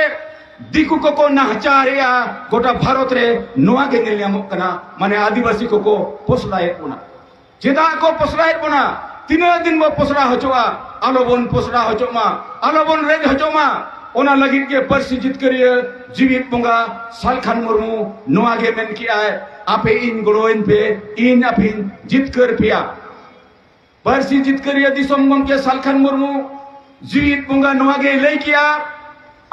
ᱫᱤᱠᱩ ᱠᱚᱠᱚ ᱱᱟᱦᱟᱪᱟᱨᱮᱜᱼᱟ᱾ ᱜᱚᱴᱟ ᱵᱷᱟᱨᱚᱛ ᱨᱮ ᱱᱚᱣᱟ ᱜᱮ ᱧᱮᱞ ᱧᱟᱢᱚᱜ ᱠᱟᱱᱟ, ᱢᱟᱱᱮ ᱟᱹᱫᱤᱵᱟᱹᱥᱤ ᱠᱚᱠᱚ ᱯᱚᱥᱲᱟᱭᱮᱫ ᱵᱚᱱᱟ᱾ ᱪᱮᱫᱟᱜ ᱠᱚ ᱯᱚᱥᱲᱟᱭᱮᱫ ᱵᱚᱱᱟ? ᱛᱤᱱᱟᱹᱜ ᱫᱤᱱ ᱵᱚ ᱯᱚᱥᱲᱟ ᱦᱚᱪᱚᱜᱼᱟ? ᱟᱞᱚᱵᱚᱱ ᱯᱚᱥᱲᱟ ᱦᱚᱪᱚᱜ ᱢᱟ, ᱟᱞᱚᱵᱚᱱ ᱨᱮᱡ ᱦᱚᱪᱚᱜ ᱢᱟ᱾ ᱚᱱᱟ ᱞᱟᱹᱜᱤᱫ ᱜᱮ ᱯᱟᱹᱨᱥᱤ ᱡᱤᱛᱠᱟᱹᱨᱤᱭᱟᱹ ᱡᱤᱣᱤᱫ ᱵᱚᱸᱜᱟ ᱥᱟᱞᱠᱷᱟᱱ ᱢᱩᱨᱢᱩ ᱱᱚᱣᱟ ᱜᱮ ᱢᱮᱱ ᱠᱮᱜᱼᱟᱭ, "ᱟᱯᱮ ᱤᱧ ᱜᱚᱲᱚᱣᱟᱹᱧ ᱯᱮ, ᱤᱧ ᱟᱯᱮᱧ ᱡᱤᱛᱠᱟᱹᱨ ᱯᱮᱭᱟ᱾" ᱯᱟᱹᱨᱥᱤ ᱡᱤᱛᱠᱟᱹᱨᱤᱭᱟᱹ ᱫᱤᱥᱚᱢ ᱜᱚᱢᱠᱮ ᱥᱟᱞᱠᱷᱟᱱ ᱢᱩᱨᱢᱩ ᱡᱤᱣᱤᱫ ᱵᱚᱸᱜᱟ ᱱᱚᱣᱟ ᱜᱮᱭ ᱞᱟᱹᱭ ᱠᱮᱜᱼᱟ,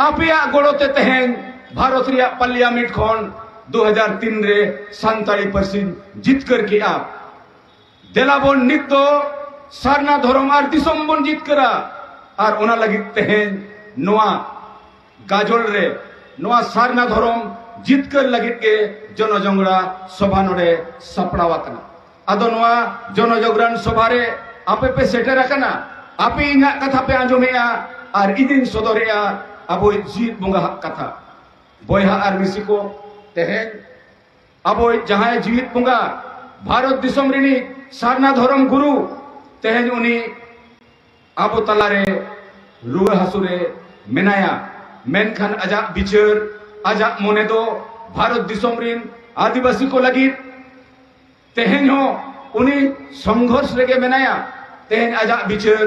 "ᱟᱯᱮᱭᱟᱜ ᱜᱚᱲᱚ ᱛᱮ ᱛᱮᱦᱮᱧ ᱵᱷᱟᱨᱚᱛ ᱨᱮᱭᱟᱜ ᱯᱟᱨᱞᱤᱭᱟᱢᱮᱱᱴ ᱠᱷᱚᱱ ᱫᱩ ᱦᱟᱡᱟᱨ ᱛᱤᱱ ᱨᱮ ᱥᱟᱱᱛᱟᱲᱤ ᱯᱟᱹᱨᱥᱤᱧ ᱡᱤᱛᱠᱟᱹᱨ ᱠᱮᱜᱼᱟ᱾ ᱫᱮᱞᱟ ᱵᱚᱱ ᱱᱤᱛ ᱫᱚ ᱥᱟᱨᱱᱟ ᱫᱷᱚᱨᱚᱢ ᱟᱨ ᱫᱤᱥᱚᱢ ᱵᱚᱱ ᱡᱤᱛᱠᱟᱹᱨᱟ᱾" ᱟᱨ ᱚᱱᱟ ᱞᱟᱹᱜᱤᱫ ᱛᱮᱦᱮᱧ ᱱᱚᱣᱟ ᱜᱟᱡᱚᱞ ᱨᱮ ᱱᱚᱣᱟ ᱥᱟᱨᱱᱟ ᱫᱷᱚᱨᱚᱢ ᱡᱤᱛᱠᱟᱹᱨ ᱞᱟᱹᱜᱤᱫ ᱜᱮ ᱡᱚᱱᱚᱡᱚᱝᱜᱽᱨᱟ ᱥᱚᱵᱷᱟ ᱱᱚᱰᱮ ᱥᱟᱯᱲᱟᱣ ᱟᱠᱟᱱᱟ᱾ ᱟᱫᱚ ᱱᱚᱣᱟ ᱡᱚᱱᱚᱡᱚᱜᱽᱨᱟᱱ ᱥᱚᱵᱷᱟ ᱨᱮ ᱟᱯᱮ ᱯᱮ ᱥᱮᱴᱮᱨ ᱟᱠᱟᱱᱟ, ᱟᱯᱮ ᱤᱧᱟᱜ ᱠᱟᱛᱷᱟ ᱯᱮ ᱟᱸᱡᱚᱢᱮᱜᱼᱟ ᱟᱨ ᱤᱧᱤᱧ ᱥᱚᱫᱚᱨᱮᱜᱼᱟ ᱟᱵᱚᱭᱤᱡ ᱡᱤᱣᱤᱫ ᱵᱚᱸᱜᱟ ᱦᱟᱜ ᱠᱟᱛᱷᱟ᱾ ᱵᱚᱭᱦᱟ ᱟᱨ ᱢᱤᱥᱤ ᱠᱚ, ᱛᱮᱦᱮᱧ ᱟᱵᱚᱭᱤᱡ ᱡᱟᱦᱟᱸᱭ ᱡᱤᱣᱤᱫ ᱵᱚᱸᱜᱟ, ᱵᱷᱟᱨᱚᱛ ᱫᱤᱥᱚᱢ ᱨᱤᱱᱤᱡ ᱥᱟᱨᱱᱟ ᱫᱷᱚᱨᱚᱢ ᱜᱩᱨᱩ, ᱛᱮᱦᱮᱧ ᱩᱱᱤ ᱟᱵᱚ ᱛᱟᱞᱟᱨᱮ ᱨᱩᱣᱟᱹ ᱦᱟᱹᱥᱩ ᱨᱮ ᱢᱮᱱᱟᱭᱟ, ᱢᱮᱱᱠᱷᱟᱱ ᱟᱡᱟᱜ ᱵᱤᱪᱟᱹᱨ, ᱟᱡᱟᱜ ᱢᱚᱱᱮ ᱫᱚ ᱵᱷᱟᱨᱚᱛ ᱫᱤᱥᱚᱢ ᱨᱤᱱ ᱟᱹᱫᱤᱵᱟᱹᱥᱤ ᱠᱚ ᱞᱟᱹᱜᱤᱫ ᱛᱮᱦᱮᱧ ᱦᱚᱸ ᱩᱱᱤ ᱥᱚᱝᱜᱷᱚᱨᱥ ᱨᱮᱜᱮ ᱢᱮᱱᱟᱭᱟ᱾ ᱛᱮᱦᱮᱧ ᱟᱡᱟᱜ ᱵᱤᱪᱟᱹᱨ,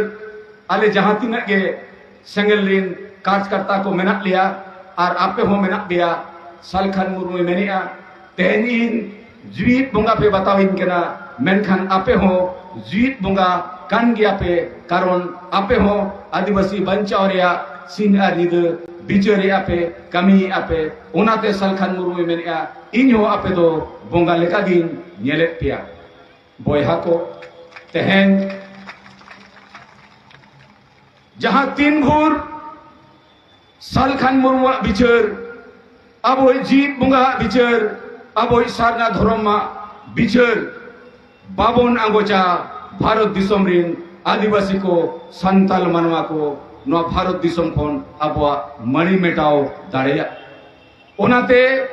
ᱟᱞᱮ ᱡᱟᱦᱟᱸ ᱛᱤᱱᱟᱹᱜ ᱜᱮ ᱥᱮᱸᱜᱮᱞ ᱨᱤᱱ ᱠᱟᱨᱡᱽᱠᱟᱨᱛᱟ ᱠᱚ ᱢᱮᱱᱟᱜ ᱞᱮᱭᱟ ᱟᱨ ᱟᱯᱮ ᱦᱚᱸ ᱢᱮᱱᱟᱜ ᱯᱮᱭᱟ, ᱥᱟᱞᱠᱷᱟᱱ ᱢᱩᱨᱢᱩᱭ ᱢᱮᱱᱮᱜᱼᱟ, ᱛᱮᱦᱮᱧ ᱤᱧ ᱡᱤᱣᱤᱫ ᱵᱚᱸᱜᱟ ᱯᱮ ᱵᱟᱛᱟᱣᱤᱧ ᱠᱟᱱᱟ, ᱢᱮᱱᱠᱷᱟᱱ ᱟᱯᱮ ᱦᱚᱸ ᱡᱤᱣᱤᱫ ᱵᱚᱸᱜᱟ ᱠᱟᱱ ᱜᱮᱭᱟ ᱯᱮ, ᱠᱟᱨᱚᱱ ᱟᱯᱮ ᱦᱚᱸ ᱟᱹᱫᱤᱵᱟᱹᱥᱤ ᱵᱟᱧᱪᱟᱣ ᱨᱮᱭᱟᱜ ᱥᱤᱧ ᱟᱨ ᱧᱤᱫᱟᱹ ᱵᱤᱪᱟᱹᱨᱮᱜᱼᱟ ᱯᱮ, ᱠᱟᱹᱢᱤᱭᱮᱜᱼᱟ ᱯᱮ᱾ ᱚᱱᱟᱛᱮ ᱥᱟᱞᱠᱷᱟᱱ ᱢᱩᱨᱢᱩᱭ ᱢᱮᱱᱮᱜᱼᱟ, ᱤᱧ ᱦᱚᱸ ᱟᱯᱮ ᱫᱚ ᱵᱚᱸᱜᱟ ᱞᱮᱠᱟᱜᱤᱧ ᱧᱮᱞᱮᱫ ᱯᱮᱭᱟ᱾ ᱵᱚᱭᱦᱟ ᱠᱚ, ᱛᱮᱦᱮᱧ ᱡᱟᱦᱟᱸ ᱛᱤᱱ ᱵᱷᱳᱨ ᱥᱟᱞᱠᱷᱟᱱ ᱢᱩᱨᱢᱩᱣᱟᱜ ᱵᱤᱪᱟᱹᱨ, ᱟᱵᱚᱭᱤᱡ ᱡᱤᱣᱤᱫ ᱵᱚᱸᱜᱟᱣᱟᱜ ᱵᱤᱪᱟᱹᱨ, ᱟᱵᱚᱭᱤᱡ ᱥᱟᱨᱱᱟ ᱫᱷᱚᱨᱚᱢᱟᱜ ᱵᱤᱪᱟᱹᱨ ᱵᱟᱵᱚᱱ ᱟᱸᱜᱚᱪᱟ, ᱵᱷᱟᱨᱚᱛ ᱫᱤᱥᱚᱢ ᱨᱤᱱ ᱟᱹᱫᱤᱵᱟᱹᱥᱤ ᱠᱚ, ᱥᱟᱱᱛᱟᱞ ᱢᱟᱱᱣᱟ ᱠᱚ ᱱᱚᱣᱟ ᱵᱷᱟᱨᱚᱛ ᱫᱤᱥᱚᱢ ᱠᱷᱚᱱ ᱟᱵᱚᱣᱟᱜ ᱢᱟᱹᱲᱤ ᱢᱮᱴᱟᱣ ᱫᱟᱲᱮᱭᱟᱜ᱾ ᱚᱱᱟᱛᱮ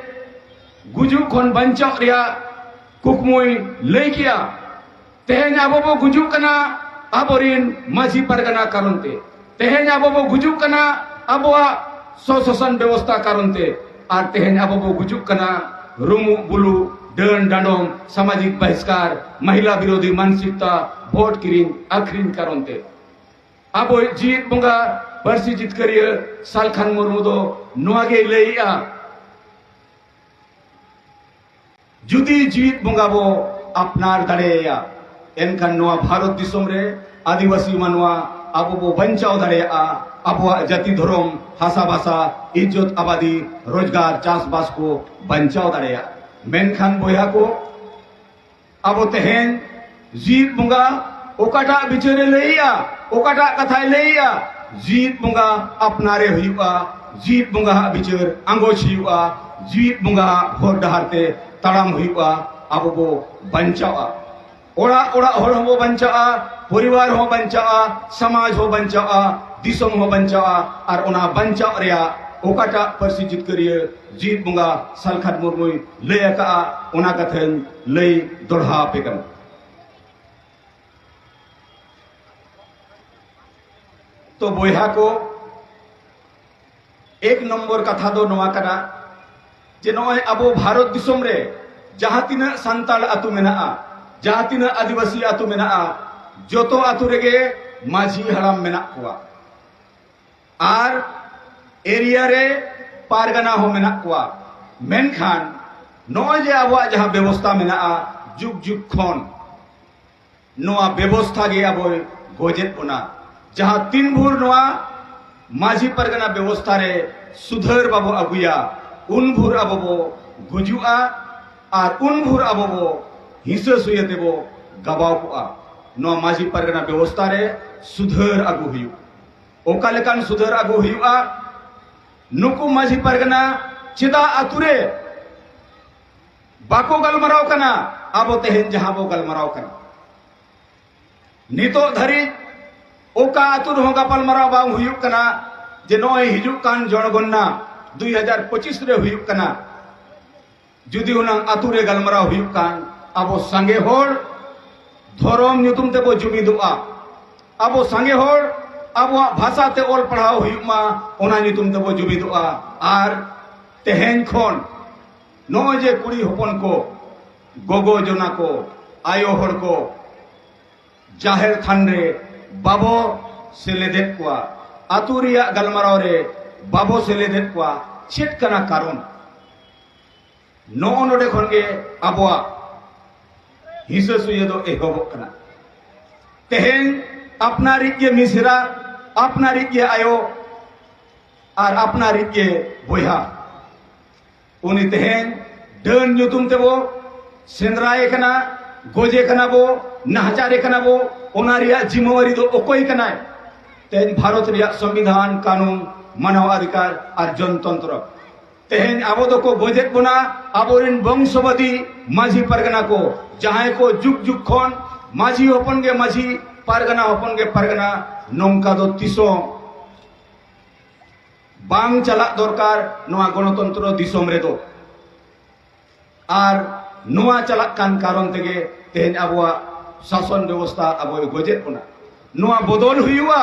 ᱜᱩᱡᱩᱜ ᱠᱷᱚᱱ ᱵᱟᱧᱪᱟᱣ ᱨᱮᱭᱟᱜ ᱠᱩᱠᱢᱩᱭ ᱞᱟᱹᱭ ᱠᱮᱜᱼᱟ᱾ ᱛᱮᱦᱮᱧ ᱟᱵᱚ ᱵᱚ ᱜᱩᱡᱩᱜ ᱠᱟᱱᱟ ᱟᱵᱚᱨᱤᱱ ᱢᱟᱹᱡᱷᱤ ᱯᱟᱨᱜᱟᱱᱟ ᱠᱟᱨᱚᱱ ᱛᱮ᱾ ᱛᱮᱦᱮᱧ ᱟᱵᱚ ᱵᱚ ᱜᱩᱡᱩᱜ ᱠᱟᱱᱟ ᱟᱵᱚᱣᱟᱜ ᱥᱚᱥᱟᱥᱚᱱ ᱵᱮᱵᱚᱥᱛᱷᱟ ᱠᱟᱨᱚᱱ ᱛᱮ᱾ ᱟᱨ ᱛᱮᱦᱮᱧ ᱟᱵᱚ ᱵᱚ ᱜᱩᱡᱩᱜ ᱠᱟᱱᱟ ᱨᱩᱢᱩᱜ ᱵᱩᱞᱩᱜ, ᱰᱟᱹᱱ ᱰᱟᱸᱰᱚᱢ, ᱥᱟᱢᱟᱡᱤᱠ ᱵᱟᱦᱤᱥᱠᱟᱨ, ᱢᱟᱦᱤᱞᱟ ᱵᱤᱨᱳᱫᱷᱤ ᱢᱟᱱᱥᱤᱠᱛᱟ, ᱵᱷᱳᱴ ᱠᱤᱨᱤᱧ ᱟᱹᱠᱷᱨᱤᱧ ᱠᱟᱨᱚᱱ ᱛᱮ᱾ ᱟᱵᱚᱭᱤᱡ ᱡᱤᱣᱤᱫ ᱵᱚᱸᱜᱟ ᱯᱟᱹᱨᱥᱤ ᱡᱤᱛᱠᱟᱹᱨᱤᱭᱟᱹ ᱥᱟᱞᱠᱷᱟᱱ ᱢᱩᱨᱢᱩ ᱫᱚ ᱱᱚᱣᱟ ᱜᱮᱭ ᱞᱟᱹᱭᱮᱜᱼᱟ, ᱡᱩᱫᱤ ᱡᱤᱣᱤᱫ ᱵᱚᱸᱜᱟ ᱵᱚ ᱟᱯᱱᱟᱨ ᱫᱟᱲᱮᱭᱟᱭᱟ, ᱮᱱᱠᱷᱟᱱ ᱱᱚᱣᱟ ᱵᱷᱟᱨᱚᱛ ᱫᱤᱥᱚᱢ ᱨᱮ ᱟᱹᱫᱤᱵᱟᱹᱥᱤ ᱢᱟᱱᱣᱟ ᱟᱵᱚ ᱵᱚ ᱵᱟᱧᱪᱟᱣ ᱫᱟᱲᱮᱭᱟᱜᱼᱟ, ᱟᱵᱚᱣᱟᱜ ᱡᱟᱹᱛᱤ ᱫᱷᱚᱨᱚᱢ, ᱦᱟᱥᱟ ᱵᱷᱟᱥᱟ, ᱤᱡᱽᱡᱚᱛ ᱟᱵᱟᱫᱤ, ᱨᱳᱡᱽᱜᱟᱨ, ᱪᱟᱥᱵᱟᱥ ᱠᱚ ᱵᱟᱧᱪᱟᱣ ᱫᱟᱲᱮᱭᱟᱜᱼᱟ᱾ ᱢᱮᱱᱠᱷᱟᱱ ᱵᱚᱭᱦᱟ ᱠᱚ, ᱟᱵᱚ ᱛᱮᱦᱮᱧ ᱡᱤᱣᱤᱫ ᱵᱚᱸᱜᱟ ᱚᱠᱟᱴᱟᱜ ᱵᱤᱪᱟᱹᱨᱮ ᱞᱟᱹᱭᱮᱜᱼᱟ, ᱚᱠᱟᱴᱟᱜ ᱠᱟᱛᱷᱟᱭ ᱞᱟᱹᱭᱮᱜᱼᱟ, ᱡᱤᱣᱤᱫ ᱵᱚᱸᱜᱟ ᱟᱯᱱᱟᱨᱮ ᱦᱩᱭᱩᱜᱼᱟ, ᱡᱤᱣᱤᱫ ᱵᱚᱸᱜᱟ ᱦᱟᱜ ᱵᱤᱪᱟᱹᱨ ᱟᱸᱜᱚᱪ ᱦᱩᱭᱩᱜᱼᱟ, ᱡᱤᱣᱤᱫ ᱵᱚᱸᱜᱟ ᱦᱟᱜ ᱦᱚᱨ ᱰᱟᱦᱟᱨ ᱛᱮ ᱛᱟᱲᱟᱢ ᱦᱩᱭᱩᱜᱼᱟ, ᱟᱵᱚ ᱵᱚ ᱵᱟᱧᱪᱟᱣᱼᱟ᱾ ᱚᱲᱟᱜ ᱚᱲᱟᱜ ᱦᱚᱲ ᱦᱚᱸᱵᱚ ᱵᱟᱧᱪᱟᱜᱼᱟ, ᱯᱚᱨᱤᱵᱟᱨ ᱦᱚᱸ ᱵᱟᱧᱪᱟᱜᱼᱟ, ᱥᱚᱢᱟᱡᱽ ᱦᱚᱸ ᱵᱟᱧᱪᱟᱜᱼᱟ, ᱫᱤᱥᱚᱢ ᱦᱚᱸ ᱵᱟᱧᱪᱟᱜᱼᱟ᱾ ᱟᱨ ᱚᱱᱟ ᱵᱟᱧᱪᱟᱜ ᱨᱮᱭᱟᱜ ᱚᱠᱟᱴᱟᱜ ᱯᱟᱹᱨᱥᱤ ᱡᱤᱛᱠᱟᱹᱨᱤᱭᱟᱹ ᱡᱤᱣᱤᱫ ᱵᱚᱸᱜᱟ ᱥᱟᱞᱠᱷᱟᱱ ᱢᱩᱨᱢᱩᱭ ᱞᱟᱹᱭ ᱟᱠᱟᱫᱼᱟ, ᱚᱱᱟ ᱠᱟᱛᱷᱟᱧ ᱞᱟᱹᱭ ᱫᱚᱲᱦᱟ ᱟᱯᱮ ᱠᱟᱱᱟ᱾ ᱛᱚ ᱵᱚᱭᱦᱟ ᱠᱚ, ᱮᱠ ᱱᱚᱢᱵᱚᱨ ᱠᱟᱛᱷᱟ ᱫᱚ ᱱᱚᱣᱟ ᱠᱟᱱᱟ ᱡᱮ ᱱᱚᱜᱼᱚᱭ ᱟᱵᱚ ᱵᱷᱟᱨᱚᱛ ᱫᱤᱥᱚᱢ ᱨᱮ ᱡᱟᱦᱟᱸ ᱛᱤᱱᱟᱹᱜ ᱥᱟᱱᱛᱟᱲ ᱟᱹᱛᱩ ᱢᱮᱱᱟᱜᱼᱟ, ᱡᱟᱦᱟᱸ ᱛᱤᱱᱟᱹᱜ ᱟᱹᱫᱤᱵᱟᱹᱥᱤ ᱟᱹᱛᱩ ᱢᱮᱱᱟᱜᱼᱟ, ᱡᱚᱛᱚ ᱟᱹᱛᱩ ᱨᱮᱜᱮ ᱢᱟᱹᱡᱷᱤ ᱦᱟᱲᱟᱢ ᱢᱮᱱᱟᱜ ᱠᱚᱣᱟ᱾ ᱟᱨ ᱮᱨᱤᱭᱟ ᱨᱮ ᱯᱟᱨᱜᱟᱱᱟ ᱦᱚᱸ ᱢᱮᱱᱟᱜ ᱠᱚᱣᱟ᱾ ᱢᱮᱱᱠᱷᱟᱱ ᱱᱚᱜᱼᱚᱭ ᱡᱮ ᱟᱵᱚᱣᱟᱜ ᱡᱟᱦᱟᱸ ᱵᱮᱵᱚᱥᱛᱷᱟ ᱢᱮᱱᱟᱜᱼᱟ, ᱡᱩᱜᱽ ᱡᱩᱜᱽ ᱠᱷᱚᱱ ᱱᱚᱣᱟ ᱵᱮᱵᱚᱥᱛᱷᱟ ᱜᱮ ᱟᱵᱚᱭ ᱜᱚᱡᱮᱫ ᱵᱚᱱᱟ᱾ ᱡᱟᱦᱟᱸ ᱛᱤᱱ ᱵᱷᱳᱨ ᱱᱚᱣᱟ ᱢᱟᱹᱡᱷᱤ ᱯᱟᱨᱜᱟᱱᱟ ᱵᱮᱵᱚᱥᱛᱷᱟ ᱨᱮ ᱥᱩᱫᱷᱟᱹᱨ ᱵᱟᱵᱚ ᱟᱹᱜᱩᱭᱟ, ᱩᱱ ᱵᱷᱳᱨ ᱟᱵᱚ ᱵᱚ ᱜᱩᱡᱩᱜᱼᱟ ᱟᱨ ᱩᱱ ᱵᱷᱳᱨ ᱟᱵᱚ ᱵᱚ ᱦᱤᱸᱥᱟᱹ ᱥᱩᱭᱟᱹ ᱛᱮᱵᱚ ᱜᱟᱵᱟᱣ ᱠᱚᱜᱼᱟ᱾ ᱱᱚᱣᱟ ᱢᱟᱹᱡᱷᱤ ᱯᱟᱨᱜᱟᱱᱟ ᱵᱮᱵᱚᱥᱛᱷᱟ ᱨᱮ ᱥᱩᱫᱷᱟᱹᱨ ᱟᱹᱜᱩ ᱦᱩᱭᱩᱜ᱾ ᱚᱠᱟ ᱞᱮᱠᱟᱱ ᱥᱩᱫᱷᱟᱹᱨ ᱟᱹᱜᱩ ᱦᱩᱭᱩᱜᱼᱟ? ᱱᱩᱠᱩ ᱢᱟᱹᱡᱷᱤ ᱯᱟᱨᱜᱟᱱᱟ ᱪᱮᱫᱟᱜ ᱟᱹᱛᱩ ᱨᱮ ᱵᱟᱠᱚ ᱜᱟᱞᱢᱟᱨᱟᱣ ᱠᱟᱱᱟ? ᱟᱵᱚ ᱛᱮᱦᱮᱧ ᱡᱟᱦᱟᱸ ᱵᱚ ᱜᱟᱞᱢᱟᱨᱟᱣ ᱠᱟᱱᱟ, ᱱᱤᱛᱚᱜ ᱫᱷᱟᱹᱨᱤᱡ ᱚᱠᱟ ᱟᱹᱛᱩ ᱨᱮᱦᱚᱸ ᱜᱟᱯᱟᱞᱢᱟᱨᱟᱣ ᱵᱟᱝ ᱦᱩᱭᱩᱜ ᱠᱟᱱᱟ ᱡᱮ ᱱᱚᱜᱼᱚᱭ ᱦᱤᱡᱩᱜ ᱠᱟᱱ ᱡᱚᱱᱚᱜᱚᱱᱱᱟ ᱫᱩᱭ ᱦᱟᱡᱟᱨ ᱯᱚᱸᱪᱤᱥ ᱨᱮ ᱦᱩᱭᱩᱜ ᱠᱟᱱᱟ, ᱡᱩᱫᱤ ᱦᱩᱱᱟᱹᱝ ᱟᱹᱛᱩ ᱨᱮ ᱜᱟᱞᱢᱟᱨᱟᱣ ᱦᱩᱭᱩᱜ ᱠᱷᱟᱱ, ᱟᱵᱚ ᱥᱟᱸᱜᱮ ᱦᱚᱲ ᱫᱷᱚᱨᱚᱢ ᱧᱩᱛᱩᱢ ᱛᱮᱵᱚ ᱡᱩᱢᱤᱫᱚᱜᱼᱟ, ᱟᱵᱚ ᱥᱟᱸᱜᱮ ᱦᱚᱲ ᱟᱵᱚᱣᱟᱜ ᱵᱷᱟᱥᱟ ᱛᱮ ᱚᱞ ᱯᱟᱲᱦᱟᱣ ᱦᱩᱭᱩᱜ ᱢᱟ, ᱚᱱᱟ ᱧᱩᱛᱩᱢ ᱛᱮᱵᱚ ᱡᱩᱢᱤᱫᱚᱜᱼᱟ᱾ ᱟᱨ ᱛᱮᱦᱮᱧ ᱠᱷᱚᱱ ᱱᱚᱜᱼᱚᱭ ᱡᱮ ᱠᱩᱲᱤ ᱦᱚᱯᱚᱱ ᱠᱚ, ᱜᱚᱜᱚ ᱡᱚᱱᱟ ᱠᱚ, ᱟᱭᱳ ᱦᱚᱲ ᱠᱚ, ᱡᱟᱦᱮᱨ ᱛᱷᱟᱱ ᱨᱮ ᱵᱟᱵᱚ ᱥᱮᱞᱮᱫᱮᱫ ᱠᱚᱣᱟ, ᱟᱹᱛᱩ ᱨᱮᱭᱟᱜ ᱜᱟᱞᱢᱟᱨᱟᱣ ᱨᱮ ᱵᱟᱵᱚ ᱥᱮᱞᱮᱫᱮᱫ ᱠᱚᱣᱟ, ᱪᱮᱫ ᱠᱟᱱᱟ ᱠᱟᱨᱚᱱ? ᱱᱚᱜᱼᱚ ᱱᱚᱰᱮ ᱠᱷᱚᱱ ᱜᱮ ᱟᱵᱚᱣᱟᱜ ᱦᱤᱥᱟᱹ ᱥᱩᱭᱟᱹ ᱫᱚ ᱮᱦᱚᱵᱚᱜ ᱠᱟᱱᱟ᱾ ᱛᱮᱦᱮᱧ ᱟᱯᱱᱟᱨᱤᱡ ᱜᱮ ᱢᱤᱥᱨᱟ, ᱟᱯᱱᱟᱨᱤᱡ ᱜᱮ ᱟᱭᱳ ᱟᱨ ᱟᱯᱱᱟᱨᱤᱡ ᱜᱮ ᱵᱚᱭᱦᱟ, ᱩᱱᱤ ᱛᱮᱦᱮᱧ ᱰᱟᱹᱱ ᱧᱩᱛᱩᱢ ᱛᱮᱵᱚ ᱥᱮᱸᱫᱽᱨᱟᱭᱮ ᱠᱟᱱᱟ, ᱜᱚᱡᱮ ᱠᱟᱱᱟ ᱵᱚ, ᱱᱟᱦᱟᱪᱟᱨᱮ ᱠᱟᱱᱟ ᱵᱚ᱾ ᱚᱱᱟ ᱨᱮᱭᱟᱜ ᱡᱤᱢᱟᱹᱣᱟᱨᱤ ᱫᱚ ᱚᱠᱚᱭ ᱠᱟᱱᱟᱭ? ᱛᱮᱦᱮᱧ ᱵᱷᱟᱨᱚᱛ ᱨᱮᱭᱟᱜ ᱥᱚᱝᱵᱤᱫᱷᱟᱱ, ᱠᱟᱹᱱᱩᱱ, ᱢᱟᱱᱟᱣ ᱚᱫᱷᱤᱠᱟᱨ ᱟᱨ ᱡᱚᱱᱛᱚᱱᱛᱨᱚ᱾ ᱛᱮᱦᱮᱧ ᱟᱵᱚ ᱫᱚᱠᱚ ᱜᱚᱡᱮᱫ ᱵᱚᱱᱟ, ᱟᱵᱚᱨᱮᱱ ᱵᱚᱝᱥᱚᱵᱟᱫᱤ ᱢᱟᱹᱡᱷᱤ ᱯᱟᱨᱜᱟᱱᱟ ᱠᱚ, ᱡᱟᱦᱟᱸᱭ ᱠᱚ ᱡᱩᱜᱽ ᱡᱩᱜᱽ ᱠᱷᱚᱱ ᱢᱟᱹᱡᱷᱤ ᱦᱚᱯᱚᱱ ᱜᱮ ᱢᱟᱹᱡᱷᱤ, ᱯᱟᱨᱜᱟᱱᱟ ᱦᱚᱯᱚᱱ ᱜᱮ ᱯᱟᱨᱜᱟᱱᱟ, ᱱᱚᱝᱠᱟ ᱫᱚ ᱛᱤᱥ ᱦᱚᱸ ᱵᱟᱝ ᱪᱟᱞᱟᱜ ᱫᱚᱨᱠᱟᱨ ᱱᱚᱣᱟ ᱜᱚᱱᱚᱛᱚᱱᱛᱨᱚ ᱫᱤᱥᱚᱢ ᱨᱮᱫᱚ᱾ ᱟᱨ ᱱᱚᱣᱟ ᱪᱟᱞᱟᱜ ᱠᱟᱱ ᱠᱟᱨᱚᱱ ᱛᱮᱜᱮ ᱛᱮᱦᱮᱧ ᱟᱵᱚᱣᱟᱜ ᱥᱟᱥᱚᱱ ᱵᱮᱵᱚᱥᱛᱷᱟ ᱟᱵᱚᱭ ᱜᱚᱡᱮᱫ ᱵᱚᱱᱟ᱾ ᱱᱚᱣᱟ ᱵᱚᱫᱚᱞ ᱦᱩᱭᱩᱜᱼᱟ᱾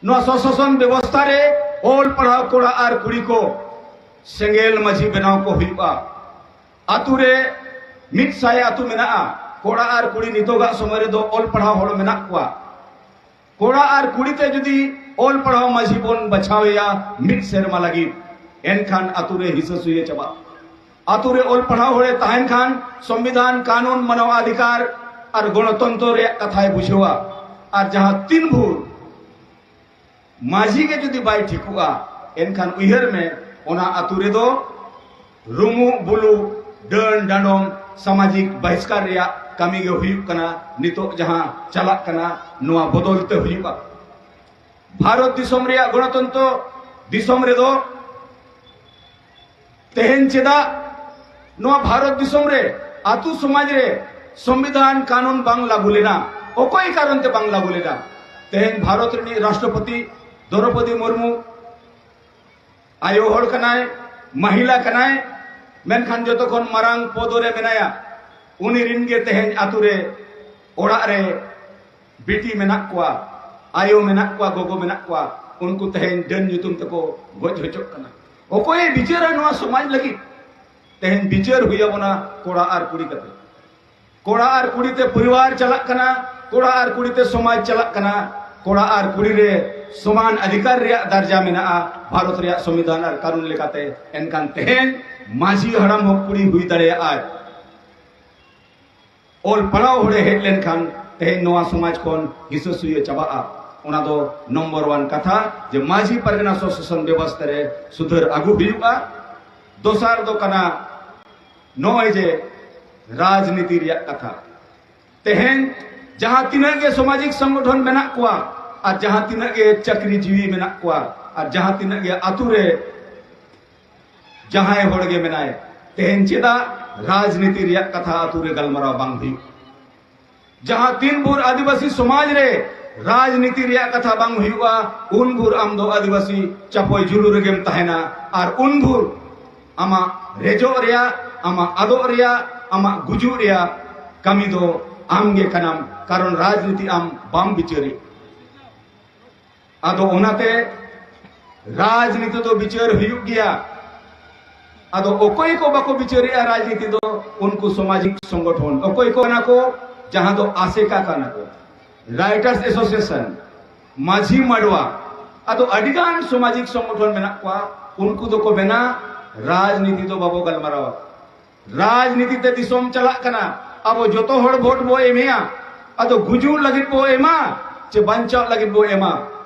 ᱱᱚᱣᱟ ᱥᱚᱥᱟᱥᱚᱱ ᱵᱮᱵᱚᱥᱛᱷᱟ ᱨᱮ ᱚᱞ ᱯᱟᱲᱦᱟᱣ ᱠᱚᱲᱟ ᱟᱨ ᱠᱩᱲᱤ ᱠᱚ ᱥᱮᱸᱜᱮᱞ ᱢᱟᱹᱡᱷᱤ ᱵᱮᱱᱟᱣ ᱠᱚ ᱦᱩᱭᱩᱜᱼᱟ᱾ ᱟᱛᱩ ᱨᱮ ᱢᱤᱫ ᱥᱟᱭ ᱟᱛᱩ ᱢᱮᱱᱟᱜᱼᱟ, ᱠᱚᱲᱟ ᱟᱨ ᱠᱩᱲᱤ ᱱᱤᱛᱚᱜᱟᱜ ᱥᱚᱢᱚᱭ ᱨᱮᱫᱚ ᱚᱞ ᱯᱟᱲᱦᱟᱣ ᱦᱚᱲ ᱢᱮᱱᱟᱜ ᱠᱚᱣᱟ᱾ ᱠᱚᱲᱟ ᱟᱨ ᱠᱩᱲᱤ ᱛᱮ ᱡᱩᱫᱤ ᱚᱞ ᱯᱟᱲᱦᱟᱣ ᱢᱟᱹᱡᱷᱤ ᱵᱚᱱ ᱵᱟᱪᱷᱟᱣ ᱮᱭᱟ ᱢᱤᱫ ᱥᱮᱨᱢᱟ ᱞᱟᱹᱜᱤᱫ, ᱮᱱᱠᱷᱟᱱ ᱟᱛᱩ ᱨᱮ ᱦᱤᱥᱟᱹ ᱥᱩᱭᱟᱹ ᱪᱟᱵᱟᱜᱼᱟ᱾ ᱟᱛᱩ ᱨᱮ ᱚᱞ ᱯᱟᱲᱦᱟᱣ ᱦᱚᱲᱮ ᱛᱟᱦᱮᱱ ᱠᱷᱟᱱ ᱥᱚᱝᱵᱤᱫᱷᱟᱱ, ᱠᱟᱹᱱᱩᱱ, ᱢᱟᱱᱟᱣ ᱚᱫᱷᱤᱠᱟᱨ ᱟᱨ ᱜᱚᱱᱚᱛᱚᱱᱛᱨᱚ ᱨᱮᱭᱟᱜ ᱠᱟᱛᱷᱟᱭ ᱵᱩᱡᱷᱟᱹᱣᱟ᱾ ᱟᱨ ᱡᱟᱦᱟᱸ ᱛᱤᱱ ᱵᱷᱳᱨ ᱢᱟᱹᱡᱷᱤ ᱜᱮ ᱡᱩᱫᱤ ᱵᱟᱭ ᱴᱷᱤᱠᱚᱜᱼᱟ, ᱮᱱᱠᱷᱟᱱ ᱩᱭᱦᱟᱹᱨ ᱢᱮ, ᱚᱱᱟ ᱟᱛᱩ ᱨᱮᱫᱚ ᱨᱩᱢᱩᱜ ᱵᱩᱞᱩᱜ, ᱰᱟᱹᱱ ᱰᱟᱸᱰᱚᱢ, ᱥᱟᱢᱟᱡᱤᱠ ᱵᱟᱦᱤᱥᱠᱟᱨ ᱨᱮᱭᱟᱜ ᱠᱟᱹᱢᱤ ᱜᱮ ᱦᱩᱭᱩᱜ ᱠᱟᱱᱟ᱾ ᱱᱤᱛᱚᱜ ᱡᱟᱦᱟᱸ ᱪᱟᱞᱟᱜ ᱠᱟᱱᱟ, ᱱᱚᱣᱟ ᱵᱚᱫᱚᱞ ᱛᱮ ᱦᱩᱭᱩᱜᱼᱟ᱾ ᱵᱷᱟᱨᱚᱛ ᱫᱤᱥᱚᱢ ᱨᱮᱭᱟᱜ ᱜᱚᱱᱚᱛᱚᱱᱛᱨᱚ ᱫᱤᱥᱚᱢ ᱨᱮᱫᱚ ᱛᱮᱦᱮᱧ ᱪᱮᱫᱟᱜ ᱱᱚᱣᱟ ᱵᱷᱟᱨᱚᱛ ᱫᱤᱥᱚᱢ ᱨᱮ ᱟᱛᱩ ᱥᱚᱢᱟᱡᱽ ᱨᱮ ᱥᱚᱝᱵᱤᱫᱷᱟᱱ ᱠᱟᱹᱱᱩᱱ ᱵᱟᱝ ᱞᱟᱹᱜᱩ ᱞᱮᱱᱟ? ᱚᱠᱚᱭ ᱠᱟᱨᱚᱱ ᱛᱮ ᱵᱟᱝ ᱞᱟᱹᱜᱩ ᱞᱮᱱᱟ? ᱛᱮᱦᱮᱧ ᱵᱷᱟᱨᱚᱛ ᱨᱤᱱᱤᱡ ᱨᱟᱥᱴᱨᱚᱯᱚᱛᱤ ᱫᱨᱚᱣᱯᱚᱫᱤ ᱢᱩᱨᱢᱩ ᱟᱭᱳ ᱦᱚᱲ ᱠᱟᱱᱟᱭ, ᱢᱟᱦᱤᱞᱟ ᱠᱟᱱᱟᱭ, ᱢᱮᱱᱠᱷᱟᱱ ᱡᱚᱛᱚ ᱠᱷᱚᱱ ᱢᱟᱨᱟᱝ ᱯᱚᱫ ᱨᱮ ᱢᱮᱱᱟᱭᱟ᱾ ᱩᱱᱤ ᱨᱤᱱ ᱜᱮ ᱛᱮᱦᱮᱧ ᱟᱛᱩ ᱨᱮ, ᱚᱲᱟᱜ ᱨᱮ ᱵᱤᱴᱤ ᱢᱮᱱᱟᱜ ᱠᱚᱣᱟ, ᱟᱭᱳ ᱢᱮᱱᱟᱜ ᱠᱚᱣᱟ, ᱜᱚᱜᱚ ᱢᱮᱱᱟᱜ ᱠᱚᱣᱟ, ᱩᱱᱠᱩ ᱛᱮᱦᱮᱧ ᱰᱟᱹᱱ ᱧᱩᱛᱩᱢ ᱛᱮᱠᱚ ᱜᱚᱡ ᱦᱚᱪᱚᱜ ᱠᱟᱱᱟ᱾ ᱚᱠᱚᱭᱮ ᱵᱤᱪᱟᱹᱨᱟ ᱱᱚᱣᱟ ᱥᱚᱢᱟᱡᱽ ᱞᱟᱹᱜᱤᱫ? ᱛᱮᱦᱮᱧ ᱵᱤᱪᱟᱹᱨ ᱦᱩᱭ ᱟᱵᱚᱱᱟ ᱠᱚᱲᱟ ᱟᱨ ᱠᱩᱲᱤ ᱠᱟᱛᱮ᱾ ᱠᱚᱲᱟ ᱟᱨ ᱠᱩᱲᱤ ᱛᱮ ᱯᱚᱨᱤᱵᱟᱨ ᱪᱟᱞᱟᱜ ᱠᱟᱱᱟ, ᱠᱚᱲᱟ ᱟᱨ ᱠᱩᱲᱤ ᱛᱮ ᱥᱚᱢᱟᱡᱽ ᱪᱟᱞᱟᱜ ᱠᱟᱱᱟ, ᱠᱚᱲᱟ ᱟᱨ ᱠᱩᱲᱤ ᱨᱮ ᱥᱚᱢᱟᱱ ᱚᱫᱷᱤᱠᱟᱨ ᱨᱮᱭᱟᱜ ᱫᱟᱨᱡᱟ ᱢᱮᱱᱟᱜᱼᱟ ᱵᱷᱟᱨᱚᱛ ᱨᱮᱭᱟᱜ ᱥᱚᱝᱵᱤᱫᱷᱟᱱ ᱟᱨ ᱠᱟᱹᱱᱩᱱ ᱞᱮᱠᱟᱛᱮ᱾ ᱮᱱᱠᱷᱟᱱ ᱛᱮᱦᱮᱧ ᱢᱟᱹᱡᱷᱤ ᱦᱟᱲᱟᱢ ᱦᱚᱸ ᱠᱩᱲᱤ ᱦᱩᱭ ᱫᱟᱲᱮᱭᱟᱜᱼᱟᱭ᱾ ᱚᱞ ᱯᱟᱲᱦᱟᱣ ᱦᱚᱲᱮ ᱦᱮᱡ ᱞᱮᱱᱠᱷᱟᱱ ᱛᱮᱦᱮᱧ ᱱᱚᱣᱟ ᱥᱚᱢᱟᱡᱽ ᱠᱷᱚᱱ ᱦᱤᱥᱟᱹ ᱥᱩᱭᱟᱹ ᱪᱟᱵᱟᱜᱼᱟ᱾ ᱚᱱᱟ ᱫᱚ ᱱᱚᱢᱵᱚᱨ ᱚᱣᱟᱱ ᱠᱟᱛᱷᱟ, ᱡᱮ ᱢᱟᱹᱡᱷᱤ ᱯᱟᱨᱜᱟᱱᱟ ᱥᱚᱥᱮᱥᱚᱱ ᱵᱮᱵᱚᱥᱛᱷᱟ ᱨᱮ ᱥᱩᱫᱷᱟᱹᱨ ᱟᱹᱜᱩ ᱦᱩᱭᱩᱜᱼᱟ᱾ ᱫᱚᱥᱟᱨ ᱫᱚ ᱠᱟᱱᱟ ᱱᱚᱜᱼᱚᱭ ᱡᱮ ᱨᱟᱡᱽᱱᱤᱛᱤ ᱨᱮᱭᱟᱜ ᱠᱟᱛᱷᱟ᱾ ᱛᱮᱦᱮᱧ ᱡᱟᱦᱟᱸ ᱛᱤᱱᱟᱹᱜ ᱜᱮ ᱥᱟᱢᱟᱡᱤᱠ ᱥᱚᱝᱜᱚᱴᱷᱚᱱ ᱢᱮᱱᱟᱜ ᱠᱚᱣᱟ ᱟᱨ ᱡᱟᱦᱟᱸ ᱛᱤᱱᱟᱹᱜ ᱜᱮ ᱪᱟᱹᱠᱨᱤ ᱡᱤᱣᱤ ᱢᱮᱱᱟᱜ ᱠᱚᱣᱟ ᱟᱨ ᱡᱟᱦᱟᱸ ᱛᱤᱱᱟᱹᱜ ᱜᱮ ᱟᱛᱳ ᱨᱮ ᱡᱟᱦᱟᱸᱭ ᱦᱚᱲ ᱜᱮ ᱢᱮᱱᱟᱭ, ᱛᱮᱦᱮᱧ ᱪᱮᱫᱟᱜ ᱨᱟᱡᱽᱱᱤᱛᱤ ᱨᱮᱭᱟᱜ ᱠᱟᱛᱷᱟ ᱟᱛᱳ ᱨᱮ ᱜᱟᱞᱢᱟᱨᱟᱣ ᱵᱟᱝ ᱦᱩᱭᱩᱜ? ᱡᱟᱦᱟᱸ ᱛᱤᱱ ᱵᱷᱳᱨ ᱟᱹᱫᱤᱵᱟᱹᱥᱤ ᱥᱚᱢᱟᱡᱽ ᱨᱮ ᱨᱟᱡᱽᱱᱤᱛᱤ ᱨᱮᱭᱟᱜ ᱠᱟᱛᱷᱟ ᱵᱟᱝ ᱦᱩᱭᱩᱜᱼᱟ, ᱩᱱ ᱵᱷᱳᱨ ᱟᱢ ᱫᱚ ᱟᱹᱫᱤᱵᱟᱹᱥᱤ ᱪᱟᱯᱚᱭ ᱡᱩᱞᱩ ᱨᱮᱜᱮᱢ ᱛᱟᱦᱮᱱᱟ᱾ ᱟᱨ ᱩᱱ ᱵᱷᱳᱨ ᱟᱢᱟᱜ ᱨᱮᱡᱚᱜ ᱨᱮᱭᱟᱜ, ᱟᱢᱟᱜ ᱟᱫᱚᱜ ᱨᱮᱭᱟᱜ, ᱟᱢᱟᱜ ᱜᱩᱡᱩᱜ ᱨᱮᱭᱟᱜ ᱠᱟᱹᱢᱤ ᱫᱚ ᱟᱢ ᱜᱮ ᱠᱟᱱᱟᱢ, ᱠᱟᱨᱚᱱ ᱨᱟᱡᱽᱱᱤᱛᱤ ᱟᱢ ᱵᱟᱢ ᱵᱤᱪᱟᱹᱨᱮᱫ᱾ ᱟᱫᱚ ᱚᱱᱟᱛᱮ ᱨᱟᱡᱽᱱᱤᱛᱤ ᱫᱚ ᱵᱤᱪᱟᱹᱨ ᱦᱩᱭᱩᱜ ᱜᱮᱭᱟ᱾ ᱟᱫᱚ ᱚᱠᱚᱭ ᱠᱚ ᱵᱟᱠᱚ ᱵᱤᱪᱟᱹᱨᱮᱜᱼᱟ ᱨᱟᱡᱽᱱᱤᱛᱤ ᱫᱚ? ᱩᱱᱠᱩ ᱥᱟᱢᱟᱡᱤᱠ ᱥᱚᱝᱜᱚᱴᱷᱚᱱ᱾ ᱚᱠᱚᱭ ᱠᱚ ᱠᱟᱱᱟ ᱠᱚ? ᱡᱟᱦᱟᱸ ᱫᱚ ᱟᱥᱮᱠᱟ ᱠᱟᱱᱟ ᱠᱚ, ᱨᱟᱭᱴᱟᱨᱥ ᱮᱥᱳᱥᱤᱭᱮᱥᱚᱱ, ᱢᱟᱹᱡᱷᱤ ᱢᱟᱰᱣᱟ, ᱟᱫᱚ ᱟᱹᱰᱤᱜᱟᱱ ᱥᱟᱢᱟᱡᱤᱠ ᱥᱚᱝᱜᱚᱴᱷᱚᱱ ᱢᱮᱱᱟᱜ ᱠᱚᱣᱟ᱾ ᱩᱱᱠᱩ ᱫᱚᱠᱚ ᱢᱮᱱᱟ, ᱨᱟᱡᱽᱱᱤᱛᱤ ᱫᱚ ᱵᱟᱵᱚ ᱜᱟᱞᱢᱟᱨᱟᱣᱟ᱾ ᱨᱟᱡᱽᱱᱤᱛᱤ ᱛᱮ ᱫᱤᱥᱚᱢ ᱪᱟᱞᱟᱜ ᱠᱟᱱᱟ᱾ ᱟᱵᱚ ᱡᱚᱛᱚ ᱦᱚᱲ ᱵᱷᱳᱴ ᱵᱚ ᱮᱢᱮᱜᱼᱟ᱾ ᱟᱫᱚ ᱜᱩᱡᱩᱜ ᱞᱟᱹᱜᱤᱫ ᱵᱚ ᱮᱢᱟ ᱪᱮ ᱵᱟᱧᱪᱟᱜ ᱞᱟᱹᱜᱤᱫ ᱵᱚ ᱮᱢᱟ?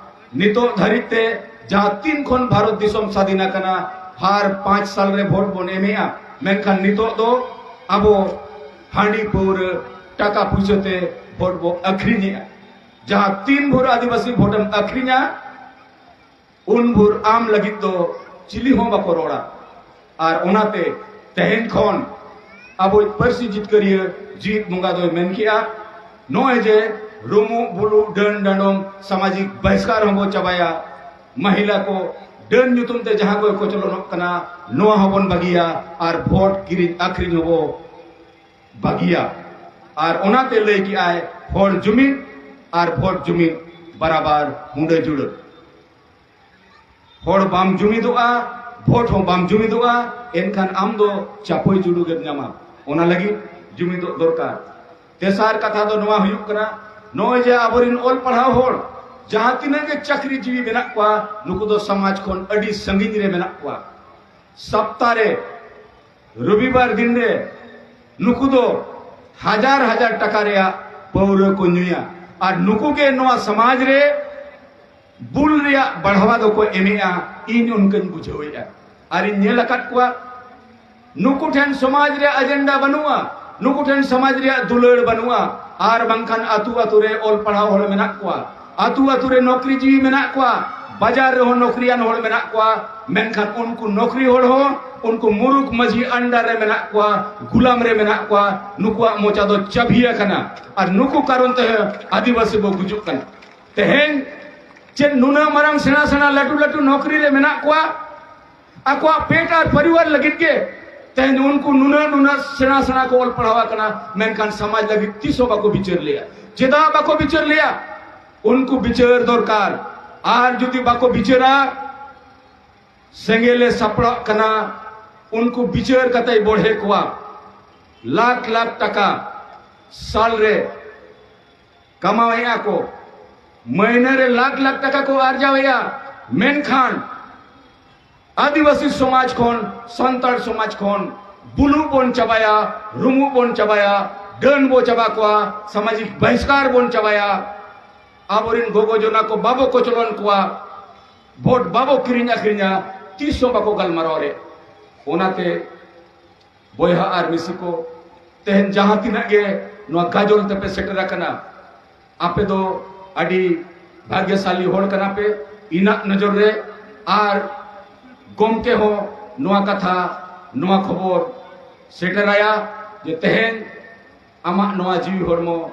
ᱱᱤᱛᱚᱜ ᱫᱷᱟᱹᱨᱤᱡ ᱛᱮ ᱡᱟᱦᱟᱸ ᱛᱤᱱ ᱠᱷᱚᱱ ᱵᱷᱟᱨᱚᱛ ᱫᱤᱥᱚᱢ ᱥᱟᱫᱷᱤᱱ ᱟᱠᱟᱱᱟ, ᱦᱟᱨ ᱯᱟᱸᱪ ᱥᱟᱞ ᱨᱮ ᱵᱷᱳᱴ ᱵᱚᱱ ᱮᱢᱮᱜᱼᱟ, ᱢᱮᱱᱠᱷᱟᱱ ᱱᱤᱛᱚᱜ ᱫᱚ ᱟᱵᱚ ᱦᱟᱺᱰᱤ ᱯᱟᱹᱣᱨᱟᱹ, ᱴᱟᱠᱟ ᱯᱩᱭᱥᱟᱹ ᱛᱮ ᱵᱷᱳᱴ ᱵᱚ ᱟᱹᱠᱷᱨᱤᱧᱮᱜᱼᱟ᱾ ᱡᱟᱦᱟᱸ ᱛᱤᱱ ᱵᱷᱳᱨ ᱟᱹᱫᱤᱵᱟᱹᱥᱤ ᱵᱷᱳᱴᱮᱢ ᱟᱹᱠᱷᱨᱤᱧᱟ, ᱩᱱ ᱵᱷᱳᱨ ᱟᱢ ᱞᱟᱹᱜᱤᱫ ᱫᱚ ᱪᱤᱞᱤ ᱦᱚᱸ ᱵᱟᱠᱚ ᱨᱚᱲᱟ᱾ ᱟᱨ ᱚᱱᱟᱛᱮ ᱛᱮᱦᱮᱧ ᱠᱷᱚᱱ ᱟᱵᱚᱭᱤᱡ ᱯᱟᱹᱨᱥᱤ ᱡᱤᱛᱠᱟᱹᱨᱤᱭᱟᱹ ᱡᱤᱛ ᱵᱚᱸᱜᱟ ᱫᱚᱭ ᱢᱮᱱ ᱠᱮᱜᱼᱟ, ᱱᱚᱜᱼᱚᱭ ᱡᱮ ᱨᱩᱢᱩᱜ ᱵᱩᱞᱩᱜ ᱰᱟᱹᱱ ᱰᱟᱸᱰᱚᱢ ᱥᱟᱢᱟᱡᱤᱠ ᱵᱟᱦᱤᱥᱠᱟᱨ ᱦᱚᱸᱵᱚ ᱪᱟᱵᱟᱭᱟ, ᱢᱟᱦᱤᱞᱟ ᱠᱚ ᱰᱟᱹᱱ ᱧᱩᱛᱩᱢ ᱛᱮ ᱡᱟᱦᱟᱸ ᱠᱚ ᱠᱚᱪᱞᱚᱱᱚᱜ ᱠᱟᱱᱟ, ᱱᱚᱣᱟ ᱦᱚᱸᱵᱚᱱ ᱵᱟᱹᱜᱤᱭᱟ ᱟᱨ ᱵᱷᱳᱴ ᱠᱤᱨᱤᱧ ᱟᱹᱠᱷᱨᱤᱧ ᱦᱚᱸᱵᱚ ᱵᱟᱹᱜᱤᱭᱟ᱾ ᱟᱨ ᱚᱱᱟᱛᱮ ᱞᱟᱹᱭ ᱠᱮᱜᱼᱟᱭ, ᱦᱚᱲ ᱡᱩᱢᱤᱫ ᱟᱨ ᱵᱷᱳᱴ ᱡᱩᱢᱤᱫ ᱵᱟᱨᱟᱵᱟᱨ ᱢᱩᱰᱟᱹ ᱡᱩᱲᱟᱹ᱾ ᱦᱚᱲ ᱵᱟᱢ ᱡᱩᱢᱤᱫᱚᱜᱼᱟ, ᱵᱷᱳᱴ ᱦᱚᱸ ᱵᱟᱢ ᱡᱩᱢᱤᱫᱚᱜᱼᱟ, ᱮᱱᱠᱷᱟᱱ ᱟᱢ ᱫᱚ ᱪᱟᱯᱚᱭ ᱡᱩᱲᱩ ᱜᱮᱢ ᱧᱟᱢᱟ᱾ ᱚᱱᱟ ᱞᱟᱹᱜᱤᱫ ᱡᱩᱢᱤᱫᱚᱜ ᱫᱚᱨᱠᱟᱨ᱾ ᱛᱮᱥᱟᱨ ᱠᱟᱛᱷᱟ ᱫᱚ ᱱᱚᱣᱟ ᱦᱩᱭᱩᱜ ᱠᱟᱱᱟ, ᱱᱚᱜᱼᱚᱭ ᱡᱮ ᱟᱵᱚᱨᱮᱱ ᱚᱞ ᱯᱟᱲᱦᱟᱣ ᱦᱚᱲ ᱡᱟᱦᱟᱸ ᱛᱤᱱᱟᱹᱜ ᱜᱮ ᱪᱟᱹᱠᱨᱤ ᱡᱤᱣᱤ ᱢᱮᱱᱟᱜ ᱠᱚᱣᱟ, ᱱᱩᱠᱩ ᱫᱚ ᱥᱚᱢᱟᱡᱽ ᱠᱷᱚᱱ ᱟᱹᱰᱤ ᱥᱟᱺᱜᱤᱧ ᱨᱮ ᱢᱮᱱᱟᱜ ᱠᱚᱣᱟ᱾ ᱥᱟᱯᱛᱟ ᱨᱮ ᱨᱚᱵᱤᱵᱟᱨ ᱫᱤᱱ ᱨᱮ ᱱᱩᱠᱩ ᱫᱚ ᱦᱟᱡᱟᱨ ᱦᱟᱡᱟᱨ ᱴᱟᱠᱟ ᱨᱮᱭᱟᱜ ᱯᱟᱹᱣᱨᱟᱹ ᱠᱚ ᱧᱩᱭᱟ᱾ ᱟᱨ ᱱᱩᱠᱩ ᱜᱮ ᱱᱚᱣᱟ ᱥᱚᱢᱟᱡᱽ ᱨᱮ ᱵᱩᱞ ᱨᱮᱭᱟᱜ ᱵᱟᱲᱦᱟᱣᱟ ᱫᱚᱠᱚ ᱮᱢᱮᱜᱼᱟ᱾ ᱤᱧ ᱚᱱᱠᱟᱧ ᱵᱩᱡᱷᱟᱹᱣᱮᱫᱼᱟ᱾ ᱟᱨᱤᱧ ᱧᱮᱞ ᱟᱠᱟᱫ ᱠᱚᱣᱟ, ᱱᱩᱠᱩ ᱴᱷᱮᱱ ᱥᱚᱢᱟᱡᱽ ᱨᱮᱭᱟᱜ ᱮᱡᱮᱱᱰᱟ ᱵᱟᱹᱱᱩᱜᱼᱟ, ᱱᱩᱠᱩ ᱴᱷᱮᱱ ᱥᱚᱢᱟᱡᱽ ᱨᱮᱭᱟᱜ ᱫᱩᱞᱟᱹᱲ ᱵᱟᱹᱱᱩᱜᱼᱟ᱾ ᱟᱨ ᱵᱟᱝᱠᱷᱟᱱ ᱟᱹᱛᱩ ᱟᱹᱛᱩ ᱨᱮ ᱚᱞ ᱯᱟᱲᱦᱟᱣ ᱦᱚᱲ ᱢᱮᱱᱟᱜ ᱠᱚᱣᱟ, ᱟᱹᱛᱩ ᱟᱹᱛᱩ ᱨᱮ ᱱᱚᱠᱨᱤ ᱡᱤᱣᱤ ᱢᱮᱱᱟᱜ ᱠᱚᱣᱟ, ᱵᱟᱡᱟᱨ ᱨᱮᱦᱚᱸ ᱱᱚᱠᱨᱤᱭᱟᱱ ᱦᱚᱲ ᱢᱮᱱᱟᱜ ᱠᱚᱣᱟ᱾ ᱢᱮᱱᱠᱷᱟᱱ ᱩᱱᱠᱩ ᱱᱚᱠᱨᱤ ᱦᱚᱲ ᱦᱚᱸ ᱩᱱᱠᱩ ᱢᱩᱨᱩᱠ ᱢᱟᱹᱡᱷᱤ under ᱨᱮ ᱢᱮᱱᱟᱜ ᱠᱚᱣᱟ, ᱜᱩᱞᱟᱢ ᱨᱮ ᱢᱮᱱᱟᱜ ᱠᱚᱣᱟ᱾ ᱱᱩᱠᱩᱣᱟᱜ ᱢᱚᱪᱟ ᱫᱚ ᱪᱟᱵᱷᱤ ᱟᱠᱟᱱᱟ᱾ ᱟᱨ ᱱᱩᱠᱩ ᱠᱟᱨᱚᱱ ᱛᱮ ᱟᱹᱫᱤᱵᱟᱹᱥᱤ ᱵᱚ ᱜᱩᱡᱩᱜ ᱠᱟᱱᱟ᱾ ᱛᱮᱦᱮᱧ ᱪᱮᱫ ᱱᱩᱱᱟᱹᱜ ᱢᱟᱨᱟᱝ ᱥᱮᱬᱟ ᱥᱮᱬᱟ ᱞᱟᱹᱴᱩ ᱞᱟᱹᱴᱩ ᱱᱚᱠᱨᱤ ᱨᱮ ᱢᱮᱱᱟᱜ ᱠᱚᱣᱟ, ᱟᱠᱚᱣᱟᱜ ᱯᱮᱴ ᱟᱨ ᱯᱚᱨᱤᱵᱟᱨ ᱞᱟᱹᱜᱤᱫ ᱜᱮ ᱛᱮᱦᱮᱧ ᱩᱱᱠᱩ ᱱᱩᱱᱟᱹᱜ ᱱᱩᱱᱟᱹᱜ ᱥᱮᱬᱟ ᱥᱮᱬᱟ ᱠᱚ ᱚᱞ ᱯᱟᱲᱦᱟᱣ ᱟᱠᱟᱱᱟ, ᱢᱮᱱᱠᱷᱟᱱ ᱥᱚᱢᱟᱡᱽ ᱞᱟᱹᱜᱤᱫ ᱛᱤᱥ ᱦᱚᱸ ᱵᱟᱠᱚ ᱵᱤᱪᱟᱹᱨ ᱞᱮᱭᱟ᱾ ᱪᱮᱫᱟᱜ ᱵᱟᱠᱚ ᱵᱤᱪᱟᱹᱨ ᱞᱮᱭᱟ? ᱩᱱᱠᱩ ᱵᱤᱪᱟᱹᱨ ᱫᱚᱨᱠᱟᱨ᱾ ᱟᱨ ᱡᱩᱫᱤ ᱵᱟᱠᱚ ᱵᱤᱪᱟᱹᱨᱟ, ᱥᱮᱸᱜᱮᱞᱮ ᱥᱟᱯᱲᱟᱜ ᱠᱟᱱᱟ, ᱩᱱᱠᱩ ᱵᱤᱪᱟᱹᱨ ᱠᱟᱛᱮᱭ ᱵᱚᱲᱦᱮ ᱠᱚᱣᱟ᱾ ᱞᱟᱠᱷ ᱞᱟᱠᱷ ᱴᱟᱠᱟ ᱥᱟᱞ ᱨᱮ ᱠᱟᱢᱟᱣᱮᱫᱼᱟ ᱠᱚ, ᱢᱟᱹᱦᱱᱟᱹ ᱨᱮ ᱞᱟᱠᱷ ᱞᱟᱠᱷ ᱴᱟᱠᱟ ᱠᱚ ᱟᱨᱡᱟᱣᱮᱫᱼᱟ, ᱢᱮᱱᱠᱷᱟᱱ ᱟᱹᱫᱤᱵᱟᱹᱥᱤ ᱥᱚᱢᱟᱡᱽ ᱠᱷᱚᱱ, ᱥᱟᱱᱛᱟᱲ ᱥᱚᱢᱟᱡᱽ ᱠᱷᱚᱱ ᱵᱩᱞᱩᱜ ᱵᱚᱱ ᱪᱟᱵᱟᱭᱟ, ᱨᱩᱢᱩᱜ ᱵᱚᱱ ᱪᱟᱵᱟᱭᱟ, ᱰᱟᱹᱱ ᱵᱚ ᱪᱟᱵᱟ ᱠᱚᱣᱟ, ᱥᱟᱢᱟᱡᱤᱠ ᱵᱟᱦᱤᱥᱠᱟᱨ ᱵᱚᱱ ᱪᱟᱵᱟᱭᱟ, ᱟᱵᱚᱨᱮᱱ ᱜᱚᱜᱚ ᱡᱚᱱᱟ ᱠᱚ ᱵᱟᱵᱚ ᱠᱚᱪᱞᱚᱱ ᱠᱚᱣᱟ, ᱵᱷᱳᱴ ᱵᱟᱵᱚ ᱠᱤᱨᱤᱧ ᱟᱹᱠᱷᱨᱤᱧᱟ, ᱛᱤᱥ ᱦᱚᱸ ᱵᱟᱠᱚ ᱜᱟᱞᱢᱟᱨᱟᱣ ᱨᱮ᱾ ᱚᱱᱟᱛᱮ ᱵᱚᱭᱦᱟ ᱟᱨ ᱢᱤᱥᱤ ᱠᱚ, ᱛᱮᱦᱮᱧ ᱡᱟᱦᱟᱸ ᱛᱤᱱᱟᱹᱜ ᱜᱮ ᱱᱚᱣᱟ ᱜᱟᱡᱚᱞ ᱛᱮᱯᱮ ᱥᱮᱴᱮᱨ ᱟᱠᱟᱱᱟ, ᱟᱯᱮ ᱫᱚ ᱟᱹᱰᱤ ᱵᱷᱟᱜᱽᱭᱚᱥᱟᱞᱤ ᱦᱚᱲ ᱠᱟᱱᱟ ᱯᱮ ᱤᱧᱟᱹᱜ ᱱᱚᱡᱚᱨ ᱨᱮ᱾ ᱟᱨ ᱜᱚᱢᱠᱮ ᱦᱚᱸ ᱱᱚᱣᱟ ᱠᱟᱛᱷᱟ, ᱱᱚᱣᱟ ᱠᱷᱚᱵᱚᱨ ᱥᱮᱴᱮᱨᱟᱭᱟ ᱡᱮ ᱛᱮᱦᱮᱧ ᱟᱢᱟᱜ ᱱᱚᱣᱟ ᱡᱤᱣᱤ ᱦᱚᱲᱢᱚ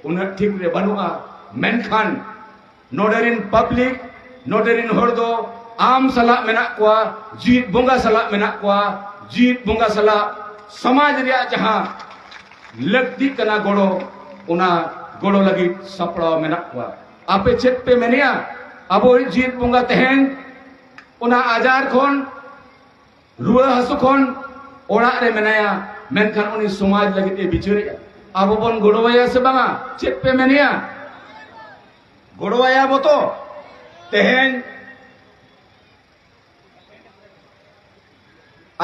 ᱩᱱᱟᱹᱜ ᱴᱷᱤᱠ ᱨᱮ ᱵᱟᱹᱱᱩᱜᱼᱟ, ᱢᱮᱱᱠᱷᱟᱱ ᱱᱚᱰᱮ ᱨᱤᱱ ᱯᱟᱵᱽᱞᱤᱠ, ᱱᱚᱰᱮ ᱨᱤᱱ ᱦᱚᱲ ᱫᱚ ᱟᱢ ᱥᱟᱞᱟᱜ ᱢᱮᱱᱟᱜ ᱠᱚᱣᱟ, ᱡᱤᱣᱤᱫ ᱵᱚᱸᱜᱟ ᱥᱟᱞᱟᱜ ᱢᱮᱱᱟᱜ ᱠᱚᱣᱟ, ᱡᱤᱣᱤᱫ ᱵᱚᱸᱜᱟ ᱥᱟᱞᱟᱜ ᱥᱚᱢᱟᱡᱽ ᱨᱮᱭᱟᱜ ᱡᱟᱦᱟᱸ ᱞᱟᱹᱠᱛᱤᱜ ᱠᱟᱱᱟ ᱜᱚᱲᱚ, ᱚᱱᱟ ᱜᱚᱲᱚ ᱞᱟᱹᱜᱤᱫ ᱥᱟᱯᱲᱟᱣ ᱢᱮᱱᱟᱜ ᱠᱚᱣᱟ᱾ ᱟᱯᱮ ᱪᱮᱫ ᱯᱮ ᱢᱮᱱᱮᱜᱼᱟ? ᱟᱵᱚᱭᱤᱡ ᱡᱤᱣᱤᱫ ᱵᱚᱸᱜᱟ ᱛᱮᱦᱮᱧ ᱚᱱᱟ ᱟᱡᱟᱨ ᱠᱷᱚᱱ, ᱨᱩᱣᱟᱹ ᱦᱟᱹᱥᱩ ᱠᱷᱚᱱ ᱚᱲᱟᱜ ᱨᱮ ᱢᱮᱱᱟᱭᱟ, ᱢᱮᱱᱠᱷᱟᱱ ᱩᱱᱤ ᱥᱚᱢᱟᱡᱽ ᱞᱟᱹᱜᱤᱫ ᱮ ᱵᱤᱪᱟᱹᱨᱮᱜᱼᱟ᱾ ᱟᱵᱚ ᱵᱚᱱ ᱜᱚᱲᱚᱣᱟᱭᱟ ᱥᱮ ᱵᱟᱝᱟ? ᱪᱮᱫ ᱯᱮ ᱢᱮᱱᱮᱜᱼᱟ? ᱜᱚᱲᱚᱣᱟᱭᱟ ᱵᱚ ᱛᱚ᱾ ᱛᱮᱦᱮᱧ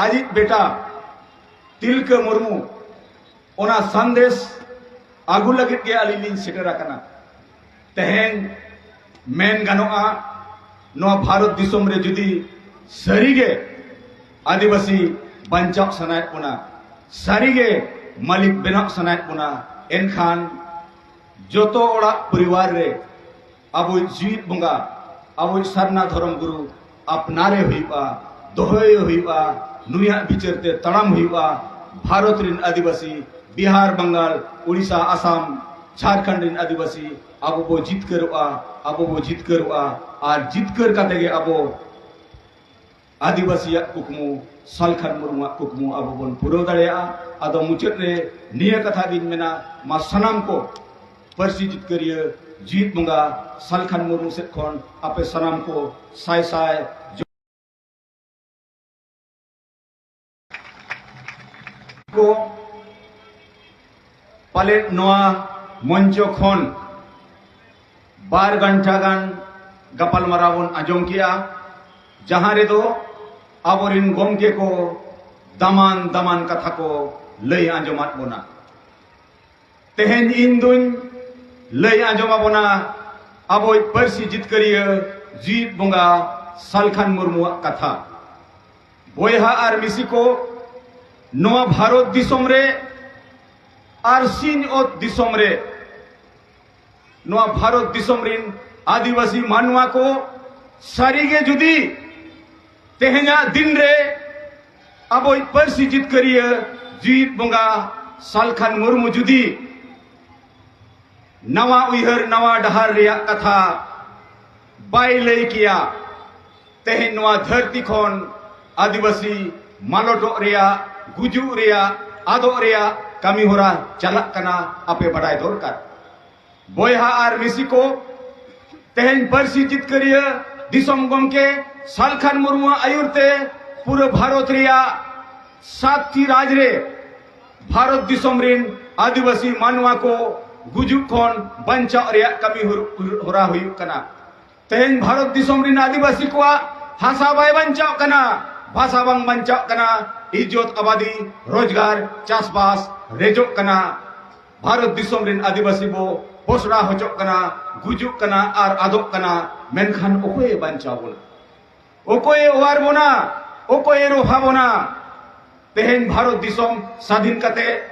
ᱟᱡᱤᱡ ᱵᱮᱴᱟ ᱛᱤᱞᱠᱟᱹ ᱢᱩᱨᱢᱩ ᱚᱱᱟ ᱥᱟᱸᱫᱮᱥ ᱟᱹᱜᱩ ᱞᱟᱹᱜᱤᱫ ᱜᱮ ᱟᱹᱞᱤᱧ ᱞᱤᱧ ᱥᱮᱴᱮᱨ ᱟᱠᱟᱱᱟ᱾ ᱛᱮᱦᱮᱧ ᱢᱮᱱ ᱜᱟᱱᱚᱜᱼᱟ, ᱱᱚᱣᱟ ᱵᱷᱟᱨᱚᱛ ᱫᱤᱥᱚᱢ ᱨᱮ ᱡᱩᱫᱤ ᱥᱟᱹᱨᱤᱜᱮ ᱟᱹᱫᱤᱵᱟᱹᱥᱤ ᱵᱟᱧᱪᱟᱣ ᱥᱟᱱᱟᱭᱮᱫ ᱵᱚᱱᱟ, ᱥᱟᱹᱨᱤᱜᱮ ᱢᱟᱹᱞᱤᱠ ᱵᱮᱱᱟᱣ ᱥᱟᱱᱟᱭᱮᱫ ᱵᱚᱱᱟ, ᱮᱱᱠᱷᱟᱱ ᱡᱚᱛᱚ ᱚᱲᱟᱜ ᱯᱚᱨᱤᱵᱟᱨ ᱨᱮ ᱟᱵᱚᱭᱤᱡ ᱡᱤᱣᱤᱫ ᱵᱚᱸᱜᱟ, ᱟᱵᱚᱭᱤᱡ ᱥᱟᱨᱱᱟ ᱫᱷᱚᱨᱚᱢ ᱜᱩᱨᱩ ᱟᱯᱱᱟᱨᱮ ᱦᱩᱭᱩᱜᱼᱟ, ᱫᱚᱦᱚᱭᱮ ᱦᱩᱭᱩᱜᱼᱟ, ᱱᱩᱭᱟᱜ ᱵᱤᱪᱟᱹᱨ ᱛᱮ ᱛᱟᱲᱟᱢ ᱦᱩᱭᱩᱜᱼᱟ᱾ ᱵᱷᱟᱨᱚᱛ ᱨᱤᱱ ᱟᱹᱫᱤᱵᱟᱹᱥᱤ, ᱵᱤᱦᱟᱨ, ᱵᱟᱝᱜᱟᱞ, ᱳᱰᱤᱥᱟ, ᱟᱥᱟᱢ, ᱡᱷᱟᱲᱠᱷᱚᱸᱰ ᱨᱤᱱ ᱟᱹᱫᱤᱵᱟᱹᱥᱤ, ᱟᱵᱚ ᱵᱚ ᱡᱤᱛᱠᱟᱹᱨᱚᱜᱼᱟ, ᱟᱵᱚ ᱵᱚ ᱡᱤᱛᱠᱟᱹᱨᱚᱜᱼᱟ᱾ ᱟᱨ ᱡᱤᱛᱠᱟᱹᱨ ᱠᱟᱛᱮ ᱜᱮ ᱟᱵᱚ ᱟᱹᱫᱤᱵᱟᱹᱥᱤᱭᱟᱜ ᱠᱩᱠᱢᱩ, ᱥᱟᱞᱠᱷᱟᱱ ᱢᱩᱨᱢᱩᱣᱟᱜ ᱠᱩᱠᱢᱩ ᱟᱵᱚ ᱵᱚᱱ ᱯᱩᱨᱟᱹᱣ ᱫᱟᱲᱮᱭᱟᱜᱼᱟ᱾ ᱟᱫᱚ ᱢᱩᱪᱟᱹᱫ ᱨᱮ ᱱᱤᱭᱟᱹ ᱠᱟᱛᱷᱟ ᱜᱤᱧ ᱢᱮᱱᱟ, ᱢᱟ ᱥᱟᱱᱟᱢ ᱠᱚ ᱯᱟᱹᱨᱥᱤ ᱡᱤᱛᱠᱟᱹᱨᱤᱭᱟᱹ ᱡᱤᱣᱤᱫ ᱵᱚᱸᱜᱟ ᱥᱟᱞᱠᱷᱟᱱ ᱢᱩᱨᱢᱩ ᱥᱮᱫ ᱠᱷᱚᱱ ᱟᱯᱮ ᱥᱟᱱᱟᱢ ᱠᱚ ᱥᱟᱭ ᱥᱟᱭ ᱠᱚ ᱯᱟᱞᱮᱫ ᱱᱚᱣᱟ ᱢᱚᱧᱪᱚ ᱠᱷᱚᱱ ᱵᱟᱨ ᱜᱷᱚᱱᱴᱟ ᱜᱟᱱ ᱜᱟᱯᱟᱞᱢᱟᱨᱟᱣ ᱵᱚᱱ ᱟᱸᱡᱚᱢ ᱠᱮᱜᱼᱟ, ᱡᱟᱦᱟᱸ ᱨᱮᱫᱚ ᱟᱵᱚᱨᱤᱱ ᱜᱚᱢᱠᱮ ᱠᱚ ᱫᱟᱢᱟᱱ ᱫᱟᱢᱟᱱ ᱠᱟᱛᱷᱟ ᱠᱚ ᱞᱟᱹᱭ ᱟᱸᱡᱚᱢᱟᱫ ᱵᱚᱱᱟ᱾ ᱛᱮᱦᱮᱧ ᱤᱧ ᱫᱩᱧ ᱞᱟᱹᱭ ᱟᱸᱡᱚᱢ ᱟᱵᱚᱱᱟ ᱟᱵᱚᱭᱤᱡ ᱯᱟᱹᱨᱥᱤ ᱡᱤᱛᱠᱟᱹᱨᱤᱭᱟᱹ ᱡᱤᱣᱤᱫ ᱵᱚᱸᱜᱟ ᱥᱟᱞᱠᱷᱟᱱ ᱢᱩᱨᱢᱩᱣᱟᱜ ᱠᱟᱛᱷᱟ᱾ ᱵᱚᱭᱦᱟ ᱟᱨ ᱢᱤᱥᱤ ᱠᱚ, ᱱᱚᱣᱟ ᱵᱷᱟᱨᱚᱛ ᱫᱤᱥᱚᱢ ᱨᱮ ᱟᱨ ᱥᱤᱧ ᱚᱛ ᱫᱤᱥᱚᱢ ᱨᱮ ᱱᱚᱣᱟ ᱵᱷᱟᱨᱚᱛ ᱫᱤᱥᱚᱢ ᱨᱤᱱ ᱟᱹᱫᱤᱵᱟᱹᱥᱤ ᱢᱟᱱᱣᱟ ᱠᱚ ᱥᱟᱹᱨᱤᱜᱮ ᱡᱩᱫᱤ ᱛᱮᱦᱮᱧᱟᱜ ᱫᱤᱱ ᱨᱮ ᱟᱵᱚᱭᱤᱡ ᱯᱟᱹᱨᱥᱤ ᱡᱤᱛᱠᱟᱹᱨᱤᱭᱟᱹ ᱡᱤᱣᱤᱫ ᱵᱚᱸᱜᱟ ᱥᱟᱞᱠᱷᱟᱱ ᱢᱩᱨᱢᱩ ᱡᱩᱫᱤ ᱱᱟᱣᱟ ᱩᱭᱦᱟᱹᱨ, ᱱᱟᱣᱟ ᱰᱟᱦᱟᱨ ᱨᱮᱭᱟᱜ ᱠᱟᱛᱷᱟ ᱵᱟᱭ ᱞᱟᱹᱭ ᱠᱮᱭᱟ, ᱛᱮᱦᱮᱧ ᱱᱚᱣᱟ ᱫᱷᱟᱹᱨᱛᱤ ᱠᱷᱚᱱ ᱟᱹᱫᱤᱵᱟᱹᱥᱤ ᱢᱟᱞᱚᱴᱚᱜ ᱨᱮᱭᱟᱜ, ᱜᱩᱡᱩᱜ ᱨᱮᱭᱟᱜ, ᱟᱫᱚᱜ ᱨᱮᱭᱟᱜ ᱠᱟᱹᱢᱤ ᱦᱚᱨᱟ ᱪᱟᱞᱟᱜ ᱠᱟᱱᱟ, ᱟᱯᱮ ᱵᱟᱰᱟᱭ ᱫᱚᱨᱠᱟᱨ᱾ ᱵᱚᱭᱦᱟ ᱟᱨ ᱢᱤᱥᱤ ᱠᱚ, ᱛᱮᱦᱮᱧ ᱯᱟᱹᱨᱥᱤ ᱡᱤᱛᱠᱟᱹᱨᱤᱭᱟᱹ ᱫᱤᱥᱚᱢ ᱜᱚᱢᱠᱮ ᱥᱟᱞᱠᱷᱟᱱ ᱢᱩᱨᱢᱩᱣᱟᱜ ᱟᱹᱭᱩᱨ ᱛᱮ ᱯᱩᱨᱟᱹ ᱵᱷᱟᱨᱚᱛ ᱨᱮᱭᱟᱜ ᱥᱟᱛᱴᱤ ᱨᱟᱡᱽ ᱨᱮ ᱵᱷᱟᱨᱚᱛ ᱫᱤᱥᱚᱢ ᱨᱤᱱ ᱟᱹᱫᱤᱵᱟᱹᱥᱤ ᱢᱟᱱᱣᱟ ᱠᱚ ᱜᱩᱡᱩᱜ ᱠᱷᱚᱱ ᱵᱟᱧᱪᱟᱣ ᱨᱮᱭᱟᱜ ᱠᱟᱹᱢᱤ ᱦᱚᱨ-, ᱦᱚᱨᱟ ᱦᱩᱭᱩᱜ ᱠᱟᱱᱟ᱾ ᱛᱮᱦᱮᱧ ᱵᱷᱟᱨᱚᱛ ᱫᱤᱥᱚᱢ ᱨᱤᱱ ᱟᱹᱫᱤᱵᱟᱹᱥᱤ ᱠᱚᱣᱟᱜ ᱦᱟᱥᱟ ᱵᱟᱭ ᱵᱟᱧᱪᱟᱣ ᱠᱟᱱᱟ, ᱵᱷᱟᱥᱟ ᱵᱟᱝ ᱵᱟᱧᱪᱟᱣ ᱠᱟᱱᱟ, ᱤᱡᱽᱡᱚᱛ ᱟᱵᱟᱫᱤ, ᱨᱳᱡᱽᱜᱟᱨ, ᱪᱟᱥᱵᱟᱥ ᱨᱮᱡᱚᱜ ᱠᱟᱱᱟ᱾ ᱵᱷᱟᱨᱚᱛ ᱫᱤᱥᱚᱢ ᱨᱤᱱ ᱟᱹᱫᱤᱵᱟᱹᱥᱤ ᱵᱚ ᱯᱚᱥᱲᱟ ᱦᱚᱪᱚᱜ ᱠᱟᱱᱟ, ᱜᱩᱡᱩᱜ ᱠᱟᱱᱟ ᱟᱨ ᱟᱫᱚᱜ ᱠᱟᱱᱟ, ᱢᱮᱱᱠᱷᱟᱱ ᱚᱠᱚᱭᱮ ᱵᱟᱧᱪᱟᱣ ᱵᱚᱱᱟ? ᱚᱠᱚᱭᱮ ᱚᱣᱟᱨ ᱵᱚᱱᱟ? ᱚᱠᱚᱭᱮ ᱨᱚᱯᱷᱟ ᱵᱚᱱᱟ? ᱛᱮᱦᱮᱧ ᱵᱷᱟᱨᱚᱛ ᱫᱤᱥᱚᱢ ᱥᱟᱫᱷᱤᱱ ᱠᱟᱛᱮ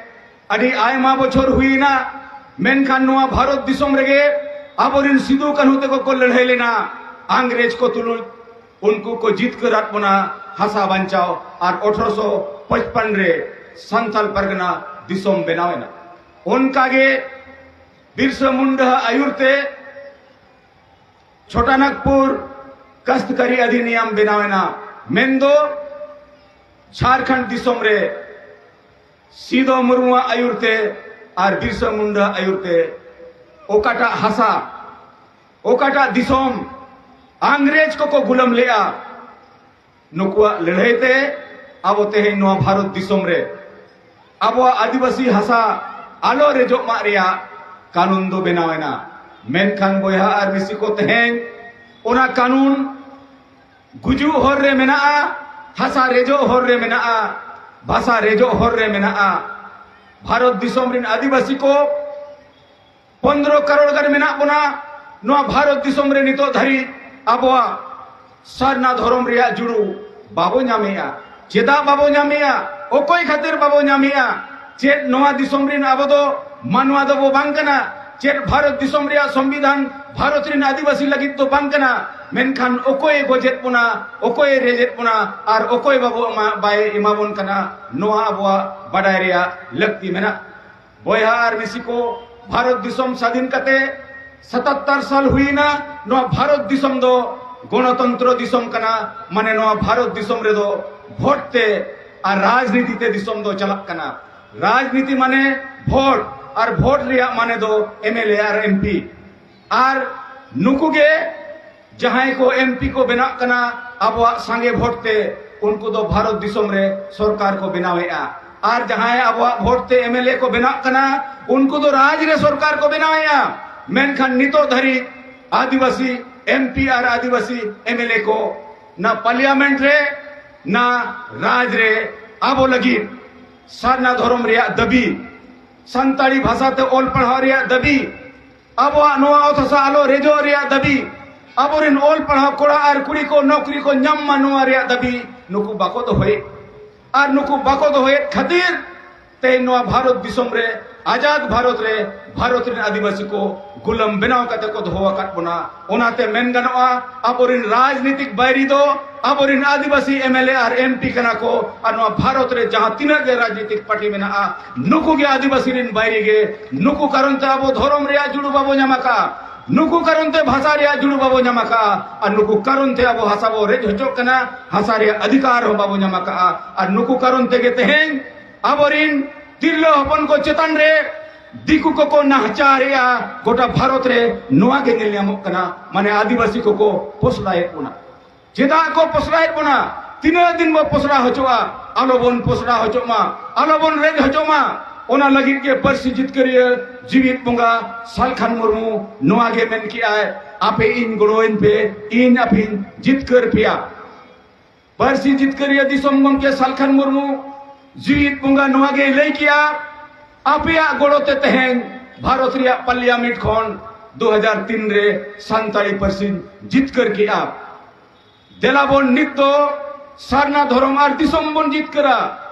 ᱟᱹᱰᱤ ᱟᱭᱢᱟ ᱵᱚᱪᱷᱚᱨ ᱦᱩᱭᱮᱱᱟ, ᱢᱮᱱᱠᱷᱟᱱ ᱱᱚᱣᱟ ᱵᱷᱟᱨᱚᱛ ᱫᱤᱥᱚᱢ ᱨᱮᱜᱮ ᱟᱵᱚᱨᱤᱱ ᱥᱤᱫᱩ ᱠᱟᱹᱱᱦᱩ ᱛᱮᱠᱚ ᱠᱚ ᱞᱟᱹᱲᱦᱟᱹᱭ ᱞᱮᱱᱟ ᱤᱝᱨᱮᱡᱽ ᱠᱚ ᱛᱩᱞᱩᱡ᱾ ᱩᱱᱠᱩ ᱠᱚ ᱡᱤᱛᱠᱟᱹᱨᱟᱫ ᱵᱚᱱᱟ ᱦᱟᱥᱟ ᱵᱟᱧᱪᱟᱣ, ᱟᱨ ᱟᱴᱷᱨᱚᱥᱚ ᱯᱟᱸᱪᱯᱟᱱ ᱨᱮ ᱥᱟᱱᱛᱟᱞ ᱯᱟᱨᱜᱟᱱᱟ ᱫᱤᱥᱚᱢ ᱵᱮᱱᱟᱣ ᱮᱱᱟ᱾ ᱚᱱᱠᱟᱜᱮ ᱵᱤᱨᱥᱟ ᱢᱩᱱᱰᱟ ᱟᱭᱩᱨ ᱛᱮ ᱪᱷᱳᱴᱟ ᱱᱟᱜᱽᱯᱩᱨ ᱠᱟᱥᱛᱠᱟᱨᱤ ᱚᱫᱷᱤᱱᱤᱭᱚᱢ ᱵᱮᱱᱟᱣ ᱮᱱᱟ, ᱢᱮᱱᱫᱚ ᱡᱷᱟᱲᱠᱷᱚᱸᱰ ᱫᱤᱥᱚᱢ ᱨᱮ ᱥᱤᱫᱚ ᱢᱩᱨᱢᱩᱣᱟᱜ ᱟᱭᱩᱨ ᱛᱮ ᱟᱨ ᱵᱤᱨᱥᱟ ᱢᱩᱱᱰᱟ ᱟᱭᱩᱨ ᱛᱮ ᱚᱠᱟᱴᱟᱜ ᱦᱟᱥᱟ, ᱚᱠᱟᱴᱟᱜ ᱫᱤᱥᱚᱢ ᱤᱝᱨᱮᱡᱽ ᱠᱚᱠᱚ ᱜᱩᱞᱟᱹᱢ ᱞᱮᱜᱼᱟ, ᱱᱩᱠᱩᱣᱟᱜ ᱞᱟᱹᱲᱦᱟᱹᱭ ᱛᱮ ᱟᱵᱚ ᱛᱮᱦᱮᱧ ᱱᱚᱣᱟ ᱵᱷᱟᱨᱚᱛ ᱫᱤᱥᱚᱢ ᱨᱮ ᱟᱵᱚᱣᱟᱜ ᱟᱹᱫᱤᱵᱟᱹᱥᱤ ᱦᱟᱥᱟ ᱟᱞᱚ ᱨᱮᱡᱚᱜ ᱢᱟᱜ ᱨᱮᱭᱟᱜ ᱠᱟᱹᱱᱩᱱ ᱫᱚ ᱵᱮᱱᱟᱣ ᱮᱱᱟ᱾ ᱢᱮᱱᱠᱷᱟᱱ ᱵᱚᱭᱦᱟ ᱟᱨ ᱢᱤᱥᱤ ᱠᱚ, ᱛᱮᱦᱮᱧ ᱚᱱᱟ ᱠᱟᱹᱱᱩᱱ ᱜᱩᱡᱩᱜ ᱦᱚᱨ ᱨᱮ ᱢᱮᱱᱟᱜᱼᱟ, ᱦᱟᱥᱟ ᱨᱮᱡᱚᱜ ᱦᱚᱨ ᱨᱮ ᱢᱮᱱᱟᱜᱼᱟ, ᱵᱷᱟᱥᱟ ᱨᱮᱡᱚᱜ ᱦᱚᱨ ᱨᱮ ᱢᱮᱱᱟᱜᱼᱟ᱾ ᱵᱷᱟᱨᱚᱛ ᱫᱤᱥᱚᱢ ᱨᱤᱱ ᱟᱹᱫᱤᱵᱟᱹᱥᱤ ᱠᱚ ᱯᱚᱱᱫᱽᱨᱚ ᱠᱟᱨᱳᱲ ᱜᱟᱱ ᱢᱮᱱᱟᱜ ᱵᱚᱱᱟ᱾ ᱱᱚᱣᱟ ᱵᱷᱟᱨᱚᱛ ᱫᱤᱥᱚᱢ ᱨᱮ ᱱᱤᱛᱚᱜ ᱫᱷᱟᱹᱨᱤᱡ ᱟᱵᱚᱣᱟᱜ ᱥᱟᱨᱱᱟ ᱫᱷᱚᱨᱚᱢ ᱨᱮᱭᱟᱜ ᱡᱩᱲᱩ ᱵᱟᱵᱚ ᱧᱟᱢᱮᱜᱼᱟ᱾ ᱪᱮᱫᱟᱜ ᱵᱟᱵᱚ ᱧᱟᱢᱮᱜᱼᱟ? ᱚᱠᱚᱭ ᱠᱷᱟᱹᱛᱤᱨ ᱵᱟᱵᱚ ᱧᱟᱢᱮᱜᱼᱟ? ᱪᱮᱫ ᱱᱚᱣᱟ ᱫᱤᱥᱚᱢ ᱨᱤᱱ ᱟᱵᱚ ᱫᱚ ᱢᱟᱱᱣᱟ ᱫᱚᱵᱚ ᱵᱟᱝ ᱠᱟᱱᱟ? ᱪᱮᱫ ᱵᱷᱟᱨᱚᱛ ᱫᱤᱥᱚᱢ ᱨᱮᱭᱟᱜ ᱥᱚᱝᱵᱤᱫᱷᱟᱱ ᱵᱷᱟᱨᱚᱛ ᱨᱤᱱ ᱟᱹᱫᱤᱵᱟᱹᱥᱤ ᱞᱟᱹᱜᱤᱫ ᱫᱚ ᱵᱟᱝ ᱠᱟᱱᱟ? ᱢᱮᱱᱠᱷᱟᱱ ᱚᱠᱚᱭᱮ ᱜᱚᱡᱮᱫ ᱵᱚᱱᱟ, ᱚᱠᱚᱭᱮ ᱨᱮᱡᱮᱫ ᱵᱚᱱᱟ, ᱟᱨ ᱚᱠᱚᱭ ᱵᱟᱵᱚ ᱮᱢᱟ-, ᱵᱟᱭ ᱮᱢᱟ ᱵᱚᱱ ᱠᱟᱱᱟ, ᱱᱚᱣᱟ ᱟᱵᱚᱣᱟᱜ ᱵᱟᱰᱟᱭ ᱨᱮᱭᱟᱜ ᱞᱟᱹᱠᱛᱤ ᱢᱮᱱᱟᱜᱼᱟ᱾ ᱵᱚᱭᱦᱟ ᱟᱨ ᱢᱤᱥᱤ ᱠᱚ, ᱵᱷᱟᱨᱚᱛ ᱫᱤᱥᱚᱢ ᱥᱟᱫᱷᱤᱱ ᱠᱟᱛᱮ ᱥᱟᱛᱟᱛᱛᱟᱨ ᱥᱟᱞ ᱦᱩᱭᱱᱟ᱾ ᱱᱚᱣᱟ ᱵᱷᱟᱨᱚᱛ ᱫᱤᱥᱚᱢ ᱫᱚ ᱜᱚᱱᱚᱛᱚᱱᱛᱨᱚ ᱫᱤᱥᱚᱢ ᱠᱟᱱᱟ, ᱢᱟᱱᱮ ᱱᱚᱣᱟ ᱵᱷᱟᱨᱚᱛ ᱫᱤᱥᱚᱢ ᱨᱮᱫᱚ ᱵᱷᱳᱴ ᱛᱮ ᱟᱨ ᱨᱟᱡᱽᱱᱤᱛᱤ ᱛᱮ ᱫᱤᱥᱚᱢ ᱫᱚ ᱪᱟᱞᱟᱜ ᱠᱟᱱᱟ᱾ ᱨᱟᱡᱽᱱᱤᱛᱤ ᱢᱟᱱᱮ ᱵᱷᱳᱴ, ᱟᱨ ᱵᱷᱳᱴ ᱨᱮᱭᱟᱜ ᱢᱟᱱᱮ ᱫᱚ M L A R M P. ᱟᱨ ᱱᱩᱠᱩ ᱜᱮ ᱡᱟᱦᱟᱸᱭ ᱠᱚ ᱮᱢ ᱯᱤ ᱠᱚ ᱵᱮᱱᱟᱜ ᱠᱟᱱᱟ ᱟᱵᱚᱣᱟᱜ ᱥᱟᱸᱜᱮ ᱵᱷᱳᱴ ᱛᱮ, ᱩᱱᱠᱩ ᱫᱚ ᱵᱷᱟᱨᱚᱛ ᱫᱤᱥᱚᱢ ᱨᱮ ᱥᱚᱨᱠᱟᱨ ᱠᱚ ᱵᱮᱱᱟᱣᱮᱫᱼᱟ᱾ ᱟᱨ ᱡᱟᱦᱟᱸᱭ ᱟᱵᱚᱣᱟᱜ ᱵᱷᱳᱴ ᱛᱮ ᱮᱢ ᱮᱞ ᱮ ᱠᱚ ᱵᱮᱱᱟᱜ ᱠᱟᱱᱟ, ᱩᱱᱠᱩ ᱫᱚ ᱨᱟᱡᱽ ᱨᱮ ᱥᱚᱨᱠᱟᱨ ᱠᱚ ᱵᱮᱱᱟᱣᱮᱫᱼᱟ, ᱢᱮᱱᱠᱷᱟᱱ ᱱᱤᱛᱚᱜ ᱫᱷᱟᱹᱨᱤᱡ ᱟᱹᱫᱤᱵᱟᱹᱥᱤ M P R Adivasi M L A ᱠᱚ ᱱᱟ ᱯᱟᱨᱞᱤᱭᱟᱢᱮᱱᱴ ᱨᱮ, ᱱᱟ ᱨᱟᱡᱽ ᱨᱮ ᱟᱵᱚ ᱞᱟᱹᱜᱤᱫ ᱥᱟᱨᱱᱟ ᱫᱷᱚᱨᱚᱢ ᱨᱮᱭᱟᱜ ᱫᱟᱹᱵᱤ, ᱥᱟᱱᱛᱟᱲᱤ ᱵᱷᱟᱥᱟ ᱛᱮ ᱚᱞ ᱯᱟᱲᱦᱟᱣ ᱨᱮᱭᱟᱜ ᱫᱟᱹᱵᱤ, ᱟᱵᱚᱣᱟᱜ ᱱᱚᱣᱟ ᱚᱛ ᱦᱟᱥᱟ ᱟᱞᱚ ᱨᱮᱡᱚᱜ ᱨᱮᱭᱟᱜ ᱫᱟᱹᱵᱤ, ᱟᱵᱚᱨᱮᱱ ᱚᱞ ᱯᱟᱲᱦᱟᱣ ᱠᱚᱲᱟ ᱟᱨ ᱠᱩᱲᱤ ᱠᱚ ᱱᱚᱠᱨᱤ ᱠᱚ ᱧᱟᱢ ᱢᱟ, ᱱᱚᱣᱟ ᱨᱮᱭᱟᱜ ᱫᱟᱹᱵᱤ ᱱᱩᱠᱩ ᱵᱟᱠᱚ ᱫᱚᱦᱚᱭᱮᱫ᱾ ᱟᱨ ᱱᱩᱠᱩ ᱵᱟᱠᱚ ᱫᱚᱦᱚᱭᱮᱫ ᱠᱷᱟᱹᱛᱤᱨ ᱛᱮᱦᱮᱧ ᱱᱚᱣᱟ ᱵᱷᱟᱨᱚᱛ ᱫᱤᱥᱚᱢ ᱨᱮ, ᱟᱡᱟᱫ ᱵᱷᱟᱨᱚᱛ ᱨᱮ, ᱵᱷᱟᱨᱚᱛ ᱨᱮᱱ ᱟᱹᱫᱤᱵᱟᱹᱥᱤ ᱠᱚ ᱜᱩᱞᱟᱹᱢ ᱵᱮᱱᱟᱣ ᱠᱟᱛᱮ ᱠᱚ ᱫᱚᱦᱚ ᱟᱠᱟᱫ ᱵᱚᱱᱟ᱾ ᱚᱱᱟᱛᱮ ᱢᱮᱱ ᱜᱟᱱᱚᱜᱼᱟ, ᱟᱵᱚᱨᱮᱱ ᱨᱟᱡᱽᱱᱤᱛᱤᱠ ᱵᱟᱹᱭᱨᱤ ᱫᱚ ᱟᱵᱚᱨᱮᱱ ᱟᱹᱫᱤᱵᱟᱹᱥᱤ M L A R M P ᱠᱟᱱᱟ ᱠᱚ᱾ ᱟᱨ ᱱᱚᱣᱟ ᱵᱷᱟᱨᱚᱛ ᱨᱮ ᱡᱟᱦᱟᱸ ᱛᱤᱱᱟᱹᱜ ᱜᱮ ᱨᱟᱡᱽᱱᱤᱛᱤᱠ ᱯᱟᱨᱴᱤ ᱢᱮᱱᱟᱜᱼᱟ, ᱱᱩᱠᱩ ᱜᱮ ᱟᱹᱫᱤᱵᱟᱹᱥᱤ ᱨᱮᱱ ᱵᱟᱹᱭᱨᱤ ᱜᱮ᱾ ᱱᱩᱠᱩ ᱠᱟᱨᱚᱱ ᱛᱮ ᱟᱵᱚ ᱫᱷᱚᱨᱚᱢ ᱨᱮᱭᱟᱜ ᱡᱩᱲᱩ ᱵᱟᱵᱚ ᱧᱟᱢ ᱟᱠᱟᱫᱼᱟ, ᱱᱩᱠᱩ ᱠᱟᱨᱚᱱ ᱛᱮ ᱵᱷᱟᱥᱟ ᱨᱮᱭᱟᱜ ᱡᱩᱲᱩ ᱵᱟᱵᱚ ᱧᱟᱢ ᱟᱠᱟᱫᱼᱟ, ᱟᱨ ᱱᱩᱠᱩ ᱠᱟᱨᱚᱱ ᱛᱮ ᱟᱵᱚ ᱦᱟᱥᱟ ᱵᱚ ᱨᱮᱡ ᱦᱚᱪᱚᱜ ᱠᱟᱱᱟ, ᱦᱟᱥᱟ ᱨᱮᱭᱟᱜ ᱚᱫᱷᱤᱠᱟᱨ ᱦᱚᱸ ᱵᱟᱵᱚ ᱧᱟᱢ ᱟᱠᱟᱫᱼᱟ᱾ ᱟᱨ ᱱᱩᱠᱩ ᱠᱟᱨᱚᱱ ᱛᱮᱜᱮ ᱛᱮᱦᱮᱧ ᱟᱵᱚᱨᱤᱱ ᱛᱤᱨᱞᱟᱹ ᱦᱚᱯᱚᱱ ᱠᱚ ᱪᱮᱛᱟᱱ ᱨᱮ ᱫᱤᱠᱩ ᱠᱚᱠᱚ ᱱᱟᱦᱟᱪᱟᱨᱮᱜᱼᱟ᱾ ᱜᱚᱴᱟ ᱵᱷᱟᱨᱚᱛ ᱨᱮ ᱱᱚᱣᱟ ᱜᱮ ᱧᱮᱞ ᱧᱟᱢᱚᱜ ᱠᱟᱱᱟ, ᱢᱟᱱᱮ ᱟᱹᱫᱤᱵᱟᱹᱥᱤ ᱠᱚᱠᱚ ᱯᱚᱥᱲᱟᱭᱮᱫ ᱵᱚᱱᱟ᱾ ᱪᱮᱫᱟᱜ ᱠᱚ ᱯᱚᱥᱲᱟᱭᱮᱫ ᱵᱚᱱᱟ? ᱛᱤᱱᱟᱹᱜ ᱫᱤᱱ ᱵᱚ ᱯᱚᱥᱲᱟ ᱦᱚᱪᱚᱜᱼᱟ? ᱟᱞᱚᱵᱚᱱ ᱯᱚᱥᱲᱟ ᱦᱚᱪᱚᱜ ᱢᱟ, ᱟᱞᱚᱵᱚᱱ ᱨᱮᱡ ᱦᱚᱪᱚᱜ ᱢᱟ᱾ ᱚᱱᱟ ᱞᱟᱹᱜᱤᱫ ᱜᱮ ᱯᱟᱹᱨᱥᱤ ᱡᱤᱛᱠᱟᱹᱨᱤᱭᱟᱹ ᱡᱤᱣᱤᱫ ᱵᱚᱸᱜᱟ ᱥᱟᱞᱠᱷᱟᱱ ᱢᱩᱨᱢᱩ ᱱᱚᱣᱟ ᱜᱮ ᱢᱮᱱ ᱠᱮᱜᱼᱟᱭ, "ᱟᱯᱮ ᱤᱧ ᱜᱚᱲᱚᱣᱟᱹᱧ ᱯᱮ, ᱤᱧ ᱟᱯᱮᱧ ᱡᱤᱛᱠᱟᱹᱨ ᱯᱮᱭᱟ᱾" ᱯᱟᱹᱨᱥᱤ ᱡᱤᱛᱠᱟᱹᱨᱤᱭᱟᱹ ᱫᱤᱥᱚᱢ ᱜᱚᱢᱠᱮ ᱥᱟᱞᱠᱷᱟᱱ ᱢᱩᱨᱢᱩ ᱡᱤᱣᱤᱫ ᱵᱚᱸᱜᱟ ᱱᱚᱣᱟ ᱜᱮᱭ ᱞᱟᱹᱭ ᱠᱮᱜᱼᱟ, ᱟᱯᱮᱭᱟᱜ ᱜᱚᱲᱚ ᱛᱮ ᱛᱮᱦᱮᱧ ᱵᱷᱟᱨᱚᱛ ᱨᱮᱭᱟᱜ ᱯᱟᱨᱞᱤᱭᱟᱢᱮᱱᱴ ᱠᱷᱚᱱ ᱫᱩ ᱦᱟᱡᱟᱨ ᱛᱤᱱ ᱨᱮ ᱥᱟᱱᱛᱟᱲᱤ ᱯᱟᱹᱨᱥᱤᱧ ᱡᱤᱛᱠᱟᱹᱨ ᱠᱮᱜᱼᱟ᱾ ᱫᱮᱞᱟ ᱵᱚᱱ ᱱᱤᱛ ᱫᱚ ᱥᱟᱨᱱᱟ ᱫᱷᱚᱨᱚᱢ ᱟᱨ ᱫᱤᱥᱚᱢ ᱵᱚᱱ ᱡᱤᱛᱠᱟᱹᱨᱟ᱾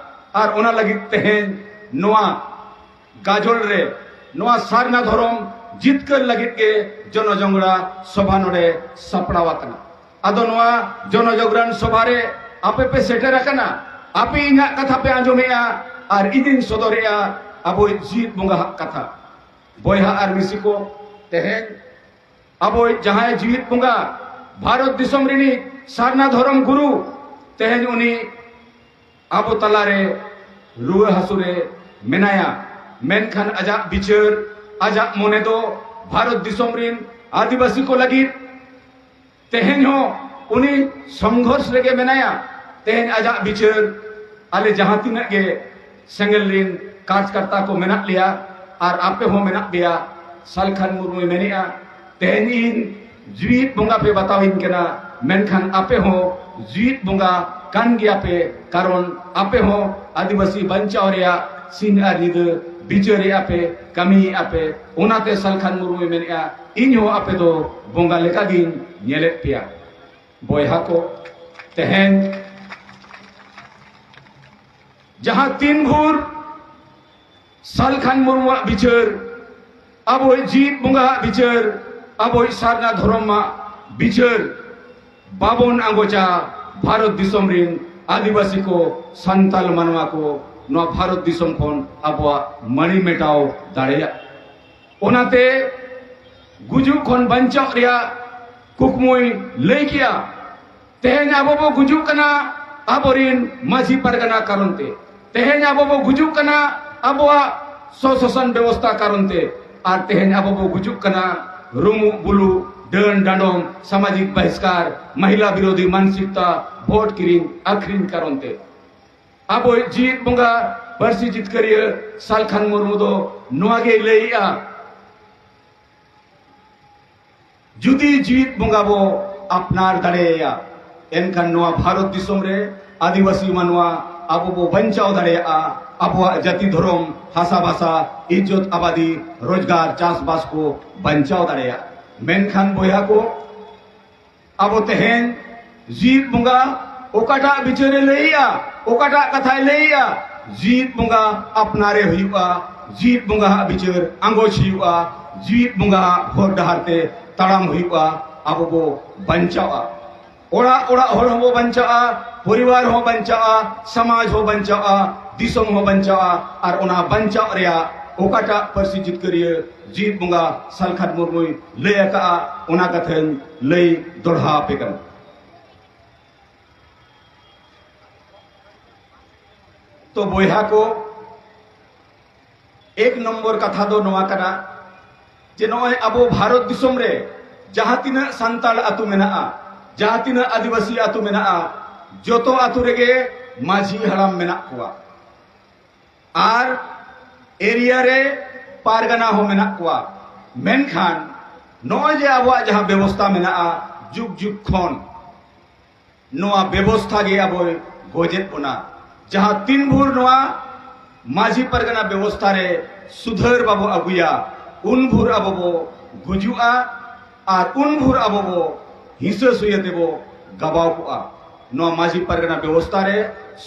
ᱟᱨ ᱚᱱᱟ ᱞᱟᱹᱜᱤᱫ ᱛᱮᱦᱮᱧ ᱱᱚᱣᱟ ᱜᱟᱡᱚᱞ ᱨᱮ ᱱᱚᱣᱟ ᱥᱟᱨᱱᱟ ᱫᱷᱚᱨᱚᱢ ᱡᱤᱛᱠᱟᱹᱨ ᱞᱟᱹᱜᱤᱫ ᱜᱮ ᱡᱚᱱᱚᱡᱚᱝᱜᱽᱨᱟ ᱥᱚᱵᱷᱟ ᱱᱚᱰᱮ ᱥᱟᱯᱲᱟᱣ ᱟᱠᱟᱱᱟ᱾ ᱟᱫᱚ ᱱᱚᱣᱟ ᱡᱚᱱᱚᱡᱚᱜᱽᱨᱟᱱ ᱥᱚᱵᱷᱟ ᱨᱮ ᱟᱯᱮ ᱯᱮ ᱥᱮᱴᱮᱨ ᱟᱠᱟᱱᱟ, ᱟᱯᱮ ᱤᱧᱟᱜ ᱠᱟᱛᱷᱟ ᱯᱮ ᱟᱸᱡᱚᱢᱮᱜᱼᱟ ᱟᱨ ᱤᱧᱤᱧ ᱥᱚᱫᱚᱨᱮᱜᱼᱟ ᱟᱵᱚᱭᱤᱡ ᱡᱤᱣᱤᱫ ᱵᱚᱸᱜᱟ ᱦᱟᱜ ᱠᱟᱛᱷᱟ᱾ ᱵᱚᱭᱦᱟ ᱟᱨ ᱢᱤᱥᱤ ᱠᱚ, ᱛᱮᱦᱮᱧ ᱟᱵᱚᱭᱤᱡ ᱡᱟᱦᱟᱸᱭ ᱡᱤᱣᱤᱫ ᱵᱚᱸᱜᱟ, ᱵᱷᱟᱨᱚᱛ ᱫᱤᱥᱚᱢ ᱨᱤᱱᱤᱡ ᱥᱟᱨᱱᱟ ᱫᱷᱚᱨᱚᱢ ᱜᱩᱨᱩ, ᱛᱮᱦᱮᱧ ᱩᱱᱤ ᱟᱵᱚ ᱛᱟᱞᱟᱨᱮ ᱨᱩᱣᱟᱹ ᱦᱟᱹᱥᱩ ᱨᱮ ᱢᱮᱱᱟᱭᱟ, ᱢᱮᱱᱠᱷᱟᱱ ᱟᱡᱟᱜ ᱵᱤᱪᱟᱹᱨ, ᱟᱡᱟᱜ ᱢᱚᱱᱮ ᱫᱚ ᱵᱷᱟᱨᱚᱛ ᱫᱤᱥᱚᱢ ᱨᱤᱱ ᱟᱹᱫᱤᱵᱟᱹᱥᱤ ᱠᱚ ᱞᱟᱹᱜᱤᱫ ᱛᱮᱦᱮᱧ ᱦᱚᱸ ᱩᱱᱤ ᱥᱚᱝᱜᱷᱚᱨᱥ ᱨᱮᱜᱮ ᱢᱮᱱᱟᱭᱟ᱾ ᱛᱮᱦᱮᱧ ᱟᱡᱟᱜ ᱵᱤᱪᱟᱹᱨ ᱟᱞᱮ ᱡᱟᱦᱟᱸ ᱛᱤᱱᱟᱹᱜ ᱜᱮ ᱥᱮᱸᱜᱮᱞ ᱨᱤᱱ ᱠᱟᱨᱡᱽᱠᱟᱨᱛᱟ ᱠᱚ ᱢᱮᱱᱟᱜ ᱞᱮᱭᱟ ᱟᱨ ᱟᱯᱮ ᱦᱚᱸ ᱢᱮᱱᱟᱜ ᱯᱮᱭᱟ᱾ ᱥᱟᱞᱠᱷᱟᱱ ᱢᱩᱨᱢᱩᱭ ᱢᱮᱱᱮᱜᱼᱟ, ᱛᱮᱦᱮᱧ ᱤᱧ ᱡᱤᱣᱤᱫ ᱵᱚᱸᱜᱟ ᱯᱮ ᱵᱟᱛᱟᱣᱤᱧ ᱠᱟᱱᱟ, ᱢᱮᱱᱠᱷᱟᱱ ᱟᱯᱮ ᱦᱚᱸ ᱡᱤᱣᱤᱫ ᱵᱚᱸᱜᱟ ᱠᱟᱱ ᱜᱮᱭᱟ ᱯᱮ, ᱠᱟᱨᱚᱱ ᱟᱯᱮ ᱦᱚᱸ ᱟᱹᱫᱤᱵᱟᱹᱥᱤ ᱵᱟᱧᱪᱟᱣ ᱨᱮᱭᱟᱜ ᱥᱤᱧ ᱟᱨ ᱧᱤᱫᱟᱹ ᱵᱤᱪᱟᱹᱨᱮᱜᱼᱟ ᱯᱮ, ᱠᱟᱹᱢᱤᱭᱮᱜᱼᱟ ᱯᱮ᱾ ᱚᱱᱟᱛᱮ ᱥᱟᱞᱠᱷᱟᱱ ᱢᱩᱨᱢᱩᱭ ᱢᱮᱱᱮᱜᱼᱟ, ᱤᱧ ᱦᱚᱸ ᱟᱯᱮ ᱫᱚ ᱵᱚᱸᱜᱟ ᱞᱮᱠᱟᱜᱤᱧ ᱧᱮᱞᱮᱫ ᱯᱮᱭᱟ᱾ ᱵᱚᱭᱦᱟ ᱠᱚ, ᱛᱮᱦᱮᱧ ᱡᱟᱦᱟᱸ ᱛᱤᱱ ᱵᱷᱳᱨ ᱥᱟᱞᱠᱷᱟᱱ ᱢᱩᱨᱢᱩᱣᱟᱜ ᱵᱤᱪᱟᱹᱨ, ᱟᱵᱚᱭᱤᱡ ᱡᱤᱣᱤᱫ ᱵᱚᱸᱜᱟᱣᱟᱜ ᱵᱤᱪᱟᱹᱨ, ᱟᱵᱚᱭᱤᱡ ᱥᱟᱨᱱᱟ ᱫᱷᱚᱨᱚᱢᱟᱜ ᱵᱤᱪᱟᱹᱨ ᱵᱟᱵᱚᱱ ᱟᱸᱜᱚᱪᱟ, ᱵᱷᱟᱨᱚᱛ ᱫᱤᱥᱚᱢ ᱨᱤᱱ ᱟᱹᱫᱤᱵᱟᱹᱥᱤ ᱠᱚ, ᱥᱟᱱᱛᱟᱞ ᱢᱟᱱᱣᱟ ᱠᱚ ᱱᱚᱣᱟ ᱵᱷᱟᱨᱚᱛ ᱫᱤᱥᱚᱢ ᱠᱷᱚᱱ ᱟᱵᱚᱣᱟᱜ ᱢᱟᱹᱲᱤ ᱢᱮᱴᱟᱣ ᱫᱟᱲᱮᱭᱟᱜ᱾ ᱚᱱᱟᱛᱮ ᱜᱩᱡᱩᱜ ᱠᱷᱚᱱ ᱵᱟᱧᱪᱟᱣ ᱨᱮᱭᱟᱜ ᱠᱩᱠᱢᱩᱭ ᱞᱟᱹᱭ ᱠᱮᱜᱼᱟ᱾ ᱛᱮᱦᱮᱧ ᱟᱵᱚ ᱵᱚ ᱜᱩᱡᱩᱜ ᱠᱟᱱᱟ ᱟᱵᱚᱨᱤᱱ ᱢᱟᱹᱡᱷᱤ ᱯᱟᱨᱜᱟᱱᱟ ᱠᱟᱨᱚᱱ ᱛᱮ᱾ ᱛᱮᱦᱮᱧ ᱟᱵᱚ ᱵᱚ ᱜᱩᱡᱩᱜ ᱠᱟᱱᱟ ᱟᱵᱚᱣᱟᱜ ᱥᱚᱥᱟᱥᱚᱱ ᱵᱮᱵᱚᱥᱛᱷᱟ ᱠᱟᱨᱚᱱ ᱛᱮ᱾ ᱟᱨ ᱛᱮᱦᱮᱧ ᱟᱵᱚ ᱵᱚ ᱜᱩᱡᱩᱜ ᱠᱟᱱᱟ ᱨᱩᱢᱩᱜ ᱵᱩᱞᱩᱜ, ᱰᱟᱹᱱ ᱰᱟᱸᱰᱚᱢ, ᱥᱟᱢᱟᱡᱤᱠ ᱵᱟᱦᱤᱥᱠᱟᱨ, ᱢᱟᱦᱤᱞᱟ ᱵᱤᱨᱳᱫᱷᱤ ᱢᱟᱱᱥᱤᱠᱛᱟ, ᱵᱷᱳᱴ ᱠᱤᱨᱤᱧ ᱟᱹᱠᱷᱨᱤᱧ ᱠᱟᱨᱚᱱ ᱛᱮ᱾ ᱟᱵᱚᱭᱤᱡ ᱡᱤᱣᱤᱫ ᱵᱚᱸᱜᱟ ᱯᱟᱹᱨᱥᱤ ᱡᱤᱛᱠᱟᱹᱨᱤᱭᱟᱹ ᱥᱟᱞᱠᱷᱟᱱ ᱢᱩᱨᱢᱩ ᱫᱚ ᱱᱚᱣᱟ ᱜᱮᱭ ᱞᱟᱹᱭᱮᱜᱼᱟ, ᱡᱩᱫᱤ ᱡᱤᱣᱤᱫ ᱵᱚᱸᱜᱟ ᱵᱚ ᱟᱯᱱᱟᱨ ᱫᱟᱲᱮᱭᱟᱭᱟ, ᱮᱱᱠᱷᱟᱱ ᱱᱚᱣᱟ ᱵᱷᱟᱨᱚᱛ ᱫᱤᱥᱚᱢ ᱨᱮ ᱟᱹᱫᱤᱵᱟᱹᱥᱤ ᱢᱟᱱᱣᱟ ᱟᱵᱚ ᱵᱚ ᱵᱟᱧᱪᱟᱣ ᱫᱟᱲᱮᱭᱟᱜᱼᱟ᱾ ᱟᱵᱚᱣᱟᱜ ᱡᱟᱹᱛᱤ ᱫᱷᱚᱨᱚᱢ, ᱦᱟᱥᱟ ᱵᱷᱟᱥᱟ, ᱤᱡᱽᱡᱚᱛ ᱟᱵᱟᱫᱤ, ᱨᱳᱡᱽᱜᱟᱨ, ᱪᱟᱥᱵᱟᱥ ᱠᱚ ᱵᱟᱧᱪᱟᱣ ᱫᱟᱲᱮᱭᱟᱜᱼᱟ᱾ ᱢᱮᱱᱠᱷᱟᱱ ᱵᱚᱭᱦᱟ ᱠᱚ, ᱟᱵᱚ ᱛᱮᱦᱮᱧ ᱡᱤᱣᱤᱫ ᱵᱚᱸᱜᱟ ᱚᱠᱟᱴᱟᱜ ᱵᱤᱪᱟᱹᱨᱮ ᱞᱟᱹᱭᱮᱜᱼᱟ, ᱚᱠᱟᱴᱟᱜ ᱠᱟᱛᱷᱟᱭ ᱞᱟᱹᱭᱮᱜᱼᱟ, ᱡᱤᱣᱤᱫ ᱵᱚᱸᱜᱟ ᱟᱯᱱᱟᱨᱮ ᱦᱩᱭᱩᱜᱼᱟ, ᱡᱤᱣᱤᱫ ᱵᱚᱸᱜᱟ ᱦᱟᱜ ᱵᱤᱪᱟᱹᱨ ᱟᱸᱜᱚᱪ ᱦᱩᱭᱩᱜᱼᱟ, ᱡᱤᱣᱤᱫ ᱵᱚᱸᱜᱟ ᱦᱟᱜ ᱦᱚᱨ ᱰᱟᱦᱟᱨ ᱛᱮ ᱛᱟᱲᱟᱢ ᱦᱩᱭᱩᱜᱼᱟ, ᱟᱵᱚ ᱵᱚ ᱵᱟᱧᱪᱟᱣᱼᱟ᱾ ᱚᱲᱟᱜ ᱚᱲᱟᱜ ᱦᱚᱲ ᱦᱚᱸᱵᱚ ᱵᱟᱧᱪᱟᱜᱼᱟ, ᱯᱚᱨᱤᱵᱟᱨ ᱦᱚᱸ ᱵᱟᱧᱪᱟᱜᱼᱟ, ᱥᱚᱢᱟᱡᱽ ᱦᱚᱸ ᱵᱟᱧᱪᱟᱜᱼᱟ, ᱫᱤᱥᱚᱢ ᱦᱚᱸ ᱵᱟᱧᱪᱟᱜᱼᱟ᱾ ᱟᱨ ᱚᱱᱟ ᱵᱟᱧᱪᱟᱣ ᱨᱮᱭᱟᱜ ᱚᱠᱟᱴᱟᱜ ᱯᱟᱹᱨᱥᱤ ᱡᱤᱛᱠᱟᱹᱨᱤᱭᱟᱹ ᱡᱤᱣᱤᱫ ᱵᱚᱸᱜᱟ ᱥᱟᱞᱠᱷᱟᱱ ᱢᱩᱨᱢᱩᱭ ᱞᱟᱹᱭ ᱟᱠᱟᱫᱼᱟ, ᱚᱱᱟ ᱠᱟᱛᱷᱟᱧ ᱞᱟᱹᱭ ᱫᱚᱲᱦᱟ ᱟᱯᱮ ᱠᱟᱱᱟ᱾ ᱛᱚ ᱵᱚᱭᱦᱟ ᱠᱚ, ᱮᱠ ᱱᱚᱢᱵᱚᱨ ᱠᱟᱛᱷᱟ ᱫᱚ ᱱᱚᱣᱟ ᱠᱟᱱᱟ ᱡᱮ ᱱᱚᱜᱼᱚᱭ ᱟᱵᱚ ᱵᱷᱟᱨᱚᱛ ᱫᱤᱥᱚᱢ ᱨᱮ ᱡᱟᱦᱟᱸ ᱛᱤᱱᱟᱹᱜ ᱥᱟᱱᱛᱟᱲ ᱟᱹᱛᱩ ᱢᱮᱱᱟᱜᱼᱟ, ᱡᱟᱦᱟᱸ ᱛᱤᱱᱟᱹᱜ ᱟᱹᱫᱤᱵᱟᱹᱥᱤ ᱟᱹᱛᱩ ᱢᱮᱱᱟᱜᱼᱟ, ᱡᱚᱛᱚ ᱟᱹᱛᱩ ᱨᱮᱜᱮ ᱢᱟᱹᱡᱷᱤ ᱦᱟᱲᱟᱢ ᱢᱮᱱᱟᱜ ᱠᱚᱣᱟ᱾ ᱟᱨ ᱮᱨᱤᱭᱟ ᱨᱮ ᱯᱟᱨᱜᱟᱱᱟ ᱦᱚᱸ ᱢᱮᱱᱟᱜ ᱠᱚᱣᱟ᱾ ᱢᱮᱱᱠᱷᱟᱱ ᱱᱚᱜᱼᱚᱭ ᱡᱮ ᱟᱵᱚᱣᱟᱜ ᱡᱟᱦᱟᱸ ᱵᱮᱵᱚᱥᱛᱷᱟ ᱢᱮᱱᱟᱜᱼᱟ, ᱡᱩᱜᱽ ᱡᱩᱜᱽ ᱠᱷᱚᱱ ᱱᱚᱣᱟ ᱵᱮᱵᱚᱥᱛᱷᱟ ᱜᱮ ᱟᱵᱚᱭ ᱜᱚᱡᱮᱫ ᱵᱚᱱᱟ᱾ ᱡᱟᱦᱟᱸ ᱛᱤᱱ ᱵᱷᱳᱨ ᱱᱚᱣᱟ ᱢᱟᱹᱡᱷᱤ ᱯᱟᱨᱜᱟᱱᱟ ᱵᱮᱵᱚᱥᱛᱷᱟ ᱨᱮ ᱥᱩᱫᱷᱟᱹᱨ ᱵᱟᱵᱚ ᱟᱹᱜᱩᱭᱟ, ᱩᱱ ᱵᱷᱳᱨ ᱟᱵᱚ ᱵᱚ ᱜᱩᱡᱩᱜᱼᱟ ᱟᱨ ᱩᱱ ᱵᱷᱳᱨ ᱟᱵᱚ ᱵᱚ ᱦᱤᱸᱥᱟᱹ ᱥᱩᱭᱟᱹ ᱛᱮᱵᱚ ᱜᱟᱵᱟᱣ ᱠᱚᱜᱼᱟ᱾ ᱱᱚᱣᱟ ᱢᱟᱹᱡᱷᱤ ᱯᱟᱨᱜᱟᱱᱟ ᱵᱮᱵᱚᱥᱛᱷᱟ ᱨᱮ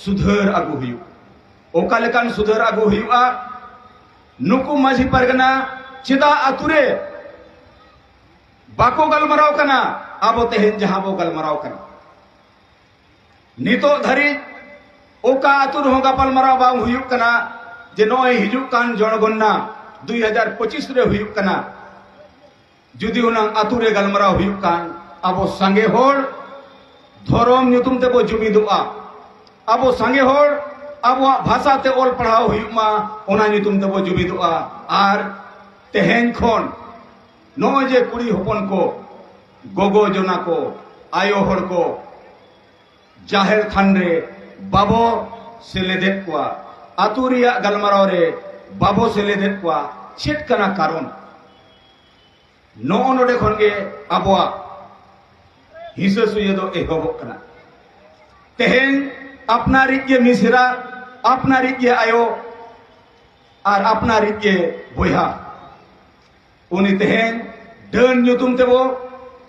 ᱥᱩᱫᱷᱟᱹᱨ ᱟᱹᱜᱩ ᱦᱩᱭᱩᱜ᱾ ᱚᱠᱟ ᱞᱮᱠᱟᱱ ᱥᱩᱫᱷᱟᱹᱨ ᱟᱹᱜᱩ ᱦᱩᱭᱩᱜᱼᱟ? ᱱᱩᱠᱩ ᱢᱟᱹᱡᱷᱤ ᱯᱟᱨᱜᱟᱱᱟ ᱪᱮᱫᱟᱜ ᱟᱛᱩ ᱨᱮ ᱵᱟᱠᱚ ᱜᱟᱞᱢᱟᱨᱟᱣ ᱠᱟᱱᱟ? ᱟᱵᱚ ᱛᱮᱦᱮᱧ ᱡᱟᱦᱟᱸ ᱵᱚ ᱜᱟᱞᱢᱟᱨᱟᱣ ᱠᱟᱱᱟ, ᱱᱤᱛᱚᱜ ᱫᱷᱟᱹᱨᱤᱡ ᱚᱠᱟ ᱟᱹᱛᱩ ᱨᱮᱦᱚᱸ ᱜᱟᱯᱟᱞᱢᱟᱨᱟᱣ ᱵᱟᱝ ᱦᱩᱭᱩᱜ ᱠᱟᱱᱟ ᱡᱮ ᱱᱚᱜᱼᱚᱭ ᱦᱤᱡᱩᱜ ᱠᱟᱱ ᱡᱚᱱᱜᱚᱱᱱᱟ ᱫᱩᱭ ᱦᱟᱡᱟᱨ ᱯᱚᱸᱪᱤᱥ ᱨᱮ ᱦᱩᱭᱩᱜ ᱠᱟᱱᱟ᱾ ᱡᱩᱫᱤ ᱦᱩᱱᱟᱹᱝ ᱟᱹᱛᱩ ᱨᱮ ᱜᱟᱞᱢᱟᱨᱟᱣ ᱦᱩᱭᱩᱜ ᱠᱷᱟᱱ, ᱟᱵᱚ ᱥᱟᱸᱜᱮ ᱦᱚᱲ ᱫᱷᱚᱨᱚᱢ ᱧᱩᱛᱩᱢ ᱛᱮᱵᱚ ᱡᱩᱢᱤᱫᱚᱜᱼᱟ, ᱟᱵᱚ ᱥᱟᱸᱜᱮ ᱦᱚᱲ ᱟᱵᱚᱣᱟᱜ ᱵᱷᱟᱥᱟ ᱛᱮ ᱚᱞ ᱯᱟᱲᱦᱟᱣ ᱦᱩᱭᱩᱜ ᱢᱟ, ᱚᱱᱟ ᱧᱩᱛᱩᱢ ᱛᱮᱵᱚ ᱡᱩᱢᱤᱫᱚᱜᱼᱟ᱾ ᱟᱨ ᱛᱮᱦᱮᱧ ᱠᱷᱚᱱ ᱱᱚᱜᱼᱚᱭ ᱡᱮ ᱠᱩᱲᱤ ᱦᱚᱯᱚᱱ ᱠᱚ, ᱜᱚᱜᱚ ᱡᱚᱱᱟ ᱠᱚ, ᱟᱭᱳ ᱦᱚᱲ ᱠᱚ ᱡᱟᱦᱮᱨ ᱛᱷᱟᱱ ᱨᱮ ᱵᱟᱵᱚ ᱥᱮᱞᱮᱫᱮᱫ ᱠᱚᱣᱟ, ᱟᱹᱛᱩ ᱨᱮᱭᱟᱜ ᱜᱟᱞᱢᱟᱨᱟᱣ ᱨᱮ ᱵᱟᱵᱚ ᱥᱮᱞᱮᱫᱮᱫ ᱠᱚᱣᱟ, ᱪᱮᱫ ᱠᱟᱱᱟ ᱠᱟᱨᱚᱱ? ᱱᱚᱜᱼᱚ ᱱᱚᱰᱮ ᱠᱷᱚᱱ ᱜᱮ ᱟᱵᱚᱣᱟᱜ ᱦᱤᱥᱟᱹ ᱥᱩᱭᱟᱹ ᱫᱚ ᱮᱦᱚᱵᱚᱜ ᱠᱟᱱᱟ᱾ ᱛᱮᱦᱮᱧ ᱟᱯᱱᱟᱨᱤᱡ ᱜᱮ ᱢᱤᱥᱮᱨᱟ, ᱟᱯᱱᱟᱨᱤᱡ ᱜᱮ ᱟᱭᱳ ᱟᱨ ᱟᱯᱱᱟᱨᱤᱡ ᱜᱮ ᱵᱚᱭᱦᱟ, ᱩᱱᱤ ᱛᱮᱦᱮᱧ ᱰᱟᱹᱱ ᱧᱩᱛᱩᱢ ᱛᱮᱵᱚ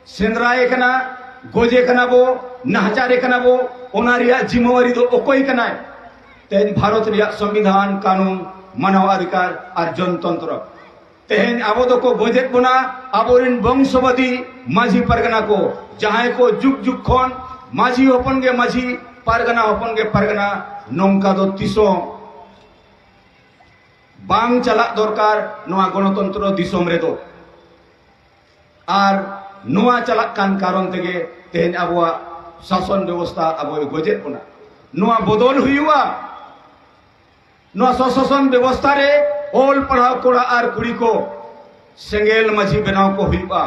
ᱥᱮᱸᱫᱽᱨᱟᱭᱮ ᱠᱟᱱᱟ, ᱜᱚᱡᱮ ᱠᱟᱱᱟ ᱵᱚ, ᱱᱟᱦᱟᱪᱟᱨᱮ ᱠᱟᱱᱟ ᱵᱚ᱾ ᱚᱱᱟ ᱨᱮᱭᱟᱜ ᱡᱤᱢᱟᱹᱣᱟᱨᱤ ᱫᱚ ᱚᱠᱚᱭ ᱠᱟᱱᱟᱭ? ᱛᱮᱦᱮᱧ ᱵᱷᱟᱨᱚᱛ ᱨᱮᱭᱟᱜ ᱥᱚᱝᱵᱤᱫᱷᱟᱱ, ᱠᱟᱹᱱᱩᱱ, ᱢᱟᱱᱟᱣ ᱚᱫᱷᱤᱠᱟᱨ ᱟᱨ ᱡᱚᱱᱛᱚᱱᱛᱨᱚ᱾ ᱛᱮᱦᱮᱧ ᱟᱵᱚ ᱫᱚᱠᱚ ᱜᱚᱡᱮᱫ ᱵᱚᱱᱟ ᱟᱵᱚᱨᱮᱱ ᱵᱚᱝᱥᱚᱵᱟᱫᱤ ᱢᱟᱹᱡᱷᱤ ᱯᱟᱨᱜᱟᱱᱟ ᱠᱚ, ᱡᱟᱦᱟᱸᱭ ᱠᱚ ᱡᱩᱜᱽ ᱡᱩᱜᱽ ᱠᱷᱚᱱ ᱢᱟᱹᱡᱷᱤ ᱦᱚᱯᱚᱱ ᱜᱮ ᱢᱟᱹᱡᱷᱤ, ᱯᱟᱨᱜᱟᱱᱟ ᱦᱚᱯᱚᱱ ᱜᱮ ᱯᱟᱨᱜᱟᱱᱟ᱾ ᱱᱚᱝᱠᱟ ᱫᱚ ᱛᱤᱥ ᱦᱚᱸ ᱵᱟᱝ ᱪᱟᱞᱟᱜ ᱫᱚᱨᱠᱟᱨ ᱱᱚᱣᱟ ᱜᱚᱱᱚᱛᱚᱱᱛᱨᱚ ᱫᱤᱥᱚᱢ ᱨᱮᱫᱚ᱾ ᱟᱨ ᱱᱚᱣᱟ ᱪᱟᱞᱟᱜ ᱠᱟᱱ ᱠᱟᱨᱚᱱ ᱛᱮᱜᱮ ᱛᱮᱦᱮᱧ ᱟᱵᱚᱣᱟᱜ ᱥᱟᱥᱚᱱ ᱵᱮᱵᱚᱥᱛᱷᱟ ᱟᱵᱚᱭ ᱜᱚᱡᱮᱫ ᱵᱚᱱᱟ᱾ ᱱᱚᱣᱟ ᱵᱚᱫᱚᱞ ᱦᱩᱭᱩᱜᱼᱟ᱾ ᱱᱚᱣᱟ ᱥᱚᱥᱟᱥᱚᱱ ᱵᱮᱵᱚᱥᱛᱷᱟ ᱨᱮ ᱚᱞ ᱯᱟᱲᱦᱟᱣ ᱠᱚᱲᱟ ᱟᱨ ᱠᱩᱲᱤ ᱠᱚ ᱥᱮᱸᱜᱮᱞ ᱢᱟᱹᱡᱷᱤ ᱵᱮᱱᱟᱣ ᱠᱚ ᱦᱩᱭᱩᱜᱼᱟ᱾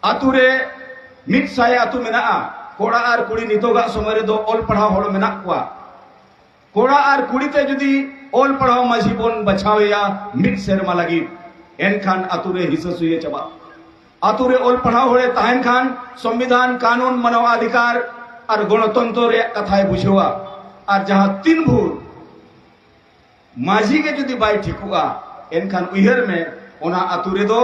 ᱟᱛᱩ ᱨᱮ ᱢᱤᱫ ᱥᱟᱭ ᱟᱛᱩ ᱢᱮᱱᱟᱜᱼᱟ, ᱠᱚᱲᱟ ᱟᱨ ᱠᱩᱲᱤ ᱱᱤᱛᱚᱜᱟᱜ ᱥᱚᱢᱚᱭ ᱨᱮᱫᱚ ᱚᱞ ᱯᱟᱲᱦᱟᱣ ᱦᱚᱲ ᱢᱮᱱᱟᱜ ᱠᱚᱣᱟ᱾ ᱠᱚᱲᱟ ᱟᱨ ᱠᱩᱲᱤ ᱛᱮ ᱡᱩᱫᱤ ᱚᱞ ᱯᱟᱲᱦᱟᱣ ᱢᱟᱹᱡᱷᱤ ᱵᱚᱱ ᱵᱟᱪᱷᱟᱣᱮᱭᱟ ᱢᱤᱫ ᱥᱮᱨᱢᱟ ᱞᱟᱹᱜᱤᱫ, ᱮᱱᱠᱷᱟᱱ ᱟᱛᱳ ᱨᱮ ᱦᱤᱥᱟᱹ ᱥᱩᱭᱟᱹ ᱪᱟᱵᱟᱜᱼᱟ᱾ ᱟᱛᱳ ᱨᱮ ᱚᱞ ᱯᱟᱲᱦᱟᱣ ᱦᱚᱲᱮ ᱛᱟᱦᱮᱱ ᱠᱷᱟᱱ ᱥᱚᱝᱵᱤᱫᱷᱟᱱ, ᱠᱟᱹᱱᱩᱱ, ᱢᱟᱱᱟᱣ ᱚᱫᱷᱤᱠᱟᱨ ᱟᱨ ᱜᱚᱱᱚᱛᱚᱱᱛᱨᱚ ᱨᱮᱭᱟᱜ ᱠᱟᱛᱷᱟᱭ ᱵᱩᱡᱷᱟᱹᱣᱟ᱾ ᱟᱨ ᱡᱟᱦᱟᱸ ᱛᱤᱱ ᱵᱷᱳᱨ ᱢᱟᱹᱡᱷᱤ ᱜᱮ ᱡᱩᱫᱤ ᱵᱟᱭ ᱴᱷᱤᱠᱚᱜᱼᱟ, ᱮᱱᱠᱷᱟᱱ ᱩᱭᱦᱟᱹᱨ ᱢᱮ, ᱚᱱᱟ ᱟᱛᱳ ᱨᱮᱫᱚ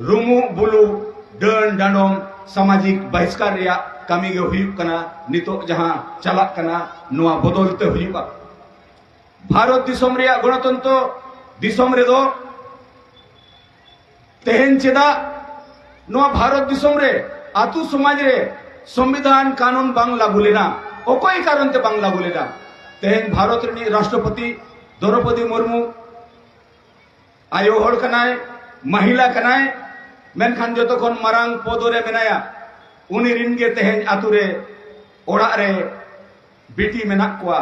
ᱨᱩᱢᱩᱜ ᱵᱩᱞᱩᱜ, ᱰᱟᱹᱱ ᱰᱟᱸᱰᱚᱢ, ᱥᱟᱢᱟᱡᱤᱠ ᱵᱟᱦᱤᱥᱠᱟᱨ ᱨᱮᱭᱟᱜ ᱠᱟᱹᱢᱤ ᱜᱮ ᱦᱩᱭᱩᱜ ᱠᱟᱱᱟ᱾ ᱱᱤᱛᱚᱜ ᱡᱟᱦᱟᱸ ᱪᱟᱞᱟᱜ ᱠᱟᱱᱟ, ᱱᱚᱣᱟ ᱵᱚᱫᱚᱞ ᱛᱮ ᱦᱩᱭᱩᱜᱼᱟ᱾ ᱵᱷᱟᱨᱚᱛ ᱫᱤᱥᱚᱢ ᱨᱮᱭᱟᱜ ᱜᱚᱱᱚᱛᱚᱱᱛᱨᱚ ᱫᱤᱥᱚᱢ ᱨᱮᱫᱚ ᱛᱮᱦᱮᱧ ᱪᱮᱫᱟᱜ ᱱᱚᱣᱟ ᱵᱷᱟᱨᱚᱛ ᱫᱤᱥᱚᱢ ᱨᱮ ᱟᱛᱳ ᱥᱚᱢᱟᱡᱽ ᱨᱮ ᱥᱚᱝᱵᱤᱫᱷᱟᱱ ᱠᱟᱹᱱᱩᱱ ᱵᱟᱝ ᱞᱟᱹᱜᱩ ᱞᱮᱱᱟ? ᱚᱠᱚᱭ ᱠᱟᱨᱚᱱ ᱛᱮ ᱵᱟᱝ ᱞᱟᱹᱜᱩ ᱞᱮᱱᱟ? ᱛᱮᱦᱮᱧ ᱵᱷᱟᱨᱚᱛ ᱨᱤᱱᱤᱡ ᱨᱟᱥᱴᱨᱚᱯᱚᱛᱤ ᱫᱨᱚᱯᱚᱫᱤ ᱢᱩᱨᱢᱩ ᱟᱭᱳ ᱦᱚᱲ ᱠᱟᱱᱟᱭ, ᱢᱟᱦᱤᱞᱟ ᱠᱟᱱᱟᱭ, ᱢᱮᱱᱠᱷᱟᱱ ᱡᱚᱛᱚ ᱠᱷᱚᱱ ᱢᱟᱨᱟᱝ ᱯᱚᱫᱚ ᱨᱮ ᱢᱮᱱᱟᱭᱟ᱾ ᱩᱱᱤ ᱨᱤᱱ ᱜᱮ ᱛᱮᱦᱮᱧ ᱟᱛᱳ ᱨᱮ, ᱚᱲᱟᱜ ᱨᱮ ᱵᱤᱴᱤ ᱢᱮᱱᱟᱜ ᱠᱚᱣᱟ,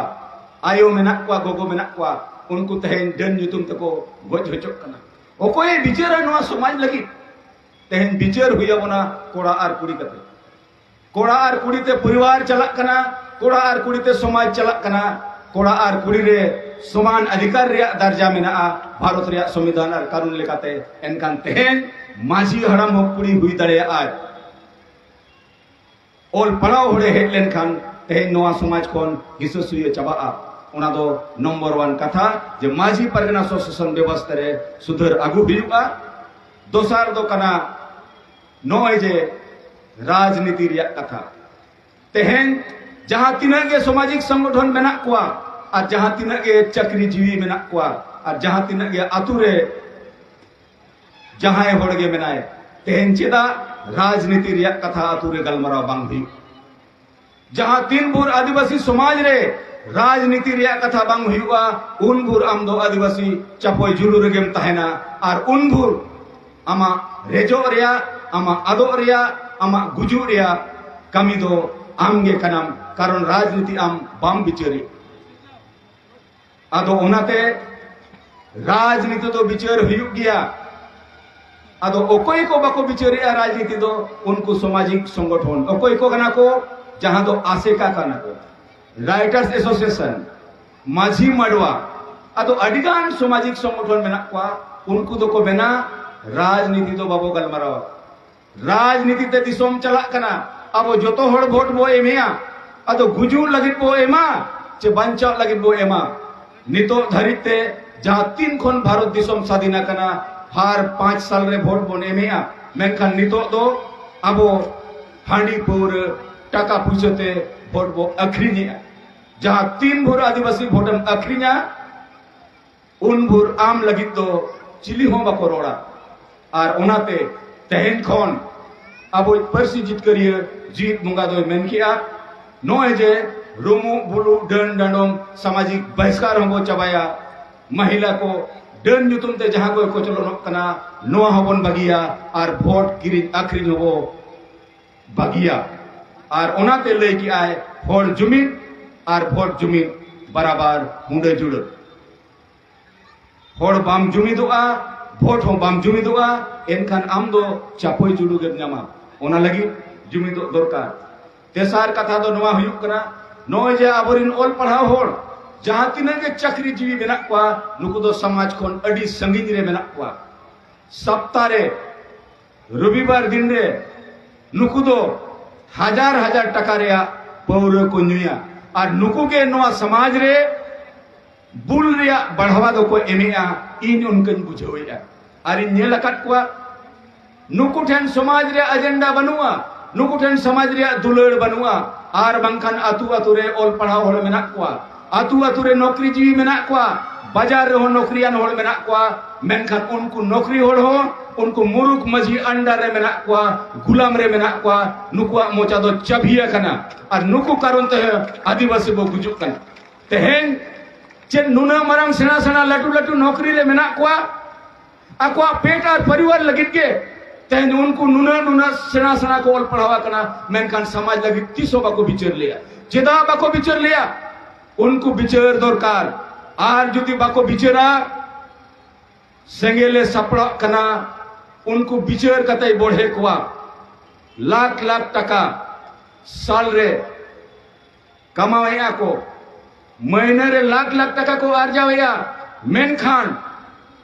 ᱟᱭᱳ ᱢᱮᱱᱟᱜ ᱠᱚᱣᱟ, ᱜᱚᱜᱚ ᱢᱮᱱᱟᱜ ᱠᱚᱣᱟ, ᱩᱱᱠᱩ ᱛᱮᱦᱮᱧ ᱰᱟᱹᱱ ᱧᱩᱛᱩᱢ ᱛᱮᱠᱚ ᱜᱚᱡ ᱦᱚᱪᱚᱜ ᱠᱟᱱᱟ᱾ ᱚᱠᱚᱭᱮ ᱵᱤᱪᱟᱹᱨᱟ ᱱᱚᱣᱟ ᱥᱚᱢᱟᱡᱽ ᱞᱟᱹᱜᱤᱫ? ᱛᱮᱦᱮᱧ ᱵᱤᱪᱟᱹᱨ ᱦᱩᱭ ᱟᱵᱚᱱᱟ ᱠᱚᱲᱟ ᱟᱨ ᱠᱩᱲᱤ ᱠᱟᱛᱮ᱾ ᱠᱚᱲᱟ ᱟᱨ ᱠᱩᱲᱤ ᱛᱮ ᱯᱚᱨᱤᱵᱟᱨ ᱪᱟᱞᱟᱜ ᱠᱟᱱᱟ, ᱠᱚᱲᱟ ᱟᱨ ᱠᱩᱲᱤ ᱛᱮ ᱥᱚᱢᱟᱡᱽ ᱪᱟᱞᱟᱜ ᱠᱟᱱᱟ, ᱠᱚᱲᱟ ᱟᱨ ᱠᱩᱲᱤ ᱨᱮ ᱥᱚᱢᱟᱱ ᱚᱫᱷᱤᱠᱟᱨ ᱨᱮᱭᱟᱜ ᱫᱟᱨᱡᱟ ᱢᱮᱱᱟᱜᱼᱟ ᱵᱷᱟᱨᱚᱛ ᱨᱮᱭᱟᱜ ᱥᱚᱝᱵᱤᱫᱷᱟᱱ ᱟᱨ ᱠᱟᱹᱱᱩᱱ ᱞᱮᱠᱟᱛᱮ᱾ ᱮᱱᱠᱷᱟᱱ ᱛᱮᱦᱮᱧ ᱢᱟᱹᱡᱷᱤ ᱦᱟᱲᱟᱢ ᱦᱚᱸ ᱠᱩᱲᱤ ᱦᱩᱭ ᱫᱟᱲᱮᱭᱟᱜᱼᱟᱭ᱾ ᱚᱞ ᱯᱟᱲᱦᱟᱣ ᱦᱚᱲᱮ ᱦᱮᱡ ᱞᱮᱱᱠᱷᱟᱱ ᱛᱮᱦᱮᱧ ᱱᱚᱣᱟ ᱥᱚᱢᱟᱡᱽ ᱠᱷᱚᱱ ᱦᱤᱥᱟᱹ ᱥᱩᱭᱟᱹ ᱪᱟᱵᱟᱜᱼᱟ᱾ ᱚᱱᱟ ᱫᱚ ᱱᱚᱢᱵᱚᱨ ᱚᱣᱟᱱ ᱠᱟᱛᱷᱟ, ᱡᱮ ᱢᱟᱹᱡᱷᱤ ᱯᱟᱨᱜᱟᱱᱟ ᱥᱚᱥᱮᱥᱚᱱ ᱵᱮᱵᱚᱥᱛᱷᱟ ᱨᱮ ᱥᱩᱫᱷᱟᱹᱨ ᱟᱹᱜᱩ ᱦᱩᱭᱩᱜᱼᱟ᱾ ᱫᱚᱥᱟᱨ ᱫᱚ ᱠᱟᱱᱟ ᱱᱚᱜᱼᱚᱭ ᱡᱮ ᱨᱟᱡᱽᱱᱤᱛᱤ ᱨᱮᱭᱟᱜ ᱠᱟᱛᱷᱟ᱾ ᱛᱮᱦᱮᱧ ᱡᱟᱦᱟᱸ ᱛᱤᱱᱟᱹᱜ ᱜᱮ ᱥᱟᱢᱟᱡᱤᱠ ᱥᱚᱝᱜᱚᱴᱷᱚᱱ ᱢᱮᱱᱟᱜ ᱠᱚᱣᱟ, ᱟᱨ ᱡᱟᱦᱟᱸ ᱛᱤᱱᱟᱹᱜ ᱜᱮ ᱪᱟᱹᱠᱨᱤ ᱡᱤᱣᱤ ᱢᱮᱱᱟᱜ ᱠᱚᱣᱟ, ᱟᱨ ᱡᱟᱦᱟᱸ ᱛᱤᱱᱟᱹᱜ ᱜᱮ ᱟᱛᱳ ᱨᱮ ᱡᱟᱦᱟᱸᱭ ᱦᱚᱲ ᱜᱮ ᱢᱮᱱᱟᱭ, ᱛᱮᱦᱮᱧ ᱪᱮᱫᱟᱜ ᱨᱟᱡᱽᱱᱤᱛᱤ ᱨᱮᱭᱟᱜ ᱠᱟᱛᱷᱟ ᱟᱛᱳ ᱨᱮ ᱜᱟᱞᱢᱟᱨᱟᱣ ᱵᱟᱝ ᱦᱩᱭᱩᱜ? ᱡᱟᱦᱟᱸ ᱛᱤᱱ ᱵᱷᱳᱨ ᱟᱹᱫᱤᱵᱟᱹᱥᱤ ᱥᱚᱢᱟᱡᱽ ᱨᱮ ᱨᱟᱡᱽᱱᱤᱛᱤ ᱨᱮᱭᱟᱜ ᱠᱟᱛᱷᱟ ᱵᱟᱝ ᱦᱩᱭᱩᱜᱼᱟ, ᱩᱱ ᱵᱷᱳᱨ ᱟᱢ ᱫᱚ ᱟᱹᱫᱤᱵᱟᱹᱥᱤ ᱪᱟᱯᱚᱭ ᱡᱩᱞᱩ ᱨᱮᱜᱮᱢ ᱛᱟᱦᱮᱱᱟ᱾ ᱟᱨ ᱩᱱ ᱵᱷᱳᱨ ᱟᱢᱟᱜ ᱨᱮᱡᱚᱜ ᱨᱮᱭᱟᱜ, ᱟᱢᱟᱜ ᱟᱫᱚᱜ ᱨᱮᱭᱟᱜ, ᱟᱢᱟᱜ ᱜᱩᱡᱩᱜ ᱨᱮᱭᱟᱜ ᱠᱟᱹᱢᱤ ᱫᱚ ᱟᱢ ᱜᱮ ᱠᱟᱱᱟᱢ, ᱠᱟᱨᱚᱱ ᱨᱟᱡᱽᱱᱤᱛᱤ ᱟᱢ ᱵᱟᱢ ᱵᱤᱪᱟᱹᱨᱮᱫ᱾ ᱟᱫᱚ ᱚᱱᱟᱛᱮ ᱨᱟᱡᱽᱱᱤᱛᱤ ᱫᱚ ᱵᱤᱪᱟᱹᱨ ᱦᱩᱭᱩᱜ ᱜᱮᱭᱟ᱾ ᱟᱫᱚ ᱚᱠᱚᱭ ᱠᱚ ᱵᱟᱠᱚ ᱵᱤᱪᱟᱹᱨᱮᱜᱼᱟ ᱨᱟᱡᱽᱱᱤᱛᱤ ᱫᱚ? ᱩᱱᱠᱩ ᱥᱟᱢᱟᱡᱤᱠ ᱥᱚᱝᱜᱚᱴᱷᱚᱱ᱾ ᱚᱠᱚᱭ ᱠᱚ ᱠᱟᱱᱟ ᱠᱚ? ᱡᱟᱦᱟᱸ ᱫᱚ ᱟᱥᱮᱠᱟ ᱠᱟᱱᱟ ᱠᱚ, ᱨᱟᱭᱴᱟᱨᱥ ᱮᱥᱳᱥᱤᱭᱮᱥᱚᱱ, ᱢᱟᱹᱡᱷᱤ ᱢᱟᱰᱣᱟ, ᱟᱫᱚ ᱟᱹᱰᱤᱜᱟᱱ ᱥᱟᱢᱟᱡᱤᱠ ᱥᱚᱝᱜᱚᱴᱷᱚᱱ ᱢᱮᱱᱟᱜ ᱠᱚᱣᱟ, ᱩᱱᱠᱩ ᱫᱚᱠᱚ ᱢᱮᱱᱟ, ᱨᱟᱡᱽᱱᱤᱛᱤ ᱫᱚ ᱵᱟᱵᱚ ᱜᱟᱞᱢᱟᱨᱟᱣᱟ᱾ ᱨᱟᱡᱽᱱᱤᱛᱤ ᱛᱮ ᱫᱤᱥᱚᱢ ᱪᱟᱞᱟᱜ ᱠᱟᱱᱟ᱾ ᱟᱵᱚ ᱡᱚᱛᱚ ᱦᱚᱲ ᱵᱷᱳᱴ ᱵᱚ ᱮᱢᱮᱜᱼᱟ᱾ ᱟᱫᱚ ᱜᱩᱡᱩᱜ ᱞᱟᱹᱜᱤᱫ ᱵᱚ ᱮᱢᱟ ᱪᱮ ᱵᱟᱧᱪᱟᱜ ᱞᱟᱹᱜᱤᱫ ᱵᱚ ᱮᱢᱟ? ᱱᱤᱛᱚᱜ ᱫᱷᱟᱹᱨᱤᱡ ᱛᱮ ᱡᱟᱦᱟᱸ ᱛᱤᱱ ᱠᱷᱚᱱ ᱵᱷᱟᱨᱚᱛ ᱫᱤᱥᱚᱢ ᱥᱟᱫᱷᱤᱱ ᱟᱠᱟᱱᱟ, ᱦᱟᱨ ᱯᱟᱸᱪ ᱥᱟᱞ ᱨᱮ ᱵᱷᱳᱴ ᱵᱚᱱ ᱮᱢᱮᱜᱼᱟ, ᱢᱮᱱᱠᱷᱟᱱ ᱱᱤᱛᱚᱜ ᱫᱚ ᱟᱵᱚ ᱦᱟᱺᱰᱤ ᱯᱟᱹᱣᱨᱟᱹ, ᱴᱟᱠᱟ ᱯᱩᱭᱥᱟᱹ ᱛᱮ ᱵᱷᱳᱴ ᱵᱚ ᱟᱹᱠᱷᱨᱤᱧᱮᱜᱼᱟ᱾ ᱡᱟᱦᱟᱸ ᱛᱤᱱ ᱵᱷᱳᱨ ᱟᱹᱫᱤᱵᱟᱹᱥᱤ ᱵᱷᱳᱴᱮᱢ ᱟᱹᱠᱷᱨᱤᱧᱟ, ᱩᱱ ᱵᱷᱳᱨ ᱟᱢ ᱞᱟᱹᱜᱤᱫ ᱫᱚ ᱪᱤᱞᱤ ᱦᱚᱸ ᱵᱟᱠᱚ ᱨᱚᱲᱟ᱾ ᱟᱨ ᱚᱱᱟᱛᱮ ᱛᱮᱦᱮᱧ ᱠᱷᱚᱱ ᱟᱵᱚᱭᱤᱡ ᱯᱟᱹᱨᱥᱤ ᱡᱤᱛᱠᱟᱹᱨᱤᱭᱟᱹ ᱡᱤᱣᱤᱫ ᱵᱚᱸᱜᱟ ᱫᱚᱭ ᱢᱮᱱ ᱠᱮᱜᱼᱟ, ᱱᱚᱜᱼᱚᱭ ᱡᱮ ᱨᱩᱢᱩᱜ ᱵᱩᱞᱩᱜ ᱰᱟᱹᱱ ᱰᱟᱸᱰᱚᱢ ᱥᱟᱢᱟᱡᱤᱠ ᱵᱟᱦᱤᱥᱠᱟᱨ ᱦᱚᱸᱵᱚ ᱪᱟᱵᱟᱭᱟ, ᱢᱟᱦᱤᱞᱟ ᱠᱚ ᱰᱟᱹᱱ ᱧᱩᱛᱩᱢ ᱛᱮ ᱡᱟᱦᱟᱸ ᱠᱚ ᱠᱚᱪᱞᱚᱱᱚᱜ ᱠᱟᱱᱟ, ᱱᱚᱣᱟ ᱦᱚᱸᱵᱚᱱ ᱵᱟᱹᱜᱤᱭᱟ, ᱟᱨ ᱵᱷᱳᱴ ᱠᱤᱨᱤᱧ ᱟᱹᱠᱷᱨᱤᱧ ᱦᱚᱸᱵᱚ ᱵᱟᱹᱜᱤᱭᱟ᱾ ᱟᱨ ᱚᱱᱟᱛᱮ ᱞᱟᱹᱭ ᱠᱮᱜᱼᱟᱭ, ᱦᱚᱲ ᱡᱩᱢᱤᱫ ᱟᱨ ᱵᱷᱳᱴ ᱡᱩᱢᱤᱫ ᱵᱟᱨᱟᱵᱟᱨ ᱦᱩᱸᱰᱟᱹ ᱡᱩᱲᱟᱹ᱾ ᱦᱚᱲ ᱵᱟᱢ ᱡᱩᱢᱤᱫᱚᱜᱼᱟ, ᱵᱷᱳᱴ ᱦᱚᱸ ᱵᱟᱢ ᱡᱩᱢᱤᱫᱚᱜᱼᱟ, ᱮᱱᱠᱷᱟᱱ ᱟᱢ ᱫᱚ ᱪᱟᱯᱚᱭ ᱡᱩᱲᱩ ᱜᱮᱢ ᱧᱟᱢᱟ᱾ ᱚᱱᱟ ᱞᱟᱹᱜᱤᱫ ᱡᱩᱢᱤᱫᱚᱜ ᱫᱚᱨᱠᱟᱨ᱾ ᱛᱮᱥᱟᱨ ᱠᱟᱛᱷᱟ ᱫᱚ ᱱᱚᱣᱟ ᱦᱩᱭᱩᱜ ᱠᱟᱱᱟ, ᱱᱚᱜᱼᱚᱭ ᱡᱮ ᱟᱵᱚᱨᱮᱱ ᱚᱞ ᱯᱟᱲᱦᱟᱣ ᱦᱚᱲ ᱡᱟᱦᱟᱸ ᱛᱤᱱᱟᱹᱜ ᱜᱮ ᱪᱟᱹᱠᱨᱤ ᱡᱤᱣᱤ ᱢᱮᱱᱟᱜ ᱠᱚᱣᱟ, ᱱᱩᱠᱩ ᱫᱚ ᱥᱚᱢᱟᱡᱽ ᱠᱷᱚᱱ ᱟᱹᱰᱤ ᱥᱟᱺᱜᱤᱧ ᱨᱮ ᱢᱮᱱᱟᱜ ᱠᱚᱣᱟ᱾ ᱥᱟᱯᱛᱟ ᱨᱮ ᱨᱚᱵᱤᱵᱟᱨ ᱫᱤᱱ ᱨᱮ ᱱᱩᱠᱩ ᱫᱚ ᱦᱟᱡᱟᱨ ᱦᱟᱡᱟᱨ ᱴᱟᱠᱟ ᱨᱮᱭᱟᱜ ᱯᱟᱹᱣᱨᱟᱹ ᱠᱚ ᱧᱩᱭᱟ᱾ ᱟᱨ ᱱᱩᱠᱩ ᱜᱮ ᱱᱚᱣᱟ ᱥᱚᱢᱟᱡᱽ ᱨᱮ ᱵᱩᱞ ᱨᱮᱭᱟᱜ ᱵᱟᱲᱦᱟᱣᱟ ᱫᱚᱠᱚ ᱮᱢᱮᱜᱼᱟ᱾ ᱤᱧ ᱚᱱᱠᱟᱧ ᱵᱩᱡᱷᱟᱹᱣᱮᱜᱼᱟ᱾ ᱟᱨᱤᱧ ᱧᱮᱞ ᱟᱠᱟᱫ ᱠᱚᱣᱟ, ᱱᱩᱠᱩ ᱴᱷᱮᱱ ᱥᱚᱢᱟᱡᱽ ᱨᱮᱭᱟᱜ ᱮᱡᱮᱱᱰᱟ ᱵᱟᱹᱱᱩᱜᱼᱟ, ᱱᱩᱠᱩ ᱴᱷᱮᱱ ᱥᱚᱢᱟᱡᱽ ᱨᱮᱭᱟᱜ ᱫᱩᱞᱟᱹᱲ ᱵᱟᱹᱱᱩᱜᱼᱟ᱾ ᱟᱨ ᱵᱟᱝᱠᱷᱟᱱ ᱟᱹᱛᱩ ᱟᱹᱛᱩ ᱨᱮ ᱚᱞ ᱯᱟᱲᱦᱟᱣ ᱦᱚᱲ ᱢᱮᱱᱟᱜ ᱠᱚᱣᱟ, ᱟᱹᱛᱩ ᱟᱹᱛᱩ ᱨᱮ ᱱᱚᱠᱨᱤ ᱡᱤᱣᱤ ᱢᱮᱱᱟᱜ ᱠᱚᱣᱟ, ᱵᱟᱡᱟᱨ ᱨᱮᱦᱚᱸ ᱱᱚᱠᱨᱤᱭᱟᱱ ᱦᱚᱲ ᱢᱮᱱᱟᱜ ᱠᱚᱣᱟ᱾ ᱢᱮᱱᱠᱷᱟᱱ ᱩᱱᱠᱩ ᱱᱚᱠᱨᱤ ᱦᱚᱲ ᱦᱚᱸ ᱩᱱᱠᱩ ᱢᱩᱨᱩᱠ ᱢᱟᱹᱡᱷᱤ under ᱨᱮ ᱢᱮᱱᱟᱜ ᱠᱚᱣᱟ, ᱜᱩᱞᱟᱢ ᱨᱮ ᱢᱮᱱᱟᱜ ᱠᱚᱣᱟ᱾ ᱱᱩᱠᱩᱣᱟᱜ ᱢᱚᱪᱟ ᱫᱚ ᱪᱟᱹᱵᱷᱤ ᱟᱠᱟᱱᱟ᱾ ᱟᱨ ᱱᱩᱠᱩ ᱠᱟᱨᱚᱱ ᱛᱮ ᱟᱹᱫᱤᱵᱟᱹᱥᱤ ᱵᱚ ᱜᱩᱡᱩᱜ ᱠᱟᱱᱟ᱾ ᱛᱮᱦᱮᱧ ᱪᱮᱫ ᱱᱩᱱᱟᱹᱜ ᱢᱟᱨᱟᱝ ᱥᱮᱬᱟ ᱥᱮᱬᱟ ᱞᱟᱹᱴᱩ ᱞᱟᱹᱴᱩ ᱱᱚᱠᱨᱤ ᱨᱮ ᱢᱮᱱᱟᱜ ᱠᱚᱣᱟ, ᱟᱠᱚᱣᱟᱜ ᱯᱮᱴ ᱟᱨ ᱯᱚᱨᱤᱵᱟᱨ ᱞᱟᱹᱜᱤᱫ ᱜᱮ ᱛᱮᱦᱮᱧ ᱩᱱᱠᱩ ᱱᱩᱱᱟᱹᱜ ᱱᱩᱱᱟᱹᱜ ᱥᱮᱬᱟ ᱥᱮᱬᱟ ᱠᱚ ᱚᱞ ᱯᱟᱲᱦᱟᱣ ᱟᱠᱟᱱᱟ, ᱢᱮᱱᱠᱷᱟᱱ ᱥᱚᱢᱟᱡᱽ ᱞᱟᱹᱜᱤᱫ ᱛᱤᱥ ᱦᱚᱸ ᱵᱟᱠᱚ ᱵᱤᱪᱟᱹᱨ ᱞᱮᱭᱟ᱾ ᱪᱮᱫᱟᱜ ᱵᱟᱠᱚ ᱵᱤᱪᱟᱹᱨ ᱞᱮᱭᱟ? ᱩᱱᱠᱩ ᱵᱤᱪᱟᱹᱨ ᱫᱚᱨᱠᱟᱨ᱾ ᱟᱨ ᱡᱩᱫᱤ ᱵᱟᱠᱚ ᱵᱤᱪᱟᱹᱨᱟ, ᱥᱮᱸᱜᱮᱞᱮ ᱥᱟᱯᱲᱟᱜ ᱠᱟᱱᱟ, ᱩᱱᱠᱩ ᱵᱤᱪᱟᱹᱨ ᱠᱟᱛᱮᱭ ᱵᱚᱲᱦᱮ ᱠᱚᱣᱟ᱾ ᱞᱟᱠᱷ ᱞᱟᱠᱷ ᱴᱟᱠᱟ ᱥᱟᱞ ᱨᱮ ᱠᱟᱢᱟᱣᱮᱫᱼᱟ ᱠᱚ, ᱢᱟᱹᱦᱱᱟᱹ ᱨᱮ ᱞᱟᱠᱷ ᱞᱟᱠᱷ ᱴᱟᱠᱟ ᱠᱚ ᱟᱨᱡᱟᱣᱮᱫᱼᱟ, ᱢᱮᱱᱠᱷᱟᱱ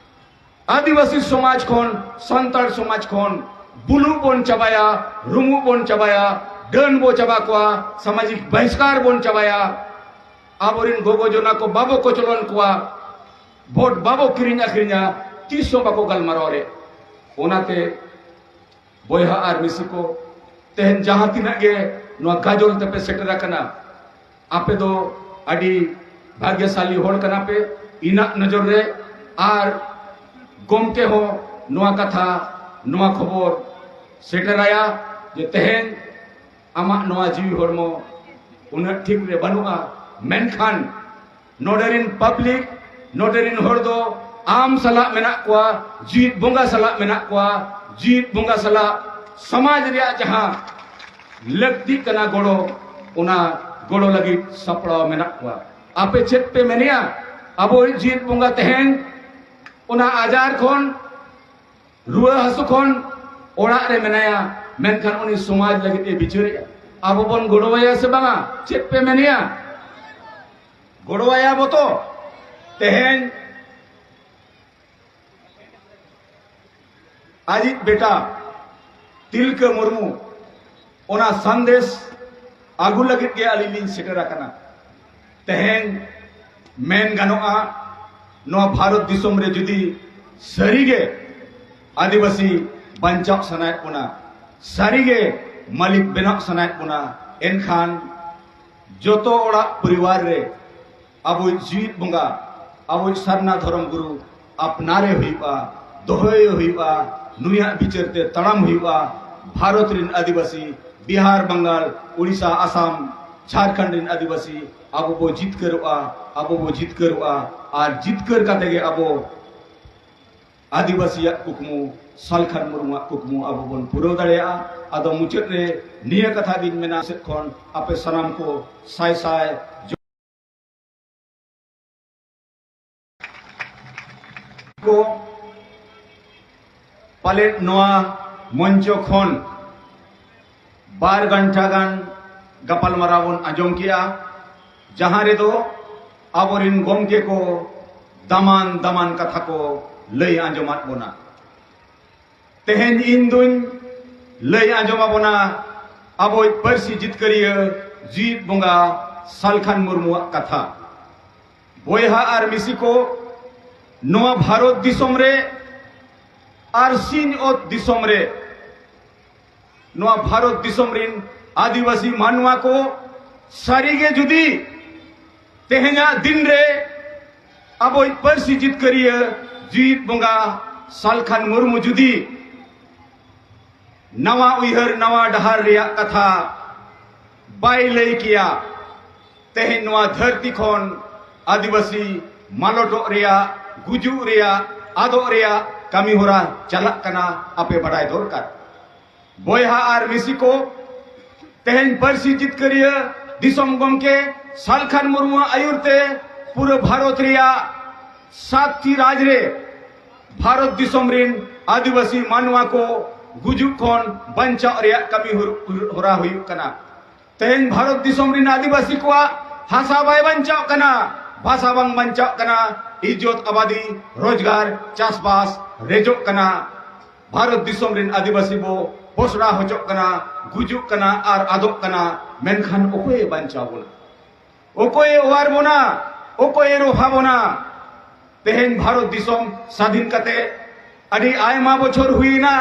ᱟᱹᱫᱤᱵᱟᱹᱥᱤ ᱥᱚᱢᱟᱡᱽ ᱠᱷᱚᱱ, ᱥᱟᱱᱛᱟᱲ ᱥᱚᱢᱟᱡᱽ ᱠᱷᱚᱱ ᱵᱩᱞᱩᱜ ᱵᱚᱱ ᱪᱟᱵᱟᱭᱟ, ᱨᱩᱢᱩᱜ ᱵᱚᱱ ᱪᱟᱵᱟᱭᱟ, ᱰᱟᱹᱱ ᱵᱚ ᱪᱟᱵᱟ ᱠᱚᱣᱟ, ᱥᱟᱢᱟᱡᱤᱠ ᱵᱟᱦᱤᱥᱠᱟᱨ ᱵᱚᱱ ᱪᱟᱵᱟᱭᱟ, ᱟᱵᱚᱨᱮᱱ ᱜᱚᱜᱚ ᱡᱚᱱᱟ ᱠᱚ ᱵᱟᱵᱚ ᱠᱚᱪᱞᱚᱱ ᱠᱚᱣᱟ, ᱵᱷᱳᱴ ᱵᱟᱵᱚ ᱠᱤᱨᱤᱧ ᱟᱹᱠᱷᱨᱤᱧᱟ, ᱛᱤᱥ ᱦᱚᱸ ᱵᱟᱠᱚ ᱜᱟᱞᱢᱟᱨᱟᱣ ᱨᱮ᱾ ᱚᱱᱟᱛᱮ ᱵᱚᱭᱦᱟ ᱟᱨ ᱢᱤᱥᱤ ᱠᱚ, ᱛᱮᱦᱮᱧ ᱡᱟᱦᱟᱸ ᱛᱤᱱᱟᱹᱜ ᱜᱮ ᱱᱚᱣᱟ ᱜᱟᱡᱚᱞ ᱛᱮᱯᱮ ᱥᱮᱴᱮᱨ ᱟᱠᱟᱱᱟ, ᱟᱯᱮ ᱫᱚ ᱟᱹᱰᱤ ᱵᱷᱟᱜᱽᱭᱚᱥᱟᱞᱤ ᱦᱚᱲ ᱠᱟᱱᱟ ᱯᱮ ᱤᱧᱟᱹᱜ ᱱᱚᱡᱚᱨ ᱨᱮ᱾ ᱟᱨ ᱜᱚᱢᱠᱮ ᱦᱚᱸ ᱱᱚᱣᱟ ᱠᱟᱛᱷᱟ, ᱱᱚᱣᱟ ᱠᱷᱚᱵᱚᱨ ᱥᱮᱴᱮᱨᱟᱭᱟ ᱡᱮ ᱛᱮᱦᱮᱧ ᱟᱢᱟᱜ ᱱᱚᱣᱟ ᱡᱤᱣᱤ ᱦᱚᱲᱢᱚ ᱩᱱᱟᱹᱜ ᱴᱷᱤᱠ ᱨᱮ ᱵᱟᱹᱱᱩᱜᱼᱟ, ᱢᱮᱱᱠᱷᱟᱱ ᱱᱚᱰᱮ ᱨᱤᱱ ᱯᱟᱵᱽᱞᱤᱠ, ᱱᱚᱰᱮ ᱨᱤᱱ ᱦᱚᱲ ᱫᱚ ᱟᱢ ᱥᱟᱞᱟᱜ ᱢᱮᱱᱟᱜ ᱠᱚᱣᱟ, ᱡᱤᱣᱤᱫ ᱵᱚᱸᱜᱟ ᱥᱟᱞᱟᱜ ᱢᱮᱱᱟᱜ ᱠᱚᱣᱟ, ᱡᱤᱣᱤᱫ ᱵᱚᱸᱜᱟ ᱥᱟᱞᱟᱜ ᱥᱚᱢᱟᱡᱽ ᱨᱮᱭᱟᱜ ᱡᱟᱦᱟᱸ ᱞᱟᱹᱠᱛᱤᱜ ᱠᱟᱱᱟ ᱜᱚᱲᱚ, ᱚᱱᱟ ᱜᱚᱲᱚ ᱞᱟᱹᱜᱤᱫ ᱥᱟᱯᱲᱟᱣ ᱢᱮᱱᱟᱜ ᱠᱚᱣᱟ᱾ ᱟᱯᱮ ᱪᱮᱫ ᱯᱮ ᱢᱮᱱᱮᱜᱼᱟ? ᱟᱵᱚᱭᱤᱡ ᱡᱤᱣᱤᱫ ᱵᱚᱸᱜᱟ ᱛᱮᱦᱮᱧ ᱚᱱᱟ ᱟᱡᱟᱨ ᱠᱷᱚᱱ, ᱨᱩᱣᱟᱹ ᱦᱟᱹᱥᱩ ᱠᱷᱚᱱ ᱚᱲᱟᱜ ᱨᱮ ᱢᱮᱱᱟᱭᱟ, ᱢᱮᱱᱠᱷᱟᱱ ᱩᱱᱤ ᱥᱚᱢᱟᱡᱽ ᱞᱟᱹᱜᱤᱫ ᱮ ᱵᱤᱪᱟᱹᱨᱮᱜᱼᱟ᱾ ᱟᱵᱚ ᱵᱚᱱ ᱜᱚᱲᱚᱣᱟᱭᱟ ᱥᱮ ᱵᱟᱝᱟ? ᱪᱮᱫ ᱯᱮ ᱢᱮᱱᱮᱜᱼᱟ? ᱜᱚᱲᱚᱣᱟᱭᱟ ᱵᱚ ᱛᱚ? ᱛᱮᱦᱮᱧ ᱟᱡᱤᱡ ᱵᱮᱴᱟ ᱛᱤᱞᱠᱟᱹ ᱢᱩᱨᱢᱩ ᱚᱱᱟ ᱥᱟᱸᱫᱮᱥ ᱟᱹᱜᱩ ᱞᱟᱹᱜᱤᱫ ᱜᱮ ᱟᱹᱞᱤᱧ ᱞᱤᱧ ᱥᱮᱴᱮᱨ ᱟᱠᱟᱱᱟ᱾ ᱛᱮᱦᱮᱧ ᱢᱮᱱ ᱜᱟᱱᱚᱜᱼᱟ, ᱱᱚᱣᱟ ᱵᱷᱟᱨᱚᱛ ᱫᱤᱥᱚᱢ ᱨᱮ ᱡᱩᱫᱤ ᱥᱟᱹᱨᱤᱜᱮ ᱟᱹᱫᱤᱵᱟᱹᱥᱤ ᱵᱟᱧᱪᱟᱣ ᱥᱟᱱᱟᱭᱮᱫ ᱵᱚᱱᱟ, ᱥᱟᱹᱨᱤᱜᱮ ᱢᱟᱹᱞᱤᱠ ᱵᱮᱱᱟᱣ ᱥᱟᱱᱟᱭᱮᱫ ᱵᱚᱱᱟ, ᱮᱱᱠᱷᱟᱱ ᱡᱚᱛᱚ ᱚᱲᱟᱜ ᱯᱚᱨᱤᱵᱟᱨ ᱨᱮ ᱟᱵᱚᱭᱤᱡ ᱡᱤᱣᱤᱫ ᱵᱚᱸᱜᱟ, ᱟᱵᱚᱭᱤᱡ ᱥᱟᱨᱱᱟ ᱫᱷᱚᱨᱚᱢ ᱜᱩᱨᱩ ᱟᱯᱱᱟᱨᱮ ᱦᱩᱭᱩᱜᱼᱟ, ᱫᱚᱦᱚᱭᱮ ᱦᱩᱭᱩᱜᱼᱟ, ᱱᱩᱭᱟᱜ ᱵᱤᱪᱟᱹᱨ ᱛᱮ ᱛᱟᱲᱟᱢ ᱦᱩᱭᱩᱜᱼᱟ᱾ ᱵᱷᱟᱨᱚᱛ ᱨᱤᱱ ᱟᱹᱫᱤᱵᱟᱹᱥᱤ, ᱵᱤᱦᱟᱨ, ᱵᱟᱝᱜᱟᱞ, ᱩᱲᱤᱥᱥᱟ, ᱟᱥᱟᱢ, ᱡᱷᱟᱲᱠᱷᱚᱸᱰ ᱨᱤᱱ ᱟᱹᱫᱤᱵᱟᱹᱥᱤ ᱟᱵᱚ ᱵᱚ ᱡᱤᱛᱠᱟᱹᱨᱚᱜᱼᱟ, ᱟᱵᱚ ᱵᱚ ᱡᱤᱛᱠᱟᱹᱨᱚᱜᱼᱟ᱾ ᱟᱨ ᱡᱤᱛᱠᱟᱹᱨ ᱠᱟᱛᱮ ᱜᱮ ᱟᱵᱚ ᱟᱹᱫᱤᱵᱟᱹᱥᱤᱭᱟᱜ ᱠᱩᱠᱢᱩ, ᱥᱟᱞᱠᱷᱟᱱ ᱢᱩᱨᱢᱩᱣᱟᱜ ᱠᱩᱠᱢᱩ ᱟᱵᱚ ᱵᱚᱱ ᱯᱩᱨᱟᱹᱣ ᱫᱟᱲᱮᱭᱟᱜᱼᱟ᱾ ᱟᱫᱚ ᱢᱩᱪᱟᱹᱫ ᱨᱮ ᱱᱤᱭᱟᱹ ᱠᱟᱛᱷᱟ ᱜᱤᱧ ᱢᱮᱱᱟ, ᱥᱮᱫ ᱠᱷᱚᱱ ᱟᱯᱮ ᱥᱟᱱᱟᱢ ᱠᱚ ᱥᱟᱭ ᱥᱟᱭ ᱠᱚ ᱯᱟᱞᱮᱫ ᱱᱚᱣᱟ ᱢᱚᱧᱪᱚ ᱠᱷᱚᱱ ᱵᱟᱨ ᱜᱷᱚᱱᱴᱟ ᱜᱟᱱ ᱜᱟᱯᱟᱞᱢᱟᱨᱟᱣ ᱵᱚᱱ ᱟᱸᱡᱚᱢ ᱠᱮᱜᱼᱟ, ᱡᱟᱦᱟᱸ ᱨᱮᱫᱚ ᱟᱵᱚᱨᱤᱱ ᱜᱚᱢᱠᱮ ᱠᱚ ᱫᱟᱢᱟᱱ ᱫᱟᱢᱟᱱ ᱠᱟᱛᱷᱟ ᱠᱚ ᱞᱟᱹᱭ ᱟᱸᱡᱚᱢᱟᱫ ᱵᱚᱱᱟ᱾ ᱛᱮᱦᱮᱧ ᱤᱧ ᱫᱩᱧ ᱞᱟᱹᱭ ᱟᱸᱡᱚᱢ ᱟᱵᱚᱱᱟ ᱟᱵᱚᱭᱤᱡ ᱯᱟᱹᱨᱥᱤ ᱡᱤᱛᱠᱟᱹᱨᱤᱭᱟᱹ ᱡᱤᱣᱤᱫ ᱵᱚᱸᱜᱟ ᱥᱟᱞᱠᱷᱟᱱ ᱢᱩᱨᱢᱩᱣᱟᱜ ᱠᱟᱛᱷᱟ᱾ ᱵᱚᱭᱦᱟ ᱟᱨ ᱢᱤᱥᱤ ᱠᱚ, ᱱᱚᱣᱟ ᱵᱷᱟᱨᱚᱛ ᱫᱤᱥᱚᱢ ᱨᱮ ᱟᱨ ᱥᱤᱧ ᱚᱛ ᱫᱤᱥᱚᱢ ᱨᱮ ᱱᱚᱣᱟ ᱵᱷᱟᱨᱚᱛ ᱫᱤᱥᱚᱢ ᱨᱤᱱ ᱟᱹᱫᱤᱵᱟᱹᱥᱤ ᱢᱟᱱᱣᱟ ᱠᱚ ᱥᱟᱹᱨᱤᱜᱮ ᱡᱩᱫᱤ ᱛᱮᱦᱮᱧᱟᱜ ᱫᱤᱱ ᱨᱮ ᱟᱵᱚᱭᱤᱡ ᱯᱟᱹᱨᱥᱤ ᱡᱤᱛᱠᱟᱹᱨᱤᱭᱟᱹ ᱡᱤᱣᱤᱫ ᱵᱚᱸᱜᱟ ᱥᱟᱞᱠᱷᱟᱱ ᱢᱩᱨᱢᱩ ᱡᱩᱫᱤ ᱱᱟᱣᱟ ᱩᱭᱦᱟᱹᱨ, ᱱᱟᱣᱟ ᱰᱟᱦᱟᱨ ᱨᱮᱭᱟᱜ ᱠᱟᱛᱷᱟ ᱵᱟᱭ ᱞᱟᱹᱭ ᱠᱮᱭᱟ, ᱛᱮᱦᱮᱧ ᱱᱚᱣᱟ ᱫᱷᱟᱹᱨᱛᱤ ᱠᱷᱚᱱ ᱟᱹᱫᱤᱵᱟᱹᱥᱤ ᱢᱟᱞᱚᱴᱚᱜ ᱨᱮᱭᱟᱜ, ᱜᱩᱡᱩᱜ ᱨᱮᱭᱟᱜ, ᱟᱫᱚᱜ ᱨᱮᱭᱟᱜ ᱠᱟᱹᱢᱤ ᱦᱚᱨᱟ ᱪᱟᱞᱟᱜ ᱠᱟᱱᱟ, ᱟᱯᱮ ᱵᱟᱰᱟᱭ ᱫᱚᱨᱠᱟᱨ᱾ ᱵᱚᱭᱦᱟ ᱟᱨ ᱢᱤᱥᱤ ᱠᱚ, ᱛᱮᱦᱮᱧ ᱯᱟᱹᱨᱥᱤ ᱡᱤᱛᱠᱟᱹᱨᱤᱭᱟᱹ ᱫᱤᱥᱚᱢ ᱜᱚᱢᱠᱮ ᱥᱟᱞᱠᱷᱟᱱ ᱢᱩᱨᱢᱩᱣᱟᱜ ᱟᱹᱭᱩᱨ ᱛᱮ ᱯᱩᱨᱟᱹ ᱵᱷᱟᱨᱚᱛ ᱨᱮᱭᱟᱜ ᱥᱟᱛᱴᱤ ᱨᱟᱡᱽ ᱨᱮ ᱵᱷᱟᱨᱚᱛ ᱫᱤᱥᱚᱢ ᱨᱤᱱ ᱟᱹᱫᱤᱵᱟᱹᱥᱤ ᱢᱟᱱᱣᱟ ᱠᱚ ᱜᱩᱡᱩᱜ ᱠᱷᱚᱱ ᱵᱟᱧᱪᱟᱣ ᱨᱮᱭᱟᱜ ᱠᱟᱹᱢᱤ ᱦᱚᱨ-, ᱦᱚᱨᱟ ᱦᱩᱭᱩᱜ ᱠᱟᱱᱟ᱾ ᱛᱮᱦᱮᱧ ᱵᱷᱟᱨᱚᱛ ᱫᱤᱥᱚᱢ ᱨᱤᱱ ᱟᱹᱫᱤᱵᱟᱹᱥᱤ ᱠᱚᱣᱟᱜ ᱦᱟᱥᱟ ᱵᱟᱭ ᱵᱟᱧᱪᱟᱜ ᱠᱟᱱᱟ, ᱵᱷᱟᱥᱟ ᱵᱟᱝ ᱵᱟᱧᱪᱟᱜ ᱠᱟᱱᱟ, ᱤᱡᱽᱡᱚᱛ, ᱟᱵᱟᱫᱤ, ᱨᱳᱡᱽᱜᱟᱨ, ᱪᱟᱥᱵᱟᱥ ᱨᱮᱡᱚᱜ ᱠᱟᱱᱟ᱾ ᱵᱷᱟᱨᱚᱛ ᱫᱤᱥᱚᱢ ᱨᱤᱱ ᱟᱹᱫᱤᱵᱟᱹᱥᱤ ᱵᱚ ᱯᱚᱥᱲᱟ ᱦᱚᱪᱚᱜ ᱠᱟᱱᱟ, ᱜᱩᱡᱩᱜ ᱠᱟᱱᱟ ᱟᱨ ᱟᱫᱚᱜ ᱠᱟᱱᱟ᱾ ᱢᱮᱱᱠᱷᱟᱱ ᱚᱠᱚᱭᱮ ᱵᱟᱧᱪᱟᱣ ᱵᱚᱱᱟ? ᱚᱠᱚᱭᱮ ᱚᱣᱟᱨ ᱵᱚᱱᱟ? ᱚᱠᱚᱭᱮ ᱨᱚᱯᱷᱟ ᱵᱚᱱᱟ? ᱛᱮᱦᱮᱧ ᱵᱷᱟᱨᱚᱛ ᱫᱤᱥᱚᱢ ᱥᱟᱫᱷᱤᱱ ᱠᱟᱛᱮ ᱟᱹᱰᱤ ᱟᱭᱢᱟ ᱵᱚᱪᱷᱚᱨ ᱦᱩᱭᱮᱱᱟ,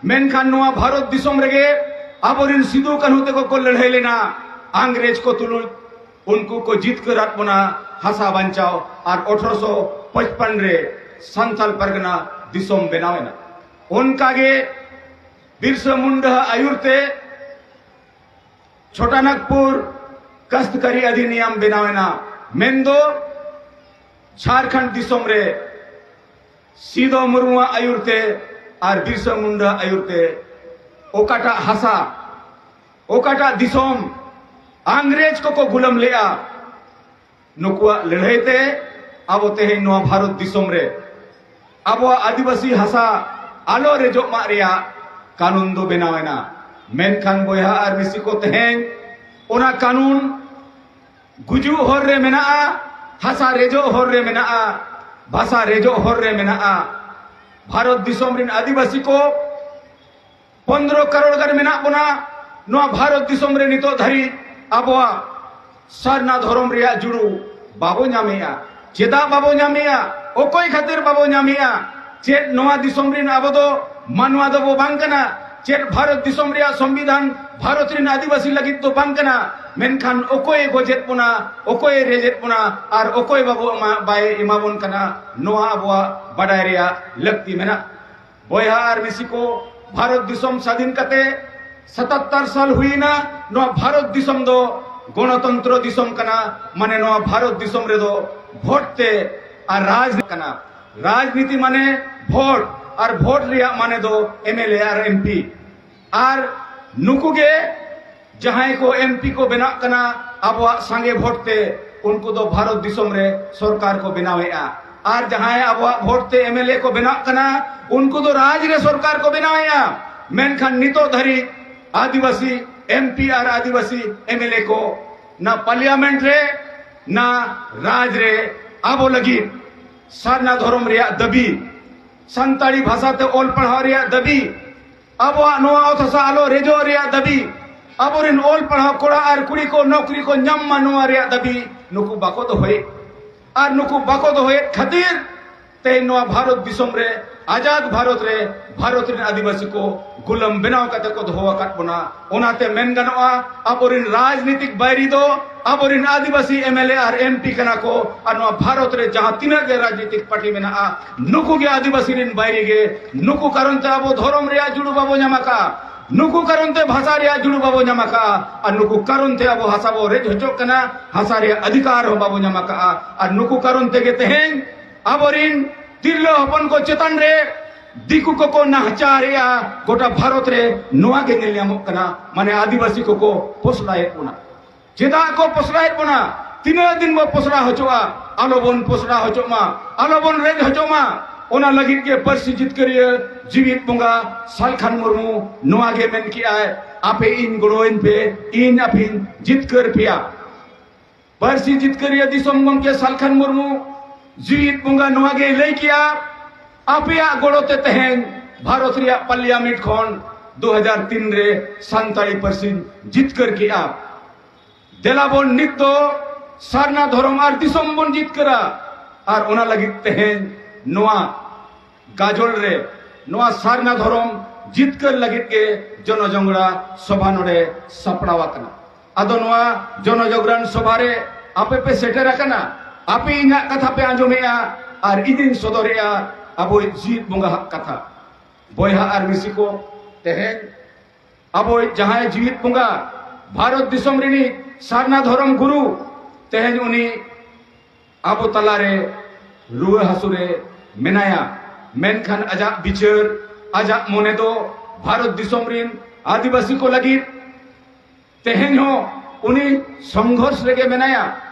ᱢᱮᱱᱠᱷᱟᱱ ᱱᱚᱣᱟ ᱵᱷᱟᱨᱚᱛ ᱫᱤᱥᱚᱢ ᱨᱮᱜᱮ ᱟᱵᱚᱨᱤᱱ ᱥᱤᱫᱩ ᱠᱟᱹᱱᱦᱩ ᱛᱮᱠᱚ ᱠᱚ ᱞᱟᱹᱲᱦᱟᱹᱭ ᱞᱮᱱᱟ ᱟᱝᱨᱮᱡᱽ ᱠᱚ ᱛᱩᱞᱩᱡ᱾ ᱩᱱᱠᱩ ᱠᱚ ᱡᱤᱛᱠᱟᱹᱨᱟᱫ ᱵᱚᱱᱟ ᱦᱟᱥᱟ ᱵᱟᱧᱪᱟᱣ ᱟᱨ ᱟᱴᱷᱨᱚᱥᱚ ᱯᱚᱪᱯᱟᱱ ᱨᱮ ᱥᱟᱱᱛᱟᱞ ᱯᱟᱨᱜᱟᱱᱟ ᱫᱤᱥᱚᱢ ᱵᱮᱱᱟᱣ ᱮᱱᱟ᱾ ᱚᱱᱠᱟᱜᱮ ᱵᱤᱨᱥᱟ ᱢᱩᱱᱰᱟ ᱟᱹᱭᱩᱨ ᱛᱮ ᱪᱷᱳᱴᱟᱱᱟᱜᱽᱯᱩᱨ ᱠᱟᱥᱛᱠᱟᱨᱤ ᱚᱫᱷᱤᱱᱤᱭᱚᱢ ᱵᱮᱱᱟᱣ ᱮᱱᱟ, ᱢᱮᱱᱫᱚ ᱡᱷᱟᱲᱠᱷᱚᱸᱰ ᱫᱤᱥᱚᱢ ᱨᱮ ᱥᱤᱫᱚ ᱢᱩᱨᱢᱩᱣᱟᱜ ᱟᱹᱭᱩᱨ ᱛᱮ ᱟᱨ ᱵᱤᱨᱥᱟ ᱢᱩᱱᱰᱟ ᱟᱹᱭᱩᱨ ᱛᱮ ᱚᱠᱟᱴᱟᱜ ᱦᱟᱥᱟ, ᱚᱠᱟᱴᱟᱜ ᱫᱤᱥᱚᱢ ᱟᱝᱨᱮᱡᱽ ᱠᱚᱠᱚ ᱜᱩᱞᱟᱹᱢ ᱞᱮᱜᱼᱟ, ᱱᱩᱠᱩᱣᱟᱜ ᱞᱟᱹᱲᱦᱟᱹᱭ ᱛᱮ ᱟᱵᱚ ᱛᱮᱦᱮᱧ ᱱᱚᱣᱟ ᱵᱷᱟᱨᱚᱛ ᱫᱤᱥᱚᱢ ᱨᱮ ᱟᱵᱚᱣᱟᱜ ᱟᱹᱫᱤᱵᱟᱹᱥᱤ ᱦᱟᱥᱟ ᱟᱞᱚ ᱨᱮᱡᱚᱜ ᱢᱟᱜ ᱨᱮᱭᱟᱜ ᱠᱟᱹᱱᱩᱱ ᱫᱚ ᱵᱮᱱᱟᱣ ᱮᱱᱟ᱾ ᱢᱮᱱᱠᱷᱟᱱ ᱵᱚᱭᱦᱟ ᱟᱨ ᱢᱤᱥᱤ ᱠᱚ, ᱛᱮᱦᱮᱧ ᱚᱱᱟ ᱠᱟᱹᱱᱩᱱ ᱜᱩᱡᱩᱜ ᱦᱚᱨ ᱨᱮ ᱢᱮᱱᱟᱜᱼᱟ᱾ ᱦᱟᱥᱟ ᱨᱮᱡᱚᱜ ᱦᱚᱨ ᱨᱮ ᱢᱮᱱᱟᱜᱼᱟ, ᱵᱷᱟᱥᱟ ᱨᱮᱡᱚᱜ ᱦᱚᱨ ᱨᱮ ᱢᱮᱱᱟᱜᱼᱟ᱾ ᱵᱷᱟᱨᱚᱛ ᱫᱤᱥᱚᱢ ᱨᱮᱱ ᱟᱹᱫᱤᱵᱟᱹᱥᱤ ᱠᱚ ᱯᱚᱱᱫᱽᱨᱚ ᱠᱟᱨᱳᱲ ᱜᱟᱱ ᱢᱮᱱᱟᱜ ᱵᱚᱱᱟ᱾ ᱱᱚᱣᱟ ᱵᱷᱟᱨᱚᱛ ᱫᱤᱥᱚᱢ ᱨᱮ ᱱᱤᱛᱚᱜ ᱫᱷᱟᱹᱨᱤᱡ ᱟᱵᱚᱣᱟᱜ ᱥᱟᱨᱱᱟ ᱫᱷᱚᱨᱚᱢ ᱨᱮᱭᱟᱜ ᱡᱩᱲᱩ ᱵᱟᱵᱚ ᱧᱟᱢᱮᱜᱼᱟ᱾ ᱪᱮᱫᱟᱜ ᱵᱟᱵᱚ ᱧᱟᱢᱮᱜᱼᱟ? ᱚᱠᱚᱭ ᱠᱷᱟᱹᱛᱤᱨ ᱵᱟᱵᱚ ᱧᱟᱢᱮᱜᱼᱟ? ᱪᱮᱫ ᱱᱚᱣᱟ ᱫᱤᱥᱚᱢ ᱨᱮᱱ ᱟᱵᱚ ᱫᱚ ᱢᱟᱱᱣᱟ ᱫᱚᱵᱚ ᱵᱟᱝ ᱠᱟᱱᱟ? ᱪᱮᱫ ᱵᱷᱟᱨᱚᱛ ᱫᱤᱥᱚᱢ ᱨᱮᱭᱟᱜ ᱥᱚᱝᱵᱤᱫᱷᱟᱱ ᱵᱷᱟᱨᱚᱛ ᱨᱮᱱ ᱟᱹᱫᱤᱵᱟᱹᱥᱤ ᱞᱟᱹᱜᱤᱫ ᱫᱚ ᱵᱟᱝ ᱠᱟᱱᱟ? ᱢᱮᱱᱠᱷᱟᱱ ᱚᱠᱚᱭᱮ ᱜᱚᱡᱮᱫ ᱵᱚᱱᱟ, ᱚᱠᱚᱭᱮ ᱨᱮᱡᱮᱫ ᱵᱚᱱᱟ ᱟᱨ ᱚᱠᱚᱭ ᱵᱟᱵᱚ ᱮᱢᱟ, ᱵᱟᱭ ᱮᱢᱟᱵᱚᱱ ᱠᱟᱱᱟ, ᱱᱚᱣᱟ ᱟᱵᱚᱣᱟᱜ ᱵᱟᱰᱟᱭ ᱨᱮᱭᱟᱜ ᱞᱟᱹᱠᱛᱤ ᱢᱮᱱᱟᱜᱼᱟ᱾ ᱵᱚᱭᱦᱟ ᱟᱨ ᱢᱤᱥᱤ ᱠᱚ, ᱵᱷᱟᱨᱚᱛ ᱫᱤᱥᱚᱢ ᱥᱟᱫᱷᱤᱱ ᱠᱟᱛᱮ ᱥᱟᱛᱟᱛᱛᱟᱨ ᱥᱟᱞ ᱦᱩᱭᱱᱟ᱾ ᱱᱚᱣᱟ ᱵᱷᱟᱨᱚᱛ ᱫᱤᱥᱚᱢ ᱫᱚ ᱜᱚᱱᱚᱛᱚᱱᱛᱨᱚ ᱫᱤᱥᱚᱢ ᱠᱟᱱᱟ, ᱢᱟᱱᱮ ᱱᱚᱣᱟ ᱵᱷᱟᱨᱚᱛ ᱫᱤᱥᱚᱢ ᱨᱮᱫᱚ ᱵᱷᱳᱴ ᱛᱮ ᱟᱨ ᱨᱟᱡᱽ ᱠᱟᱱᱟ᱾ ᱨᱟᱡᱽᱱᱤᱛᱤ ᱢᱟᱱᱮ ᱵᱷᱳᱴ, ᱟᱨ ᱵᱷᱳᱴ ᱨᱮᱭᱟᱜ ᱢᱟᱱᱮ ᱫᱚ M L A R M P. ᱟᱨ ᱱᱩᱠᱩ ᱜᱮ ᱡᱟᱦᱟᱸᱭ ᱠᱚ ᱮᱢ ᱯᱤ ᱠᱚ ᱵᱮᱱᱟᱜ ᱠᱟᱱᱟ ᱟᱵᱚᱣᱟᱜ ᱥᱟᱸᱜᱮ ᱵᱷᱳᱴ ᱛᱮ, ᱩᱱᱠᱩ ᱫᱚ ᱵᱷᱟᱨᱚᱛ ᱫᱤᱥᱚᱢ ᱨᱮ ᱥᱚᱨᱠᱟᱨ ᱠᱚ ᱵᱮᱱᱟᱣᱮᱫᱼᱟ᱾ ᱟᱨ ᱡᱟᱦᱟᱸᱭ ᱟᱵᱚᱣᱟᱜ ᱵᱷᱳᱴ ᱛᱮ ᱮᱢ ᱮᱞ ᱮ ᱠᱚ ᱵᱮᱱᱟᱜ ᱠᱟᱱᱟ, ᱩᱱᱠᱩ ᱫᱚ ᱨᱟᱡᱽ ᱨᱮ ᱥᱚᱨᱠᱟᱨ ᱠᱚ ᱵᱮᱱᱟᱣᱮᱫᱼᱟ᱾ ᱢᱮᱱᱠᱷᱟᱱ ᱱᱤᱛᱚᱜ ᱫᱷᱟᱹᱨᱤᱡ ᱟᱹᱫᱤᱵᱟᱹᱥᱤ M P R Adivasi M L A ᱠᱚ ᱱᱟ ᱯᱟᱨᱞᱤᱭᱟᱢᱮᱱᱴ ᱨᱮ, ᱱᱟ ᱨᱟᱡᱽ ᱨᱮ ᱟᱵᱚ ᱞᱟᱹᱜᱤᱫ ᱥᱟᱨᱱᱟ ᱫᱷᱚᱨᱚᱢ ᱨᱮᱭᱟᱜ ᱫᱟᱹᱵᱤ, ᱥᱟᱱᱛᱟᱲᱤ ᱵᱷᱟᱥᱟ ᱛᱮ ᱚᱞ ᱯᱟᱲᱦᱟᱣ ᱨᱮᱭᱟᱜ ᱫᱟᱹᱵᱤ, ᱟᱵᱚᱣᱟᱜ ᱱᱚᱣᱟ ᱚᱛ ᱦᱟᱥᱟ ᱟᱞᱚ ᱨᱮᱡᱚᱜ ᱨᱮᱭᱟᱜ ᱫᱟᱹᱵᱤ, ᱟᱵᱚᱨᱮᱱ ᱚᱞ ᱯᱟᱲᱦᱟᱣ ᱠᱚᱲᱟ ᱟᱨ ᱠᱩᱲᱤ ᱠᱚ ᱱᱚᱠᱨᱤ ᱠᱚ ᱧᱟᱢ ᱢᱟ, ᱱᱚᱣᱟ ᱨᱮᱭᱟᱜ ᱫᱟᱹᱵᱤ ᱱᱩᱠᱩ ᱵᱟᱠᱚ ᱫᱚᱦᱚᱭᱮᱫ᱾ ᱟᱨ ᱱᱩᱠᱩ ᱵᱟᱠᱚ ᱫᱚᱦᱚᱭᱮᱫ ᱠᱷᱟᱹᱛᱤᱨ ᱛᱮᱦᱮᱧ ᱱᱚᱣᱟ ᱵᱷᱟᱨᱚᱛ ᱫᱤᱥᱚᱢ ᱨᱮ, ᱟᱡᱟᱫ ᱵᱷᱟᱨᱚᱛ ᱨᱮ, ᱵᱷᱟᱨᱚᱛ ᱨᱮᱱ ᱟᱹᱫᱤᱵᱟᱹᱥᱤ ᱠᱚ ᱜᱩᱞᱟᱹᱢ ᱵᱮᱱᱟᱣ ᱠᱟᱛᱮ ᱠᱚ ᱫᱚᱦᱚ ᱟᱠᱟᱫ ᱵᱚᱱᱟ᱾ ᱚᱱᱟᱛᱮ ᱢᱮᱱ ᱜᱟᱱᱚᱜᱼᱟ, ᱟᱵᱚᱨᱮᱱ ᱨᱟᱡᱽᱱᱤᱛᱤᱠ ᱵᱟᱹᱭᱨᱤ ᱫᱚ ᱟᱵᱚᱨᱮᱱ ᱟᱹᱫᱤᱵᱟᱹᱥᱤ M L A R M P ᱠᱟᱱᱟ ᱠᱚ᱾ ᱟᱨ ᱱᱚᱣᱟ ᱵᱷᱟᱨᱚᱛ ᱨᱮ ᱡᱟᱦᱟᱸ ᱛᱤᱱᱟᱹᱜ ᱜᱮ ᱨᱟᱡᱽᱱᱤᱛᱤᱠ ᱯᱟᱨᱴᱤ ᱢᱮᱱᱟᱜᱼᱟ, ᱱᱩᱠᱩ ᱜᱮ ᱟᱹᱫᱤᱵᱟᱹᱥᱤ ᱨᱮᱱ ᱵᱟᱹᱭᱨᱤ ᱜᱮ᱾ ᱱᱩᱠᱩ ᱠᱟᱨᱚᱱ ᱛᱮ ᱟᱵᱚ ᱫᱷᱚᱨᱚᱢ ᱨᱮᱭᱟᱜ ᱡᱩᱲᱩ ᱵᱟᱵᱚ ᱧᱟᱢ ᱟᱠᱟᱫᱼᱟ, ᱱᱩᱠᱩ ᱠᱟᱨᱚᱱ ᱛᱮ ᱵᱷᱟᱥᱟ ᱨᱮᱭᱟᱜ ᱡᱩᱲᱩ ᱵᱟᱵᱚ ᱧᱟᱢ ᱟᱠᱟᱫᱼᱟ, ᱟᱨ ᱱᱩᱠᱩ ᱠᱟᱨᱚᱱ ᱛᱮ ᱟᱵᱚ ᱦᱟᱥᱟ ᱵᱚ ᱨᱮᱡ ᱦᱚᱪᱚᱜ ᱠᱟᱱᱟ, ᱦᱟᱥᱟ ᱨᱮᱭᱟᱜ ᱚᱫᱷᱤᱠᱟᱨ ᱦᱚᱸ ᱵᱟᱵᱚ ᱧᱟᱢ ᱟᱠᱟᱫᱼᱟ᱾ ᱟᱨ ᱱᱩᱠᱩ ᱠᱟᱨᱚᱱ ᱛᱮᱜᱮ ᱛᱮᱦᱮᱧ ᱟᱵᱚᱨᱤᱱ ᱛᱤᱨᱞᱟᱹ ᱦᱚᱯᱚᱱ ᱠᱚ ᱪᱮᱛᱟᱱ ᱨᱮ ᱫᱤᱠᱩ ᱠᱚᱠᱚ ᱱᱟᱦᱟᱪᱟᱨᱮᱜᱼᱟ᱾ ᱜᱚᱴᱟ ᱵᱷᱟᱨᱚᱛ ᱨᱮ ᱱᱚᱣᱟ ᱜᱮ ᱧᱮᱞ ᱧᱟᱢᱚᱜ ᱠᱟᱱᱟ, ᱢᱟᱱᱮ ᱟᱹᱫᱤᱵᱟᱹᱥᱤ ᱠᱚᱠᱚ ᱯᱚᱥᱲᱟᱭᱮᱫ ᱵᱚᱱᱟ᱾ ᱪᱮᱫᱟᱜ ᱠᱚ ᱯᱚᱥᱲᱟᱭᱮᱫ ᱵᱚᱱᱟ? ᱛᱤᱱᱟᱹᱜ ᱫᱤᱱ ᱵᱚ ᱯᱚᱥᱲᱟ ᱦᱚᱪᱚᱜᱼᱟ? ᱟᱞᱚᱵᱚᱱ ᱯᱚᱥᱲᱟ ᱦᱚᱪᱚᱜ ᱢᱟ, ᱟᱞᱚᱵᱚᱱ ᱨᱮᱡ ᱦᱚᱪᱚᱜ ᱢᱟ᱾ ᱚᱱᱟ ᱞᱟᱹᱜᱤᱫ ᱜᱮ ᱯᱟᱹᱨᱥᱤ ᱡᱤᱛᱠᱟᱹᱨᱤᱭᱟᱹ ᱡᱤᱣᱤᱫ ᱵᱚᱸᱜᱟ ᱥᱟᱞᱠᱷᱟᱱ ᱢᱩᱨᱢᱩ ᱱᱚᱣᱟ ᱜᱮ ᱢᱮᱱ ᱠᱮᱜᱼᱟᱭ, "ᱟᱯᱮ ᱤᱧ ᱜᱚᱲᱚᱣᱟᱹᱧ ᱯᱮ, ᱤᱧ ᱟᱯᱮᱧ ᱡᱤᱛᱠᱟᱹᱨ ᱯᱮᱭᱟ᱾" ᱯᱟᱹᱨᱥᱤ ᱡᱤᱛᱠᱟᱹᱨᱤᱭᱟᱹ ᱫᱤᱥᱚᱢ ᱜᱚᱢᱠᱮ ᱥᱟᱞᱠᱷᱟᱱ ᱢᱩᱨᱢᱩ ᱡᱤᱣᱤᱫ ᱵᱚᱸᱜᱟ ᱱᱚᱣᱟ ᱜᱮᱭ ᱞᱟᱹᱭ ᱠᱮᱜᱼᱟ, ᱟᱯᱮᱭᱟᱜ ᱜᱚᱲᱚ ᱛᱮ ᱛᱮᱦᱮᱧ ᱵᱷᱟᱨᱚᱛ ᱨᱮᱭᱟᱜ ᱯᱟᱨᱞᱤᱭᱟᱢᱮᱱᱴ ᱠᱷᱚᱱ ᱫᱩ ᱦᱟᱡᱟᱨ ᱛᱤᱱ ᱨᱮ ᱥᱟᱱᱛᱟᱲᱤ ᱯᱟᱹᱨᱥᱤᱧ ᱡᱤᱛᱠᱟᱹᱨ ᱠᱮᱜᱼᱟ᱾ ᱫᱮᱞᱟ ᱵᱚᱱ ᱱᱤᱛ ᱫᱚ ᱥᱟᱨᱱᱟ ᱫᱷᱚᱨᱚᱢ ᱟᱨ ᱫᱤᱥᱚᱢ ᱵᱚᱱ ᱡᱤᱛᱠᱟᱹᱨᱟ᱾ ᱟᱨ ᱚᱱᱟ ᱞᱟᱹᱜᱤᱫ ᱛᱮᱦᱮᱧ ᱱᱚᱣᱟ ᱜᱟᱡᱚᱞ ᱨᱮ ᱱᱚᱣᱟ ᱥᱟᱨᱱᱟ ᱫᱷᱚᱨᱚᱢ ᱡᱤᱛᱠᱟᱹᱨ ᱞᱟᱹᱜᱤᱫ ᱜᱮ ᱡᱚᱱᱚᱡᱚᱜᱽᱨᱟ ᱥᱚᱵᱷᱟ ᱱᱚᱰᱮ ᱥᱟᱯᱲᱟᱣ ᱟᱠᱟᱱᱟ᱾ ᱟᱫᱚ ᱱᱚᱣᱟ ᱡᱚᱱᱚᱡᱚᱜᱽᱨᱟᱱ ᱥᱚᱵᱷᱟ ᱨᱮ ᱟᱯᱮ ᱯᱮ ᱥᱮᱴᱮᱨ ᱟᱠᱟᱱᱟ, ᱟᱯᱮ ᱤᱧᱟᱹᱜ ᱠᱟᱛᱷᱟ ᱯᱮ ᱟᱸᱡᱚᱢᱮᱜᱼᱟ ᱟᱨ ᱤᱧᱤᱧ ᱥᱚᱫᱚᱨᱮᱜᱼᱟ ᱟᱵᱚᱭᱤᱡ ᱡᱤᱣᱤᱫ ᱵᱚᱸᱜᱟ ᱦᱟᱜ ᱠᱟᱛᱷᱟ᱾ ᱵᱚᱭᱦᱟ ᱟᱨ ᱢᱤᱥᱤ ᱠᱚ, ᱛᱮᱦᱮᱧ ᱟᱵᱚᱭᱤᱡ ᱡᱟᱦᱟᱸᱭ ᱡᱤᱣᱤᱫ ᱵᱚᱸᱜᱟ, ᱵᱷᱟᱨᱚᱛ ᱫᱤᱥᱚᱢ ᱨᱤᱱᱤᱡ ᱥᱟᱨᱱᱟ ᱫᱷᱚᱨᱚᱢ ᱜᱩᱨᱩ, ᱛᱮᱦᱮᱧ ᱩᱱᱤ ᱟᱵᱚ ᱛᱟᱞᱟᱨᱮ ᱨᱩᱣᱟᱹ ᱦᱟᱹᱥᱩ ᱨᱮ ᱢᱮᱱᱟᱭᱟ, ᱢᱮᱱᱠᱷᱟᱱ ᱟᱡᱟᱜ ᱵᱤᱪᱟᱹᱨ, ᱟᱡᱟᱜ ᱢᱚᱱᱮ ᱫᱚ ᱵᱷᱟᱨᱚᱛ ᱫᱤᱥᱚᱢ ᱨᱤᱱ ᱟᱹᱫᱤᱵᱟᱹᱥᱤ ᱠᱚ ᱞᱟᱹᱜᱤᱫ ᱛᱮᱦᱮᱧ ᱦᱚᱸ ᱩᱱᱤ ᱥᱚᱝᱜᱷᱚᱨᱥ ᱨᱮᱜᱮ ᱢᱮᱱᱟᱭᱟ᱾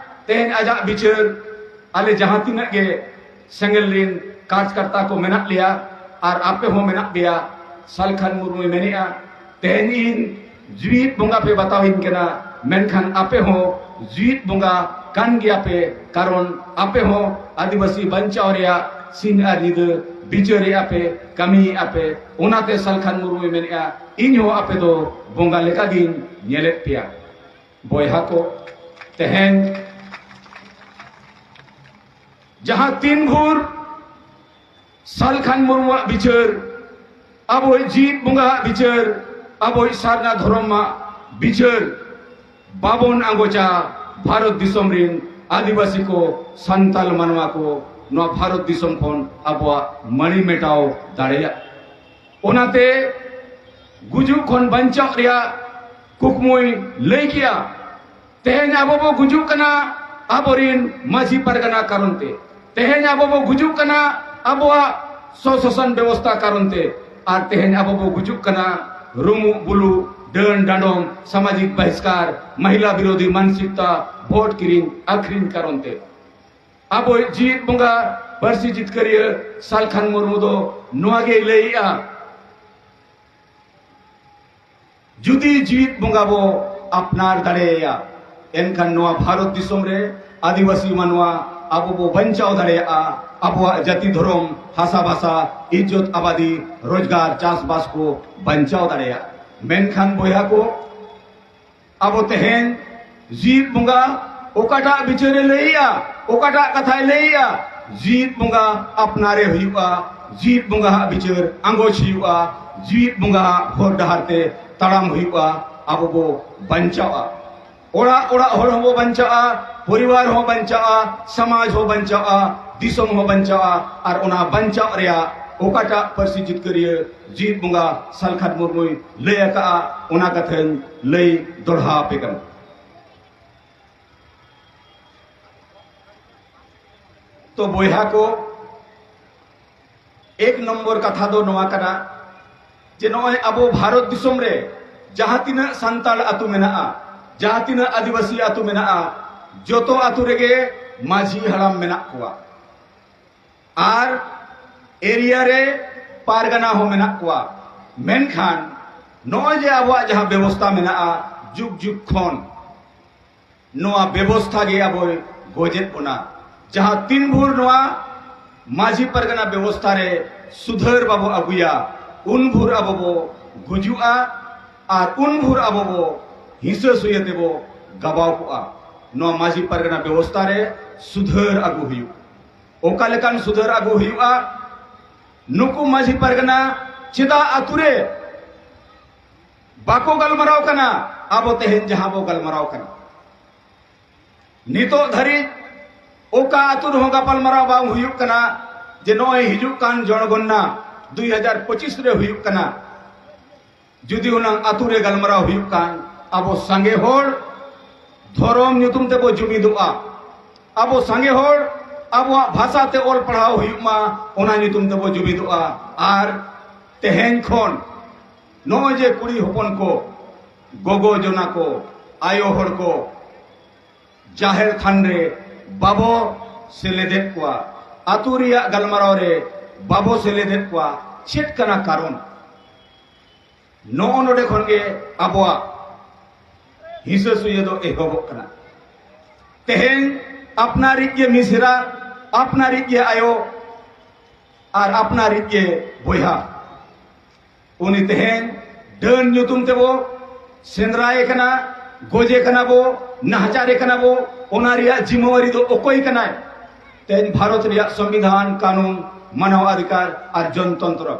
ᱛᱮᱦᱮᱧ ᱟᱡᱟᱜ ᱵᱤᱪᱟᱹᱨ, ᱟᱞᱮ ᱡᱟᱦᱟᱸ ᱛᱤᱱᱟᱹᱜ ᱜᱮ ᱥᱮᱸᱜᱮᱞ ᱨᱤᱱ ᱠᱟᱨᱡᱽᱠᱟᱨᱛᱟ ᱠᱚ ᱢᱮᱱᱟᱜ ᱞᱮᱭᱟ ᱟᱨ ᱟᱯᱮ ᱦᱚᱸ ᱢᱮᱱᱟᱜ ᱯᱮᱭᱟ, ᱥᱟᱞᱠᱷᱟᱱ ᱢᱩᱨᱢᱩᱭ ᱢᱮᱱᱮᱜᱼᱟ, ᱛᱮᱦᱮᱧ ᱤᱧ ᱡᱤᱣᱤᱫ ᱵᱚᱸᱜᱟ ᱯᱮ ᱵᱟᱛᱟᱣᱤᱧ ᱠᱟᱱᱟ, ᱢᱮᱱᱠᱷᱟᱱ ᱟᱯᱮ ᱦᱚᱸ ᱡᱤᱣᱤᱫ ᱵᱚᱸᱜᱟ ᱠᱟᱱ ᱜᱮᱭᱟ ᱯᱮ, ᱠᱟᱨᱚᱱ ᱟᱯᱮ ᱦᱚᱸ ᱟᱹᱫᱤᱵᱟᱹᱥᱤ ᱵᱟᱧᱪᱟᱣ ᱨᱮᱭᱟᱜ ᱥᱤᱧ ᱟᱨ ᱧᱤᱫᱟᱹ ᱵᱤᱪᱟᱹᱨᱮᱜᱼᱟ ᱯᱮ, ᱠᱟᱹᱢᱤᱭᱮᱜᱼᱟ ᱯᱮ᱾ ᱚᱱᱟᱛᱮ ᱥᱟᱞᱠᱷᱟᱱ ᱢᱩᱨᱢᱩᱭ ᱢᱮᱱᱮᱜᱼᱟ, ᱤᱧ ᱦᱚᱸ ᱟᱯᱮ ᱫᱚ ᱵᱚᱸᱜᱟ ᱞᱮᱠᱟᱜᱤᱧ ᱧᱮᱞᱮᱫ ᱯᱮᱭᱟ᱾ ᱵᱚᱭᱦᱟ ᱠᱚ, ᱛᱮᱦᱮᱧ ᱡᱟᱦᱟᱸ ᱛᱤᱱ ᱵᱷᱳᱨ ᱥᱟᱞᱠᱷᱟᱱ ᱢᱩᱨᱢᱩᱣᱟᱜ ᱵᱤᱪᱟᱹᱨ, ᱟᱵᱚᱭᱤᱡ ᱡᱤᱣᱤᱫ ᱵᱚᱸᱜᱟᱣᱟᱜ ᱵᱤᱪᱟᱹᱨ, ᱟᱵᱚᱭᱤᱡ ᱥᱟᱨᱱᱟ ᱫᱷᱚᱨᱚᱢᱟᱜ ᱵᱤᱪᱟᱹᱨ ᱵᱟᱵᱚᱱ ᱟᱸᱜᱚᱪᱟ, ᱵᱷᱟᱨᱚᱛ ᱫᱤᱥᱚᱢ ᱨᱤᱱ ᱟᱹᱫᱤᱵᱟᱹᱥᱤ ᱠᱚ, ᱥᱟᱱᱛᱟᱞ ᱢᱟᱱᱣᱟ ᱠᱚ ᱱᱚᱣᱟ ᱵᱷᱟᱨᱚᱛ ᱫᱤᱥᱚᱢ ᱠᱷᱚᱱ ᱟᱵᱚᱣᱟᱜ ᱢᱟᱹᱲᱤ ᱢᱮᱴᱟᱣ ᱫᱟᱲᱮᱭᱟᱜ᱾ ᱚᱱᱟᱛᱮ ᱜᱩᱡᱩᱜ ᱠᱷᱚᱱ ᱵᱟᱧᱪᱟᱣ ᱨᱮᱭᱟᱜ ᱠᱩᱠᱢᱩᱭ ᱞᱟᱹᱭ ᱠᱮᱜᱼᱟ᱾ ᱛᱮᱦᱮᱧ ᱟᱵᱚ ᱵᱚ ᱜᱩᱡᱩᱜ ᱠᱟᱱᱟ ᱟᱵᱚᱨᱤᱱ ᱢᱟᱹᱡᱷᱤ ᱯᱟᱨᱜᱟᱱᱟ ᱠᱟᱨᱚᱱ ᱛᱮ᱾ ᱛᱮᱦᱮᱧ ᱟᱵᱚ ᱵᱚ ᱜᱩᱡᱩᱜ ᱠᱟᱱᱟ ᱟᱵᱚᱣᱟᱜ ᱥᱚᱥᱚᱥᱟᱱ ᱵᱮᱵᱚᱥᱛᱟ ᱠᱟᱨᱚᱱ ᱛᱮ᱾ ᱟᱨ ᱛᱮᱦᱮᱧ ᱟᱵᱚ ᱵᱚ ᱜᱩᱡᱩᱜ ᱠᱟᱱᱟ ᱨᱩᱢᱩᱜ ᱵᱩᱞᱩᱜ, ᱰᱟᱹᱱ ᱰᱟᱸᱰᱚᱢ, ᱥᱟᱢᱟᱡᱤᱠ ᱵᱟᱦᱤᱥᱠᱟᱨ, ᱢᱟᱦᱤᱞᱟ ᱵᱤᱨᱳᱫᱷᱤ ᱢᱟᱱᱥᱤᱠᱛᱟ, ᱵᱷᱳᱴ ᱠᱤᱨᱤᱧ ᱟᱹᱠᱷᱨᱤᱧ ᱠᱟᱨᱚᱱ ᱛᱮ᱾ ᱟᱵᱚᱭᱤᱡ ᱡᱤᱣᱤᱫ ᱵᱚᱸᱜᱟ ᱯᱟᱹᱨᱥᱤ ᱡᱤᱛᱠᱟᱹᱨᱤᱭᱟᱹ ᱥᱟᱞᱠᱷᱟᱱ ᱢᱩᱨᱢᱩ ᱫᱚ ᱱᱚᱣᱟ ᱜᱮᱭ ᱞᱟᱹᱭᱮᱜᱼᱟ, ᱡᱩᱫᱤ ᱡᱤᱣᱤᱫ ᱵᱚᱸᱜᱟ ᱵᱚ ᱟᱯᱱᱟᱨ ᱫᱟᱲᱮᱭᱟᱭᱟ, ᱮᱱᱠᱷᱟᱱ ᱱᱚᱣᱟ ᱵᱷᱟᱨᱚᱛ ᱫᱤᱥᱚᱢ ᱨᱮ ᱟᱹᱫᱤᱵᱟᱹᱥᱤ ᱢᱟᱱᱣᱟ ᱟᱵᱚ ᱵᱚ ᱵᱟᱧᱪᱟᱣ ᱫᱟᱲᱮᱭᱟᱜᱼᱟ᱾ ᱟᱵᱚᱣᱟᱜ ᱡᱟᱹᱛᱤ ᱫᱷᱚᱨᱚᱢ, ᱦᱟᱥᱟ ᱵᱷᱟᱥᱟ, ᱤᱡᱽᱡᱚᱛ ᱟᱵᱟᱫᱤ, ᱨᱳᱡᱽᱜᱟᱨ, ᱪᱟᱥᱵᱟᱥ ᱠᱚ ᱵᱟᱧᱪᱟᱣ ᱫᱟᱲᱮᱭᱟᱜᱼᱟ᱾ ᱢᱮᱱᱠᱷᱟᱱ ᱵᱚᱭᱦᱟ ᱠᱚ, ᱟᱵᱚ ᱛᱮᱦᱮᱧ ᱡᱤᱣᱤᱫ ᱵᱚᱸᱜᱟ ᱚᱠᱟᱴᱟᱜ ᱵᱤᱪᱟᱹᱨᱮ ᱞᱟᱹᱭᱮᱜᱼᱟ, ᱚᱠᱟᱴᱟᱜ ᱠᱟᱛᱷᱟᱭ ᱞᱟᱹᱭᱮᱜᱼᱟ, ᱡᱤᱣᱤᱫ ᱵᱚᱸᱜᱟ ᱟᱯᱱᱟᱨᱮ ᱦᱩᱭᱩᱜᱼᱟ, ᱡᱤᱣᱤᱫ ᱵᱚᱸᱜᱟ ᱦᱟᱜ ᱵᱤᱪᱟᱹᱨ ᱟᱸᱜᱚᱪ ᱦᱩᱭᱩᱜᱼᱟ, ᱡᱤᱣᱤᱫ ᱵᱚᱸᱜᱟ ᱦᱟᱜ ᱦᱚᱨ ᱰᱟᱦᱟᱨ ᱛᱮ ᱛᱟᱲᱟᱢ ᱦᱩᱭᱩᱜᱼᱟ, ᱟᱵᱚ ᱵᱚ ᱵᱟᱧᱪᱟᱣᱼᱟ᱾ ᱚᱲᱟᱜ ᱚᱲᱟᱜ ᱦᱚᱲ ᱦᱚᱸᱵᱚ ᱵᱟᱧᱪᱟᱜᱼᱟ, ᱯᱚᱨᱤᱵᱟᱨ ᱦᱚᱸ ᱵᱟᱧᱪᱟᱜᱼᱟ, ᱥᱚᱢᱟᱡᱽ ᱦᱚᱸ ᱵᱟᱧᱪᱟᱜᱼᱟ, ᱫᱤᱥᱚᱢ ᱦᱚᱸ ᱵᱟᱧᱪᱟᱜᱼᱟ᱾ ᱟᱨ ᱚᱱᱟ ᱵᱟᱧᱪᱟᱜ ᱨᱮᱭᱟᱜ ᱚᱠᱟᱴᱟᱜ ᱯᱟᱹᱨᱥᱤ ᱡᱤᱛᱠᱟᱹᱨᱤᱭᱟᱹ ᱡᱤᱣᱤᱫ ᱵᱚᱸᱜᱟ ᱥᱟᱞᱠᱷᱟᱱ ᱢᱩᱨᱢᱩᱭ ᱞᱟᱹᱭ ᱟᱠᱟᱫᱼᱟ, ᱚᱱᱟ ᱠᱟᱛᱷᱟᱧ ᱞᱟᱹᱭ ᱫᱚᱲᱦᱟ ᱟᱯᱮ ᱠᱟᱱᱟ᱾ ᱛᱚ ᱵᱚᱭᱦᱟ ᱠᱚ, ᱮᱠ ᱱᱚᱢᱵᱚᱨ ᱠᱟᱛᱷᱟ ᱫᱚ ᱱᱚᱣᱟ ᱠᱟᱱᱟ ᱡᱮ ᱱᱚᱜᱼᱚᱭ ᱟᱵᱚ ᱵᱷᱟᱨᱚᱛ ᱫᱤᱥᱚᱢ ᱨᱮ ᱡᱟᱦᱟᱸ ᱛᱤᱱᱟᱹᱜ ᱥᱟᱱᱛᱟᱲ ᱟᱹᱛᱩ ᱢᱮᱱᱟᱜᱼᱟ, ᱡᱟᱦᱟᱸ ᱛᱤᱱᱟᱹᱜ ᱟᱹᱫᱤᱵᱟᱹᱥᱤ ᱟᱹᱛᱩ ᱢᱮᱱᱟᱜᱼᱟ, ᱡᱚᱛᱚ ᱟᱹᱛᱩ ᱨᱮᱜᱮ ᱢᱟᱹᱡᱷᱤ ᱦᱟᱲᱟᱢ ᱢᱮᱱᱟᱜ ᱠᱚᱣᱟ᱾ ᱟᱨ ᱮᱨᱤᱭᱟ ᱨᱮ ᱯᱟᱨᱜᱟᱱᱟ ᱦᱚᱸ ᱢᱮᱱᱟᱜ ᱠᱚᱣᱟ᱾ ᱢᱮᱱᱠᱷᱟᱱ ᱱᱚᱜᱼᱚᱭ ᱡᱮ ᱟᱵᱚᱣᱟᱜ ᱡᱟᱦᱟᱸ ᱵᱮᱵᱚᱥᱛᱷᱟ ᱢᱮᱱᱟᱜᱼᱟ, ᱡᱩᱜᱽ ᱡᱩᱜᱽ ᱠᱷᱚᱱ ᱱᱚᱣᱟ ᱵᱮᱵᱚᱥᱛᱷᱟ ᱜᱮ ᱟᱵᱚᱭ ᱜᱚᱡᱮᱫ ᱵᱚᱱᱟ᱾ ᱡᱟᱦᱟᱸ ᱛᱤᱱ ᱵᱷᱳᱨ ᱱᱚᱣᱟ ᱢᱟᱹᱡᱷᱤ ᱯᱟᱨᱜᱟᱱᱟ ᱵᱮᱵᱚᱥᱛᱷᱟ ᱨᱮ ᱥᱩᱫᱷᱟᱹᱨ ᱵᱟᱵᱚ ᱟᱹᱜᱩᱭᱟ, ᱩᱱ ᱵᱷᱳᱨ ᱟᱵᱚ ᱵᱚ ᱜᱩᱡᱩᱜᱼᱟ ᱟᱨ ᱩᱱ ᱵᱷᱳᱨ ᱟᱵᱚ ᱵᱚ ᱦᱤᱸᱥᱟᱹ ᱥᱩᱭᱟᱹ ᱛᱮᱵᱚ ᱜᱟᱵᱟᱣ ᱠᱚᱜᱼᱟ᱾ ᱱᱚᱣᱟ ᱢᱟᱹᱡᱷᱤ ᱯᱟᱨᱜᱟᱱᱟ ᱵᱮᱵᱚᱥᱛᱷᱟ ᱨᱮ ᱥᱩᱫᱷᱟᱹᱨ ᱟᱹᱜᱩ ᱦᱩᱭᱩᱜ᱾ ᱚᱠᱟ ᱞᱮᱠᱟᱱ ᱥᱩᱫᱷᱟᱹᱨ ᱟᱹᱜᱩ ᱦᱩᱭᱩᱜᱼᱟ? ᱱᱩᱠᱩ ᱢᱟᱹᱡᱷᱤ ᱯᱟᱨᱜᱟᱱᱟ ᱪᱮᱫᱟᱜ ᱟᱹᱛᱩ ᱨᱮ ᱵᱟᱠᱚ ᱜᱟᱞᱢᱟᱨᱟᱣ ᱠᱟᱱᱟ? ᱟᱵᱚ ᱛᱮᱦᱮᱧ ᱡᱟᱦᱟᱸ ᱵᱚ ᱜᱟᱞᱢᱟᱨᱟᱣ ᱠᱟᱱᱟ, ᱱᱤᱛᱚᱜ ᱫᱷᱟᱹᱨᱤᱡ ᱚᱠᱟ ᱟᱹᱛᱩ ᱨᱮᱦᱚᱸ ᱜᱟᱯᱟᱞᱢᱟᱨᱟᱣ ᱵᱟᱝ ᱦᱩᱭᱩᱜ ᱠᱟᱱᱟ ᱡᱮ ᱱᱚᱜᱼᱚᱭ ᱦᱤᱡᱩᱜ ᱠᱟᱱ ᱡᱚᱱᱜᱚᱱᱱᱟ ᱫᱩᱭ ᱦᱟᱡᱟᱨ ᱯᱚᱸᱪᱤᱥ ᱨᱮ ᱦᱩᱭᱩᱜ ᱠᱟᱱᱟ᱾ ᱡᱩᱫᱤ ᱦᱩᱱᱟᱹᱝ ᱟᱹᱛᱩ ᱨᱮ ᱜᱟᱞᱢᱟᱨᱟᱣ ᱦᱩᱭᱩᱜ ᱠᱷᱟᱱ, ᱟᱵᱚ ᱥᱟᱸᱜᱮ ᱦᱚᱲ ᱫᱷᱚᱨᱚᱢ ᱧᱩᱛᱩᱢ ᱛᱮᱵᱚ ᱡᱩᱢᱤᱫᱚᱜᱼᱟ, ᱟᱵᱚ ᱥᱟᱸᱜᱮ ᱦᱚᱲ ᱟᱵᱚᱣᱟᱜ ᱵᱷᱟᱥᱟ ᱛᱮ ᱚᱞ ᱯᱟᱲᱦᱟᱣ ᱦᱩᱭᱩᱜ ᱢᱟ, ᱚᱱᱟ ᱧᱩᱛᱩᱢ ᱛᱮᱵᱚ ᱡᱩᱢᱤᱫᱚᱜᱼᱟ᱾ ᱟᱨ ᱛᱮᱦᱮᱧ ᱠᱷᱚᱱ ᱱᱚᱜᱼᱚᱭ ᱡᱮ ᱠᱩᱲᱤ ᱦᱚᱯᱚᱱ ᱠᱚ, ᱜᱚᱜᱚ ᱡᱚᱱᱟ ᱠᱚ, ᱟᱭᱳ ᱦᱚᱲ ᱠᱚ ᱡᱟᱦᱮᱨ ᱛᱷᱟᱱ ᱨᱮ ᱵᱟᱵᱚ ᱥᱮᱞᱮᱫᱮᱫ ᱠᱚᱣᱟ, ᱟᱹᱛᱩ ᱨᱮᱭᱟᱜ ᱜᱟᱞᱢᱟᱨᱟᱣ ᱨᱮ ᱵᱟᱵᱚ ᱥᱮᱞᱮᱫᱮᱫ ᱠᱚᱣᱟ, ᱪᱮᱫ ᱠᱟᱱᱟ ᱠᱟᱨᱚᱱ? ᱱᱚᱜᱼᱚ ᱱᱚᱰᱮ ᱠᱷᱚᱱ ᱜᱮ ᱟᱵᱚᱣᱟᱜ ᱦᱤᱥᱟᱹ ᱥᱩᱭᱟᱹ ᱫᱚ ᱮᱦᱚᱵᱚᱜ ᱠᱟᱱᱟ᱾ ᱛᱮᱦᱮᱧ ᱟᱯᱱᱟᱨᱤᱡ ᱜᱮ ᱢᱤᱥᱮᱨᱟ, ᱟᱯᱱᱟᱨᱤᱡ ᱜᱮ ᱟᱭᱳ ᱟᱨ ᱟᱯᱱᱟᱨᱤᱡ ᱜᱮ ᱵᱚᱭᱦᱟ, ᱩᱱᱤ ᱛᱮᱦᱮᱧ ᱰᱟᱹᱱ ᱧᱩᱛᱩᱢ ᱛᱮᱵᱚ ᱥᱮᱸᱫᱽᱨᱟᱭᱮ ᱠᱟᱱᱟ, ᱜᱚᱡᱮ ᱠᱟᱱᱟ ᱵᱚ, ᱱᱟᱦᱟᱪᱟᱨᱮ ᱠᱟᱱᱟ ᱵᱚ᱾ ᱚᱱᱟ ᱨᱮᱭᱟᱜ ᱡᱤᱢᱟᱹᱣᱟᱨᱤ ᱫᱚ ᱚᱠᱚᱭ ᱠᱟᱱᱟᱭ? ᱛᱮᱦᱮᱧ ᱵᱷᱟᱨᱚᱛ ᱨᱮᱭᱟᱜ ᱥᱚᱝᱵᱤᱫᱷᱟᱱ, ᱠᱟᱹᱱᱩᱱ, ᱢᱟᱱᱟᱣ ᱚᱫᱷᱤᱠᱟᱨ ᱟᱨ ᱡᱚᱱᱛᱚᱱᱛᱨᱚ᱾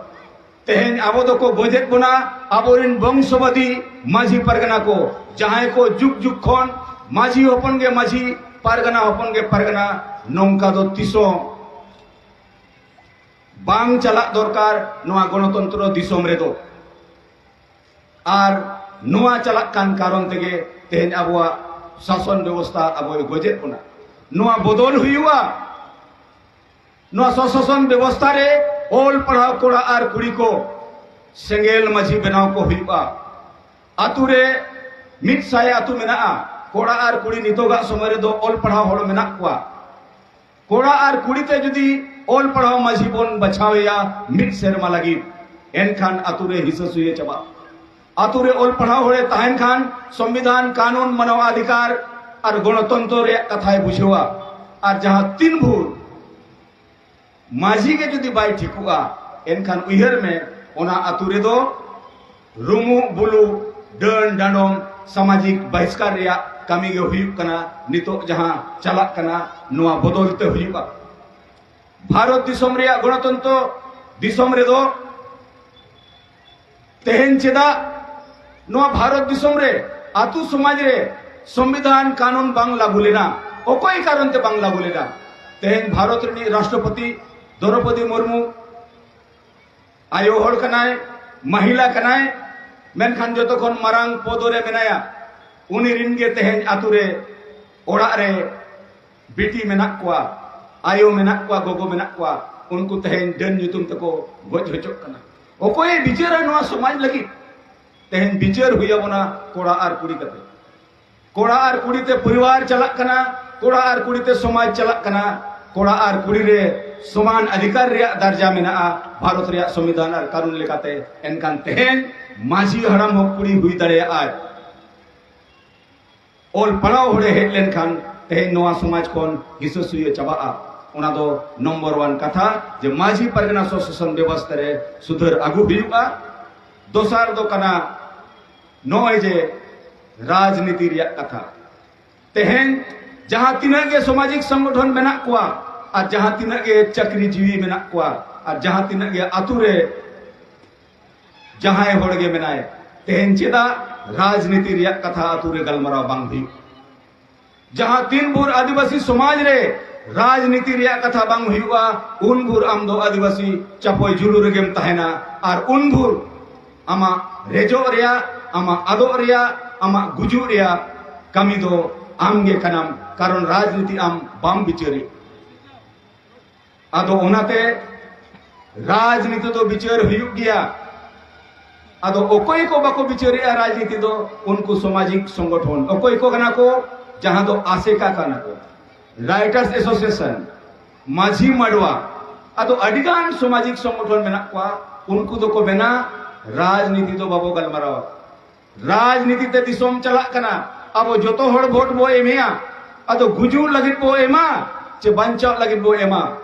ᱛᱮᱦᱮᱧ ᱟᱵᱚ ᱫᱚᱠᱚ ᱜᱚᱡᱮᱫ ᱵᱚᱱᱟ ᱟᱵᱚᱨᱮᱱ ᱵᱚᱝᱥᱚᱵᱟᱫᱤ ᱢᱟᱹᱡᱷᱤ ᱯᱟᱨᱜᱟᱱᱟ ᱠᱚ, ᱡᱟᱦᱟᱸᱭ ᱠᱚ ᱡᱩᱜᱽ ᱡᱩᱜᱽ ᱠᱷᱚᱱ ᱢᱟᱹᱡᱷᱤ ᱦᱚᱯᱚᱱ ᱜᱮ ᱢᱟᱹᱡᱷᱤ, ᱯᱟᱨᱜᱟᱱᱟ ᱦᱚᱯᱚᱱ ᱜᱮ ᱯᱟᱨᱜᱟᱱᱟ᱾ ᱱᱚᱝᱠᱟ ᱫᱚ ᱛᱤᱥ ᱦᱚᱸ ᱵᱟᱝ ᱪᱟᱞᱟᱜ ᱫᱚᱨᱠᱟᱨ ᱱᱚᱣᱟ ᱜᱚᱱᱚᱛᱚᱱᱛᱨᱚ ᱫᱤᱥᱚᱢ ᱨᱮᱫᱚ᱾ ᱟᱨ ᱱᱚᱣᱟ ᱪᱟᱞᱟᱜ ᱠᱟᱱ ᱠᱟᱨᱚᱱ ᱛᱮᱜᱮ ᱛᱮᱦᱮᱧ ᱟᱵᱚᱣᱟᱜ ᱥᱟᱥᱚᱱ ᱵᱮᱵᱚᱥᱛᱷᱟ ᱟᱵᱚᱭ ᱜᱚᱡᱮᱫ ᱵᱚᱱᱟ᱾ ᱱᱚᱣᱟ ᱵᱚᱫᱚᱞ ᱦᱩᱭᱩᱜᱼᱟ᱾ ᱱᱚᱣᱟ ᱥᱚᱥᱟᱥᱚᱱ ᱵᱮᱵᱚᱥᱛᱷᱟ ᱨᱮ ᱚᱞ ᱯᱟᱲᱦᱟᱣ ᱠᱚᱲᱟ ᱟᱨ ᱠᱩᱲᱤ ᱠᱚ ᱥᱮᱸᱜᱮᱞ ᱢᱟᱹᱡᱷᱤ ᱵᱮᱱᱟᱣ ᱠᱚ ᱦᱩᱭᱩᱜᱼᱟ᱾ ᱟᱛᱳ ᱨᱮ ᱢᱤᱫ ᱥᱟᱭ ᱟᱛᱳ ᱢᱮᱱᱟᱜᱼᱟ, ᱠᱚᱲᱟ ᱟᱨ ᱠᱩᱲᱤ ᱱᱤᱛᱚᱜᱟᱜ ᱥᱚᱢᱚᱭ ᱨᱮᱫᱚ ᱚᱞ ᱯᱟᱲᱦᱟᱣ ᱦᱚᱲ ᱢᱮᱱᱟᱜ ᱠᱚᱣᱟ᱾ ᱠᱚᱲᱟ ᱟᱨ ᱠᱩᱲᱤ ᱛᱮ ᱡᱩᱫᱤ ᱚᱞ ᱯᱟᱲᱦᱟᱣ ᱢᱟᱹᱡᱷᱤ ᱵᱚᱱ ᱵᱟᱪᱷᱟᱣ ᱮᱭᱟ ᱢᱤᱫ ᱥᱮᱨᱢᱟ ᱞᱟᱹᱜᱤᱫ, ᱮᱱᱠᱷᱟᱱ ᱟᱛᱳ ᱨᱮ ᱦᱤᱥᱟᱹ ᱥᱩᱭᱟᱹ ᱪᱟᱵᱟᱜᱼᱟ᱾ ᱟᱛᱳ ᱨᱮ ᱚᱞ ᱯᱟᱲᱦᱟᱣ ᱦᱚᱲᱮ ᱛᱟᱦᱮᱱ ᱠᱷᱟᱱ ᱥᱚᱝᱵᱤᱫᱷᱟᱱ, ᱠᱟᱹᱱᱩᱱ, ᱢᱟᱱᱟᱣ ᱚᱫᱷᱤᱠᱟᱨ ᱟᱨ ᱜᱚᱱᱚᱛᱚᱱᱛᱨᱚ ᱨᱮᱭᱟᱜ ᱠᱟᱛᱷᱟᱭ ᱵᱩᱡᱷᱟᱹᱣᱟ᱾ ᱟᱨ ᱡᱟᱦᱟᱸ ᱛᱤᱱ ᱵᱷᱳᱨ ᱢᱟᱹᱡᱷᱤ ᱜᱮ ᱡᱩᱫᱤ ᱵᱟᱭ ᱴᱷᱤᱠᱚᱜᱼᱟ, ᱮᱱᱠᱷᱟᱱ ᱩᱭᱦᱟᱹᱨ ᱢᱮ, ᱚᱱᱟ ᱟᱛᱳ ᱨᱮᱫᱚ ᱨᱩᱢᱩᱜ ᱵᱩᱞᱩᱜ, ᱰᱟᱹᱱ ᱰᱟᱸᱰᱚᱢ, ᱥᱟᱢᱟᱡᱤᱠ ᱵᱟᱦᱤᱥᱠᱟᱨ ᱨᱮᱭᱟᱜ ᱠᱟᱹᱢᱤ ᱜᱮ ᱦᱩᱭᱩᱜ ᱠᱟᱱᱟ᱾ ᱱᱤᱛᱚᱜ ᱡᱟᱦᱟᱸ ᱪᱟᱞᱟᱜ ᱠᱟᱱᱟ, ᱱᱚᱣᱟ ᱵᱚᱫᱚᱞ ᱛᱮ ᱦᱩᱭᱩᱜᱼᱟ᱾ ᱵᱷᱟᱨᱚᱛ ᱫᱤᱥᱚᱢ ᱨᱮᱭᱟᱜ ᱜᱚᱱᱚᱛᱚᱱᱛᱨᱚ ᱫᱤᱥᱚᱢ ᱨᱮᱫᱚ ᱛᱮᱦᱮᱧ ᱪᱮᱫᱟᱜ ᱱᱚᱣᱟ ᱵᱷᱟᱨᱚᱛ ᱫᱤᱥᱚᱢ ᱨᱮ ᱟᱛᱳ ᱥᱚᱢᱟᱡᱽ ᱨᱮ ᱥᱚᱝᱵᱤᱫᱷᱟᱱ ᱠᱟᱹᱱᱩᱱ ᱵᱟᱝ ᱞᱟᱹᱜᱩ ᱞᱮᱱᱟ? ᱚᱠᱚᱭ ᱠᱟᱨᱚᱱ ᱛᱮ ᱵᱟᱝ ᱞᱟᱹᱜᱩ ᱞᱮᱱᱟ? ᱛᱮᱦᱮᱧ ᱵᱷᱟᱨᱚᱛ ᱨᱤᱱᱤᱡ ᱨᱟᱥᱴᱨᱚᱯᱚᱛᱤ ᱫᱨᱚᱣᱯᱚᱫᱤ ᱢᱩᱨᱢᱩ ᱟᱭᱳ ᱦᱚᱲ ᱠᱟᱱᱟᱭ, ᱢᱟᱦᱤᱞᱟ ᱠᱟᱱᱟᱭ, ᱢᱮᱱᱠᱷᱟᱱ ᱡᱚᱛᱚ ᱠᱷᱚᱱ ᱢᱟᱨᱟᱝ ᱯᱚᱫ ᱨᱮ ᱢᱮᱱᱟᱭᱟ᱾ ᱩᱱᱤ ᱨᱤᱱ ᱜᱮ ᱛᱮᱦᱮᱧ ᱟᱛᱳ ᱨᱮ, ᱚᱲᱟᱜ ᱨᱮ ᱵᱤᱴᱤ ᱢᱮᱱᱟᱜ ᱠᱚᱣᱟ, ᱟᱭᱳ ᱢᱮᱱᱟᱜ ᱠᱚᱣᱟ, ᱜᱚᱜᱚ ᱢᱮᱱᱟᱜ ᱠᱚᱣᱟ, ᱩᱱᱠᱩ ᱛᱮᱦᱮᱧ ᱰᱟᱹᱱ ᱧᱩᱛᱩᱢ ᱛᱮᱠᱚ ᱜᱚᱡ ᱦᱚᱪᱚᱜ ᱠᱟᱱᱟ᱾ ᱚᱠᱚᱭᱮ ᱵᱤᱪᱟᱹᱨᱟ ᱱᱚᱣᱟ ᱥᱚᱢᱟᱡᱽ ᱞᱟᱹᱜᱤᱫ? ᱛᱮᱦᱮᱧ ᱵᱤᱪᱟᱹᱨ ᱦᱩᱭ ᱟᱵᱚᱱᱟ ᱠᱚᱲᱟ ᱟᱨ ᱠᱩᱲᱤ ᱠᱟᱛᱮ᱾ ᱠᱚᱲᱟ ᱟᱨ ᱠᱩᱲᱤ ᱛᱮ ᱯᱚᱨᱤᱵᱟᱨ ᱪᱟᱞᱟᱜ ᱠᱟᱱᱟ, ᱠᱚᱲᱟ ᱟᱨ ᱠᱩᱲᱤ ᱛᱮ ᱥᱚᱢᱟᱡᱽ ᱪᱟᱞᱟᱜ ᱠᱟᱱᱟ, ᱠᱚᱲᱟ ᱟᱨ ᱠᱩᱲᱤ ᱨᱮ ᱥᱚᱢᱟᱱ ᱚᱫᱷᱤᱠᱟᱨ ᱨᱮᱭᱟᱜ ᱫᱟᱨᱡᱟ ᱢᱮᱱᱟᱜᱼᱟ ᱵᱷᱟᱨᱚᱛ ᱨᱮᱭᱟᱜ ᱥᱚᱝᱵᱤᱫᱷᱟᱱ ᱟᱨ ᱠᱟᱹᱱᱩᱱ ᱞᱮᱠᱟᱛᱮ᱾ ᱮᱱᱠᱷᱟᱱ ᱛᱮᱦᱮᱧ ᱢᱟᱹᱡᱷᱤ ᱦᱟᱲᱟᱢ ᱦᱚᱸ ᱠᱩᱲᱤ ᱦᱩᱭ ᱫᱟᱲᱮᱭᱟᱜᱼᱟᱭ᱾ ᱚᱞ ᱯᱟᱲᱦᱟᱣ ᱦᱚᱲᱮ ᱦᱮᱡ ᱞᱮᱱᱠᱷᱟᱱ ᱛᱮᱦᱮᱧ ᱱᱚᱣᱟ ᱥᱚᱢᱟᱡᱽ ᱠᱷᱚᱱ ᱦᱤᱥᱟᱹ ᱥᱩᱭᱟᱹ ᱪᱟᱵᱟᱜᱼᱟ᱾ ᱚᱱᱟ ᱫᱚ ᱱᱚᱢᱵᱚᱨ ᱚᱣᱟᱱ ᱠᱟᱛᱷᱟ, ᱡᱮ ᱢᱟᱹᱡᱷᱤ ᱯᱟᱨᱜᱟᱱᱟ ᱥᱚᱥᱟᱥᱚᱱ ᱵᱮᱵᱚᱥᱛᱷᱟ ᱨᱮ ᱥᱩᱫᱷᱟᱹᱨ ᱟᱹᱜᱩ ᱦᱩᱭᱩᱜᱼᱟ᱾ ᱫᱚᱥᱟᱨ ᱫᱚ ᱠᱟᱱᱟ ᱱᱚᱜᱼᱚᱭ ᱡᱮ ᱨᱟᱡᱽᱱᱤᱛᱤ ᱨᱮᱭᱟᱜ ᱠᱟᱛᱷᱟ᱾ ᱛᱮᱦᱮᱧ ᱡᱟᱦᱟᱸ ᱛᱤᱱᱟᱹᱜ ᱜᱮ ᱥᱟᱢᱟᱡᱤᱠ ᱥᱚᱝᱜᱚᱴᱷᱚᱱ ᱢᱮᱱᱟᱜ ᱠᱚᱣᱟ ᱟᱨ ᱡᱟᱦᱟᱸ ᱛᱤᱱᱟᱹᱜ ᱜᱮ ᱪᱟᱹᱠᱨᱤ ᱡᱤᱣᱤ ᱢᱮᱱᱟᱜ ᱠᱚᱣᱟ ᱟᱨ ᱡᱟᱦᱟᱸ ᱛᱤᱱᱟᱹᱜ ᱜᱮ ᱟᱛᱳ ᱨᱮ ᱡᱟᱦᱟᱸᱭ ᱦᱚᱲ ᱜᱮ ᱢᱮᱱᱟᱭ, ᱛᱮᱦᱮᱧ ᱪᱮᱫᱟᱜ ᱨᱟᱡᱽᱱᱤᱛᱤ ᱨᱮᱭᱟᱜ ᱠᱟᱛᱷᱟ ᱟᱛᱳ ᱨᱮ ᱜᱟᱞᱢᱟᱨᱟᱣ ᱵᱟᱝ ᱦᱩᱭᱩᱜ? ᱡᱟᱦᱟᱸ ᱛᱤᱱ ᱵᱷᱳᱨ ᱟᱹᱫᱤᱵᱟᱹᱥᱤ ᱥᱚᱢᱟᱡᱽ ᱨᱮ ᱨᱟᱡᱽᱱᱤᱛᱤ ᱨᱮᱭᱟᱜ ᱠᱟᱛᱷᱟ ᱵᱟᱝ ᱦᱩᱭᱩᱜᱼᱟ, ᱩᱱ ᱵᱷᱳᱨ ᱟᱢ ᱫᱚ ᱟᱹᱫᱤᱵᱟᱹᱥᱤ ᱪᱟᱯᱚᱭ ᱡᱩᱞᱩ ᱨᱮᱜᱮᱢ ᱛᱟᱦᱮᱱᱟ᱾ ᱟᱨ ᱩᱱ ᱵᱷᱳᱨ ᱟᱢᱟᱜ ᱨᱮᱡᱚᱜ ᱨᱮᱭᱟᱜ, ᱟᱢᱟᱜ ᱟᱫᱚᱜ ᱨᱮᱭᱟᱜ, ᱟᱢᱟᱜ ᱜᱩᱡᱩᱜ ᱨᱮᱭᱟᱜ ᱠᱟᱹᱢᱤ ᱫᱚ ᱟᱢ ᱜᱮ ᱠᱟᱱᱟᱢ, ᱠᱟᱨᱚᱱ ᱨᱟᱡᱽᱱᱤᱛᱤ ᱟᱢ ᱵᱟᱢ ᱵᱤᱪᱟᱹᱨᱮᱫ᱾ ᱟᱫᱚ ᱚᱱᱟᱛᱮ ᱨᱟᱡᱽᱱᱤᱛᱤ ᱫᱚ ᱵᱤᱪᱟᱹᱨ ᱦᱩᱭᱩᱜ ᱜᱮᱭᱟ᱾ ᱟᱫᱚ ᱚᱠᱚᱭ ᱠᱚ ᱵᱟᱠᱚ ᱵᱤᱪᱟᱹᱨᱮᱜᱼᱟ ᱨᱟᱡᱽᱱᱤᱛᱤ ᱫᱚ? ᱩᱱᱠᱩ ᱥᱟᱢᱟᱡᱤᱠ ᱥᱚᱝᱜᱚᱴᱷᱚᱱ᱾ ᱚᱠᱚᱭ ᱠᱚ ᱠᱟᱱᱟ ᱠᱚ? ᱡᱟᱦᱟᱸ ᱫᱚ ᱟᱥᱮᱠᱟ ᱠᱟᱱᱟ ᱠᱚ, ᱨᱟᱭᱴᱟᱨᱥ ᱮᱥᱳᱥᱤᱭᱮᱥᱚᱱ, ᱢᱟᱹᱡᱷᱤ ᱢᱟᱰᱣᱟ, ᱟᱫᱚ ᱟᱹᱰᱤᱜᱟᱱ ᱥᱟᱢᱟᱡᱤᱠ ᱥᱚᱝᱜᱚᱴᱷᱚᱱ ᱢᱮᱱᱟᱜ ᱠᱚᱣᱟ᱾ ᱩᱱᱠᱩ ᱫᱚᱠᱚ ᱢᱮᱱᱟ, ᱨᱟᱡᱽᱱᱤᱛᱤ ᱫᱚ ᱵᱟᱵᱚ ᱜᱟᱞᱢᱟᱨᱟᱣᱟ᱾ ᱨᱟᱡᱽᱱᱤᱛᱤ ᱛᱮ ᱫᱤᱥᱚᱢ ᱪᱟᱞᱟᱜ ᱠᱟᱱᱟ᱾ ᱟᱵᱚ ᱡᱚᱛᱚ ᱦᱚᱲ ᱵᱷᱳᱴ ᱵᱚ ᱮᱢᱮᱜᱼᱟ᱾ ᱟᱫᱚ ᱜᱩᱡᱩᱜ ᱞᱟᱹᱜᱤᱫ ᱵᱚ ᱮᱢᱟ ᱪᱮ ᱵᱟᱧᱪᱟᱜ ᱞᱟᱹᱜᱤᱫ ᱵᱚ ᱮᱢᱟ?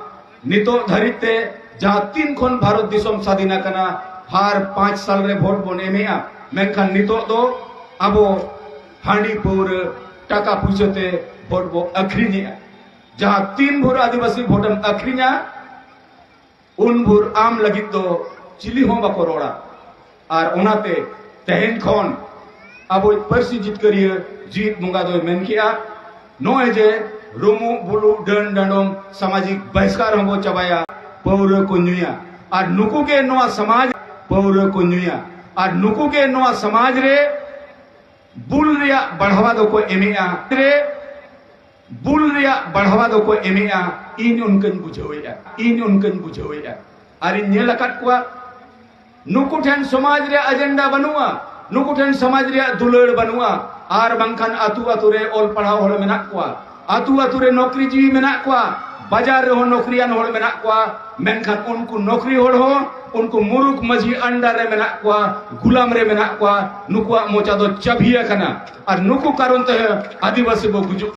ᱱᱤᱛᱚᱜ ᱫᱷᱟᱹᱨᱤᱡ ᱛᱮ ᱡᱟᱦᱟᱸ ᱛᱤᱱ ᱠᱷᱚᱱ ᱵᱷᱟᱨᱚᱛ ᱫᱤᱥᱚᱢ ᱥᱟᱫᱷᱤᱱ ᱟᱠᱟᱱᱟ, ᱦᱟᱨ ᱯᱟᱸᱪ ᱥᱟᱞ ᱨᱮ ᱵᱷᱳᱴ ᱵᱚᱱ ᱮᱢᱮᱜᱼᱟ, ᱢᱮᱱᱠᱷᱟᱱ ᱱᱤᱛᱚᱜ ᱫᱚ ᱟᱵᱚ ᱦᱟᱺᱰᱤ ᱯᱟᱹᱣᱨᱟᱹ ᱴᱟᱠᱟ ᱯᱩᱭᱥᱟᱹ ᱛᱮ ᱵᱷᱳᱴ ᱵᱚ ᱟᱹᱠᱷᱨᱤᱧᱮᱜᱼᱟ᱾ ᱡᱟᱦᱟᱸ ᱛᱤᱱ ᱵᱷᱳᱨ ᱟᱹᱫᱤᱵᱟᱹᱥᱤ ᱵᱷᱳᱴᱮᱢ ᱟᱹᱠᱷᱨᱤᱧᱟ, ᱩᱱ ᱵᱷᱳᱨ ᱟᱢ ᱞᱟᱹᱜᱤᱫ ᱫᱚ ᱪᱤᱞᱤ ᱦᱚᱸ ᱵᱟᱠᱚ ᱨᱚᱲᱟ᱾ ᱟᱨ ᱚᱱᱟᱛᱮ ᱛᱮᱦᱮᱧ ᱠᱷᱚᱱ ᱟᱵᱚᱭᱤᱡ ᱯᱟᱹᱨᱥᱤ ᱡᱤᱛᱠᱟᱹᱨᱤᱭᱟᱹ ᱡᱤᱣᱤᱫ ᱵᱚᱸᱜᱟ ᱫᱚᱭ ᱢᱮᱱ ᱠᱮᱜᱼᱟ, ᱱᱚᱜᱼᱚᱭ ᱡᱮ ᱨᱩᱢᱩᱜ ᱵᱩᱞᱩᱜ ᱰᱟᱹᱱ ᱰᱟᱸᱰᱚᱢ ᱥᱟᱢᱟᱡᱤᱠ ᱵᱟᱦᱤᱥᱠᱟᱨ ᱦᱚᱸᱵᱚ ᱪᱟᱵᱟᱭᱟ, ᱯᱟᱹᱣᱨᱟᱹ ᱠᱚ ᱧᱩᱭᱟ᱾ ᱟᱨ ᱱᱩᱠᱩ ᱜᱮ ᱱᱚᱣᱟ ᱥᱚᱢᱟᱡᱽ, ᱯᱟᱹᱣᱨᱟᱹ ᱠᱚ ᱧᱩᱭᱟ᱾ ᱟᱨ ᱱᱩᱠᱩ ᱜᱮ ᱱᱚᱣᱟ ᱥᱚᱢᱟᱡᱽ ᱨᱮ ᱵᱩᱞ ᱨᱮᱭᱟᱜ ᱵᱟᱲᱦᱟᱣᱟ ᱫᱚᱠᱚ ᱮᱢᱮᱜᱼᱟ᱾ ᱨᱮ ᱵᱩᱞ ᱨᱮᱭᱟᱜ ᱵᱟᱲᱦᱟᱣᱟ ᱫᱚᱠᱚ ᱮᱢᱮᱜᱼᱟ᱾ ᱤᱧ ᱚᱱᱠᱟᱧ ᱵᱩᱡᱷᱟᱹᱣᱮᱜᱼᱟ, ᱤᱧ ᱚᱱᱠᱟᱧ ᱵᱩᱡᱷᱟᱹᱣᱮᱜᱼᱟ᱾ ᱟᱨᱤᱧ ᱧᱮᱞ ᱟᱠᱟᱫ ᱠᱚᱣᱟ, ᱱᱩᱠᱩ ᱴᱷᱮᱱ ᱥᱚᱢᱟᱡᱽ ᱨᱮᱭᱟᱜ ᱮᱡᱮᱱᱰᱟ ᱵᱟᱹᱱᱩᱜᱼᱟ, ᱱᱩᱠᱩ ᱴᱷᱮᱱ ᱥᱚᱢᱟᱡᱽ ᱨᱮᱭᱟᱜ ᱫᱩᱞᱟᱹᱲ ᱵᱟᱹᱱᱩᱜᱼᱟ᱾ ᱟᱨ ᱵᱟᱝᱠᱷᱟᱱ ᱟᱹᱛᱩ ᱟᱹᱛᱩ ᱨᱮ ᱚᱞ ᱯᱟᱲᱦᱟᱣ ᱦᱚᱲ ᱢᱮᱱᱟᱜ ᱠᱚᱣᱟ, ᱟᱹᱛᱩ ᱟᱹᱛᱩ ᱨᱮ ᱱᱚᱠᱨᱤ ᱡᱤᱣᱤ ᱢᱮᱱᱟᱜ ᱠᱚᱣᱟ, ᱵᱟᱡᱟᱨ ᱨᱮᱦᱚᱸ ᱱᱚᱠᱨᱤᱭᱟᱱ ᱦᱚᱲ ᱢᱮᱱᱟᱜ ᱠᱚᱣᱟ, ᱢᱮᱱᱠᱷᱟᱱ ᱩᱱᱠᱩ ᱱᱚᱠᱨᱤ ᱦᱚᱲ ᱦᱚᱸ ᱩᱱᱠᱩ ᱢᱩᱨᱩᱠ ᱢᱟᱹᱡᱷᱤ under ᱨᱮ ᱢᱮᱱᱟᱜ ᱠᱚᱣᱟ, ᱜᱩᱞᱟᱢ ᱨᱮ ᱢᱮᱱᱟᱜ ᱠᱚᱣᱟ᱾ ᱱᱩᱠᱩᱣᱟᱜ ᱢᱚᱪᱟ ᱫᱚ ᱪᱟᱹᱵᱷᱤ ᱟᱠᱟᱱᱟ᱾ ᱟᱨ ᱱᱩᱠᱩ ᱠᱟᱨᱚᱱ ᱛᱮ ᱟᱹᱫᱤᱵᱟᱹᱥᱤ ᱵᱚ ᱜᱩᱡᱩᱜ